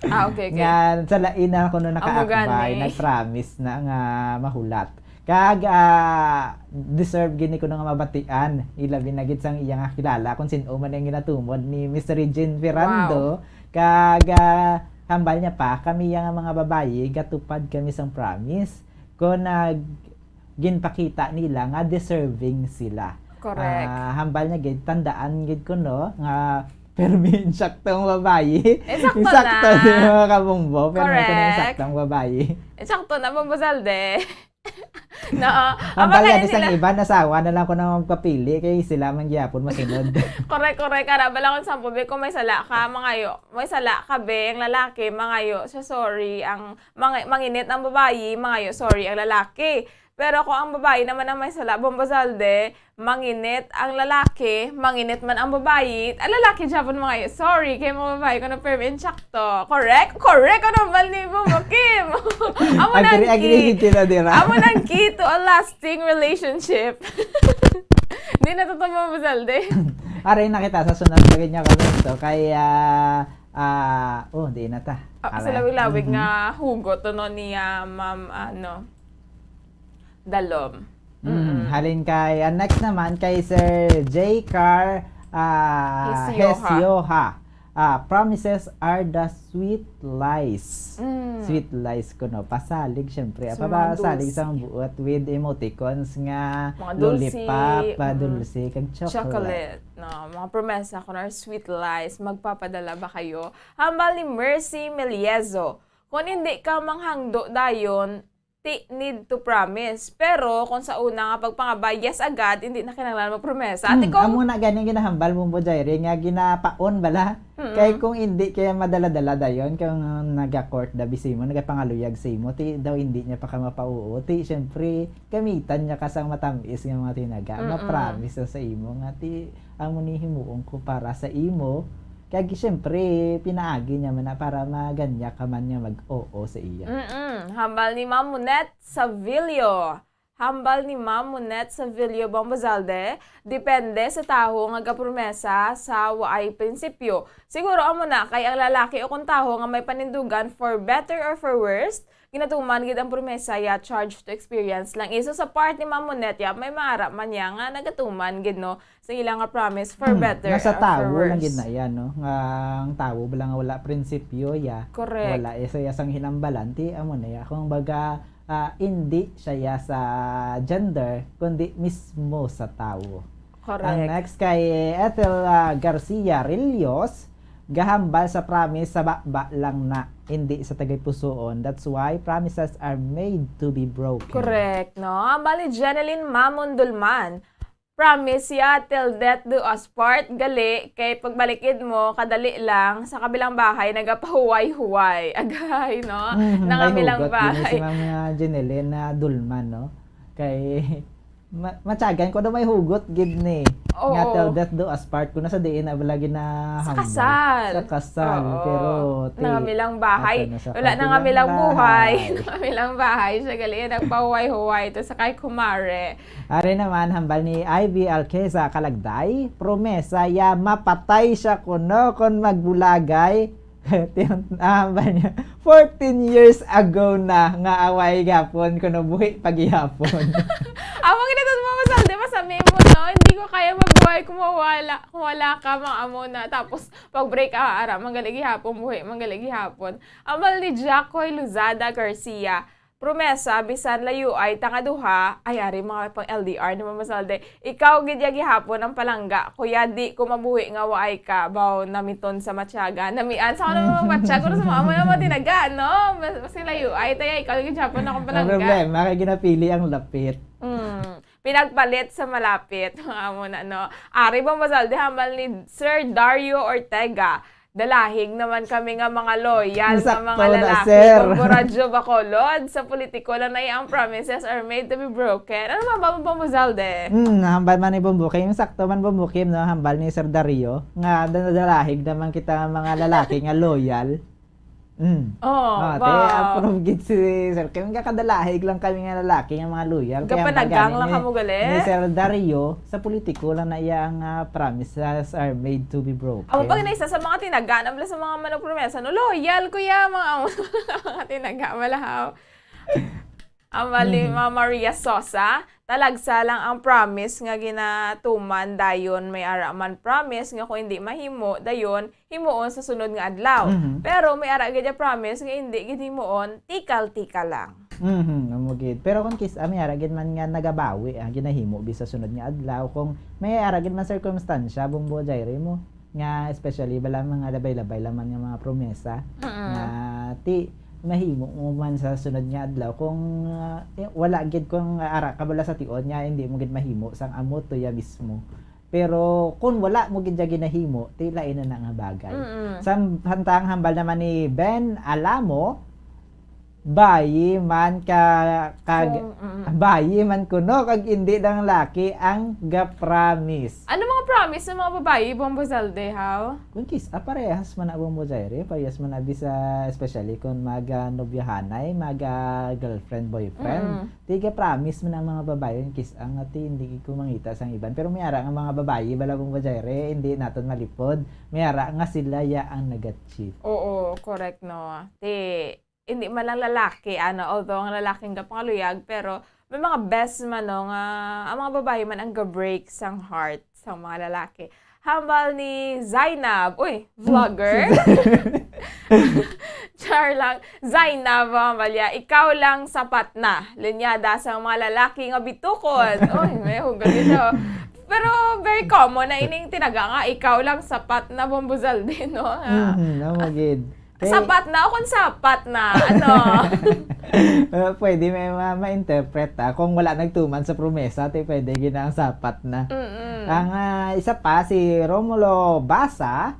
Ah, okay, okay. Nga sa lain na kuno Amo nakaakbay, gani. nag-promise na nga mahulat. Kag, ah, deserve gini kuno nga mabatian, ilabi na gid sang iya nga kilala kung sin-o man ang ginatumod ni Miss Regine Ferrando. Wow. Kag, ah, hambal niya pa, kami nga mga babayi, gatupad kami sang promise. Kung nag-, ginpakita nila nga deserving sila. Correct. Ah, hambal niya gid, tandaan gid ko, no, nga permi insakto ang babayi. Insakto na. Insakto ni mga kabombo, pero ito na Correct. Insakto ang babayi. Insakto na, Bombo Zalde. No, ang Hambal mga niya, di sang nila iba, nasawa na lang ko na magpapili, kay sila man gyapon masunod. Correct, correct. Kara, bala kung sample, be, kung may sala ka, mangayo. May sala ka, be, ang lalaki, mangayo siya, sorry. Ang, mang-, manginit ang babayi, mangayo, sorry, ang lalaki. Pero kung ang babayi naman ang may sala, Bombo Zalde, manginit ang lalaki, manginit man ang babayi, ang lalaki gyapon mangayo, sorry, kay mga babayi ko na permi insakto. Correct? Correct ang hambal ni Bombo Kim. Amo na ang Agree, agree key. Gid kita, dira. Amo na ang key to a lasting relationship. Di na to, Bombo Zalde. Aray na kita sa sunod pa gid nga komento kay, ah, ah, oh, di na ta. Ah, sa Aray. Lawig-lawig Mhm. nga hugot to, no, ni, ah, Ma'am, ano, Dalom. Mm, Mm-mm. Halin kay, ah, next naman kay Sir J Car, ah, Hesioha. Hesioha. Ah, promises are the sweet lies. Mm. Sweet lies kuno. Pasalig, syempre. Ah, Sa mga papasalig dulce. Sa buot with emoticons nga Mga dulce, lollipop, ah, mm. Dulce, kag chocolate. Chocolate, no? Mga promesa kuno are sweet lies. Magpapadala ba kayo? Hambal ni Mercy Meliezo, kung hindi ka manghangdo dayon, ti need to promise. Pero kung sa una nga pagpangabay, yes agad, hindi na kinahanglan magpromesa. Ate Hmm, Kong, amo na gani ang ginahambal mo, Bo Jairi, nga ginapaon bala. Mm-mm. Kay kung hindi, kaya madala-dala dayon, kung nag-court da bisimo, nagapangaluyag sa imo, ti daw hindi niya pa ka mapauo. Ti, syempre, gamitan niya ka sang matamis nga mga tinaga. Mm-mm. Ma-promise sa imo nga, ti, amo ni himuon ko para sa imo. Kag, syempre, pinaagi niya man na para maganya ka man nga mag-oo sa iya. Mm-mm. Hambal ni Ma'am Monette Savillo. Hambal ni Ma'am Monette Savillo, Bombo Zalde, depende sa tawo nga gapromesa sa waay prinsipyo. Siguro amo na kay ang lalaki o kung tawo nga may panindugan, for better or for worse, ginatuman gid ang promesa, ya, charge to experience lang. Iso sa part ni Ma'am Monette, ya, may maara man niya nga nagatuman gid, no, sa ila nga promise for Hmm, better nasa or for tawo lang worse. Gid na yan, no? Nga ang tawo bala nga wala prinsipyo, ya. Correct. Wala, eh, sa iya sang hinambalan, ti, amo na ya. Kung baga, ah, hindi siya ya sa gender, kundi mismo sa tawo. Correct. Ang next kay Ethel, ah, Garcia Rillos, gahambal sa promise sa baba lang na, hindi sa tagay pusoon. That's why promises are made to be broken. Correct, no? Hambal ni Jeneline Mamon Dulman, promise ya till death do us part, gali, kay pagbalikid mo, kadali lang, sa kabilang bahay, nagapahuway-huway. Agay, no? Mhm, may hugot gid ni si Ma'am, ah, Jeneline na Dulman, no? Kay, ma-, matyagan ko na may hugot gid ni. Oo. Nga till death do us part, kung nasa diin na bala ginahambal. Sa kasal. Sa kasal, oo. Pero, ti-, nangamilang bahay. Wala, nangamilang buhay. Nangamilang bahay. Siya gali, nagpahuway-huway to sa kay kumare. Ari naman, hambal ni Ivy Alqueza Kalagday, promesa ya mapatay siya kuno kon magbulagay. Tiyan-, ah, hambal niya, fourteen years ago na nga away gapon, kuno buhi pa gihapon. Amo gid ito, Mama Sal, di ba, sa memo, no? Hindi ko kaya mabuhay kung mawala, kung wala ka, mga amo na. Tapos, pag break, ah, ara, manggali gihapon, buhi, manggali gihapon. Hambal ni Jackoy Luzada Garcia, promesa, bisan layuay ta nga duha, ay, ari mga pang L D R ni Mama Salde. Ikaw gid ya gihapon ang palangga, kuya, di ko mabuhi nga waay ka. Baw, namiton sa matyaga. Namian sa ano mga matyaga, pero sa mga, mga, mga tinaga, no? Mas, mas layuay, taya, ikaw gid gihapon akong Ang palangga. Problema, kay ginapili ang lapit. Mm. Pinagpalit sa malapit. Mga amo na, no? Ari ba Masalde, hambal ni Sir Dario Ortega. Dalahig naman kami nga mga loyal nga mga lalaki. Sakto na, sir. Bombo Radyo Bacolod, sa politiko lang na ang promises are made to be broken. Ano man ba, Bombo Zalde? Hmm, hambal man ni Bombo Kim. Sakto man, Bombo Kim, no? Hambal ni Sir Dario nga da-, dalahig naman kita nga mga lalaki nga loyal. Mm. Oh, ah, te, wow. Approve gid si Sir Kim. Kakadalahig lang kami nga lalaki nga mga loyal. Kaya ang panagang lang ni, kamo gali? Ni Sir Dario, sa politiko lang na iya ang, ah, promises are made to be broken. Amo pa gani isa sa mga tinaga, nabla sa mga managpromesa, no? Loyal, kuya, mga amo sa mga tinaga, malahaw. Ang mali, Mhm. Ma'am Maria Sosa, talagsa lang ang promise nga ginatuman, dayon may ara man promise nga kung hindi mahimo, dayon himuon sa sunod nga adlaw. Mhm. Pero may ara gid nga promise nga hindi gid himuon, tikal-tikal lang. Mhm, amo gid. Pero kung kis-, ah, may ara gid man nga nagabawi, ah, ginahimo bi sa sunod nga adlaw. Kung may ara gid man sirkumstansya, Bombo Jaire mo, nga especially bala mga labay-labay lang man nga mga promesa, Mm-mm. nga ti mahimo mo man sa sunod nga adlaw. Kung, ah, eh, wala gid, kung ara ka bala sa tion nga hindi mo gid mahimo sang amo tuya mismo. Pero kung wala mo gid siya ginahimo, ti lain na na nga bagay. Mm-mm. Sam-, hantang hambal naman ni Ben Alamo, bayi man ka, kag, Kung, mm. bayi man kuno, kag hindi lang laki ang ga-promise. Ano mga promise ng mga babayi, Bombo Zalde, how? Kung kis-, ah, parehas man na, Bombo Jaire, parehas man na bisa, especially kung mag, ah, nobyahanay, mag, ah, girlfriend, boyfriend. Mm-mm. Tiga promise man ang mga babayi, kis-, ang ati, hindi ko mangita sang iban. Pero may ara nga mga babayi, bala, Bombo Jaire, hindi naton malipod. May ara nga sila ya ang nag-cheat. Oo, correct, no. Ti, hindi man lang lalaki, ano, although ang lalaki ang gapangaluyag, pero may mga best man, no, nga ang mga babayi man ang ga-break sang heart sang mga lalaki. Hambal ni Zainab, uy, Hmm. vlogger. Char lang. Zainab, ang hambal niya, "Ikaw lang sapat na. Linyada sa mga lalaki nga bitukon." Uy, may hugot siya. Pero very common na ining tinaga nga, "Ikaw lang sapat na," Bombo Zalde, no? Ah. Mhm, amo gid. Kay sapat na o kung sapat na? Ano? Uh, pwede may ma-, ma-interpret, ah. Kung wala nagtuman sa promesa, ti pwede gid na ang sapat na. Mm-mm. Ang, ah, isa pa, si Romulo Basa,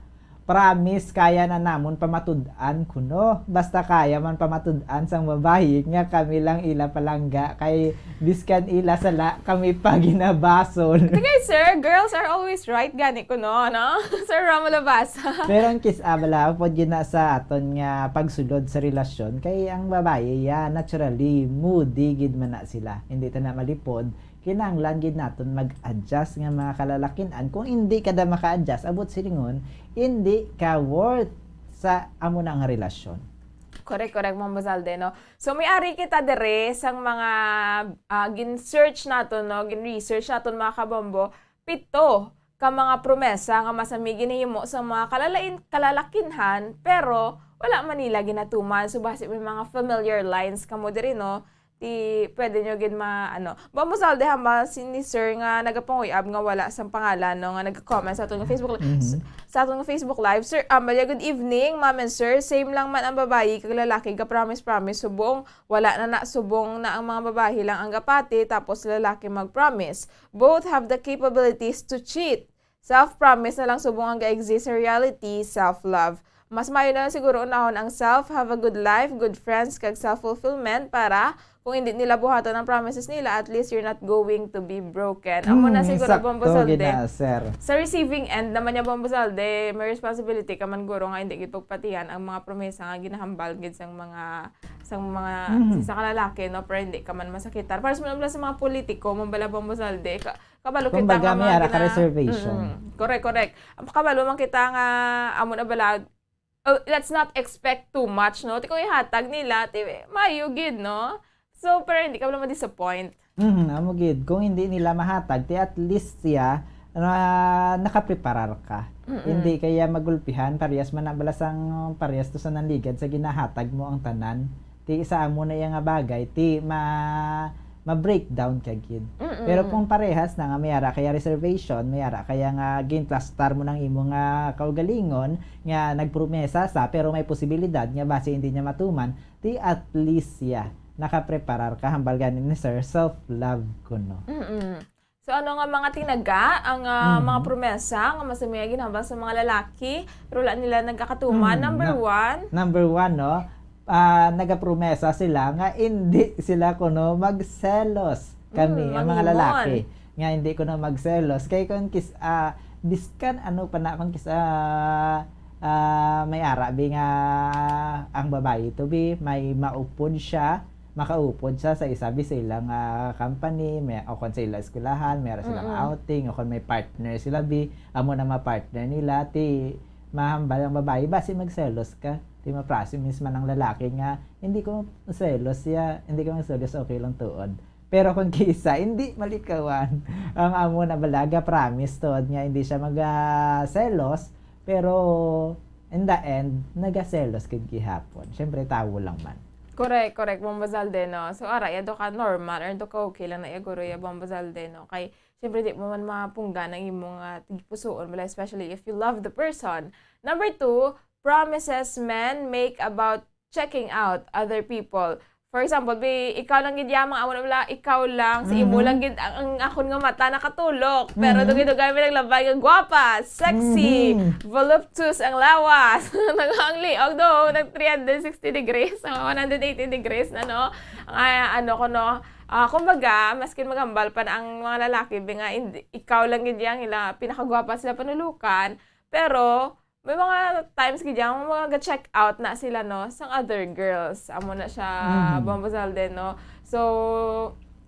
"Promise, kaya na namon pamatud-an kuno. Basta kaya man pamatud-an sang babayi nga kami lang ila palangga, kay biskan ila sala, kami pa ginabasol." Sige, sir, girls are always right, gani kuno, no? Sir Romulo Basa. Pero ang kis-, ah, bala, pod gid na sa aton nga pagsulod sa relasyon, kay ang babayi, ya, naturally, moody gid man na sila. Hindi ta na malipod, kinahanglan gid naton mag-adjust nga mga kalalakin-an. Kung hindi ka da maka-adjust, abot silingon, hindi ka worth sa amo na nga relasyon. Correct, correct, Ma'am Bozalde, no? So, may ari kita dire sang mga, ah, gin-search naton, no? Gin-research naton, mga kabombo. Pito ka mga promesa nga masami ginahimo sa mga kalalain-, kalalakinhan, pero wala man nila ginatuman. So, basi may mga familiar lines kamo diri, no? Ti, pwede nyo gid ma-, ano. Ba, Mozalde, hambal si, ni Sir nga nagapanguyab nga wala sang pangalan, no, nga nag-comment sa aton nga Facebook li-, Mhm. s-, sa aton nga Facebook Live. Sir Amalia, good evening, ma'am and sir. Same lang man ang babayi kag lalaki, ga-promise-promise, subong wala na na, subong na ang mga babayi lang ang gapati, tapos lalaki mag-promise. Both have the capabilities to cheat. Self-promise na lang subong ang ga-exist sa reality, self-love. Mas maayo na lang siguro unahon ang self, have a good life, good friends, kag self-fulfillment para kung hindi nila buhaton ang promises nila, at least you're not going to be broken. Amo na Hmm, siguro, sakto, Bombo Salde. Gina, sir. Sa receiving end naman niya, Bombo Salde, may responsibility ka man guro nga hindi gid pagpatihan ang mga promesa nga ginahambal gid sang mga, sang mga, Mhm. sa kalalaki, no? Pero hindi ka man masakitan. Para sa mga, sa mga politiko, mambala, Bombo Salde, ka-, Kabalo kita. Kumbaga, nga may mga ara ka gina-, reservation. Mm-mm. Correct, correct. Ang kabalo man kita nga, amo na bala, oh, let's not expect too much, no? Ti kung ihatag nila, ti, maayo gid, no? So, pero hindi ka bala ma-disappoint. Mhm, amo gid. Kung hindi nila mahatag, ti at least siya, na, nakapreparar ka. Mm-mm. Hindi kaya magulpihan, parehas man na bala sang, parehas to sa nanligad sa ginahatag mo ang tanan. Ti sa amo na iya nga bagay, ti ma-, ma-breakdown ka gid. Mm-mm. Pero kung parehas na nga may ara kaya reservation, may ara kaya nga ginplastar mo nang imo nga kaugalingon, nga nagpromesa sa, pero may posibilidad nga basi hindi niya matuman, ti at least siya nakapreparar ka, hambal gani ni Sir, self-love kuno. Mm-mm. So, ano nga mga tinaga ang, ah, Mhm. mga promesa nga masami nga ginhambal sa mga lalaki, pero wala nila nagakatuman? Mm, Number na-, one. Number one, no? Ah, nagapromesa sila nga hindi sila kuno magselos. Kami, Mm, ang mga mangimon. Lalaki, nga hindi kuno magselos. Kay kung kis-, ah, biskan ano pa na, kung kis-, ah, ah, may ara bi nga ang babayi to bi, may maupod siya, makaupod siya sa isa bi sa ila nga company, may, o kon sa ila eskwelahan, may ara silang Mm-mm. outing, o kon may partner sila bi, amo na ma-partner nila, ti mahambal ang babayi, basi magselos ka. Di ma-promise man ang lalaki nga, "Hindi ko selos siya, hindi ko selos, okay lang tuod." Pero kung kisa, hindi malikawan ang amo na bala, ga-promise tuod nga hindi siya maga-selos, pero in the end, nagaselos gid gihapon. Siyempre, tawo lang man. Correct, correct, Ma'am Bazalde, no? So, ara, yado ka normal, or do ka okay lang na iguro ya, Ma'am Bazalde, no? Kay, siyempre, di mo man mapunggan ang imong, ah, tigpusuon, bala, especially if you love the person. Number two, promises men make about checking out other people. For example, bi, ikaw lang gid yamang, amo na wala, ikaw lang, sa imo Mhm. lang gid ang, ang akon nga mata nakatulok. Pero Mhm. dugay-dugay may naglabay nga gwapa, sexy, Mhm. voluptuous ang lawas. Nag-, ang liog do, nag three hundred sixty degrees, mga one hundred eighty degrees na, no? Ang, ah, ano ko, no? Ah, kumbaga, maskin magambal pa na ang mga lalaki, bi nga, hindi, ikaw lang gid yang ila pinakagwapa sila panulukan, pero may mga times gid yang mga ga-check out na sila, no, sang other girls. Amo na siya, Mhm. Bombo Zalde, no? So,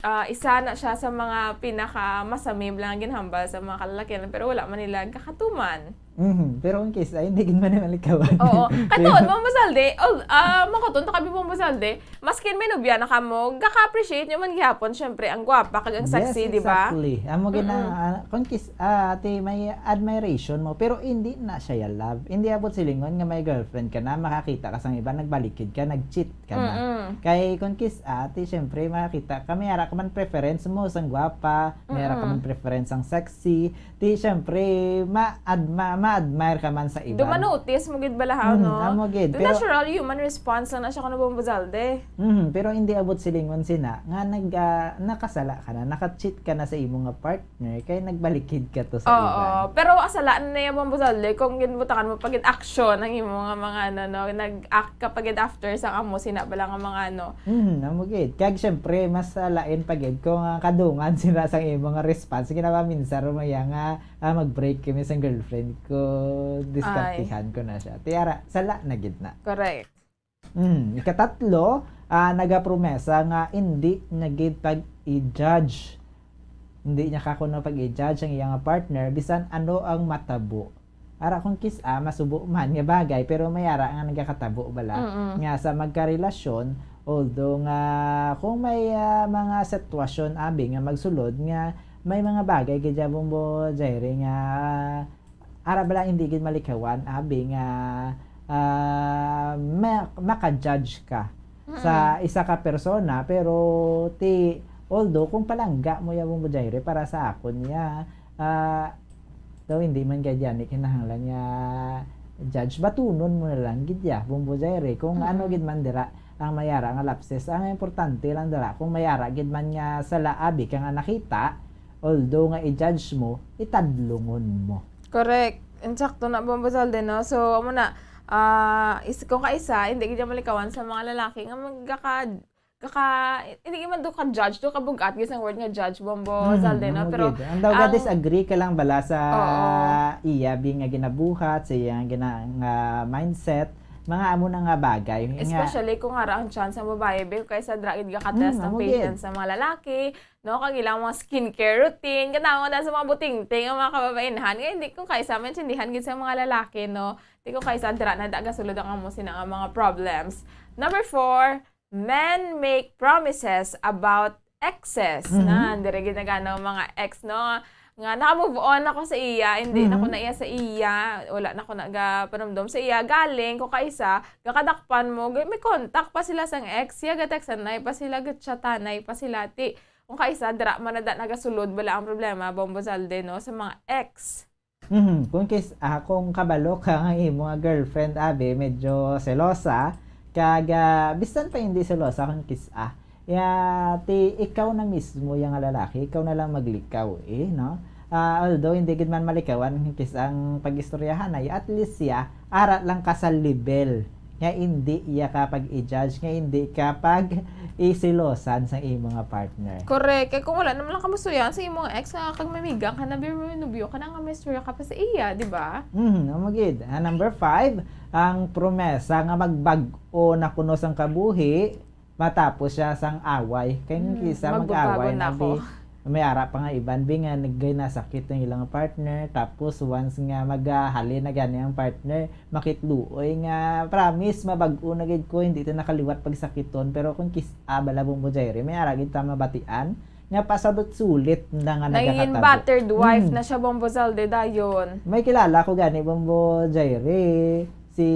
ah, isa na siya sa mga pinakamasamib lang nga ginhambal sa mga kalalakihan, pero wala man nila gakatuman. Mhm. Pero in case, ay, hindi gid man nila likawan. Oo. Katuon, Pero Bombo Zalde, oh, ah, makaton ta kami, Bombo Zalde, maskin may nobya na kamo, gaka-appreciate nyo man gihapon, syempre, ang gwapa kag ang Yes, sexy, di ba? exactly. Amo gid na, Mm-mm. ah, kung kis-, ah, ate, may admiration mo, pero hindi na siya ya love. Hindi abot silingon nga may girlfriend ka na, makakita ka sang iba, nagbalikid ka, nag-cheat ka na. Mm-mm. Kay kung kis-, ah, ate, syempre, makakita ka, may ara ka man preference mo sang gwapa, may ara ka man Mm-mm. preference sang sexy, Di, syempre, ma-ad-, ma-, ma-admire ka man sa iban. Do ma-notice mo gid bala, ha, Mm, no? amo gid, The pero natural human response lang na siya kuno, Bombo Zalde. Mhm, pero hindi abot silingon sina nga nag-, ah, nakasala ka na, naka-cheat ka na sa imo nga partner, kay nagbalikid ka to sa Oo, iban. pero asala na niya, Bombo Zalde, kung ginbutangan mo pa gid aksyon ang imo nga mga, ano, no, nag-act ka pa gid after sa amo sina bala nga mga, ano. Mhm, amo gid. Kag syempre, mas, ah, lain pa gid kung, ah, kadungan sila sa imo nga response. Ginawa minsan, Romaya, nga ah, mag-break kami sang girlfriend ko, diskartihan Ay. ko na siya. Ti ara, sala na gid na. Correct. Mm, ikatatlo, ah, nagapromesa nga indi na gid pag-i-judge. Hindi niya ka kuno pag-i-judge ang iyang partner, bisan ano ang matabo. Ara kung kis-, ah, masubo man nga bagay, pero may ara nga nagakatabo bala Mm-mm. nga sa magkarelasyon, although nga kung may, ah, mga sitwasyon, abi, nga magsulod nga may mga bagay gid ya, Bombo Jairi, nga ara bala hindi gid malikawan, abi, nga, ah, ma-, maka-judge ka sa Mm. isa ka persona, pero ti, although kung palangga mo ya, Bombo Jairi, para sa akon ya, ah, daw hindi man gid yani kinahanglan nga judge, batunon mo na lang gid ya, Bombo Jairi, kung Mm. ano gid man dira ang may ara nga lapses. Ang importante lang dira, kung may ara gid man nga sala, abi, ka nga nakita, although nga i-judge mo, itadlungon mo. Correct. Insakto na, Bombo Zalde, no? So, amo na, ah, is, kung kaisa, hindi gid malikawan sa mga lalaki nga magkaka-, kaka-, hindi man do ka-judge, do ka bugat, gid sang word nga judge, Bombo Mhm, Zalde, no? amo Pero gid. Ang daw ang ga-disagree ka lang bala sa Oo. iya, bi, nga ginabuhat, sa iya nga gina-, nga mindset, mga amo na nga bagay. Nga Especially kung ara ang chance ang babae, bi, kaysa dira gid gaka-test Mm, ang amo gid. patience sa mga lalaki, no? Kag ilang mga skincare routine, katawa na sa mga butingting ang mga kababainhan. Nga hindi ko kaisa maintindihan gid sa mga lalaki, no? Di ko kaisa dira na da gasulod ang amo sina nga mga problems. Number four, men make promises about exes. Mhm. Na, diri gid nagano ang mga ex, no? Nga naka-move on ako sa iya, hindi na ko Mhm. na iya sa iya, wala na ko nagapanumdom sa iya. Galing ko kaisa, gakadakpan mo, ga-, may contact pa sila sang ex, siya ga-textanay pa sila, ga-chatanay pa sila, ti. Kung kaisa, dira man na da nagasulod bala ang problema, Bombo Zalde, no, sa mga ex. Mhm. Kung kis-, ah, kung kabalo ka nga imo nga girlfriend, abi, medyo selosa, kag, ah, bisan pa hindi selosa, kung kis-, ah, ya, ti ikaw na mismo ya nga lalaki, ikaw na lang maglikaw, eh, no? Ah, although hindi gid man malikawan kis-, ang pag-istoryahanay, at least ya, ara lang ka sa level nga indi iya ka pag-i-judge, nga indi ka pag-isilosan sa imo nga partner. Correct. Kay kung wala naman lang ka masuyahan sa imo nga ex, nga kag mamiga ka na, pero may nobyo ka na, nga may istorya ka pa sa iya, di ba? Mhm, amo gid. Ah, number five, ang promesa nga magbag-o na kuno sang kabuhi matapos siya sang away. Kay Mm, kisa magbabago mag-away na na, ako. bi. May ara pa nga iban, bi, nga nagay nasakit ang ilang partner, tapos once nga maghalin na gani ang partner, makitluoy nga, "Promise, mabag-o na gid ko, hindi ta nakaliwat pagsakiton." Pero kung kis-a bala, Bombo Jairi, may ara gid ta mabatian nga pasulit-sulit na nga Naging nagakatabo. Battered wife Hmm. na siya, Bombo Zalde, dayon. May kilala ko gani, Bombo Jairi, si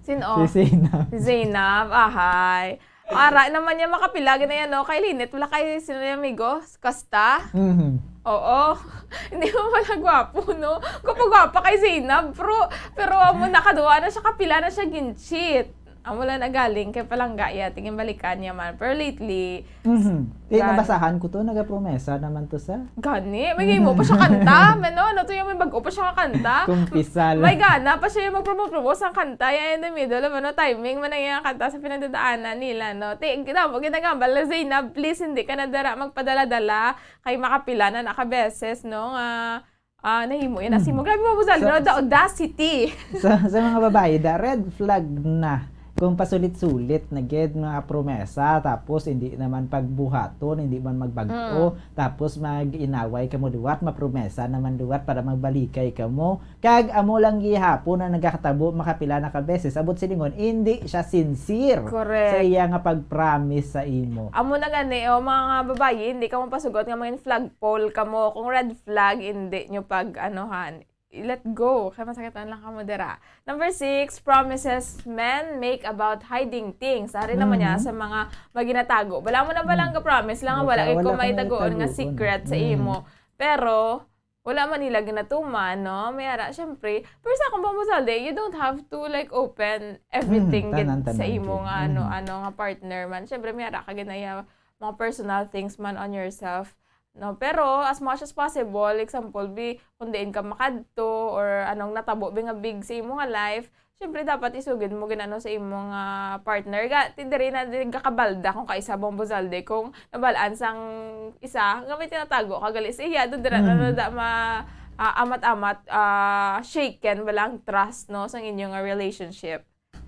Sino? Si Zainab. Si Zainab, ahay. Ara naman niya makapila gid na yan, no? Kay Lynette, wala kay sino yung amigo? Kasta? Mhm. Oo. Hindi mo pala gwapo, no? Gwapo-gwapa kay Zainab, pero, pero amo nakaduwa na siya, kapila na siya gin-cheat. Amo lang nagaling kay palangga iya, tingin balikan niya man. Pero lately, Mhm. Kaya gan- nabasahan ko to, nagapromesa naman to sa Gani, may imo pa siya kanta. Mano, ano to yung may bago pa siya nga kanta? Kumpisal. May gana pa siya yung magpromote-promote sa kanta. Yan in the middle of ano, timing man ang iyang kanta sa pinagdadaanan nila, no? Ti, kita mo, ginagambal na Zainab, please, hindi ka na dara magpadala-dala kay makapila na nakabeses, no? Nga, ah, nahimo yan. As imo, Mm. Grabe mo, Buzal, Sa- no? The audacity. Sa, sa mga babae, da, red flag na. Kung pasulit-sulit na gid mga promesa, tapos hindi naman pagbuhaton, hindi man magbag-o, Mm. tapos mag-inaway kamo liwat, mapromesa naman liwat para magbalikay kamo. Kag amo lang gihapon ang nagakatabo makapila na ka beses, abot silingon, hindi siya sincere Correct. sa iya nga pag-promise sa imo. Amo na gani, oh, mga babayi, hindi ka mapasugot nga mga flagpole kamo. Kung red flag, hindi nyo pag-anuhan. I-let go. Kaya masakitan lang kamo dira. Number six, promises men make about hiding things. Ari naman niya Mhm. sa mga maginatago. Bala mo na ba lang Mm. ga-promise lang, Baka wala kay wala ko ka may may tagoon nga tagoon. Secret sa Mm. imo. Pero, wala man nila ginatuman, no? May ara, syempre. Pero sa akong pamuzalde, you don't have to, like, open everything Mm, gid tanan-tanan sa imo gid. nga, ano, Mm. ano, nga partner man. Syempre, may ara ka ginaya mga personal things man on yourself, no? Pero, as much as possible, example, bi, kung diin ka makadto, or anong natabo, bi, nga big sa imo nga life, syempre, dapat isugid mo ginano sa imo nga partner. Ga, ti diri na, diri gakabalda kung kaisa bang buzalde, kung nabalaan sang isa, nga may tinatago ka, gali sa iya, do dira na Mm. nada ma, ah, amat-amat, ah, shaken ba lang trust, no, sang inyo nga relationship.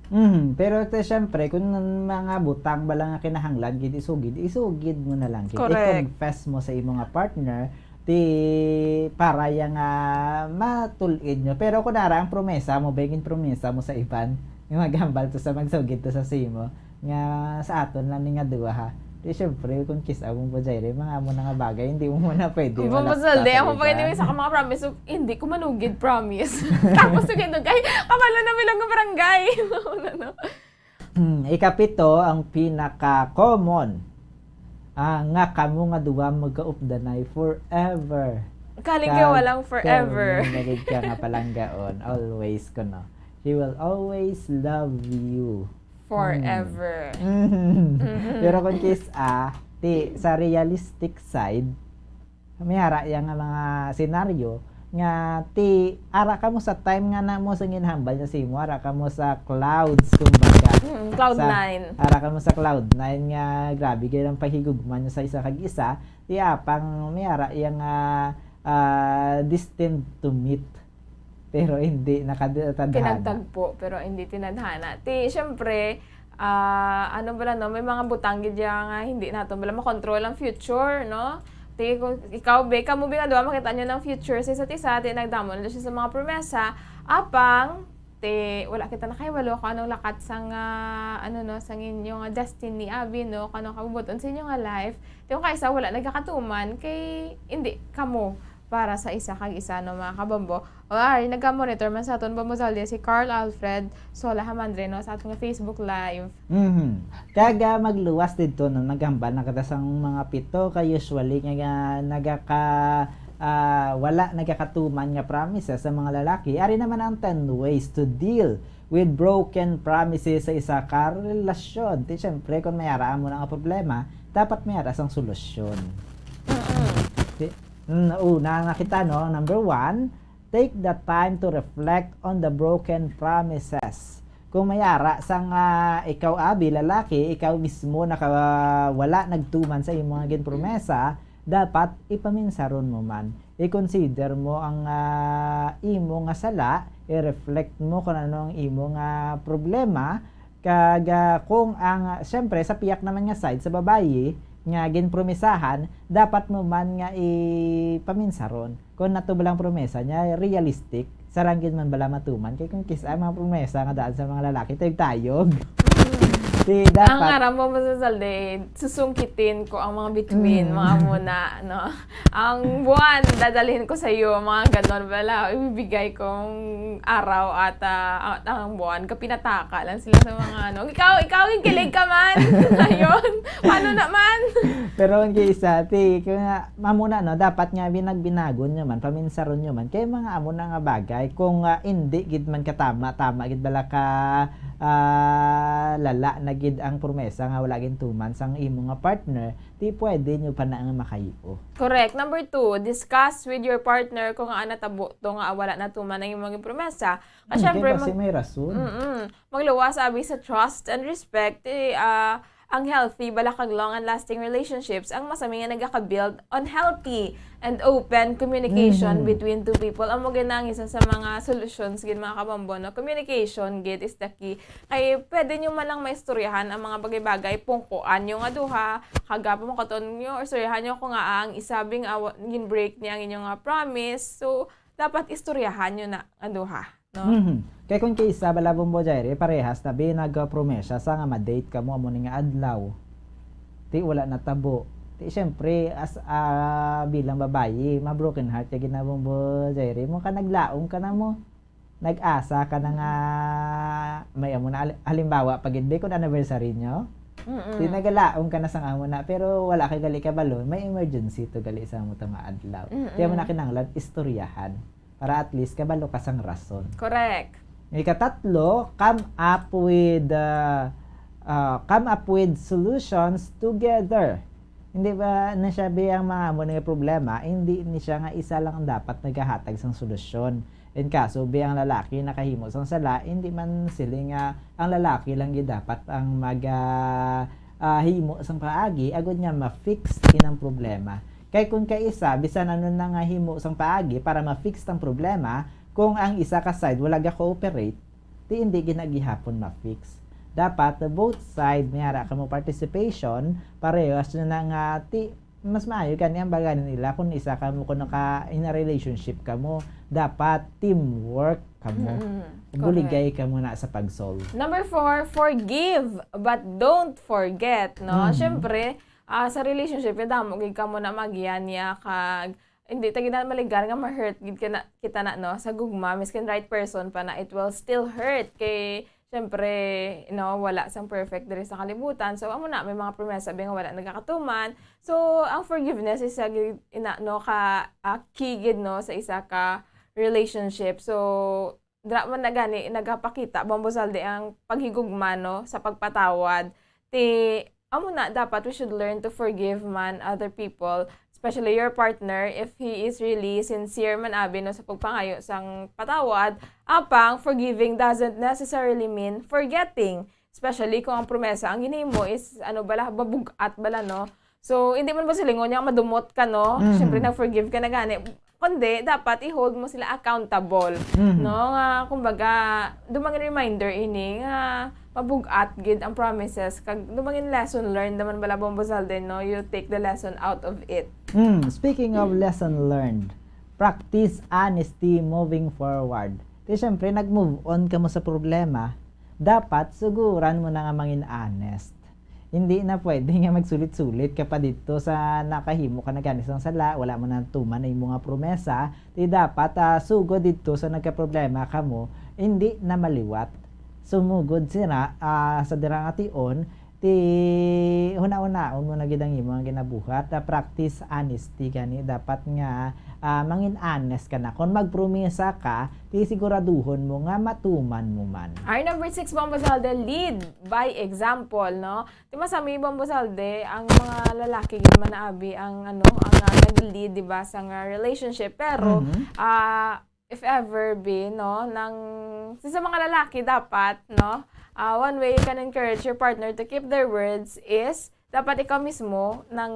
Mhm. Pero te, syempre, kung mga butang ba lang nga kinahanglan gid isugid, isugid mo na lang gid. Correct. I-confess mo sa imo nga partner, ti para ya nga matul-id nyo. Pero kung ara ang promesa mo, bengin promesa mo sa iban, nga maghambal to sa magsugid to sa simo, nga sa aton lang ni nga duha, ha. Di syempre, kung kiss up mo po, Jaire, mga amo na nga bagay, hindi mo muna pwede Kung malakta pamazalde, sa ako pa iba. Anyway, sa mga promise, so, hindi ko manugid, promise. Tapos, sige, doon, kay, kabalo na bilang ng barangay. Ano, no? Hmm, ikapito, ang pinaka-common, ah, nga kamo nga duha magkaupdanay forever. Kaling kay Kag walang forever. Kamo, nagid ka nga palanggaon, always ko, no? He will always love you. Forever. Hmm. Mm-mm. Pero kung kiss, ah, ti, sa realistic side, may ara ya nga mga senaryo nga ti, ara ka mo sa time nga na mo sa ginhambal niya sa imo, ara ka mo sa clouds, kumbaga. Mm, cloud Sa, nine. Ara ka mo sa cloud nine nga grabe gyud ang paghigugma niyo sa isa kag isa, ti apang may ara ya nga, ah, destined to meet. Pero hindi nakatadhana. Pinagtagpo, pero hindi tinadhana. Ti, syempre, ah, ano bala, no? May mga butang gid ya nga hindi naton bala makontrol ang future, no? Ti, kung ikaw, be, kamo, be, nga duha, makita nyo ng future sa isa't isa, ti, nagdamo na siya sa mga promesa. Apang, ti, wala kita nakahibalo kung anong lakat sang, ah, ano, no, sang inyo nga destiny, abi, no? Kung anong kabubuton sa inyo nga life. Ti, kung kaisa, wala nagkakatuman, kay hindi kamo para sa isa kag isa, no, mga kabombo. O, ari, nagka-monitor man sa aton, Bombo Zalde, si Carl Alfred Sola Hamandre, no, sa aton nga Facebook Live. Mhm. Kag, ah, magluwas didto, no, naghambal na kita sang mga pito ka usually nga, nga nagaka-, ah, wala nagakatuman nga promises sa mga lalaki. Ari naman ang ten ways to deal with broken promises sa isa ka relasyon. Ti, syempre, kung may ara mo na nga problema, dapat may ara sang solusyon. Mm-mm. Ti, mm, una na kita, no? Number one, take the time to reflect on the broken promises. Kung may ara sang, ah, ikaw, abi, lalaki, ikaw mismo naka-, wala nagtuman sa imo nga ginpromesa, dapat ipaminsaron mo man. I-consider mo ang, ah, imo nga sala, i-reflect mo kung ano ang imo nga problema, kag, ah, kung ang, siyempre, sa piyak naman nga side, sa babayi, nga ginpromisahan, dapat mo man nga ipaminsaron. Kung nato balang promesa niya, realistic, sarang gid man bala matuman. Kay kung kis-, ang mga promesa nga daan sa mga lalaki, tayog-tayog. Di, dapat. Ang aram mo, Boss Alden, susungkitin ko ang mga bituin, Mm. mga muna, no? Ang buwan, dadalhin ko sa iyo, mga ganon bala. Ibibigay kong araw at, ah, at ang buwan, kapinataka lang sila sa mga, ano. Ikaw, ikaw, yung kilig ka man. Ayun. Paano naman? Pero ang isa, ti, kaya nga, mamuna, no, dapat nga binagbinagon nyo man, paminsaron nyo man. Kaya mga amo na nga bagay, kung, ah, hindi gid man katama, tama gid bala ka, ah, lala na gid ang promesa nga wala gintuman sang imo nga partner, ti pwede nyo pa na nga makayo. Correct. Number two, discuss with your partner kung ang natabo to nga wala natuman ang imong promesa. At Hmm, syempre, kaya kasi mag-, may rason. Mm-mm. Magluwas abi sa trust and respect, eh, ah, ang healthy, bala kag long and lasting relationships, ang masami nga nagaka-build on healthy and open communication Mhm. between two people. Amo gid na ang isa sa mga solutions gid, mga kabombo, no? Communication gid is the key. Kay pwede nyo man lang maistoryahan ang mga bagay-bagay, pungkuan nyo nga duha, kag pamangkuton nyo, istoryahan nyo kung nga ang isa bing awa-, gin-break niya ang inyong, ah, promise. So, dapat istoryahan nyo na ang duha, no? Mhm. Kay kung kay isa bala, Bombo Jairi, parehas na bi nagpromesa sa nga ma-date kamo amo ni nga adlaw. Ti wala natabo. Ti syempre, as, ah, bilang babayi, ma-broken heart kay gina, Bombo Jairi, mo ka naglaom ka na mo. Nag-asa ka na nga may amo na, hal-, halimbawa, pag hindi kun anniversary nyo, Mm-mm. di nagalaom ka na sa amo na, pero wala kay gali kabalo, may emergency to gali sa amo to nga adlaw. Mm-mm. Kaya mo na kinahanglan istoryahan para at least kabalo ka sang rason. Correct. Ikatatlo, come up with, uh, uh, come up with solutions together. Hindi ba na siya, bi, ang mga amo nga problema, hindi ni siya nga isa lang ang dapat nagahatag sang solusyon. In kaso, bi, ang lalaki nakahimo sang sala, hindi man sili nga ang lalaki lang gid dapat ang mag, ah, ah, himo sang paagi, agud nga ma-fix inang problema. Kay kung kay isa, bisan ano na nga himo sang paagi para ma-fix ang problema, kung ang isa ka side wala ga-cooperate, di hindi gina gihapon ma-fix. Dapat both side may ara kamo participation, parehas na nga ti mas maayo gani ang baga nila kung isa kamo, kung naka, in a relationship kamo, dapat teamwork kamo. Mm-mm. Buligay Correct. Kamo na sa pag-solve. Number four, forgive but don't forget, no? Mm. Siyempre, ah, sa relationship, damo gid kamo na magian niya kag hindi ta gid na maligar nga ma-hurt gid ka na, kita na, no? Sa gugma, miskin right person pa na, it will still hurt. Kay, syempre, you know, wala sang perfect diri sa kalibutan. So, amo na, may mga promesa bi nga wala nagakatuman. So, ang forgiveness is sa gi-, ina, no, ka, ah, key gid, no, sa isa ka relationship. So, dira man na gani nagapakita, Bombo Zalde, ang paghigugma, no, sa pagpatawad. Ti, amo na, dapat we should learn to forgive man other people, especially your partner, if he is really sincere man abi, no, sa pagpangayo sang patawad. Apang, forgiving doesn't necessarily mean forgetting, especially kung ang promesa ang ginhimo is, ano bala, mabug-at bala, no? So, hindi man ba silingon niya madumot ka, no? Mhm. Siyempre, nag-forgive ka na gani. Kundi, dapat i-hold mo sila accountable, Mhm. no? Nga, kumbaga, dumangin reminder ini nga mabug-at gid ang promises. Kag dumangin lesson learned naman bala, Bombo Zalde, no? You take the lesson out of it. Mm, speaking of lesson learned, practice honesty moving forward. Kay siyempre, nag-move on ka mo sa problema, dapat suguran mo na nga mangin honest. Hindi na pwede nga magsulit-sulit ka pa didto sa nakahimo ka na gani sang sala, wala mo na tuman ang imo nga promesa, ti dapat, ah, sugod didto sa nagkaproblema kamo, hindi na maliwat. Sumugod sila, ah, sa dira nga tion, ti hunahunaon mo na gid ang imo nga ginabuhat, ah, practice honesty gani. Dapat nga, ah, mangin honest ka na. Kung magpromesa ka, ti siguraduhon mo nga matuman mo man. Ay, number six, Bombo Zalde, lead by example, no? Ti masami, Bombo Zalde, ang mga lalaki gid man na abi ang, ano, ang, ah, nag-lead, di ba, sa nga relationship. Pero, Mhm. ah, if ever be, no, nang, sa, sa mga lalaki dapat, no, ah, one way you can encourage your partner to keep their words is dapat ikaw mismo nang,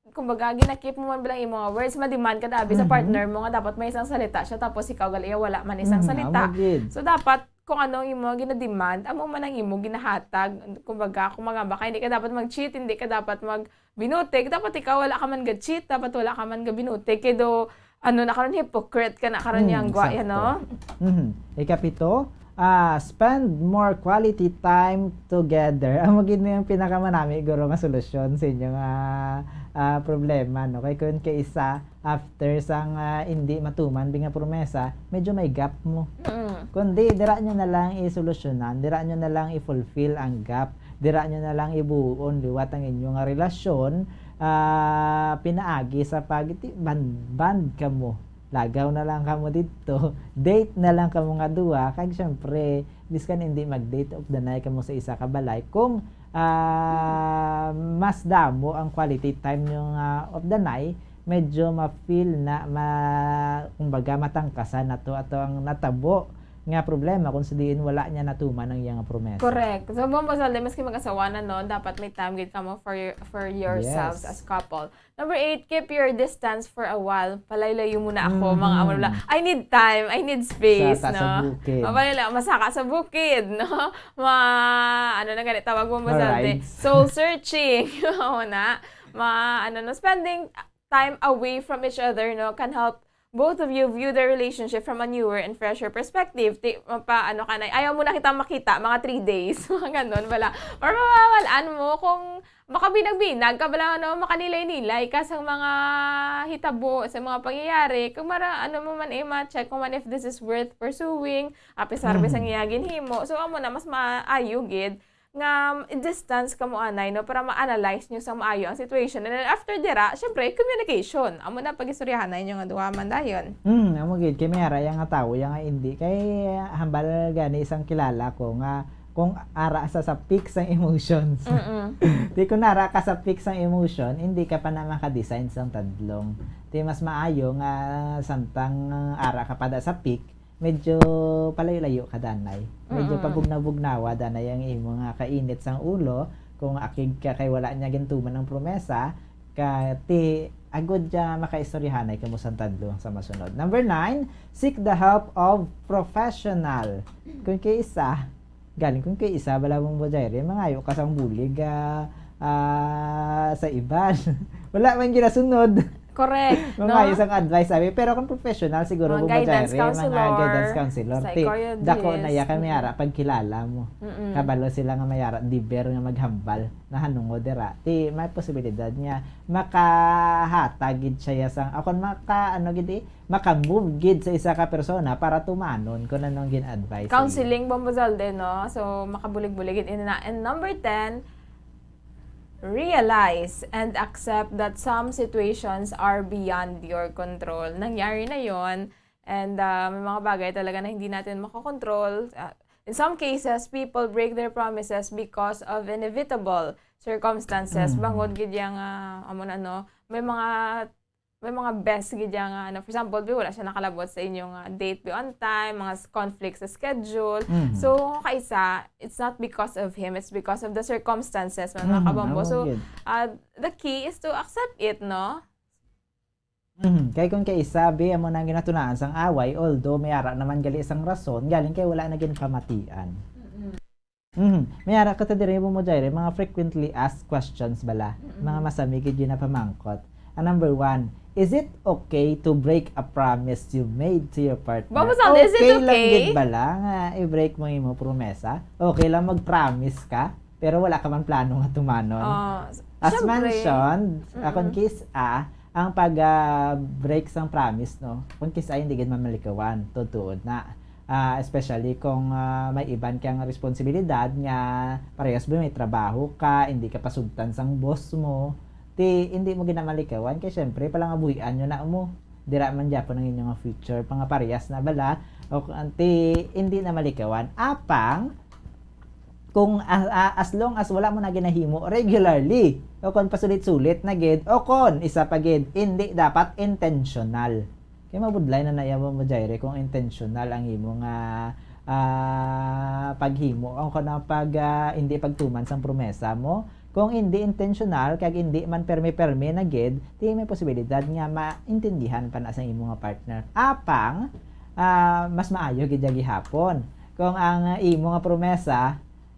kumbaga, gina-keep mo man bilang imo nga words, ma-demand ka dabi sa Mhm. partner mo nga dapat may isang salita siya, tapos ikaw gali wala man isang Mhm, salita. Amo gid. So, dapat kung ano ang imo ginademand, amo man ang imo ginahatag. Kumbaga, kung mga baka, hindi ka dapat mag-cheat, hindi ka dapat magbinutig, dapat ikaw wala ka man ga-cheat, dapat wala ka man gabinutig. Kay do, ano na karon, hypocrite ka na karon. Hmm, yang gwa, yan, sakto. No? Mhm. Ikapito, ah, spend more quality time together. Amo gid na yung pinakamanami, guro, nga solusyon sa inyong, ah, ah, problema, no? Kay kung kaisa, after sang, ah, hindi matuman bi nga promesa, medyo may gap mo. Mm. Kundi, dira nyo na lang isolusyonan, dira nyo na lang i-fulfill ang gap, dira nyo na lang ibuon liwat ang inyo nga relasyon, ah, pinaagi sa pag-, ti-, band, band kamo. Lagaw na lang kamo didto, date na lang kamo nga duha, kag syempre, biskan hindi mag-date, updanay kamo sa isa ka balay. Kung, ah, mas damo ang quality time nyo nga updanay, medyo ma-feel na ma-, kumbaga, matangkasan nato ato ang natabo nga problema kung sa diin wala niya natuman ang iyang promesa. Correct. So, Bombo Zalde, maski mag-asawa na, no, dapat may time gid kamo for your, for yourselves. Yes. As couple. Number eight, keep your distance for a while. Palaylayo muna ako, mga Mm. amo na, "I need time, I need space," Saka sa no? Bukid. Mapalala-, masaka sa bukid, no? Ma-, ano na gani, tawag mo, Masante? Rides. Soul searching. Amo na. Ma-, ano, no? Spending time away from each other, no, can help both of you view the relationship from a newer and fresher perspective. Ti-, mapa-, ano ka na, ayaw mo na kita makita, mga three days. Mga ganun, wala. Or mawawalaan mo kung makabinag-binag ka, wala, ano, makanilay-nilay ka sa mga hitabo, sa mga pangyayari. Kung mara-, ano mo man, eh, ma-check mo man if this is worth pursuing, apisar Mm. sa iya ginhimo. So, amo na, mas maayo gid nga i-distance kamo anay, no, para ma-analyze nyo sa maayo ang situation. And then after dira, syempre, communication. Amo na pag-istoryahan na inyo nga duha man dayon. Hmm, amo gid, kay may ara yang nga tawo, yang nga hindi. Kay hambal gani isang kilala ko nga kung ara sa, sa peak sang emotions. Mm-mm. Di kung ara ka sa peak sang emotion, hindi ka pa na maka-design sang tadlong. Di mas maayo nga samtang ara ka pa da sa peak, medyo palayo-layo ka danay. Medyo Mm. pabugnaw-bugnawa danay ang imo nga kainit sang ulo. Kung akig ka kay wala niya gintuman ang promesa, ka ti agud niya makaistoryahanay kamo sang tadlong sa masunod. Number nine, seek the help of professional. Kung kay isa, galing kung kay isa, bala mong bujayre, mangayo ka sang bulig, ah, ah, sa iban. Wala man ginasunod. Correct, no? Mangayo sang advice, sabi. Pero kung professional, siguro, mga guidance counselor, mga guidance counselor, ti, psychologist. Dako na ya kami ara pagkilala mo. Mm-mm. Kabalo sila nga may ara, diber nga maghambal. Nahanungod dira. Ti, may posibilidad nga makahatag gid siya sang, o kung maka, ano gid, eh, maka-move gid sa isa ka persona para tumanon kung anong gin-advise. Counseling, Bombo Zalde, no? So, makabulig-bulig gid ina. And number ten, realize and accept that some situations are beyond your control. Nangyari na yon, and, ah, may mga bagay talaga na hindi natin makokontrol. Ah, in some cases, people break their promises because of inevitable circumstances. Mm. Bangod gid yang, ah, amo na, no? May mga, may mga best gid yang, ah, ano, for example, bi, wala siya nakalabot sa inyong, ah, date bi on time, mga s-, conflict sa schedule. Mm. So, kung kaisa, it's not because of him, it's because of the circumstances, mga Mm, kabombo. Amo So, gid. Ah, the key is to accept it, no? Mhm. Kay kung kay isa, bi, amo na ang ginatunaan sang away, although may ara naman gali sang rason, galing kay wala na ginpamatian. Mm-mm. Mhm. May ara ka ta diri mo, Jaire, mga frequently asked questions bala, Mm-mm. mga masami gid ginapamangkot. Ang number one, is it okay to break a promise you made to your partner? Babo Sal, is it Okay lang okay? gid bala nga i-break mo imo promesa? Okay lang mag-promise ka, pero wala ka man plano nga tumanon. Ah, s-, As syempre. mentioned, Mm-mm. akong case A, ang pag, ah, break sang promise, no? Kung case A, hindi gid mamalikawan, tuod-tuod na. Ah, especially kung, ah, may iban kang responsibilidad nga parehas ba may trabaho ka, hindi ka pasugtan sang boss mo, ti, hindi mo ginamalikawan kay syempre, palangabuhian nyo na mo. Dira man gyapon ang inyong future, mga parehas na bala, o, ti, hindi na malikawan. Apang, kung, ah, ah, as long as wala mo na ginahimo regularly, o kon pasulit-sulit na gid, o kon, isa pa gid, hindi dapat intentional. Kay mabudlay na naya mo, Jaire, kung intentional ang imo nga, ah, paghimo, o kon ang pag, ah, hindi pagtuman sang promesa mo. Kung hindi intentional, kag hindi man permi-permi na gid, di may posibilidad nga maintindihan pa na sa imo nga partner. Apang, ah, mas maayo gid ya gihapon. kung ang, ah, imo nga promesa,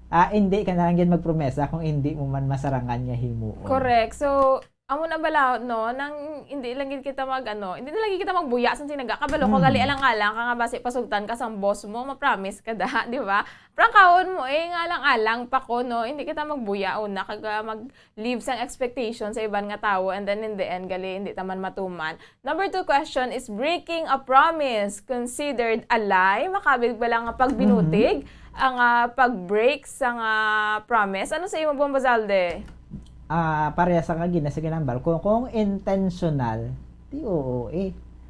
ah, hindi ka na lang gid magpromesa kung hindi mo man masarangan nga himuon. Correct. So, amo na bala, no, nang hindi lang gid kita mag, ano, hindi na lang gid kita magbuya sang tinaga. Kabalo ko, Mm. gali alang-alang ka nga basi pasugtan ka sang boss mo, ma-promise ka da, di ba? Prangkahon mo, eh, nga alang-alang pa ko, no, hindi kita magbuya una, kag, ah, mag-leave sang expectation sa iban nga tawo, and then in the end, gali, hindi ta man matuman. Number two question, is breaking a promise considered a lie? Makabig ba lang nga pagbinutig Mhm. ang, ah, pag-break sa nga promise? Ano sa imo, Bombo Zalde? Ah, pareha sa kagina sa ginambal, kung, kung intentional, di oo eh.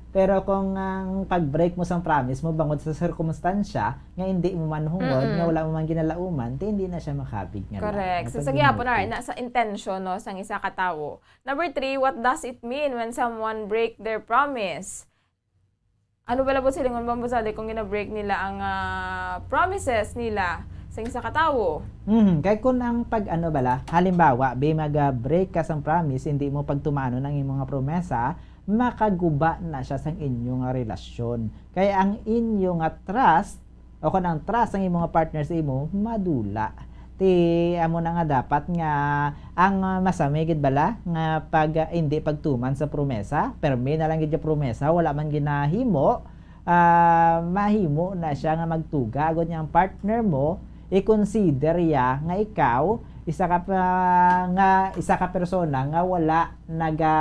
Pero kung ang pag-break mo sang promise mo bangod sa sirkumstansya nga hindi mo man hungod, Mm-mm. nga wala mo man ginalauman, di hindi na siya makabig nga lie, Correct. nga So, sa gihapon, pagbinutig. Arna, sa intention, no, sang isa ka tawo. Number three, what does it mean when someone break their promise? Ano bala po silingon, Bombo Zalde, kung gina-break nila ang, ah, promises nila sa isa ka tawo? Mhm. Kay kun ang pag-ano bala, halimbawa, be, mag-, ah, break ka sang promise, hindi mo pagtumanon ang imo nga promesa, makaguba na siya sang inyo nga relasyon. Kay ang inyo nga trust, o kon ang trust sang imo nga partner sa imo, madula. Ti, amo na nga dapat nga ang, ah, masami gid bala nga pag, ah, hindi pagtuman sa promesa, permi na lang gid yung promesa, wala man ginahimo, ah, mahimo na siya nga magtuga agud nga ang partner mo, i-consider ya nga ikaw isa ka pa, nga isa ka persona nga wala naga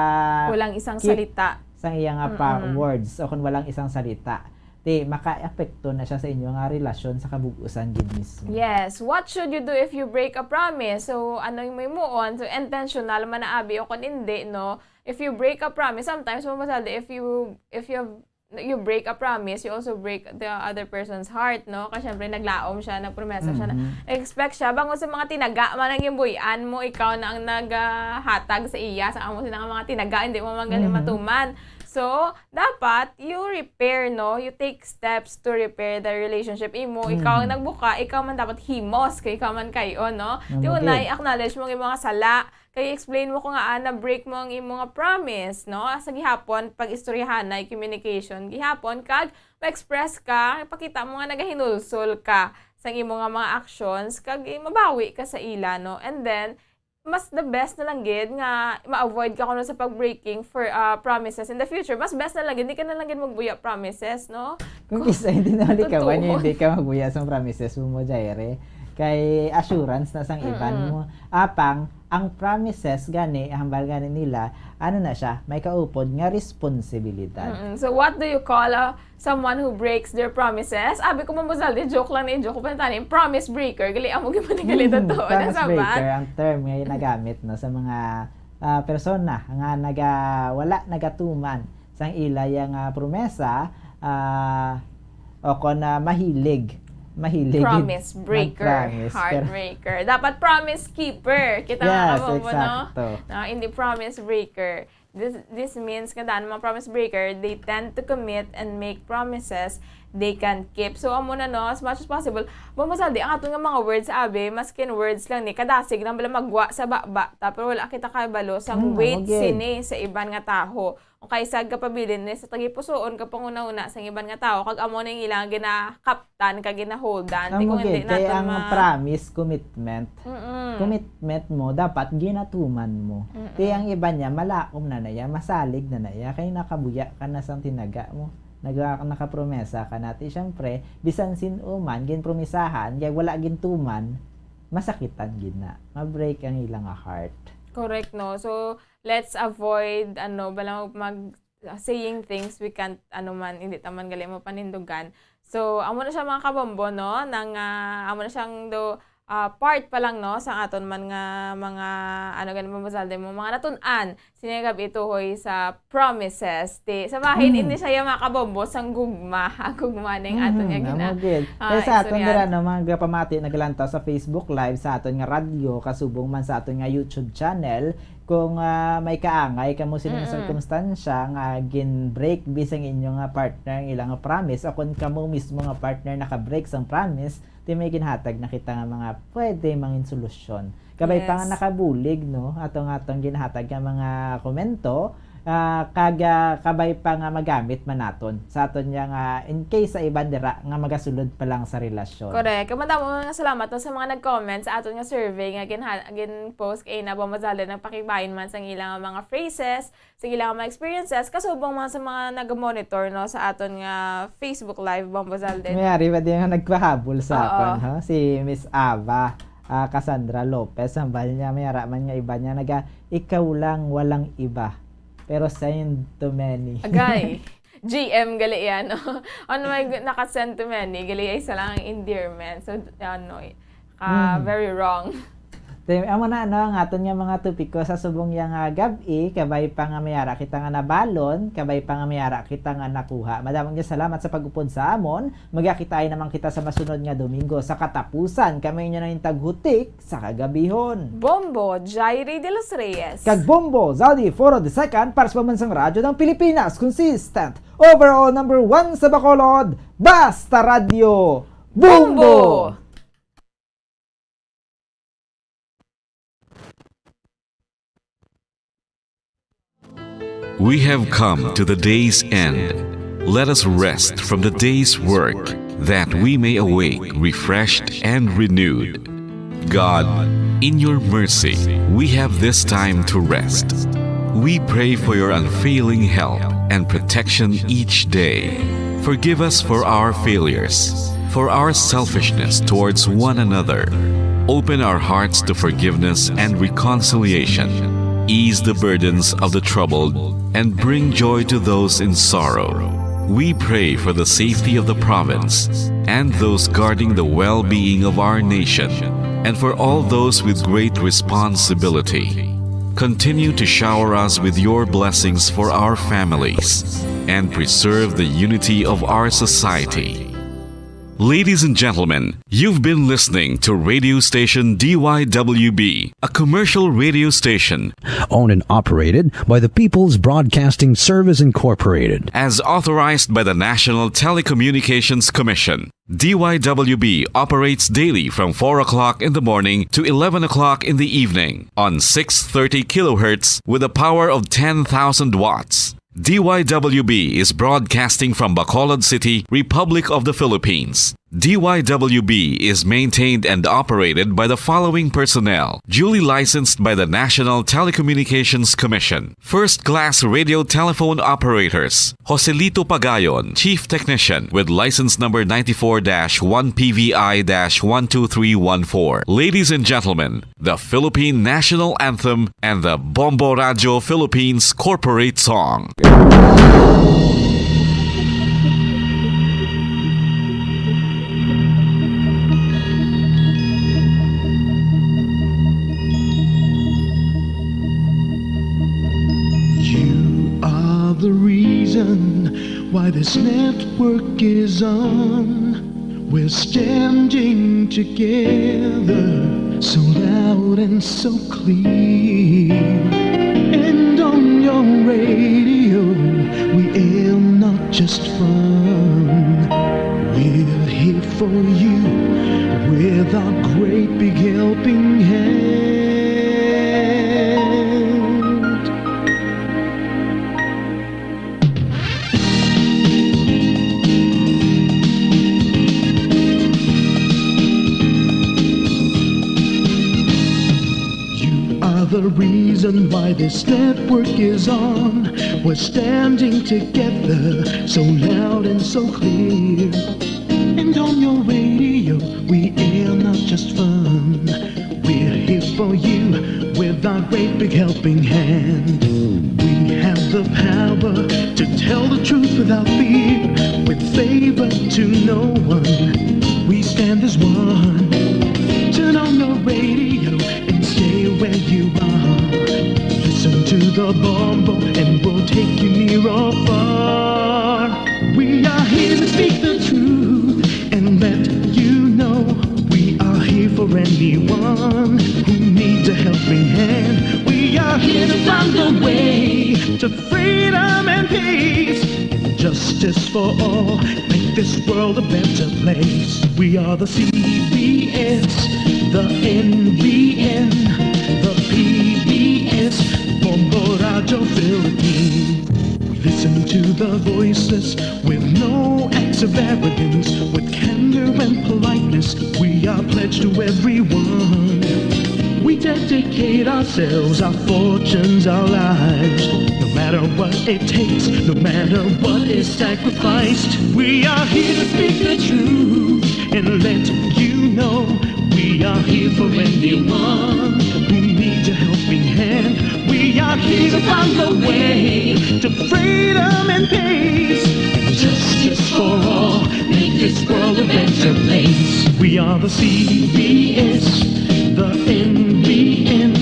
Walang isang keep salita. Sang iya nga pa Mm-mm. words o kung walang isang salita. Ti, makaapekto na siya sa inyo nga relasyon sa kabug-usan gid mismo. Yes. What should you do if you break a promise? So, ano yung may muon? So, intentional man na abi o kung hindi, no? If you break a promise, sometimes mo masali, if you, if you, you break a promise, you also break the other person's heart, no? Kasi syempre, naglaom siya, nagpromesa siya na, Mhm. expect siya, bangod sa mga tinaga man ang gimbuy-an mo, ikaw na ang naghatag sa iya, sa amo sila nga mga tinaga, hindi mo man gali Mhm. matuman. So, dapat you repair, no? You take steps to repair the relationship. Imo, ikaw ang Mhm. nagbuka, ikaw man dapat himos, kay ikaw man kayo, no? Ano Di mo gid? na i-acknowledge mo ang imong mga sala, kay explain mo ko nga, ah, na-break mo ang imong nga promise, no? Sa gihapon, pag-istoryahanay, communication, gihapon, kag ma-express ka, ipakita mo nga nagahinulsol ka sa imong nga mga actions, kag, eh, mabawi ka sa ila, no? And then, mas the best na lang gid nga ma-avoid ka kuno sa pag-breaking for, ah, promises in the future. Mas best na lang gid, di ka na lang gid magbuya promises, no? Kung isa, hindi na Ang likawan niya, totoo. hindi ka magbuya sang promises mo, mo, Jaire. Kay assurance na sang iban Mm-mm. mo. Apang, ang promises gani, hambal gani nila, ano na siya, may kaupod nga responsibilidad. Mm-mm. So, what do you call a someone who breaks their promises? Abi ko, Ma'am Buzaldi, joke lang ni, joke pa tani. Promise breaker. Gali, amo gyud man gali Hmm, totoo na promise sa breaker ban. ang term nga ginagamit, no, sa mga, ah, persona nga naga-, wala nagatuman sang ila ya nga promesa, ah, o kon, ah, mahilig, mahilig Promise breaker, mag-promise, pero heartbreaker. Dapat promise keeper. Kita nga Yes, amo mo, no? exacto. No, hindi promise breaker. This, this means nga daan mga promise breaker, they tend to commit and make promises they can't keep. So, amo na, no, as much as possible, Ma'am Buzaldi, ang aton nga mga words, abi, maskin words lang ni, kadasig lang bala magwa sa baba, ta, pero wala kita kabalo sa Hmm, weight okay. sini sa iban nga taho. O kay sa gapabilin ni sa tagipusoon, kapanghunahuna sa iban nga tawo, kag amo na yung ilang ginakaptan, kag ginaholdan. Ti Amo kung hindi gid, kay naton ang ma- promise, commitment. Mm-mm. Commitment mo, dapat ginatuman mo. Mm-mm. Ti ang iba niya, malaom na na iya, masalig na na iya, kay nakabuya ka na sang tinaga mo. Naga-, nakapromesa ka na. Ti, syempre, bisan sin-o man, ginpromisahan, kay wala gintuman, masakitan gid na. Ma-break ang ilang heart. Correct, no? So, let's avoid, ano, bala mag, mag, saying things we can't, ano man, hindi ta man gali mapanindugan. So, amo na siya, mga kabombo, no? Nang, ah, amo na siyang do, ah, part pa lang, no, sa aton man nga mga, ano gani, Ma'am Buzaldi, mo, mga natun-an sini nga gab-i tuhoy sa promises. Ti, sa bahin, Hmm. hindi siya yung, mga kabombo, sang gugma. Ang gugma na yung aton nga Mhm, gina-, amo gid. ah, Kaya sa aton istoryahan. dira, no, mga gapamati, nagalantaw sa Facebook Live, sa aton nga radyo, kasubong man sa aton nga YouTube channel, kung, ah, may kaangay kamo sini nga Mm-mm. sirkumstansya nga gin-break bisang inyo nga partner ang ilang promise, o kung kamo mismo nga partner naka-break sang promise, ti may ginhatag na kita nga mga pwede mangin solusyon. Kabay pa nga Yes. nakabulig, no, ato nga atong ginhatag nga mga komento, Ah, kag, ah, kabay pa nga magamit man naton sa aton nga, nga in case sa iban dira nga magasulod pa lang sa relasyon. Correct. Kag madamo nga salamat, no, sa mga nag-comment sa aton nga survey nga ginha-, gin-post kay na Bombo Zalden, nagpakibahin man sa ilang mga phrases, sa ilang mga experiences, kasubong man sa mga nag-monitor, no, sa aton nga Facebook Live, Bombo Zalden. May ari ba din nga nagpahabol sa Oo. akon, ha? Si Miss Ava, ah, Cassandra Lopez, ang bahal niya, may ara man nga iba niya, naga, "Ikaw lang, walang iba." Pero send to many. Agay. G M gali yan, no? Ano may gu-, naka-send to many, gali isa lang ang endearment. So, ano, eh, ka, Mm. very wrong. Te, amo na, no, ang aton nga mga topiko sa subong yang, ah, gab-i, kabay pa nga may ara kita nga nabalon, kabay pa nga may ara kita nga nakuha. Madamong nga salamat sa pag-upod sa amon. Magakitaay naman kita sa masunod nga Domingo. Sa katapusan, kami inyo na yung taghutik sa kagabihon. Bombo, Jairi de los Reyes. Kag Bombo, Zaldi Foro the Second, para sa Pambansang Radyo ng Pilipinas. Consistent, overall number one sa Bacolod, Basta Radyo, Bombo! Bombo! We have come to the day's end. Let us rest from the day's work, that we may awake refreshed and renewed. God, in your mercy, we have this time to rest. We pray for your unfailing help and protection each day. Forgive us for our failures, for our selfishness towards one another. Open our hearts to forgiveness and reconciliation. Ease the burdens of the troubled and bring joy to those in sorrow. We pray for the safety of the province and those guarding the well-being of our nation, and for all those with great responsibility. Continue to shower us with your blessings for our families and preserve the unity of our society. Ladies and gentlemen, you've been listening to radio station D Y W B, a commercial radio station owned and operated by the People's Broadcasting Service Incorporated. As authorized by the National Telecommunications Commission, D Y W B operates daily from four o'clock in the morning to eleven o'clock in the evening on six thirty kilohertz with a power of ten thousand watts. D Y W B is broadcasting from Bacolod City, Republic of the Philippines. D Y W B is maintained and operated by the following personnel, duly licensed by the National Telecommunications Commission. First class radio telephone operators, Joselito Pagayon, Chief Technician, with license number ninety-four dash one P V I dash one two three one four. Ladies and gentlemen, the Philippine National Anthem and the Bombo Radyo Philippines Corporate Song. You are the reason why this network is on. We're standing together, so loud and so clear. And on your radio, we aim not just fun. We're here for you with our great big helping hand. You are the reason why this network is on. We're standing together, so loud and so clear. And on your radio, we air not just fun. We're here for you with our great big helping hand. We have the power to tell the truth without fear, with favor to no one. We stand as one. Turn on your radio and stay where you are. Listen to the Bombo and we'll take you near or far. We are here to speak the truth and let you know we are here for anyone who needs a helping hand. We are here to find a way to freedom and peace and justice for all. Make this world a better place. We are the C B S, the N B N, the P B S, Bombo Radyo Philippines. With no acts of arrogance, with candor and politeness, we are pledged to everyone. We dedicate ourselves, our fortunes, our lives. No matter what it takes, no matter what is sacrificed, we are here to speak the truth and let you know we are here for anyone who needs a helping hand. We are here to find the way to freedom and peace and justice for all. Make this world a better place. We are the C B S, the N B N,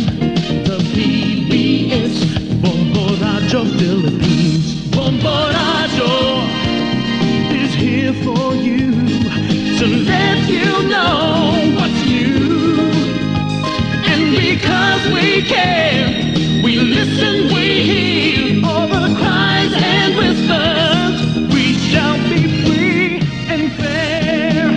the P B S, Bombo Radyo Philippines. Bombo Radyo is here for you to let you know what's new. And because we care, we listen, we hear all the cries and whispers. We shall be free and fair.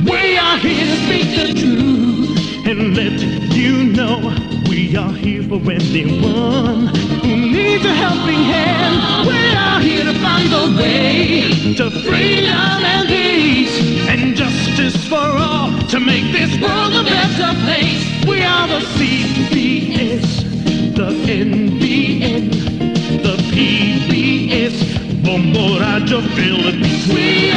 We are here to speak the truth and let you know we are here for anyone who needs a helping hand. We are here to find the way to freedom and peace and justice for all, to make this world a better place. We are the C B S, the N B N, the P B S, Bombo Radyo Philippines. We